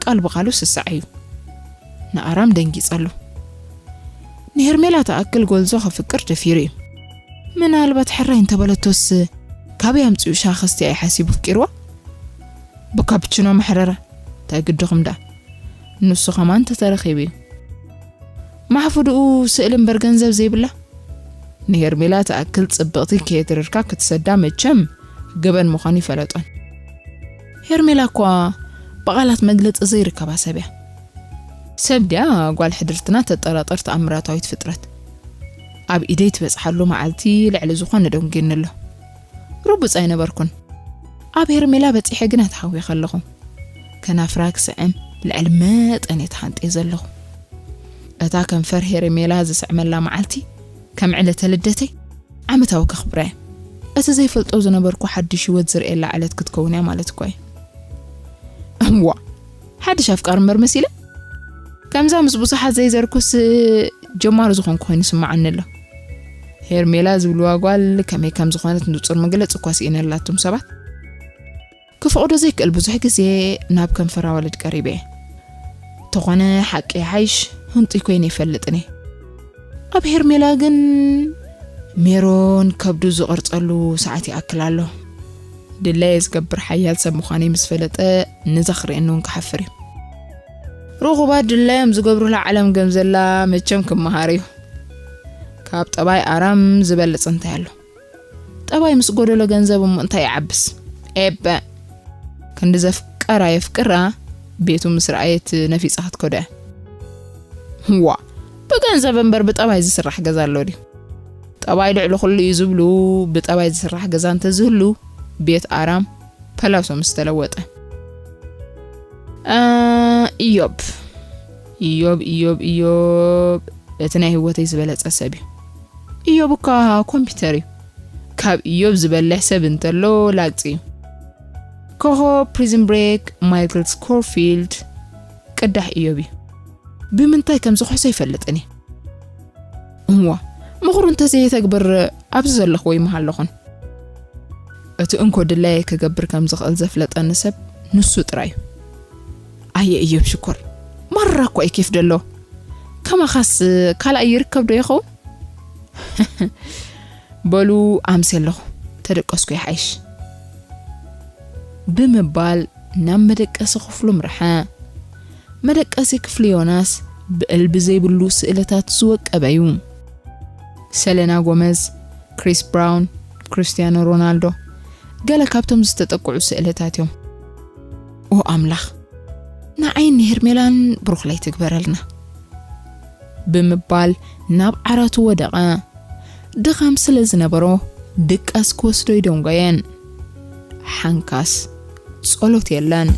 ቃል ብቓሉ ስሳዕ እዩ። ንኣራም ደንጊጸሉ። ንሄርሜላ ትኣክል ጎልዞ ከፍቅር ደፊሩ እዩ። ምናልባት ሕራይ እንተበለቶስ ካበይ ኣምጺኡ ሻሂ ከስትያ እዩ ሓሲቡ ኣፍቂርዋ? ብካፕችኖ መሕረራ። እንታይ ግድኹም ደኣ? ንሱ ከማን ተተረኺቡ እዩ። ማሕፉድኡ ስእሊ እምበር ገንዘብ ዘይብላ? ንሄርሜላ ትኣክል ጽብቕቲ ከየትርርካ ክትሰዳ መቸም ገበን ምዃኑ ይፈለጦን። ሄርሜላ እኳ ብቓላት መግለጺ ዘይርከባ ሰብ እያ። ሰብ ድያ ጓል ሕድርትና ተጠራጠር ተኣምራታዊት ፍጥረት። ኣብ ኢደይ ትበጽሓሉ መዓልቲ ልዕሊ ዝኾነ ደንጉየኒ ኣሎ። ርቡጽ ኣይነበርኩን። ኣብ ሄርሜላ በጺሐ ግና ተሃዊኸ ኣለኹ። ከናፍራ ክስዕም ልዕሊ መጠን እየ ተሃንጥየ ዘለኹ። እታ ከንፈር ሄርሜላ ዝስዕመላ መዓልቲ ከም ዕለተ ልደተይ ዓመታዊ ከኽብራ እየ። እቲ ዘይፈልጦ ዝነበርኩ ሓድሽ ህይወት ዝርእየላ ዕለት ክትከውን እያ ማለት እኮ እዩ። እምዋ፣ ሓድሽ ኣፍቃሪ እምበር መሲለ? ከምዛ ምስ ብዙሓት ዘይዘርኩስ ጀማሪ ዝኾንኩ ኮይኑ ስምዓኒ ኣሎ። ሄርሜላ ዝብልዋ ጓል ከመይ ከም ዝኾነት ንጹር መግለጺ እኳ ስኢነላትም ሰባት። ክፍቕዶ ዘይክእል ብዙሕ ግዜ ናብ ከንፈር ኣዋልድ ቀሪበ እየ። ተኾነ ሓቂ ይሓይሽ ህንጡይ ኮይነ ይፈልጥን እየ። ኣብ ሄርሜላ ግን ሜሮን ከብዱ ዝቐርጸሉ ሰዓት ይኣክል ኣሎ። ድላየ ዝገብር ሓያል ሰብ ምዃነይ ምስ ፈለጠ ነዛ ክርእየኒ እውን ክሓፍር እዩ። ርኹባት ድላዮም ዝገብሩላ ዓለም ገምዘላ መቸም ክመሃር እዩ። ካብ ጠባይ ኣራም ዝበልጽ እንታይ ኣሎ? ጠባይ ምስ ጎደሎ ገንዘብ እሞ እንታይ ይዓብስ? ኤበ! ክንዲ ዘፍቀራ የፍቅራ ቤቱ ምስ ረኣየት ነፊጻ ክትከዶ እያ። ዋ! ብገንዘብ እምበር ብጠባይ ዝስራሕ ገዛ ኣሎ ድዩ? ጠባይ ልዕሊ ኩሉ እዩ ዝብሉ፣ ብጠባይ ዝስራሕ ገዛ እንተዝህሉ ቤት ኣራም ፐላሶ ምስ ተለወጠ። እ፣ ኢዮብ። ኢዮብ፣ ኢዮብ፣ ኢዮብ። እቲ ናይ ህይወተይ ዝበለጸ ሰብ እዩ። ኢዮብ እኳ ኮምፒውተር እዩ። ካብ ኢዮብ ዝበልሕ ሰብ እንተሎ ላግጺ እዩ። ኮኾብ ፕሪዝን ብሬክ ማይክል ስኮርፊልድ ቅዳሕ ኢዮብ እዩ። ብምንታይ ከም ዝኽሕሶ ኣይፈልጥን እየ። እዋ፣ ምኽሩ እንተዘየተግብር ኣብዚ ዘለኽዎ ይምሃለኹን። እቲ እንኮ ድላየ ክገብር ከም ዝኽእል ዘፍለጠኒ ሰብ ንሱ ጥራይ እዩ። ኣየ እዮብ ሽኮር፣ ማራ እኮ እዩ ኬፍ ደሎ። ከማኻስ ካልኣይ ይርከብ ዶ ይኸውን? በሉ ኣምሴ ኣለኹ፣ ተደቀስኩ ይሓይሽ። ብምባል ናብ መደቀሲ ክፍሉ ምርሐ። መደቀሲ ክፍሊ ዮናስ ብእልቢ ዘይብሉ ስእልታት ዝወቀበ እዩ። ሰሌና ጎመዝ፣ ክሪስ ብራውን፣ ክርስቲያኖ ሮናልዶ፣ ገለ ካብቶም ዝተጠቅዑ ስእልታት እዮም። ኦ ኣምላኽ፣ ንዓይን ንሄርሜላን ብሩኽ ለይቲ ግበረልና። ብምባል ናብ ዓራቱ ወደቐ። ድኻም ስለ ዝነበሮ ድቃስ ክወስዶ ይደንጎየን። ሓንካስ ጸሎት የለን።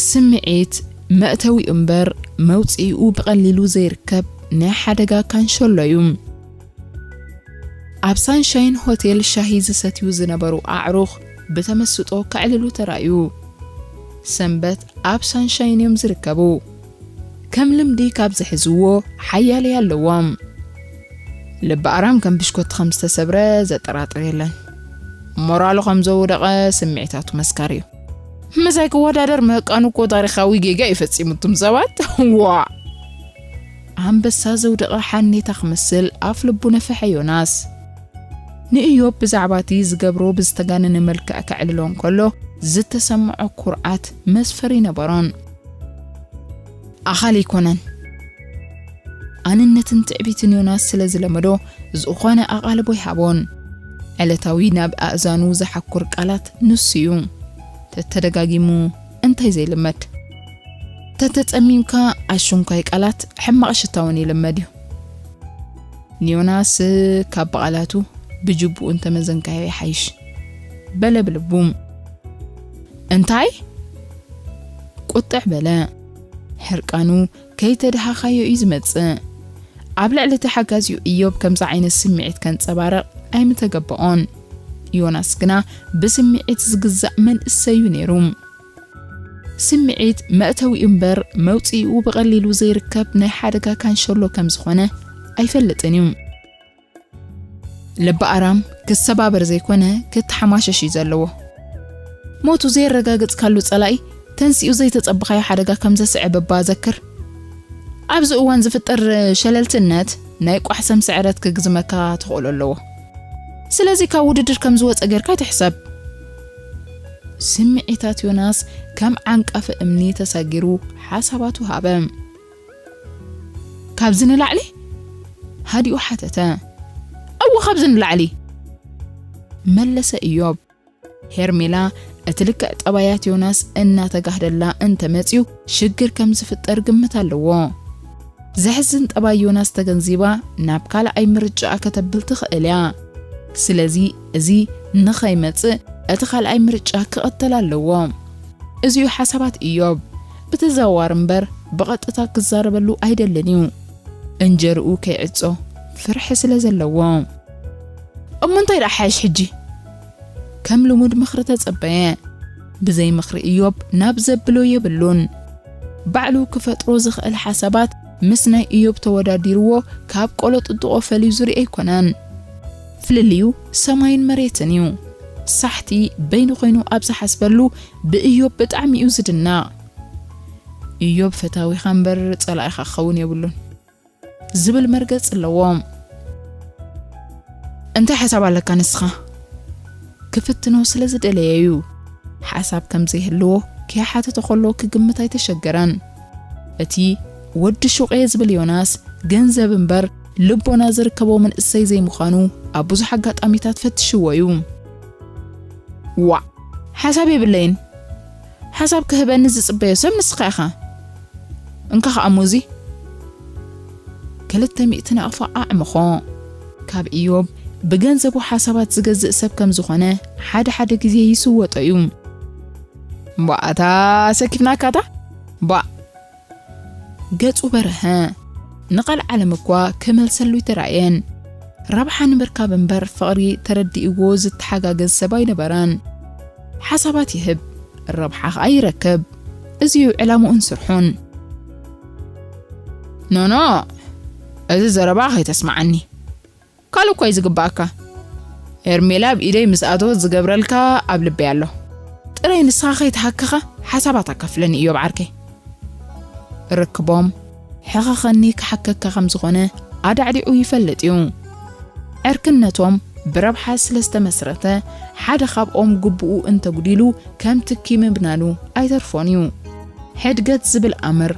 ስምዒት መእተዊኡ እምበር መውጽኢኡ ብቐሊሉ ዘይርከብ ናይ ሓደጋ ካንሸሎ እዩ። ኣብ ሳንሻይን ሆቴል ሻሂ ዝሰትዩ ዝነበሩ ኣዕሩኽ ብተመስጦ ከዕልሉ ተራእዩ። ሰንበት ኣብ ሳንሻይን እዮም ዝርከቡ። ከም ልምዲ ካብ ዝሕዝዎ ሓያለይ ኣለዎም። ልቢ ኣራም ከም ብሽኮቲ ከም ዝተሰብረ ዘጠራጥር የለን። ሞራሉ ከም ዘውደቐ ስምዒታቱ መስካሪ እዩ። ምሳይ ክወዳደር ምህቃኑ እኮ ታሪኻዊ ጌጋ እዩ ፈጺሙ፣ እቱም ሰባት። ዋ! ኣንበሳ ዘውደቐ ሓኔታ ክመስል ኣፍ ልቡ ነፈሐ ዮናስ። ንእዮብ ብዛዕባ እቲ ዝገብሮ ብዝተጋነነ መልክዕ ከዕልሎ እንከሎ ዝተሰምዖ ኩርዓት መስፈሪ ነበሮን። ኣኻሊ ኣይኮነን። ኣንነትን ትዕቢትን ዮናስ ስለ ዝለመዶ ዝኾነ ኣቓልቦ ኣይሃቦን። ዕለታዊ ናብ ኣእዛኑ ዝሓኩር ቃላት ንሱ እዩ። ተተደጋጊሙ እንታይ ዘይልመድ? ተተጸሚምካ ኣሽንኳይ ቃላት ሕማቕ ሽታ እውን ይልመድ እዩ። ንዮናስ ካብ ብቓላቱ ብጅቡኡ እንተመዘንካዮ ይሓይሽ። በለ ብልቡ። እንታይ? ቁጥዕ በለ። ሕርቃኑ ከይተደሃኻዮ እዩ ዝመጽእ። ኣብ ልዕሊ እቲ ሓጋዚኡ እዮብ ከምዚ ዓይነት ስምዒት ከንጸባርቕ ኣይምተገበኦን። ዮናስ ግና ብስምዒት ዝግዛእ መንእሰይ እዩ ነይሩ። ስምዒት መእተዊኡ እምበር መውጽኢኡ ብቐሊሉ ዘይርከብ ናይ ሓደጋ ካንሸሎ ከም ዝኾነ ኣይፈልጥን እዩ። ልቢ ኣራም ክሰባበር ዘይኮነ ክተሓማሸሽ እዩ ዘለዎ። ሞቱ ዘየረጋገጽካሉ ጸላኢ ተንሲኡ ዘይተጸበኻዮ ሓደጋ ከም ዘስዕብ እባ ዘክር። ኣብዚ እዋን ዝፍጠር ሸለልትነት ናይ ቋሕሰም ስዕረት ክግዝመካ ተኽእሎ ኣለዎ። ስለዚ ካብ ውድድር ከም ዝወጸ ጌርካ ኣይትሕሰብ። ስምዒታት ዮናስ ከም ዓንቃፊ እምኒ ተሳጊሩ ሓሳባቱ ሃበ። ካብዚ ንላዕሊ? ሃዲኡ ሓተተ። እወ፣ ካብዚ ንላዕሊ፣ መለሰ እዮብ። ሄርሜላ እቲ ልክዕ ጠባያት ዮናስ እናተጋህደላ እንተመጽዩ ሽግር ከም ዝፍጠር ግምት ኣለዎ። ዘሕዝን ጠባይ ዮናስ ተገንዚባ ናብ ካልኣይ ምርጫኣ ከተብል ትኽእል እያ። ስለዚ እዚ ንኸይመጽእ እቲ ካልኣይ ምርጫ ክቐተል ኣለዎ። እዚኡ ሓሳባት እዮብ ብተዘዋዋሪ እምበር ብቐጥታ ክዛረበሉ ኣይደልን እዩ። እንጀርኡ ከይዕጾ ፍርሒ ስለ ዘለዎ። እሞ እንታይ ደኣ ሓይሽ ሕጂ? ከም ልሙድ ምኽሪ ተጸበየ። ብዘይ ምኽሪ እዮብ ናብ ዘብሎ የብሉን። ባዕሉ ክፈጥሮ ዝኽእል ሓሳባት ምስ ናይ እዮብ ተወዳዲርዎ ካብ ቆሎ ጥጥቖ ፈልዩ ዝርኢ ኣይኮነን። ፍልልዩ ሰማይን መሬትን እዩ። ሳሕቲ በይኑ ኮይኑ ኣብ ዝሓስበሉ ብእዮብ ብጣዕሚ እዩ ዝድነቕ። እዮብ ፈታዊኻ እምበር ጸላኢኻ ክኸውን የብሉን ዝብል መርገጽ ኣለዎ። እንታይ ሓሳብ ኣለካ ንስኻ? ክፍትኖ ስለ ዝደለየ እዩ። ሓሳብ ከም ዘይህልዎ ከይሓተተ ከሎ ክግምት ኣይተሸገረን። እቲ ወዲ ሹቕ እየ ዝብል ዮናስ ገንዘብ እምበር ልቦና ዝርከቦ መንእሰይ ዘይምዃኑ ኣብ ብዙሕ ኣጋጣሚታት ፈትሽዎ እዩ። ዋዕ! ሓሳብ የብለይን። ሓሳብ ክህበኒ ዝጽበዮ ሰብ ንስኻ ኢኻ። እንካ ኸኣ ሙዚ። ክልተ ሚእቲ ናቕፋ ኣዕመኾ። ካብ እዮብ ብገንዘቡ ሓሳባት ዝገዝእ ሰብ ከም ዝኾነ ሓደ ሓደ ግዜ ይስወጦ እዩ። እምበኣታ ሰኪፍናካታ? ባእ! ገጹ በርሀ። ንቓል ዓለም እኳ ክመልሰሉ ኣይተራእየን። ረብሓ ንምርካብ እምበር ፍቕሪ ተረዲእዎ ዝተሓጋገዝ ሰብ ኣይነበረን። ሓሳባት ይህብ፣ ረብሓ ኸኣ ይረክብ። እዚ እዩ ዕላምኡን ስርሑን። ኖኖ፣ እዚ ዘረባ ከይተስምዓኒ። ካልእ እኳ እዩ ዝግባኣካ። ሄርሜላ ኣብ ኢደይ ምስ ኣተወት ዝገብረልካ ኣብ ልበይ ኣሎ። ጥራይ ንስኻ ከይተሃከኻ ሓሳባት ኣካፍለኒ እዮብ ዓርከይ። ርክቦም ሕኸኸኒ ክሓከካ ከም ዝኾነ ኣዳዕዲዑ ይፈልጥ እዩ። ዕርክነቶም ብረብሓ ስለ ዝተመስረተ ሓደ ካብኦም ግቡኡ እንተጉዲሉ ከም ትኪ ምብናኑ ኣይተርፎን እዩ። ሕድገት ዝብል ኣምር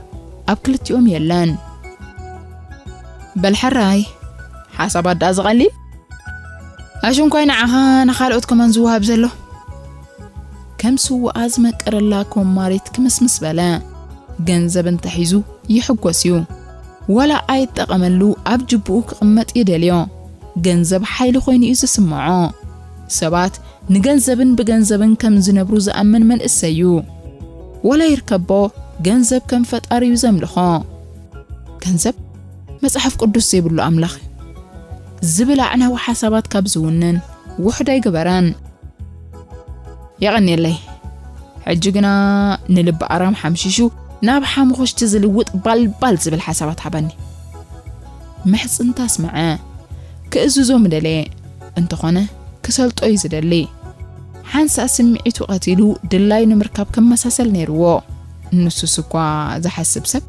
ኣብ ክልቲኦም የለን። በል ሕራይ፣ ሓሳባት ደኣ ዝቐሊል? ኣሽንኳይ ንዓኻ ንኻልኦት ከማን ዝወሃብ ዘሎ። ከም ስውኣ ዝመቀረላ ኮማሪት ክምስምስ በለ። ገንዘብ እንተሒዙ ይሕጎስ እዩ። ዋላ ኣይጠቐመሉ ኣብ ጅብኡ ክቕመጥ ይደልዮ። ገንዘብ ሓይሊ ኮይኑ እዩ ዝስምዖ። ሰባት ንገንዘብን ብገንዘብን ከም ዝነብሩ ዝኣምን መንእሰይ እዩ። ዋላ ይርከቦ፣ ገንዘብ ከም ፈጣሪ እዩ ዘምልኾ። ገንዘብ መጽሓፍ ቅዱስ ዘይብሉ ኣምላኽ እዩ ዝብል ኣዕናዊ ሓሳባት ካብ ዝውንን ውሑድ ኣይገበረን። የቐንየለይ። ሕጂ ግና ንልቢ ኣራም ሓምሺሹ ናብ ሓሙኽሽቲ ዝልውጥ ባልባል ዝብል ሓሳባት ሃበኒ። ምሕጽንታ ኣስምዐ። ክእዝዞ ምደለየ። እንተኾነ ክሰልጦ እዩ ዝደሊ። ሓንሳእ ስምዒቱ ቀቲሉ ድላዩ ንምርካብ ክመሳሰል ነይርዎ። ንሱስ እኳ ዝሓስብ ሰብ፣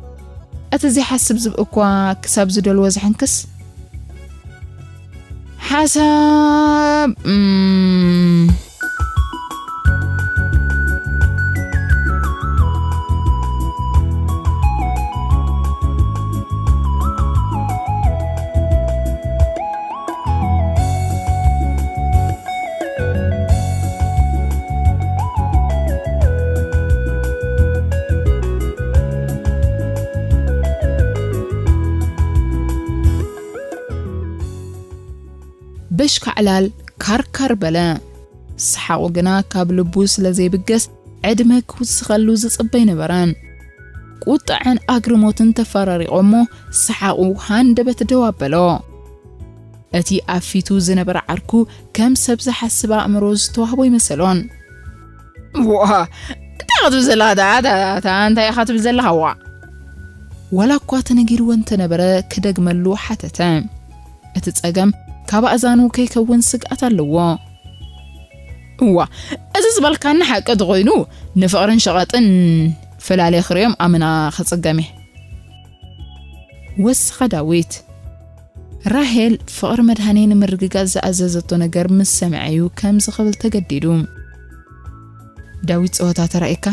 እቲ ዘይሓስብ ዝብኢ እኳ ክሳብ ዝደልዎ ዝሕንክስ። ሓሳብ፣ እም፣ በሽካዕላል ካርካር በለ። ሰሓቑ ግና ካብ ልቡ ስለ ዘይብገስ፣ ዕድመ ክውስኸሉ ዝጽበ ኣይነበረን። ቁጥዐን ኣግርሞትን ተፈራሪቖሞ፣ ሰሓቑ ሃንደበት ደው ኣበሎ። እቲ ኣብ ፊቱ ዝነበረ ዓርኩ ከም ሰብ ዝሓስብ ኣእምሮ ዝተዋህቦ ይመሰሎን። ዋ፣ እንታይ ኢኻ ትብል ዘለኻ? ደኣ፣ ደኣ፣ ደኣ፣ እንታይ ኢኻ ትብል ዘለኻ? ዋዕ። ዋላ እኳ ተነጊርዎ እንተነበረ፣ ክደግመሉ ሓተተ። እቲ ጸገም ካብ ኣእዛኑ ከይከውን ስግኣት ኣለዎ። እዋ፣ እዚ ዝበልካኒ ሓቂ ተኾይኑ፣ ንፍቕርን ሸቐጥን ፈላልየ ክርእዮም ኣመና ክጽገም እየ። ወሰኸ ዳዊት። ራሄል ፍቕሪ መድሃኔ ንምርግጋጽ ዝኣዘዘቶ ነገር ምስ ሰምዐ እዩ ከምዚ ክብል ተገዲዱ። ዳዊት፣ ጸወታ ተራእየካ?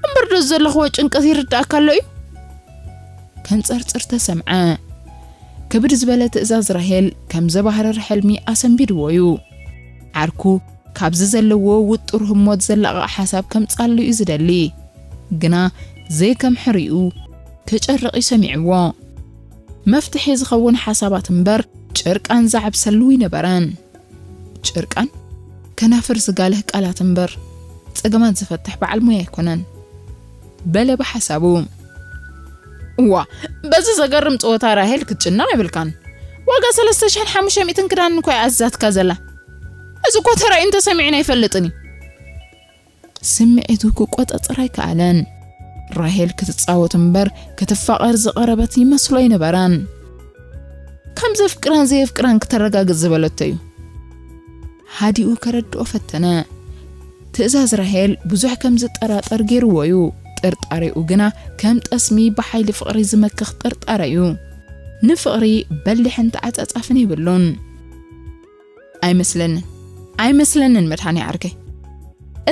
እምበር ዶ ዘለኽዎ ጭንቀት ይርዳእካ ኣሎ እዩ? ከንጸርጽር ተሰምዐ። ክብድ ዝበለ ትእዛዝ ራሄል ከም ዘባህርር ሕልሚ ኣሰንቢድዎ እዩ። ዓርኩ ካብዚ ዘለዎ ውጡር ህሞት ዘላቕቕ ሓሳብ ከምጻሉ እዩ ዝደሊ። ግና ዘይከምሕሪኡ ክጨርቕ እዩ ሰሚዕዎ። መፍትሒ ዝኸውን ሓሳባት እምበር ጭርቃን ዝዓብሰሉ ኣይነበረን። ጭርቃን ከናፍር ዝጋልህ ቃላት እምበር ጸገማት ዝፈትሕ በዓል ሞያ ኣይኮነን። በለ ብሓሳቡ። እዋ፣ በዚ ዘገርም ጸወታ ራሄል ክትጭነቕ የብልካን። ዋጋ ሰለስተ ሽሕን ሓሙሽተ ሚእትን ክዳን እኮ እያ ኣዛትካ ዘላ። እዚ እኮ ተራእዩን ተሰሚዑን ኣይፈልጥን እዩ። ስምዒቱ ክቆጻጸር ኣይከኣለን። ራሄል ክትጻወት እምበር ክትፋቐር ዝቐረበት ይመስሎ ኣይነበረን። ከም ዘፍቅራን ዘየፍቅራን ክተረጋግጽ ዝበለቶ እዩ። ሃዲኡ ከረድኦ ፈተነ። ትእዛዝ ራሄል ብዙሕ ከም ዝጠራጠር ገይርዎ እዩ። ጥርጣሬኡ ግና ከም ጠስሚ ብሓይሊ ፍቕሪ ዝመክኽ ጥርጣረ እዩ። ንፍቕሪ በሊሕን ተዓጻጻፍን የብሉን። ኣይመስለንን፣ ኣይመስለንን መድሃኔ ዓርከይ።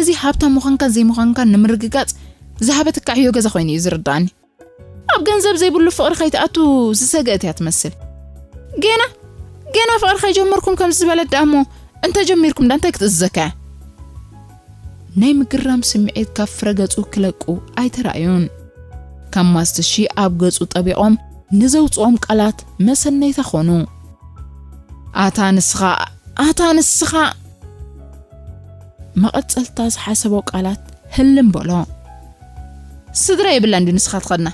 እዚ ሃብታም ምዃንካን ዘይምዃንካን ንምርግጋጽ ዝሃበትካ ዕዮ ገዛ ኮይኑ እዩ ዝርዳእኒ። ኣብ ገንዘብ ዘይብሉ ፍቕሪ ከይትኣቱ ዝሰገእት እያ ትመስል። ገና፣ ገና ፍቕሪ ከይጀመርኩም ከምዚ ዝበለት ደኣ እሞ እንተጀሚርኩም ዳ እንታይ ክትእዝዘካ እያ? ናይ ምግራም ስምዒት ካብ ፍረ ገጹ ክለቁ ኣይተራእዩን። ከም ማስትሺ ኣብ ገጹ ጠቢቖም ንዘውጽኦም ቃላት መሰነይታ ኾኑ። ኣታ ንስኻ፣ ኣታ ንስኻ! መቐጸልታ ዝሓሰቦ ቃላት ህልም በሎ። ስድራ የብላን ድዩ ንስኻ ትኸድና?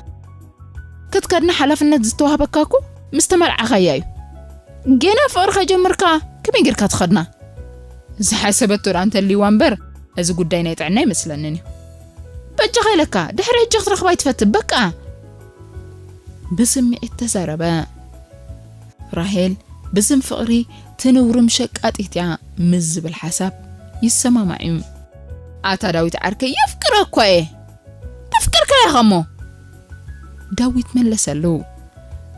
ክትከድና ሓላፍነት ዝተዋህበካ እኮ ምስ ተመርዓኻያ እዩ። ገና ፍቕሪ ከይጀመርካ ከመይ ጌርካ ትኸድና? ዝሓሰበቶ ደኣ እንተልይዋ እምበር፣ እዚ ጉዳይ ናይ ጥዕና ኣይመስለንን እዩ። በጃኻ ኢለካ፣ ድሕሪ ሕጂ ክትረኽባ ኣይትፈትን፣ በቃ። ብስምዒት ተዛረበ። ራሄል ብስም ፍቕሪ ትንውርም ሸቃጢት እያ ምስ ዝብል ሓሳብ ይሰማማዕ እዩ። ኣታ ዳዊት ዓርከይ፣ የፍቅራ እኳ እየ። ተፍቅርካ ኢኻ እሞ። ዳዊት መለሰሉ።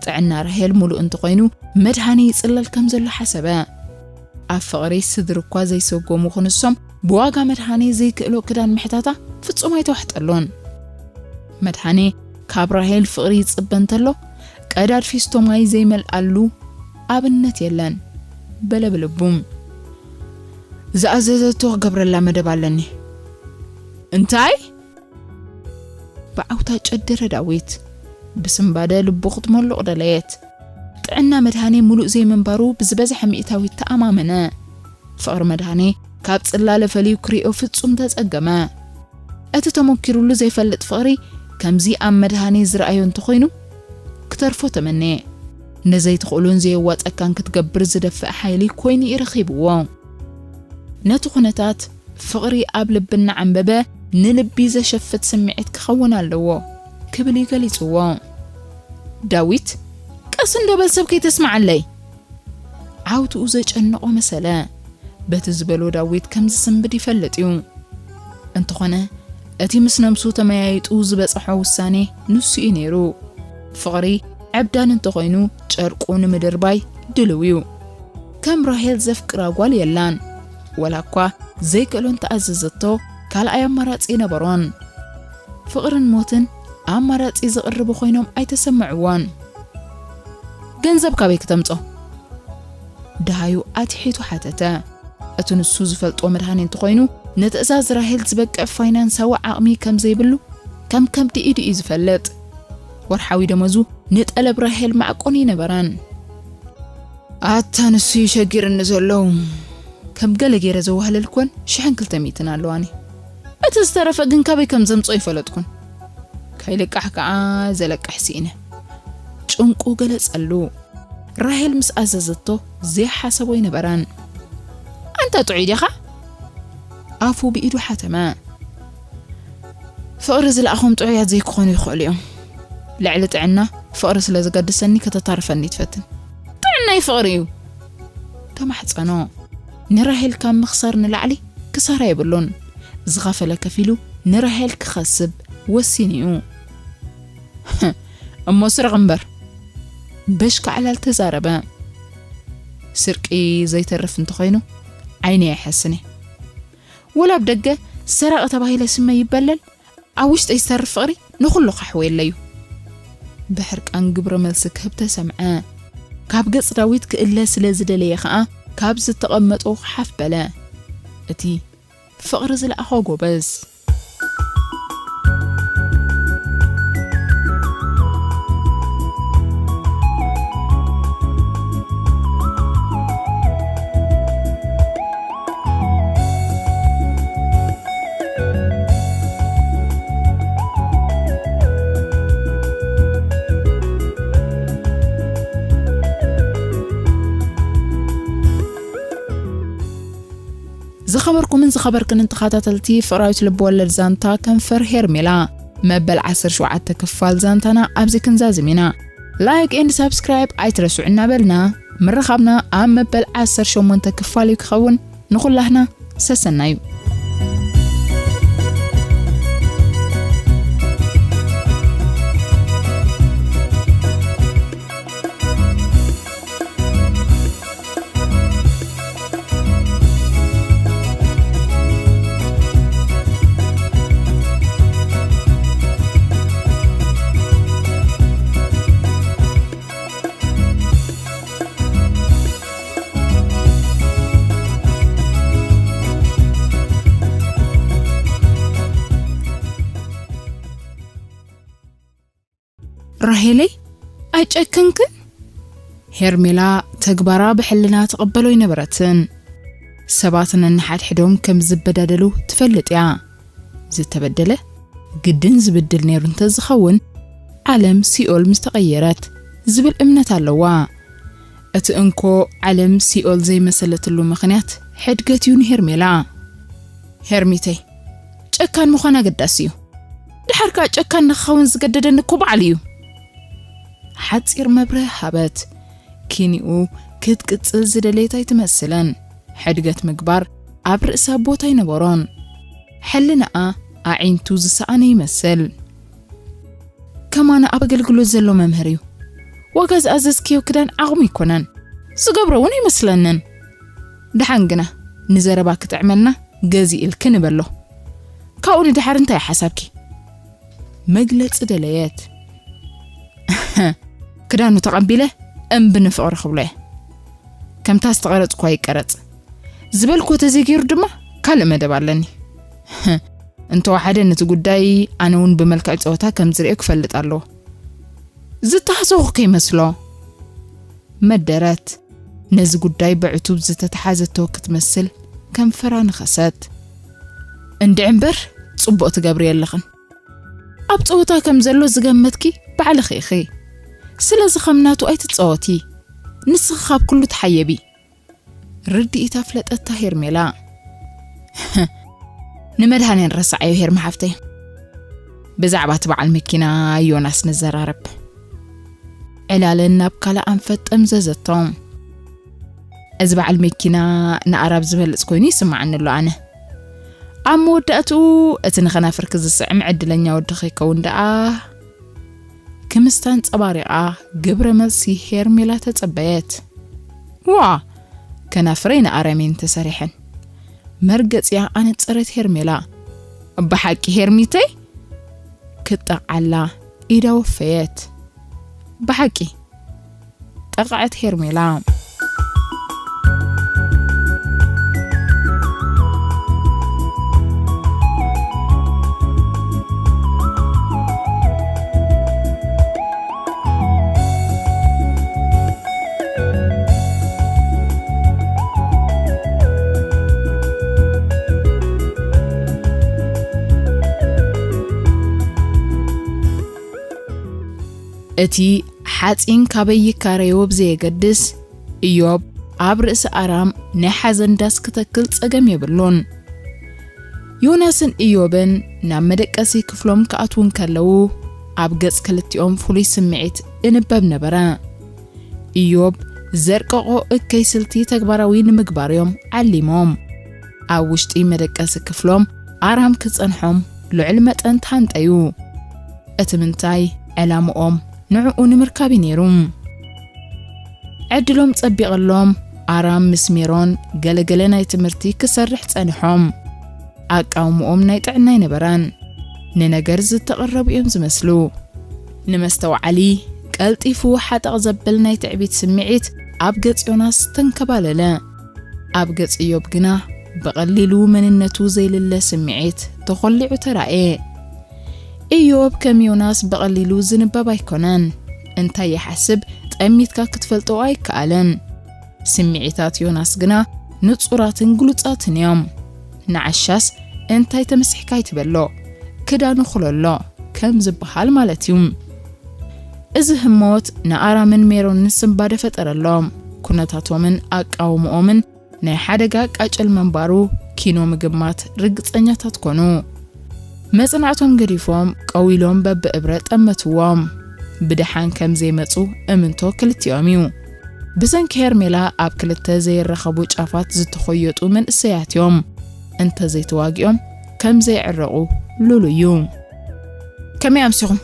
ጥዕና ራሄል ሙሉእ እንተኾይኑ፣ መድሃኔ ይጽለል ከም ዘሎ ሓሰበ። ኣብ ፍቕሪ ስድሪ እኳ ዘይሰጎሙ ክንሶም፣ ብዋጋ መድሃኔ ዘይክእሎ ክዳን ምሕታታ ፍጹም ኣይተዋሕጠሉን። መድሃኔ ካብ ራሄል ፍቕሪ ይጽበ እንተሎ፣ ቀዳድ ፊስቶ ማይ ዘይመልኣሉ ኣብነት የለን፣ በለ ብልቡ። ዝኣዘዘቶ ክገብረላ መደብ ኣለኒ። እንታይ? ብዓውታ ጨደረ ዳዊት። ብስንባደ ልቡ ክትመሉቕ ደለየት። ጥዕና መድሃኔ ሙሉእ ዘይምንባሩ ብዝበዝሐ ሚእታዊት ተኣማመነ። ፍቕሪ መድሃኔ ካብ ጽላለ ፈልዩ ክሪኦ ፍጹም ተጸገመ። እቲ ተሞኪሩሉ ዘይፈልጥ ፍቕሪ ከምዚ ኣብ መድሃኔ ዝረኣዮ እንተኾይኑ፣ ክተርፎ ተመነየ። ንዘይትኽእሉን ዘየዋጸካን ክትገብር ዝደፍእ ሓይሊ ኮይኑ እዩ ረኺብዎ። ነቲ ኩነታት ፍቕሪ ኣብ ልቢ እናዓንበበ ንልቢ ዘሸፍት ስምዒት ክኸውን ኣለዎ ክብል እዩ ገሊጽዎ። ዳዊት፣ ቀስ እንዶ በል ሰብ ከይተስምዓለይ። ዓውትኡ ዘጨነቖ መሰለ። በቲ ዝበሎ ዳዊት ከም ዝስንብድ ይፈልጥ እዩ። እንተኾነ፣ እቲ ምስ ነብሱ ተመያይጡ ዝበጽሖ ውሳኔ ንሱ እዩ ነይሩ። ፍቕሪ ዕብዳን እንተኾይኑ ጨርቁ ንምድርባይ ድልው እዩ። ከም ራሄል ዘፍቅራ ጓል የላን። ወላ እኳ ዘይክእሎ እንተኣዘዘቶ ካልኣይ ኣማራጺ ነበሮን። ፍቕርን ሞትን ኣማራጺ ዝቕርቡ ኮይኖም ኣይተሰምዕዎን። ገንዘብ ካበይ ክተምጾ? ደሃዩ ኣትሒቱ ሓተተ። እቲ ንሱ ዝፈልጦ መድሃኔ እንተኾይኑ፣ ንትእዛዝ ራሄል ዝበቅዕ ፋይናንሳዊ ዓቕሚ ከም ዘይብሉ ከም ከብዲ ኢዱ እዩ ዝፈልጥ። ወርሓዊ ደመዙ ንጠለብ ራሄል ማዕቆን ይነበረን። ኣታ ንሱ እዩ ሸጊርኒ ዘሎ። ከም ገለ ገይረ ዘዋህለልኩወን ሽሕን ክልተ ሚእትን ኣለዋኒ። እቲ ዝተረፈ ግን ካበይ ከም ዘምጾ ይፈለጥኩን። ከይልቃሕ ከኣ ዘለቅሕ ስኢነ። ጭንቁ ገለጸሉ። ራሄል ምስ ኣዘዘቶ ዘይሓሰቦ ኣይነበረን። ኣንታ ጥዑይ ዲኻ? ኣፉ ብኢዱ ሓተመ። ፍቕሪ ዝለኣኾም ጥዑያት ዘይክኾኑ ይኽእሉ እዮም። ልዕሊ ጥዕና ፍቕሪ ስለ ዝገድሰኒ ከተታርፈኒ ትፈትን። ጥዕናይ ፍቕሪ እዩ። ተማሕጸኖ። ንራሄል ካብ ምኽሳር ንላዕሊ ክሳራ የብሉን። ዝኸፈለ ከፊሉ ንራሄል ክኸስብ ወሲኑ እዩ። እሞ ስረቕ እምበር። በሽካዕላል ተዛረበ። ስርቂ ዘይተርፍ እንተኾይኑ ዓይነይ ኣይሓስን እየ። ወላ ኣብ ደገ ሰራቒ ተባሂለ ስመይ ይበለል፣ ኣብ ውሽጠይ ዝተርፍ ፍቕሪ ንኹሉ ካሕወየለይ እዩ። ብሕርቃን ግብረ መልሲ ክህብ ተሰምዐ። ካብ ገጽ ዳዊት ክእለ ስለ ዝደለየ ኸኣ ካብ ዝተቐመጦ ሓፍ በለ። እቲ ፍቕሪ ዝለኣኾ ጎበዝ። ዝኸበርኩምን ዝኸበርክንን ተኸታተልቲ ፍቕራዊት ልብወለድ ዛንታ ከንፈር ሄርሜላ፣ መበል ዓሰርተ ሸውዓተ ክፋል ዛንታና ኣብዚ ክንዛዝም ኢና። ላይክ ኤንድ ሳብስክራይብ ኣይትረስዑ እናበልና፣ ምርኻብና ኣብ መበል ዓሰርተ ሸሞንተ ክፋል እዩ ክኸውን። ንኹላህና ሰሰናዩ። ራሄለይ፣ ኣይጨከንክን? ሄርሜላ ተግባራ ብሕልና ትቕበሎ ኣይነበረትን። ሰባት ነንሓድሕዶም ከም ዝበዳደሉ ትፈልጥ እያ። ዝተበደለ ግድን ዝብድል ነይሩ እንተዝኸውን፣ ዓለም ሲኦል ምስ ተቐየረት ዝብል እምነት ኣለዋ። እቲ እንኮ ዓለም ሲኦል ዘይመሰለትሉ ምኽንያት ሕድገት እዩ ንሄርሜላ። ሄርሚተይ፣ ጨካን ምዃን ኣገዳሲ እዩ። ድሓር ከኣ ጨካን ንኽኸውን ዝገደደኒ እኮ ባዕሉ እዩ። ሓጺር መብርሂ ሃበት። ኪኒኡ ክትቅጽል ዝደለየት ኣይትመስልን። ሕድገት ምግባር ኣብ ርእሳ ቦታ ኣይነበሮን። ሕልናኣ ኣዒንቱ ዝሰኣነ ይመስል። ከማና ኣብ ኣገልግሎት ዘሎ መምህር እዩ። ዋጋ ዝኣዘዝክዮ ክዳን ዓቕሙ ኣይኮነን። ዝገብሮ እውን ኣይመስለንን። ደሓን ግና ንዘረባ ክጥዕመልና ገዚእልኪ ንበሎ። ካብኡ ንድሓር እንታይ ሓሳብኪ? መግለጺ ደለየት። ክዳኑ ተቐቢለ እምቢ ንፍቕሪ ክብሎ እየ። ከምታ ዝተቐረጽኳ ይቀረጽ ዝበልኩ ተዘይገይሩ ድማ ካልእ መደብ ኣለኒ። እንተወሓደ ነቲ ጉዳይ ኣነ እውን ብመልክዕ ጸወታ ከም ዝርእዮ ክፈልጥ ኣለዎ። ዝተሃሰኹ ከይመስሎ። መደረት ነዚ ጉዳይ ብዕቱብ ዝተተሓዘቶ ክትመስል ከንፈራ ነኸሰት። እንድዒ እምበር ጽቡቕ ትገብሪ ኣለኽን። ኣብ ጸወታ ከም ዘሎ ዝገመትኪ ባዕልኺ ኢኺ። ስለዚ ከም ናቱ ኣይትጻወቲ። ንስኺ ካብ ኩሉ ተሓየቢ። ርድኢት ኣፍለጠታ ሄርሜላ። ንመድሃኔን ረሳዓዮ ሄርሚ ሓፍተይ። ብዛዕባ እቲ በዓል መኪና ዮናስ ንዘራረብ። ዕላለን ናብ ካልእ ኣንፈት ጠምዘዘቶም። እዚ በዓል መኪና ንኣራብ ዝበልጽ ኮይኑ ይስምዓኒ ኣሎ ኣነ። ኣብ መወዳእትኡ እቲ ንኸናፍርኪ ዝስዕም ዕድለኛ ወዲ ከይከውን ደኣ ክምስታ ኣንጸባሪቓ ግብረ መልሲ ሄርሜላ ተጸበየት። ዋ! ከናፍረይ ንኣረሜን ተሰሪሐን። መርገጽያ ኣነጸረት ሄርሜላ። ብሓቂ ሄርሚተይ? ክጠቕዓላ ኢዳ ወፈየት። ብሓቂ ጠቕዐት ሄርሜላ። እቲ ሓጺን ካበይ ይካረዮ ብዘየገድስ፣ ኢዮብ ኣብ ርእሲ ኣራም ናይ ሓዘን ዳስ ክተክል ጸገም የብሉን። ዮናስን ኢዮብን ናብ መደቀሲ ክፍሎም ክኣትዉ እንከለዉ፣ ኣብ ገጽ ክልቲኦም ፍሉይ ስምዒት እንበብ ነበረ። ኢዮብ ዘርቀቖ እከይ ስልቲ ተግባራዊ ንምግባር እዮም ዓሊሞም። ኣብ ውሽጢ መደቀሲ ክፍሎም ኣራም ክጸንሖም ልዑል መጠን ተሃንጠዩ። እቲ ምንታይ ዕላምኦም ንዕኡ ንምርካብ እዩ ነይሩ። ዕድሎም ጸቢቐሎም፣ ኣራም ምስ ሜሮን ገለገለ ናይ ትምህርቲ ክሰርሕ ጸኒሖም። ኣቃውምኦም ናይ ጥዕና ኣይነበረን። ንነገር ዝተቐረቡ እዮም ዝመስሉ። ንመስተውዓሊ ቀልጢፉ ሓጠቕ ዘብል ናይ ትዕቢት ስምዒት ኣብ ገጽ ዮናስ ተንከባለለ። ኣብ ገጽ ኢዮብ ግና ብቐሊሉ መንነቱ ዘይልለ ስምዒት ተኾሊዑ ተራእየ። ኢዮብ ከም ዮናስ ብቐሊሉ ዝንበብ ኣይኮነን። እንታይ ይሓስብ ጠሚትካ ክትፈልጦ ኣይከኣልን። ስምዒታት ዮናስ ግና ንጹራትን ግሉጻትን እዮም። ንዓሻስ እንታይ ተመሲሕካ ኣይትበሎ፣ ክዳኑ ክለሎ ከም ዝበሃል ማለት እዩ። እዚ ህሞት ንኣራምን ሜሮንን ስንባደ ፈጠረሎም። ኩነታቶምን ኣቃውምኦምን ናይ ሓደጋ ቃጭል ምንባሩ ኪኖ ምግማት ርግጸኛታት ኮኑ። መጽናዕቶም ገዲፎም ቀዊሎም በብእብረ ጠመትዎም። ብደሓን ከም ዘይመጹ እምንቶ ክልቲኦም እዩ። ብሰንኪ ሄርሜላ ኣብ ክልተ ዘይራኸቡ ጫፋት ዝተኾየጡ መንእሰያት እዮም። እንተ ዘይተዋጊኦም ከም ዘይዕረቑ ሉሉ እዩ። ከመይ ኣምሲኹም?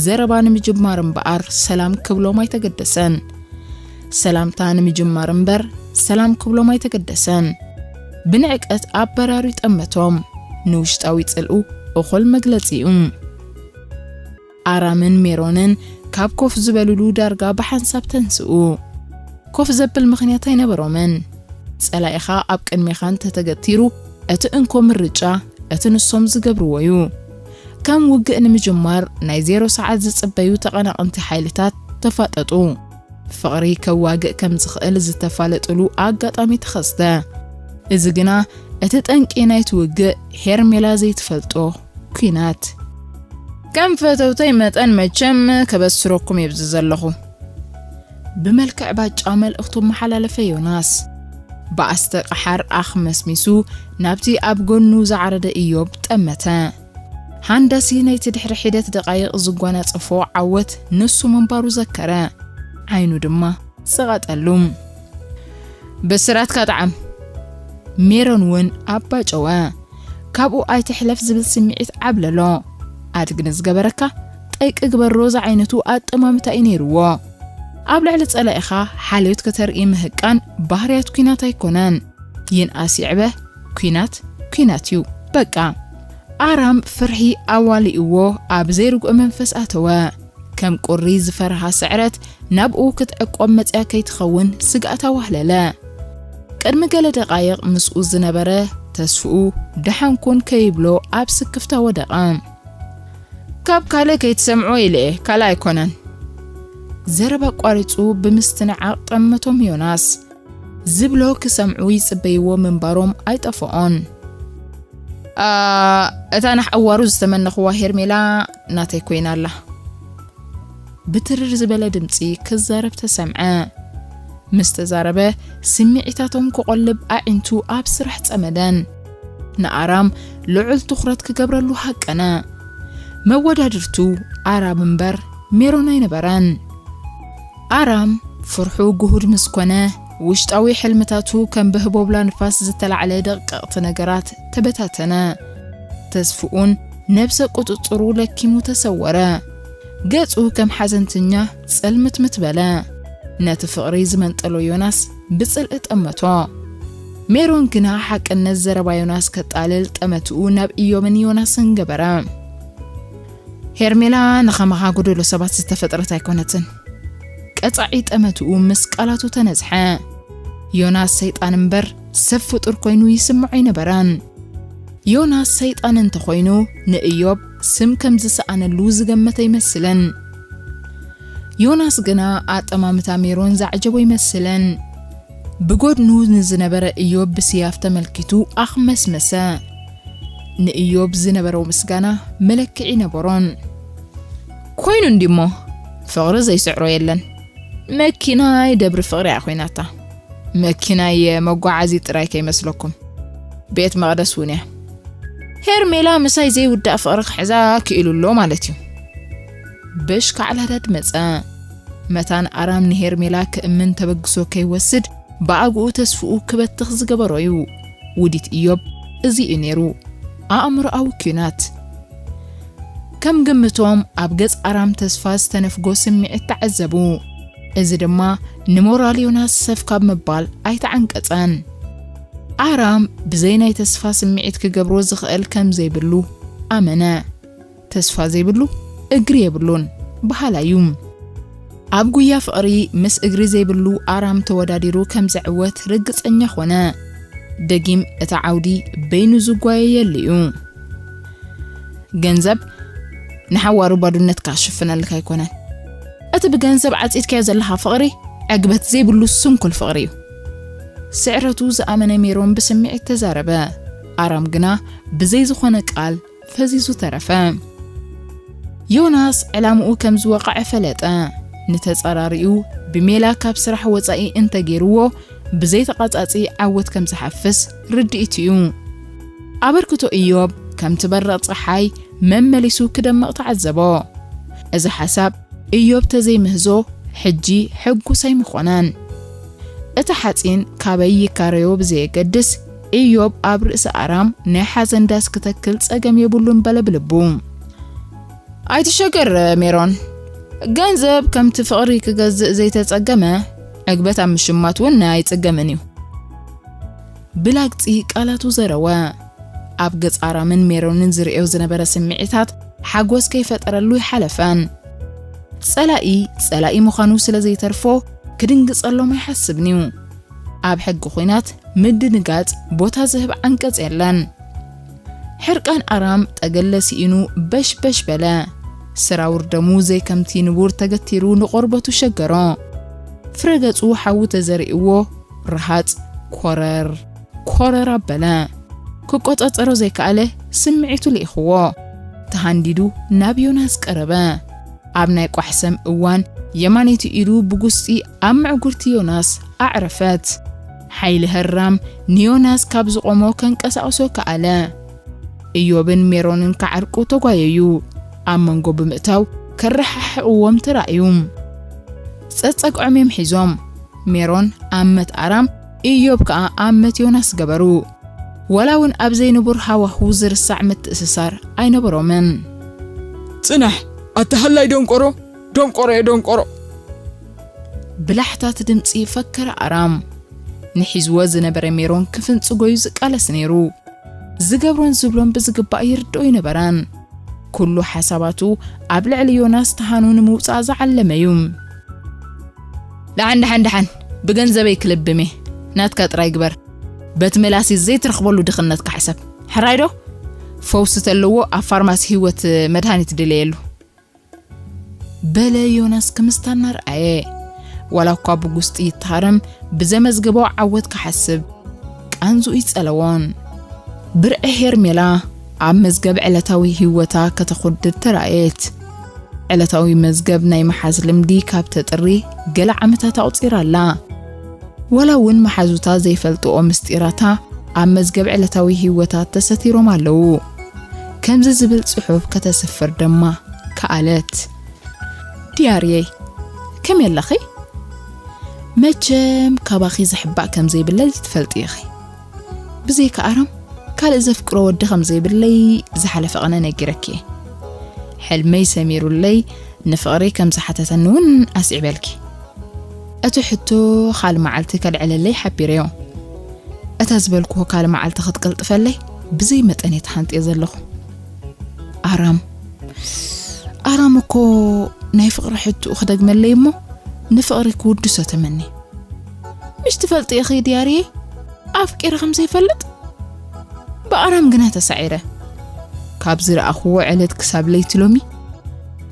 ዘረባ ንምጅማር እምበኣር ሰላም ክብሎም ኣይተገደሰን። ሰላምታ ንምጅማር እምበር ሰላም ክብሎም ኣይተገደሰን። ብንዕቀት ኣበራሪ ጠመቶም። ንውሽጣዊ ጽልኡ እኹል መግለጺ እዩ። ኣራምን ሜሮንን ካብ ኮፍ ዝበልሉ ዳርጋ ብሓንሳብ ተንስኡ። ኮፍ ዘብል ምኽንያት ኣይነበሮምን። ጸላኢኻ ኣብ ቅድሜኻ እንተተገቲሩ፣ እቲ እንኮ ምርጫ እቲ ንሶም ዝገብርዎ እዩ። ከም ውግእ ንምጅማር ናይ ዜሮ ሰዓት ዝጽበዩ ተቐናቐንቲ ሓይልታት ተፋጠጡ። ፍቕሪ ከዋግእ ከም ዝኽእል ዝተፋለጥሉ ኣጋጣሚ ተኸስተ። እዚ ግና እቲ ጠንቂ ናይቲ ውግእ ሄርሜላ ዘይትፈልጦ ኲናት። ከም ፈተውተይ መጠን መቸም ከበስረኩም እየ ኣብዚ ዘለኹ። ብመልክዕ ባጫ መልእኽቱ መሓላለፈ ዮናስ። ብኣስተቕሓር ኣኽመስሚሱ ናብቲ ኣብ ጎኑ ዝዓረደ ኢዮብ ጠመተ። ሃንዳሲ ናይቲ ድሕሪ ሒደት ደቓይቕ ዝጓናጸፎ ዓወት ንሱ ምንባሩ ዘከረ። ዓይኑ ድማ ጽቐጠሉ። ብስራትካ ጣዕም። ሜሮን እውን ኣባጨወ። ካብኡ ኣይትሕለፍ ዝብል ስምዒት ዓብለሎ። ኣድግኒ ዝገበረካ ጠይቂ ግበሮ ዝዓይነቱ ኣጠማምታ እዩ ነይርዎ። ኣብ ልዕሊ ጸላኢኻ ሓልዮት ከተርኢ ምህቃን ባህርያት ኲናት ኣይኮነን። ይንኣስ ይዕበ ኲናት ኲናት እዩ። በቃ። ኣራም ፍርሒ ኣዋሊእዎ ኣብ ዘይርጉእ መንፈስ ኣተወ። ከም ቁሪ ዝፈርሃ ስዕረት ናብኡ ክትዕቆብ መጽያ ከይትኸውን ስግኣት ኣዋህለለ። ቅድሚ ገለ ደቓይቕ ምስኡ ዝነበረ ተስፍኡ ደሓን ኩን ከይብሎ ኣብ ስክፍታ ወደቐ። ካብ ካልእ ከይትሰምዕዎ ኢለ እየ፣ ካልእ ኣይኮነን። ዘረባ ኣቋሪጹ ብምስትንዓቕ ጠመቶም ዮናስ። ዝብሎ ክሰምዑ ይጽበይዎ ምንባሮም ኣይጠፍኦን። ኣ፣ እታ ናሕ ኣዋሩ ዝተመነኽዋ ሄርሜላ ናተይ ኮይና ኣላ። ብትርር ዝበለ ድምጺ ክዛረብ ተሰምዐ። ምስ ተዛረበ ስምዒታቶም ክቖልብ ኣዒንቱ ኣብ ስራሕ ጸመደን። ንኣራም ልዑል ትኹረት ክገብረሉ ሃቀነ። መወዳድርቱ ኣራም እምበር ሜሮን ኣይነበረን። ኣራም ፍርሑ ግሁድ ምስ ኮነ፣ ውሽጣዊ ሕልምታቱ ከም ብህቦብላ ንፋስ ዝተላዕለ ደቀቕቲ ነገራት ተበታተነ። ተስፍኡን ነብሰ ቁጽጽሩ ለኪሙ ተሰወረ። ገጹ ከም ሓዘንተኛ ጸልምትምት በለ። ነቲ ፍቕሪ ዝመንጠሎ ዮናስ ብጽልኢ ጠመቶ። ሜሮን ግና ሓቅነት ዘረባ ዮናስ ከጣልል ጠመትኡ ናብ ኢዮብን ዮናስን ገበረ። ሄርሜላ ንኸማኻ ጎደሎ ሰባት ዝተፈጥረት ኣይኮነትን። ቀጻዒ ጠመትኡ ምስ ቃላቱ ተነዝሐ። ዮናስ ሰይጣን እምበር ሰብ ፍጡር ኮይኑ ይስምዖ ኣይነበረን። ዮናስ ሰይጣን እንተኾይኑ ንእዮብ ስም ከም ዝሰኣነሉ ዝገመተ ኣይመስልን። ዮናስ ግና ኣጠማምታ ሜሮን ዘዕጀቦ ኣይመስልን። ብጎድኑ ንዝነበረ እዮብ ብስያፍ ተመልኪቱ ኣኽመስመሰ። ንእዮብ ዝነበሮ ምስጋና መለክዒ ነበሮን። ኮይኑ እንዲሞ ፍቕሪ ዘይስዕሮ የለን። መኪናይ ደብሪ ፍቕሪ እያ ኮይናታ። መኪናይ መጓዓዚ ጥራይ ከይመስለኩም፣ ቤት መቕደስ እውን እያ። ሄርሜላ ምሳይ ዘይውዳእ ፍቕሪ ክሕዛ ክኢሉ ኣሎ ማለት እዩ። በሽ ካዕላዳድ መጸ። መታን ኣራም ንሄርሜላ ክእምን ተበግሶ ከይወስድ ብኣግኡ ተስፍኡ ክበትኽ ዝገበሮ እዩ። ውዲት ኢዮብ እዚ እዩ ነይሩ። ኣእምሮኣዊ ኲናት። ከም ግምቶም ኣብ ገጽ ኣራም ተስፋ ዝተነፍጎ ስምዒት ተዓዘቡ። እዚ ድማ ንሞራል ዮናስ ሰፍ ካብ ምባል ኣይተዓንቀጸን። ኣራም ብዘይ ናይ ተስፋ ስምዒት ክገብሮ ዝኽእል ከም ዘይብሉ ኣመነ። ተስፋ ዘይብሉ እግሪ የብሉን በሃላይ እዩ። ኣብ ጉያ ፍቕሪ ምስ እግሪ ዘይብሉ ኣራም ተወዳዲሩ ከም ዝዕወት ርግጸኛ ኾነ። ደጊም እቲ ዓውዲ በይኑ ዝጓየየሉ እዩ። ገንዘብ ንሓዋሩ ባዶነትካ ክሽፍነልካ ኣይኮነን። እቲ ብገንዘብ ዓጺድካዮ ዘለኻ ፍቕሪ ዕግበት ዘይብሉ ስንኩል ፍቕሪ እዩ። ስዕረቱ ዝኣመነ ሜሮን ብስምዒት ተዛረበ። ኣራም ግና ብዘይ ዝኾነ ቃል ፈዚዙ ተረፈ። ዮናስ ዕላምኡ ከም ዝወቕዐ ፈለጠ። ንተጻራሪኡ ብሜላ ካብ ስራሕ ወጻኢ እንተገይርዎ ብዘይተቓጻጺ ዓወት ከም ዝሓፍስ ርድኢቱ እዩ። ኣበርክቶ ኢዮብ ከምቲ በረቕ ጸሓይ መመሊሱ ክደምቕ ተዓዘቦ። እዚ ሓሳብ ኢዮብ ተዘይምህዞ ሕጂ ሕጉስ ኣይምኾነን። እቲ ሓጺን ካበይ ይካረዮ ብዘየገድስ፣ ኢዮብ ኣብ ርእሲ ኣራም ናይ ሓዘን ዳስ ክተክል ጸገም የብሉን በለ ብልቡ። ኣይትሸገር ሜሮን፣ ገንዘብ ከምቲ ፍቕሪ ክገዝእ ዘይተጸገመ፣ ዕግበት ኣብ ምሽማት እውን ኣይጽገምን እዩ። ብላግጺ ቃላቱ ዘረወ። ኣብ ገጽ ኣራምን ሜሮንን ዝርእዮ ዝነበረ ስምዒታት ሓጎስ ከይፈጠረሉ ይሓለፈን። ጸላኢ ጸላኢ ምዃኑ ስለ ዘይተርፎ ክድንግጸሎም ኣይሓስብን እዩ። ኣብ ሕጊ ኲናት ምድንጋጽ ቦታ ዝህብ ዓንቀጽ የለን። ሕርቃን ኣራም ጠገለ ስኢኑ በሽበሽ በለ። ስራውር ደሙ ዘይከምቲ ንቡር ተገቲሩ ንቆርበቱ ሸገሮ። ፍረ ገጹ ሓዊ ተዘሪእዎ ረሃጽ ኮረር ኮረር ኣበለ። ክቆጻጸሮ ዘይከኣለ ስምዒቱ ልኢኽዎ። ተሃንዲዱ ናብ ዮናስ ቀረበ። ኣብ ናይ ቋሕሰም እዋን የማነይቲ ኢዱ ብጉስጢ ኣብ ምዕጉርቲ ዮናስ ኣዕረፈት። ሓይሊ ህራም ንዮናስ ካብ ዝቖሞ ከንቀሳቕሶ ከኣለ። ኢዮብን ሜሮንን ክዓርቁ ተጓየዩ። ኣብ መንጎ ብምእታው ከረሓሕቕዎም ተራእዩ። ጸጸግዖም እዮም ሒዞም። ሜሮን ኣመት ኣራም፣ ኢዮብ ከኣ ኣመት ዮናስ ገበሩ። ዋላ እውን ኣብ ዘይንቡር ሃዋህው ዝርሳዕ ምትእስሳር ኣይነበሮምን። ጽናሕ፣ ኣታ ሃላይ ደንቆሮ፣ ደንቆሮ እየ ደንቆሮ። ብላሕታት ድምጺ ፈከረ ኣራም። ንሒዝዎ ዝነበረ ሜሮን ክፍንጽጎዩ ዝቃለስ ነይሩ። ዝገብሮን ዝብሎን ብዝግባእ ይርድኦ ይነበራን። ኩሉ ሓሳባቱ ኣብ ልዕሊ ዮናስ ተሃኑ ንምውጻእ ዝዓለመ እዩ። ደሓን፣ ደሓን፣ ደሓን፣ ብገንዘበይ ክልብም እየ። ናትካ ጥራይ ግበር። በቲ ምላሲ ዘይትረኽበሉ ድኽነትካ ሕሰብ። ሕራይ ዶ? ፈውሲ ተለዎ ኣብ ፋርማሲ ህይወት መድሃኒት ድለየሉ። በለ ዮናስ ክምስታ እናርኣየ። ዋላ እኳ ብጉስጢ ይተሃረም፣ ብዘመዝገቦ ዓወት ክሓስብ ቃንዝኡ ይጸለዎን። ብርዒ ሄርሜላ ኣብ መዝገብ ዕለታዊ ህይወታ ከተኹድድ ተራእየት። ዕለታዊ መዝገብ ናይ ምሓዝ ልምዲ ካብ ተጥሪ ገለ ዓመታት ኣቑጺራ ኣላ። ዋላ እውን መሓዙታ ዘይፈልጥኦ ምስጢራታ ኣብ መዝገብ ዕለታዊ ህይወታ ተሰቲሮም ኣለዉ። ከምዚ ዝብል ጽሑፍ ከተስፍር ድማ ከኣለት። ዲያርየይ፣ ከመይ ኣለኺ? መቸም ካባኺ ዝሕባእ ከም ዘይብለይ ትፈልጢ ኢኺ። ብዘይካ ኣራም ካልእ ዘፍቅሮ ወዲ ከም ዘይብለይ ዝሓለፈ ቐነ ነጊረኪ እየ። ሕልመይ ሰሚሩለይ ንፍቕሪ ከም ዝሓተተኒ እውን ኣስዒበልኪ። እቲ ሕቶ ካልእ መዓልቲ ከልዕለለይ ሓቢረዮ። እታ ዝበልክዎ ካልእ መዓልቲ ክትቅልጥፈለይ ብዘይ መጠን እየ ተሃንጥየ ዘለኹ። ኣራም፣ ኣራም እኮ ናይ ፍቕሪ ሕቶኡ ክደግመለይ እሞ ንፍቕሪ ክውድሶ ተመኒ። ምሽ ትፈልጢ ኢኺ ዲያርየ ኣፍቂረ ከም ዘይፈልጥ? ብኣራም ግና ተሳዒረ። ካብ ዝረኣኽዎ ዕለት ክሳብ ለይቲ ሎሚ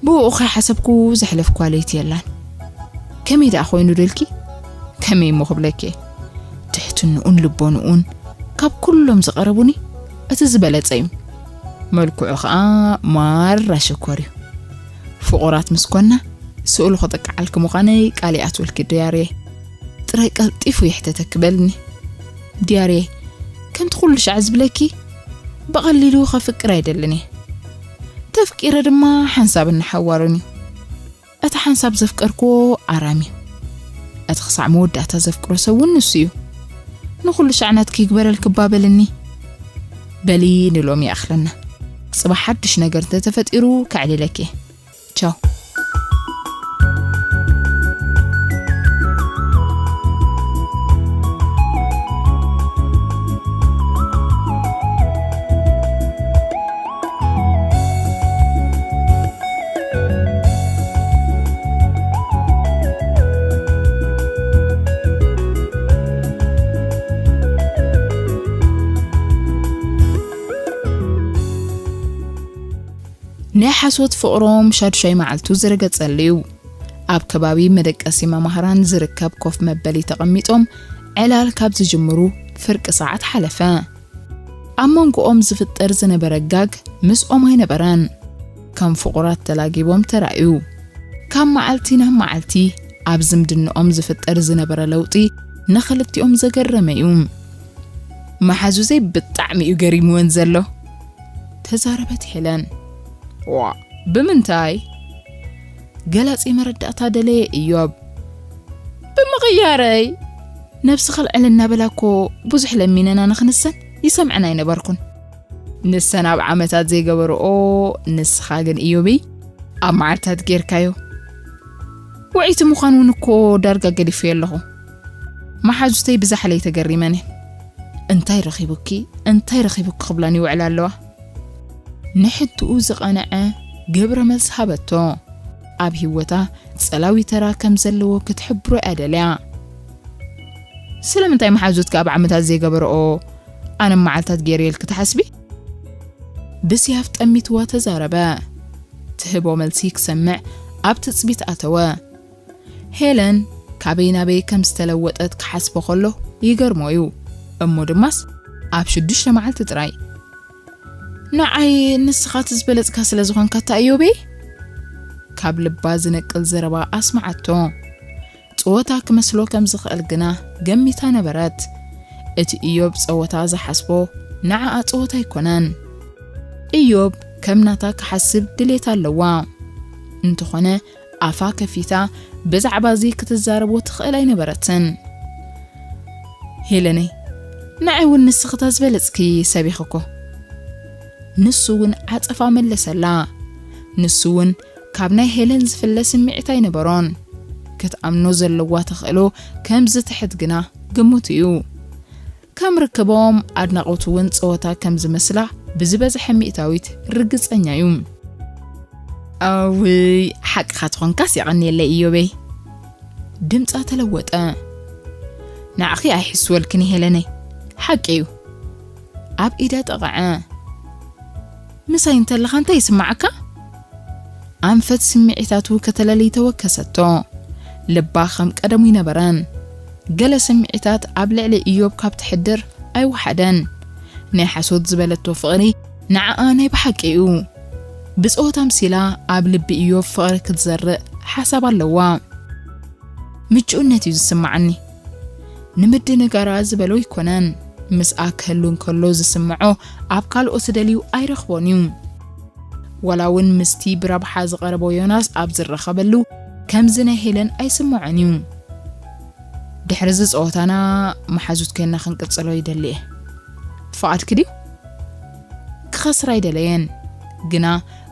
ብኡ ከይሓሰብኩ ዘሕለፍኳ ለይቲ የላን። ከመይ ደኣ ኮይኑ ደልኪ? ከመይ እሞ ክብለኪ? ትሕትንኡን ልቦንኡን ካብ ኩሎም ዝቐረቡኒ እቲ ዝበለጸ እዩ። መልክዑ ኸኣ ማራ ሽኮር እዩ። ፍቑራት ምስ ኮና ስእሉ ከጠቅዓልኪ ምዃነይ ቃል ይኣትወልኪ ዲያርየ። ጥራይ ቀልጢፉ ይሕተተኪ በልኒ። ዲያርየ፣ ከምቲ ኩሉ ሻዕ ዝብለኪ፣ ብቐሊሉ ከፍቅር ኣይደልን እየ። ተፍቂረ ድማ ሓንሳብ እናሓዋሩን እዩ። እቲ ሓንሳብ ዘፍቀርክዎ ኣራም እዩ። እቲ ክሳዕ መወዳእታ ዘፍቅሮ ሰብ እውን ንሱ እዩ። ንኹሉ ሻዕ ናትኪ ይግበረልኪ እባ በልኒ። በሊ ንሎሚ ይኣኽለና። ጽባሕ ሓድሽ ነገር እንተተፈጢሩ ከዕልለኪ እየ። ቻው። ናይ ሓሶት ፍቕሮም ሻዱሻይ መዓልቱ ዝረገጸሉ እዩ። ኣብ ከባቢ መደቀሲ መማህራን ዝርከብ ኮፍ መበሊ ተቐሚጦም ዕላል ካብ ዝጅምሩ ፍርቂ ሰዓት ሓለፈ። ኣብ መንጎኦም ዝፍጠር ዝነበረ ጋግ ምስኦም ኣይነበረን። ከም ፍቑራት ተላጊቦም ተራእዩ። ካብ መዓልቲ ናብ መዓልቲ ኣብ ዝምድንኦም ዝፍጠር ዝነበረ ለውጢ ንኽልቲኦም ዘገረመ እዩ። መሓዙዘይ ብጣዕሚ እዩ ገሪምወን ዘሎ፣ ተዛረበት ሄለን። ዋ፣ ብምንታይ? ገላጺ መረዳእታ ደለየ እዮብ። ብምቕያረይ። ነብሲ ከልዕል እናበላ እኮ ብዙሕ ለሚነና ንኽንሰን ይሰምዐን ኣይነበርኩን። ንሰን ኣብ ዓመታት ዘይገበርኦ፣ ንስኻ ግን እዮበይ ኣብ መዓልታት ጌርካዮ። ውዕይቲ ምዃን እውን እኮ ዳርጋ ገዲፈዮ ኣለኹ። መሓዙተይ ብዛሕለይ ተገሪመን እየን። እንታይ ረኺቡኪ፣ እንታይ ረኺቡኪ ክብላን ይውዕላ ኣለዋ። ንሕትኡ ዝቐንዐ ግብረ መልሲ ሃበቶ። ኣብ ህይወታ ጸላዊ ተራ ከም ዘለዎ ክትሕብሮ እያ ደልያ። ስለምንታይ መሓዙትኪ ኣብ ዓመታት ዘይገበርኦ ኣነ መዓልታት ገይረየልኪ ትሓስቢ? ብስያፍ ጠሚትዋ ተዛረበ። ትህቦ መልሲ ክሰምዕ ኣብ ትጽቢት ኣተወ። ሄለን ካበይ ናበይ ከም ዝተለወጠት ክሓስቦ ከሎ ይገርሞ እዩ። እሞ ድማስ ኣብ ሽዱሽተ መዓልቲ ጥራይ። ንዓይ ንስኻ እቲ ዝበለጽካ ስለ ዝኾንካ እታ እዮበይ? ካብ ልባ ዝነቅል ዘረባ ኣስመዓቶ። ጸወታ ክመስሎ ከም ዝኽእል ግና ገሚታ ነበረት። እቲ እዮብ ጸወታ ዝሓስቦ ንዓኣ ጸወታ ኣይኮነን። እዮብ ከም ናታ ክሓስብ ድሌት ኣለዋ። እንተኾነ ኣፋ ከፊታ ብዛዕባ እዚ ክትዛረቦ ትኽእል ኣይነበረትን። ሄለነይ፣ ንዓይ እውን ንስኽታ ዝበለጽኪ ሰብ ኢኺ እኮ። ንሱ እውን ዓጸፋ መለሰላ። ንሱ እውን ካብ ናይ ሄለን ዝፍለ ስምዒት ኣይነበሮን። ክትኣምኖ ዘለዋ ተኽእሎ ከም ዝትሕት ግና ግምቱ እዩ። ከም ርክቦም ኣድናቖት እውን ጸወታ ከም ዝመስላ ብዝበዝሐ ሚእታዊት ርግጸኛ እዩ። ኣውይ፣ ሓቅኻ ትኾንካስ የቐንየለይ እዮበይ። ድምጻ ተለወጠ። ንዓኺ ኣይሕስወልክን ሄለነይ። ሓቂ እዩ። ኣብ ኢዳ ጠቐዐ። ምሳይ እንተለኻ እንታይ ይስምዓካ? ኣንፈት ስምዒታቱ ከተለሊ ተወከሰቶ። ልባ ከም ቀደሙ ይነበረን። ገለ ስምዒታት ኣብ ልዕሊ እዮብ ካብ ትሕድር ኣይወሓደን። ናይ ሓሶት ዝበለቶ ፍቕሪ ንዓኣ ናይ ብሓቂ እዩ። ብጸወታ ኣምሲላ ኣብ ልቢ እዮብ ፍቕሪ ክትዘርእ ሓሳብ ኣለዋ። ምቹእነት እዩ ዝስምዓኒ። ንምድንጋራ ዝበሎ ኣይኮነን። ምስኣ ክህሉ እንከሎ ዝስምዖ ኣብ ካልኦት ደልዩ ኣይረኽቦን እዩ። ዋላ እውን ምስቲ ብረብሓ ዝቐረቦ ዮናስ ኣብ ዝረኸበሉ ከምዚ ናይ ሄለን ኣይስምዖን እዩ። ድሕሪ እዚ ጸወታና መሓዙት ኮይና ክንቅጽሎ ይደሊ እየ። ፍቓድኪ ድዩ? ክኸስር ኣይደለየን። ግና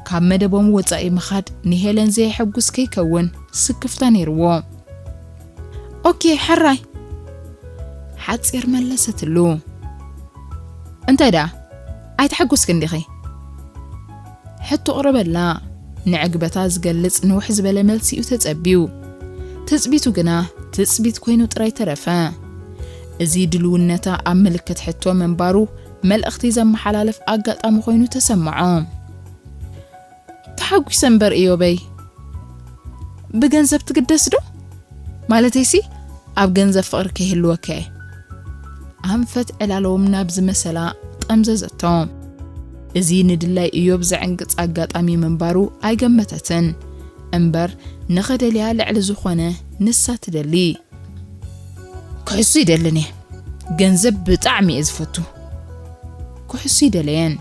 ካብ መደቦም ወጻኢ ምኻድ ንሄለን ዘየሐጉስ ከይከውን ስክፍታ ነይርዎ። ኦኬ፣ ሕራይ። ሓጺር መለሰትሉ። እንታይ ደኣ? ኣይተሐጎስክን ዲኺ? ሕቶ ቅረበላ። ንዕግበታ ዝገልጽ ንውሕ ዝበለ መልሲ እዩ ተጸብዩ። ትጽቢቱ ግና ትጽቢት ኮይኑ ጥራይ ተረፈ። እዚ ድልውነታ ኣብ ምልክት ሕቶ ምንባሩ መልእኽቲ ዘመሓላልፍ ኣጋጣሚ ኮይኑ ተሰምዖ። ተሓጒሰ እምበር እዮበይ። ብገንዘብ ትግደስ ዶ? ማለተይሲ ኣብ ገንዘብ ፍቕሪ ከይህልወካ እየ። ኣንፈት ዕላሎም ናብ ዝመሰላ ጠምዘዘቶ። እዚ ንድላይ እዮብ ዘዕንግጽ ኣጋጣሚ ምንባሩ ኣይገመተትን። እምበር ንኸደልያ ልዕሊ ዝኾነ ንሳ ትደሊ። ክሕሱ ይደልን እየ። ገንዘብ ብጣዕሚ እየ ዝፈቱ። ክሕሱ ይደለየን።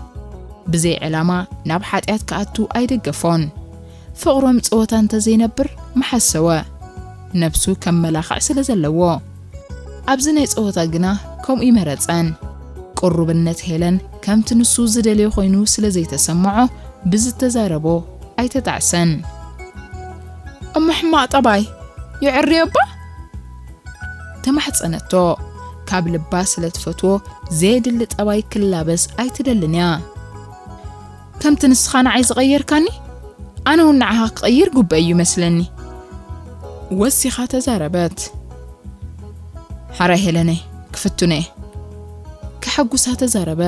ብዘይ ዕላማ ናብ ሓጢኣት ክኣቱ ኣይደገፎን። ፍቕሮም ጸወታ እንተዘይነብር ምሓሰወ። ነብሱ ከም መላኽዕ ስለ ዘለዎ። ኣብዚ ናይ ጸወታ ግና ከምኡ ይመረጸን። ቅሩብነት ሄለን ከምቲ ንሱ ዝደልዮ ኮይኑ ስለ ዘይተሰምዖ ብዝተዛረቦ ኣይተጣዕሰን። እሞ ሕማቕ ጠባይ ይዕርዮ እባ? ተማሕጸነቶ። ካብ ልባ ስለ ትፈትዎ ዘየድሊ ጠባይ ክላበስ ኣይትደልን እያ። ከምቲ ንስኻ ንዓይ ዝቐየርካኒ ኣነ እውን ንዓኻ ክቐይር ግቡእ እዩ መስለኒ። ወሲኻ ተዛረበት። ሓራይ ሄለነይ ክፍቱነ እየ። ከሐጉሳ ተዛረበ።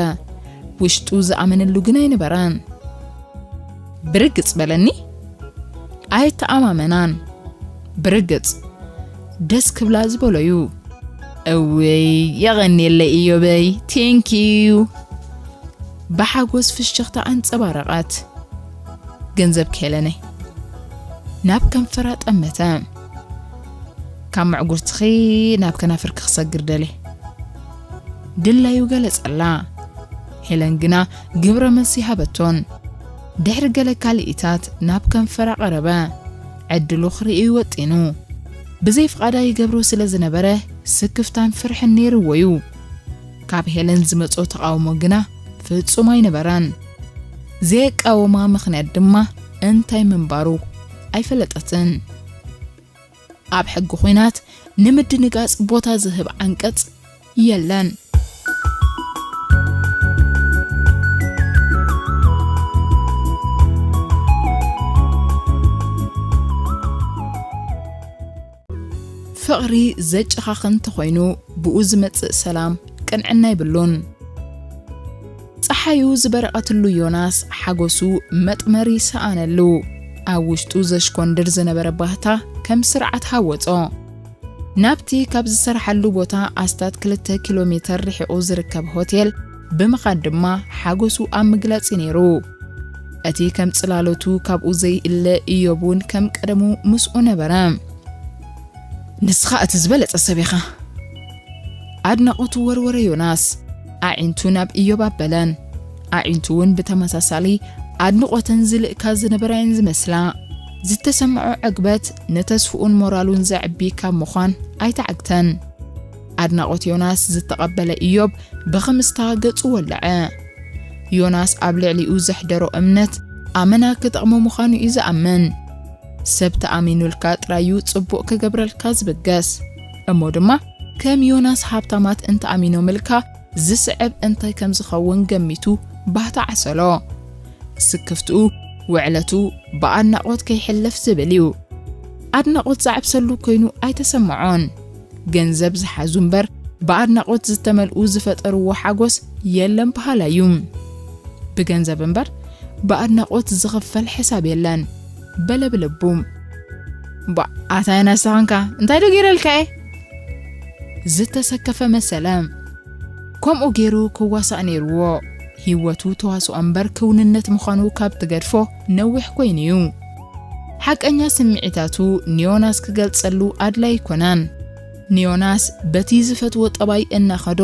ውሽጡ ዝኣመነሉ ግን ኣይነበረን። ብርግጽ በለኒ። ኣይተኣማመናን። ብርግጽ ደስ ክብላ ዝበሎዩ። እውይ የቐንየለይ እዮበይ፣ ቴንኪዩ። ብሓጎስ ፍሽኽታ ኣንጸባረቐት። ገንዘብ ከየለነይ ናብ ከንፈራ ጠመተ። ካብ ምዕጉርትኺ ናብ ከናፍርኪ ክሰግር ደልየ። ድላዩ ገለጸላ። ሄለን ግና ግብረ መልሲ ሃበቶን። ድሕሪ ገለ ካልኢታት ናብ ከንፈራ ቀረበ። ዕድሉ ክርእዩ ወጢኑ። ብዘይ ፍቓዳ ይገብሮ ስለ ዝነበረ ስክፍታን ፍርሕን ነይርዎ እዩ። ካብ ሄለን ዝመጾ ተቓውሞ ግና ፍጹም ኣይነበረን። ዘየቃወማ ምኽንያት ድማ እንታይ ምንባሩ ኣይፈለጠትን። ኣብ ሕጊ ኹናት ንምድንጋጽ ቦታ ዝህብ ዓንቀጽ የለን። ፍቕሪ ዘጨኻኽን ተኾይኑ ብኡ ዝመጽእ ሰላም ቅንዕና የብሉን። ጸሓዩ ዝበረቐትሉ ዮናስ ሓጎሱ መጥመሪ ሰኣነሉ። ኣብ ውሽጡ ዘሽኮንድር ዝነበረ ባህታ ከም ስርዓት ሃወጾ። ናብቲ ካብ ዝሰርሓሉ ቦታ ኣስታት ክልተ ኪሎ ሜተር ርሒቑ ዝርከብ ሆቴል ብምኻድ ድማ ሓጎሱ ኣብ ምግላጽ እዩ ነይሩ። እቲ ከም ጽላሎቱ ካብኡ ዘይእለ እዮብ እውን ከም ቀደሙ ምስኡ ነበረ። ንስኻ እቲ ዝበለጸ ሰብ ኢኻ። ኣድናቖቱ ወርወረ ዮናስ። ኣዒንቱ ናብ እዮብ ኣበለን። ኣዒንቱ እውን ብተመሳሳሊ ኣድንቖተን ዝልእካ ዝነበራ እየን ዝመስላ። ዝተሰምዖ ዕግበት ንተስፍኡን ሞራሉን ዘዕቢ ካብ ምዃን ኣይተዓግተን። ኣድናቖት ዮናስ ዝተቐበለ እዮብ ብኽምስታ ገጹ ወለዐ። ዮናስ ኣብ ልዕሊኡ ዘሕደሮ እምነት ኣመና ክጠቕሞ ምዃኑ እዩ ዝኣምን። ሰብ ተኣሚኑልካ ጥራይ እዩ ጽቡቕ ክገብረልካ ዝብገስ። እሞ ድማ ከም ዮናስ ሃብታማት እንተኣሚኖምልካ ዝስዕብ እንታይ ከም ዝኸውን ገሚቱ ባህታ ዓሰሎ። ስክፍትኡ፣ ውዕለቱ ብኣድናቖት ከይሕለፍ ዝብል እዩ። ኣድናቖት ዝዓብሰሉ ኮይኑ ኣይተሰምዖን። ገንዘብ ዝሓዙ እምበር ብኣድናቖት ዝተመልኡ ዝፈጠርዎ ሓጎስ የለን በሃላይ እዩ። ብገንዘብ እምበር ብኣድናቖት ዝኽፈል ሕሳብ የለን በለ ብልቡ። ባ ኣታ ዮናስ ተኾንካ እንታይ ዶ ገይረልካ እየ? ዝተሰከፈ መሰለ። ከምኡ ገይሩ ክዋሳእ ነይርዎ። ህይወቱ ተዋስኦ እምበር ክውንነት ምዃኑ ካብ ትገድፎ ነዊሕ ኮይኑ እዩ። ሓቀኛ ስምዒታቱ ንዮናስ ክገልጸሉ ኣድላይ ኣይኮነን። ንዮናስ በቲ ዝፈትዎ ጠባይ እናኸዶ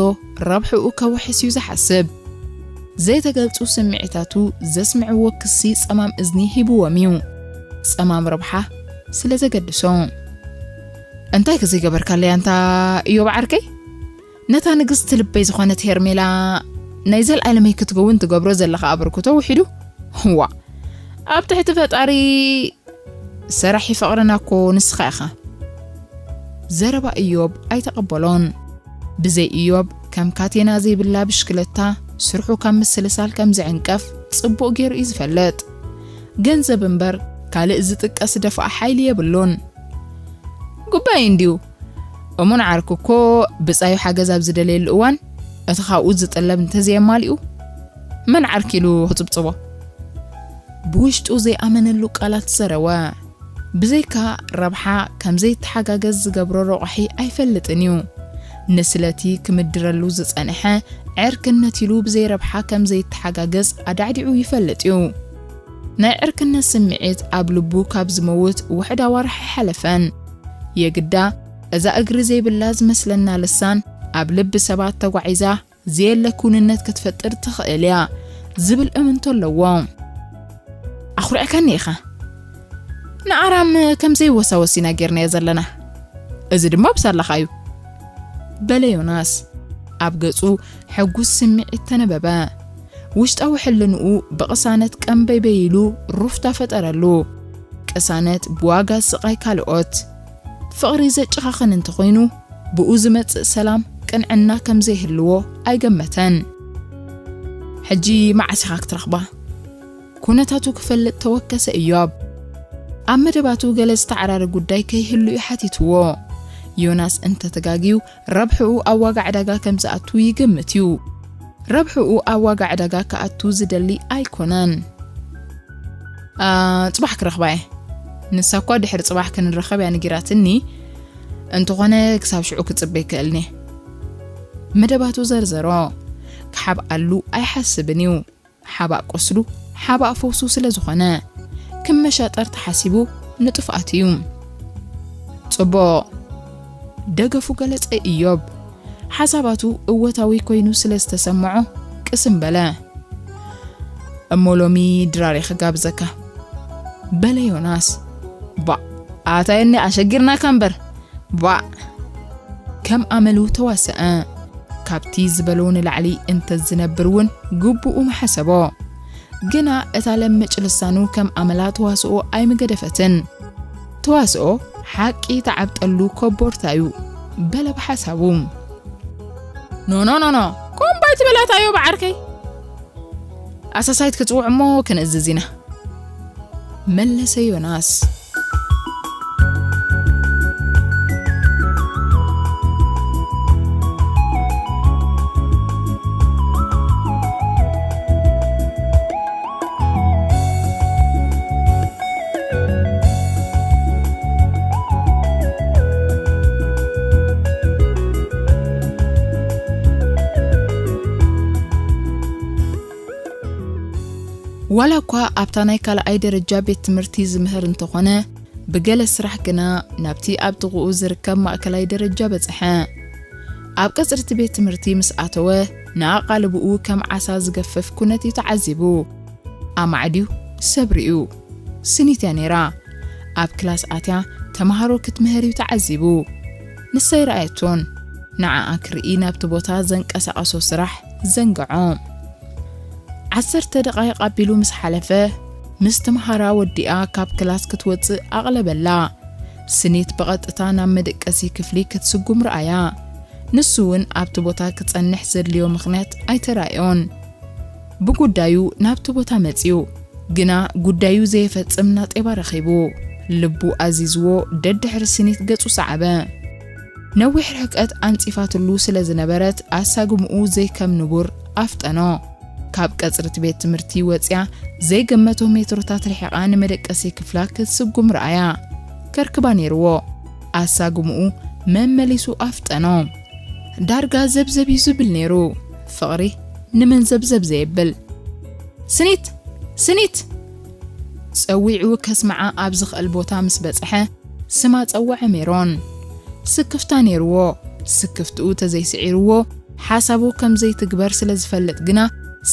ረብሕኡ ከውሕስ እዩ ዝሓስብ። ዘይተገልጹ ስምዒታቱ ዘስምዕዎ ክሲ ጸማም እዝኒ ሂብዎም እዩ። ጸማም ረብሓ ስለ ዘገድሶ። እንታይ ከ ዘይገበርካለይ ኣንታ እዮብ ዓርከይ? ነታ ንግስቲ ልበይ ዝኾነት ሄርሜላ ናይ ዘልኣለመይ ክትከውን ትገብሮ ዘለኻ ኣበርክቶ ውሒዱ። ዋ፣ ኣብ ትሕቲ ፈጣሪ ሰራሒ ፍቕርና እኮ ንስኻ ኢኻ። ዘረባ እዮብ ኣይተቐበሎን። ብዘይ እዮብ ከም ካቴና ዘይብላ ብሽክለታ ስርሑ ካብ ምስልሳል ከም ዝዕንቀፍ ጽቡቕ ገይሩ እዩ ዝፈልጥ። ገንዘብ እምበር ካልእ ዝጥቀስ ደፋእ ሓይሊ የብሉን። ጉባኤ እንድዩ። እሙን ዓርኩ እኮ ብጻዩ ሓገዝ ኣብ ዝደለየሉ እዋን እቲ ካብኡ ዝጥለብ እንተዘየማሊኡ መን ዓርኪ ኢሉ ክጽብጽቦ? ብውሽጡ ዘይኣመነሉ ቃላት ዘረወ። ብዘይካ ረብሓ ከም ዘይተሓጋገዝ ዝገብሮ ረቑሒ ኣይፈልጥን እዩ። ንስለቲ ክምድረሉ ዝጸንሐ ዕርክነት ኢሉ ብዘይ ረብሓ ከም ዘይተሓጋገዝ ኣዳዕዲዑ ይፈልጥ እዩ። ናይ ዕርክነት ስምዒት ኣብ ልቡ ካብ ዝመውት ውሕድ ኣዋርሕ ኣይሓለፈን። የግዳ እዛ እግሪ ዘይብላ ዝመስለና ልሳን ኣብ ልቢ ሰባት ተጓዒዛ ዘየለ ኩንነት ክትፈጥር ትኽእል እያ ዝብል እምንቶ ኣለዎ። ኣኹሪዕካኒ ኢኻ። ንኣራም ከም ዘይወሳወስ ኢና ጌርናዮ ዘለና። እዚ ድማ ብሳላኻ እዩ። በለ ዮናስ። ኣብ ገጹ ሕጉስ ስምዒት ተነበበ። ውሽጣዊ ሕልንኡ ብቕሳነት ቀንበይበይ ኢሉ ሩፍታ ፈጠረሉ። ቅሳነት ብዋጋ ስቓይ ካልኦት። ፍቕሪ ዘጨኻኽን እንተኾይኑ፣ ብኡ ዝመጽእ ሰላም ቅንዕና ከም ዘይህልዎ ኣይገመተን። ሕጂ መዓስ ኢኻ ክትረኽባ? ኩነታቱ ክፈልጥ ተወከሰ እዮብ። ኣብ መደባቱ ገለ ዝተዓራረ ጉዳይ ከይህሉ እዩ ሓቲትዎ። ዮናስ እንተተጋግዩ ረብሕኡ ኣብ ዋጋ ዕዳጋ ከም ዝኣቱ ይግምት እዩ። ረብሕኡ ኣብ ዋጋ ዕዳጋ ክኣቱ ዝደሊ ኣይኮነን። "ኣ፣ ጽባሕ ክረኽባ እየ። ንሳ እኳ ድሕሪ ጽባሕ ክንራኸብ እያ ነጊራትኒ። እንተኾነ ክሳብ ሽዑ ክጽበ ይክእልኒ?" መደባቱ ዘርዘሮ። ክሓብኣሉ ኣይሓስብን እዩ። ሓባእ ቁስሉ፣ ሓባእ ፈውሱ ስለ ዝኾነ፣ ክመሻጠር ተሓሲቡ ንጥፍኣት እዩ። "ጽቡቕ" ደገፉ ገለጸ እዮብ። ሓሳባቱ እወታዊ ኮይኑ ስለ ዝተሰምዖ ቅስም በለ። "እሞ ሎሚ ድራር እየ ክጋብዘካ" በለ ዮናስ። "ባእ ኣታየኒ ኣሸጊርናካ እምበር ባእ!" ከም ኣመሉ ተዋሰአ። ካብቲ ዝበሎ ንላዕሊ እንተዝነብር እውን ግቡኡ ምሓሰቦ። ግና እታ ለምጭ ልሳኑ ከም ኣመላ ተዋስኦ ኣይምገደፈትን። ተዋስኦ ሓቂ ተዓብጠሉ ኮቦርታ እዩ በለ ብሓሳቡ። "ኖ፣ ኖ፣ ኖ፣ ኖ፣ ኮምባይ ትበላታዮ ብዓርከይ። ኣሳሳይት ክጽውዕ እሞ ክንእዝዝ ኢና" መለሰ ዮናስ። ዋላ እኳ ኣብታ ናይ ካልኣይ ደረጃ ቤት ትምህርቲ ዝምህር እንተኾነ፣ ብገለ ስራሕ ግና ናብቲ ኣብ ጥቕኡ ዝርከብ ማእከላይ ደረጃ በጽሐ። ኣብ ቀጽሪ እቲ ቤት ትምህርቲ ምስ ኣተወ፣ ንኣቓልብኡ ከም ዓሳ ዝገፍፍ ኩነት እዩ ተዓዚቡ። ኣማዕድዩ ሰብሪ እዩ። ስኒት እያ ነይራ። ኣብ ክላስ ኣትያ ተምሃሮ ክትምህር እዩ ተዓዚቡ። ንሳ ኣይረኣየቶን። ንዓኣ ክርኢ ናብቲ ቦታ ዘንቀሳቐሶ ስራሕ ዘንግዖ። ዓሰርተ ደቓይቕ ኣቢሉ ምስ ሓለፈ፣ ምስ ትምሃራ ወዲኣ ካብ ክላስ ክትወጽእ ኣቕለበላ። ስኒት ብቐጥታ ናብ መደቀሲ ክፍሊ ክትስጉም ረኣያ። ንሱ እውን ኣብቲ ቦታ ክጸንሕ ዘድልዮ ምኽንያት ኣይተራእዮን። ብጉዳዩ ናብቲ ቦታ መጺኡ፣ ግና ጉዳዩ ዘየፈጽም ናጤባ ረኺቡ። ልቡ ኣዚዝዎ ደድሕሪ ስኒት ገጹ ሰዓበ። ነዊሕ ርሕቀት ኣንጺፋትሉ ስለ ዝነበረት ኣሳግምኡ ዘይከም ንቡር ኣፍጠኖ። ካብ ቀጽሪ እቲ ቤት ትምህርቲ ወጺኣ ዘይገመቶ ሜትሮታት ርሒቓ ንመደቀሲ ክፍላ ክትስጉም ረኣያ። ከርክባ ነይርዎ። ኣሳግምኡ መመሊሱ ኣፍጠኖ። ዳርጋ ዘብዘብ እዩ ዝብል ነይሩ። ፍቕሪ ንመን ዘብዘብ ዘየብል። "ስኒት! ስኒት!" ጸዊዑ ከስምዓ ኣብ ዝኽእል ቦታ ምስ በጽሐ፣ ስማ ጸወዐ ሜሮን። ስክፍታ ነይርዎ። ስክፍትኡ ተዘይስዒርዎ፣ ሓሳቡ ከም ዘይትግበር ስለ ዝፈልጥ ግና፣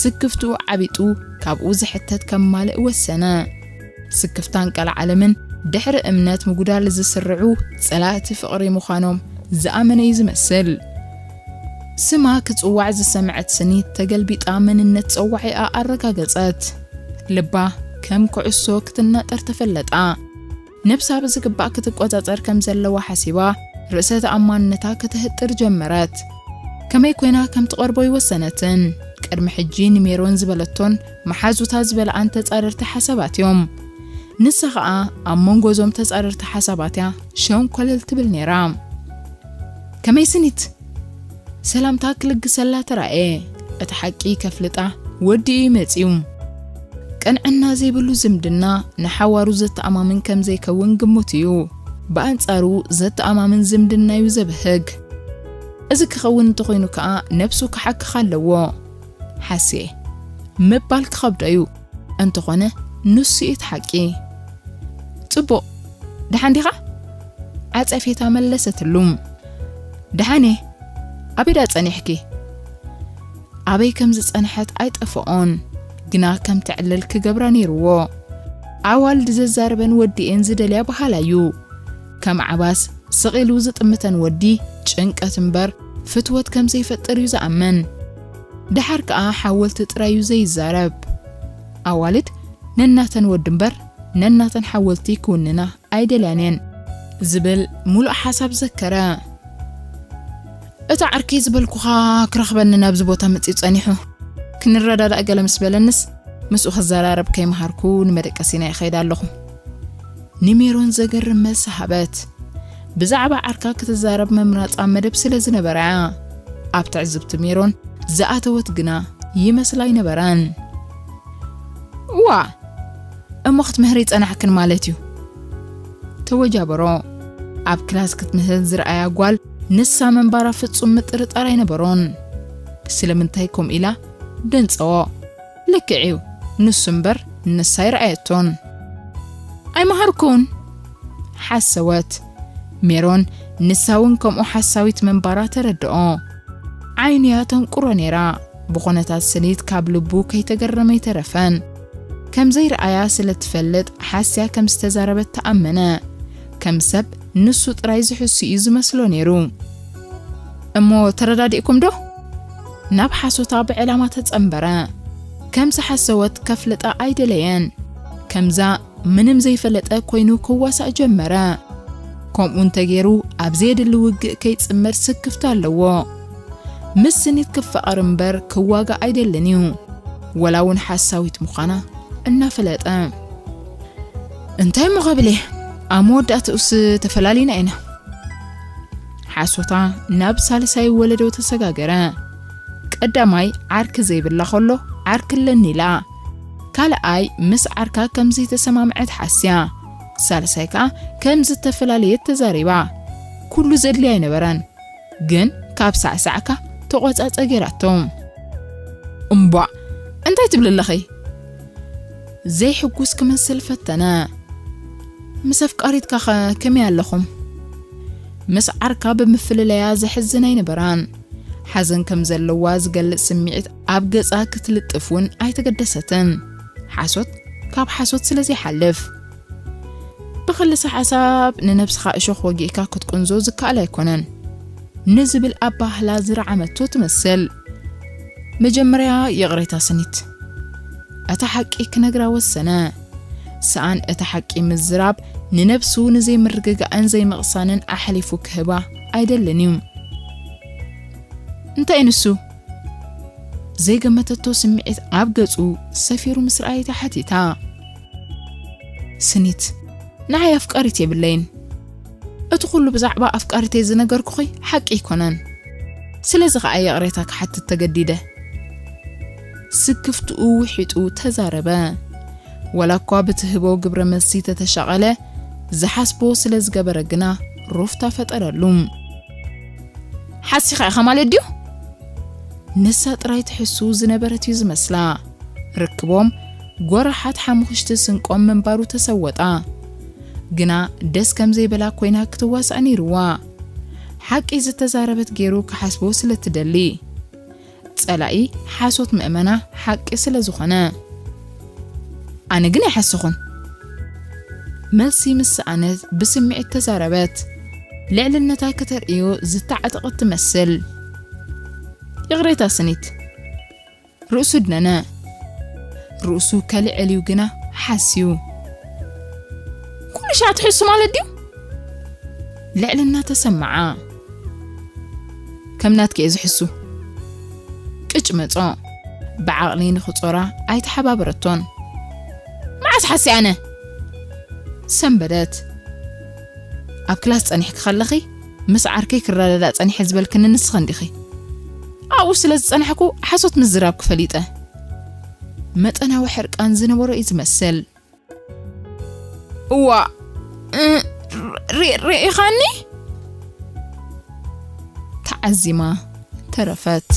ስክፍትኡ ዓቢጡ ካብኡ ዝሕተት ከማልእ ወሰነ። ስክፍታን ቀልዓለምን ድሕሪ እምነት ምጉዳል ዝስርዑ ጸላእቲ ፍቕሪ ምዃኖም ዝኣመነ እዩ ዝመስል። ስማ ክጽዋዕ ዝሰምዐት ስኒት ተገልቢጣ መንነት ጸዋዒኣ ኣረጋገጸት። ልባ ከም ኩዕሶ ክትናጠር ተፈለጣ። ነብሳ ብዝግባእ ክትቆጻጸር ከም ዘለዋ ሓሲባ፣ ርእሰ ተኣማንነታ ከተህጥር ጀመረት። ከመይ ኮይና ከም ትቐርቦ ኣይወሰነትን። ቅድሚ ሕጂ ንሜሮን ዝበለቶን መሓዙታ ዝበልዓን ተጻረርቲ ሓሳባት እዮም። ንሳ ኸኣ ኣብ መንጎ እዞም ተጻረርቲ ሓሳባት እያ ሸንኮለል ትብል ነይራ። "ከመይ ስኒት?" ሰላምታ ክልግሰላ ተራእየ። እቲ ሓቂ ከፍልጣ ወዲኡ እዩ መጺኡ። ቅንዕና ዘይብሉ ዝምድና ንሓዋሩ ዘተኣማምን ከም ዘይከውን ግሙት እዩ። ብኣንጻሩ ዘተኣማምን ዝምድና እዩ ዘብህግ። እዚ ክኸውን እንተኾይኑ ከኣ ነብሱ ክሓክኽ ኣለዎ። ሓስየ ምባል ክኸብዶ እዩ። እንተኾነ ንሱ እዩ እቲ ሓቂ። ጽቡቕ፣ ደሓን ዲኻ? ዓጸፌታ መለሰትሉ። ደሓን እየ። ኣበይ ደኣ ጸኒሕኪ? ኣበይ ከም ዝጸንሐት ኣይጠፍኦን፣ ግና ከም ትዕልል ክገብራ ነይርዎ። ኣዋልድ ዘዛርበን ወዲ እየን ዝደልያ በሃላይ እዩ። ከም ዓባስ ስቕ ኢሉ ዝጥምተን ወዲ ጭንቀት እምበር ፍትወት ከም ዘይፈጥር እዩ ዝኣምን። ደሓር ከኣ ሓወልቲ ጥራይ እዩ ዘይዛረብ። ኣዋልድ ነናተን ወዲ እምበር ነናተን ሓወልቲ ክውንና ኣይደልያን እየን ዝብል ሙሉእ ሓሳብ ዘከረ። እታ ዓርከይ ዝበልኩኻ ክረኽበኒ ናብዚ ቦታ መጺኡ ጸኒሑ። ክንረዳዳእ ገለ ምስ በለንስ ምስኡ ክዘራረብ ከይመሃርኩ ንመደቀሲና ይኸይድ ኣለኹ። ንሜሮን ዘገርም መልሲ ሃበት። ብዛዕባ ዓርካ ክትዛረብ መምራጻ መደብ ስለ ዝነበራ እያ። ኣብ ትዕዝብቲ ሜሮን ዝኣተወት ግና ይመስላ ኣይነበራን። እዋ፣ እሞ ክትምህሪ ይጸናሕክን ማለት እዩ። ተወጃበሮ። ኣብ ክላስ ክትምህር ዝረኣያ ጓል ንሳ መንባራ ፍጹም ምጥርጣር ኣይነበሮን። ስለምንታይ ከምኡ ኢላ ደንጸዎ። ልክዕ እዩ፣ ንሱ እምበር ንሳ ኣይረኣየቶን። ኣይመሃርኩን፣ ሓሰወት። ሜሮን ንሳ እውን ከምኡ ሓሳዊት መንባራ ተረድኦ። ዓይኑ እያ ተንቁሮ ነይራ። ብኹነታት ስኒት ካብ ልቡ ከይተገረመ ኣይተረፈን። ከም ዘይረኣያ ስለ ትፈልጥ ሓስያ ከም ዝተዛረበት ተኣመነ። ከም ሰብ ንሱ ጥራይ ዝሕሱ እዩ ዝመስሎ ነይሩ። እሞ ተረዳዲእኩም ዶ? ናብ ሓሶታ ብዕላማ ተጸንበረ። ከም ዝሓሰወት ከፍልጣ ኣይደለየን። ከምዛ ምንም ዘይፈለጠ ኮይኑ ክዋሳእ ጀመረ። ከምኡ እንተገይሩ ኣብ ዘየድሊ ውግእ ከይጽመር ስክፍታ ኣለዎ። ምስ ስኒት ክፋቐር እምበር ክዋጋእ ኣይደልን እዩ። ወላ እውን ሓሳዊት ምዃና እናፈለጠ። እንታይ እሞ ከብል እየ? ኣብ መወዳእትኡስ ተፈላሊና ኢና። ሓሶታ ናብ ሳልሳይ ወለዶ ተሰጋገረ። ቀዳማይ ዓርኪ ዘይብላ ከሎ ዓርኪ ኣለኒ ኢላ። ካልኣይ ምስ ዓርካ ከም ዘይተሰማምዐት ሓስያ። ሳልሳይ ከኣ ከም ዝተፈላለየት ተዛሪባ። ኩሉ ዘድልያ ኣይነበረን፣ ግን ካብ ሳዕሳዕካ ተቖጻጸ ገይራቶ። እምቧእ፣ እንታይ ትብሊ ኣለኺ? ዘይሕጉስ ክመስል ፈተነ። ምስ ኣፍቃሪትካ ኸ ከመይ ኣለኹም? ምስ ዓርካ ብምፍልለያ ዘሕዝን ኣይነበራን። ሓዘን ከም ዘለዋ ዝገልጽ ስምዒት ኣብ ገጻ ክትልጥፍ እውን ኣይተገደሰትን። ሓሶት ካብ ሓሶት ስለ ዘይሓልፍ። ብኽልሰ ሓሳብ ንነብስኻ እሾኽ ወጊእካ ክትቁንዞ ዝከኣል ኣይኮነን። ንዝብል ኣባህላ ዝረዓመቶ ትመስል። መጀመርያ ይቕሬታ ስኒት። እታ ሓቂ ክነግራ ወሰነ። ሰኣን እታ ሓቂ ምዝራብ ንነብሱ ንዘይምርግጋእን ዘይምቕሳንን ኣሕሊፉ ክህባ ኣይደልን እዩ። እንታይ ንሱ? ዘይገመተቶ ስምዒት ኣብ ገጹ ሰፊሩ ምስ ረኣየታ ሓቲታ። ስኒት፣ ንዓይ ኣፍቃሪት የብለይን። እቲ ኩሉ ብዛዕባ ኣፍቃሪተይ ዝነገርኩኺ ሓቂ ኣይኮነን። ስለዚ ኸኣ ይቕሬታ ክሓትት ተገዲደ። ስክፍትኡ ውሒጡ ተዛረበ። ወላ እኳ ብትህቦ ግብረ መልሲ ተተሻቐለ፣ ዝሓስቦ ስለ ዝገበረ ግና ሩፍታ ፈጠረሉ። ሓሲኻ ኢኻ ማለት ድዩ? ንሳ ጥራይ ትሕሱ ዝነበረት እዩ ዝመስላ። ርክቦም ጎራሓት ሓሙኽሽቲ ስንቆም ምንባሩ ተሰወጣ። ግና ደስ ከም ዘይበላ ኮይና ክትዋሳእ ነይርዋ። ሓቂ ዝተዛረበት ገይሩ ክሓስቦ ስለ ትደሊ። ጸላኢ ሓሶት ምእመና ሓቂ ስለ ዝኾነ። ኣነ ግን ኣይሓሰኹን። መልሲ ምስ ሰኣነት ብስምዒት ተዛረበት። ልዕልነታ ከተርእዮ ዝተዓጠቐት ትመስል። ይቕሬታ ስኒት። ርእሱ ድነነ። ርእሱ ከልዕል እዩ ግና ሓስዩ። ኩሉ ሻዕ ትሕሱ ማለት ድዩ? ልዕልና ተሰማዓ። ከም ናትኪ እየ ዝሕሱ። ቅጭ መጾ። ብዓቕሊ ንኽጾራ ኣይተሓባበረቶን። መዓስ ሓስየ ኣነ? ሰንበደት። ኣብ ክላስ ጸኒሕኪ ከለኺ ምስ ዓርከይ ክረዳዳእ ጸኒሐ ዝበልክኒ ንስኺ እንዲኺ። ኣብኡ ስለ ዝጸናሕኩ ሓሶት ምዝራብኪ ፈሊጠ። መጠናዊ ሕርቃን ዝነበሮ እዩ ዝመስል። እዋ፣ እ፣ ሪ-፣ ሪኢኻኒ? ተዓዚማ ተረፈት።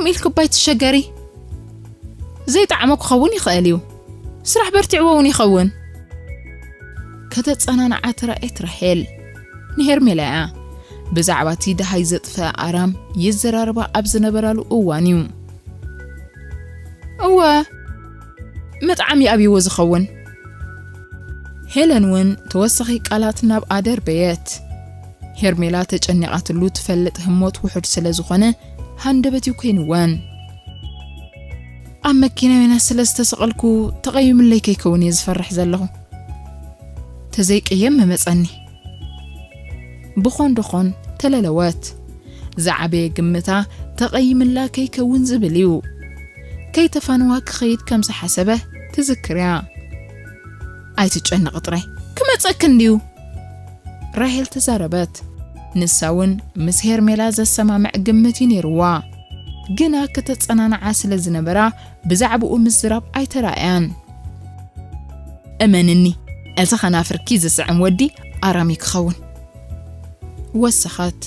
ሚልክ እባ ኣይትሸገሪ። ዘይጠዓሞ ክኸውን ይኽእል እዩ። ስራሕ በርቲዕዎ እውን ይኸውን። ከተጸናንዓ ተራእየት ራሄል። ንሄርሜላ እያ። ብዛዕባ እቲ ደሃይ ዘጥፍአ ኣራም ይዘራረባ ኣብ ዝነበራሉ እዋን እዩ። እወ፣ ምጥዓም ይኣብይዎ ዝኸውን። ሄለን እውን ተወሳኺ ቃላት ናብ ኣደር በየት። ሄርሜላ ተጨኒቓትሉ ትፈልጥ ህሞት ውሑድ ስለ ዝኾነ ሃንደበት እዩ ኮይንወን። ኣብ መኪና ዮናስ ስለ ዝተሰቐልኩ ተቐይምለይ ከይከውን እየ ዝፈርሕ ዘለኹ። ተዘይቅየም መመጸኒ። ብኾን ዶኾን ተለለወት። ዝዓበየ ግምታ ተቐይምላ ከይከውን ዝብል እዩ። ከይተፋንዋ ክኸይድ ከም ዝሓሰበ ትዝክር እያ። ኣይትጨነቒ ጥራይ፣ ክመጸኪ እንድዩ። ራሄል ተዛረበት። ንሳ እውን ምስ ሄርሜላ ዘሰማምዕ ግምት እዩ ነይርዋ። ግና ከተጸናንዓ ስለ ዝነበራ ብዛዕባኡ ምዝራብ ኣይተራእያን። እመንኒ፣ እዚ ኸናፍርኪ ዝስዕም ወዲ ኣራሚ ክኸውን። ወሰኸት።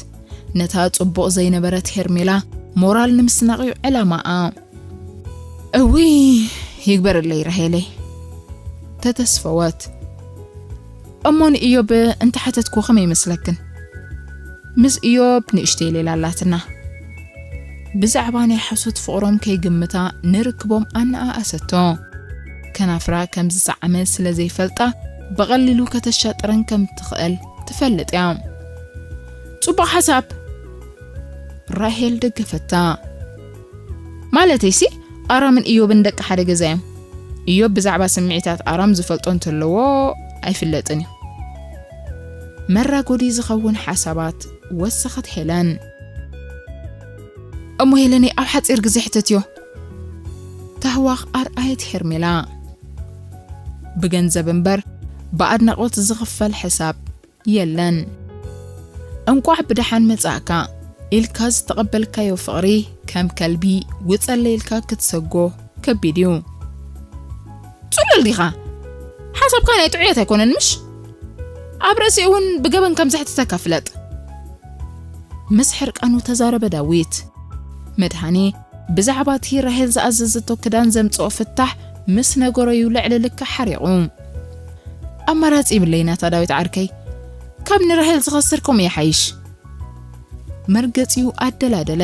ነታ ጽቡቕ ዘይነበረት ሄርሜላ ሞራል ንምስናቕ እዩ ዕላማኣ። እውይ፣ ይግበረለይ ራሄለይ። ተተስፈወት። እሞ ንእዮብ እንተሓተትኩ ከመይ ይመስለክን? ምስ እዮብ ንእሽተይ ሌላ ኣላትና። ብዛዕባ ናይ ሓሶት ፍቕሮም ከይግምታ ንርክቦም ኣነኣኣሰቶ። ከናፍራ ከም ዝሰዓመ ስለ ዘይፈልጣ ብቐሊሉ ከተሻጥረን ከም ትኽእል ትፈልጥ እያ። ጽቡቕ ሓሳብ። ራሄል ደገፈታ። ማለተይሲ ኣራምን እዮብን ደቂ ሓደ ገዛ እዮም። እዮብ ብዛዕባ ስምዒታት ኣራም ዝፈልጦ እንተለዎ ኣይፍለጥን እዩ። መራጎዲ ዝኸውን ሓሳባት ወሰኸት ሄለን። እሞ ሄለነይ ኣብ ሓጺር ግዜ ሕተትዮ። ታህዋኽ ኣርኣየት ሄርሜላ። ብገንዘብ እምበር ብኣድናቖት ዝኽፈል ሕሳብ የለን። እንቋዕ ብደሓን መጻእካ ኢልካ ዝተቐበልካዮ ፍቕሪ ከም ከልቢ ውጸለይ ኢልካ ክትሰጎ ከቢድ እዩ። ጽሉል ዲኻ? ሓሳብካ ናይ ጥዑያት ኣይኮነን ምሽ? ኣብ ርእሲ እውን ብገበን ከም ዘሕትተካ ፍለጥ። ምስ ሕርቃኑ ተዛረበ ዳዊት። መድሃኔ ብዛዕባ እቲ ራሄል ዝኣዘዘቶ ክዳን ዘምጽኦ ፍታሕ ምስ ነገሮዩ ልዕሊ ልክዕ ሓሪቑ። ኣማራጺ ይብለይ ናታ ዳዊት ዓርከይ፣ ካብ ንራሄል ዝኸስር ከምኡ ይሓይሽ። መርገጺኡ ኣደላደለ።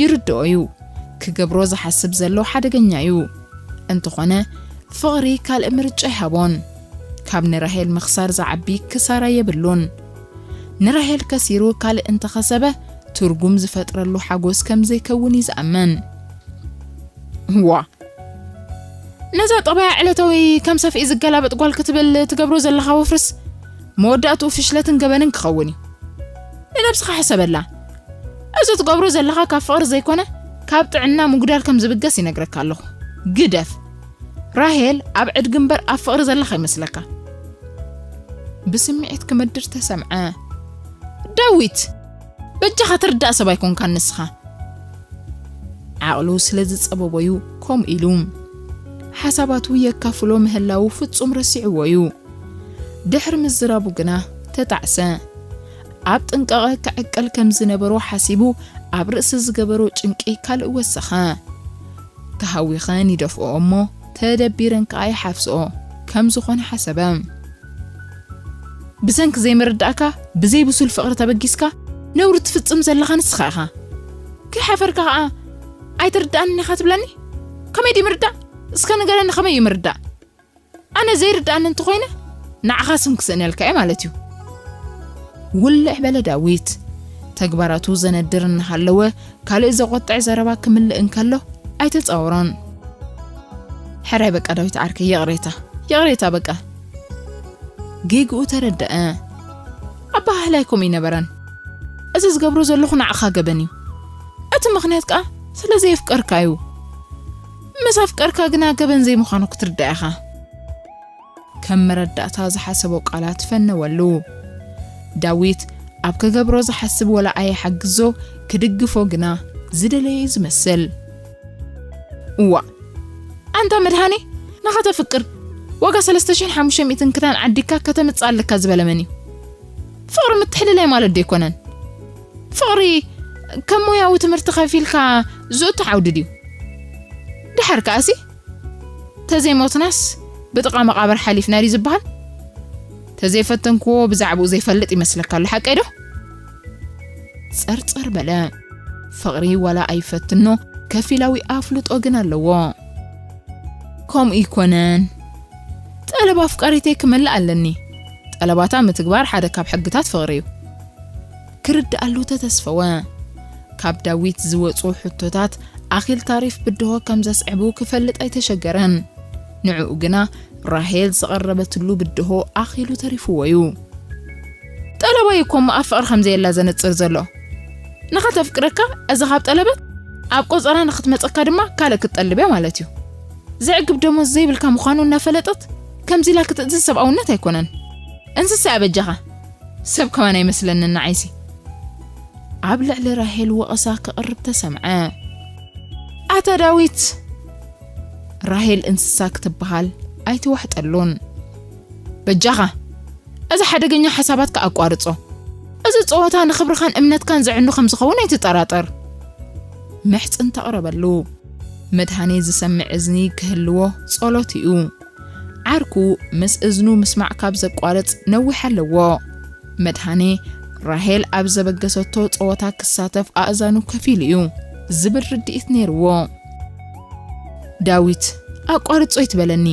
ይርድኦ እዩ። ክገብሮ ዝሓስብ ዘሎ ሓደገኛ እዩ። እንተኾነ ፍቕሪ ካልእ ምርጫ ይሃቦን። ካብ ንራሄል ምኽሳር ዝዓቢ ክሳራ የብሉን። ንራሄል ከሲሩ ካልእ እንተኸሰበ ትርጉም ዝፈጥረሉ ሓጎስ ከም ዘይከውን እዩ ዝኣምን። ዋ፣ ነዛ ጠባያ ዕለታዊ ከም ሰፍኢ ዝገላበጥ ጓል ክትብል ትገብሮ ዘለኻ ወፍርስ መወዳእትኡ ፍሽለትን ገበንን ክኸውን እዩ። ንነብስኻ ሕሰበላ። እዚ ትገብሮ ዘለኻ ካብ ፍቕሪ ዘይኮነ ካብ ጥዕና ምጉዳል ከም ዝብገስ ይነግረካ ኣለኹ። ግደፍ። ራሄል ኣብ ዕድጊ እምበር ኣብ ፍቕሪ ዘለኻ ይመስለካ። ብስምዒት ክመድር ተሰምዐ። ዳዊት፣ በጃኻ ትርዳእ ሰብ ኣይኮንካን ንስኻ። ዓቕሉ ስለ ዝጸበቦዩ ከምኡ ኢሉ። ሓሳባቱ የካፍሎ ምህላዉ ፍጹም ረሲዕዎ እዩ። ድሕሪ ምዝራቡ ግና ተጣዕሰ። ኣብ ጥንቃቐ ክዕቀል ከም ዝነበሮ ሓሲቡ ኣብ ርእሲ ዝገበሮ ጭንቂ ካልእ ወሰኸ። ተሃዊኸን ይደፍኦ እሞ ተደቢረን ከኣ ይሓፍስኦ ከም ዝኾነ ሓሰበ። ብሰንኪ ዘይምርዳእካ ብዘይ ብሱል ፍቕሪ ተበጊስካ ነውሪ ትፍጽም ዘለኻ ንስኻ ኢኻ። ከይሓፈርካ ከኣ ኣይትርድኣንን ኢኻ ትብለኒ? ከመይ ድዩ ምርዳእ? እስከ ንገረኒ ከመይ እዩ ምርዳእ? ኣነ ዘይርድኣኒ እንተኾይነ ንዓኻ ስም ክስእነልካ እየ ማለት እዩ። ውልዕ በለ ዳዊት። ተግባራቱ ዘነድር እናሃለወ ካልእ ዘቖጥዕ ዘረባ ክምልእ እንከሎ ኣይተጻወሮን። ሕራይ በቃ ዳዊት ዓርከይ ይቕሬታ፣ ይቕሬታ በቃ። ጌግኡ ተረደአ። ኣበሃህላይ ከምኡ ይነበረን። እዚ ዝገብሮ ዘለኹ ንዓኻ ገበን እዩ። እቲ ምኽንያት ከኣ ስለ ዘየፍቀርካ እዩ። ምስ ኣፍቀርካ ግና ገበን ዘይምዃኑ ክትርዳእ ኢኻ። ከም መረዳእታ ዝሓሰቦ ቃላት ፈነወሉ። ዳዊት ኣብ ክገብሮ ዝሓስብ ወላ ኣይሓግዞ ክድግፎ ግና ዝደለየ እዩ ዝመስል። እዋ፣ ኣንታ መድሃኔ፣ ንኸተፍቅር ዋጋ ሰለስተ ሽሕን ሓሙሽተ ሚእትን ክዳን ዓዲግካ ከተምጽእ ኣለካ ዝበለ መን እዩ? ፍቕሪ ምትሕልላይ ማለት ዶ ኣይኮነን? ፍቕሪ ከም ሞያዊ ትምህርቲ ከፊልካ ዝእቱ ዓውዲ ድዩ? ድሓር ከኣሲ፣ ተዘይሞትናስ ብጥቓ መቓብር ሓሊፍና ድዩ ዝበሃል? ተዘይፈተንክዎ ብዛዕባኡ ዘይፈልጥ ይመስለካ ኣሎ፣ ሓቀይ ዶ? ጸርጸር በለ። ፍቕሪ ዋላ ኣይፈትኖ፣ ከፊላዊ ኣፍልጦ ግን ኣለዎ። ከምኡ ይኮነን። ጠለብ ኣፍቃሪተይ ክመልእ ኣለኒ። ጠለባታ ምትግባር ሓደ ካብ ሕግታት ፍቕሪ እዩ። ክርድኣሉ ተተስፈወ። ካብ ዳዊት ዝወጹ ሕቶታት ኣኺል ታሪፍ ብድሆ ከም ዘስዕቡ ክፈልጥ ኣይተሸገረን። ንዕኡ ግና ራሄል ዝቐረበትሉ ብድሆ ኣኺሉ ተሪፍዎ እዩ። ጠለባይ እኮ እሞ ኣብ ፍቕሪ ከም ዘየላ ዘነጽር ዘሎ። ንኸተፍቅረካ እዚ ካብ ጠለበት፣ ኣብ ቆጸራ ንኽትመጸካ ድማ ካልእ ክትጠልብ እያ ማለት እዩ። ዘዕግብ ደሞዝ ዘይብልካ ምዃኑ እናፈለጠት ከምዚ ኢላ ክትእዝዝ ሰብኣውነት ኣይኮነን። እንስሳ እያ በጃኻ። ሰብ ከማን ኣይመስለንን ንዓይሲ። ኣብ ልዕሊ ራሄል ወቐሳ ክቕርብ ተሰምዐ። ኣታ ዳዊት፣ ራሄል እንስሳ ክትበሃል ኣይትዋሕጠሉን። በጃኻ፣ እዚ ሓደገኛ ሓሳባትካ ኣቋርጾ። እዚ ጸወታ ንኽብርኻን እምነትካን ዘዕኑ ከም ዝኸውን ኣይትጠራጠር። ምሕጽን ተቕረበሉ። መድሃኔ ዝሰምዕ እዝኒ ክህልዎ ጸሎት እዩ። ዓርኩ ምስ እዝኑ ምስማዕ ካብ ዘቋርጽ ነዊሕ ኣለዎ። መድሃኔ ራሄል ኣብ ዘበገሰቶ ጸወታ ክሳተፍ ኣእዛኑ ከፊሉ እዩ ዝብል ርድኢት ነይርዎ። ዳዊት፣ ኣቋርጾ ይትበለኒ።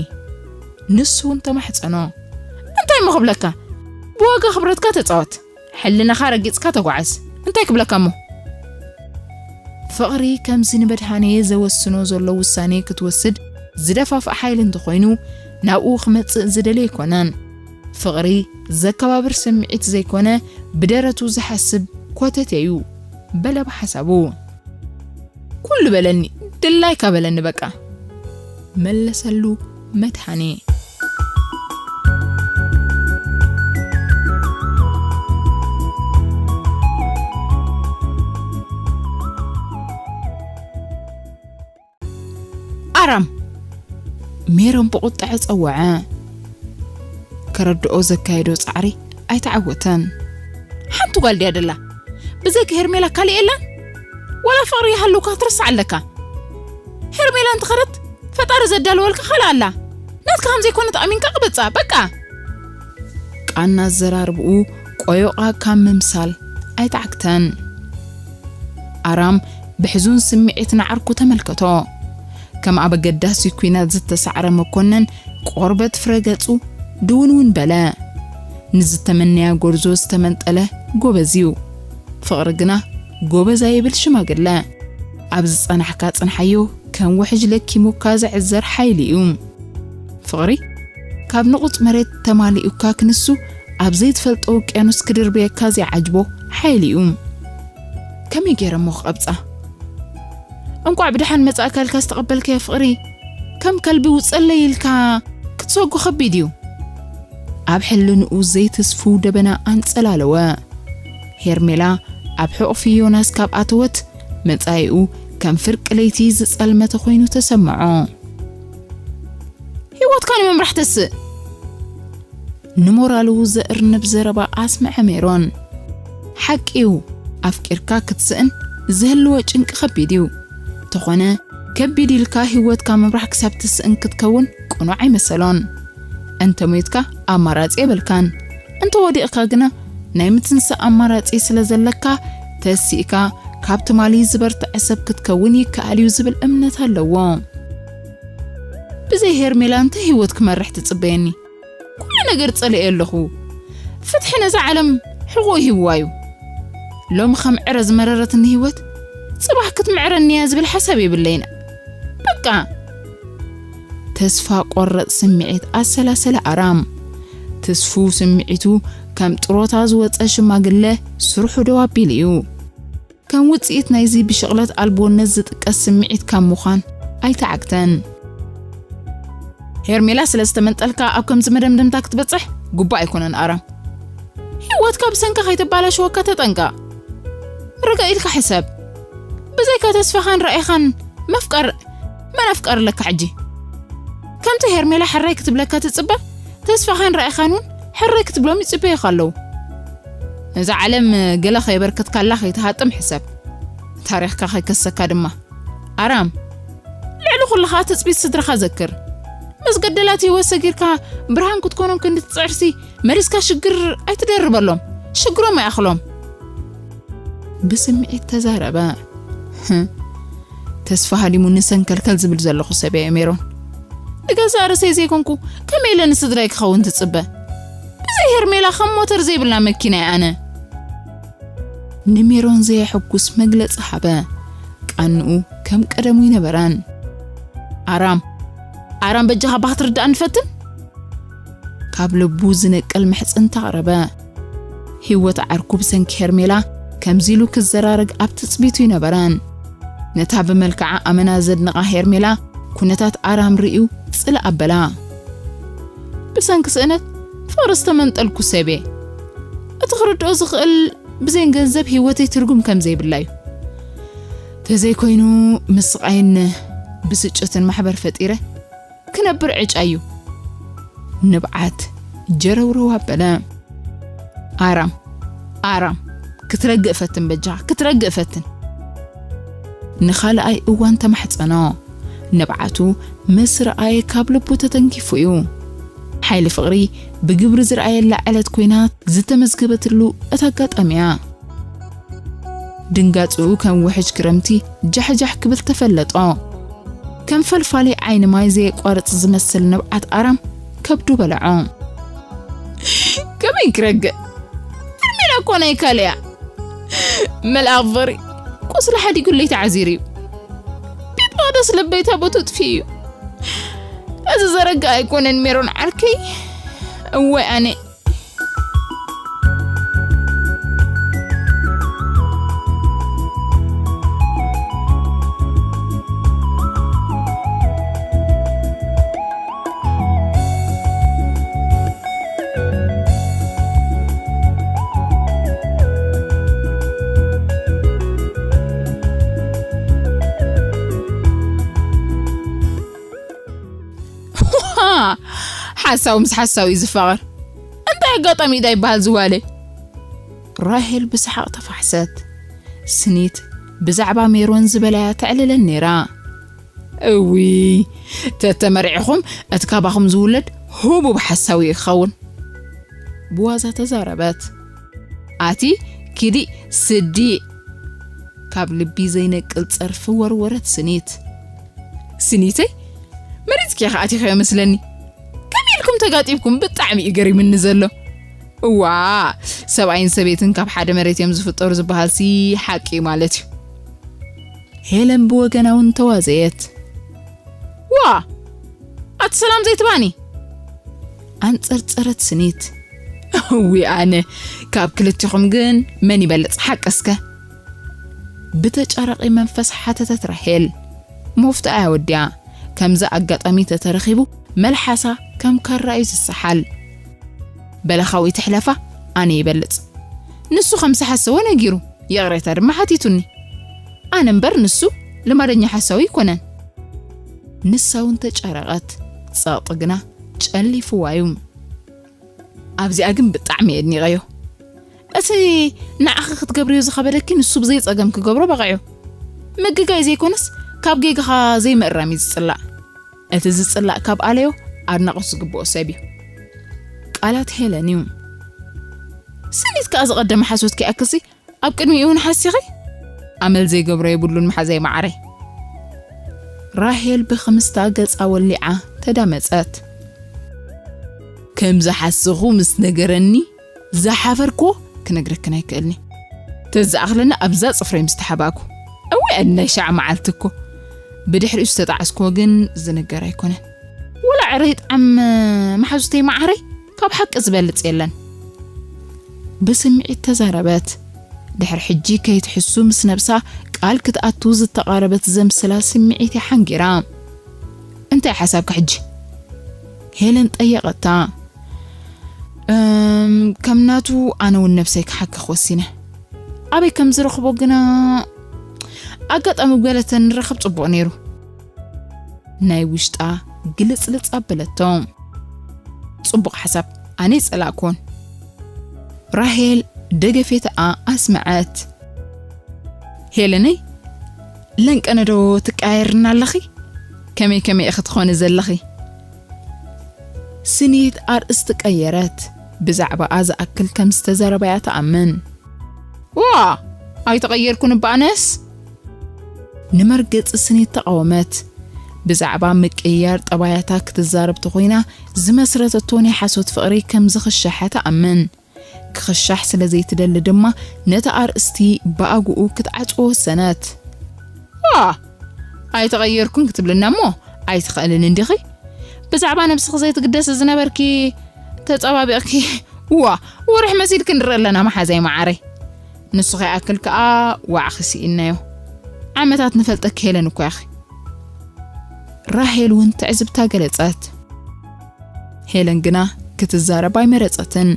ንሱ እውን ተማሕጸኖ። እንታይ እሞ ክብለካ? ብዋጋ ክብረትካ ተጻወት። ሕልናኻ ረጊጽካ ተጓዓዝ። እንታይ ክብለካ እሞ? ፍቕሪ ከምዚ ንመድሃኔ ዘወስኖ ዘሎ ውሳኔ ክትወስድ ዝደፋፍእ ሓይሊ እንተኾይኑ፣ ናብኡ ክመጽእ ዝደሊ ኣይኮነን። ፍቕሪ ዘከባብር ስምዒት ዘይኮነ፣ ብደረቱ ዝሓስብ ኮተቴ እዩ፣ በለ ብሓሳቡ። ኩሉ በለኒ፣ ድላይካ በለኒ በቃ፣ መለሰሉ መድሃኔ። ኣራም፣ ሜሮን ብቑጥዐ ጸወዐ። ከረድኦ ዘካየዶ ጻዕሪ ኣይተዓወተን። ሓንቲ ጓል ድያ ደላ? ብዘይካ ሄርሜላ ካልእ የላን? ዋላ ፍቕሪ ይሃልውካ ክትርስዓ ኣለካ። ሄርሜላ እንተኸደት ፈጣሪ ዘዳለወልካ ካልእ ኣላ። ናትካ ከም ዘይኮነት ኣሚንካ ቅበጻ፣ በቃ። ቃና ኣዘራርብኡ ቆዮቓ ካብ ምምሳል ኣይተዓግተን። ኣራም ብሕዙን ስምዒት ንዓርኩ ተመልከቶ። ከም ኣብ ኣገዳሲ ኲናት ዝተሳዕረ መኮነን ቆርበት ፍረ ገጹ ድውንውን በለ። ንዝተመነያ ጎርዞ ዝተመንጠለ ጎበዝ እዩ። ፍቕሪ ግና ጎበዝ ኣይብል ሽማግለ። ኣብ ዝጸናሕካ ጽንሓዮ፣ ከም ውሕጅ ለኪሙካ ዘዕዘር ሓይሊ እዩ። ፍቕሪ ካብ ንቑጽ መሬት ተማሊኡካ ክንሱ፣ ኣብ ዘይትፈልጦ ውቅያኖስ ክድርብየካ ዘይዓጅቦ ሓይሊ እዩ። ከመይ ገይረ እሞ ክቐብጻ? እንቋዕ ብደሓን መጻእካ ኢልካ ዝተቐበልካዮ ፍቕሪ፣ ከም ከልቢ ውጸለይ ኢልካ ክትሰጉ ከቢድ እዩ። ኣብ ሕልንኡ ዘይትስፉው ደበና ኣንጸላለወ። ሄርሜላ ኣብ ሕቑፊ ዮናስ ካብ ኣተወት፣ መጻኢኡ ከም ፍርቂ ለይቲ ዝጸልመተ ኮይኑ ተሰምዖ። ህይወትካ ንምምራሕ ተስእ። ንሞራሉ ዘእርንብ ዘረባ ኣስምዐ ሜሮን። ሓቂ እዩ፣ ኣፍቂርካ ክትስእን ዝህልዎ ጭንቂ ከቢድ እዩ። ተኾነ፣ ከቢድ ኢልካ ህይወትካ ምምራሕ ክሳብ ትስእን ክትከውን ቅኑዕ ኣይመሰሎን። እንተ ሞይትካ ኣማራጺ የብልካን። እንተ ወዲቕካ ግና ናይ ምትንሳእ ኣማራጺ ስለ ዘለካ፣ ተሲእካ ካብ ትማሊ ዝበርትዐ ሰብ ክትከውን ይከኣል እዩ ዝብል እምነት ኣለዎ። ብዘይ ሄርሜላ እንታይ ህይወት ክመርሕ ትጽበየኒ? ኩሉ ነገር ጸሊኤ ኣለኹ። ፍትሒ ነዛ ዓለም ሕቑኡ ሂብዋ እዩ። ሎሚ ከም ዕረ ዝመረረትኒ ህይወት፣ ጽባሕ ክትምዕረኒ እያ ዝብል ሓሳብ የብለይን። በቃ። ተስፋ ቆረጽ ስምዒት ኣሰላሰለ ኣራም። ትስፉው ስምዒቱ ከም ጥሮታ ዝወጸ ሽማግለ ስርሑ ደው ኣቢሉ እዩ። ከም ውጽኢት ናይዚ ብሽቕለት ኣልቦነት ዝጥቀስ ስምዒት ካብ ምዃን ኣይተዓግተን። ሄርሜላ ስለ ዝተመንጠልካ ኣብ ከምዚ መደምደምታ ክትበጽሕ ግቡእ ኣይኮነን ኣራም። ህይወትካ ብሰንካ ከይተባላሽወካ ተጠንቀቕ። ርግእ ኢልካ ሕሰብ። ብዘይካ ተስፋኻን ራኢኻን መፍቀር፣ መን ኣፍቀር ኣለካ ሕጂ? ከምቲ ሄርሜላ ሕራይ ክትብለካ ትጽበ፣ ተስፋኻን ራኢኻን እውን ሕራይ ክትብሎም ይጽበዩኻ ኣለዉ። ነዛ ዓለም ገለ ከየበርከትካላ ከይትሃጥም ሕሰብ። ታሪኽካ ከይከሰካ ድማ። ኣራም፣ ልዕሊ ኩሉ ኸኣ ትጽቢት ስድራኻ ዘክር። ምስ ገደላት ህይወት ሰጊርካ ብርሃን ክትኮኖም ክንዲ ትጽዕርሲ፣ መሊስካ ሽግር ኣይትደርበሎም። ሽግሮም ኣይኣኽሎም። ብስምዒት ተዛረበ። ህም፣ ተስፋ ሃዲሙኒ ሰንከልከል ዝብል ዘለኹ ሰብ እየ ሜሮን። ንገዛእ ርእሰይ ዘይኮንኩ ከመይ ኢለ ንስድራይ ክኸውን ትጽበ? ብዘይ ሄርሜላ ከም ሞተር ዘይብልና መኪና እየ ኣነ። ንሜሮን ዘየሐጉስ መግለጺ ሃበ። ቃንኡ ከም ቀደሙ ይነበረን። ኣራም፣ ኣራም በጃኻ ባኽ ትርዳእኒ ፈትን። ካብ ልቡ ዝነቅል ምሕጽንታ ኣቕረበ። ህይወት ዓርኩ ብሰንኪ ሄርሜላ ከምዚ ኢሉ ክዘራረግ ኣብ ትጽቢቱ ይነበረን። ነታ ብመልክዓ ኣመና ዘድንቓ ሄርሜላ ኩነታት ኣራም ርእዩ ጽልእ ኣበላ። ብሰንኪ ስእነት ፍቕሪ ዝተመንጠልኩ ሰብ እየ። እቲ ክርድኦ ዝኽእል ብዘይ ገንዘብ ህይወተይ ትርጉም ከም ዘይብላ እዩ። ተዘይኮይኑ ምስ ስቓይን ብስጭትን ማሕበር ፈጢረ ክነብር ዕጫ እዩ። ንብዓት ጀረውረው ኣበለ። ኣራም፣ ኣራም፣ ክትረግእ ፈትን በጃኻ፣ ክትረግእ ፈትን። ንኻልኣይ እዋን ተማሕጸኖ። ንብዓቱ ምስ ረኣየ ካብ ልቡ ተተንኪፉ እዩ። ሓይሊ ፍቕሪ ብግብሪ ዝረኣየላ ዕለት ኮይና ዝተመዝገበትሉ እታ ኣጋጣሚ እያ። ድንጋጽኡ ከም ውሕጅ ክረምቲ ጃሕጃሕ ክብል ተፈለጦ። ከም ፈልፋሊ ዓይኒ ማይ ዘየቋርጽ ዝመስል ንብዓት ኣራም ከብዱ በለዖ። ከመይ ክረግእ? ሄርሜላ እኮ ናይ ካልእ እያ። መልኣኽ ፍቕሪ ቁስሊ ሓዲጉለይ ተዓዚሩ እዩ። ቤት መቕደስ ልበይ ታቦት ኣጥፊኡ እዩ። እዚ ዘረግእ ኣይኮነን ሜሮን ዓርከይ። እወይ ኣነ። ሓሳዊ ምስ ሓሳዊ እዩ ዝፋቐር። እንታይ ኣጋጣሚ ዳ ይበሃል ዝዋለ? ራሄል ብሰሓቕ ተፋሕሰት። ስኒት ብዛዕባ ሜሮን ዝበላያ ተዕልለን ነይራ። እዊ፣ ተተመርዒኹም እቲ ካባኹም ዝውለድ ህቡብ ሓሳዊ እዩ ክኸውን። ብዋዛ ተዛረበት። ኣቲ ኪዲ ስዲ። ካብ ልቢ ዘይነቅል ጸርፊ ወርወረት ስኒት። ስኒተይ፣ መሪጽኪ ኢኺ ኣቲኽዮ መስለኒ። ከመይ ኢልኩም ተጋጢምኩም? ብጣዕሚ እዩ ገሪምኒ ዘሎ። እዋ፣ ሰብኣይን ሰበይትን ካብ ሓደ መሬት እዮም ዝፍጠሩ ዝበሃልሲ ሓቂ እዩ ማለት እዩ። ሄለን ብወገና እውን ተዋዘየት። ዋ! ኣቲ ሰላም ዘይትባኒ? ኣንጸርጸረት ስኒት። እዊ ኣነ፣ ካብ ክልቲኹም ግን መን ይበልጽ ሓቂ እስከ? ብተጫራቒ መንፈስ ሓተተት ራሄል። መፍትኣ እያ ወዲኣ። ከምዚ ኣጋጣሚ ተተረኺቡ መልሓሳ ከም ካራ እዩ ዝሰሓል። በለኻዊ ትሕለፋ ኣነ ይበልጽ። ንሱ ከም ዝሓሰቦ ነጊሩ፣ ይቕሬታ ድማ ሓቲቱኒ። ኣነ እምበር ንሱ ልማደኛ ሓሳዊ ኣይኮነን። ንሳ እውን ተጫረቐት፣ ጸቕጢ ግና ጨሊፍዋ እዩ። ኣብዚኣ ግን ብጣዕሚ እየ ኣድኒቐዮ። እቲ ንዓኺ ክትገብርዮ ዝኸበደኪ ንሱ ብዘይ ጸገም ክገብሮ በቒዑ። ምግጋይ ዘይኮነስ ካብ ጌጋኻ ዘይምእራም እዩ ዝጽላእ። እቲ ዝጽላእ ካብ ኣለዮ ኣድናቖት ዝግብኦ ሰብ እዩ። ቃላት ሄለን እዩ። ስኒት ከኣ ዝቐደመ ሓሶት ከይኣክልሲ ኣብ ቅድሚኡ እውን ሓሲኺ? ኣመል ዘይገብሮ የብሉን መሓዛይ መዓረይ። ራሄል ብኽምስታ ገጻ ወሊዓ ተዳመጸት። ከም ዝሓሰኹ ምስ ነገረኒ ዝሓፈርኩዎ ክነግረክን ኣይክእልኒ። ተዝኣኽለኒ ኣብዛ ጽፍረይ ምስ ተሓባእኩ። እወ፣ ናይ ሻዕ መዓልቲ እኮ። ብድሕሪኡ ዝተጣዕስኩዎ ግን ዝንገር ኣይኮነን። ወላ ዕረ ይጥዓም መሓዙተይ መዓረይ፣ ካብ ሓቂ ዝበልጽ የለን። ብስምዒት ተዛረበት። ድሕሪ ሕጂ ከይትሕሱ ምስ ነብሳ ቃል ክትኣቱ ዝተቓረበት ዘምስላ ስምዒት እያ ሓንጊራ። እንታይ ሓሳብካ ሕጂ? ሄለን ጠየቐታ። እም፣ ከም ናቱ ኣነ እውን ነብሰይ ክሓክኽ ወሲነ። ኣበይ ከም ዝረኽቦ ግና ኣጋጣሚ ገለ ተንራኸብ ጽቡቕ ነይሩ። ናይ ውሽጣ ግልጽልጽ ኣበለቶ። ጽቡቕ ሓሳብ፣ ኣነ ይጸላእኩዎን። ራሄል ደገፌታኣ ኣስመዐት። ሄለነይ፣ ለንቀነዶ ትቀያየርና ኣለኺ? ከመይ ከመይ ኢኺ ትኾኒ ዘለኺ? ስኒት ኣርእስቲ ቀየረት። ብዛዕባኣ ዝኣክል ከም ዝተዘረበያ ትኣምን። ዋ! ኣይተቐየርኩን እባ ኣነስ። ንመርገጺ ስኒት ተቓወመት። ብዛዕባ ምቅይያር ጠባያታ ክትዛረብ ተኾይና፣ ዝመስረተቶ ናይ ሓሶት ፍቕሪ ከም ዝኽሻሐ ትኣምን። ክኽሻሕ ስለ ዘይትደሊ ድማ፣ ነቲ ኣርእስቲ ብኣግኡ ክትዓጽዎ ወሰነት። ዋ! ኣይተቐየርኩን ክትብልና እሞ ኣይትኽእልን እንዲኺ? ብዛዕባ ነብስኺ ዘይትግደሲ ዝነበርኪ ተጸባቢቕኪ፣ ዋ፣ ወርሒ መሲልኪ ንርኢ ኣለና መሓዛይ መዓረይ። ንስኺ ይኣክል ከኣ ዋዕኺ ስኢንናዮ። ዓመታት ንፈልጠኪ ሄለን እኮ ኢኺ። ራሄል እውን ትዕዝብታ ገለጸት። ሄለን ግና ክትዛረብ ኣይመረጸትን።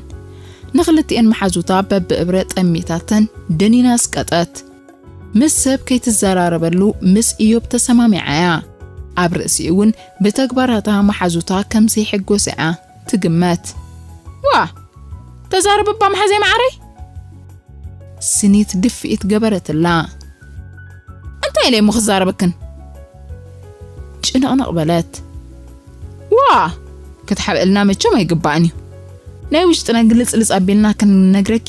ንኽልቲኤን መሓዙታ በብእብረ ጠሚታተን ደኒና ኣስቀጠት። ምስ ሰብ ከይትዘራረበሉ ምስ ኢዮብ ተሰማሚዓ እያ። ኣብ ርእሲኡ እውን ብተግባራታ መሓዙታ ከም ዘይሕጎስ እያ ትግመት። ዋ! ተዛረብ እባ መሓዘይ መዓረይ። ስኒት ድፍኢት ገበረትላ። እንታይ ኢለ እሞ ክዛረበክን? ጭንቕንቕ በለት። ዋ! ክትሓብእልና መቸም ኣይግባእን እዩ። ናይ ውሽጥና ግልጽልጽ ኣቢልና ክንነግረኪ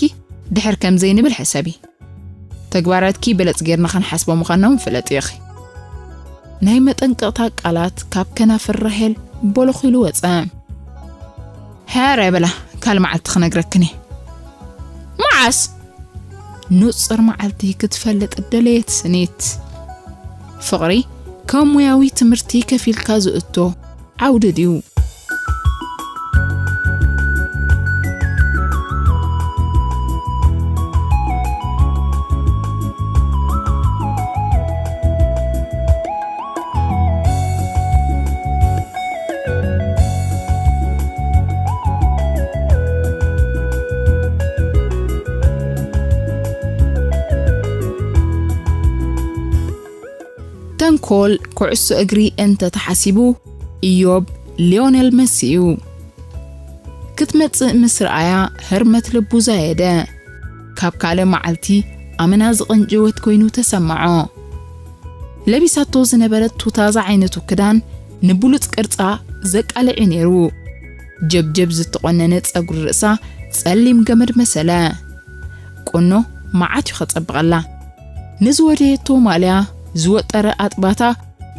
ድሕር ከም ዘይንብል ሕሰቢ። ተግባራትኪ በለጽ ጌርና ክንሓስቦ ምዃንና እውን ፍለጥ ኢኺ። ናይ መጠንቀቕታ ቃላት ካብ ከናፍር ራሄል ቦሎኽ ኢሉ ወጸ። ሕራይ በላ፣ ካልእ መዓልቲ ክነግረክን እየ። መዓስ? ንጹር መዓልቲ ክትፈልጥ ደለየት ስኒት። ፍቕሪ ከም ሙያዊ ትምህርቲ ከፊልካ ዝእቶ ዓውዲ ድዩ? ተንኮል ኩዕሶ እግሪ እንተ ተሓሲቡ፣ ኢዮብ ሊዮኔል መሲ እዩ። ክትመጽእ ምስ ረኣያ ህርመት ልቡ ዛየደ። ካብ ካልእ መዓልቲ ኣመና ዝቕንጨወት ኮይኑ ተሰምዖ። ለቢሳቶ ዝነበረት ቱታ ዝዓይነቱ ክዳን ንብሉጽ ቅርጻ ዘቃልዕ እዩ ነይሩ። ጀብጀብ ዝተቖነነ ጸጉሪ ርእሳ ጸሊም ገመድ መሰለ። ቁኖ መዓት እዩ ከጸብቐላ። ንዝወደየቶ ማልያ ዝወጠረ ኣጥባታ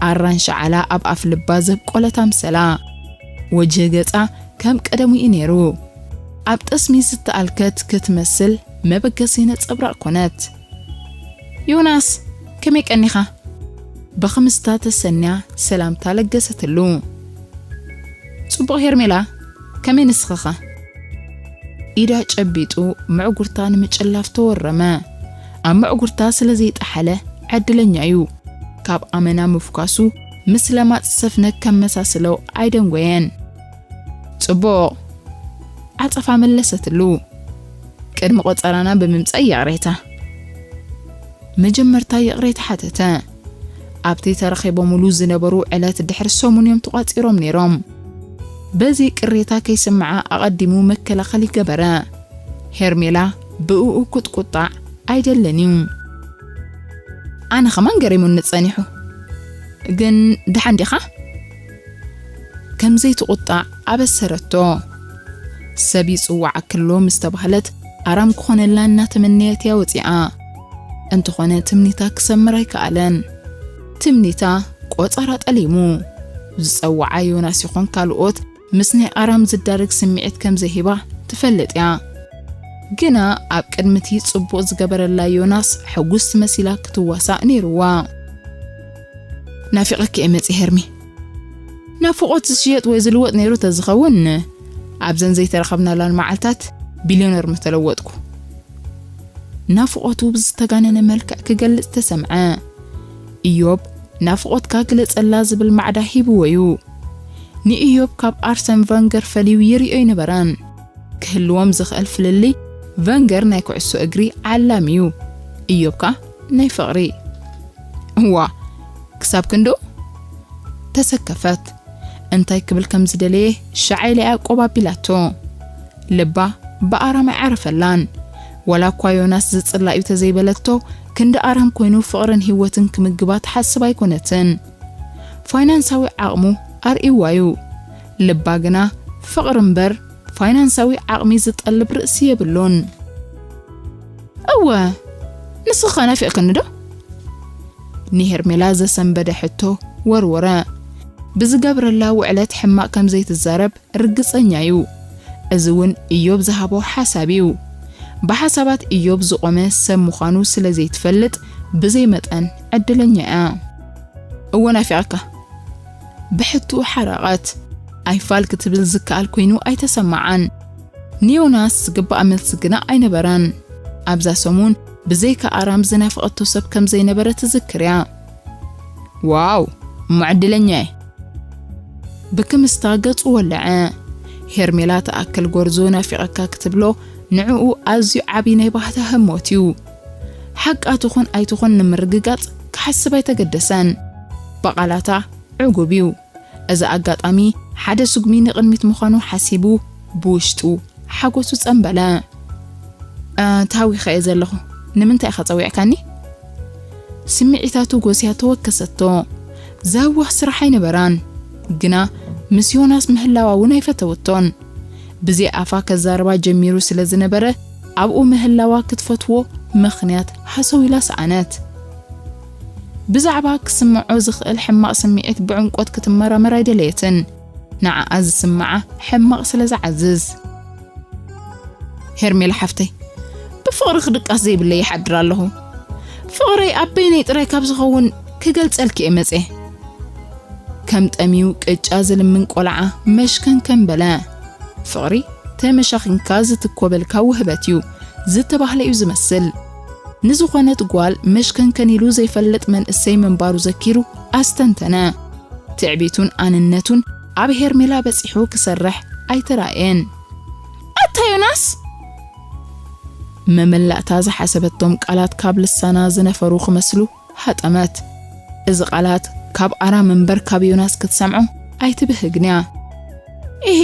ኣራንሺ ዓላ ኣብ ኣፍ ልባ ዘብቆለት ኣምሰላ። ወጅህ ገጻ ከም ቀደሙ እዩ ነይሩ። ኣብ ጠስሚ ዝተኣልከት ክትመስል መበገሲ ነጸብራቕ ኮነት። ዮናስ፣ ከመይ ቀኒኻ? ብኽምስታ ተሰንያ ሰላምታ ለገሰትሉ። ጽቡቕ ሄርሜላ፣ ከመይ ንስኺኸ? ኢዳ ጨቢጡ ምዕጉርታ ንምጭላፍ ተወረመ። ኣብ ምዕጉርታ ስለ ዘይጠሓለ ዕድለኛ እዩ። ካብ ኣመና ምፍኳሱ ምስ ለማጽ ሰፍነግ ከመሳስሎ ኣይደንጎየን። ጽቡቕ፣ ዓጸፋ መለሰትሉ። ቅድሚ ቆጸራና ብምምጻእ ይቕሬታ። መጀመርታ ይቕሬታ ሓተተ። ኣብቲ ተረኺቦምሉ ዝነበሩ ዕለት ድሕሪ ሰሙን እዮም ተቋጺሮም ነይሮም። በዚ ቅሬታ ከይስምዓ ኣቐዲሙ መከላኸሊ ገበረ። ሄርሜላ ብእኡ ክትቁጣዕ ኣይደልን እዩ። ኣነ ኸማን ገሪሙኒ ጸኒሑ። ግን ደሓን ዲኻ? ከም ዘይትቁጣዕ ኣበሰረቶ። ሰብ ይጽዋዓኪ ኣሎ ምስ ተባህለት ኣራም ክኾነላ እናተመነየት እያ ወጺኣ። እንተኾነ ትምኒታ ክሰምር ኣይከኣለን። ትምኒታ ቆጸራ ጠሊሙ። ዝጸውዓ ዮናስ ይኹን ካልኦት ምስ ናይ ኣራም ዝዳረግ ስምዒት ከም ዘይህባ ትፈልጥ እያ። ግና ኣብ ቅድሚ እቲ ጽቡቕ ዝገበረላ ዮናስ ሕጉስቲ መሲላ ክትዋሳእ ነይርዋ። ናፊቐኪ እየ መጺእ ሄርሚ። ናፍቖት ዝሽየጥ ወይ ዝልወጥ ነይሩ ተዝኸውን፣ ኣብዘን ዘይተራኸብናላን መዓልታት ቢልዮነር ምተለወጥኩ። ናፍቖቱ ብዝተጋነነ መልክዕ ክገልጽ ተሰምዐ። ኢዮብ ናፍቖትካ ግለጸላ ዝብል ማዕዳ ሂብዎ እዩ። ንኢዮብ ካብ ኣርሰን ቨንገር ፈልዩ ይርእዮ ኣይነበረን። ክህልዎም ዝኽእል ፍልልይ፣ ቨንገር ናይ ኩዕሶ እግሪ ዓላም እዩ፣ ኢዮብ ከኣ ናይ ፍቕሪ። እዋ፣ ክሳብ ክንድኡ? ተሰከፈት። እንታይ ክብል ከም ዝደለየ ሻዕ ኢላ ኣቆባቢላቶ። ልባ ብኣራም ኣይዓረፈላን። ዋላ እኳ ዮናስ ዝጽላእ እዩ ተዘይበለቶ፣ ክንዲ ኣራም ኮይኑ ፍቕርን ህይወትን ክምግባ ትሓስብ ኣይኮነትን። ፋይናንሳዊ ዓቕሙ ኣርእይዋ እዩ። ልባ ግና ፍቕሪ እምበር ፋይናንሳዊ ዓቕሚ ዝጠልብ ርእሲ የብሉን። እወ፣ ንስኺ ከ ናፊቕክኒ ዶ? ንሄርሜላ ዘሰንበደ ሕቶ ወርወረ። ብዝገብረላ ውዕለት ሕማቕ ከም ዘይትዛረብ ርግጸኛ እዩ። እዚ እውን ኢዮብ ዝሃቦ ሓሳብ እዩ። ብሓሳባት ኢዮብ ዝቖመ ሰብ ምዃኑ ስለ ዘይትፈልጥ ብዘይ መጠን ዕድለኛ እያ። እወ ናፊቐካ። ብሕትኡ ሓረቐት። ኣይፋል ክትብል ዝከኣል ኮይኑ ኣይተሰማዓን። ንዮናስ ዝግባእ መልሲ ግና ኣይነበረን። ኣብዛ ሰሙን ብዘይካ ኣራም ዝናፈቐቶ ሰብ ከም ዘይነበረ ትዝክር እያ። ዋው፣ እሞ ዕድለኛ እየ። ብክምስታ ገጹ ወለዐ። ሄርሜላ ትኣክል ጎርዞ ናፊቐካ ክትብሎ ንዕኡ ኣዝዩ ዓቢ ናይ ባህታ ህሞት እዩ። ሓቃ ትኹን ኣይትኹን ንምርግጋጽ ክሓስብ ኣይተገደሰን። ብቓላታ ዕጉብ እዩ። እዚ ኣጋጣሚ ሓደ ስጉሚ ንቕድሚት ምዃኑ ሓሲቡ ብውሽጡ ሓጎሱ ጸንበለ። "እ፣ ተሃዊኸ እየ ዘለኹ። ንምንታይ ኢኻ ጸዊዕካኒ?" ስምዒታቱ ጎስያ ተወከሰቶ። ዘህውኽ ስራሕ ኣይነበራን። ግና ምስ ዮናስ ምህላዋ እውን ኣይፈተወቶን። ብዘይ ኣፋ ከዛርባ ጀሚሩ ስለ ዝነበረ ኣብኡ ምህላዋ ክትፈትዎ ምኽንያት ሃሰው ኢላ ሰኣነት። ብዛዕባ ክስምዖ ዝኽእል ሕማቕ ስምዒት ብዕምቆት ክትመራመር ኣይደለየትን። ንዓኣ ዝስምዓ ሕማቕ ስለ ዝዓዝዝ። ሄርሜላ ሓፍተይ፣ ብፍቕሪ ክድቃስ ዘይብለይ ይሓድር ኣለኹ። ፍቕረይ ኣብ በይነይ ጥራይ ካብ ዝኸውን ክገልጸልኪ እየ መጽየ። ከም ጠምዩ ቅጫ ዝልምን ቆልዓ መሽከንከን በለ። ፍቕሪ ተመሻኺንካ ዝትኮበልካ ውህበት እዩ ዝተባህለ እዩ ዝመስል። ንዝኾነት ጓል መሽከንከን ኢሉ ዘይፈልጥ መንእሰይ ምንባሩ ዘኪሩ ኣስተንተነ። ትዕቢቱን ኣንነቱን ኣብ ሄርሜላ በጺሑ ክሰርሕ ኣይተራእየን። "ኣታ ዮናስ!" መመላእታ ዝሓሰበቶም ቃላት ካብ ልሳና ዝነፈሩ ክመስሉ ሃጠመት። እዚ ቃላት ካብ ኣራም እምበር ካብ ዮናስ ክትሰምዖ ኣይትብህግን እያ። "ኢሂ፣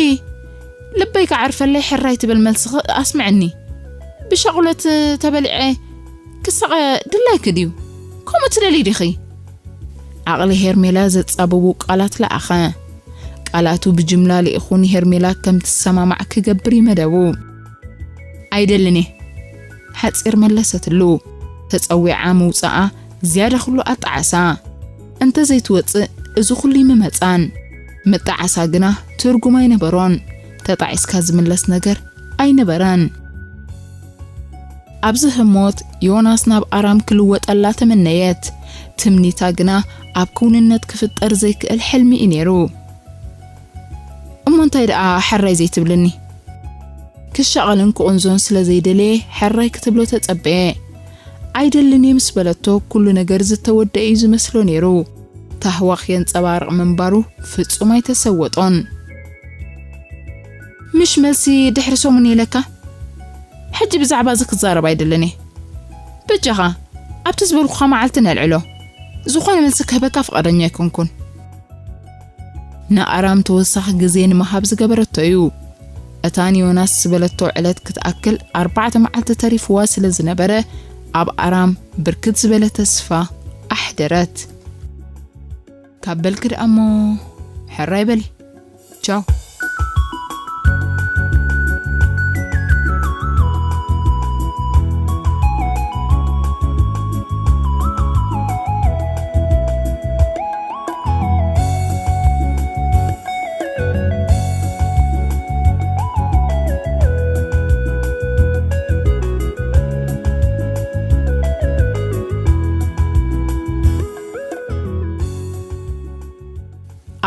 ልበይ ክዓርፈለይ ሕራይ ትብል መልስኺ ኣስምዕኒ። ብሻቑሎት ተበሊዐ ክሳቐ ድላይኪ ድዩ? ከምኡ ትደልዪ ዲኺ?" ዓቕሊ ሄርሜላ ዘጻብቡ ቃላት ለኣኸ። ቃላቱ ብጅምላ ልኢኹ ንሄርሜላ ከም ትሰማማዕ ክገብር እዩ መደቡ። "ኣይደልን እየ," ሓጺር መለሰትሉ። ተጸዊዓ ምውጻኣ ዝያዳ ኩሉ ኣጣዓሳ። እንተ ዘይትወጽእ እዚ ኩሉ ይምመጻን። ምጣዓሳ ግና ትርጉም ኣይነበሮን። ተጣዒስካ ዝምለስ ነገር ኣይነበረን። ኣብዚ ህሞት ዮናስ ናብ ኣራም ክልወጠላ ተመነየት። ትምኒታ ግና ኣብ ክውንነት ክፍጠር ዘይክእል ሕልሚ እዩ ነይሩ። "እሞ እንታይ ደኣ ሕራይ ዘይትብልኒ?" ክሻቐልን ክቕንዞን ስለ ዘይደለየ ሕራይ ክትብሎ ተጸበየ። "ኣይደልን እየ" ምስ በለቶ ኩሉ ነገር ዝተወደአ እዩ ዝመስሎ ነይሩ። ታህዋኽ የንጸባርቕ ምንባሩ ፍጹም ኣይተሰወጦን። "ምሽ መልሲ ድሕሪ ሰሙን ኢለካ? ሕጂ ብዛዕባ እዚ ክዛረብ ኣይደልን እየ። በጃኻ፣ ኣብቲ ዝበልኩኻ መዓልቲ ነልዕሎ። ዝኾነ መልሲ ክህበካ ፍቓደኛ ኣይኮንኩን።" ንኣራም ተወሳኺ ግዜ ንምሃብ ዝገበረቶ እዩ። እታ ንዮናስ ዝበለቶ ዕለት ክትኣክል ኣርባዕተ መዓልቲ ተሪፍዋ ስለ ዝነበረ፣ ኣብ ኣራም ብርክት ዝበለ ተስፋ ኣሕደረት። "ካብ በልኪ ደኣ እሞ ሕራይ በሊ። ቻው።"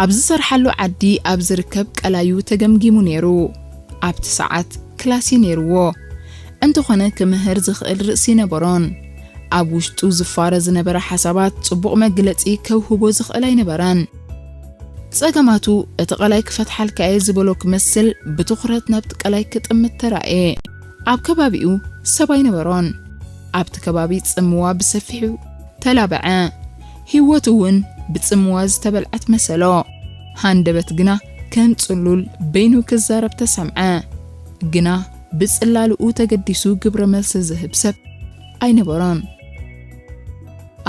ኣብ ዝሰርሓሉ ዓዲ ኣብ ዝርከብ ቀላዩ ተገምጊሙ ነይሩ። ኣብቲ ሰዓት ክላስ እዩ ነይርዎ። እንተኾነ ክምህር ዝኽእል ርእሲ ነበሮን። ኣብ ውሽጡ ዝፋረ ዝነበረ ሓሳባት ጽቡቕ መግለጺ ከውህቦ ዝኽእል ኣይነበረን። ጸገማቱ እቲ ቀላይ ክፈትሓልካ እየ ዝበሎ ክመስል ብትኹረት ናብቲ ቀላይ ክጥምት ተራእየ። ኣብ ከባቢኡ ሰብ ኣይነበሮን። ኣብቲ ከባቢ ጽምዋ ብሰፊሑ ተላበዐ። ህይወቱ እውን ብጽምዋ ዝተበልዐት መሰሎ። ሃንደበት ግና ከም ጽሉል በይኑ ክዛረብ ተሰምዐ። ግና ብጽላልኡ ተገዲሱ ግብረ መልሲ ዝህብ ሰብ ኣይነበሮን።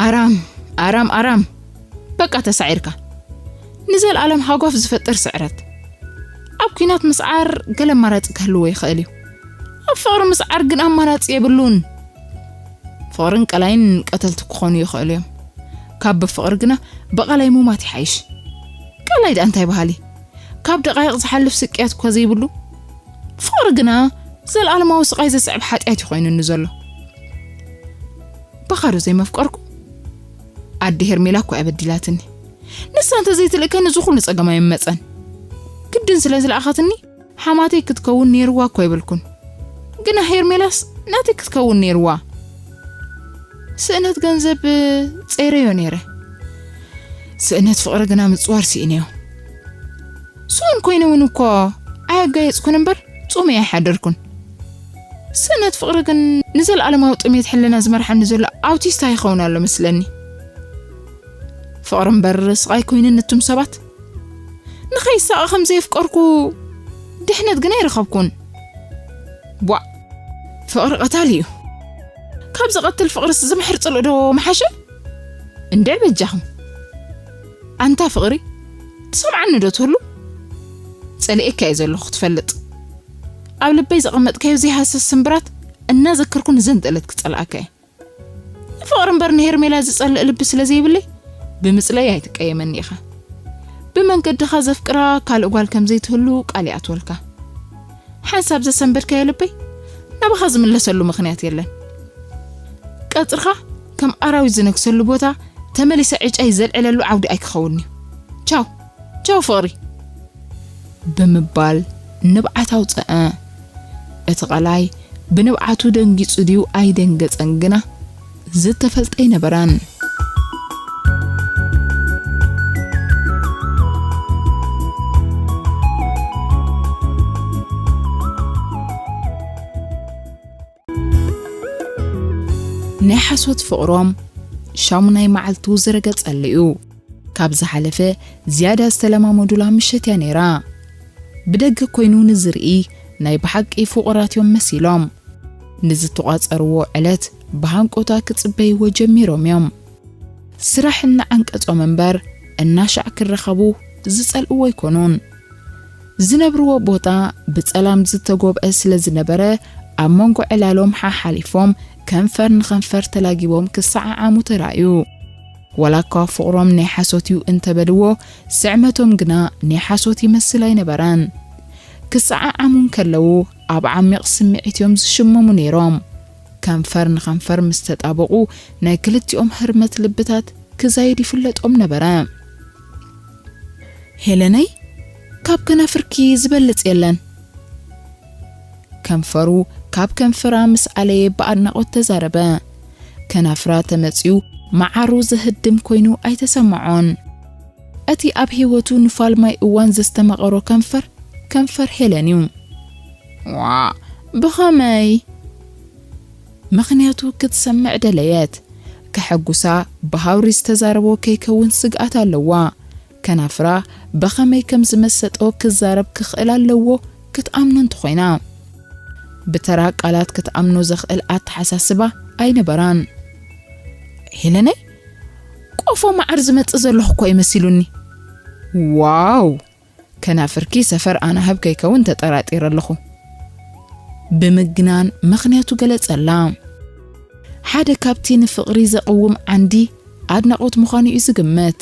ኣራም ኣራም ኣራም፣ በቃ ተሳዒርካ። ንዘለኣለም ሃጓፍ ዝፈጥር ስዕረት። ኣብ ኲናት ምስዓር ገለ ኣማራጺ ክህልዎ ይኽእል እዩ። ኣብ ፍቕሪ ምስዓር ግን ኣማራጺ የብሉን። ፍቕርን ቀላይን ቀተልቲ ክኾኑ ይኽእሉ እዮም። ካብ ብፍቕሪ ግና ብቐላይ ሙማት ይሓይሽ። ቀላይ ደኣ እንታይ በሃሊ? ካብ ደቓይቕ ዝሓልፍ ስቅያት እኳ ዘይብሉ፣ ፍቕሪ ግና ዘለኣለማዊ ስቓይ ዘስዕብ ሓጢኣት እዩ ኮይኑኒ ዘሎ። ብኻዶ ዘይመፍቀርኩ ኣዲ ሄርሜላ እኮ እያ በዲላትኒ። ንሳ እንተዘይትልእከኒ እዚ ኩሉ ጸገም ኣይመጸን። ግድን ስለ ዝለኣኸትኒ ሓማተይ ክትከውን ነይርዋ እኮ ኣይበልኩን። ግና ሄርሜላስ ናተይ ክትከውን ነይርዋ። ስእነት ገንዘብ ጸይረዮ ነይረ። ስእነት ፍቕሪ ግና ምጽዋር ስኢነዮ። ስኡን ኮይነ እውን እኮ ኣየጋየጽኩን እምበር ጹመይ ኣይሓደርኩን። ስእነት ፍቕሪ ግን ንዘለኣለማዊ ጥሜት ሕልና ዝመርሓኒ ዘሎ ኣውቲስታ ይኸውን ኣሎ መስለኒ። ፍቕሪ እምበር ስቓይ ኮይነኒ እቱም ሰባት። ንኸይሳቐ ከም ዘየፍቀርኩ ድሕነት ግን ኣይረኸብኩን። ቧዕ! ፍቕሪ ቀታሊ እዩ። ካብ ዝቐትል ፍቕርስ ዝምሕር ጽልእ ዶ ምሓሸ? እንድዒ በጃኹም። ኣንታ ፍቕሪ፣ ትሰምዓኒ ዶ ትህሉ? ጸሊኤካ እየ ዘለኹ ክትፈልጥ። ኣብ ልበይ ዘቐመጥካዮ ዘይሃሰስ ስምብራት እናዘከርኩ ንዘንጠለት ክጸልኣካ እየ። ንፍቕሪ እምበር ንሄርሜላ ዝጸልእ ልቢ ስለ ዘይብለይ፣ ብምጽለይ ኣይትቀየመኒ ኢኻ። ብመንገድኻ ዘፍቅራ ካልእ ጓል ከም ዘይትህሉ ቃል ይኣትወልካ። ሓንሳብ ዘሰንበድካዮ ልበይ ናባኻ ዝምለሰሉ ምኽንያት የለን። ቀጽርኻ ከም ኣራዊት ዝነግሰሉ ቦታ ተመሊሰ ዕጫይ ዘልዕለሉ ዓውዲ ኣይክኸውን እዩ። ቻው፣ ቻው ፍቕሪ። ብምባል ንብዓት ኣውጸአ። እቲ ቐላይ ብንብዓቱ ደንጊጹ ድዩ ኣይደንገጸን ግና ዝተፈልጠ ኣይነበረን። ናይ ሓሶት ፍቕሮም ሻሙናይ መዓልቱ ዝረገጸሉ እዩ። ካብ ዝሓለፈ ዝያዳ ዝተለማመዱላ ምሸት እያ ነይራ። ብደገ ኮይኑ ንዝርኢ ናይ ብሓቂ ፍቑራት እዮም መሲሎም። ንዝተቋጸርዎ ዕለት ብሃንቆታ ክጽበይዎ ጀሚሮም እዮም። ስራሕ እናዓንቀጾም እምበር እናሻዕ ክረኸቡ ዝጸልእዎ ኣይኮኑን። ዝነብርዎ ቦታ ብጸላም ዝተጎብአ ስለ ዝነበረ ኣብ መንጎ ዕላሎም ሓሓሊፎም ከንፈር ንኸንፈር ተላጊቦም ክሰዓዓሙ ተራእዩ። ዋላ እኳ ፍቕሮም ናይ ሓሶት እዩ እንተበልዎ፣ ስዕመቶም ግና ናይ ሓሶት ይመስል ኣይነበረን። ክሰዓዓሙ እንከለዉ ኣብ ዓሚቕ ስምዒት እዮም ዝሽመሙ ነይሮም። ከንፈር ንኸንፈር ምስ ተጣበቑ ናይ ክልቲኦም ህርመት ልብታት ክዛይድ ይፍለጦም ነበረ። ሄለነይ፣ ካብ ከናፍርኪ ዝበልጽ የለን። ከንፈሩ ካብ ከንፈራ ምስ ኣለየ ብኣድናቖት ተዛረበ። ከናፍራ ተመጺኡ መዓሩ ዘህድም ኮይኑ ኣይተሰምዖን። እቲ ኣብ ህይወቱ ንፋልማይ እዋን ዘስተማቐሮ ከንፈር፣ ከንፈር ሄለን እዩ። ዋእ፣ ብኸመይ? ምኽንያቱ ክትሰምዕ ደለየት። ከሐጉሳ ብሃውሪ ዝተዛረቦ ከይከውን ስግኣት ኣለዋ። ከናፍራ ብኸመይ ከም ዝመሰጦ ክዛረብ ክኽእል ኣለዎ ክትኣምኖ እንተኾይና። ብተራ ቃላት ክትኣምኖ ዘኽእል ኣተሓሳስባ ኣይነበራን። ሄለነይ፣ ቆፎ መዓር ዝመጽእ ዘለኹ እኮ እዩ መሲሉኒ። ዋው! ከናፍርኪ ሰፈር ኣናህብ ከይከውን ተጠራጢረ ኣለኹ። ብምግናን ምኽንያቱ ገለጸላ። ሓደ ካብቲ ንፍቕሪ ዘቕውም ዓንዲ ኣድናቖት ምዃኑ እዩ ዝግመት።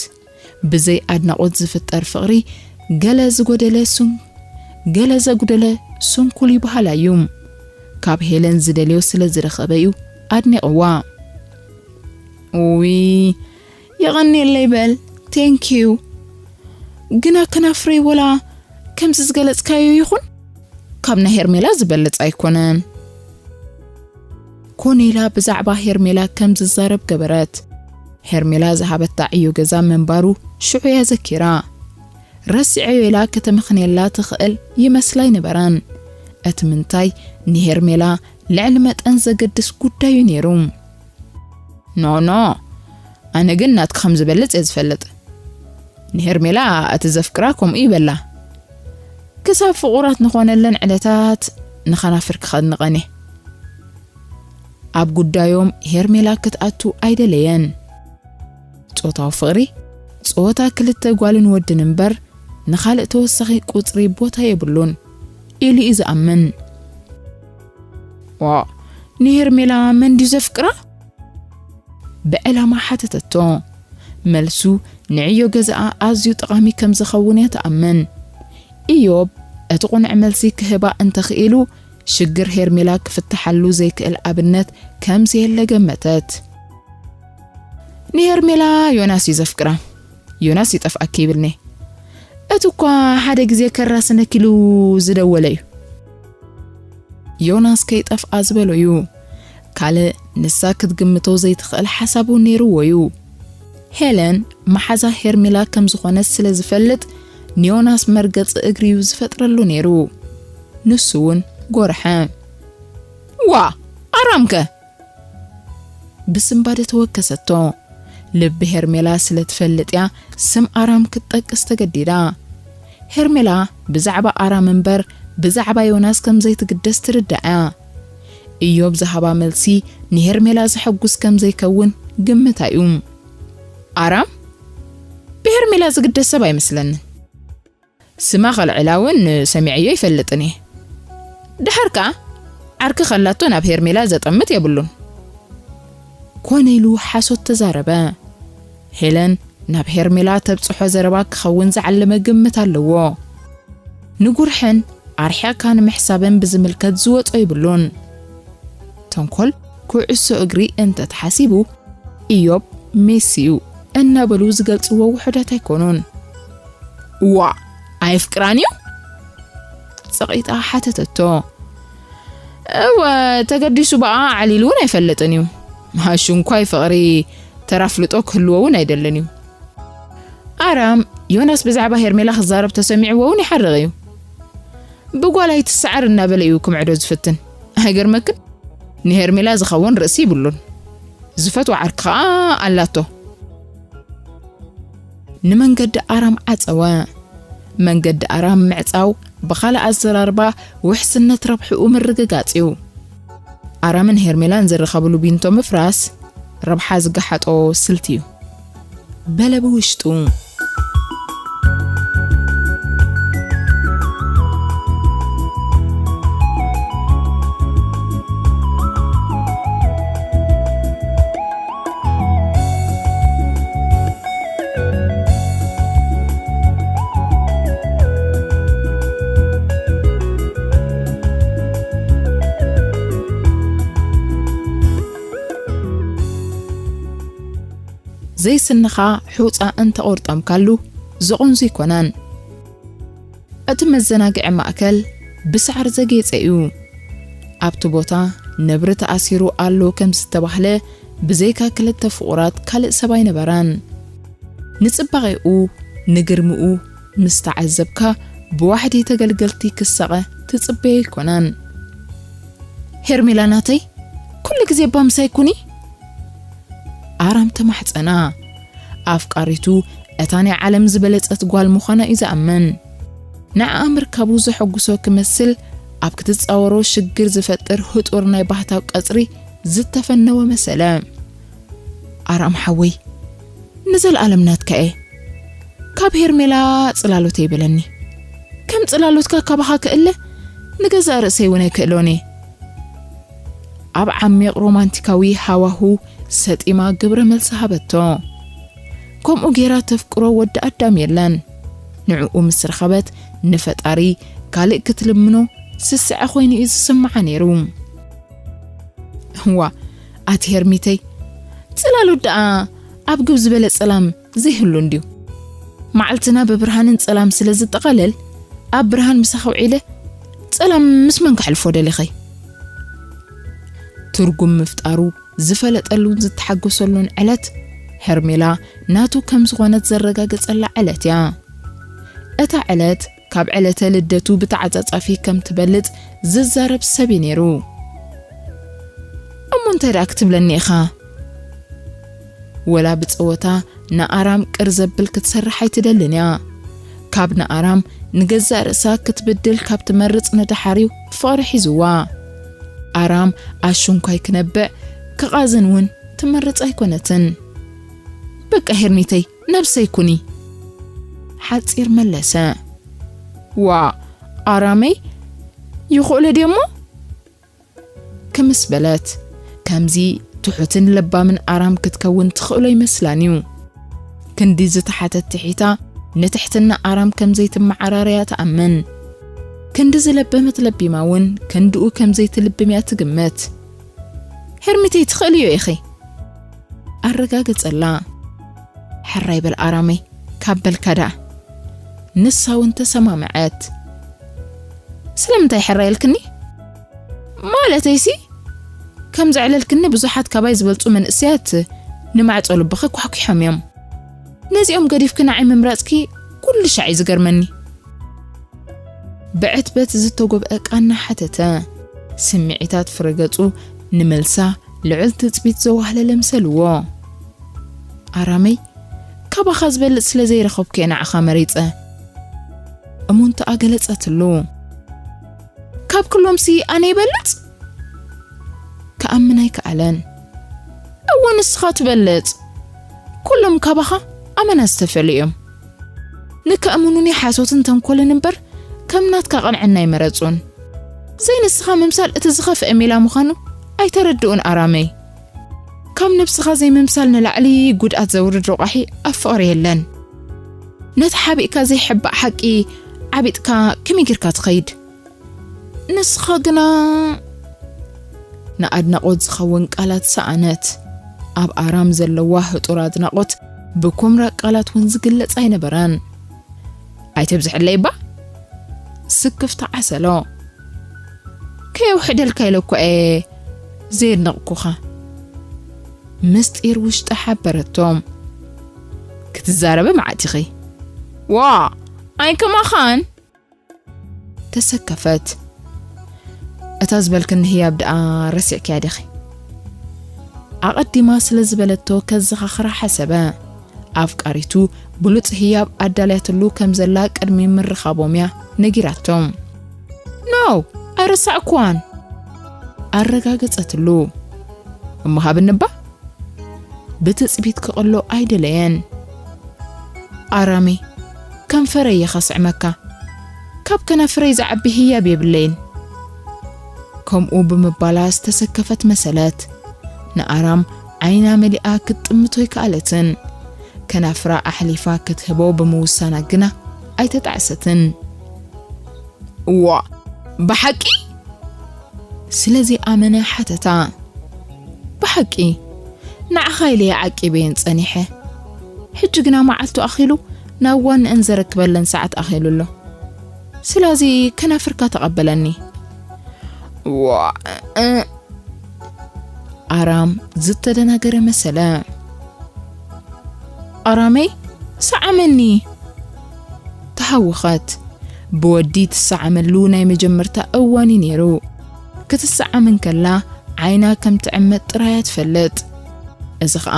ብዘይ ኣድናቖት ዝፍጠር ፍቕሪ ገለ ዝጎደለ ሱን-፣ ገለ ዘጉደለ ስንኩል ይበሃል እዩ። ካብ ሄለን ዝደልዮ ስለ ዝረኸበ እዩ ኣድኒቕዋ። ኡይ፣ የቐንየለይ በል። ቴንኪዩ። ግና ከናፍረይ ወላ ከምዚ ዝገለጽካዮ ይኹን፣ ካብ ናይ ሄርሜላ ዝበልጽ ኣይኮነን። ኮነ ኢላ ብዛዕባ ሄርሜላ ከም ዝዛረብ ገበረት። ሄርሜላ ዝሃበታ ዕዮ ገዛ ምንባሩ ሽዑ እያ ዘኪራ። ረሲዐዮ ኢላ ከተመኽንየላ ትኽእል ይመስላ ኣይነበራን። እቲ ምንታይ ንሄርሜላ ልዕሊ መጠን ዘገድስ ጉዳይ እዩ ነይሩ። ኖ፣ ኖ፣ ኣነ ግን ናትኪ ከም ዝበልጽ እየ ዝፈልጥ። ንሄርሜላ እቲ ዘፍቅራ ከምኡ ይበላ። ክሳብ ፍቑራት ንኾነለን ዕለታት ንኸናፍርኪ ከድንቐን እየ። ኣብ ጉዳዮም ሄርሜላ ክትኣቱ ኣይደለየን። ጾታዊ ፍቕሪ፣ ጾታ ክልተ ጓልን ወድን እምበር፣ ንኻልእ ተወሳኺ ቁጽሪ ቦታ የብሉን ኢሉ እዩ ዝኣምን። ዋእ፣ ንሄርሜላ መን ድዩ ዘፍቅራ? ብዕላማ ሓተተቶ። መልሱ ንዕዮ ገዛኣ ኣዝዩ ጠቓሚ ከም ዝኸውን እያ ትኣምን። ኢዮብ እቲ ቁኑዕ መልሲ ክህባ እንተኽኢሉ፣ ሽግር ሄርሜላ ክፍትሓሉ ዘይክእል ኣብነት ከም ዘየለ ገመተት። ንሄርሜላ ዮናስ እዩ ዘፍቅራ። ዮናስ ይጠፍኣኪ ይብልኒ። እቲ እኳ ሓደ ግዜ ከራስነኪ ኢሉ ዝደወለ እዩ። ዮናስ ከይጠፍኣ ዝበሎ እዩ። ካልእ ንሳ ክትግምቶ ዘይትኽእል ሓሳብ እውን ነይርዎ እዩ። ሄለን መሓዛ ሄርሜላ ከም ዝኾነት ስለ ዝፈልጥ፣ ንዮናስ መርገጺ እግሪ እዩ ዝፈጥረሉ ነይሩ። ንሱ እውን ጎርሐ። ዋ፣ ኣራምከ? ብስንባደ ተወከሰቶ። ልቢ ሄርሜላ ስለ ትፈልጥ እያ ስም ኣራም ክትጠቅስ ተገዲዳ። ሄርሜላ ብዛዕባ ኣራም እምበር ብዛዕባ ዮናስ ከም ዘይትግደስ ትርዳእ እያ። ኢዮብ ዝሃባ መልሲ ንሄርሜላ ዘሐጉስ ከም ዘይከውን ግምታ እዩ። ኣራም ብሄርሜላ ዝግደስ ሰብ ኣይመስለንን። ስማ ከልዕላ እውን ሰሚዐዮ ኣይፈልጥን እየ። ድሓር ከኣ ዓርኪ ከላቶ ናብ ሄርሜላ ዘጠምት የብሉን። ኮነ ኢሉ ሓሶት ተዛረበ። ሄለን ናብ ሄርሜላ ተብጽሖ ዘረባ ክኸውን ዝዓለመ ግምት ኣለዎ። ንጉርሕን ኣርሒቕካ ንምሕሳብን ብዝምልከት ዝወጾ የብሉን። ተንኮል ኩዕሶ እግሪ እንተተሓሲቡ፣ ኢዮብ ሜሲ እዩ እናበሉ ዝገልጽዎ ውሑዳት ኣይኮኑን። እዋ፣ ኣየፍቅራን እዩ? ጸቒጣ ሓተተቶ። እወ፣ ተገዲሱ ብኣ ዓሊሉ እውን ኣይፈልጥን እዩ። ኣሽንኳይ ፍቕሪ ተራ ኣፍልጦ ክህልዎ እውን ኣይደልን እዩ። ኣራም፣ ዮናስ ብዛዕባ ሄርሜላ ክዛረብ ተሰሚዕዎ እውን ይሓርቕ እዩ። ብጓል ኣይትሰዓር እናበለ እዩ ክምዕዶ ዝፍትን። ኣይገርመክን? ንሄርሜላ ዝኸውን ርእሲ ይብሉን። ዝፈትዋ ዓርኪ ኸኣ ኣላቶ። ንመንገዲ ኣራም ዓጸወ። መንገዲ ኣራም ምዕጻው ብኻልእ ኣዘራርባ ውሕስነት ረብሕኡ ምርግጋጽ እዩ። ኣራምን ሄርሜላን ዝራኸብሉ ቢንቶ ምፍራስ ረብሓ ዝገሓጦ ስልቲ እዩ። በለ ብውሽጡ። ዘይስንኻ ሑጻ እንተቖርጠምካሉ ዝቑንዙ ኣይኮነን። እቲ መዘናግዒ ማእከል ብሳዕሪ ዘጌጸ እዩ። ኣብቲ ቦታ ነብሪ ተኣሲሩ ኣሎ ከም ዝተባህለ፣ ብዘይካ ክልተ ፍቑራት ካልእ ሰብ ኣይነበረን። ንጽባቐኡ፣ ንግርምኡ ምስ ተዓዘብካ፣ ብዋሕዲ ተገልገልቲ ክሳቐ ትጽበዮ ኣይኮነን። ሄርሜላ ናተይ፣ ኩሉ ግዜ እባ ምሳይ ኩኒ። ኣራም ተማሕጸና። ኣፍቃሪቱ እታ ናይ ዓለም ዝበለጸት ጓል ምዃና እዩ ዝኣምን። ንዓኣ ምርካቡ ዘሐጉሶ ክመስል፣ ኣብ ክትጻወሮ ሽግር ዝፈጥር ህጡር ናይ ባህታ ቀጽሪ ዝተፈነወ መሰለ። ኣራም ሓወይ፣ ንዘለኣለም ናትካ እየ። ካብ ሄርሜላ ጽላሎተይ በለኒ። ከም ጽላሎትካ ካባኻ ክእለ፣ ንገዛእ ርእሰይ እውን ኣይክእሎን እየ። ኣብ ዓሚቕ ሮማንቲካዊ ሃዋሁ ሰጢማ ግብረ መልሲ ሃበቶ። ከምኡ ጌራ ተፍቅሮ ወዲ ኣዳም የለን። ንዕኡ ምስ ረኸበት ንፈጣሪ ካልእ ክትልምኖ ስስዐ ኮይኑ እዩ ዝስምዓ ነይሩ። እዋ፣ ኣቲ ሄርሚተይ፣ ጽላሎት ደኣ ኣብ ግብ ዝበለ ጸላም ዘይህሉ እንድዩ። መዓልትና ብብርሃንን ጸላም ስለ ዝጠቓለል፣ ኣብ ብርሃን ምሳኺ ውዒለ ጸላም ምስ መን ከሕልፎ ደሊኸይ? ትርጉም ምፍጣሩ ዝፈለጠሉን ዝተሓጎሰሉን ዕለት፣ ሄርሜላ ናቱ ከም ዝኾነት ዘረጋገጸላ ዕለት እያ። እታ ዕለት ካብ ዕለተ ልደቱ ብተዓጻጻፊ ከም ትበልጽ ዝዛረብ ሰብ እዩ ነይሩ። እሞ እንታይ ደኣ ክትብለኒ ኢኻ? ወላ ብጸወታ ንኣራም ቅር ዘብል ክትሰርሕ ኣይትደልን እያ። ካብ ንኣራም ንገዛእ ርእሳ ክትብድል ካብ ትመርጽ ንደሓር እዩ ፍቕሪ ሒዝዋ። ኣራም ኣሽንኳይ ክነብዕ ክቓዝን እውን ትመርጽ ኣይኮነትን። በቃ ሄርሚተይ፣ ነብሰይ ኩኒ። ሓጺር መለሰ። ዋ፣ ኣራመይ፣ ይኽእሎ ድዮሞ? ክምስ በለት። ከምዚ ትሑትን ለባምን ኣራም ክትከውን ትኽእሎ ይመስላን እዩ። ክንዲ ዝተሓተት ትሒታ ንትሕትና ኣራም ከም ዘይትመዓራረያ ትኣምን። ክንዲ ዝለበመት ለቢማ እውን ክንድኡ ከም ዘይትልብም እያ ትግምት። ሄርሚተይ ትኽእልዮ ኢኺ። ኣረጋገጸላ። ሕራይ በል ኣራመይ፣ ካብ በልካ ደኣ። ንሳ እውን ተሰማምዐት። ስለምንታይ ሕራይ ኢልክኒ? ማለተይሲ፣ ከም ዘዕለልክኒ ብዙሓት ካባይ ዝበልጹ መንእሰያት ንማዕጾ ልብኺ ኳሕኲሖም እዮም። ነዚኦም ገዲፍኪ ንዓይ ምምራጽኪ ኩሉ ሻዕ እዩ ዝገርመኒ። ብዕትበት ዝተጎብአ ቃና ሓተተ። ስምዒታት ፍረገጹ ንመልሳ ልዑል ትጽቢት ዘዋህለለ ምሰልዎ። ኣራመይ፣ ካባኻ ዝበልጽ ስለ ዘይረኸብኩ እየ ንዓኻ መሪጸ። እሙንተኣ ገለጸትሉ። ካብ ኩሎምሲ ኣነ ይበልጽ? ክኣምን ኣይከኣለን። እወ፣ ንስኻ ትበልጽ። ኩሎም ካባኻ ኣመና ዝተፈልዩ እዮም። ንከእምኑኒ ሓሶትን ተንኮልን እምበር፣ ከም ናትካ ቅንዕና ኣይመረጹን። ዘይንስኻ ምምሳል እቲ ዝኸፍአ ሜላ ምዃኑ ኣይተረድኡን ኣራመይ። ካብ ነብስኻ ዘይምምሳል ንላዕሊ ጉድኣት ዘውርድ ረቋሒ ኣብ ፍቕሪ የለን። ነቲ ሓቢእካ ዘይሕባእ ሓቂ ዓቢጥካ ከመይ ጌርካ ትኸይድ? ንስኻ ግና ንኣድናቖት ዝኸውን ቃላት ሰኣነት። ኣብ ኣራም ዘለዋ ህጡር ኣድናቖት ብኩምራ ቃላት እውን ዝግለጽ ኣይነበረን። ኣይተብዝሐለይ እባ። ስክፍታ ዓሰሎ። ከየውሕደልካ ኢለ እኮ እየ ዘየድነቕኩኻ። ምስጢር ውሽጢ ሓበረቶም። ክትዛረቢ መዓት ኢኺ። ዋ፣ ኣይከማኻን። ተሰከፈት። እታ ዝበልክኒ ህያብ ደኣ ረሲዕክያ ዲኺ? ኣቐዲማ ስለ ዝበለቶ ከዘኻኽራ ሓሰበ። ኣፍቃሪቱ ብሉጽ ህያብ ኣዳልያትሉ ከም ዘላ ቅድሚ ምርኻቦም እያ ነጊራቶ። ኖ፣ ኣይረሳዕኩዋን። ኣረጋገጸትሉ። እሞ ሃብኒ እባ? ብትጽቢት ክቕሎ ኣይደለየን። ኣራሚ፣ ከንፈረይ እየ ኸስዕመካ። ካብ ከናፍረይ ዝዓቢ ህያብ የብለይን። ከምኡ ብምባላ ዝተሰከፈት መሰለት። ንኣራም ዓይና መሊኣ ክትጥምቶ ኣይከኣለትን። ከናፍራ ኣሕሊፋ ክትህቦ ብምውሳና ግና ኣይተጣዕሰትን። እዋ፣ ብሓቂ? ስለዚ ኣመነ ሓተታ። ብሓቂ፣ ንዓኻ ኢለ እየ ዓቂበየን ጸኒሐ። ሕጂ ግና መዓልቱ ኣኺሉ ናብ ዋንአን ዘረክበለን ሰዓት ኣኺሉ ኣሎ። ስለዚ ከናፍርካ ተቐበለኒ። ዋ፣ እ፣ ኣራም ዝተደናገረ መሰለ። ኣራመይ፣ ሰዓመኒ። ተሃወኸት። ብወዲ ትሰዓመሉ ናይ መጀመርታ እዋን እዩ ነይሩ። ክትሰዓም እንከላ ዓይና ከም ትዕመት ጥራይ እያ ትፈልጥ። እዚ ኸኣ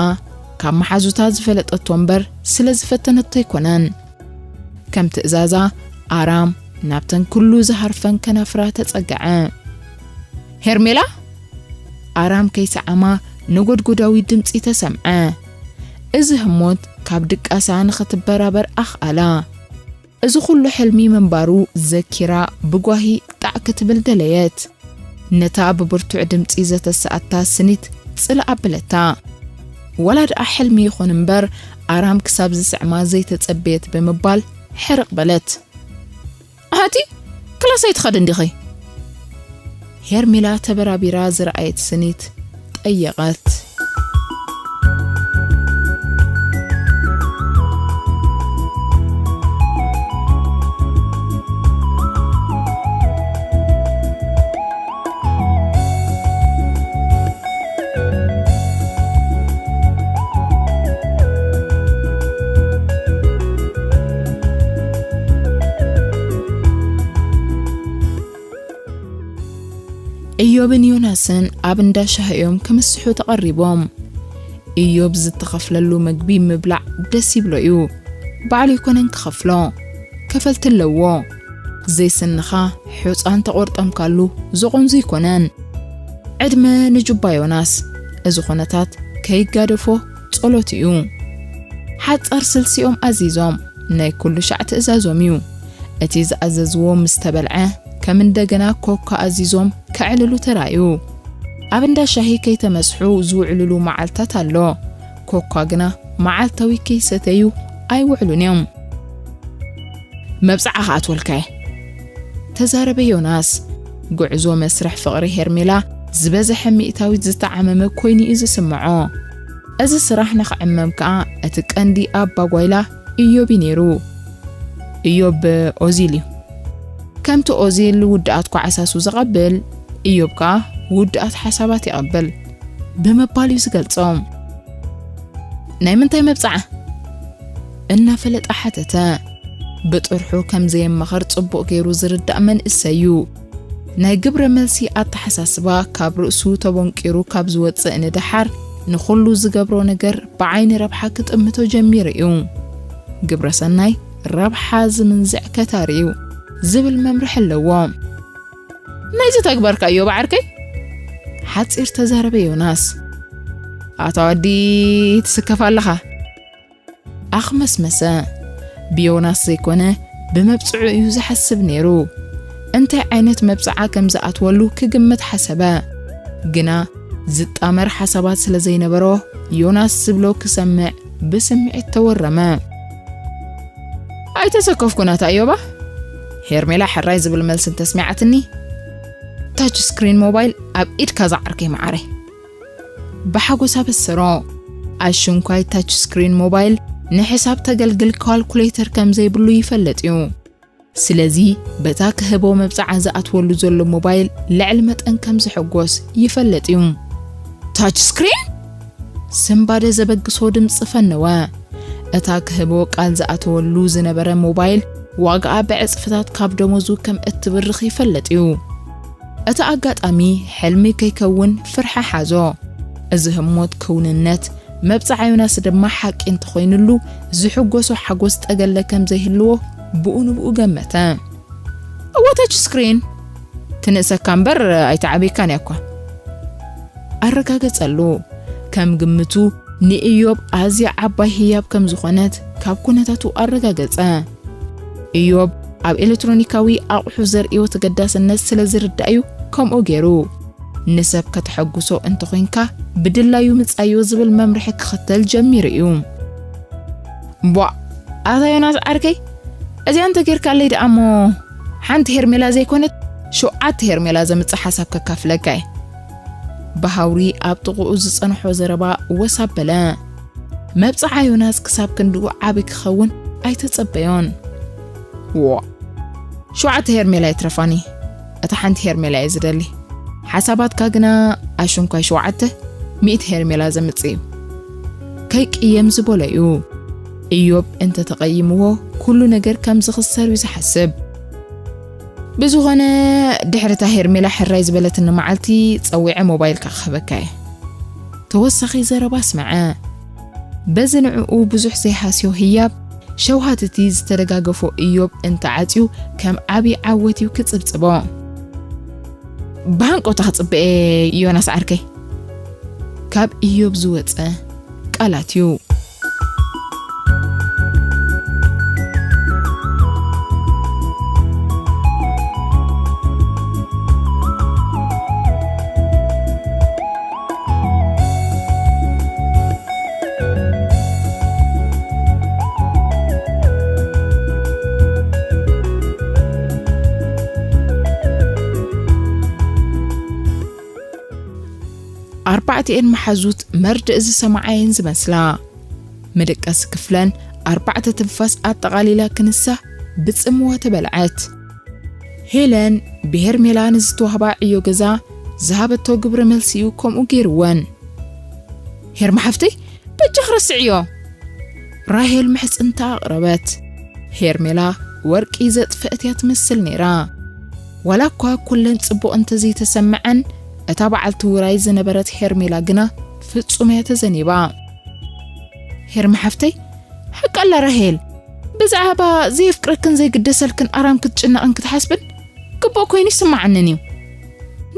ካብ መሓዙታ ዝፈለጠቶ እምበር ስለ ዝፈተነቶ ኣይኮነን። ከም ትእዛዛ ኣራም ናብተን ኩሉ ዝሃርፈን ከናፍራ ተጸግዐ። ሄርሜላ? ኣራም ከይሰዓማ ነጎድጎዳዊ ድምጺ ተሰምዐ። እዚ ህሞት ካብ ድቃሳ ንኽትበራበር ኣኽኣላ። እዚ ኩሉ ሕልሚ ምንባሩ ዘኪራ ብጓሂ ጣዕ ክትብል ደለየት። ነታ ብብርቱዕ ድምጺ ዘተሰኣታ ስኒት ጽልእ ኣበለታ። ዋላ ደኣ ሕልሚ ይኹን እምበር፣ ኣራም ክሳብ ዝስዕማ ዘይተጸበየት ብምባል ሕርቕ በለት። ኣቲ ክላስ ኣይትኸድን ዲኺ? ሄርሜላ ተበራቢራ ዝረኣየት ስኒት ጠየቐት። እዮብን ዮናስን ኣብ እንዳ ሻሂ እዮም ክምስሑ ተቐሪቦም። እዮብ ዝተኸፍለሉ መግቢ ምብላዕ ደስ ይብሎ እዩ። ባዕሉ ኣይኮነን ክኸፍሎ፣ ከፈልቲ ኣለዎ። ዘይስንኻ ሑጻ እንተቖርጠምካሉ ዝቖንዙ ኣይኮነን። ዕድመ ንጁባ ዮናስ፣ እዚ ኩነታት ከይጋደፎ ጸሎት እዩ። ሓጻር ስልሲኦም ኣዚዞም፣ ናይ ኩሉ ሻዕ ትእዛዞም እዩ። እቲ ዝኣዘዝዎ ምስ ተበልዐ፣ ከም እንደገና ኮካ ኣዚዞም ከዕልሉ ተራእዩ። ኣብ እንዳ ሻሂ ከይተመስሑ ዝውዕልሉ መዓልታት ኣሎ። ኮካ ግና መዓልታዊ ከይሰተዩ ኣይውዕሉን እዮም። "መብጽዓ ክኣትወልካ እየ," ተዛረበ ዮናስ። ጉዕዞ መስርሕ ፍቕሪ ሄርሜላ ዝበዝሐ ሚእታዊት ዝተዓመመ ኮይኑ እዩ ዝስምዖ። እዚ ስራሕ ንኽዕመም ከኣ እቲ ቀንዲ ኣባጓይላ ኢዮብ እዩ ነይሩ። ኢዮብ ኦዚል እዩ። ከምቲ ኦዚል ውድኣት ኳዕሳሱ ዘቐብል፣ ኢዮብ ከኣ ውድኣት ሓሳባት ይቐብል ብምባል እዩ ዝገልጾም። "ናይ ምንታይ መብጽዓ?" እናፈለጠ ሓተተ። ብጥርሑ ከም ዘየማኸር ጽቡቕ ገይሩ ዝርዳእ መንእሰይ እዩ። ናይ ግብረ መልሲ ኣተሓሳስባ ካብ ርእሱ ተቦንቂሩ ካብ ዝወጽእ ንደሓር፣ ንኹሉ ዝገብሮ ነገር ብዓይኒ ረብሓ ክጥምቶ ጀሚሩ እዩ። "ግብረ ሰናይ ረብሓ ዝምንዝዕ ከታሪ እዩ" ዝብል መምርሒ ኣለዎ። "ናይዚ ተግባርካ እዩ፣ ባዓርከይ?" ሓጺር ተዛረበ ዮናስ። "ኣታ ወዲ፣ ትስከፍ ኣለኻ?" ኣኽመስመሰ። ብዮናስ ዘይኮነ ብመብጽዑ እዩ ዝሓስብ ነይሩ። እንታይ ዓይነት መብጽዓ ከም ዝኣትወሉ ክግምት ሓሰበ። ግና ዝጣመር ሓሳባት ስለ ዘይነበሮ፣ ዮናስ ዝብሎ ክሰምዕ ብስምዒት ተወረመ። "ኣይተሰከፍኩን ኣታ እዮባ። ሄርሜላ ሕራይ ዝብል መልሲ እንተስሚዓትኒ፣ ታች ስክሪን ሞባይል ኣብ ኢድካ ዝዓርከይ መዓረይ." ብሓጎስ ኣበሰሮ። ኣሽንኳይ ታች ስክሪን ሞባይል ንሕሳብ ተገልግል ካልኩሌተር ከም ዘይብሉ ይፈልጥ እዩ። ስለዚ በታ ክህቦ መብጽዓ ዝኣትወሉ ዘሎ ሞባይል ልዕሊ መጠን ከም ዝሕጎስ ይፈልጥ እዩ። "ታች ስክሪን?" ስንባደ ዘበግሶ ድምጺ ፈነወ። እታ ክህቦ ቃል ዝኣተወሉ ዝነበረ ሞባይል ዋጋኣ ብዕጽፍታት ካብ ደሞዙ ከም እትብርኽ ይፈልጥ እዩ። እቲ ኣጋጣሚ ሕልሚ ከይከውን ፍርሒ ሓዞ። እዚ ህሞት ክውንነት፣ መብጽዓ ዮናስ ድማ ሓቂ እንተኾይኑሉ፣ ዝሕጎሶ ሓጎስ ጠገለ ከም ዘይህልዎ ብኡ ንብኡ ገመተ። "እወ፣ ታች ስክሪን ትንእሰካ እምበር ኣይተዓብየካን እያ እኳ." ኣረጋገጸሉ። ከም ግምቱ ንኢዮብ ኣዝያ ዓባይ ህያብ ከም ዝኾነት ካብ ኩነታቱ ኣረጋገጸ። ኢዮብ ኣብ ኤሌክትሮኒካዊ ኣቑሑ ዘርእዮ ተገዳስነት ስለ ዝርዳእ እዩ ከምኡ ገይሩ። ንሰብ ከተሐጉሶ እንተኾይንካ ብድላዩ ምጻዮ ዝብል መምርሒ ክኽተል ጀሚሩ እዩ። "ቧ፣ ኣታ ዮናስ ዓርከይ፣ እዚኣ እንተጌርካለይ ደኣ እሞ ሓንቲ ሄርሜላ ዘይኮነት ሸውዓተ ሄርሜላ ዘምጽእ ሓሳብ ከካፍለካ እየ." ብሃውሪ ኣብ ጥቕኡ ዝጸንሖ ዘረባ ወስ ኣበለ። መብጽዓ ዮናስ ክሳብ ክንድኡ ዓቢ ክኸውን ኣይተጸበዮን። "ዎ፣ ሸውዓተ ሄርሜላ ይትረፋኒ፣ እታ ሓንቲ ሄርሜላ እየ ዝደሊ። ሓሳባትካ ግና ኣሽንኳይ ሸውዓተ፣ ሚእቲ ሄርሜላ ዘምጽእ እዩ። ከይቅየም ዝበሎ እዩ። ኢዮብ እንተተቐይምዎ ኩሉ ነገር ከም ዝኽሰር እዩ ዝሓስብ። ብዝኾነ ድሕሪ እታ ሄርሜላ ሕራይ ዝበለትኒ መዓልቲ ጸዊዐ ሞባይልካ ክህበካ እየ።" ተወሳኺ ዘረባ ኣስመዐ። በዚ ንዕኡ ብዙሕ ዘይሃስዮ ህያብ፣ ሸውሃትቲ ዝተደጋገፎ ኢዮብ እንተዓጽዩ ከም ዓቢ ዓወት እዩ ክጽብጽቦ። "ብሃንቀውታ ክጽበ እየ ዮናስ ዓርከይ" ካብ ኢዮብ ዝወጸ ቃላት እዩ። ኣርባዕቲኤን መሓዙት መርድእ ዝሰማዓ እየን ዝመስላ። መደቀሲ ክፍለን ኣርባዕተ ትንፋስ ኣጠቓሊላ ክንሳ ብጽምዋ ተበልዐት። ሄለን ብሄርሜላ ንዝተዋህባ ዕዮ ገዛ ዝሃበቶ ግብረ መልሲ እዩ ከምኡ ገይርወን። "ሄርማ ሓፍተይ፣ በጃኺ ረስዕዮ!" ራሄል ምሕጽንታ ኣቕረበት። ሄርሜላ ወርቂ ዘጥፈአት እያ ትመስል ነይራ። ዋላ እኳ ኩለን ጽቡቕ እንተዘይተሰምዐን፣ እታ በዓልቲ ውራይ ዝነበረት ሄርሜላ ግና ፍጹም እያ ተዘኒባ። "ሄርሚ ሓፍተይ፣ ሓቂ ኣላ ራሄል፣ ብዛዕባ ዘየፍቅረክን ዘይግደሰልክን ኣራም ክትጭነቕን ክትሓስብን ግቡእ ኮይኑ ይስምዓንን እዩ።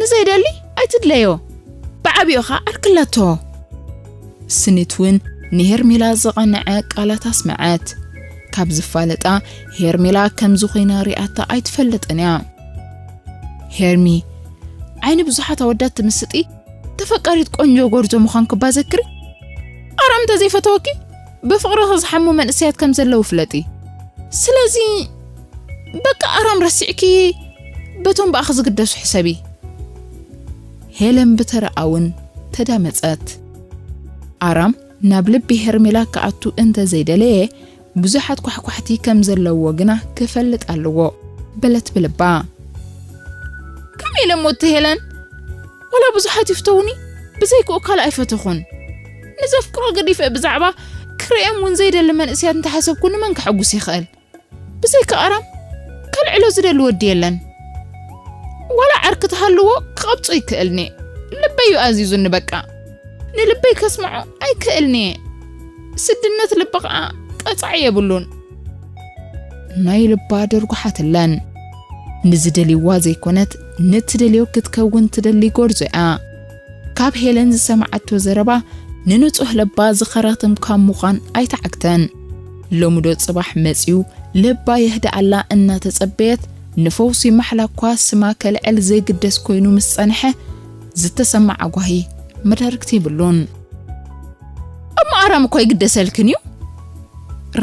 ንዘይደሊ ኣይትድለዮ፣ ብዓቢኡ ኸኣ ኣርክላቶ።" ስኒት እውን ንሄርሜላ ዘቐንዐ ቃላት ኣስመዐት። ካብ ዝፋለጣ ሄርሜላ ከምዚ ኮይና ሪኣታ ኣይትፈልጥን እያ። ሄርሚ፣ ዓይኒ ብዙሓት ኣወዳት ትምስጢ፣ ተፈቃሪት ቆንጆ ጎርዞ ምዃንኪ እባ ዘክሪ። ኣራም እንተዘይፈተወኪ፣ ብፍቕርኺ ዝሓሙ መንእሰያት ከም ዘለዉ ፍለጢ። ስለዚ በቃ ኣራም ረሲዕኪ፣ በቶም ብኣኺ ዝግደሱ ሕሰቢ። ሄለን ብተረኣ እውን ተዳመጸት። ኣራም ናብ ልቢ ሄርሜላ ክኣቱ እንተ ዘይደለየ፣ ብዙሓት ኳሕኳሕቲ ከም ዘለዎ ግና ክፈልጥ ኣለዎ በለት ብልባ። ከመይ ኢለ እሞ እቲ ሄለን? ዋላ ብዙሓት ይፍተውኒ፣ ብዘይክኡ ካልእ ኣይፈተኹን። ንዘፍቅሮ ገዲፈ ብዛዕባ ክርእዮም እውን ዘይደሊ መንእሰያት እንተሓሰብኩ ንመን ከሐጉስ ይኽእል? ብዘይካ ኣራም ከልዕሎ ዝደሊ ወዲ የለን። ዋላ ዓርኪ ተሃልዎ ክቐብጾ ይክእልኒ። ልበይ እዩ ኣዚዙኒ በቃ። ንልበይ ከስምዖ ኣይክእልኒ። ስድነት ልቢ ኸኣ ቀጻዒ የብሉን። ናይ ልባ ደርጉሓትለን። ንዝደልይዋ ዘይኮነት፣ ንትደልዮ ክትከውን ትደሊ ጎርዞ እያ። ካብ ሄለን ዝሰማዓቶ ዘረባ ንንጹህ ልባ ዝኸራትም ካብ ምዃን ኣይተዓግተን። ሎሚ ዶ ጽባሕ መጺኡ ልባ የህድኣላ እናተጸበየት፣ ንፈውሲ ማሕላ እኳ ስማ ከልዕል ዘይግደስ ኮይኑ ምስ ጸንሐ፣ ዝተሰማዓ ጓሂ መዳርግቲ የብሉን። እሞ ኣራም እኮ ይግደሰልክን እዩ፣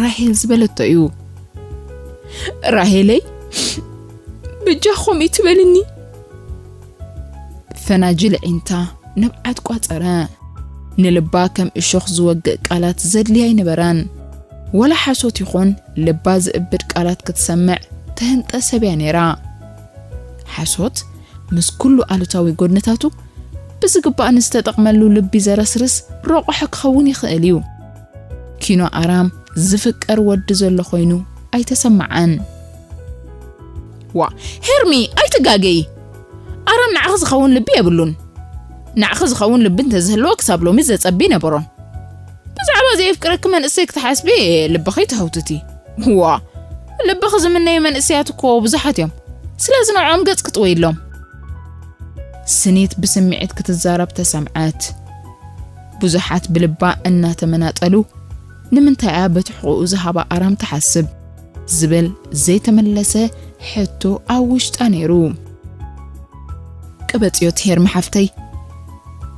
ራሄል ዝበለቶ እዩ። ራሄለይ፣ በጃ ከምኡ ትበልኒ። ፈናጅል ዒንታ ንብዓት ቋጸረ። ንልባ ከም እሾኽ ዝወግእ ቃላት ዘድልያ ኣይነበረን። ወላ ሓሶት ይኹን ልባ ዝእብድ ቃላት ክትሰምዕ ትህንጠ ሰብ እያ ነይራ። ሓሶት ምስ ኩሉ ኣሉታዊ ጎድንታቱ ብዝግባእ ንዝተጠቕመሉ ልቢ ዘረስርስ ረቑሒ ክኸውን ይኽእል እዩ። ኪኖ ኣራም ዝፍቀር ወዲ ዘሎ ኮይኑ ኣይተሰማዓን። ዋ፣ ሄርሚ፣ ኣይትጋገዪ። ኣራም ንዓኺ ዝኸውን ልቢ የብሉን። ንዓኺ ዝኸውን ልቢ እንተዝህልዎ ክሳብ ሎሚ ዘጸቢ ነበሮን። ብዛዕባ ዘየፍቅረኪ መንእሰይ ክትሓስቢ ልብኺ ትህውትቲ። ዋ፣ ልብኺ ዝምነዩ መንእሰያት እኮ ብዙሓት እዮም። ስለዚ ንዕኦም ገጽ ክትወይሎም። ስኒት ብስምዒት ክትዛረብ ተሰምዐት። ብዙሓት ብልባ እናተመናጠሉ፣ ንምንታይ እያ በቲ ሕቖኡ ዝሃባ ኣራም ትሓስብ? ዝብል ዘይተመለሰ ሕቶ ኣብ ውሽጣ ነይሩ። ቅበጽዮ ሄርሚ ሓፍተይ።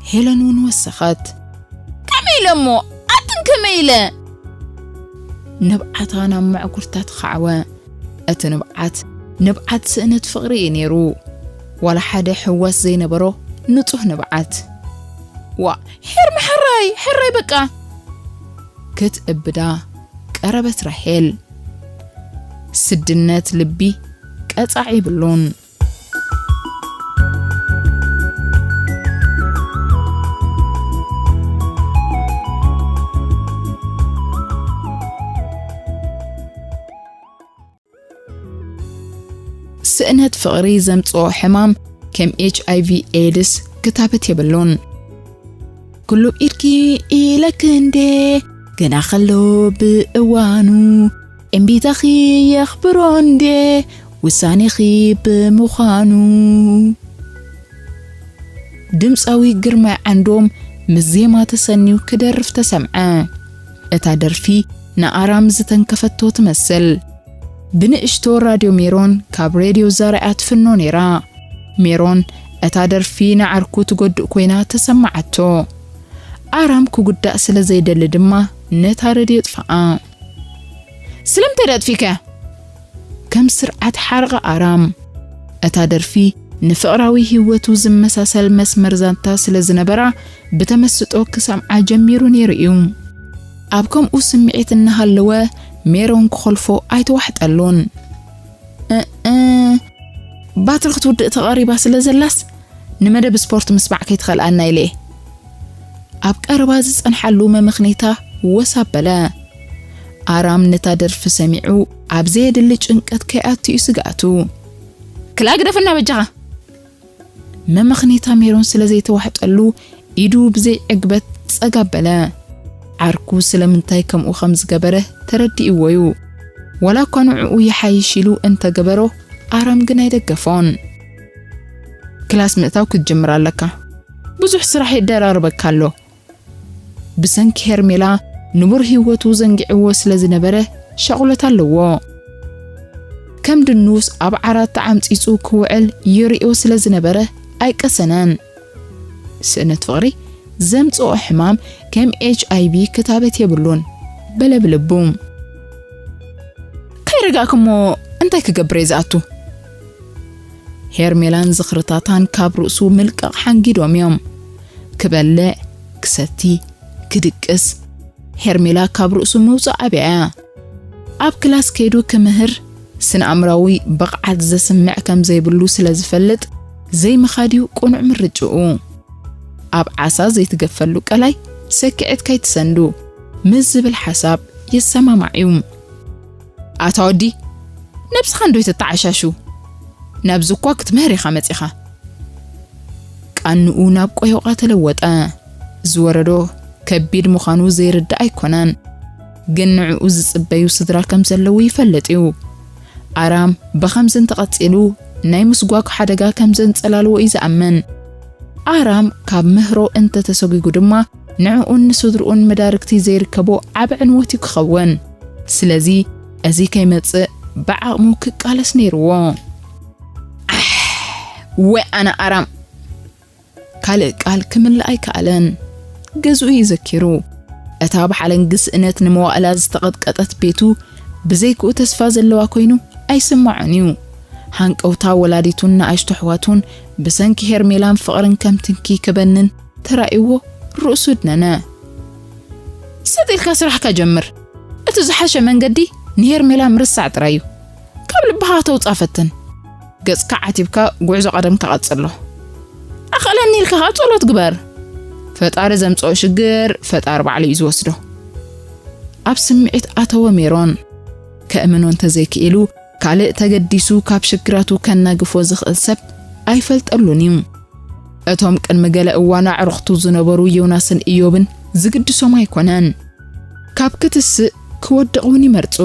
ሄለን እውን ወሰኸት። ከመይ ኢለ እሞ? ኣትን ከመይ ኢለ? ንብዓታ ናብ መዕጉርታ ተኻዕወ። እቲ ንብዓት፣ ንብዓት ስእነት ፍቕሪ እዩ ነይሩ። ዋላ ሓደ ሕዋስ ዘይነበሮ ንጹህ ንብዓት። ዋ፣ ሄርሚ ሕራይ፣ ሕራይ በቃ። ክትእብዳ ቀረበት ራሄል። ስድነት ልቢ ቀጻዒ ይብሉን። ስእነት ፍቕሪ ዘምጽኦ ሕማም ከም ኤች ኣይ ቪ ኤድስ ክታበት የብሉን። ኩሉ ኢድኪ ኢለክ እንዴ፣ ግና ከሎ ብእዋኑ፣ እምቢታኺ የኽብሮ እንዴ፣ ውሳኔኺ ብምዃኑ። ድምጻዊ ግርማይ ዓንዶም ምስ ዜማ ተሰንዩ ክደርፍ ተሰምዐ። እታ ደርፊ ንኣራም ዝተንከፈቶ ትመስል። ብንእሽቶ ራድዮ ሜሮን ካብ ሬድዮ ዛራ እያ ትፍኖ ነይራ። ሜሮን እታ ደርፊ ንዓርኩ ትጎድእ ኮይና ተሰማዓቶ። ኣራም ክጉዳእ ስለ ዘይደሊ ድማ ነታ ሬድዮ ጥፍኣ። ስለምንታይ ደኣ ኣጥፊእካያ? ከም ስርዓት ሓረቐ ኣራም። እታ ደርፊ ንፍቕራዊ ህይወቱ ዝመሳሰል መስመር ዛንታ ስለ ዝነበራ፣ ብተመስጦ ክሰምዓ ጀሚሩ ነይሩ እዩ። ኣብ ከምኡ ስምዒት እናሃለወ ሜሮን ክኾልፎ ኣይተዋሕጠሉን። እእ፣ ባትሪ ክትውድእ ተቓሪባ ስለ ዘላስ ንመደብ ስፖርት ምስማዕ ከይትኸልኣና ኢለ እየ። ኣብ ቀረባ ዝጸንሓሉ መመኽኔታ ወስ ኣበለ። ኣራም ነታ ደርፊ ሰሚዑ ኣብ ዘየድሊ ጭንቀት ከይኣቱ እዩ ስግኣቱ። ክላ ግደፈና በጃኻ። መመኽኔታ ሜሮን ስለ ዘይተዋሕጠሉ ኢዱ ብዘይ ዕግበት ጸግ ኣበለ። ዓርኩ ስለምንታይ ከምኡ ከም ዝገበረ ተረዲእዎ እዩ። ዋላ እኳ ንዕኡ ይሓይሽ ኢሉ እንተገበሮ፣ ኣራም ግን ኣይደገፎን። ክላስ ምእታው ክትጅምር ኣለካ። ብዙሕ ስራሕ ይደራርበካ ኣሎ። ብሰንኪ ሄርሜላ ንቡር ህይወቱ ዘንጊዕዎ ስለ ዝነበረ ሻቑሎት ኣለዎ። ከም ድኑስ ኣብ ዓራት ተዓምጺጹ ክውዕል ይርእዮ ስለ ዝነበረ ኣይቀሰነን። ስእነት ፍቕሪ ዘምጽኦ ሕማም ከም ኤች ኣይ ቪ ክታበት የብሉን በለ ብልቡ። ከይረጋእክሞ እንታይ ክገብር እየ ዝኣቱ? ሄርሜላን ዝኽርታታን ካብ ርእሱ ምልቃቕ ሓንጊዶም እዮም። ክበልዕ፣ ክሰቲ፣ ክድቅስ፣ ሄርሜላ ካብ ርእሱ ምውጻእ ኣብያ እያ። ኣብ ክላስ ከይዱ ክምህር ስነ ኣእምራዊ ብቕዓት ዘስምዕ ከም ዘይብሉ ስለ ዝፈልጥ ዘይምኻድ እዩ ቅኑዕ ምርጭኡ። ኣብ ዓሳ ዘይትገፈሉ ቀላይ ሰኪዐት ከይትሰንዱ ምስ ዝብል ሓሳብ ይሰማማዕ እዩ። ኣታ ወዲ፣ ነብስኻ እንዶ ይትተዓሻሹ? ናብዚ እኳ ክትምህር ኢኻ መጺኻ። ቃንኡ ናብ ቆዮቓ ተለወጠ። ዝወረዶ ከቢድ ምዃኑ ዘይርዳእ ኣይኮነን። ግን ንዕኡ ዝጽበዩ ስድራ ከም ዘለዉ ይፈልጥ እዩ። ኣራም ብኸምዚ እንተቐጺሉ ናይ ምስጓግ ሓደጋ ከም ዘንጸላልዎ እዩ ዝኣምን። ኣራም ካብ ምህሮ እንተተሰጒጉ ድማ ንዕኡን ንስድርኡን መዳርግቲ ዘይርከቦ ዓቢ ዕንወት እዩ ክኸውን። ስለዚ እዚ ከይመጽእ ብዓቕሙ ክቃለስ ነይርዎ። ኣሕ፣ ወይ ኣነ ኣራም! ካልእ ቃል ክምልእ ኣይከኣለን። ገዝኡ እዩ ዘኪሩ። እታ ብሓለንጊ ስእነት ንመዋእላ ዝተቐጥቀጠት ቤቱ ብዘይክኡ ተስፋ ዘለዋ ኮይኑ ኣይስምዖን እዩ። ሃንቀውታ ወላዲቱን ንኣሽቱ ኣሕዋቱን ብሰንኪ ሄርሜላን ፍቕርን ከም ትንኪ ክበንን ተራእይዎ ርእሱ ድነነ። ሰጥ ኢልካ ስራሕካ ጀምር። እቲ ዝሓሸ መንገዲ ንሄርሜላ ምርሳዕ ጥራይ እዩ። ካብ ልብኻ ከተውጽኣ ፈትን። ገጽካ ዓቲብካ ጉዕዞ ቀደምካ ቀጽሎ። ኣኸለኒ ኢልካ ኸኣ ጸሎት ግበር። ፈጣሪ ዘምጽኦ ሽግር ፈጣሪ ባዕሉ እዩ ዝወስዶ። ኣብ ስምዒት ኣተወ ሜሮን። ከእምኖ እንተዘይክኢሉ ካልእ ተገዲሱ ካብ ሽግራቱ ከናግፎ ዝኽእል ሰብ ኣይፈልጠሉን እዩ። እቶም ቅድሚ ገለ እዋን ኣዕሩኽቱ ዝነበሩ ዮናስን ኢዮብን ዝግድሶም ኣይኮነን። ካብ ክትስእ ክወድቕ እውን ይመርጹ።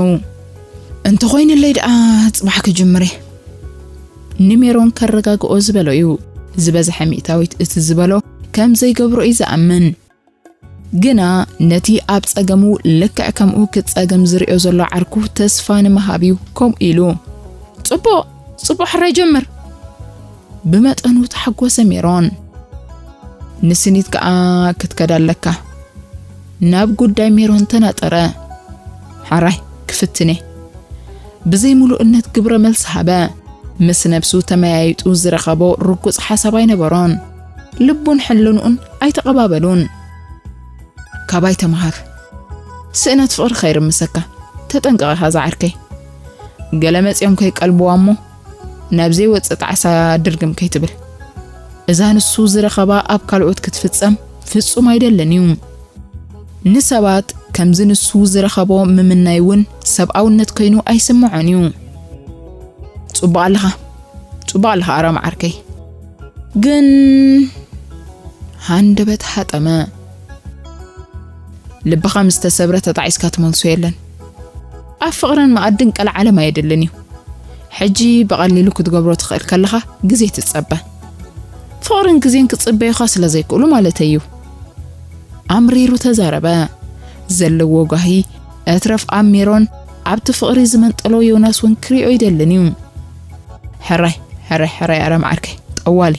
እንተኾይንለይ ደኣ ጽባሕ ክጅምር እየ። ንሜሮን ከረጋግኦ ዝበሎ እዩ። ዝበዝሐ ሚእታዊት እቲ ዝበሎ ከም ዘይገብሮ እዩ ዝኣምን። ግና ነቲ ኣብ ጸገሙ ልክዕ ከምኡ ክጸገም ዝርእዮ ዘሎ ዓርኩ ተስፋ ንምሃብ እዩ ከምኡ ኢሉ። ጽቡቕ፣ ጽቡቕ ሕራይ ጀምር። ብመጠኑ ተሓጎሰ ሜሮን። ንስኒት ከኣ ክትከድ ኣለካ። ናብ ጉዳይ ሜሮን ተናጠረ። ሕራይ ክፍትኔ። ብዘይ ምሉእነት ግብረ መልሲ ሃበ። ምስ ነብሱ ተመያይጡ ዝረኸቦ ርጉጽ ሓሳብ ኣይነበሮን። ልቡን ሕልንኡን ኣይተቐባበሉን። ካባይ ተመሃር። ስእነት ፍቕሪ ከይርምሰካ። ተጠንቀቕ ኢኻ ዝዓርከይ። ገለ መጺኦም ከይቀልብዋ እሞ ናብ ዘይወጽእ ጣዕሳ ድርግም ከይትብል። እዛ ንሱ ዝረኸባ ኣብ ካልኦት ክትፍጸም ፍጹም ኣይደልን እዩ። ንሰባት ከምዚ ንሱ ዝረኸቦ ምምናይ እውን ሰብኣውነት ኮይኑ ኣይስምዖን እዩ። ጽቡቕ ኣለኻ፣ ጽቡቕ ኣለኻ ኣራም ዓርከይ። ግን ሃንደበት ሃጠመ። ልብኻ ምስ ተሰብረ ተጣዒስካ ትመልሶ የለን። ኣብ ፍቕርን መኣድን ቀልዓለም ኣየድልን እዩ። ሕጂ ብቐሊሉ ክትገብሮ ትኽእል ከለኻ ግዜ ትጸበ። ፍቕርን ግዜን ክጽበዩኻ ስለ ዘይክእሉ ማለተይ እዩ። ኣምሪሩ ተዛረበ። ዘለዎ ጓሂ እትረፍ ኣብ ሜሮን ኣብቲ ፍቕሪ ዝመንጠሎ ዮናስ እውን ክሪኦ ይደልን እዩ። ሕራይ፣ ሕራይ፣ ሕራይ ኣረም ዓርከይ፣ ጠዋሊ።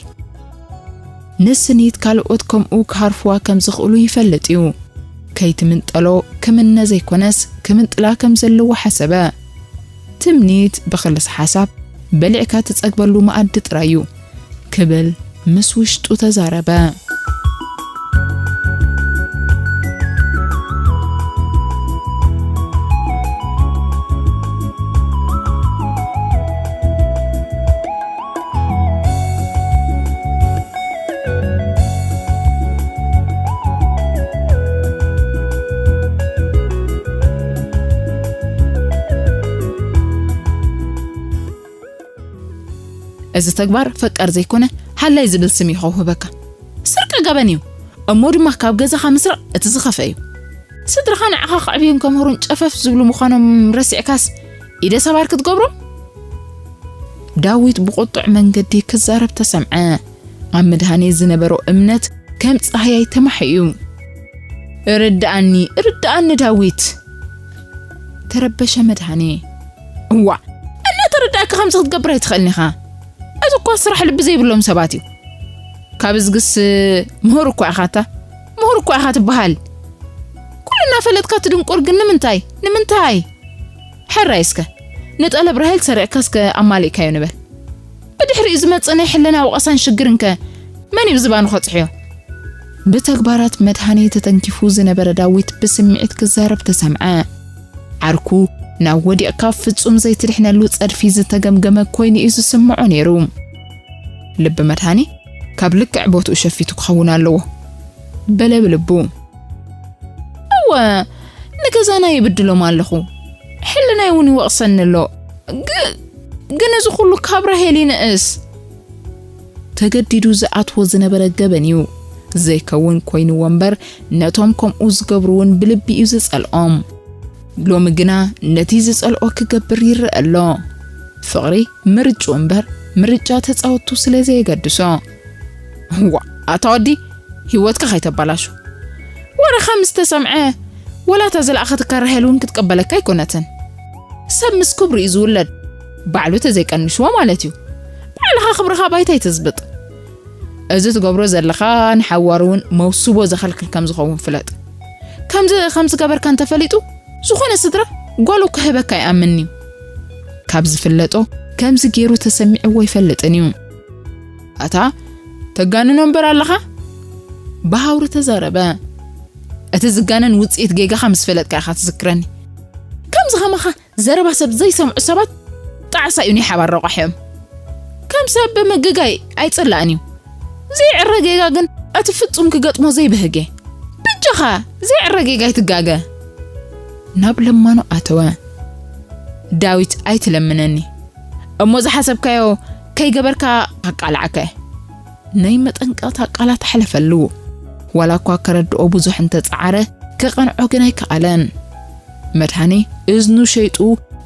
ንስኒት ካልኦት ከምኡ ክሃርፍዋ ከም ዝኽእሉ ይፈልጥ እዩ። ከይትምንጠሎ ክምነ ዘይኮነስ ክምንጥላ ከም ዘለዎ ሓሰበ። ትምኒት ብኽልስ ሓሳብ በሊዕካ ትጸግበሉ መኣዲ ጥራይ እዩ ክብል ምስ ውሽጡ ተዛረበ። እዚ ተግባር ፈቃር ዘይኮነ ሃላይ ዝብል ስም እዩ ከውህበካ። ስርቂ ገበን እዩ። እሞ ድማ ካብ ገዛኻ ምስራቕ እቲ ዝኸፍአ እዩ። ስድራኻ ንዓኻ ከዕብዩን ከምህሩን ጨፈፍ ዝብሉ ምዃኖም ረሲዕካስ ኢደ ሰባር ክትገብሮም? ዳዊት ብቁጡዕ መንገዲ ክዛረብ ተሰምዐ። ኣብ ምድሃኔ ዝነበሮ እምነት ከም ጻህያይ ተማሕዩ። ርድኣኒ፣ ርድኣኒ ዳዊት። ተረበሸ መድሃኔ። እዋ፣ እናተረዳእካ ከምዚ ክትገብር ኣይትኽእልን ኢኻ። እዚ እኳ ስራሕ ልቢ ዘይብሎም ሰባት እዩ። ካብ እዝግስ ምሁር እኳ ኢኻ እታ፣ ምሁር እኳ ኢኻ ትበሃል። ኩሉ እናፈለጥካ ትድንቁር ግን ንምንታይ? ንምንታይ? ሕራይ እስከ፣ ንጠለብ ራሄል ሰሪዕካ እስከ ኣማሊእካዮ ንበል። ብድሕሪኡ ዝመጽእ ናይ ሕልና ወቐሳን ሽግርን ከ መን እዩ ብዝባኑ ከጽሕዮ? ብተግባራት መድሃኔ ተተንኪፉ ዝነበረ ዳዊት ብስምዒት ክዛረብ ተሰምዐ። ዓርኩ ናብ ወዲቕካ ፍጹም ዘይትድሕነሉ ጸድፊ ዝተገምገመ ኮይኑ እዩ ዝስምዖ ነይሩ። ልቢ መድሃኔ ካብ ልክዕ ቦትኡ ሸፊቱ ክኸውን ኣለዎ በለ ብልቡ። እወ፣ ንገዛና ይብድሎም ኣለኹ፣ ሕልናይ እውን ይወቕሰኒ ኣሎ። ግ-፣ ግን እዚ ኩሉ ካብ ራሄል ይንእስ። ተገዲዱ ዝኣትዎ ዝነበረ ገበን እዩ። ዘይከውን ኮይንዎ እምበር፣ ነቶም ከምኡ ዝገብሩ እውን ብልቢ እዩ ዝጸልኦም። ሎሚ ግና ነቲ ዝጸልኦ ክገብር ይረአ ኣሎ። ፍቕሪ ምርጭኡ እምበር፣ ምርጫ ተጻወቱ ስለ ዘየገድሶ። ዋ፣ ኣታ ወዲ፣ ህይወትካ ከይተባላሹ። ወረኻ ምስ ተሰምዐ፣ ወላ እታ ዝለኣኸትካ ራሄል እውን ክትቀበለካ ኣይኮነትን። ሰብ ምስ ክብሩ እዩ ዝውለድ። ባዕሉ ተዘይቀንሽዎ ማለት እዩ። ባዕልኻ ክብርኻ ባይታ ኣይተዝብጥ። እዚ ትገብሮ ዘለኻ ንሓዋሩ እውን መውስቦ ዘኸልክል ከም ዝኸውን ፍለጥ። ከምዚ ከም ዝገበርካ እንተፈሊጡ፣ ዝኾነ ስድራ ጓሉ ክህበካ ይኣምን እዩ። ካብ ዝፍለጦ፣ ከምዚ ገይሩ ተሰሚዕዎ ኣይፈልጥን እዩ። ኣታ፣ ተጋንኖ እምበር ኣለኻ? ብሃውሪ ተዛረበ። እቲ ዝጋነን ውጽኢት ጌጋኻ ምስ ፈለጥካ ኢኻ ትዝክረኒ። ከምዚ ከማኻ ዘረባ ሰብ ዘይሰምዑ ሰባት ጣዕሳ እዩ ናይ ሓባር ረቋሕ እዮም። ከም ሰብ ብምግጋይ ኣይጽላእን እዩ። ዘይዕረ ጌጋ ግን እቲ ፍጹም ክገጥሞ ዘይብህጌ። በጃኻ ዘይዕረ ጌጋ ኣይትጋገ። ናብ ለማኑ ኣተወ። ዳዊት ኣይትለምነኒ። እሞ ዝሓሰብካዮ ከይገበርካ ኣቃላዕከ። ናይ መጠንቀቕታ ቃላት ኣሕለፈሉ። ዋላ እኳ ከረድኦ ብዙሕ እንተጸዓረ፣ ክቐንዖ ግን ኣይከኣለን። መድሃኔ እዝኑ ሸይጡ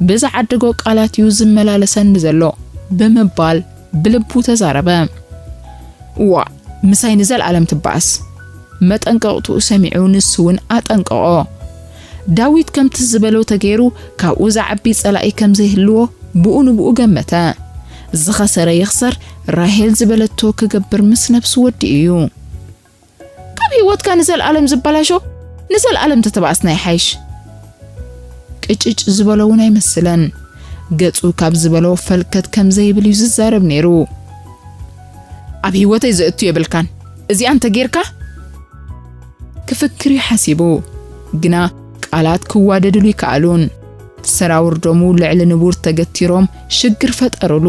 ብዝዓደጎ ቃላት እዩ ዝመላለሰኒ ዘሎ ብምባል ብልቡ ተዛረበ። ዋ፣ ምሳይ ንዘለኣለም ትበኣስ። መጠንቀቕትኡ ሰሚዑ ንሱ እውን ኣጠንቀቖ። ዳዊት ከምቲ ዝበሎ ተገይሩ ካብኡ ዝዓቢ ጸላኢ ከም ዘይህልዎ ብኡ ንብኡ ገመተ። ዝኸሰረ ይኽሰር፣ ራሄል ዝበለቶ ክገብር ምስ ነብሱ ወዲኡ እዩ። ካብ ህይወትካ ንዘለኣለም ዝበላሾ ንዘለኣለም ተተባኣስና ይሓይሽ። ቅጭጭ ዝበሎ እውን ኣይመስለን። ገጹ ካብ ዝበሎ ፈልከት ከም ዘይብል እዩ ዝዛረብ ነይሩ። ኣብ ህይወተይ ዘእቱ የብልካን። እዚኣ እንተጌርካ? ክፍክር እዩ ሓሲቡ። ግና ቃላት ክዋደድሉ ይከኣሉን። ሰራውር ደሙ ልዕሊ ንቡር ተገቲሮም ሽግር ፈጠሩሉ።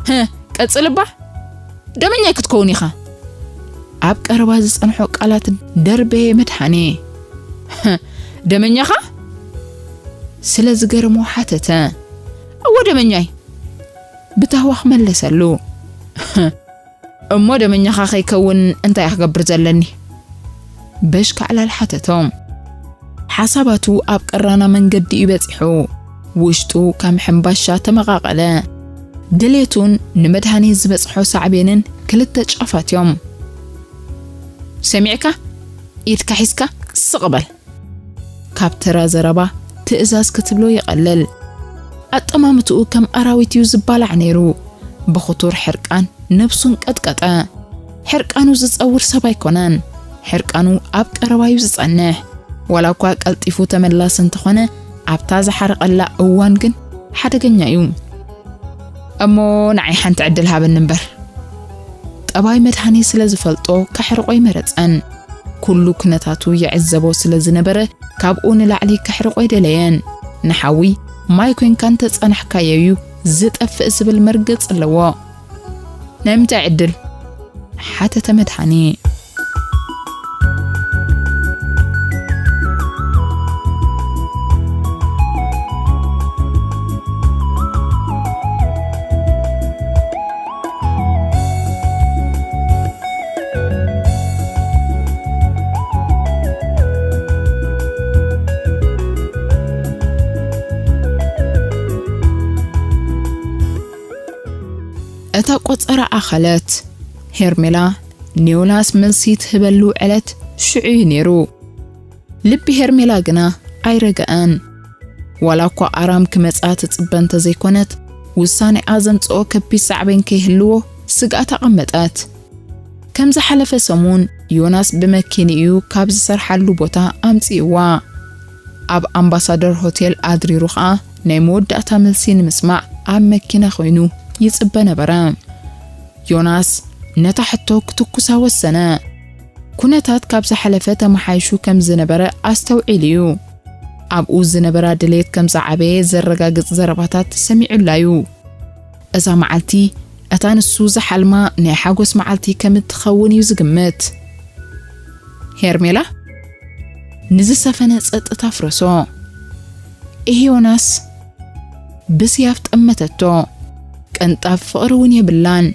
"ህህ፣ ቀጽል እባ። ደመኛይ ክትከውን ኢኻ?" ኣብ ቀረባ ዝጸንሖ ቃላት ደርበየ መድሃኔ። "ህህ፣ ደመኛኻ?" ስለ ዝገረሞ ሓተተ። "እወ ደመኛይ።" ብታህዋኽ መለሰሉ። "ህህ፣ እሞ ደመኛኻ ከይከውን እንታይ እየ ክገብር ዘለኒ?" በሽ ካዕላል ሓተቶም። ሓሳባቱ ኣብ ቀራና መንገዲ እዩ በጺሑ። ውሽጡ ከም ሕምባሻ ተመቓቐለ። ድሌቱን ንመድሃኔ ዝበጽሖ ሳዕቤንን ክልተ ጫፋት እዮም። "ሰሚዕካ? ኢድካ ሒዝካ ስቕ በል!" ካብ ተራ ዘረባ ትእዛዝ ክትብሎ ይቐልል። ኣጠማምትኡ ከም ኣራዊት እዩ ዝባላዕ ነይሩ። ብኽቱር ሕርቃን ነብሱን ቀጥቀጠ። ሕርቃኑ ዝጸውር ሰብ ኣይኮነን። ሕርቃኑ ኣብ ቀረባ እዩ ዝጸንሕ። ዋላ እኳ ቀልጢፉ ተመላሲ እንተኾነ፣ ኣብታ ዝሓረቐላ እዋን ግን ሓደገኛ እዩ። "እሞ ንዓይ ሓንቲ ዕድል ሃበኒ እምበር።" ጠባይ መድሃኔ ስለ ዝፈልጦ ከሕርቆ ኣይመረጸን። ኩሉ ኩነታቱ ይዕዘቦ ስለ ዝነበረ ካብኡ ንላዕሊ ከሕርቆ ኣይደለየን። ንሓዊ ማይ ኮንካ እንተጸናሕካዮ እዩ ዝጠፍእ ዝብል መርገጽ ኣለዎ። "ናይ ምንታይ ዕድል?" ሓተተ መድሃኔ። እታ ቆጸራ ኣኸለት። ሄርሜላ ኒዮላስ መልሲ ትህበሉ ዕለት ሽዑ እዩ ነይሩ። ልቢ ሄርሜላ ግና ኣይረገኣን። ዋላ እኳ ኣራም ክመጻ ትጽበ እንተዘይኮነት፣ ውሳኔኣ ዘምጽኦ ከቢድ ሳዕቤን ከይህልዎ ስግኣት ኣቐመጠት። ከም ዝሓለፈ ሰሙን ዮናስ ብመኪንኡ ካብ ዝሰርሓሉ ቦታ ኣምጺእዋ። ኣብ ኣምባሳደር ሆቴል ኣድሪሩ ኸኣ ናይ መወዳእታ መልሲ ንምስማዕ ኣብ መኪና ኮይኑ ይጽበ ነበረ። ዮናስ ነታ ሕቶ ክትኩሳ ወሰነ። ኩነታት ካብ ዝሓለፈ ተመሓይሹ ከም ዝነበረ ኣስተውዒሉ እዩ። ኣብኡ ዝነበራ ድሌት ከም ዝዓበየ ዘረጋግጽ ዘረባታት ሰሚዑላ እዩ። እዛ መዓልቲ፣ እታ ንሱ ዝሓልማ ናይ ሓጎስ መዓልቲ ከም እትኸውን እዩ ዝግምት። ሄርሜላ ንዝሰፈነ ጸጥታ ኣፍረሶ። ኢህ ዮናስ፣ ብስያፍ ጠመተቶ። ቅንጣብ ፍቕሪ እውን የብላን።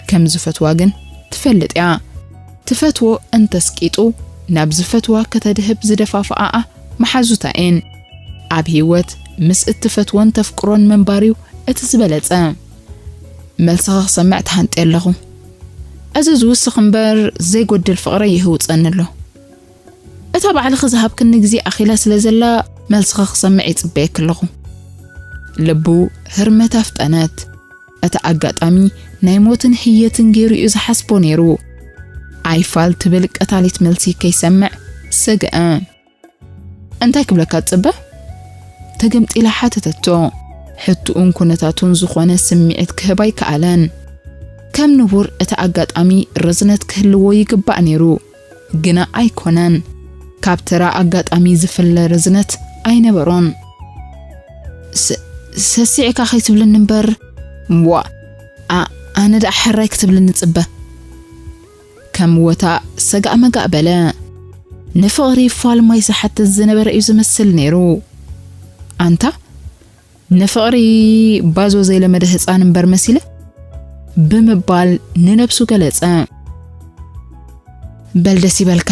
ከም ዝፈትዋ ግን ትፈልጥ እያ። ትፈትዎ እንተስቂጡ ናብ ዝፈትዋ ከተድህብ ዝደፋፍኣኣ መሓዙታ እየን። ኣብ ህይወት ምስ እትፈትዎን ተፍቅሮን ምንባር እዩ እቲ ዝበለጸ። መልስኻ ክሰምዕ ተሃንጥየ ኣለኹ። እዚ ዝውስኽ እምበር ዘይጎድል ፍቕረይ ይህውጸኒ ኣሎ። እታ ባዕልኺ ዝሃብክኒ ግዜ ኣኺላ ስለ ዘላ፣ መልስኺ ክሰምዕ ይጽበየኪ ኣለኹ። ልቡ ህርመት ኣፍጠነት። እቲ ኣጋጣሚ ናይ ሞትን ህየትን ገይሩ እዩ ዝሓስቦ ነይሩ። ኣይፋል ትብል ቀታሊት መልሲ ከይሰምዕ ሰግአ። "እንታይ ክብለካ ትጽበ?" ተገምጢላ ሓተተቶ። ሕትኡን ኩነታቱን ዝኾነ ስምዒት ክህብ ኣይከኣለን። ከም ንቡር እቲ ኣጋጣሚ ርዝነት ክህልዎ ይግባእ ነይሩ፣ ግና ኣይኮነን። ካብ ተራ ኣጋጣሚ ዝፍለ ርዝነት ኣይነበሮን። "ስ-፣ ሰሲዕካ ከይትብልኒ እምበር፣ ዋ፣ ኣ-፣ ኣነ ደኣ ሕራይ ክትብልኒ ጽበ?" ከም ወታ ሰጋእ መጋእ በለ። ንፍቕሪ ፋል ማይ ዝሓትት ዝነበረ እዩ ዝመስል ነይሩ። "ኣንታ፣ ንፍቕሪ ባዞ ዘይለመደ ህጻን እምበር መሲለ?" ብምባል ንነብሱ ገለጸ። "በል ደስ ይበልካ፣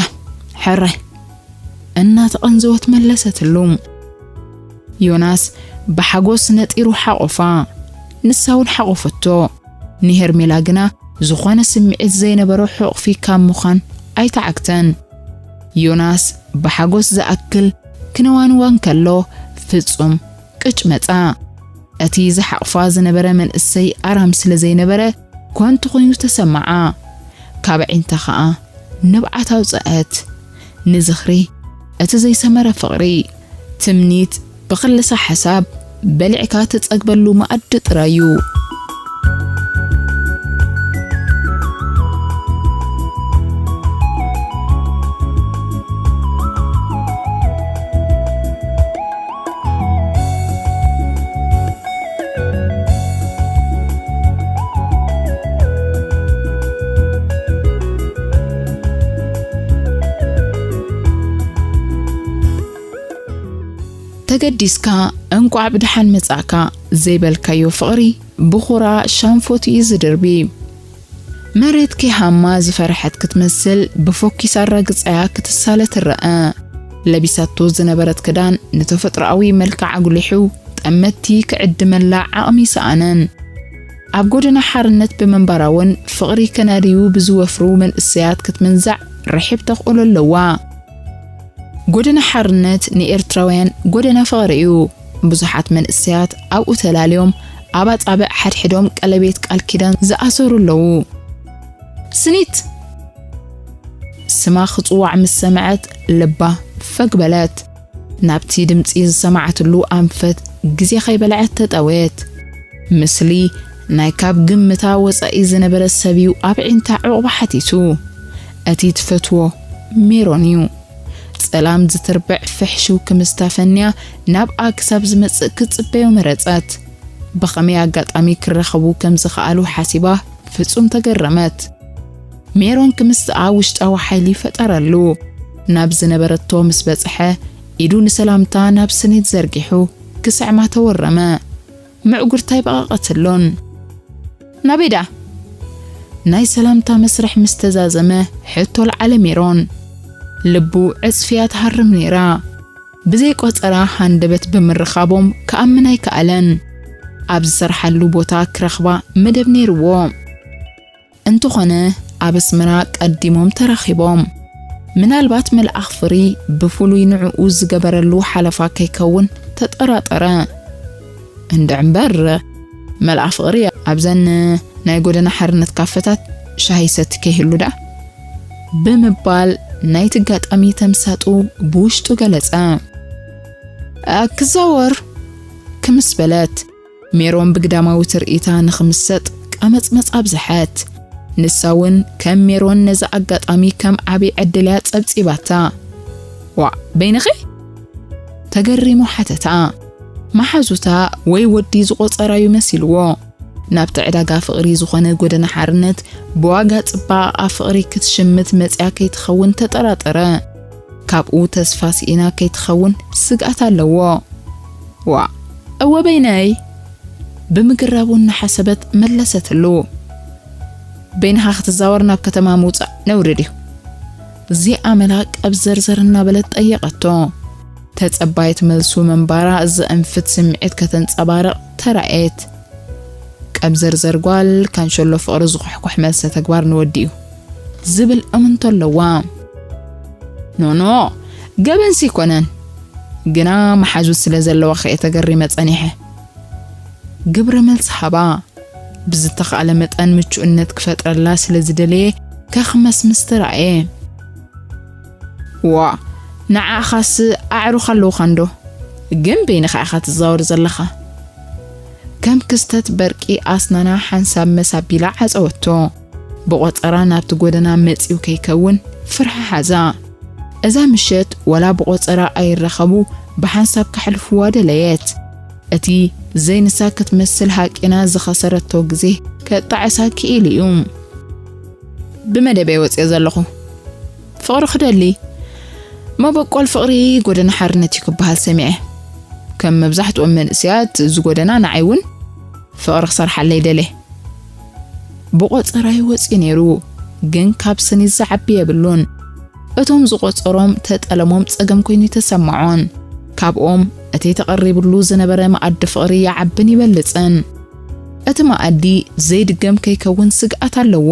ሕራይ!" እናተቐንዘወት መለሰትሉ። ዮናስ ብሓጎስ ነጢሩ ሓቖፋ። ንሳ እውን ሓቖፈቶ። ንሄርሜላ ግና ዝኾነ ስምዒት ዘይነበሮ ሕቑፊ ካብ ምዃን ኣይተዓግተን። ዮናስ ብሓጎስ ዝኣክል ክነዋንዋ እንከሎ፣ ፍጹም ቅጭ መጻ። እቲ ዝሓቑፋ ዝነበረ መንእሰይ ኣራም ስለ ዘይነበረ፣ ኮንቱ ኮይኑ ተሰማዓ። ካብ ኣዒንታ ኸኣ ንብዓት ኣውጽአት። ንዝኽሪ እቲ ዘይሰመረ ፍቕሪ፣ ትምኒት ብኽልሰ ሓሳብ በሊዕካ ትጸግበሉ መኣዲ ጥራይ እዩ። ተገዲስካ "እንቋዕ ብደሓን መጻእካ" ዘይበልካዮ ፍቕሪ፣ ብኹራ ሻንፎት እዩ ዝድርቢ። መሬት ከይሃማ ዝፈርሐት ክትመስል፣ ብፎኪስ ኣራግጻያ ክትሳለ ትረኣ። ለቢሳቶ ዝነበረት ክዳን ንተፈጥሮኣዊ መልክዓ ኣጉሊሑ፣ ጠመትቲ ክዕድመላ ዓቕሚ ሰኣነን። ኣብ ጎደና ሓርነት ብምንባራ እውን፣ ፍቕሪ ከናድዩ ብዝወፍሩ መንእሰያት ክትምንዛዕ ርሒብ ተኽእሎ ኣለዋ። ጎደና ሓርነት ንኤርትራውያን ጎደና ፍቕሪ እዩ። ብዙሓት መንእሰያት ኣብኡ ተላልዮም፣ ኣብ ኣጻብዕ ሓድሕዶም ቀለቤት ቃል ኪዳን ዝኣሰሩ ኣለዉ። "ስኒት!" ስማ ክጽዋዕ ምስ ሰምዐት፣ ልባ ፈግ በለት። ናብቲ ድምጺ ዝሰማዓትሉ ኣንፈት ግዜ ከይበልዐት ተጠወየት። ምስሊ ናይ ካብ ግምታ ወጻኢ ዝነበረ ሰብ እዩ ኣብ ኣዒንታ ዕቑባ ሓቲቱ። እቲ ትፈትዎ ሜሮን እዩ። ጸላም ዝትርብዕ ፍሕሽው ክምስታ ፈንያ ናብኣ ክሳብ ዝመጽእ ክትጽበዮ መረጸት። ብኸመይ ኣጋጣሚ ክራኸቡ ከም ዝኸኣሉ ሓሲባ ፍጹም ተገረመት። ሜሮን ክምስኣ ውሽጣዊ ሓይሊ ፈጠረሉ። ናብ ዝነበረቶ ምስ በጽሐ፣ ኢዱ ንሰላምታ ናብ ስኒት ዘርጊሑ ክስዕማ ተወረመ። ምዕጉርታ ኣይበቐቐትሉን። "ናበይ ደኣ?" ናይ ሰላምታ መስርሕ ምስ ተዛዘመ፣ ሕቶ ለዓለ ሜሮን። ልቡ ዕጽፍያ ትሃርም ነይራ። ብዘይ ቆጸራ ሃንደበት ብምርኻቦም ክኣምን ኣይከኣለን። ኣብ ዝሰርሓሉ ቦታ ክረኽባ መደብ ነይርዎ። እንተኾነ፣ ኣብ ኣስመራ ቀዲሞም ተራኺቦም። ምናልባት መልኣኽ ፍቕሪ ብፍሉይ ንዕኡ ዝገበረሉ ሓለፋ ከይከውን ተጠራጠረ። እንድዕ እምበር፣ መልኣኽ ፍቕሪ ኣብዘን ናይ ጎደና ሓርነት ካፈታት ሻሂ ይሰቲ ከይህሉ ደኣ? ብምባል ናይቲ ኣጋጣሚ ተምሳጡ ብውሽጡ ገለጸ። እ፣ ክዛወር ክምስ በለት፣ ሜሮን ብግዳማዊ ትርኢታ ንኽምሰጥ ቀመጽመጽ ኣብዝሐት። ንሳ እውን ከም ሜሮን ነዚ ኣጋጣሚ ከም ዓቢ ዕድል እያ ጸብጺባታ። ዋእ፣ በይንኺ? ተገሪሙ ሓተታ። መሓዙታ ወይ ወዲ ዝቖጸራ'ዩ መሲልዎ። ናብቲ ዕዳጋ ፍቕሪ ዝኾነ ጎደና ሓርነት ብዋጋ ጽባቐኣ ፍቕሪ ክትሽምት መጺኣ ከይትኸውን ተጠራጠረ። ካብኡ ተስፋ ስኢና ከይትኸውን ስግኣት ኣለዎ። ዋእ፣ እወ በይነይ? ብምግራቡ እናሓሰበት መለሰትሉ። በይንኻ ክትዛወር ናብ ከተማ ምውጻእ ነውሪ ድዩ? እዚኣ መላ ቀብዘርዘር እናበለት ጠየቐቶ። ተጸባይት መልሱ ምንባራ ዘእንፍት ስምዒት ከተንጸባርቕ ተራእየት። ቀብዘርዘር ጓል ካንሸሎ ፍቕሪ ዝኹሕኩሕ መልሰ ተግባር ንወዲ እዩ ዝብል እምንቶ ኣለዋ። ኖኖ፣ ገበንሲ ኣይኮነን፣ ግና መሓዙት ስለ ዘለዋ ከየ ተገሪመ ጸኒሐ። ግብረ መልሲ ሃባ። ብዝተኻእለ መጠን ምቹእነት ክፈጥረላ ስለ ዝደለየ ከኽመስምስ ተራእየ። ዋ፣ ንዓኻስ ኣዕሩኽ ኣለውኻ እንዶ፣ ግን በይንኻ ኢኻ ትዛወር ዘለኻ። ከም ክስተት በርቂ ኣስናና ሓንሳብ መስ ኣቢላ ዓጸወቶ። ብቖጸራ ናብቲ ጎደና መጺኡ ከይከውን ፍርሒ ሓዛ። እዛ ምሸት ወላ ብቖጸራ ኣይረኸቡ ብሓንሳብ ከሕልፍዋ ደለየት። እቲ ዘይንሳ ክትመስል ሃቂና ዝኸሰረቶ ግዜ ከጣዕሳ ክኢሉ እዩ። ብመደበይ ወጽየ ዘለኹ። ፍቕሪ ክደሊ። መበቆል ፍቕሪ ጎደና ሓርነት እዩ ክበሃል ሰሚዐ። ከም መብዛሕትኦም መንእሰያት እዚ ጎደና ንዓይ እውን ፍቕሪ ክሰርሓለይ ደልየ። ብቖጸራይ ወጽዩ ነይሩ፣ ግን ካብ ስኒት ዝዓቢ የብሉን። እቶም ዝቖጸሮም ተጠለሞም ጸገም ኮይኑ ተሰማዖን። ካብኦም እቲ ተቐሪብሉ ዝነበረ መኣዲ ፍቕሪ ይዓብን ይበልጽን። እቲ መኣዲ ዘይድገም ከይከውን ስግኣት ኣለዎ።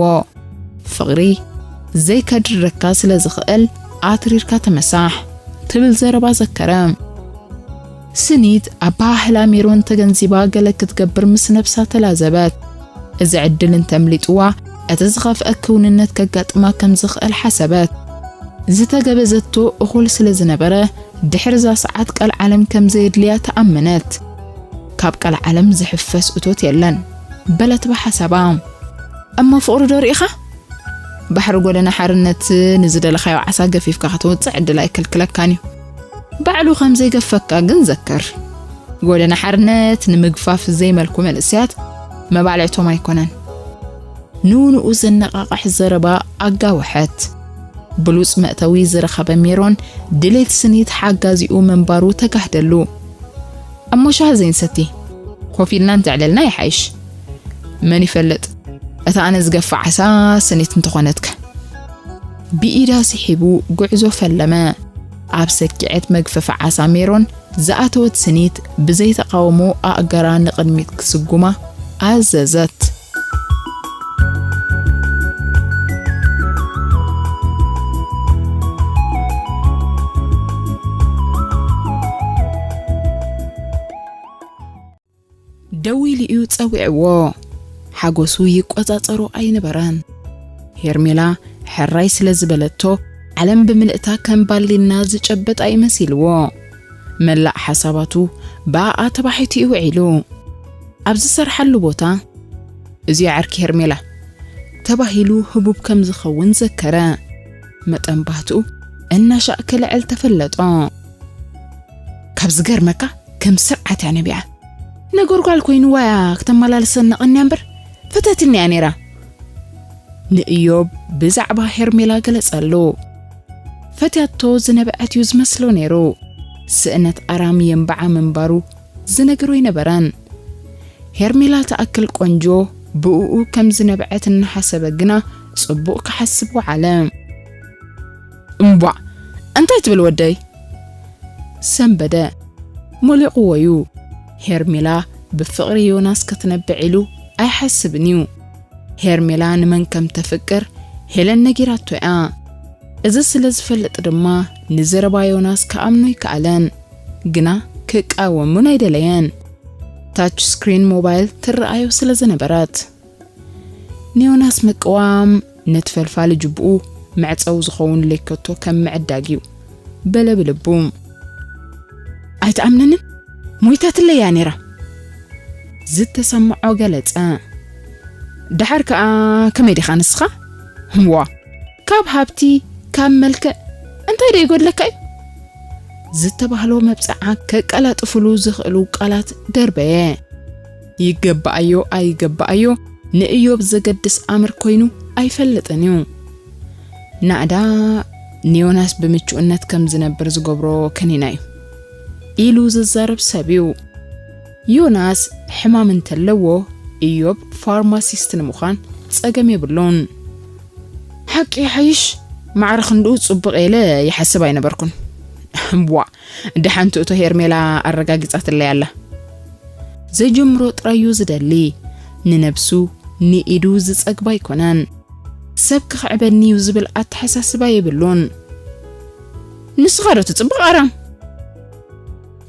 ፍቕሪ ዘይከድረካ ስለ ዝኽእል ኣትሪርካ ተመሳሕ ትብል ዘረባ ዘከረ። ስኒት ኣበሃህላ ሜሮን ተገንዚባ ገለ ክትገብር ምስ ነብሳ ተላዘበት። እዚ ዕድል እንተምሊጥዋ፣ እቲ ዝኸፍአ ክውንነት ከጋጥማ ከም ዝኽእል ሓሰበት። ዝተገበዘቶ እኹል ስለ ዝነበረ፣ ድሕሪ እዛ ሰዓት ቀልዓለም ከም ዘየድልያ ተኣመነት። ካብ ቀልዓለም ዝሕፈስ እቶት የለን፣ በለት ብሓሳባ። እሞ ፍቕሪ ዶ ርኢኻ? ባሕሪ ጎደና ሓርነት ንዝደለኻዮ ዓሳ ገፊፍካ ከተውጽእ ዕድል ኣይክልክለካን እዩ። ባዕሉ ከም ዘይገፈካ ግን ዘክር። ጎደና ሓርነት ንምግፋፍ ዘይመልኩ መንእሰያት መባልዕቶም ኣይኮነን። ንውንኡ ዘነቓቕሕ ዘረባ ኣጋወሐት። ብሉጽ መእተዊ ዝረኸበ ሜሮን ድሌት ስኒት ሓጋዚኡ ምንባሩ ተጋህደሉ። እሞ ሻሂ ዘይንሰቲ፣ ኮፍ ኢልና እንተዕለልና ይሓይሽ። መን ይፈልጥ፣ እታ ኣነ ዝገፍዓ ዓሳ ስኒት እንተኾነትከ? ብኢዳ ስሒቡ ጉዕዞ ፈለመ። ኣብ ሰኪዐት መግፈፊ ዓሳ ሜሮን ዝኣተወት ስኒት ብዘይተቓውሞ ኣእጋራ ንቕድሚት ክስጉማ ኣዘዘት። ደዊሉ እዩ ጸዊዕዎ። ሓጎሱ ይቆጻጸሮ ኣይነበረን። ሄርሜላ ሕራይ ስለ ዝበለቶ፣ ዓለም ብምልእታ ከም ባሊና ዝጨበጣ እዩ መሲልዎ። መላእ ሓሳባቱ ብኣኣ ተባሒቱ እዩ ውዒሉ። ኣብ ዝሰርሓሉ ቦታ፣ "እዚ ዓርኪ ሄርሜላ" ተባሂሉ ህቡብ ከም ዝኸውን ዘከረ። መጠን ባህትኡ እናሻእከ ልዕል ተፈለጦ። ካብ ዝገርመካ፣ ከም ስርዓት እያ ነቢዓ። ነገር ጓል ኮይንዋ እያ ክተመላልሰና ቀንያ እምበር፣ ፈተትኒ እያ ነይራ። ንእዮብ ብዛዕባ ሄርሜላ ገለጸሉ። ፈትያቶ ዝነበዐት እዩ ዝመስሎ ነይሩ። ስእነት ኣራሚ የንብዓ ምንባሩ ዝነግሮ ኣይነበረን። ሄርሜላ ትኣክል ቆንጆ ብእኡ ከም ዝነበዐት እናሓሰበ ግና ጽቡቕ ክሓስብ ወዓለ። እምቧዕ፣ እንታይ ትብል ወደይ? ሰንበደ። ሞሊቑዎ እዩ። ሄርሜላ ብፍቕሪ ዮናስ ክትነብዕ ኢሉ ኣይሓስብን እዩ። ሄርሜላ ንመን ከም ተፍቅር ሄለን ነጊራቶ እያ። እዚ ስለ ዝፈልጥ ድማ ንዘረባ ዮናስ ክኣምኖ ኣይከኣለን። ግና ክቃወም እውን ኣይደለየን። ታች ስክሪን ሞባይል ትረኣዮ ስለ ዝነበረት። ንዮናስ ምቅዋም ነቲ ፈልፋሊ ጅብኡ መዕጸዊ ዝኸውን ሌከቶ ከም ምዕዳግ እዩ በለ ብልቡ። ኣይትኣምነንን? ሞይታትለይ እያ ነይራ። ዝተሰምዖ ገለጸ። ደሓር ከኣ ከመይ ዲኻ ንስኻ? እምዋ፣ ካብ ሃብቲ፣ ካብ መልክዕ እንታይ ዶ ይጎድለካ እዩ? ዝተባህሎ መብጽዓ ከቀላጥፍሉ ዝኽእሉ ቃላት ደርበየ። ይገባኣዮ ኣይገባኣዮ ንእዮብ ዘገድስ ኣምር ኮይኑ ኣይፈልጥን እዩ። ናእዳ ንዮናስ ብምቹእነት ከም ዝነብር ዝገብሮ ከኒና እዩ ኢሉ ዝዛረብ ሰብ እዩ። ዮናስ ሕማም እንተለዎ እዮብ ፋርማሲስት ንምዃን ጸገም የብሉን። ሓቂ ይሓይሽ፣ ማዕረ ክንድኡ ጽቡቕ ኢለ ይሓስብ ኣይነበርኩን። እምቧ፣ ደሓን ትእቶ ሄርሜላ ኣረጋጊጻትለይ ኣላ። ዘጀምሮ ጥራዩ ዝደሊ፣ ንነብሱ ንኢዱ ዝጸግባ ኣይኮነን። ሰብ ክኽዕበኒ እዩ ዝብል ኣተሓሳስባ የብሉን። ንስኻ ዶ ትጽብቕ ኣራም?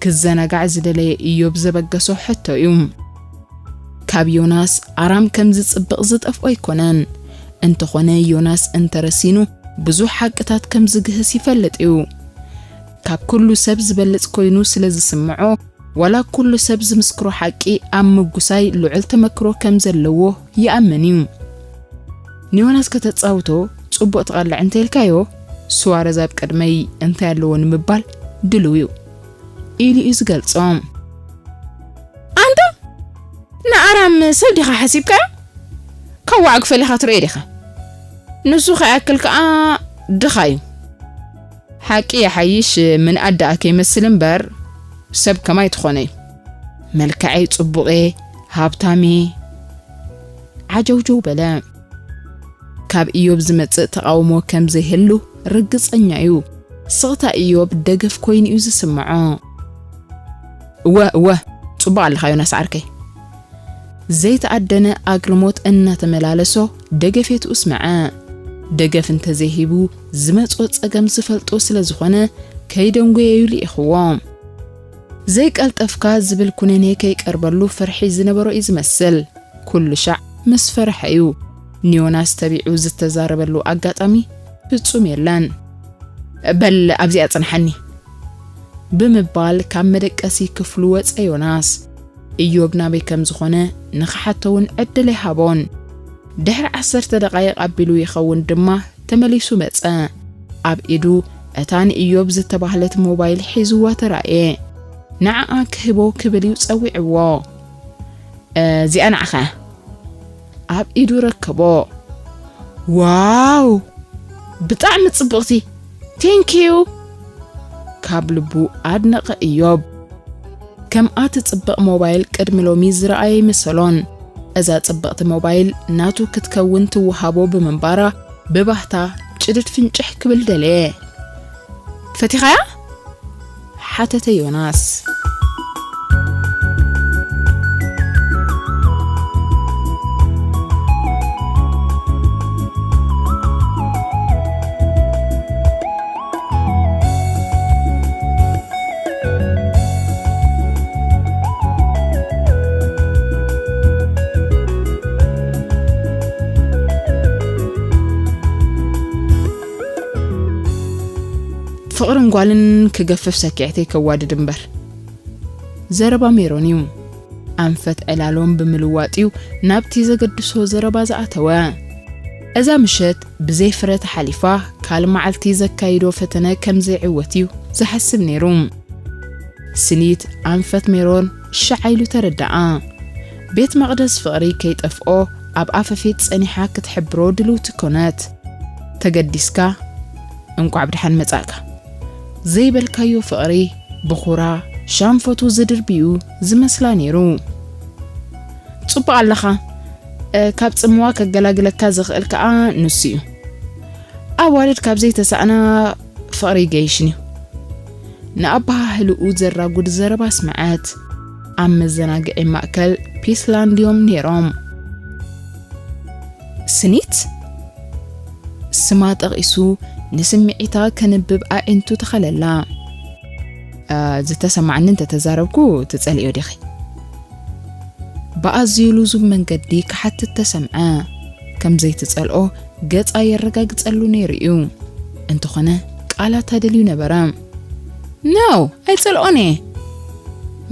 ክዘናጋዕ ዝደለየ እዮብ ዘበገሶ ሕቶ እዩ። ካብ ዮናስ ኣራም ከም ዝጽብቕ ዝጠፍኦ ኣይኮነን። እንተኾነ ዮናስ እንተረሲኑ ብዙሕ ሓቅታት ከም ዝግህስ ይፈልጥ እዩ። ካብ ኩሉ ሰብ ዝበልጽ ኮይኑ ስለ ዝስምዖ፣ ዋላ ኩሉ ሰብ ዝምስክሮ ሓቂ ኣብ ምጉሳይ ልዑል ተመክሮ ከም ዘለዎ ይኣምን እዩ። ንዮናስ ከተጻውቶ ጽቡቕ ትቐልዕ እንተ ኢልካዮ፣ ሱዋረዝ ኣብ ቅድመይ እንታይ ኣለዎ ንምባል ድልው እዩ ኢሉ እዩ ዝገልጾ። ኣንታ ንኣራም ሰብ ዲኻ ሓሲብካዮ? ካብ ዋዕግ ፈሊኻ ትርእዮ ዲኻ? ንሱ ከይኣክል ከኣ ድኻ እዩ። ሓቂ ይሓይሽ ምንኣድ ደኣ ከይመስል እምበር ሰብ ከማይ ትኾነ እዩ። መልክዐይ ጽቡቕ እየ፣ ሃብታም እየ። ዓጀውጀው በለ። ካብ እዮብ ዝመጽእ ተቓውሞ ከም ዘይህሉ ርግጸኛ እዩ። ስቕታ እዮብ ደገፍ ኮይኑ እዩ ዝስምዖ። እወ፣ እወ፣ ጽቡቕ ኣለኻ ዮናስ ዓርከይ። ዘይተኣደነ ኣግርሞት እናተመላለሶ ደገፌቱ እስመዐ። ደገፍ እንተዘይሂቡ ዝመጾ ጸገም ዝፈልጦ ስለ ዝኾነ ከይደንጎየዩ ልኢኽዎ። ዘይቀልጠፍካ ዝብል ኩነኔ ከይቀርበሉ ፍርሒ ዝነበሮ እዩ ዝመስል። ኩሉ ሻዕ ምስ ፈርሐ እዩ ንዮናስ ተቢዑ ዝተዛረበሉ ኣጋጣሚ ፍጹም የለን። በል ኣብዚኣ ጽንሓኒ ብምባል ካብ መደቀሲ ክፍሉ ወጸ ዮናስ። እዮብ ናበይ ከም ዝኾነ ንኽሓቶ እውን ዕድል ኣይሃቦን። ድሕሪ ዓሰርተ ደቓይቕ ኣቢሉ ይኸውን ድማ ተመሊሱ መጸ። ኣብ ኢዱ እታ ንእዮብ ዝተባህለት ሞባይል ሒዝዋ ተራእየ። ንዓኣ ክህቦ ክብል እዩ ጸዊዕዎ። "እዚኣ ንዓኻ እያ" ኣብ ኢዱ ረከቦ። "ዋው! ብጣዕሚ ጽብቕቲ! ቴንኪዩ!" ካብ ልቡ ኣድነቐ እዮብ። ከምኣ ትጽብቕ ሞባይል ቅድሚ ሎሚ ዝረኣየ ኣይመሰሎን። እዛ ጽብቕቲ ሞባይል ናቱ ክትከውን ትወሃቦ ብምንባራ ብባህታ ጭድድ ፍንጭሕ ክብል ደለየ። "ፈቲኻያ?" ሓተተ ዮናስ። ፍቕርን ጓልን ክገፍፍ ሰኪዕተይ ከዋድድ እምበር። ዘረባ ሜሮን እዩ። ኣንፈት ዕላሎም ብምልዋጥ እዩ ናብቲ ዘገድሶ ዘረባ ዝኣተወ። እዛ ምሸት ብዘይ ፍረ ተሓሊፋ፣ ካልእ መዓልቲ ዘካይዶ ፈተነ ከም ዘይዕወት እዩ ዝሓስብ ነይሩ። ስኒት ኣንፈት ሜሮን ሻዕ ኢሉ ተረድኣ። ቤት መቕደስ ፍቕሪ ከይጠፍኦ ኣብ ኣፈፌት ጸኒሓ ክትሕብሮ ድልውቲ ኮነት። "ተገዲስካ እንቋዕ ብደሓን መጻእካ" ዘይበልካዮ ፍቕሪ ብኹራ ሻንፈቱ ዝድርብዩ ዝመስላ ነይሩ። "ጽቡቕ ኣለኻ። እ፣ ካብ ጽምዋ ከገላግለካ ዝኽእል ከኣ ንሱ እዩ። ኣዋልድ ካብ ዘይተሳእና ፍቕሪ ይገይሽን እዩ" ንኣበሃህልኡ ዘራጉድ ዘረባ ኣስመዐት። ኣብ መዘናግዒ ማእከል ፒስላንድ እዮም ነይሮም። ስኒት? ስማ ጠቒሱ ንስምዒታ ከንብብ ኣዒንቱ ተኸለላ። "እ፣ ዝተሰማዓኒ እንተተዛረብኩ ትጸልዮ ዲኺ?" ብኣዝዩ ልዙብ መንገዲ ክሓትት ተሰምዐ። ከም ዘይትጸልኦ ገጻ የረጋግጸሉ ነይሩ እዩ። እንተኾነ ቃላት ኣደልዩ ነበረ። "ኖ፣ ኣይጸልኦን እየ"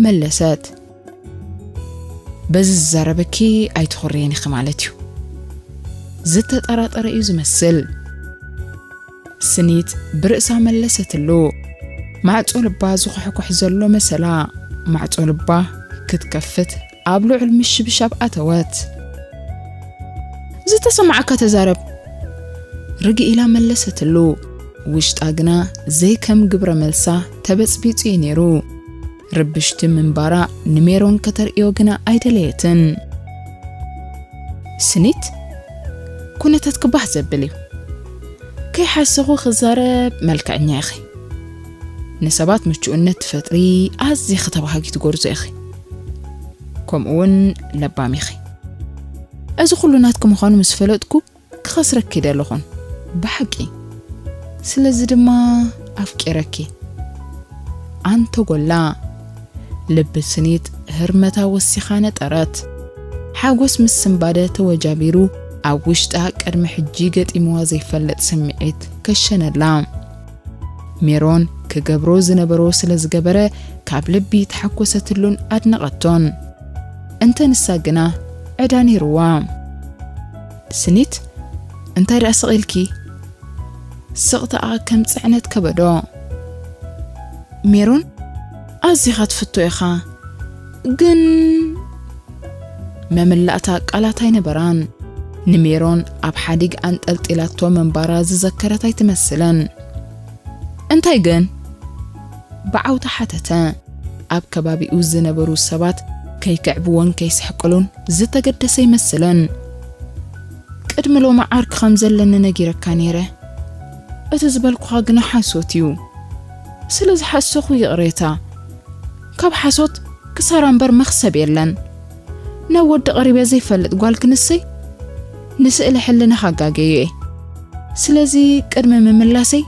መለሰት። "በዚ ዝዛረበኪ ኣይትኹርየን ኢኺ ማለት እዩ?" ዝተጠራጠረ እዩ ዝመስል። ስኒት ብርእሳ መለሰትሉ። ማዕጾ ልባ ዝኹሕኩሕ ዘሎ መሰላ። ማዕጾ ልባ ክትከፍት ኣብ ልዑል ምሽብሻብ ኣተወት። "ዝተሰማዓካ ተዛረብ" ርግእ ኢላ መለሰትሉ። ውሽጣ ግና ዘይከም ግብረ መልሳ ተበጽቢጹ እዩ ነይሩ። ርብሽቲ ምንባራ ንሜሮን ከተርእዮ ግና ኣይደለየትን። "ስኒት፣ ኩነታትኪ ባህ ዘብል እዩ። ከይሓሰኹ ክዛረብ መልክዐኛ ኢኺ። ንሰባት ምቹእነት ትፈጥሪ፣ ኣዚኺ ተባሃጊት ጎርዞ ኢኺ። ከምኡውን ለባም ኢኺ። እዚ ኩሉ ናትኪ ምዃኑ ምስ ፈለጥኩ ክኸስረኪ ደለኹን ብሓቂ። ስለዚ ድማ ኣፍቂረኪ" ኣንተጎላ። ልቢ ስኒት ህርመታ ወሲኻ ነጠረት። ሓጎስ ምስ ስንባደ ተወጃቢሩ ኣብ ውሽጣ ቅድሚ ሕጂ ገጢምዋ ዘይፈልጥ ስምዒት ከሸነላ። ሜሮን ክገብሮ ዝነበሮ ስለ ዝገበረ ካብ ልቢ ተሓኮሰትሉን ኣድነቐቶን። እንተ ንሳ ግና ዕዳ ነይርዋ። "ስኒት፣ እንታይ ደኣ ስቕ ኢልኪ?" ስቕታኣ ከም ጽዕነት ከበዶ። "ሜሮን፣ ኣዚኻ ትፍቶ ኢኻ፣ ግን" መምላእታ ቃላት ኣይነበራን። ንሜሮን ኣብ ሓዲግ ኣንጠልጢላቶ ምንባራ ዝዘከረት ኣይትመስልን። "እንታይ ግን?" ብዓውታ ሓተተ። ኣብ ከባቢኡ ዝነበሩ ሰባት ከይክዕብዎን ከይስሕቅሉን ዝተገደሰ ይመስልን። "ቅድሚ ሎሚ ዓርኪ ከም ዘለኒ ነጊረካ ነይረ። እቲ ዝበልኩኻ ግና ሓሶት እዩ። ስለ ዝሓሰኹ ይቕሬታ። ካብ ሓሶት ክሳራ እምበር መኽሰብ የለን። ናብ ወዲ ቀሪበ ዘይፈልጥ ጓል ክንሰይ ንስእለ ሕልናኻ ኣጋገዮ እየ። ስለዚ ቅድሚ ምምላሰይ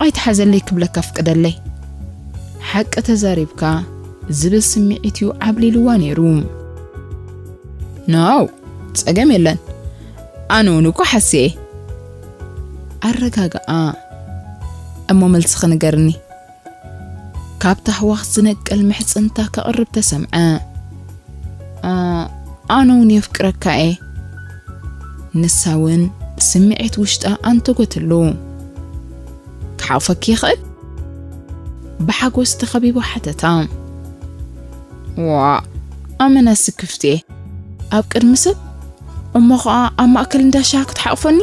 ኣይትሓዘለይ ክብለካ ፍቅደለይ። ሓቂ ተዛሪብካ" ዝብል ስምዒት እዩ ዓብሊልዋ ነይሩ። "ኖው፣ ጸገም የለን። ኣነ እውን እኮ ሓስየ" ኣረጋግኣ። "እሞ መልስኺ ንገርኒ?" ካብ ታህዋኽ ዝነቅል ምሕጽንታ ከቕርብ ተሰምዐ። "ኣ-፣ ኣነ እውን የፍቅረካ እየ።" ንሳ እውን ስምዒት ውሽጣ ኣንተጎትሉ። "ክሓቕፈኪ ይኽእል?" ብሓጎስ ተኸቢቡ ሓተታ። "ዋ፣ ኣመና ስክፍቲ እየ። ኣብ ቅድሚ ሰብ? እሞ ኸኣ ኣብ ማእከል እንዳ ሻሂ ክትሓቕፈኒ?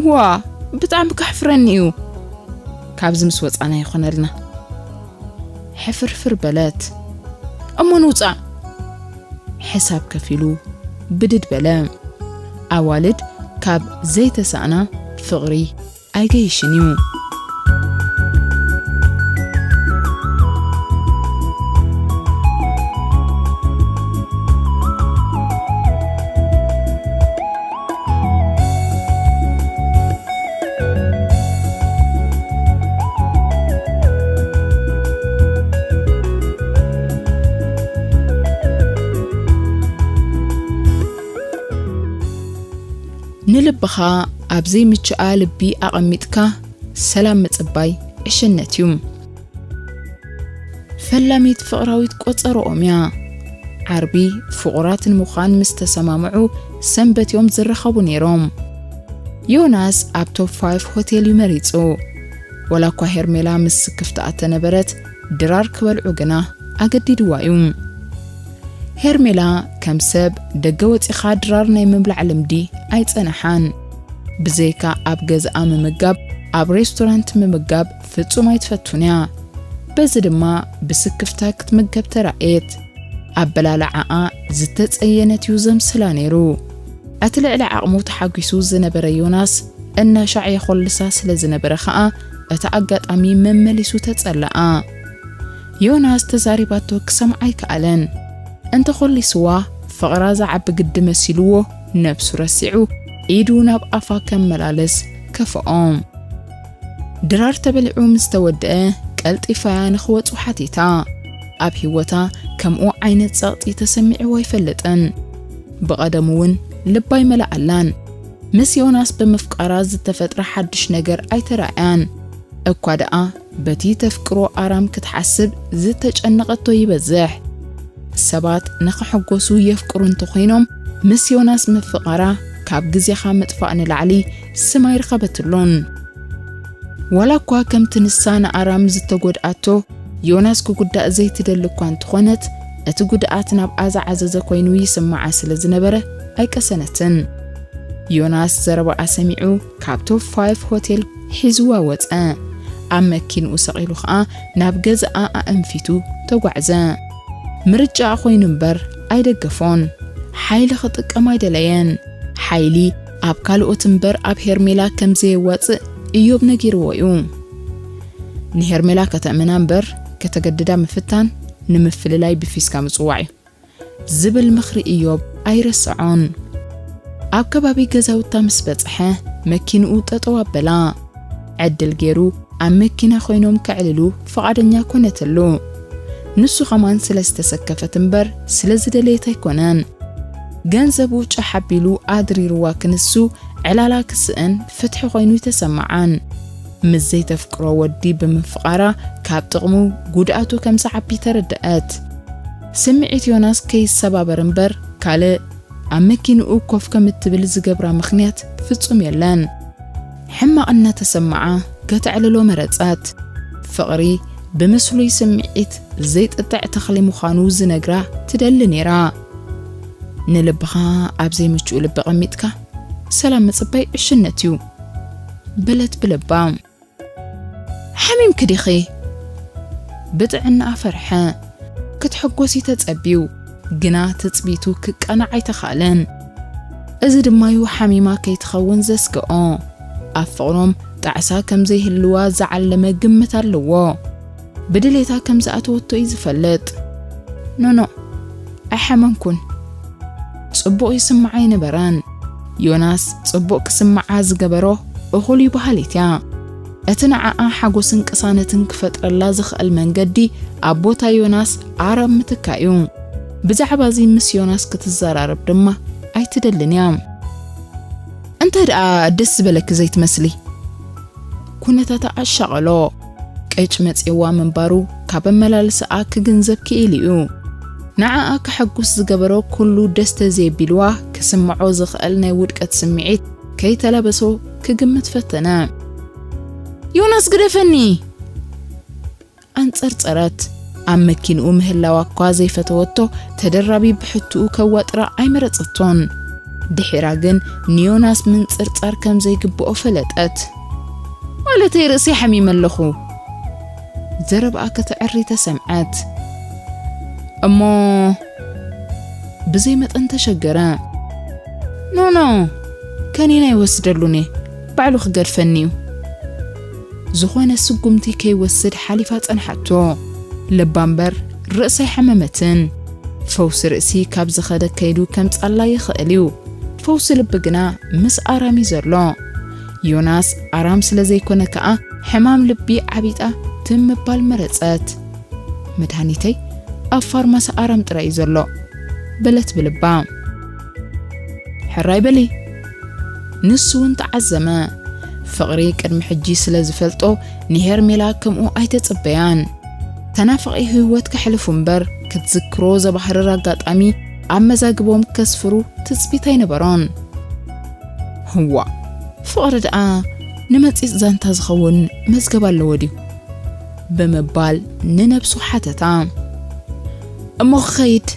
ዋ፣ ብጣዕሚ ከሕፍረኒ እዩ። ካብዚ ምስ ወጻና ይኾነልና።" ሕፍርፍር በለት። "እሞ ንውጻእ!" ሕሳብ ከፊሉ ብድድ በለ። ኣዋልድ ካብ ዘይተሳእና ፍቕሪ ኣይገይሽን እዩ። ንልብኻ ኣብ ዘይምችኣ ልቢ ኣቐሚጥካ ሰላም ምጽባይ ዕሽነት እዩ። ፈላሚት ፍቕራዊት ቆጸርኦም እያ። ዓርቢ ፍቑራት ንምዃን ምስ ተሰማምዑ ሰንበት እዮም ዝራኸቡ ነይሮም። ዮናስ ኣብ ቶፕ ፋይቭ ሆቴል እዩ መሪጹ። ወላ እኳ ሄርሜላ ምስ ስክፍታ እተነበረት፣ ድራር ክበልዑ ግና ኣገዲድዋ እዩ። ሄርሜላ ከም ሰብ ደገ ወጺኻ ድራር ናይ ምብላዕ ልምዲ ኣይጸንሓን። ብዘይካ ኣብ ገዝኣ ምምጋብ፣ ኣብ ሬስቶራንት ምምጋብ ፍጹም ኣይትፈቱን እያ። በዚ ድማ ብስክፍታ ክትምገብ ተራእየት። ኣበላልዓኣ ዝተጸየነት እዩ ዘምስላ ነይሩ። እቲ ልዕሊ ዓቕሙ ተሓጒሱ ዝነበረ ዮናስ እናሻዕ የኾልሳ ስለ ዝነበረ ኸኣ፣ እቲ ኣጋጣሚ መመሊሱ ተጸለኣ። ዮናስ ተዛሪባቶ ክሰምዓ ኣይከኣለን። እንተኾሊስዋ፣ ፍቕራ ዝዓቢ ግዲ መሲልዎ፣ ነብሱ ረሲዑ፣ ኢዱ ናብ ኣፋ ከመላልስ ከፍኦ። ድራር ተበሊዑ ምስ ተወደአ ቀልጢፋ ንኽወጹ ሓቲታ። ኣብ ህይወታ ከምኡ ዓይነት ጸቕጢ ተሰሚዕዎ ኣይፈልጥን። ብቐደሙ እውን ልባ ኣይመልኣላን። ምስ ዮናስ ብምፍቃራ ዝተፈጥረ ሓድሽ ነገር ኣይተራእያን። እኳ ደኣ በቲ ተፍቅሮ ኣራም ክትሓስብ ዝተጨነቐቶ ይበዝሕ። ሰባት ንኽሕጎሱ የፍቅሩ እንተኾይኖም፣ ምስ ዮናስ ምፍቓራ ካብ ግዜኻ ምጥፋእ ንላዕሊ ስም ኣይረኸበትሉን። ዋላ እኳ ከምቲ ንሳ ንኣራም ዝተጎድኣቶ ዮናስ ክጉዳእ ዘይትደሊ እኳ እንተኾነት፣ እቲ ጉድኣት ናብኣ ዝዓዘዘ ኮይኑ ይስምዓ ስለ ዝነበረ ኣይቀሰነትን። ዮናስ ዘረባኣ ሰሚዑ ካብ ቶፕ ፋይቭ ሆቴል ሒዝዋ ወጸ። ኣብ መኪንኡ ሰቒሉ ኸኣ ናብ ገዛኣ ኣእንፊቱ ተጓዕዘ። ምርጫኣ ኮይኑ እምበር ኣይደገፎን። ሓይሊ ክጥቀም ኣይደለየን። ሓይሊ ኣብ ካልኦት እምበር ኣብ ሄርሜላ ከም ዘየዋጽእ እዮብ ነጊርዎ እዩ። ንሄርሜላ ከተእምና እምበር ከተገድዳ ምፍታን ንምፍልላይ ብፊስካ ምጽዋዕ እዩ። ዝብል ምኽሪ እዮብ ኣይረስዖን። ኣብ ከባቢ ገዛውታ ምስ በጽሐ መኪንኡ ጠጠው ኣበላ። ዕድል ገይሩ ኣብ መኪና ኮይኖም ከዕልሉ ፍቓደኛ ኮነትሉ። ንሱ ኸማን ስለ ዝተሰከፈት እምበር ስለ ዝደለየት ኣይኮነን። ገንዘቡ ጫሕ ኣቢሉ ኣድሪርዋ ክንሱ ዕላላ ክስእን ፍትሒ ኮይኑ ይተሰምዓን። ምስ ዘይተፍቅሮ ወዲ ብምፍቓራ ካብ ጥቕሙ ጉድኣቱ ከም ዝዓቢ ተረደኣት። ስምዒት ዮናስ ከይሰባበር እምበር ካልእ ኣብ መኪንኡ ኮፍ ከም እትብል ዝገብራ ምኽንያት ፍጹም የለን። ሕማቕ እናተሰምዓ ከተዕልሎ መረጸት። ፍቕሪ ብምስሉይ ስምዒት ዘይጥጥዕ ተኽሊ ምዃኑ ዝነግራ ትደሊ ነይራ። ንልብኻ ኣብ ዘይምቹእ ልቢ ኣቐሚጥካ ሰላም ምጽባይ ዕሽነት እዩ በለት ብልባ። ሓሚምኪ ዲኺ? ብጥዕናኣ ፈርሐ። ክትሕጎስ እዩ ተጸብዩ፣ ግና ትጽቢቱ ክቀናዕ ኣይተኻእለን። እዚ ድማዩ ሓሚማ ከይትኸውን ዘስግኦ። ኣብ ፍቕሮም ጣዕሳ ከም ዘይህልዋ ዝዓለመ ግምት ኣለዎ። ብድሌታ ከም ዝኣተወቶ እዩ ዝፈልጥ። ኖኖ፣ ኣይሓመምኩን። ጽቡቕ ይስምዓ ኣይነበረን። ዮናስ ጽቡቕ ክስምዓ ዝገበሮ እኹል እዩ በሃሊት እያ። እቲ ንዓኣ ሓጎስን ቅሳነትን ክፈጥረላ ዝኽእል መንገዲ ኣብ ቦታ ዮናስ ኣራም ምትካእ እዩ። ብዛዕባ እዚ ምስ ዮናስ ክትዘራረብ ድማ ኣይትደልን እያ። እንታይ ደኣ ደስ ዝበለኪ ዘይትመስሊ? ኩነታታ ኣሻቐሎ። ቅጭ መጺእዋ ምንባሩ ካብ ኣመላልሳኣ ክግንዘብ ክኢሉ እዩ። ንዓኣ ከሐጉስ ዝገበሮ ኩሉ ደስ ተዘየቢልዋ ክስምዖ ዝኽእል ናይ ውድቀት ስምዒት ከይተላበሶ ክግምት ፈተነ። ዮናስ ግደፈኒ! ኣንጸርጸረት። ኣብ መኪንኡ ምህላዋ እኳ ዘይፈተወቶ ተደራቢ ብሕትኡ ከዋጥራ ኣይመረጸቶን። ድሒራ ግን ንዮናስ ምንጽርጻር ከም ዘይግብኦ ፈለጠት። ማለተይ ርእሰይ ሓሚመ ኣለኹ። ዘረባኣ ከተዕሪ ተሰምዐት። እሞ ብዘይ መጠን ተሸገረ። ኖ ኖ፣ ከኒና ይወስደሉኒ፣ ባዕሉ ክገድፈኒ እዩ። ዝኾነ ስጉምቲ ከይወስድ ሓሊፋ ጸንሓቶ። ልባ እምበር ርእሳ ኣይሓመመትን። ፈውሲ ርእሲ ካብ ዝኸደ ከይዱ ከምጽኣላ ይኽእል እዩ። ፈውሲ ልቢ ግና ምስ ኣራም እዩ ዘሎ። ዮናስ ኣራም ስለ ዘይኮነ ከኣ ሕማም ልቢ ዓቢጣ ትም ምባል መረጸት። መድሃኒተይ ኣብ ፋርማሲ ኣራም ጥራይ እዩ ዘሎ በለት ብልባ። ሕራይ በሊ። ንሱ እውን ተዓዘመ። ፍቕሪ ቅድሚ ሕጂ ስለ ዝፈልጦ ንሄርሜላ ከምኡ ኣይተጸበያን። ተናፋቒ ህይወት ከሕልፉ እምበር ክትዝክሮ ዘባህርር ኣጋጣሚ ኣብ መዛግቦም ከስፍሩ ትጽቢት ኣይነበሮን። ህዋ፣ ፍቕሪ ደኣ ንመጺጽ ዛንታ ዝኸውን መዝገብ ኣለዎ ድዩ? ብምባል ንነብሱ ሓተታ። እሞ ክኸይድ?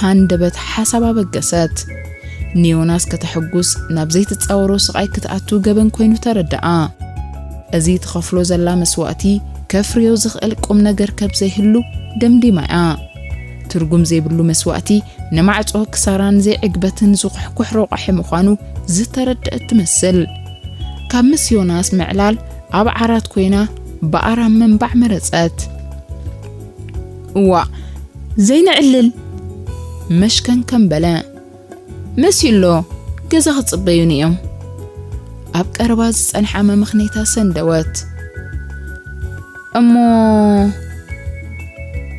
ሃንደበት ሓሳብ ኣበገሰት። ንዮናስ ከተሐጉስ ናብ ዘይትጻወሮ ስቓይ ክትኣቱ ገበን ኮይኑ ተረድኣ። እዚ ትኸፍሎ ዘላ መስዋእቲ ከፍርዮ ዝኽእል ቁም ነገር ከም ዘይህሉ ደምዲማ እያ። ትርጉም ዘይብሉ መስዋእቲ ንማዕጾ ክሳራን ዘይዕግበትን ዝኹሕኩሕ ረቋሒ ምዃኑ ዝተረድአት ትመስል። ካብ ምስ ዮናስ ምዕላል ኣብ ዓራት ኮይና ብኣራም ምንባዕ መረጸት። እዋእ፣ ዘይንዕልል! መሽከን ከም በለ። መሲሉ ኣሎ፣ ገዛ ክጽበዩኒ እዮም። ኣብ ቀረባ ዝጸንሓ መመኽነይታ ሰንደወት። እሞ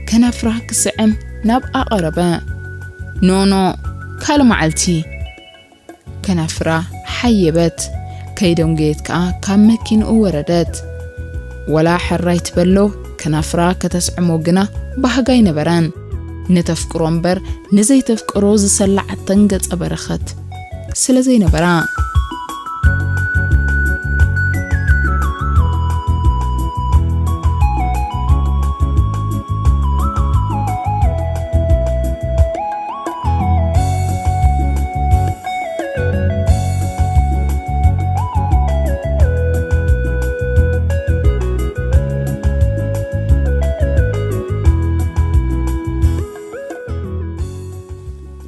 ከናፍራ ክስዕም ናብ ኣቐረበ። ኖኖ፣ ካልእ መዓልቲ። ከናፍራ ሓየበት። ከይደንጎየት ከኣ ካብ መኪንኡ ወረደት። ወላ ሕራይ ትበሎ፣ ከናፍራ ከተስዕሞ ግና ባህጋ ኣይነበራን። ንተፍቅሮ እምበር ንዘይተፍቅሮ ዝሰላዓተን ገጸ በረኸት ስለ ዘይነበራ።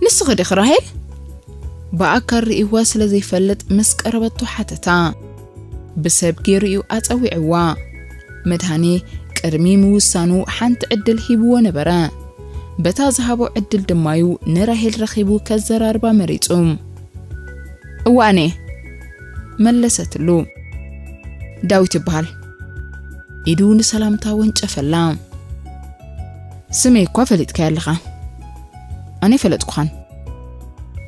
ንስኺ ዲኺ ራሄል? ብኣካል ርእይዋ ስለ ዘይፈልጥ ምስ ቀረበቶ ሓተታ። ብሰብ ገይሩ እዩ ኣጸዊዕዋ። መድሃኔ ቅድሚ ምውሳኑ ሓንቲ ዕድል ሂብዎ ነበረ። በታ ዝሃቦ ዕድል ድማዩ ንራሄል ረኺቡ ከዘራርባ መሪጹ። "እዋኔ" መለሰትሉ። "ዳዊት ይበሃል።" ኢዱ ንሰላምታ ወንጨፈላ። "ስመይ እኳ ፈሊጥካዮ ኣለኻ፣ ኣነ ፈለጥኩኻን?"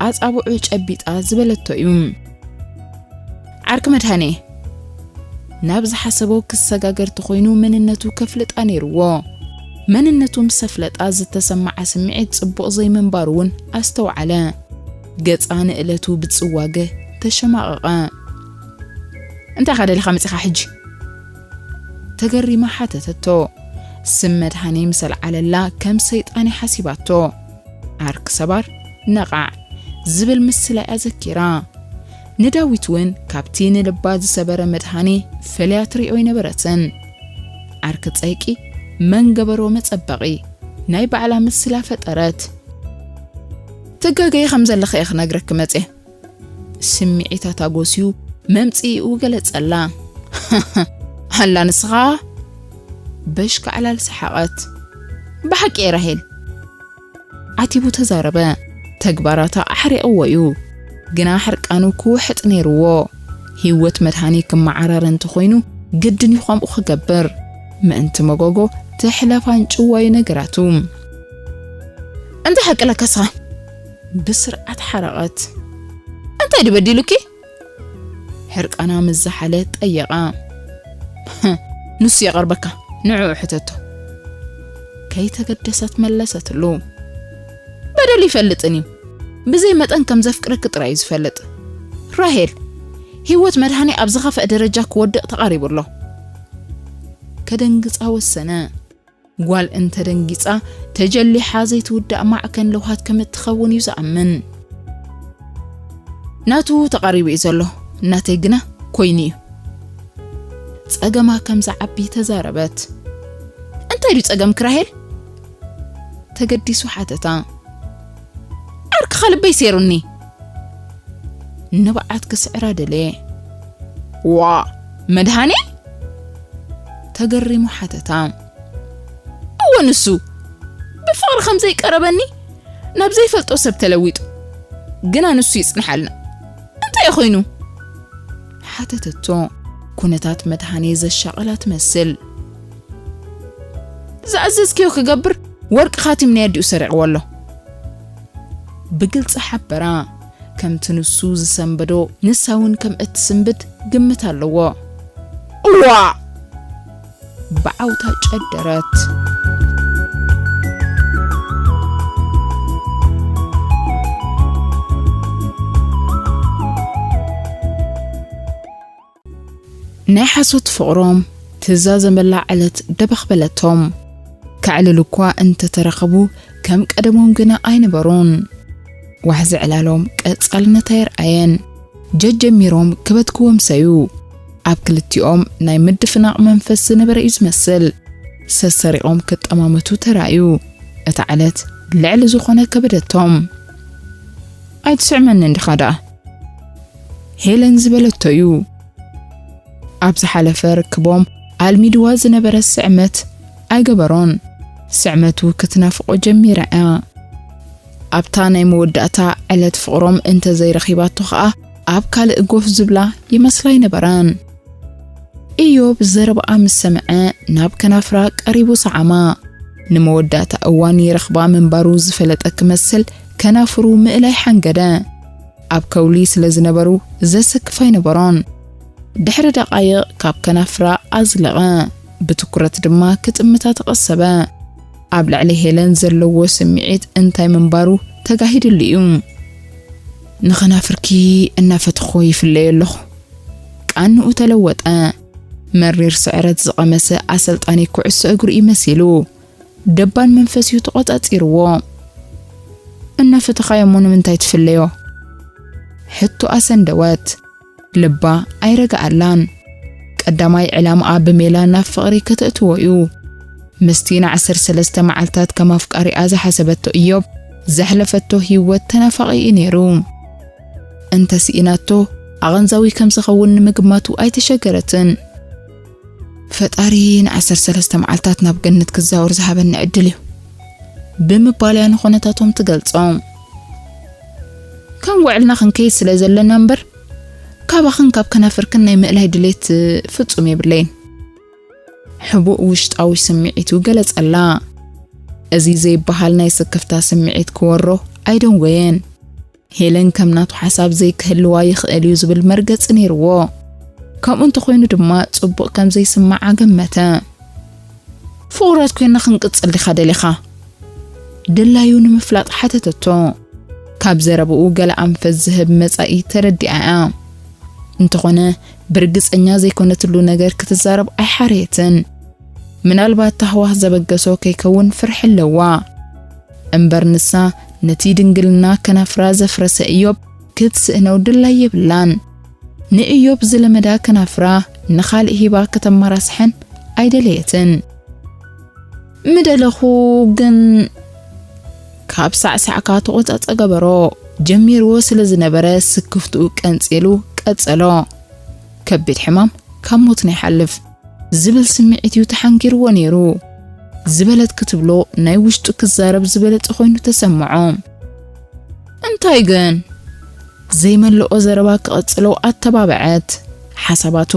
ኣጻብዑ ጨቢጣ ዝበለቶ እዩ። "ዓርኪ መድሃኔ?" ናብ ዝሓሰቦ ክሰጋገር ተኾይኑ መንነቱ ከፍልጣ ነይርዎ። መንነቱ ምስ ኣፍለጣ ዝተሰማዓ ስምዒት ጽቡቕ ዘይምንባሩ እውን ኣስተውዓለ። ገጻ ንእለቱ ብጽዋገ ተሸማቐቐ። "እንታይ ኢኻ ደሊኻ መጺኻ ሕጂ?" ተገሪማ ሓተተቶ። ስም መድሃኔ ምስ ኣልዓለላ ከም ሰይጣን ሓሲባቶ። ዓርኪ ሰባር ነቓዕ ዝብል ምስላ እያ ዘኪራ። ንዳዊት እውን ካብቲ ንልባ ዝሰበረ መድሃኔ ፈልያ ትሪኦ ኣይነበረትን። ዓርኪ ጸይቂ መን ገበሮ መጸበቒ ናይ ባዕላ ምስላ ፈጠረት። "ትጋገዪ ከም ዘለኺ እየ ክነግረኪ መጽየ።" ስምዒታታ ጎስዩ መምጽኢኡ ገለጸላ። "ኣላ ንስኻ?" በሽካዕላል ሰሓቐት። "ብሓቂ እየ ራሄል።" ዓቲቡ ተዛረበ። ተግባራታ ኣሕሪቕዎ እዩ። ግና ሕርቃኑ ክውሕጥ ነይርዎ። ህይወት መድሃኔ ክመዓራረ እንተኾይኑ ግድን እዩ ከምኡ ክገብር። ምእንቲ መጎጎ ተሕለፋን ጭዋዩ ነገራቱ። "እንታይ ሓቂ ኣለካ እስኻ?" ብስርዓት ሓረቐት። "እንታይ ድዩ በዲሉኪ?" ሕርቃና ምስ ዝሓለ ጠየቓ። "ንሱ የቕርበካ፣ ንዕኡ ሕተቶ።" ከይተገደሰት መለሰትሉ። "በደሉ ይፈልጥን እዩ። ብዘይ መጠን ከም ዘፍቅረኪ ጥራይ እዩ ዝፈልጥ። ራሄል፣ ህይወት መድሃኔ ኣብ ዝኸፍአ ደረጃ ክወድቕ ተቓሪቡ ኣሎ።" ከደንግጻ ወሰነ። ጓል እንተ ደንጊጻ፣ ተጀሊሓ ዘይትውዳእ ማዕከን ለውሃት ከም እትኸውን እዩ ዝኣምን። "ናቱ ተቓሪቡ እዩ ዘሎ፣ ናተይ ግና ኮይኑ እዩ።" ጸገማ ከም ዝዓቢ ተዛረበት። "እንታይ ድዩ ጸገምኪ ራሄል?" ተገዲሱ ሓተታ። "ዓርክኻ ልበይ ሴሩኒ።" ንብዓት ክስዕራ ደለየ። "ዋ፣ መድሃኔ?" ተገሪሙ ሓተታ። "እወ፣ ንሱ ብፍቕሪ ከም ዘይቀረበኒ ናብ ዘይፈልጦ ሰብ ተለዊጡ። ግና ንሱ ይጽንሓልና። እንታይ እዩ ኮይኑ?" ሓተተቶ፣ ኩነታት መድሃኔ ዘሻቐላ ትመስል። "ዝኣዘዝክዮ ክገብር ወርቂ ካቲም ናይ ኣዲኡ ሰሪቕዎ ኣሎ።" ብግልጺ ሓበራ። ከምቲ ንሱ ዝሰንበዶ ንሳ እውን ከም እትስንብድ ግምት ኣለዎ። "እዋ!" ብዓውታ ጨደረት። ናይ ሓሶት ፍቕሮም ትዛዘመላ ዕለት ደበኽ በለቶም። ከዕልሉ እኳ እንተተረኸቡ ከም ቀደሞም ግና ኣይነበሩን። ዋሕዚ ዕላሎም ቀጻልነት ኣየርኣየን። ጀጀሚሮም ክበትክዎም ሰዩ። ኣብ ክልቲኦም ናይ ምድፍናቕ መንፈስ ዝነበረ እዩ ዝመስል። ሰሰሪቖም ክጠማመቱ ተራእዩ። እታ ዕለት ልዕሊ ዝኾነ ከበደቶም። "ኣይትስዕመንን ዲኻ ደኣ?" ሄለን ዝበለቶ እዩ። ኣብ ዝሓለፈ ርክቦም ኣልሚድዋ ዝነበረ ስዕመት ኣይገበሮን። ስዕመቱ ክትናፍቖ ጀሚራ እያ። ኣብታ ናይ መወዳእታ ዕለት ፍቕሮም እንተ ዘይረኺባቶ ኸኣ ኣብ ካልእ ጎፍ ዝብላ ይመስላ ኣይነበራን። ኢዮብ ዘረባኣ ምስ ሰምዐ ናብ ከናፍራ ቀሪቡ ሰዓማ። ንመወዳእታ እዋን ይረኽባ ምንባሩ ዝፈለጠ ክመስል ከናፍሩ ምእላይ ሓንገደ። ኣብ ከውሊ ስለ ዝነበሩ ዘሰክፍ ኣይነበሮን። ድሕሪ ደቓይቕ ካብ ከናፍራ ኣዝለቐ። ብትኩረት ድማ ክጥምታ ተቐሰበ። ኣብ ልዕሊ ሄለን ዘለዎ ስምዒት እንታይ ምንባሩ ተጋሂድሉ እዩ። ንኸናፍርኪ እናፈተኹ ይፍለዮ ኣለኹ። ቃንኡ ተለወጠ። መሪር ስዕረት ዝቐመሰ ኣሰልጣኒ ኩዕሶ እግሪ እዩ መሲሉ። ደባን መንፈስ እዩ ተቖጻጺርዎ። እናፈተኻዮ እሞ ንምንታይ ትፍለዮ? ሕቶ ኣሰንደወት። ልባ ኣይረግኣላን። ቀዳማይ ዕላምኣ ብሜላ ናብ ፍቕሪ ከተእትዎ እዩ። ምስቲ ንዓሰርተ ሰለስተ መዓልታት ከም ኣፍቃሪኣ ዝሓሰበቶ ኢዮብ ዘሕለፈቶ ህይወት ተናፋቒ እዩ ነይሩ። እንተ ስኢናቶ ኣቐንዛዊ ከም ዝኸውን ንምግማቱ ኣይተሸገረትን። ፈጣሪ ንዓሰርተ ሰለስተ መዓልታት ናብ ገነት ክዛወር ዝሃበኒ ዕድል እዩ ብምባል እያ ንኹነታቶም ትገልጾ። ከም ውዕልና ክንከይድ ስለ ዘለና እምበር ካባኽን ካብ ከናፍርክን ናይ ምእላይ ድሌት ፍጹም የብለይን። ሕቡእ ውሽጣዊ ስምዒቱ ገለጸላ። እዚ ዘይበሃል ናይ ስክፍታ ስምዒት ክወሮ ኣይደንጎየን። ሄለን ከም ናቱ ሓሳብ ዘይክህልዋ ይኽእል እዩ ዝብል መርገጺ ነይርዎ። ከምኡ እንተኾይኑ ድማ ጽቡቕ ከም ዘይስምዓ ገመተ። ፍቑራት ኮይና ክንቅጽል ዲኻ ደሊኻ? ድላዩ ንምፍላጥ ሓተተቶ። ካብ ዘረብኡ ገለ ኣንፈት ዝህብ መጻኢ ተረዲኣ እያ። እንተኾነ ብርግጸኛ ዘይኮነትሉ ነገር ክትዛረብ ኣይሓረየትን። ምናልባት ታህዋኽ ዘበገሶ ከይከውን ፍርሒ ኣለዋ። እምበር ንሳ ነቲ ድንግልና ከናፍራ ዘፍረሰ ኢዮብ ክትስእነው ድላይ የብላን። ንኢዮብ ዝለመዳ ከናፍራ ንኻልእ ሂባ ከተመራስሐን ኣይደለየትን። ምደለኹ ግን ካብ ሳዕሳዕካ ተቖጻጸ ገበሮ ጀሚርዎ ስለ ዝነበረ ስክፍትኡ ቀንጺሉ ቀጸሎ። ከቢድ ሕማም ካብ ሞት ናይ ሓልፍ ዝብል ስምዒት እዩ ተሓንጊርዎ ነይሩ። ዝበለት ክትብሎ ናይ ውሽጡ ክዛረብ ዝበለጸ ኮይኑ ተሰምዖ። እንታይ ግን? ዘይመልኦ ዘረባ ክቐጽሎ ኣተባብዐት። ሓሳባቱ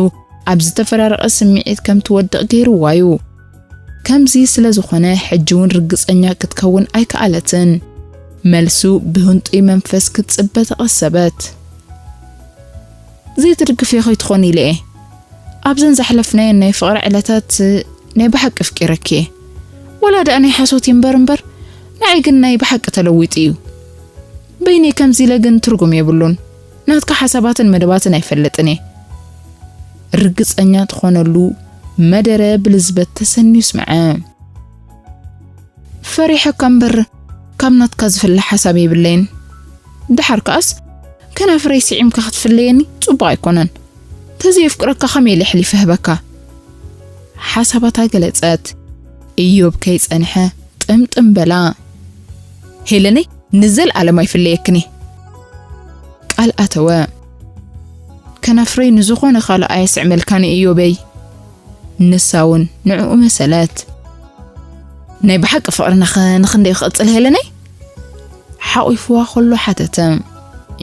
ኣብ ዝተፈራረቐ ስምዒት ከም ትወድቕ ገይርዋ እዩ። ከምዚ ስለ ዝኾነ ሕጂ እውን ርግጸኛ ክትከውን ኣይከኣለትን። መልሱ ብህንጡይ መንፈስ ክትጽበ ተቐሰበት። ዘይትድግፍዮ ከይትኾኒ ኢለ እየ። ኣብዘን ዘሕለፍናየን ናይ ፍቕሪ ዕለታት ናይ ብሓቂ ኣፍቂረኪ እየ። ወላ ደኣ ናይ ሓሶት እዩ እምበር እምበር፣ ንዓይ ግን ናይ ብሓቂ ተለዊጡ እዩ። በይነይ ከምዚ ኢለ ግን ትርጉም የብሉን። ናትካ ሓሳባትን መደባትን ኣይፈልጥን እየ። ርግጸኛ ትኾነሉ መደረ ብልዝበት ተሰንዩ ስምዐ። ፈሪሐካ እምበር ካብ ናትካ ዝፍለ ሓሳብ የብለይን። ደሓር ከኣስ ከናፍረይ ስዒምካ ክትፍለየኒ ጽቡቕ ኣይኮነን። ተዘየፍቅረካ ከመይ ኢለ ኣሕሊፈ ህበካ? ሓሳባታ ገለጸት። ኢዮብ ከይጸንሐ ጥምጥም በላ። ሄለነይ ንዘልኣለም ኣይፍለየክን እየ። ቃል ኣተወ። ከናፍረይ ንዝኾነ ካልእ ኣየስዕመልካን እየ ኢዮበይ። ንሳ እውን ንዕኡ መሰለት። ናይ ብሓቂ ፍቕርናኸ ንኽንደይ ክቕጽል ሄለነይ? ሓቒፍዋ ከሎ ሓተተ።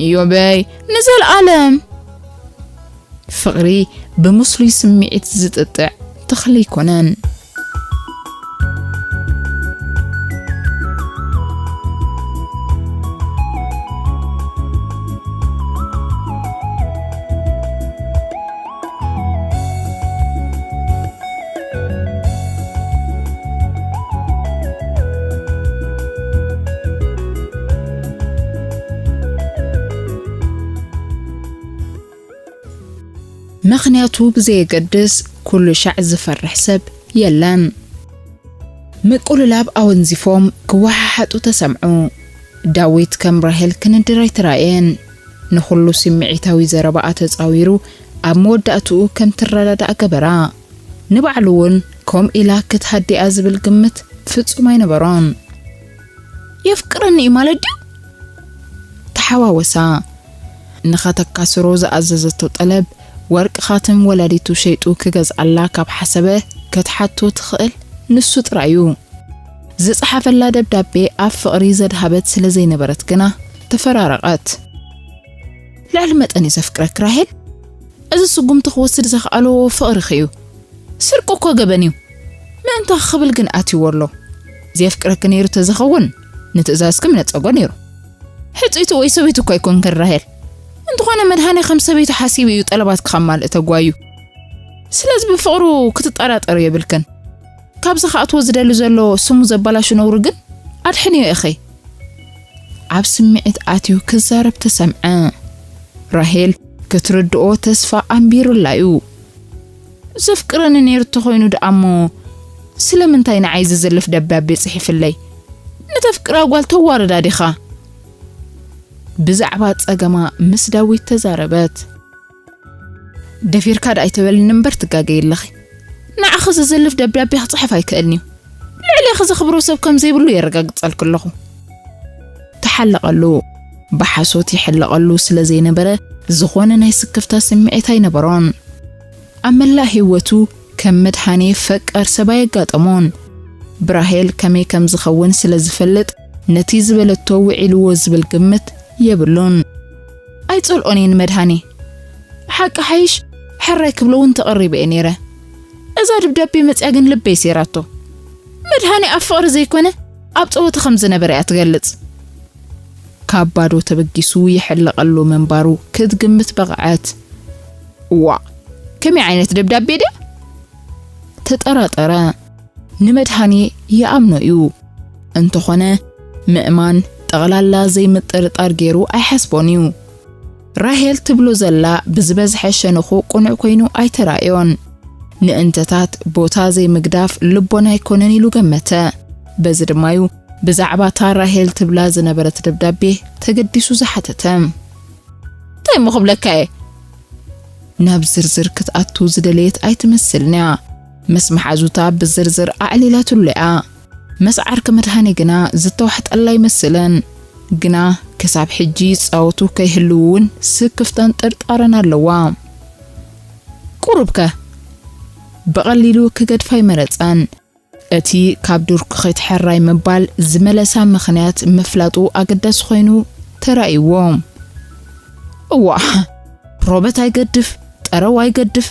ኢዮበይ ንዘልኣለም። ፍቕሪ ብምስሉይ ስምዒት ዝጥጥዕ ተኽሊ ኣይኮነን። ምኽንያቱ ብዘየገድስ ኩሉ ሻዕ ዝፈርሕ ሰብ የለን። ምቁልላብ ኣወንዚፎም ክወሓሓጡ ተሰምዑ። ዳዊት ከም ራሄል ክንድር ኣይተራእየን። ንኹሉ ስምዒታዊ ዘረባኣ ተጻዊሩ ኣብ መወዳእትኡ ከም ትረዳዳእ ገበራ። ንባዕሉ እውን ከምኡ ኢላ ክትሃድኣ ዝብል ግምት ፍጹም ኣይነበሮን። የፍቅረኒ እዩ ማለት ድዩ? ተሓዋወሳ። ንኸተካስሮ ዝኣዘዘቶ ጠለብ ወርቂ ኻትም ወላዲቱ ሸይጡ ክገዝኣላ ካብ ሓሰበ ክትሓቶ ትኽእል ንሱ ጥራይ እዩ። ዝጸሓፈላ ደብዳቤ ኣብ ፍቕሪ ዘድሃበት ስለ ዘይነበረት ግና ተፈራረቐት። ልዕሊ መጠን እዩ ዘፍቅረኪ ራሄል። እዚ ስጉምቲ ክወስድ ዘኽኣሎ ፍቕርኺ እዩ። ስርቂ እኮ ገበን እዩ። ምእንታኺ ክብል ግን ኣትይዎ ኣሎ። ዘየፍቅረኪ ነይሩ ተዝኸውን ንትእዛዝኪ ምነጸጎ ነይሩ። ሕጽይቱ ወይ ሰበይቱ እኮ ኣይኮንክን ራሄል። እንተኾነ መድሃኔ ከም ሰበይቱ ሓሲቡ እዩ ጠለባትኪ ከማልእ ተጓዩ። ስለዚ ብፍቕሩ ክትጠራጠሩ የብልክን። ካብዚ ክኣትዎ ዝደሊ ዘሎ ስሙ ዘበላሹ ነውሪ ግን ኣድሕንዮ ኢኺ። ኣብ ስምዒት ኣትዩ ክዛረብ ተሰምዐ። ራሄል ክትርድኦ ተስፋ ኣንቢሩላ እዩ። ዘፍቅረኒ ነይሩ እንተኾይኑ ደኣ እሞ ስለምንታይ ንዓይ ዝዝልፍ ደብዳቤ ጽሒፍለይ? ንተፍቅራ ጓል ተዋርዳ ዲኻ? ብዛዕባ ጸገማ ምስ ዳዊት ተዛረበት። ደፊርካ ደኣ ኣይትበልኒ እምበር ትጋገይ ኣለኺ። ንዓኺ ዝዝልፍ ደብዳቤ ክጽሕፍ ኣይክእልን እዩ። ልዕሌኺ ዘኽብሮ ሰብ ከም ዘይብሉ የረጋግጸልኪ ኣለኹ። ተሓለቐሉ። ብሓሶት ይሕለቐሉ ስለ ዘይነበረ ዝኾነ ናይ ስክፍታ ስምዒት ኣይነበሮን። ኣብ መላእ ህይወቱ ከም መድሃኔ ፈቃር ሰብ ኣየጋጠሞን። ብራሄል ከመይ ከም ዝኸውን ስለ ዝፈልጥ ነቲ ዝበለቶ ውዒልዎ ዝብል ግምት የብሉን። ኣይጸልኦን እየ ንመድሃኔ። ሓቂ ሓይሽ ሕራይ ክብሎ እውን ተቐሪበ እየ ነይረ። እዛ ደብዳቤ መጽያ ግን ልበይ ሴራቶ። መድሃኔ ኣብ ፍቕሪ ዘይኮነ ኣብ ጸወታ ከም ዝነበረ እያ ትገልጽ። ካብ ባዶ ተበጊሱ ይሕለቐሉ ምንባሩ ክትግምት በቕዐት። እዋእ፣ ከመይ ዓይነት ደብዳቤ ድያ? ተጠራጠረ። ንመድሃኔ ይኣምኖ እዩ። እንተኾነ ምእማን ጠቕላላ ዘይምጥርጣር ገይሩ ኣይሓስቦን እዩ። ራሄል ትብሎ ዘላ ብዝበዝሐ ሸነኹ ቅኑዕ ኮይኑ ኣይተራእዮን። ንእንተታት ቦታ ዘይምግዳፍ ልቦና ኣይኮነን ኢሉ ገመተ። በዚ ድማዩ ብዛዕባ እታ ራሄል ትብላ ዝነበረት ደብዳቤ ተገዲሱ ዝሓተተ። እንታይ እሞ ክብለካ እየ? ናብ ዝርዝር ክትኣቱ ዝደለየት ኣይትመስልን እያ። ምስ መሓዙታ ብዝርዝር ኣዕሊላትሉ እያ። ምስ ዓርኪ መድሃኔ ግና ዝተዋሕጠላ ኣይመስልን። ግና ክሳብ ሕጂ ይጻወቱ ከይህልዉ እውን ስክፍታን ጥርጣረን ኣለዋ። ቁሩብከ? ብቐሊሉ ክገድፋ ኣይመረጸን። እቲ ካብ ዱር ክኸይድ ሕራይ ምባል ዝመለሳ ምኽንያት ምፍላጡ ኣገዳሲ ኮይኑ ተራእይዎ። እዋእ፣ ሮበት ኣይገድፍ፣ ጠረው ኣይገድፍ፣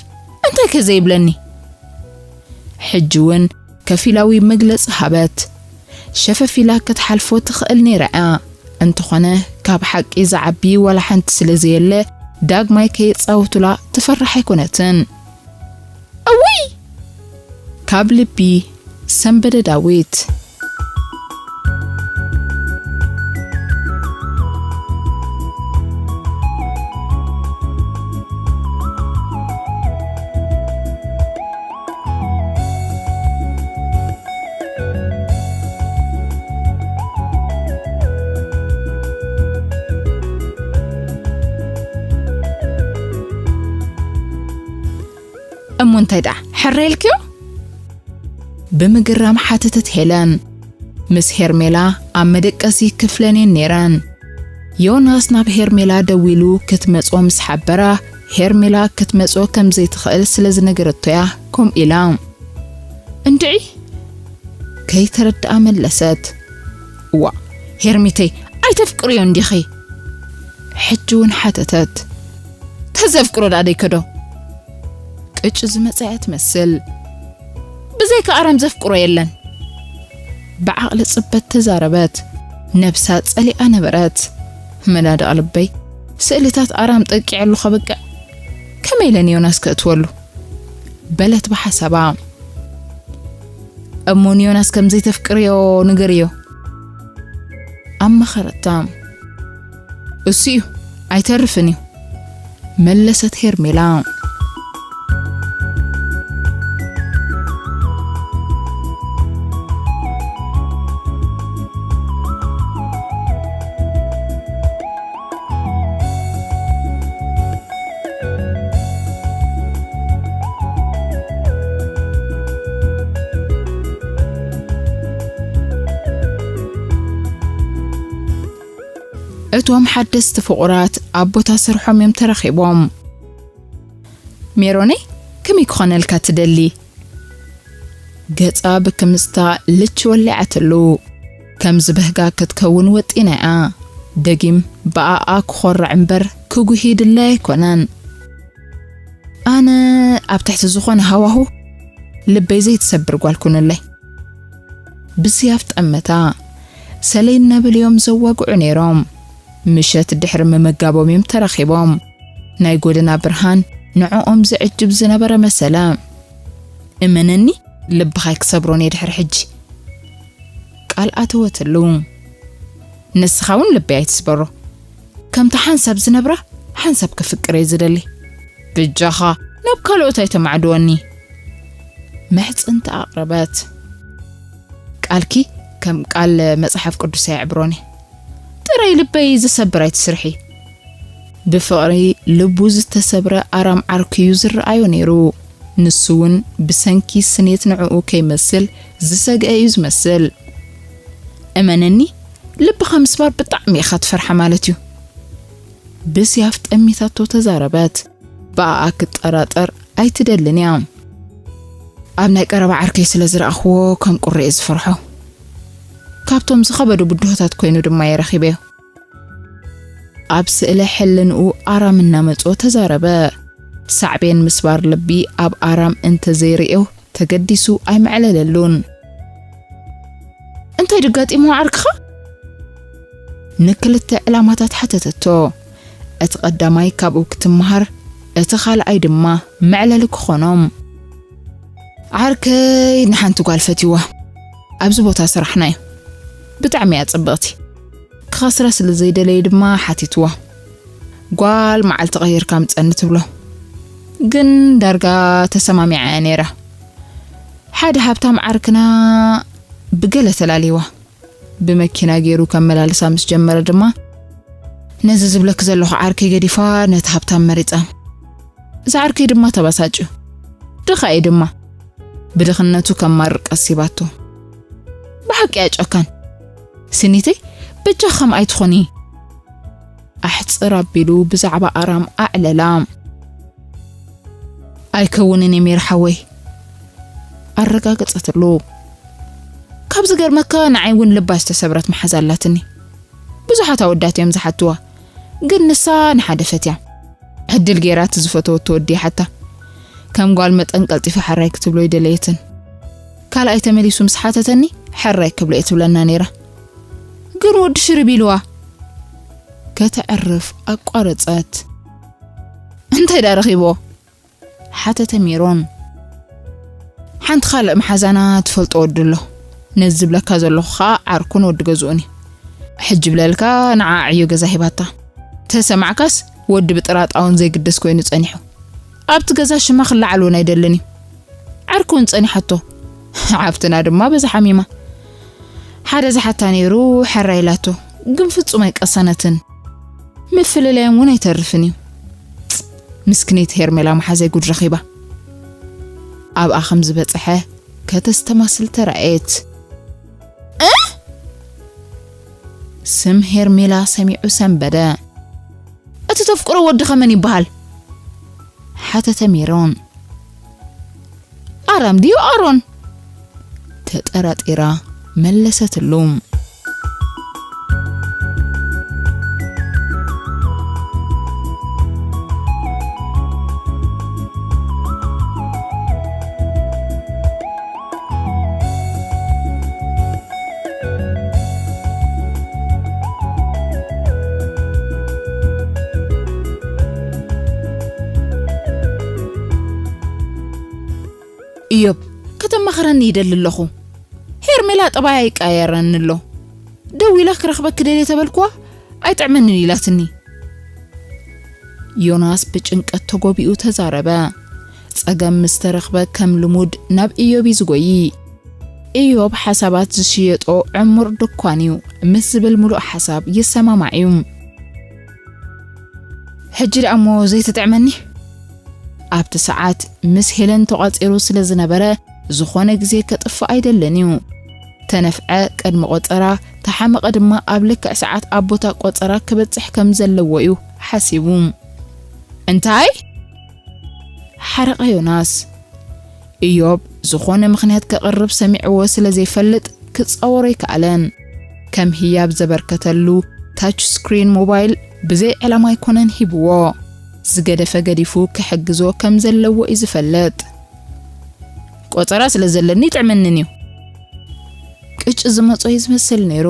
እንታይ ከ ዘይብለኒ? ሕጂ እውን ከፊላዊ መግለጺ ሃበት። ሸፈፍ ኢላ ክትሓልፎ ትኽእል ነይራ እያ። እንተኾነ ካብ ሓቂ ዝዓቢ ዋላ ሓንቲ ስለ ዘየለ ዳግማይ ከየጻወቱላ ትፈርሕ ኣይኮነትን። እውይ! ካብ ልቢ ሰንበደ ዳዊት። እሞ እንታይ ደኣ ሕረ ኢልክዮ? ብምግራም ሓተተት ሄለን። ምስ ሄርሜላ ኣብ መደቀሲ ክፍለን እየን ነይረን። ዮናስ ናብ ሄርሜላ ደዊሉ ክትመጾ ምስ ሓበራ፣ ሄርሜላ ክትመጾ ከም ዘይትኽእል ስለ ዝነገረቶ እያ ከምኡ ኢላ። እንድዒ? ከይተረድኣ መለሰት። እዋ፣ ሄርሚተይ፣ ኣይተፍቅርዮን ዲኺ? ሕጂ እውን ሓተተት። ተዘፍቅሮ ደኣ ደይከዶ? ቅጭ ዝመጸ እያ ትመስል። ብዘይካ ኣራም ዘፍቅሮ የለን። ብዓቕሊ ጽበት ተዛረበት። ነብሳ ጸሊኣ ነበረት። መናድቕ ልበይ፣ ስእልታት ኣራም ጠቂዐሉ ከብቅዕ፣ ከመይ ኢለ ንዮናስ ከእትወሉ? በለት ብሓሳባ። እሞ ንዮናስ ከም ዘይተፍቅርዮ ንገርዮ። ኣማኸረታ። እሱ እዩ፣ ኣይተርፍን እዩ። መለሰት ሄርሜላ። እቶም ሓደስቲ ፍቑራት ኣብ ቦታ ስርሖም እዮም ተራኺቦም። ሜሮነይ፣ ከመይ ክኾነልካ ትደሊ? ገጻ ብክምስታ ልች ወሊዓትሉ። ከም ዝበህጋ ክትከውን ወጢና እያ። ደጊም ብኣኣ ክኾርዕ እምበር ክጉሂ ድላይ ኣይኮነን። ኣነ ኣብ ትሕቲ ዝኾነ ሃዋሁ ልበይ ዘይትሰብር ጓል ኩንለይ። ብስያፍ ጠመታ ሰለይ እናበሉ እዮም ዘዋግዑ ነይሮም። ምሸት ድሕሪ ምምጋቦም እዮም ተራኺቦም። ናይ ጎደና ብርሃን ንዕኦም ዘዕጅብ ዝነበረ መሰለ። እመነኒ፣ ልብኻ ኣይክሰብሮን እየ ድሕሪ ሕጂ። ቃል ኣተወትሉ። ንስኻ እውን ልበይ ኣይትስበሮ። ከምታ ሓንሳብ ዝነብራ ሓንሳብ ክፍቅር እየ ዝደሊ። ብጃኻ ናብ ካልኦት ኣይተማዕድወኒ። ምሕጽንታ ኣቕረበት። ቃልኪ ከም ቃል መጽሓፍ ቅዱስ ኣየዕብሮኒ። ጥራይ ልበይ ዝሰብር ኣይትስርሒ። ብፍቕሪ ልቡ ዝተሰብረ ኣራም ዓርኩ እዩ ዝረኣዮ ነይሩ። ንሱ እውን ብሰንኪ ስኔት ንዕኡ ከይመስል ዝሰግአ እዩ ዝመስል። እመነኒ፣ ልብኻ ምስባር ብጣዕሚ ኢኻ ትፈርሓ ማለት እዩ። ብስያፍ ጠሚታቶ ተዛረበት። ብኣኣ ክትጠራጠር ኣይትደልን እያ። ኣብ ናይ ቀረባ ዓርከይ ስለ ዝረኣኽዎ ከም ቁሪ እየ ዝፈርሖ። ካብቶም ዝኸበዱ ብድሆታት ኮይኑ ድማ እየ ረኺበዮ። ኣብ ስእለ ሕልንኡ ኣራም እናመጾ ተዛረበ። ሳዕቤን ምስባር ልቢ ኣብ ኣራም እንተዘይርእዮ ተገዲሱ ኣይመዕለለሉን። እንታይ ድጋጢሞ ዓርክኻ? ንክልተ ዕላማታት ሓተተቶ። እቲ ቀዳማይ ካብኡ ክትመሃር፣ እቲ ካልኣይ ድማ መዕለሊ ክኾኖም። ዓርከይ ንሓንቲ ጓል ፈትይዋ። ኣብዚ ቦታ ስራሕና እዩ። ብጣዕሚ እያ ጽብቕቲ። ክኸስራ ስለ ዘይደለየ ድማ ሓቲትዋ። ጓል መዓልቲ ቀይርካ ምጸኒ ትብሎ። ግን ዳርጋ ተሰማሚዓ እያ ነይራ። ሓደ ሃብታም ዓርክና ብገለ ተላልይዋ። ብመኪና ገይሩ ከመላልሳ ምስ ጀመረ ድማ፣ ነዚ ዝብለኪ ዘለኹ ዓርከይ ገዲፋ ነቲ ሃብታም መሪጻ። እዚ ዓርከይ ድማ ተባሳጭ እዩ። ድኻ እዩ ድማ። ብድኽነቱ ከማርር ቀሲባቶ። ብሓቂ እያ ጨካን። ስኒተይ፣ በጃ ከም ኣይትኾኒ። ኣሕጽር ኣቢሉ ብዛዕባ ኣራም ኣዕለላ። ኣይከውንን እየ ሜሪ ሓወይ፣ ኣረጋገጸትሉ። ካብ ዝገርመካ ንዓይ እውን ልባ ዝተሰብረት መሓዛ ኣላትኒ። ብዙሓት ኣወዳት እዮም ዝሓትዋ፣ ግን ንሳ ንሓደ ፈትያ። ዕድል ገይራ እቲ ዝፈተወቶ ወዲ ይሓታ። ከም ጓል መጠን ቀልጢፋ ሕራይ ክትብሎ ኣይደለየትን። ካልኣይ ተመሊሱ ምስ ሓተተኒ፣ ሕራይ ክብሎ እየ ትብለና ነይራ። ግን ወዲ ሽርብ ኢልዋ። ከተዕርፍ ኣቋረጸት። እንታይ ደኣ ረኺብዎ? ሓተተ ሜሮን። ሓንቲ ካልእ መሓዛና ትፈልጦ ወዲ ኣሎ። ነዚ ዝብለካ ዘለኹ ኸኣ ዓርኩን ወዲ ገዝኡን እዩ። ሕጂ ብለልካ ንዓ ዕዮ ገዛ ሂባታ። ተሰማዕካስ ወዲ ብጥራጣውን ዘይግደስ ኮይኑ ጸኒሑ። ኣብቲ ገዛ ሽማ ክለዓል እውን ኣይደልን እዩ። ዓርኩ እውን ጸኒሓቶ። ሓፍትና ድማ በዛ ሓሚማ። ሓደ ዝሓታ ነይሩ፣ ሕራይ ኢላቶ። ግን ፍጹም ኣይቀሰነትን። ምፍልላዮም እውን ኣይተርፍን እዩ። ምስክነይቲ ሄርሜላ መሓዘይ ጉድ ረኺባ። ኣብኣ ከም ዝበጽሐ ከተስተማስል ተራእየት። እ? ስም ሄርሜላ ሰሚዑ ሰንበደ። እቲ ተፍቅሮ ወዲ ኸመን ይበሃል? ሓተተ ሜሮን። ኣራም ድዩ ኣሮን? ተጠራጢራ መለሰትሉ። ኢዮብ፣ ከተማኽረኒ ይደሊ ኣለኹ። ሄርሜላ ጠባያ ይቀያየረኒ ኣሎ። ደዊላ ክረኽበኪ ደልየ ተበልኩዋ፣ ኣይጥዕመንን ኢላትኒ። ዮናስ ብጭንቀት ተጎቢኡ ተዛረበ። ጸገም ምስ ተረኽበ ከም ልሙድ ናብ ኢዮብ እዩ ዝጎዪ። ኢዮብ ሓሳባት ዝሽየጦ ዕሙር ድኳን እዩ ምስ ዝብል ምሉእ ሓሳብ ይሰማማዕ እዩ። ሕጂ ደኣ እሞ ዘይትጥዕመኒ? ኣብቲ ሰዓት ምስ ሄለን ተቋጺሩ ስለ ዝነበረ፣ ዝኾነ ግዜ ከጥፍእ ኣይደልን እዩ። ተነፍዐ ቅድሚ ቆጸራ፣ ተሓመቐ ድማ ኣብ ልክዕ ሰዓት ኣብ ቦታ ቆጸራ ክበጽሕ ከም ዘለዎ እዩ ሓሲቡ። እንታይ? ሓረቐ ዮናስ። ኢዮብ ዝኾነ ምኽንያት ከቕርብ ሰሚዕዎ ስለ ዘይፈልጥ ክጻወሮ ኣይከኣለን። ከም ህያብ ዘበርከተሉ ታች ስክሪን ሞባይል ብዘይ ዕላማ ኣይኮነን ሂብዎ። ዝገደፈ ገዲፉ ክሕግዞ ከም ዘለዎ እዩ ዝፈልጥ። ቆጸራ ስለ ዘለኒ ይጥዕመንን እዩ። ቅጭ ዝመጾ እዩ ዝመስል ነይሩ።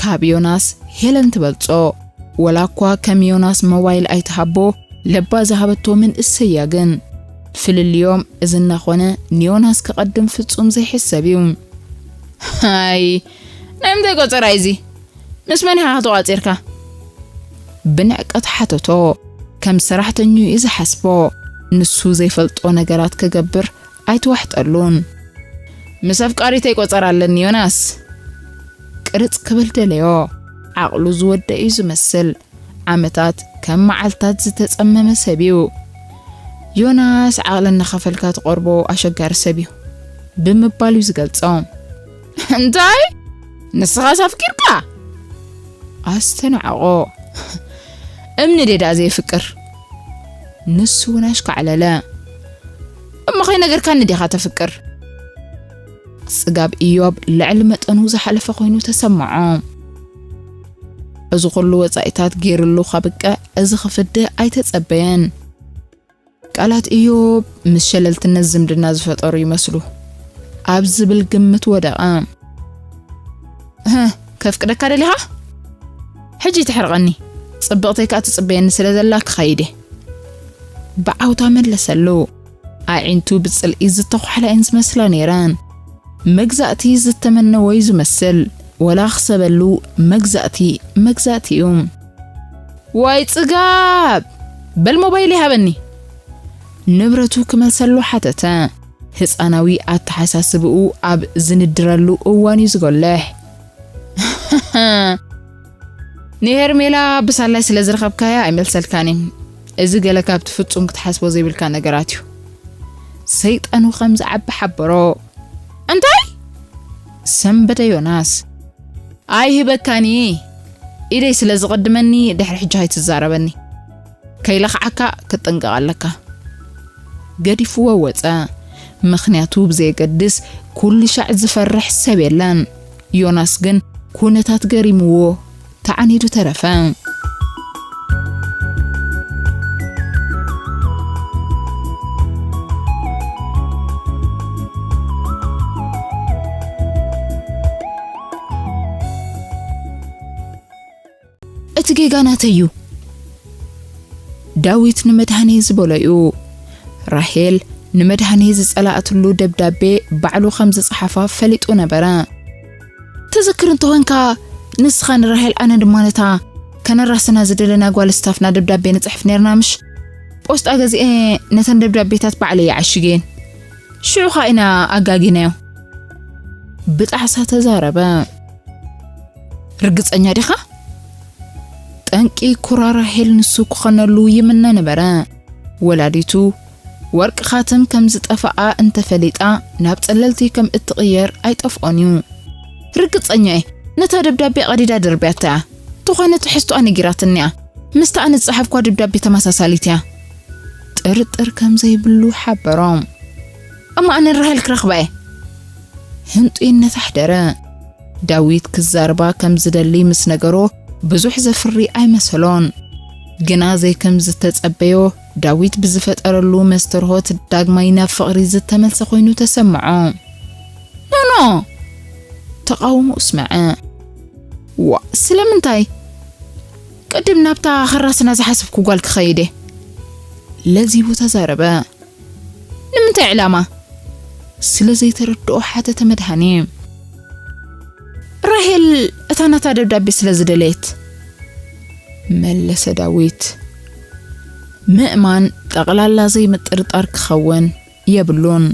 ካብ ዮናስ ሄለን ትበልጾ። ወላ እኳ ከም ዮናስ ሞባይል ኣይትሃቦ፣ ልባ ዝሃበቶ መንእሰይ እያ ግን። ፍልልዮም እዚ እናኾነ ንዮናስ ክቐድም ፍጹም ዘይሕሰብ እዩ። ሃይ፣ ናይ ምንታይ ቆጸራ እዩ እዚ? ምስ መን ኢኻ ተቋጺርካ? ብንዕቀት ሓተቶ። ከም ሰራሕተኛኡ እዩ ዝሓስቦ። ንሱ ዘይፈልጦ ነገራት ክገብር ኣይትዋሕጠሉን። ምስ ኣፍቃሪተይ ቆጸራ ኣለኒ ዮናስ። ቅርጽ ክብል ደለዮ። ዓቕሉ ዝወደ እዩ ዝመስል። ዓመታት ከም መዓልታት ዝተጸመመ ሰብ እዩ። ዮናስ ዓቕሊ እናኸፈልካ ትቐርቦ ኣሸጋሪ ሰብ እዩ ብምባል እዩ ዝገልጾ። እንታይ? ንስኻስ ኣፍቂርካ? ኣስተናዕቆ። እምኒ ድየ ደኣ ዘየፍቅር? ንሱ እውን ኣሽካዕለለ። እሞ ከይነገርካኒ ዲኻ ተፍቅር? ጽጋብ ኢዮብ ልዕሊ መጠኑ ዝሓለፈ ኮይኑ ተሰምዖ። እዚ ኩሉ ወጻኢታት ገይርሉ ከብቅዕ እዚ ክፍድህ ኣይተጸበየን። ቃላት ኢዮብ ምስ ሸለልትነት ዝምድና ዝፈጠሩ ይመስሉ ኣብ ዝብል ግምት ወደቐ። እህ፣ ከፍቅደካ ደሊኻ? ሕጂ ትሕርቐኒ። ጽብቕተይ ከኣ ትጽበየኒ ስለ ዘላ ክኸይድ እየ። ብዓውታ መለሰሉ። ኣዒንቱ ብጽልኢ ዝተዃሕላ እየን ዝመስላ ነይረን። መግዛእቲ ዝተመነወ እዩ ዝመስል። ወላ ክሰበሉ መግዛእቲ፣ መግዛእቲ እዩ። ዋይ ጽጋብ! በል ሞባይል ይሃበኒ። ንብረቱ ክመልሰሉ ሓተተ። ህጻናዊ ኣተሓሳስብኡ ኣብ ዝንድረሉ እዋን እዩ ዝጎልሕ። ንሄርሜላ ብሳላይ ስለ ዝረኸብካያ ኣይመልሰልካን እየ። እዚ ገለ ካብቲ ፍጹም ክትሓስቦ ዘይብልካ ነገራት እዩ። ሰይጣኑ ከም ዝዓቢ ሓበሮ። እንታይ? ሰንበደ ዮናስ። ኣይህበካን እየ። ኢደይ ስለ ዝቕድመኒ ድሕሪ ሕጂ ኣይትዛረበኒ። ከይለኽዓካ ክትጥንቀቕ ኣለካ። ገዲፍዎ ወጸ። ምኽንያቱ ብዘየገድስ ኩሉ ሻዕ ዝፈርሕ ሰብ የለን። ዮናስ ግን ኩነታት ገሪምዎ ተዓኒዱ ተረፈ። እቲ ጌጋ ናተይ እዩ። ዳዊት ንመድሃኔ ዝበሎ እዩ። ራሄል ንመድሃኔ ዝጸላእትሉ ደብዳቤ ባዕሉ ከም ዝጸሓፋ ፈሊጡ ነበረ። ትዝክር እንተኾንካ፣ ንስኻ ንራሄል፣ ኣነ ድማ ነታ ከነራስና ዝደለና ጓል ስታፍና ደብዳቤ ንጽሕፍ ነርና ምሽ? ፖስጣ ገዚኤ ነተን ደብዳቤታት ባዕለይ ይዓሽገየን። ሽዑ ኸኣ ኢና ኣጋጊናዮ። ብጣዕሳ ተዛረበ። ርግጸኛ ዲኻ? ጠንቂ ኩራ ራሄል ንሱ ክኾነሉ ይምነ ነበረ። ወላዲቱ ወርቂ ኻትም ከም ዝጠፍኣ እንተፈሊጣ ናብ ጸለልቲ ከም እትቕየር ኣይጠፍኦን እዩ። ርግጸኛ እየ፣ ነታ ደብዳቤ ቀዲዳ ደርብያታ እያ። እንተኾነ ትሕዝቶኣ ነጊራትኒ እያ። ምስታ ኣነ ዝጸሓፍኳ ደብዳቤ ተመሳሳሊት እያ። ጥርጥር ከም ዘይብሉ ሓበሮም። እሞ ኣነ ንራሄል ክረኽባ እየ። ህንጡይነት ኣሕደረ። ዳዊት ክዛረባ ከም ዝደሊ ምስ ነገሮ ብዙሕ ዘፍሪ ኣይመሰሎን። ግና ዘይከም ዝተጸበዮ ዳዊት ብዝፈጠረሉ መስተርሆት ዳግማይ ናብ ፍቕሪ ዝተመልሰ ኮይኑ ተሰምዖ። ኖኖ! ተቓውሞ ኣስመዐ። ዋ፣ ስለምንታይ? ቅድም ናብታ ኸራስና ዝሓሰብኩ ጓል ክኸይድ እየ። ለዚቡ ተዛረበ። ንምንታይ ዕላማ? ስለ ዘይተረድኦ ሓተተ መድሃኔ። ራሄል እታ ናታ ደብዳቤ ስለ ዝደለየት። መለሰ ዳዊት። ምእማን ጠቕላላ ዘይምጥርጣር ክኸውን የብሉን።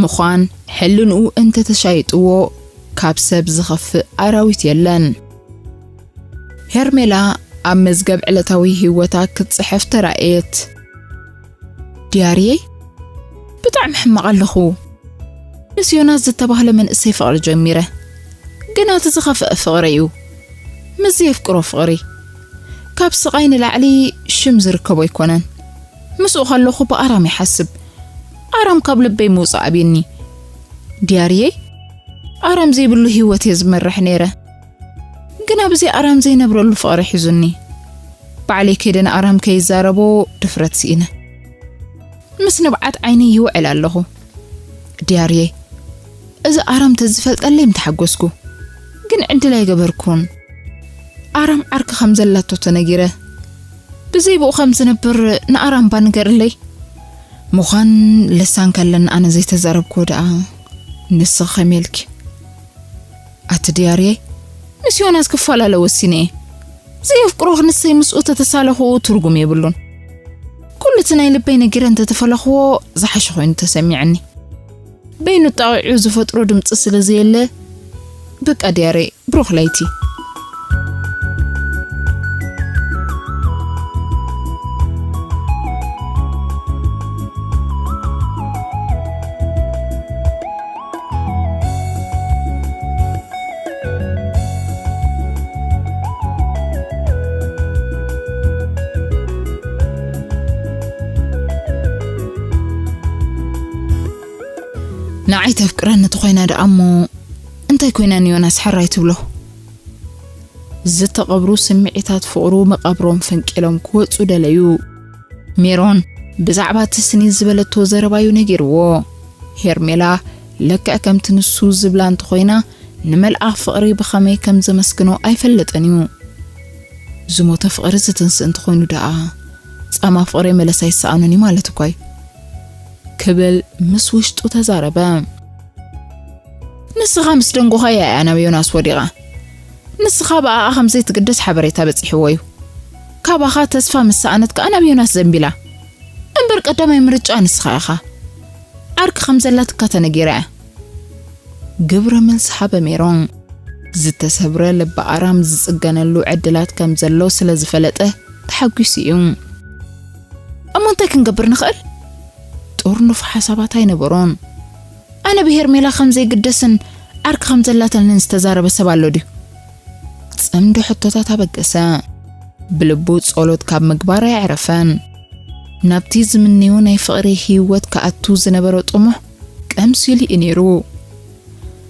ምዃን ሕልንኡ እንተተሻይጥዎ ካብ ሰብ ዝኸፍእ ኣራዊት የለን። ሄርሜላ ኣብ መዝገብ ዕለታዊ ህይወታ ክትጽሕፍ ተራእየት። ዲያርየይ፣ ብጣዕሚ ሕማቕ ኣለኹ። ምስ ዮናስ ዝተባህለ መንእሰይ ፍቕሪ ጀሚረ። ግን እቲ ዝኸፍአ ፍቕሪ እዩ። ምስ ዘየፍቅሮ ፍቕሪ። ካብ ስቓይ ንላዕሊ ሽም ዝርከቦ ኣይኮነን። ምስኡ ከለኹ ብኣራም ይሓስብ። ኣራም ካብ ልበይ ምውጻእ ኣብዩኒ። ዲያርየይ፣ ኣራም ዘይብሉ ህይወት እየ ዝመርሕ ነይረ። ግን ኣብዚ ኣራም ዘይነብረሉ ፍቕሪ ሒዙኒ። ባዕለይ ከይደ ንኣራም ከይዛረቦ ድፍረት ስኢነ። ምስ ንብዓት ዓይነይ ይውዕል ኣለኹ። ዲያርየይ፣ እዚ ኣራም ተዝፈልጠለይ ምተሓጎስኩ። ግን ዕድል ኣይገበርኩን። ኣራም ዓርኪ ከም ዘላቶ ተነጊረ። ብዘይ ብኡ ከም ዝነብር ንኣራምባ ንገርለይ። ምዃን ልሳን ከለኒ ኣነ ዘይተዛረብክዎ ደኣ ንስኺ ከመይ ኢልኪ? ኣቲ ዲያርየይ፣ ምስ ዮናስ ክፈላለ ወሲነ እየ። ዘየፍቅሮ ክንሰይ ምስኡ ተተሳለኹ ትርጉም የብሉን። ኩሉ እቲ ናይ ልበይ ነጊረ እንተተፈለኽዎ ዝሓሸ ኮይኑ ተሰሚዐኒ። በይኑ ጣቂዑ ዝፈጥሮ ድምፂ ስለ ዘየለ፣ በቃ ዲያርየይ፣ ብሩኽ ለይቲ። ንዓይ ተፍቅረኒ ተኾይና ደኣ እሞ እንታይ ኮይና ንዮናስ ሕራይ ትብሎ? ዝተቐብሩ ስምዒታት ፍቕሩ መቓብሮም ፈንቂሎም ክወጹ ደለዩ። ሜሮን ብዛዕባ እቲ ስኒት ዝበለቶ ዘረባዩ ነጊርዎ። ሄርሜላ ልክዕ ከምቲ ንሱ ዝብላ እንተኾይና ንመልኣኽ ፍቕሪ ብኸመይ ከም ዘመስግኖ ኣይፈልጥን እዩ። ዝሞተ ፍቕሪ ዝትንስእ እንተኾይኑ ደኣ ጻማ ፍቕሪ መለስ ኣይሰኣኑን እዩ ማለት እኳ እዩ። ክብል ምስ ውሽጡ ተዛረበ። ንስኻ ምስ ደንጎኻያ እያ ናብ ዮናስ ወዲቓ። ንስኻ ብኣኣ ከም ዘይትግደስ ሓበሬታ በጺሕዎ እዩ። ካባኻ ተስፋ ምስ ሰኣነት ከኣ ናብ ዮናስ ዘንቢላ። እምበር ቀዳማይ ምርጫ ንስኻ ኢኻ። ዓርኪ ከም ዘላትካ ተነጊራ እያ። ግብረ መልሲ ሃበ ሜሮን። ዝተሰብረ ልቢ ኣራም ዝጽገነሉ ዕድላት ከም ዘሎ ስለ ዝፈለጠ ተሓጒሱ እዩ። እሞ እንታይ ክንገብር ንኽእል? ጥርኑፍ ሓሳባት ኣይነበሮን። ኣነ ብሄርሜላ ከም ዘይግደስን ዓርኪ ከም ዘላተንን ዝተዛረበ ሰብ ኣሎ ድዩ? ጽምዲ ሕቶታት ኣበገሰ። ብልቡ ጸሎት ካብ ምግባር ኣየዕረፈን። ናብቲ ዝምነዮ ናይ ፍቕሪ ህይወት ክኣቱ ዝነበሮ ጥሙሕ ቀምሲሉ እዩ ነይሩ።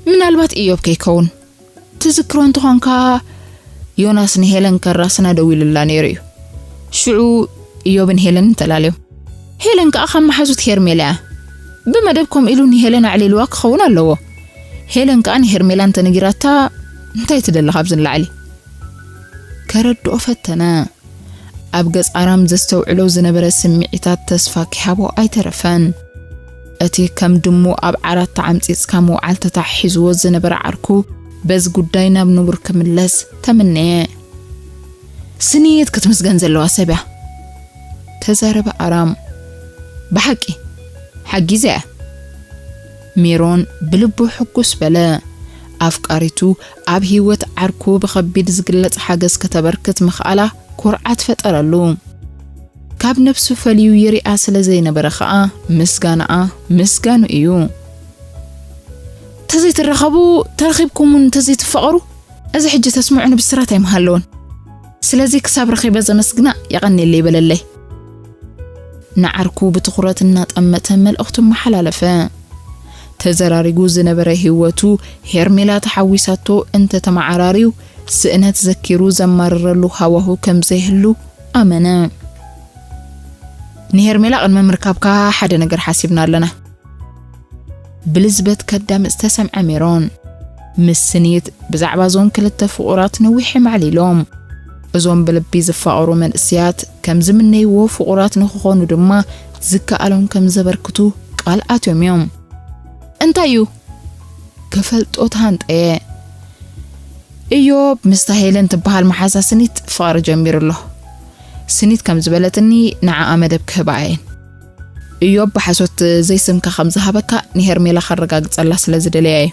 ምናልባት ኢዮብ ከይከውን። ትዝክሮ እንተኾንካ፣ ዮናስ ንሄለን ከራስና ደዊሉላ ነይሩ እዩ። ሽዑ ኢዮብን ሄለንን ተላልዮም። ሄለን ከኣ ካብ መሓዙት ሄርሜላ እያ። ብመደብ ከምኡ ኢሉ ንሄለን ኣዕሊልዋ ክኸውን ኣለዎ። ሄለን ከኣ ንሄርሜላ እንተነጊራታ፣ እንታይ ትደሊ ካብዚ ንላዕሊ? ከረድኦ ፈተነ። ኣብ ገጽ ኣራም ዘስተውዕሎ ዝነበረ ስምዒታት ተስፋ ኪሃቦ ኣይተረፈን። እቲ ከም ድሙ ኣብ ዓራት ተዓምጺጽካ ምውዓል ተታሒዝዎ ዝነበረ ዓርኩ፣ በዚ ጉዳይ ናብ ንቡር ክምለስ ተመነየ። ስኒት ክትምስገን ዘለዋ ሰብ እያ፣ ተዛረበ ኣራም። ብሓቂ፣ ሓጊዘያ። ሜሮን ብልቡ ሕጉስ በለ። ኣፍቃሪቱ ኣብ ህይወት ዓርኩ ብኸቢድ ዝግለጽ ሓገዝ ከተበርክት ምኽኣላ ኩርዓት ፈጠረሉ። ካብ ነብሱ ፈልዩ ይሪኣ ስለ ዘይነበረ ኸኣ ምስጋናኣ ምስጋኑ እዩ። ተዘይትራኸቡ፣ ተረኺብኩም እውን ተዘይትፋቐሩ፣ እዚ ሕጂ ተስምዑኒ ብስራት ኣይምሃለውን። ስለዚ ክሳብ ረኺበ ዘመስግና የቐንየለይ በለለይ። ንዓርኩ ብትኹረት እናጠመተ መልእኽቱ መሓላለፈ። ተዘራሪጉ ዝነበረ ህይወቱ ሄርሜላ ተሓዊሳቶ እንተተመዓራርዩ ስእነት ዘኪሩ ዘማርረሉ ሃዋሁ ከም ዘይህሉ ኣመነ። ንሄርሜላ ቅድሚ ምርካብካ ሓደ ነገር ሓሲብና ኣለና። ብልዝበት ከዳምጽ ተሰምዐ ሜሮን። ምስ ስኒት ብዛዕባ እዞም ክልተ ፍቑራት ነዊሕ የማዕሊሎም። እዞም ብልቢ ዝፋቐሩ መንእሰያት ከም ዝምነይዎ ፍቑራት ንኽኾኑ ድማ ዝከኣሎም ከም ዘበርክቱ ቃል ኣትዮም እዮም። እንታይ እዩ? ክፈልጦ ተሃንጠየ። እዮብ ምስታ ሄለን ትበሃል መሓዛ ስኒት ፍቕሪ ጀሚሩ ኣሎ። ስኒት ከም ዝበለትኒ ንዓኣ መደብ ክህባ እየን። እዮብ ብሓሶት ዘይስምካ ከም ዝሃበካ ንሄርሜላ ከረጋግጸላ ስለ ዝደለየ እዩ።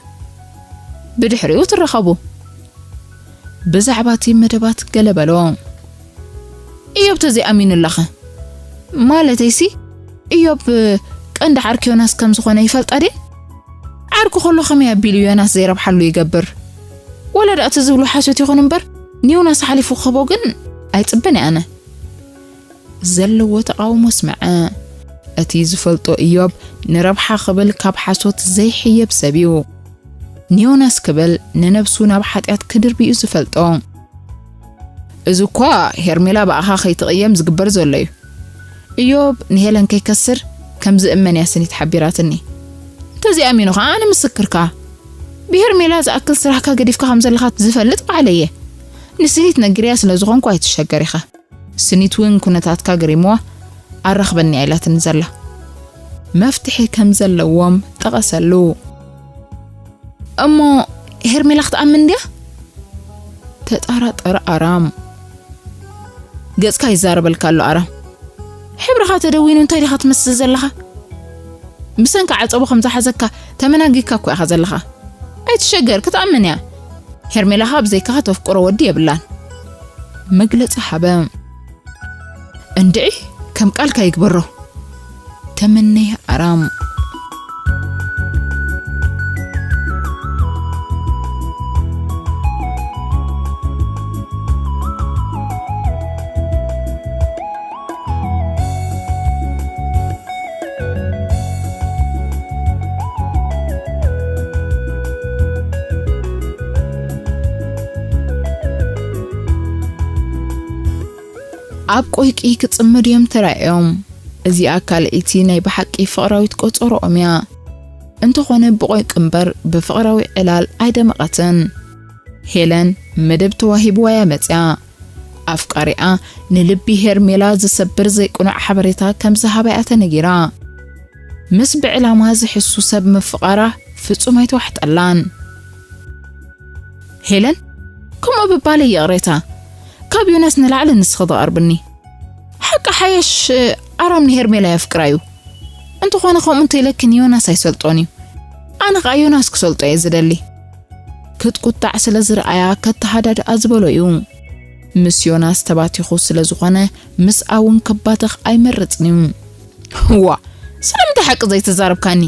ብድሕሪኡ ትራኸቡ። ብዛዕባ እቲ መደባት ገለ በሎ። እዮብ ተዘይኣሚኑላኸ? ማለተይሲ፣ እዮብ ቀንዲ ዓርኪ ዮናስ ከም ዝኾነ ይፈልጣ ድየን? ዓርኩ ከሎ ከመይ ኣቢሉ ዮናስ ዘይረብሓሉ ይገብር? ወላ ደኣ እቲ ዝብሎ ሓሶት ይኹን እምበር፣ ንዮናስ ሓሊፉ ክህቦ ግን ኣይጽበን እየ ኣነ። ዘለዎ ተቓውሞ ስምዐ። እቲ ዝፈልጦ እዮብ ንረብሓ ክብል ካብ ሓሶት ዘይሕየብ ሰብ እዩ። ንዮናስ ክብል ንነብሱ ናብ ሓጢኣት ክድርብዩ ዝፈልጦ። እዚ እኳ ሄርሜላ ብኣኻ ከይትቕየም ዝግበር ዘሎ እዩ። እዮብ ንሄለን ከይከስር ከም ዝእመን እያ ስኒት ሓቢራትኒ። እንተዚኣሚኑ ኸዓ ኣነ ምስክርካ። ብሄርሜላ ዝኣክል ስራሕካ ገዲፍካ ከም ዘለኻ ዝፈልጥ ባዕለየ። ንስኒት ነግርያ ስለ ዝኾንኩ ኣይትሸገር ኢኻ። ስኒት እውን ኩነታትካ ገሪምዋ ኣራኽበኒ እያ ኢላትኒ ዘላ። መፍትሒ ከም ዘለዎም ጠቐሰሉ። እሞ ሄርሜላ ክትኣምን ድያ? ተጠራጠረ ኣራም። ገጽካ ይዛረበልካ ኣሎ ኣራም። ሕብርኻ ተደዊኑ እንታይ ዲኻ ትመስል ዘለኻ? ብሰንኪ ዓጸቦ ከም ዝሓዘካ ተመናጊካ እኮ ኢኻ ዘለኻ። ኣይትሸገር፣ ክትኣምን እያ። ሄርሜላ ኸኣ ብዘይካኻ ተፍቅሮ ወዲ የብላን። መግለጺ ሃበ። እንድዒ ከም ቃልካ ይግበሮ። ተመነየ ኣራም። ኣብ ቆይቂ ክጽመዱ እዮም ተራእዮም። እዚኣ ካልኣይቲ ናይ ብሓቂ ፍቕራዊት ቆጸሮኦም እያ። እንተኾነ ብቆይቂ እምበር ብፍቕራዊ ዕላል ኣይደመቐትን። ሄለን መደብ ተዋሂብዋ እያ መጽያ። ኣፍቃሪኣ ንልቢ ሄርሜላ ዝሰብር ዘይቅኑዕ ሓበሬታ ከም ዝሃባ እያ ተነጊራ። ምስ ብዕላማ ዝሕሱ ሰብ ምፍቓራ ፍጹም ኣይተዋሕጠላን። ሄለን፣ ከምኡ ብባለይ ይቕሬታ። ካብ ዮናስ ንላዕሊ ንስኺ ትቐርብኒ። ሓቂ ሓየሽ ኣራም ንሄርሜላ የፍቅራ እዩ። እንተኾነ ከምኡ እንተኢለኪ ንዮናስ ኣይሰልጦን እዩ። ኣነ ኸኣ ዮናስ ክሰልጦ እየ ዝደሊ። ክትቁጣዕ ስለ ዝረኣያ ከተሃዳድኣ ዝበሎ እዩ። ምስ ዮናስ ተባቲኹ ስለ ዝኾነ ምስኣ እውን ከባትኽ ኣይመርጽን እዩ። እዋ፣ ስለምንታይ ሓቂ ዘይተዛረብካኒ?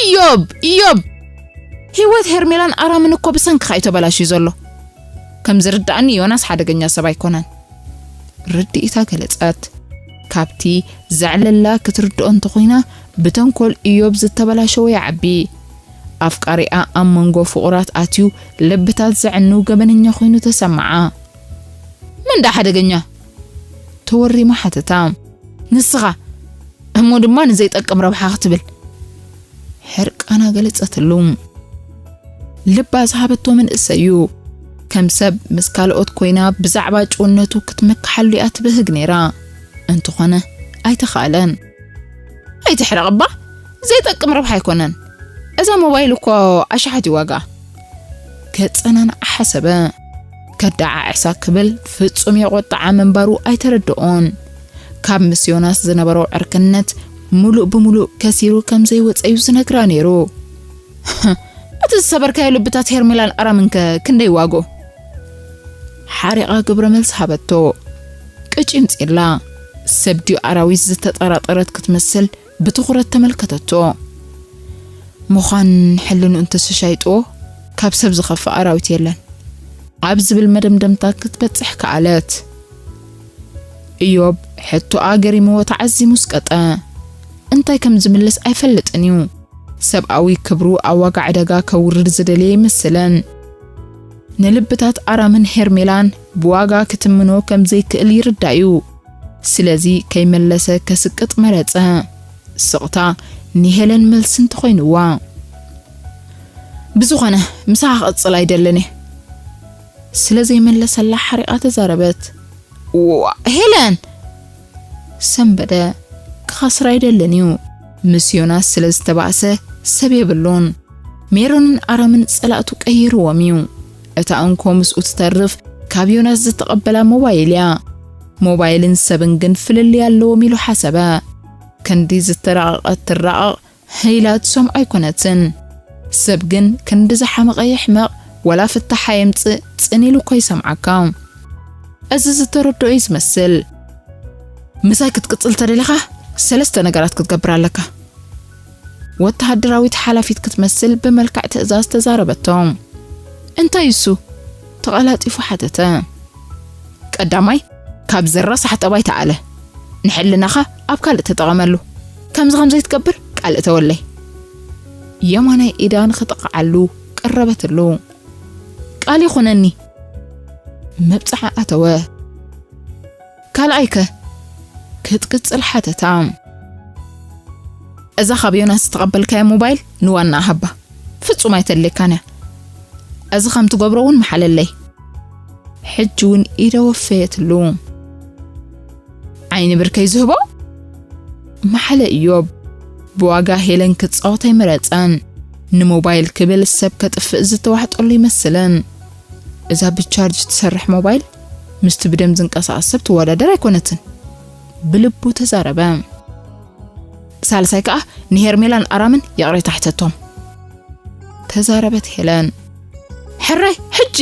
ኢዮብ፣ ኢዮብ! ህይወት ሄርሜላን ኣራምን እኮ ብሰንክኻ እዩ ተበላሽዩ ዘሎ። ከም ዝርድኣኒ ዮናስ ሓደገኛ ሰብ ኣይኮነን። ርድኢታ ገለጸት። ካብቲ ዘዕለላ ክትርድኦ እንተኾይና ብተንኮል ኢዮብ ዝተበላሸወ ይዓቢ። ኣፍቃሪኣ ኣብ መንጎ ፍቑራት ኣትዩ ልብታት ዘዕኑ ገበነኛ ኮይኑ ተሰምዓ። መን ደኣ ሓደገኛ? ተወሪማ ሓተታ። ንስኻ። እሞ ድማ ንዘይጠቅም ረብሓ ክትብል። ሕርቃና ገለጸትሉ። ልባ ዝሃበቶ መንእሰይ እዩ። ከም ሰብ ምስ ካልኦት ኮይና ብዛዕባ ጭውነቱ ክትመክሓሉ እያ ትብህግ ነይራ። እንተኾነ ኣይተኻእለን። ኣይትሕረቕ እባ፣ ዘይጠቅም ረብሓ ኣይኮነን። እዛ ሞባይል እኮ ኣሽሓት እዩ ዋጋ። ከጸናንዓ ሓሰበ። ከደዓዕሳ ክብል ፍጹም የቖጥዓ ምንባሩ ኣይተረድኦን። ካብ ምስ ዮናስ ዝነበሮ ዕርክነት ሙሉእ ብሙሉእ ከሲሩ ከም ዘይወጸ እዩ ዝነግራ ነይሩ። እቲ ዝሰበርካዮ ልብታት ሄርሜላን ኣራምንከ ክንደይ ዋጎ? ሓሪቓ ግብረ መልሲ ሃበቶ። ቅጭም ጺላ። ሰብ ድዩ ኣራዊት ዝተጠራጠረት ክትመስል ብትኹረት ተመልከተቶ። ምዃን ሕልንኡ እንተሰሻይጥዎ ካብ ሰብ ዝኸፍእ ኣራዊት የለን ኣብ ዝብል መደምደምታ ክትበጽሕ ከኣለት። እዮብ ሕቶኣ ገሪምዎ ተዓዚሙ ስቀጠ። እንታይ ከም ዝምልስ ኣይፈልጥን እዩ። ሰብኣዊ ክብሩ ኣብ ዋጋ ዕዳጋ ከውርድ ዝደለየ ይመስለን። ንልብታት ኣራምን ሄርሜላን ብዋጋ ክትምኖ ከም ዘይክእል ይርዳእ እዩ። ስለዚ ከይመለሰ ከስቅጥ መረጸ። ስቕታ ንሄለን መልሲ እንተኾይንዋ። ብዝኾነ፣ ምሳኻ ክቕጽል ኣይደልን እየ። ስለ ዘይመለሰላ ሓሪቓ ተዛረበት። ዋ፣ ሄለን! ሰንበደ። ክኸስር ኣይደልን እዩ። ምስ ዮናስ ስለ ዝተባእሰ ሰብ የብሉን። ሜሮንን ኣራምን ጸላእቱ ቀይርዎም እዩ። እታ እንኮ ምስኡ ትተርፍ ካብ ዮናስ ዝተቐበላ ሞባይል እያ። ሞባይልን ሰብን ግን ፍልልይ ኣለዎም ኢሉ ሓሰበ። ክንዲ ዝተራቐቐት ትራቐቕ ኢላ ትሰምዖ ኣይኮነትን። ሰብ ግን ክንዲ ዝሓመቐ ይሕመቕ፣ ወላ ፍታሕ ኣየምጽእ፣ ጽን ኢሉ እኮ ይሰምዓካ። እዚ ዝተረድኦ እዩ ዝመስል። ምሳይ ክትቅጽል ተደሊኻ ሰለስተ ነገራት ክትገብር ኣለካ። ወተሃደራዊት ሓላፊት ክትመስል ብመልክዕ ትእዛዝ ተዛረበቶ። እንታይ እሱ? ተቐላጢፉ ሓተተ። ቀዳማይ፣ ካብ ዝረሳሕ ጠባይ ተኣለ። ንሕልናኻ ኣብ ካልእ ተጠቐመሉ። ከምዚ ከም ዘይትገብር ቃል እተወለይ። የማናይ ኢዳ ንኽጥቕዓሉ ቀረበትሉ። ቃል ይኹነኒ። መብጽዓ ኣተወ። ካልኣይከ? ክትቅጽል ሓተታ። እዛ ካብ ዮናስ ዝተቐበልካያ ሞባይል ንዋና ሃባ። ፍጹም ኣይተድልየካን እያ። እዚ ከም ትገብሮ እውን መሓለለይ። ሕጂ እውን ኢደ ወፈየትሉ። ዓይኒ ብርከይ ዝህቦ? መሓለ እዮብ። ብዋጋ ሄለን ክጻወት ኣይመረጸን። ንሞባይል ክብል ሰብ ከጥፍእ ዝተዋሕጠሉ ይመስልን። እዛ ብቻርጅ ትሰርሕ ሞባይል ምስቲ ብደም ዝንቀሳቐስ ሰብ ትወዳደር ኣይኮነትን። ብልቡ ተዛረበ። ሳልሳይ ከኣ ንሄርሜላን ኣራምን ይቕሬታ ሕተቶም። ተዛረበት ሄለን። ሕራይ ሕጂ!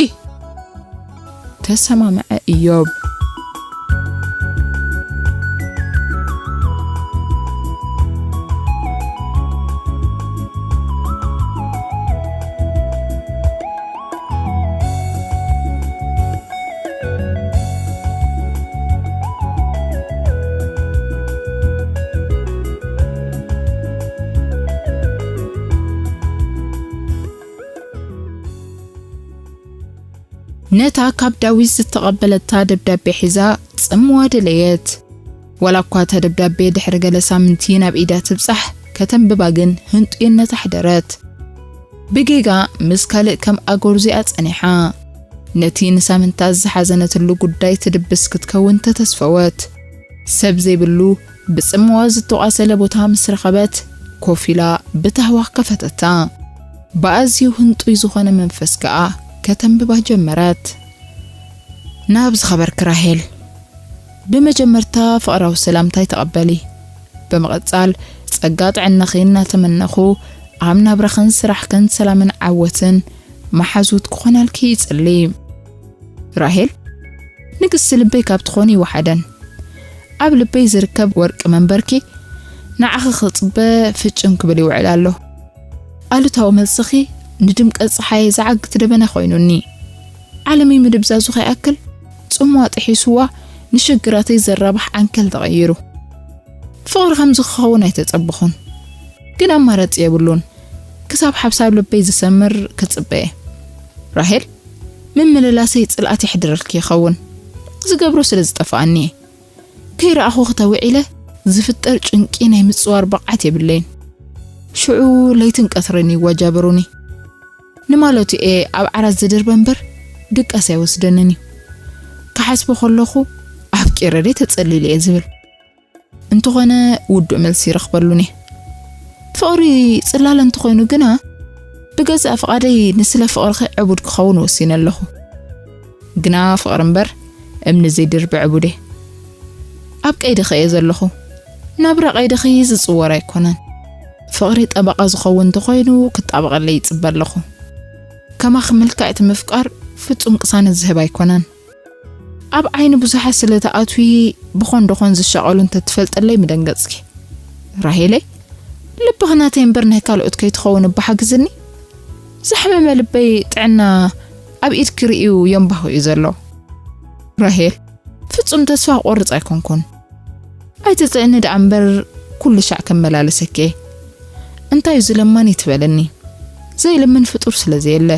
ተሰማምዐ እዮብ። ነታ ካብ ዳዊት ዝተቐበለታ ደብዳቤ ሒዛ ጽምዋ ደለየት። ዋላ እኳ እታ ደብዳቤ ድሕሪ ገለ ሳምንቲ ናብ ኢዳ ትብጻሕ፣ ከተንብባ ግን ህንጡይነት ኣሕደረት። ብጌጋ ምስ ካልእ ከም ኣጎርዚኣ ጸኒሓ። ነቲ ንሳምንታት ዝሓዘነትሉ ጉዳይ ትድብስ ክትከውን ተተስፈወት። ሰብ ዘይብሉ ብጽምዋ ዝተቋሰለ ቦታ ምስ ረኸበት፣ ኮፍ ኢላ ብታህዋኽ ከፈተታ። ብኣዝዩ ህንጡይ ዝኾነ መንፈስ ከኣ ከተንብባ ጀመረት። ናብ ዝኸበርኪ ራሄል፣ ብመጀመርታ ፍቕራዊ ሰላምታይ ተቐበሊ። ብምቕጻል፣ ጸጋ ጥዕናኺ እናተመነኹ፣ ኣብ ናብራኽን ስራሕክን ሰላምን ዓወትን መሓዙት ክኾናልኪ ይጽሊ። ራሄል፣ ንግስቲ ልበይ ካብ ትኾኒ ይወሓደን። ኣብ ልበይ ዝርከብ ወርቂ መንበርኪ ንዓኺ ክጽበ ፍጭም ክብል ይውዕል ኣሎ። ኣሉታዊ መልስኺ ንድምቀት ጸሓይ ዝዓግት ደበና ኮይኑኒ። ዓለመይ ምድብዛዙ ከይኣክል ጽምዋ ጥሒስዋ ንሽግራተይ ዘራብሕ ዓንኬል ተቐይሩ። ፍቕሪ ከምዚ ክኸውን ኣይተጸበኹን። ግን ኣማራጺ የብሉን። ክሳብ ሓሳብ ልበይ ዝሰምር ክጽበ እየ። ራሄል፣ ምምልላሰይ ጽልኣት የሕድረልኪ ይኸውን። ዝገብሮ ስለ ዝጠፍኣኒ እየ። ከይረኣኹ ክተውዒለ ዝፍጠር ጭንቂ ናይ ምጽዋር ብቕዓት የብለይን። ሽዑ ለይትን ቀትርን ይወጃበሩኒ። ንማለቱ እየ ኣብ ዓራት ዝድርበ እምበር ድቃስ ኣይወስደንን እዩ። ክሓስቦ ከለኹ ኣብ ቄረደይ ተጸሊለ እየ ዝብል። እንተኾነ ውዱእ መልሲ ይረኽበሉን እየ። ፍቕሪ ጽላለ እንተኾይኑ ግና ብገዛእ ፍቓደይ ንስለ ፍቕርኺ ዕቡድ ክኸውን ወሲነ ኣለኹ። ግና ፍቕሪ እምበር እምኒ ዘይድርቢ ዕቡድ እየ። ኣብ ቀይድኺ እየ ዘለኹ። ናብራ ቀይድኺ ዝጽወር ኣይኮነን። ፍቕሪ ጠበቓ ዝኸውን እንተኾይኑ ክጣበቐለይ ይጽበ ኣለኹ። ከማኺ ምልክዕቲ ምፍቃር ፍጹም ቅሳነት ዝህብ ኣይኮነን። ኣብ ዓይኒ ብዙሓት ስለ ትኣትዊ ብኾን ደኾን ዝሻቐሉ እንተትፈልጥለይ ምደንገጽኪ። ራሄለይ፣ ልብኺ ናተይ እምበር ናይ ካልኦት ከይትኸውን እባ ሓግዝኒ። ዝሓመመ ልበይ ጥዕና ኣብ ኢድኪ ርእዩ የንባሁ እዩ ዘሎ። ራሄል፣ ፍጹም ተስፋ ክቆርጽ ኣይኮንኩን። ኣይትጽዕኒ ደኣ እምበር ኩሉ ሻዕ ከመላለሰኪ እየ። እንታይ እዩ ዝለማኒ ትበለኒ? ዘይልምን ፍጡር ስለ ዘየለ።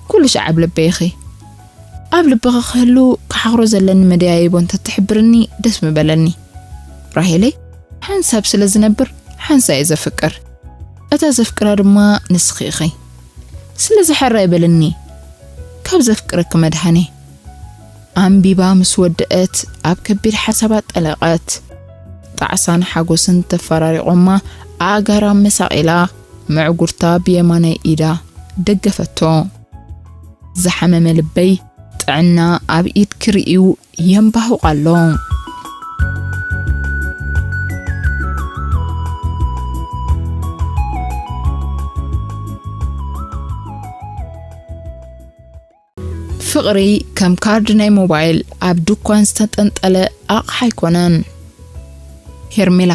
ኩሉ ሻዕ ኣብ ልበይ ኢኺ። ኣብ ልብኺ ክህሉ ክሓኽሮ ዘለኒ መደያይቦ እንተትሕብርኒ ደስ ምበለኒ። ራሄለይ፣ ሓንሳብ ስለ ዝነብር ሓንሳእ እየ ዘፍቅር። እታ ዘፍቅራ ድማ ንስኺ ኢኺ። ስለዚ ሕራይ በልኒ፣ ካብ ዘፍቅረኪ መድሃኔ። ኣንቢባ ምስ ወደአት ኣብ ከቢድ ሓሳባት ጠለቐት። ጣዕሳን ሓጎስን ተፈራሪቖማ ኣእጋራ መሳቒላ ምዕጉርታ ብየማናይ ኢዳ ደገፈቶ። ዝሓመመ ልበይ ጥዕና ኣብ ኢድ ክርእዩ የንባሁቕ ኣሎ። ፍቕሪ ከም ካርድ ናይ ሞባይል ኣብ ድኳን ዝተጠንጠለ ኣቕሓ ኣይኮነን። ሄርሜላ፣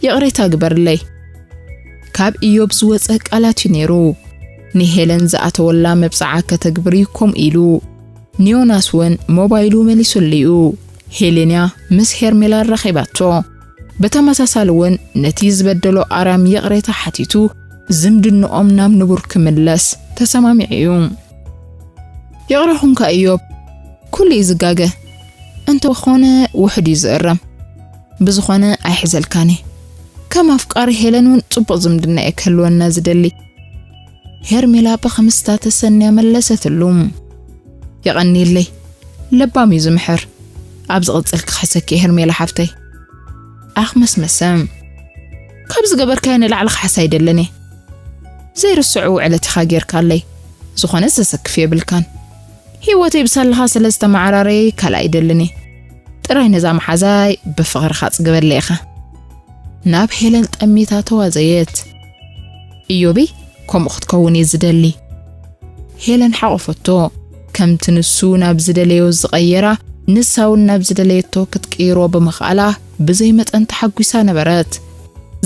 ይቕሬታ ግበርለይ። ካብ ኢዮብ ዝወጸ ቃላት እዩ ነይሩ። ንሄለን ዝኣተወላ መብጽዓ ከተግብር እዩ ከምኡ ኢሉ። ንዮናስ እውን ሞባይሉ መሊሱሉ እዩ። ሄሌንያ ምስ ሄርሜላ ኣራኺባቶ። ብተመሳሳሊ እውን ነቲ ዝበደሎ ኣራም ይቕሬታ ሓቲቱ ዝምድንኦም ናብ ንቡር ክምለስ ተሰማሚዑ እዩ። ይቕረ ኹንካ ኢዮብ፣ ኩሉ እዩ ዝጋገ። እንተኾነ ውሑድ እዩ ዝእረም። ብዝኾነ ኣይሕዘልካን እየ። ከም ኣፍቃሪ ሄለን እውን ጽቡቕ ዝምድና እየ ክህልወና ዝደሊ። ሄርሜላ ብኽምስታ ተሰንያ መለሰትሉ። የቐንየለይ። ለባም እዩ ዝምሕር። ኣብ ዝቕጽል ክኽሕሰኪ እየ ሄርሜላ ሓፍተይ። ኣኽመስመሰ። ካብ ዝገበርካዮ ንላዕሊ ክሓስ ኣይደልን እየ። ዘይርስዑ ውዕለት ኢኻ ጌርካለይ። ዝኾነ ዘሰክፍ የብልካን። ህይወተይ ብሳልኻ ስለ ዝተመዓራረየ ካልእ ኣይደልን እየ። ጥራይ ነዛ መሓዛይ ብፍቕርኻ ጽግበለይ ኢኻ። ናብ ሄለን ጠሚታ ተዋዘየት። ኢዮበይ፣ ከምኡ ክትከውን እየ ዝደሊ። ሄለን ሓቖፈቶ። ከምቲ ንሱ ናብ ዝደለዮ ዝቐየራ፣ ንሳ እውን ናብ ዝደለየቶ ክትቅይሮ ብምኽኣላ ብዘይ መጠን ተሓጒሳ ነበረት።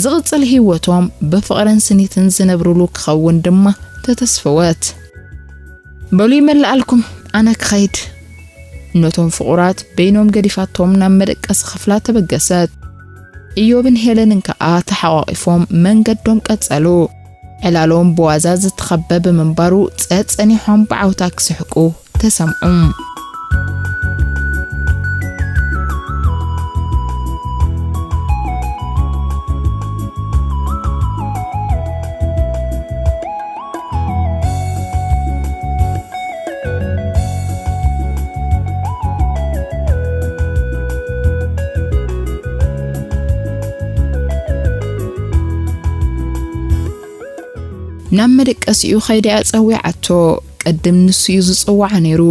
ዝቕጽል ህይወቶም ብፍቕርን ስኒትን ዝነብርሉ ክኸውን ድማ ተተስፈወት። በሉ ይመልኣልኩም፣ ኣነ ክኸይድ። ነቶም ፍቑራት በይኖም ገዲፋቶም ናብ መደቀሲ ክፍላ ተበገሰት። ኢዮብን ሄለንን ከኣ ተሓቋቒፎም መንገዶም ቀጸሉ። ዕላሎም ብዋዛ ዝተኸበ ብምንባሩ ጸጸኒሖም ብዓውታ ክስሕቁ ተሰምዑ። ናብ መደቀሲኡ ኸይዳ እያ ጸዊዓቶ። ቅድም ንሱ እዩ ዝጽውዓ ነይሩ፣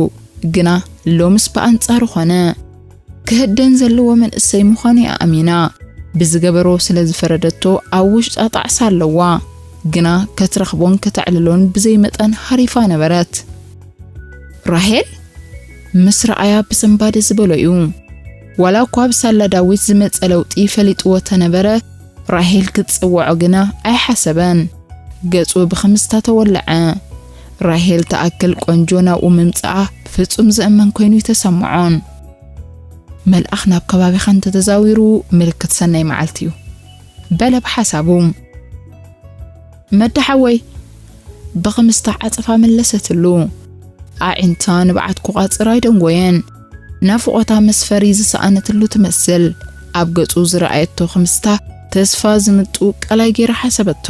ግና ሎምስ ብኣንጻሩ ኾነ። ክህደን ዘለዎ መንእሰይ ምዃኑ እያ ኣሚና። ብዝገበሮ ስለ ዝፈረደቶ ኣብ ውሽጣ ጣዕሳ ኣለዋ፣ ግና ከትረኽቦን ከተዕልሎን ብዘይ መጠን ሃሪፋ ነበረት። ራሄል? ምስ ረኣያ ብስንባደ ዝበሎ እዩ። ዋላ እኳ ብሳላ ዳዊት ዝመጸ ለውጢ ፈሊጥዎ ተነበረ፣ ራሄል ክትጽውዖ ግና ኣይሓሰበን። ገጹ ብኽምስታ ተወለዐ። ራሄል ትኣክል ቆንጆ ናብኡ ምምጻኣ ፍጹም ዝእመን ኮይኑ ኣይተሰምዖን። መልኣኽ ናብ ከባቢኻ እንተተዛዊሩ ምልክት ሰናይ መዓልቲ እዩ፣ በለ ብሓሳቡ። መዳ ሓወይ፣ ብኽምስታ ዓጸፋ መለሰትሉ። ኣዒንታ ንብዓት ክቋጽር ኣይደንጎየን። ናፍቖታ መስፈሪ ዝሰኣነትሉ ትመስል። ኣብ ገጹ ዝረኣየቶ ክምስታ ተስፋ ዝምጡ ቀላይ ገይራ ሓሰበቶ።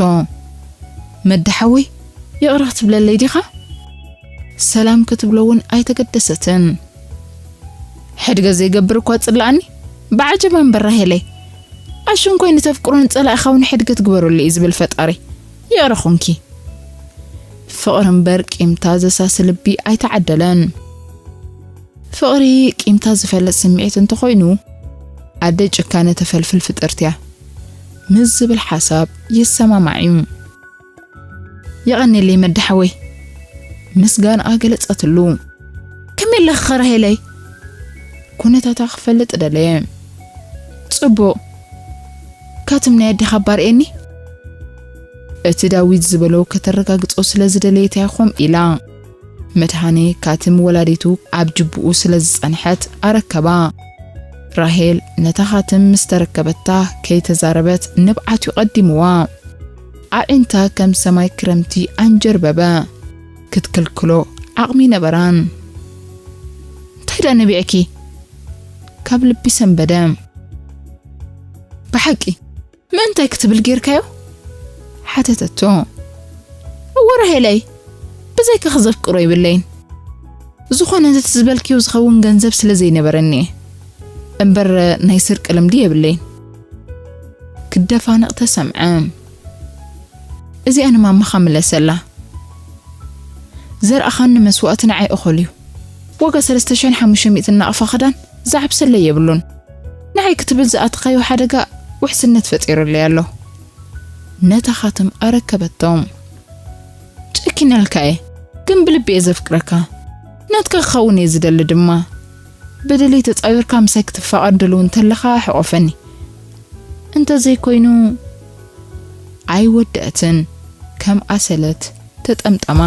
መዳ ሓወይ፣ ይቕረ ክትብለለይ ዲኻ? ሰላም ክትብሎ እውን ኣይተገደሰትን። ሕድገት ዘይገብር እኳ ጽላኣኒ፣ ብዓጀባ እምበር ራሄለይ። ኣሽም ኮይኑ ተፍቅሮን ጸላኢኻ እውን ሕድገት ግበረሉ እዩ ዝብል ፈጣሪ። ይቕረ ኹንኪ። ፍቕሪ እምበር ቂምታ ዘሳሲ ልቢ ኣይተዓደለን። ፍቕሪ ቂምታ ዝፈልጥ ስምዒት እንተኾይኑ፣ ኣደ ጭካነ ተፈልፍል ፍጥርት'ያ ምስ ዝብል ሓሳብ ይሰማማዕ እዩ። የቐንየለይ መዳ ሓወይ፣ ምስጋናኣ ገለጸትሉ። ከመይ ኣለኺ ራሄለይ? ኩነታታ ክፈልጥ ደለየ። ጽቡቕ። ካትም ናይ ኣዴኻ እባ ርእየኒ? እቲ ዳዊት ዝበሎ ከተረጋግጾ ስለ ዝደለየት እያ ኾም ኢላ። መድሃኔ ካትም ወላዲቱ ኣብ ጅቡኡ ስለ ዝጸንሐት ኣረከባ። ራሄል ነታ ካትም ምስ ተረከበታ ከይተዛረበት ንብዓት እዩ ቀዲምዋ። ኣዒንታ ከም ሰማይ ክረምቲ ኣንጀርበበ። ክትክልክሎ ዓቕሚ ነበራን። እንታይ ደኣ ነቢዕኪ? ካብ ልቢ ሰንበደ። ብሓቂ ምእንታይ ክትብል ጌርካዮ? ሓተተቶ። እወ ራሄለይ፣ ብዘይካኺ ዘፍቅሮ የብለይን። ዝኾነ ነቲ ዝበልክዮ ዝኸውን ገንዘብ ስለ ዘይነበረኒ እየ። እምበር ናይ ስርቂ ልምዲ የብለይን። ክደፋነቕ ተሰምዐ። እዚኣ ንማማኻ ምለሰላ። ዘርእኻኒ መስዋእቲ ንዓይ እኹል እዩ። ዋጋ ሰለስተ ሽሕን ሓሙሽተ ሚእትን ናቕፋ ክዳን ዝዓብሰለይ የብሉን። ንዓይ ክትብል ዝኣተኻዮ ሓደጋ ውሕስነት ፈጢሩለይ ኣሎ። ነታ ካትም ኣረከበቶም። ጨኪነልካ እየ፣ ግን ብልቢ እየ ዘፍቅረካ። ናትካ ክኸውን እየ ዝደሊ ድማ። ብድልይ ተጻዊርካ ምሳይ ክትፋቐር ድልው እንተለኻ ሕቆፈኒ። እንተዘይኮይኑ፣ ኣይወደአትን፣ ከም ኣሰለት ተጠምጠማ።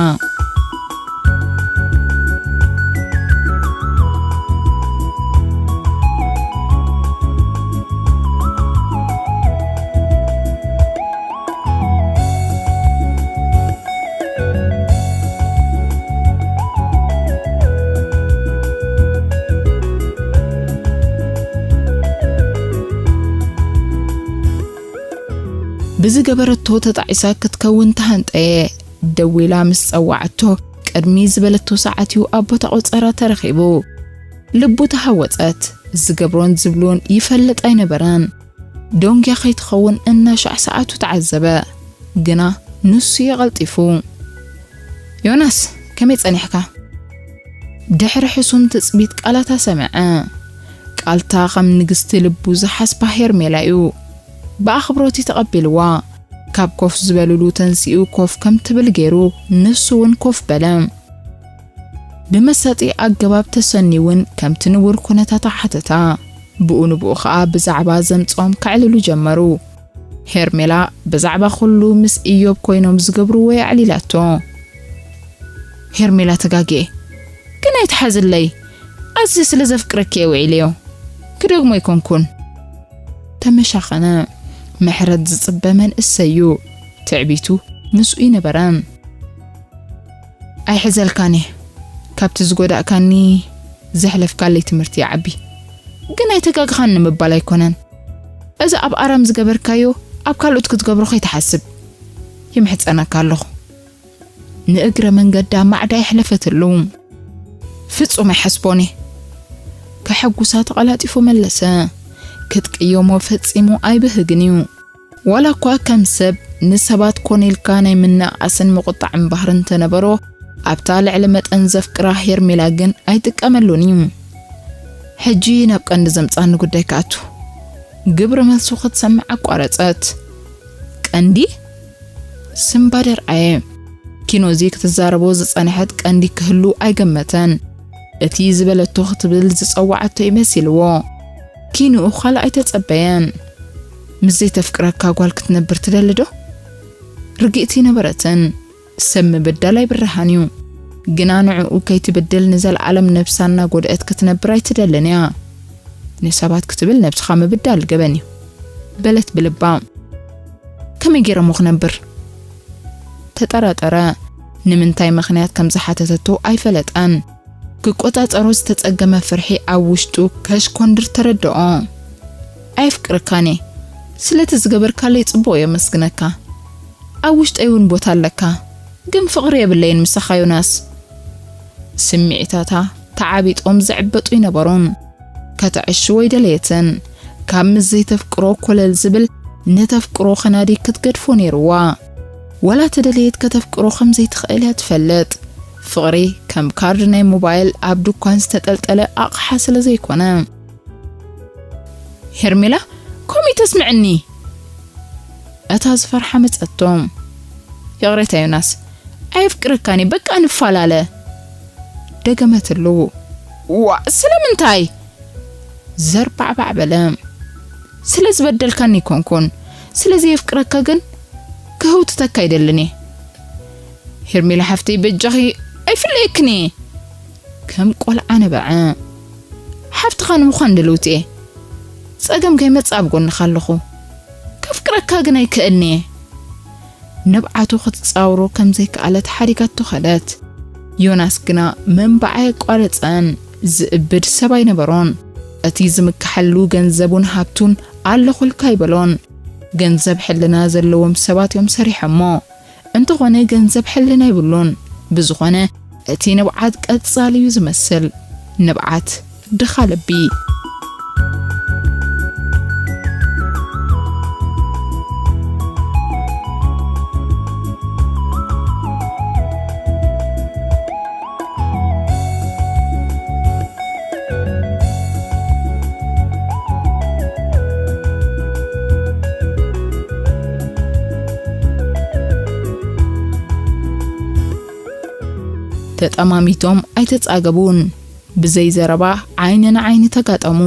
ብዝገበረቶ ተጣዒሳ ክትከውን ተሃንጠየ። ደዊላ ምስ ጸዋዓቶ፣ ቅድሚ ዝበለቶ ሰዓት እዩ ኣብ ቦታ ቆጸራ ተረኺቡ። ልቡ ተሃወጸት። ዝገብሮን ዝብሎን ይፈልጥ ኣይነበረን። ዶንግያ ከይትኸውን እናሻዕ ሰዓቱ ተዓዘበ። ግና ንሱ እዩ ቀልጢፉ። "ዮናስ፣ ከመይ ጸኒሕካ?" ድሕሪ ሕሱም ትጽቢት ቃላታ ሰምዐ። ቃልታ ከም ንግስቲ ልቡ ዝሓስባ ሄርሜላ እዩ። ብኣኽብሮት እዩ ተቐቢልዋ። ካብ ኮፍ ዝበልሉ ተንሲኡ ኮፍ ከም ትብል ገይሩ ንሱ እውን ኮፍ በለ። ብመሳጢ ኣገባብ ተሰንዩ እውን ከምቲ ንቡር ኩነታታ ሓተታ። ብኡ ንብኡ ኸኣ ብዛዕባ ዘምጽኦም ከዕልሉ ጀመሩ። ሄርሜላ ብዛዕባ ኩሉ ምስ ኢዮብ ኮይኖም ዝገብርዎ የዕሊላቶ። ሄርሜላ ተጋግየ፣ ግን ኣይትሓዝለይ፣ ኣዝየ ስለ ዘፍቅረኪ እየ ውዒለዮ፣ ክደግሞ ኣይኮንኩን። ተመሻኸነ። ምሕረት ዝጽበ መንእሰይ እዩ። ትዕቢቱ ምስኡ ይነበረ። ኣይሕዘልካን እየ። ካብቲ ዝጎዳእካኒ ዘሕለፍካለይ ትምህርቲ ይዓቢ። ግን ኣይተጋግኻን ንምባል ኣይኮነን። እዚ ኣብ ኣራም ዝገበርካዮ ኣብ ካልኦት ክትገብሮ ከይትሓስብ። ይምሕጸነካ ኣለኹ። ንእግረ መንገዳ ማዕዳ የሕለፈትሉ። ፍጹም ኣይሓስቦን እየ። ከሐጉሳ ተቐላጢፉ መለሰ። ክትቅየሞ ፈጺሙ ኣይብህግን እዩ። ዋላ እኳ ከም ሰብ ንሰባት ኮነ ኢልካ ናይ ምንእኣስን ምቁጣዕን ባህሪ እንተነበሮ፣ ኣብታ ልዕሊ መጠን ዘፍቅራ ሄርሜላ ግን ኣይጥቀመሉን እዩ። ሕጂ ናብ ቀንዲ ዘምጻኒ ጉዳይ ክኣቱ። ግብረ መልሱ ክትሰምዕ ኣቋረጸት። ቀንዲ? ስምባደር ኣየ። ኪኖዚ ክትዛረቦ ዝጸንሐት ቀንዲ ክህሉ ኣይገመተን። እቲ ዝበለቶ ክትብል ዝጸዋዓቶ ይመሲልዎ። ኪንኡ ካልእ ኣይተጸበየን። ምስ ዘይተፍቅረካ ጓል ክትነብር ትደሊ ዶ? ርግእቲ ነበረትን። ሰብ ምብዳል ኣይብርሃን እዩ። ግና ንዕኡ ከይትብድል ንዘለዓለም ነብሳ እናጎድአት ክትነብር ኣይትደልን እያ። ንሰባት ክትብል ነብስኻ ምብዳል ገበን እዩ። በለት ብልባ። ከመይ ገይረ እሞ ክነብር? ተጠራጠረ። ንምንታይ ምኽንያት ከም ዝሓተተቶ ኣይፈለጠን። ክቆጻጸሮ ዝተጸገመ ፍርሒ ኣብ ውሽጡ ከሽኮንድር ተረድኦ። ኣየፍቅረካን እየ። ስለቲ ዝገበርካለይ ጽቡቕ እየ ኣመስግነካ። ኣብ ውሽጠይ እውን ቦታ ኣለካ። ግን ፍቕሪ የብለይን ምሳኻ ዮናስ። ስምዒታታ ተዓቢጦም ዝዕበጡ ይነበሩን። ከተዕሽዎ ኣይደለየትን። ካብ ምስ ዘይተፍቅሮ ኮለል ዝብል ነተፍቅሮ ከናዲ ክትገድፎ ነይርዋ። ወላ ተደለየት ከተፍቅሮ ከም ዘይትኽእል እያ ትፈልጥ። ፍቕሪ ከም ካርድ ናይ ሞባይል ኣብ ድኳን ዝተጠልጠለ ኣቕሓ ስለ ዘይኮነ። ሄርሜላ፣ ከምኡ ተስምዕኒ። እታ ዝፈርሓ መጸቶም። ይቕሬታ ዮናስ፣ ኣየፍቅረካን እየ፣ በቃ ንፈላለ። ደገመትሉ። ዋ፣ ስለምንታይ? ዘርባዕባዕ በለ። ስለ ዝበደልካኒ ኣይኮንኩን፣ ስለ ዘየፍቅረካ ግን ክህውትተካ ኣይደልን እየ። ሄርሜላ ሓፍተይ፣ በጃኺ ኣይፍለየክን እየ። ከም ቆልዓ ነበዐ። ሓፍትኻ ንምዃን ድልውቲ እየ። ጸገም ከይመጽእ ኣብ ጎንኻ ኣለኹ። ከፍቅረካ ግን ኣይክእልን እየ። ንብዓቱ ክትጻውሮ ከም ዘይከኣለት ሓዲጋቶ ኸደት። ዮናስ ግና መንባዓ ኣየቋረጸን። ዝእብድ ሰብ ኣይነበሮን። እቲ ዝምክሓሉ ገንዘቡን ሃብቱን ኣለኹልካ ኣይበሎን። ገንዘብ ሕልና ዘለዎም ሰባት እዮም ሰሪሖሞ። እንተኾነ ገንዘብ ሕልና ይብሉን። ብዝኾነ እቲ ንብዓት ቀጻሊ እዩ ዝመስል። ንብዓት ድኻ ልቢ። ተጠማሚቶም ኣይተጻገቡን። ብዘይ ዘረባ ዓይኒ ንዓይኒ ተጋጠሙ።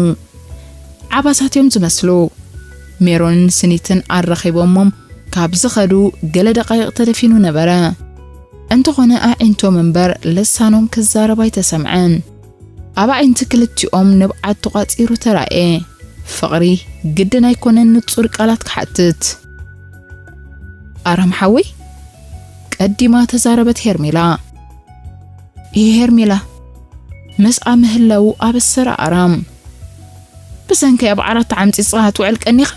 ዓባሳት እዮም ዝመስሉ። ሜሮንን ስኒትን ኣራኺቦሞም ካብ ዝኸዱ ገለ ደቓይቕ ተደፊኑ ነበረ። እንተኾነ ኣዒንቶም እምበር ልሳኖም ክዛረብ ኣይተሰምዐን። ኣብ ኣዒንቲ ክልቲኦም ንብዓት ተቋጺሩ ተራእየ። ፍቕሪ ግድን ኣይኮነን ንጹር ቃላት ክሓትት። ኣራም ሓወይ፣ ቀዲማ ተዛረበት ሄርሜላ። ይሄ ሄርሜላ ምስኣ ምህላዉ ኣበሰረ ኣራም። ብሰንከይ ኣብ ዓራት ተዓምጺጽኻ ትውዕል ቀኒኻ?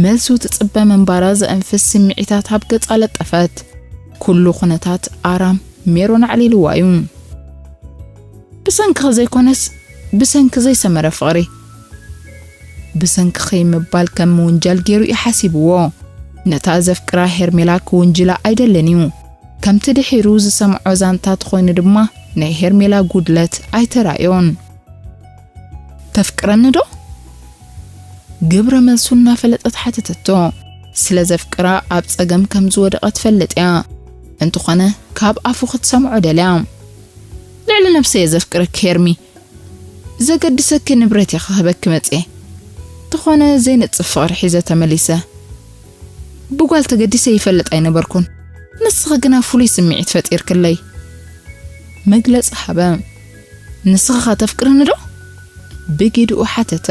መልሱ ትጽበ ምንባራ ዘእንፍስ ስምዒታት ኣብ ገጻ ለጠፈት። ኩሉ ኩነታት ኣራም ሜሮን ኣዕሊልዋ እዩ። ብሰንክኺ ዘይኮነስ ብሰንኪ ዘይሰመረ ፍቕሪ። ብሰንክኺ ምባል ከም ምውንጃል ገይሩ እዩ ሓሲብዎ። ነታ ዘፍቅራ ሄርሜላ ክውንጅላ ኣይደልን እዩ። ከምቲ ድሒሩ ዝሰምዖ ዛንታ ተኾይኑ ድማ ናይ ሄርሜላ ጉድለት ኣይተራእዮን። "ተፍቅረኒ ዶ?" ግብረ መልሱ እናፈለጠት ሓተተቶ። ስለ ዘፍቅራ ኣብ ጸገም ከም ዝወደቐ ትፈልጥ እያ። እንተኾነ ካብ ኣፉ ክትሰምዖ ደልያ። "ልዕሊ ነብሰይ እየ ዘፍቅረኪ ሄርሚ። ዘገድሰኪ ንብረት እየ ክህበኪ መጽየ። እንተኾነ ዘይነጽፍ ፍቕሪ ሒዘ ተመሊሰ። ብጓል ተገዲሰ ይፈልጥ ኣይነበርኩን። ንስኺ ግና ፍሉይ ስምዒት ፈጢርክለይ።" መግለጺ ሃበ። "ንስኺ ኸ ተፍቅርኒ ዶ?" ብጊድኡ ሓተተ።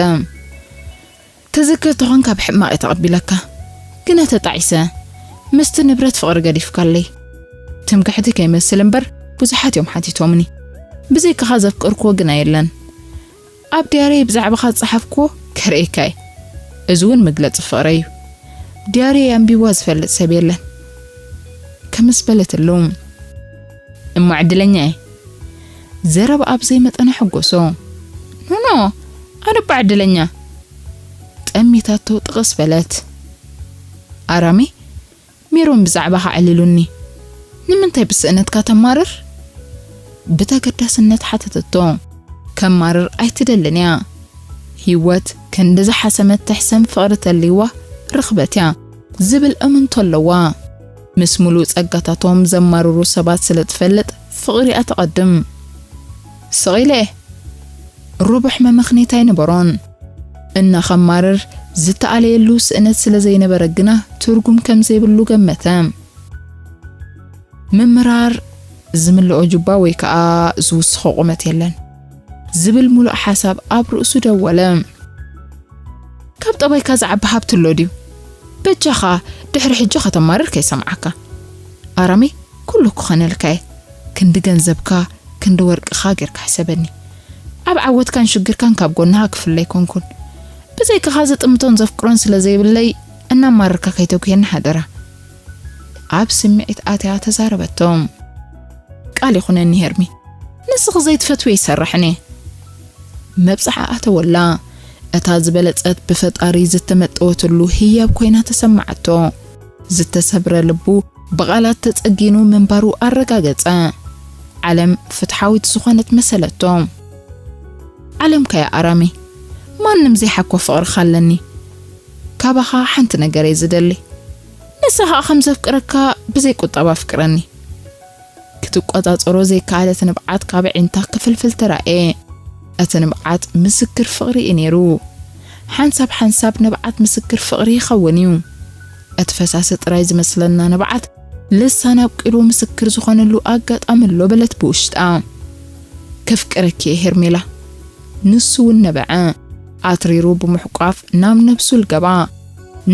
"ትዝክር ተኾንካ ብሕማቕ እየ ተቐቢለካ። ግና ተጣዒሰ። ምስቲ ንብረት ፍቕሪ ገዲፍካለይ። ትምክሕቲ ከይመስል እምበር ብዙሓት እዮም ሓቲቶምኒ። ብዘይካኻ ዘፍቀርክዎ ግና የለን። ኣብ ዲያሪየይ ብዛዕባኻ ዝጸሓፍክዎ ከርእየካ እየ። እዚ እውን መግለጺ ፍቕረይ እዩ። ዲያሪየይ ኣንቢብዋ ዝፈልጥ ሰብ የለን።" ከምስ በለትሉ። "እሞ ዕድለኛ እየ።" ዘረባ ኣብ ዘይመጠን ኣሐጎሶ። "ኖኖ፣ ኣነ እባ ዕድለኛ።" ጠሚታቶ ጥቕስ በለት። "ኣራሚ፣ ሜሮን ብዛዕባኻ ኣዕሊሉኒ። ንምንታይ ብስእነትካ ተማርር?" ብተገዳስነት ሓተተቶ። ከማርር ኣይትደልን እያ። ህይወት ክንዲ ዝሓሰመት ትሕሰም ፍቕሪ ተልይዋ ርኽበት እያ ዝብል እምንቶ ኣለዋ። ምስ ምሉእ ጸጋታቶም ዘማርሩ ሰባት ስለ ትፈልጥ ፍቕሪኣ ትቐድም። ስቕ ኢለ እየ። ርቡሕ መመኽኔታ ኣይነበሮን። እናኸማርር ዝተኣለየሉ ስእነት ስለ ዘይነበረ ግና ትርጉም ከም ዘይብሉ ገመተ። ምምራር ዝምልኦ ጁባ ወይ ከኣ ዝውስኾ ቁመት የለን ዝብል ምሉእ ሓሳብ ኣብ ርእሱ ደወለ። "ካብ ጠባይካ ዝዓቢ ሃብቲ ኣሎ ድዩ? በጃኻ ድሕሪ ሕጂ ከተማርር ከይሰምዓካ። ኣራሚ፣ ኩሉ ክኾነልካ እየ። ክንዲ ገንዘብካ፣ ክንዲ ወርቅኻ ጌርካ ሕሰበኒ። ኣብ ዓወትካን ሽግርካን ካብ ጎንኻ ክፍለ ኣይኮንኩን። ብዘይካኻ ዝጥምቶን ዘፍቅሮን ስለ ዘይብለይ፣ እናማረርካ ከይተጉየኒ ሓደራ።" ኣብ ስምዒት ኣትያ ተዛረበቶ። "ቃል ይኹነኒ ሄርሚ፣ ንስኺ ዘይትፈትዊ ይሰርሕን እየ።" መብጽዓ ኣተወላ። እታ ዝበለጸት ብፈጣሪ ዝተመጠወትሉ ህያብ ኮይና ተሰማዓቶ። ዝተሰብረ ልቡ ብቓላት ተጸጊኑ ምንባሩ ኣረጋገጸ። ዓለም ፍትሓዊት ዝኾነት መሰለቶ። "ዓለም ከያ ኣራሚ፣ ማንም ዘይሓኮ ፍቕርኻ ኣለኒ። ካባኻ ሓንቲ ነገር እየ ዝደሊ። ንስኻ ከም ዘፍቅረካ ብዘይ ቁጠባ ኣፍቅረኒ።" ክትቆጻጸሮ ዘይከኣለት ንብዓት ካብ ኣዒንታ ክፍልፍል ተራእየ። እቲ ንብዓት ምስክር ፍቕሪ እዩ ነይሩ። ሓንሳብ ሓንሳብ ንብዓት ምስክር ፍቕሪ ይኸውን እዩ። እቲ ፈሳሲ ጥራይ ዝመስለና ንብዓት ልሳን ኣብቂሉ ምስክር ዝኾነሉ ኣጋጣሚ ኣሎ በለት ብውሽጣ። "ከፍቅረኪ እየ ሄርሜላ።" ንሱ እውን ነበዐ። ኣትሪሩ ብምሕቋፍ ናብ ነብሱ ልገባ።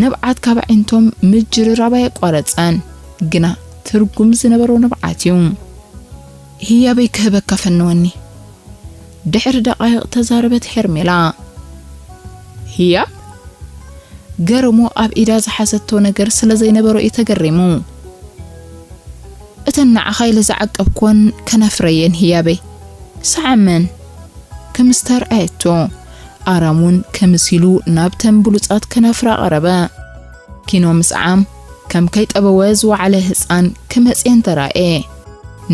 ንብዓት ካብ ኣዒንቶም ምጅርራብ ኣየቋረጸን፣ ግና ትርጉም ዝነበሮ ንብዓት እዩ። "ህያበይ ክህበካ ፈነወኒ።" ድሕሪ ደቓይቕ ተዛረበት ሄርሜላ። "ህያብ?" ገረሞ ኣብ ኢዳ ዝሓዘቶ ነገር ስለ ዘይነበሮ እዩ ተገሪሙ። "እተን ንዓኻ ኢለ ዝዓቀብኮን ከናፍረየን ህያበይ። ሰዓመን!" ክምስታ ኣርኣየቶ። ኣራም እውን ከምስ ኢሉ ናብተን ብሉጻት ከናፍራ ቀረበ። ኪኖ ምስዓም ከም ከይጠበወ ዝወዓለ ህጻን ክመጽየን ተራእየ።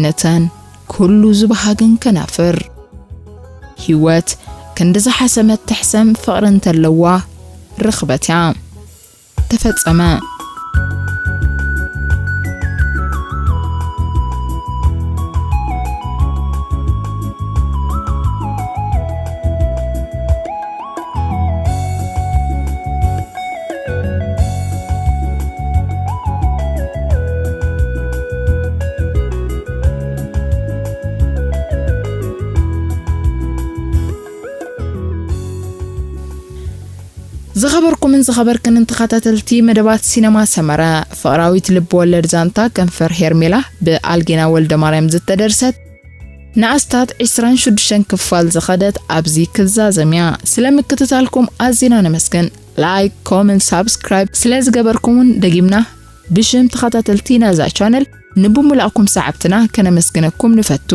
ነተን ኩሉ ዝበሃግን ከናፍር። ህይወት ክንዲ ዝሓሰመት ትሕሰም ፍቕሪ እንተለዋ ርኽበት እያ። ተፈጸመ። ዝኸበርኩምን ዝኸበርክንን ተኸታተልቲ መደባት ሲነማ ሰመረ፣ ፍቕራዊት ልብ ወለድ ዛንታ ከንፈር ሄርሜላ ብኣልጌና ወልደ ማርያም ዝተደርሰት ንኣስታት ዕስራን ሽዱሽተን ክፋል ዝኸደት ኣብዚ ክዛዘም እያ። ስለ ምክትታልኩም ኣዚና ነመስግን። ላይክ፣ ኮመንት፣ ሳብስክራይብ ስለ ዝገበርኩምን ደጊምና ብሽም ተኸታተልቲ ናይዛ ቻነል ንብሙላእኩም ሰዓብትና ከነመስግነኩም ንፈቱ።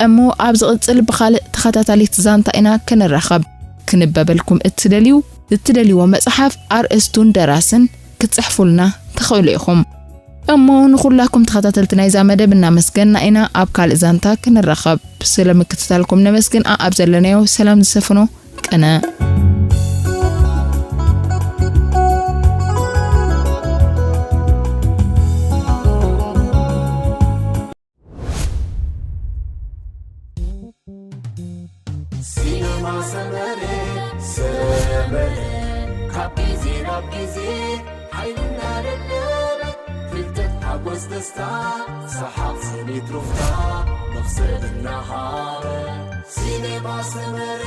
እሞ ኣብ ዝቕጽል ብኻልእ ተኸታታሊት ዛንታ ኢና ክንራኸብ። ክንበበልኩም እትደልዩ እትደልይዎ መጽሓፍ ኣርእስቱን ደራስን ክትጽሕፉልና ትኽእሉ ኢኹም። እሞ ንኹላኩም ተኸታተልቲ ናይዛ መደብ እናመስገንና ኢና። ኣብ ካልእ ዛንታ ክንራኸብ። ስለ ምክትታልኩም ነመስግን። ኣብ ዘለናዮ ሰላም ዝሰፍኖ ቅነ። ሲነማ ሰመረ ሰመረ ካብ ግዜ ናብ ግዜ ሓይልና ደለበ ፍልጠት ሓጎስ ደስታ ሰሓቕ ስኒት ሩፍታ መኽሰብ እናሃበ ሲነማ ሰመረ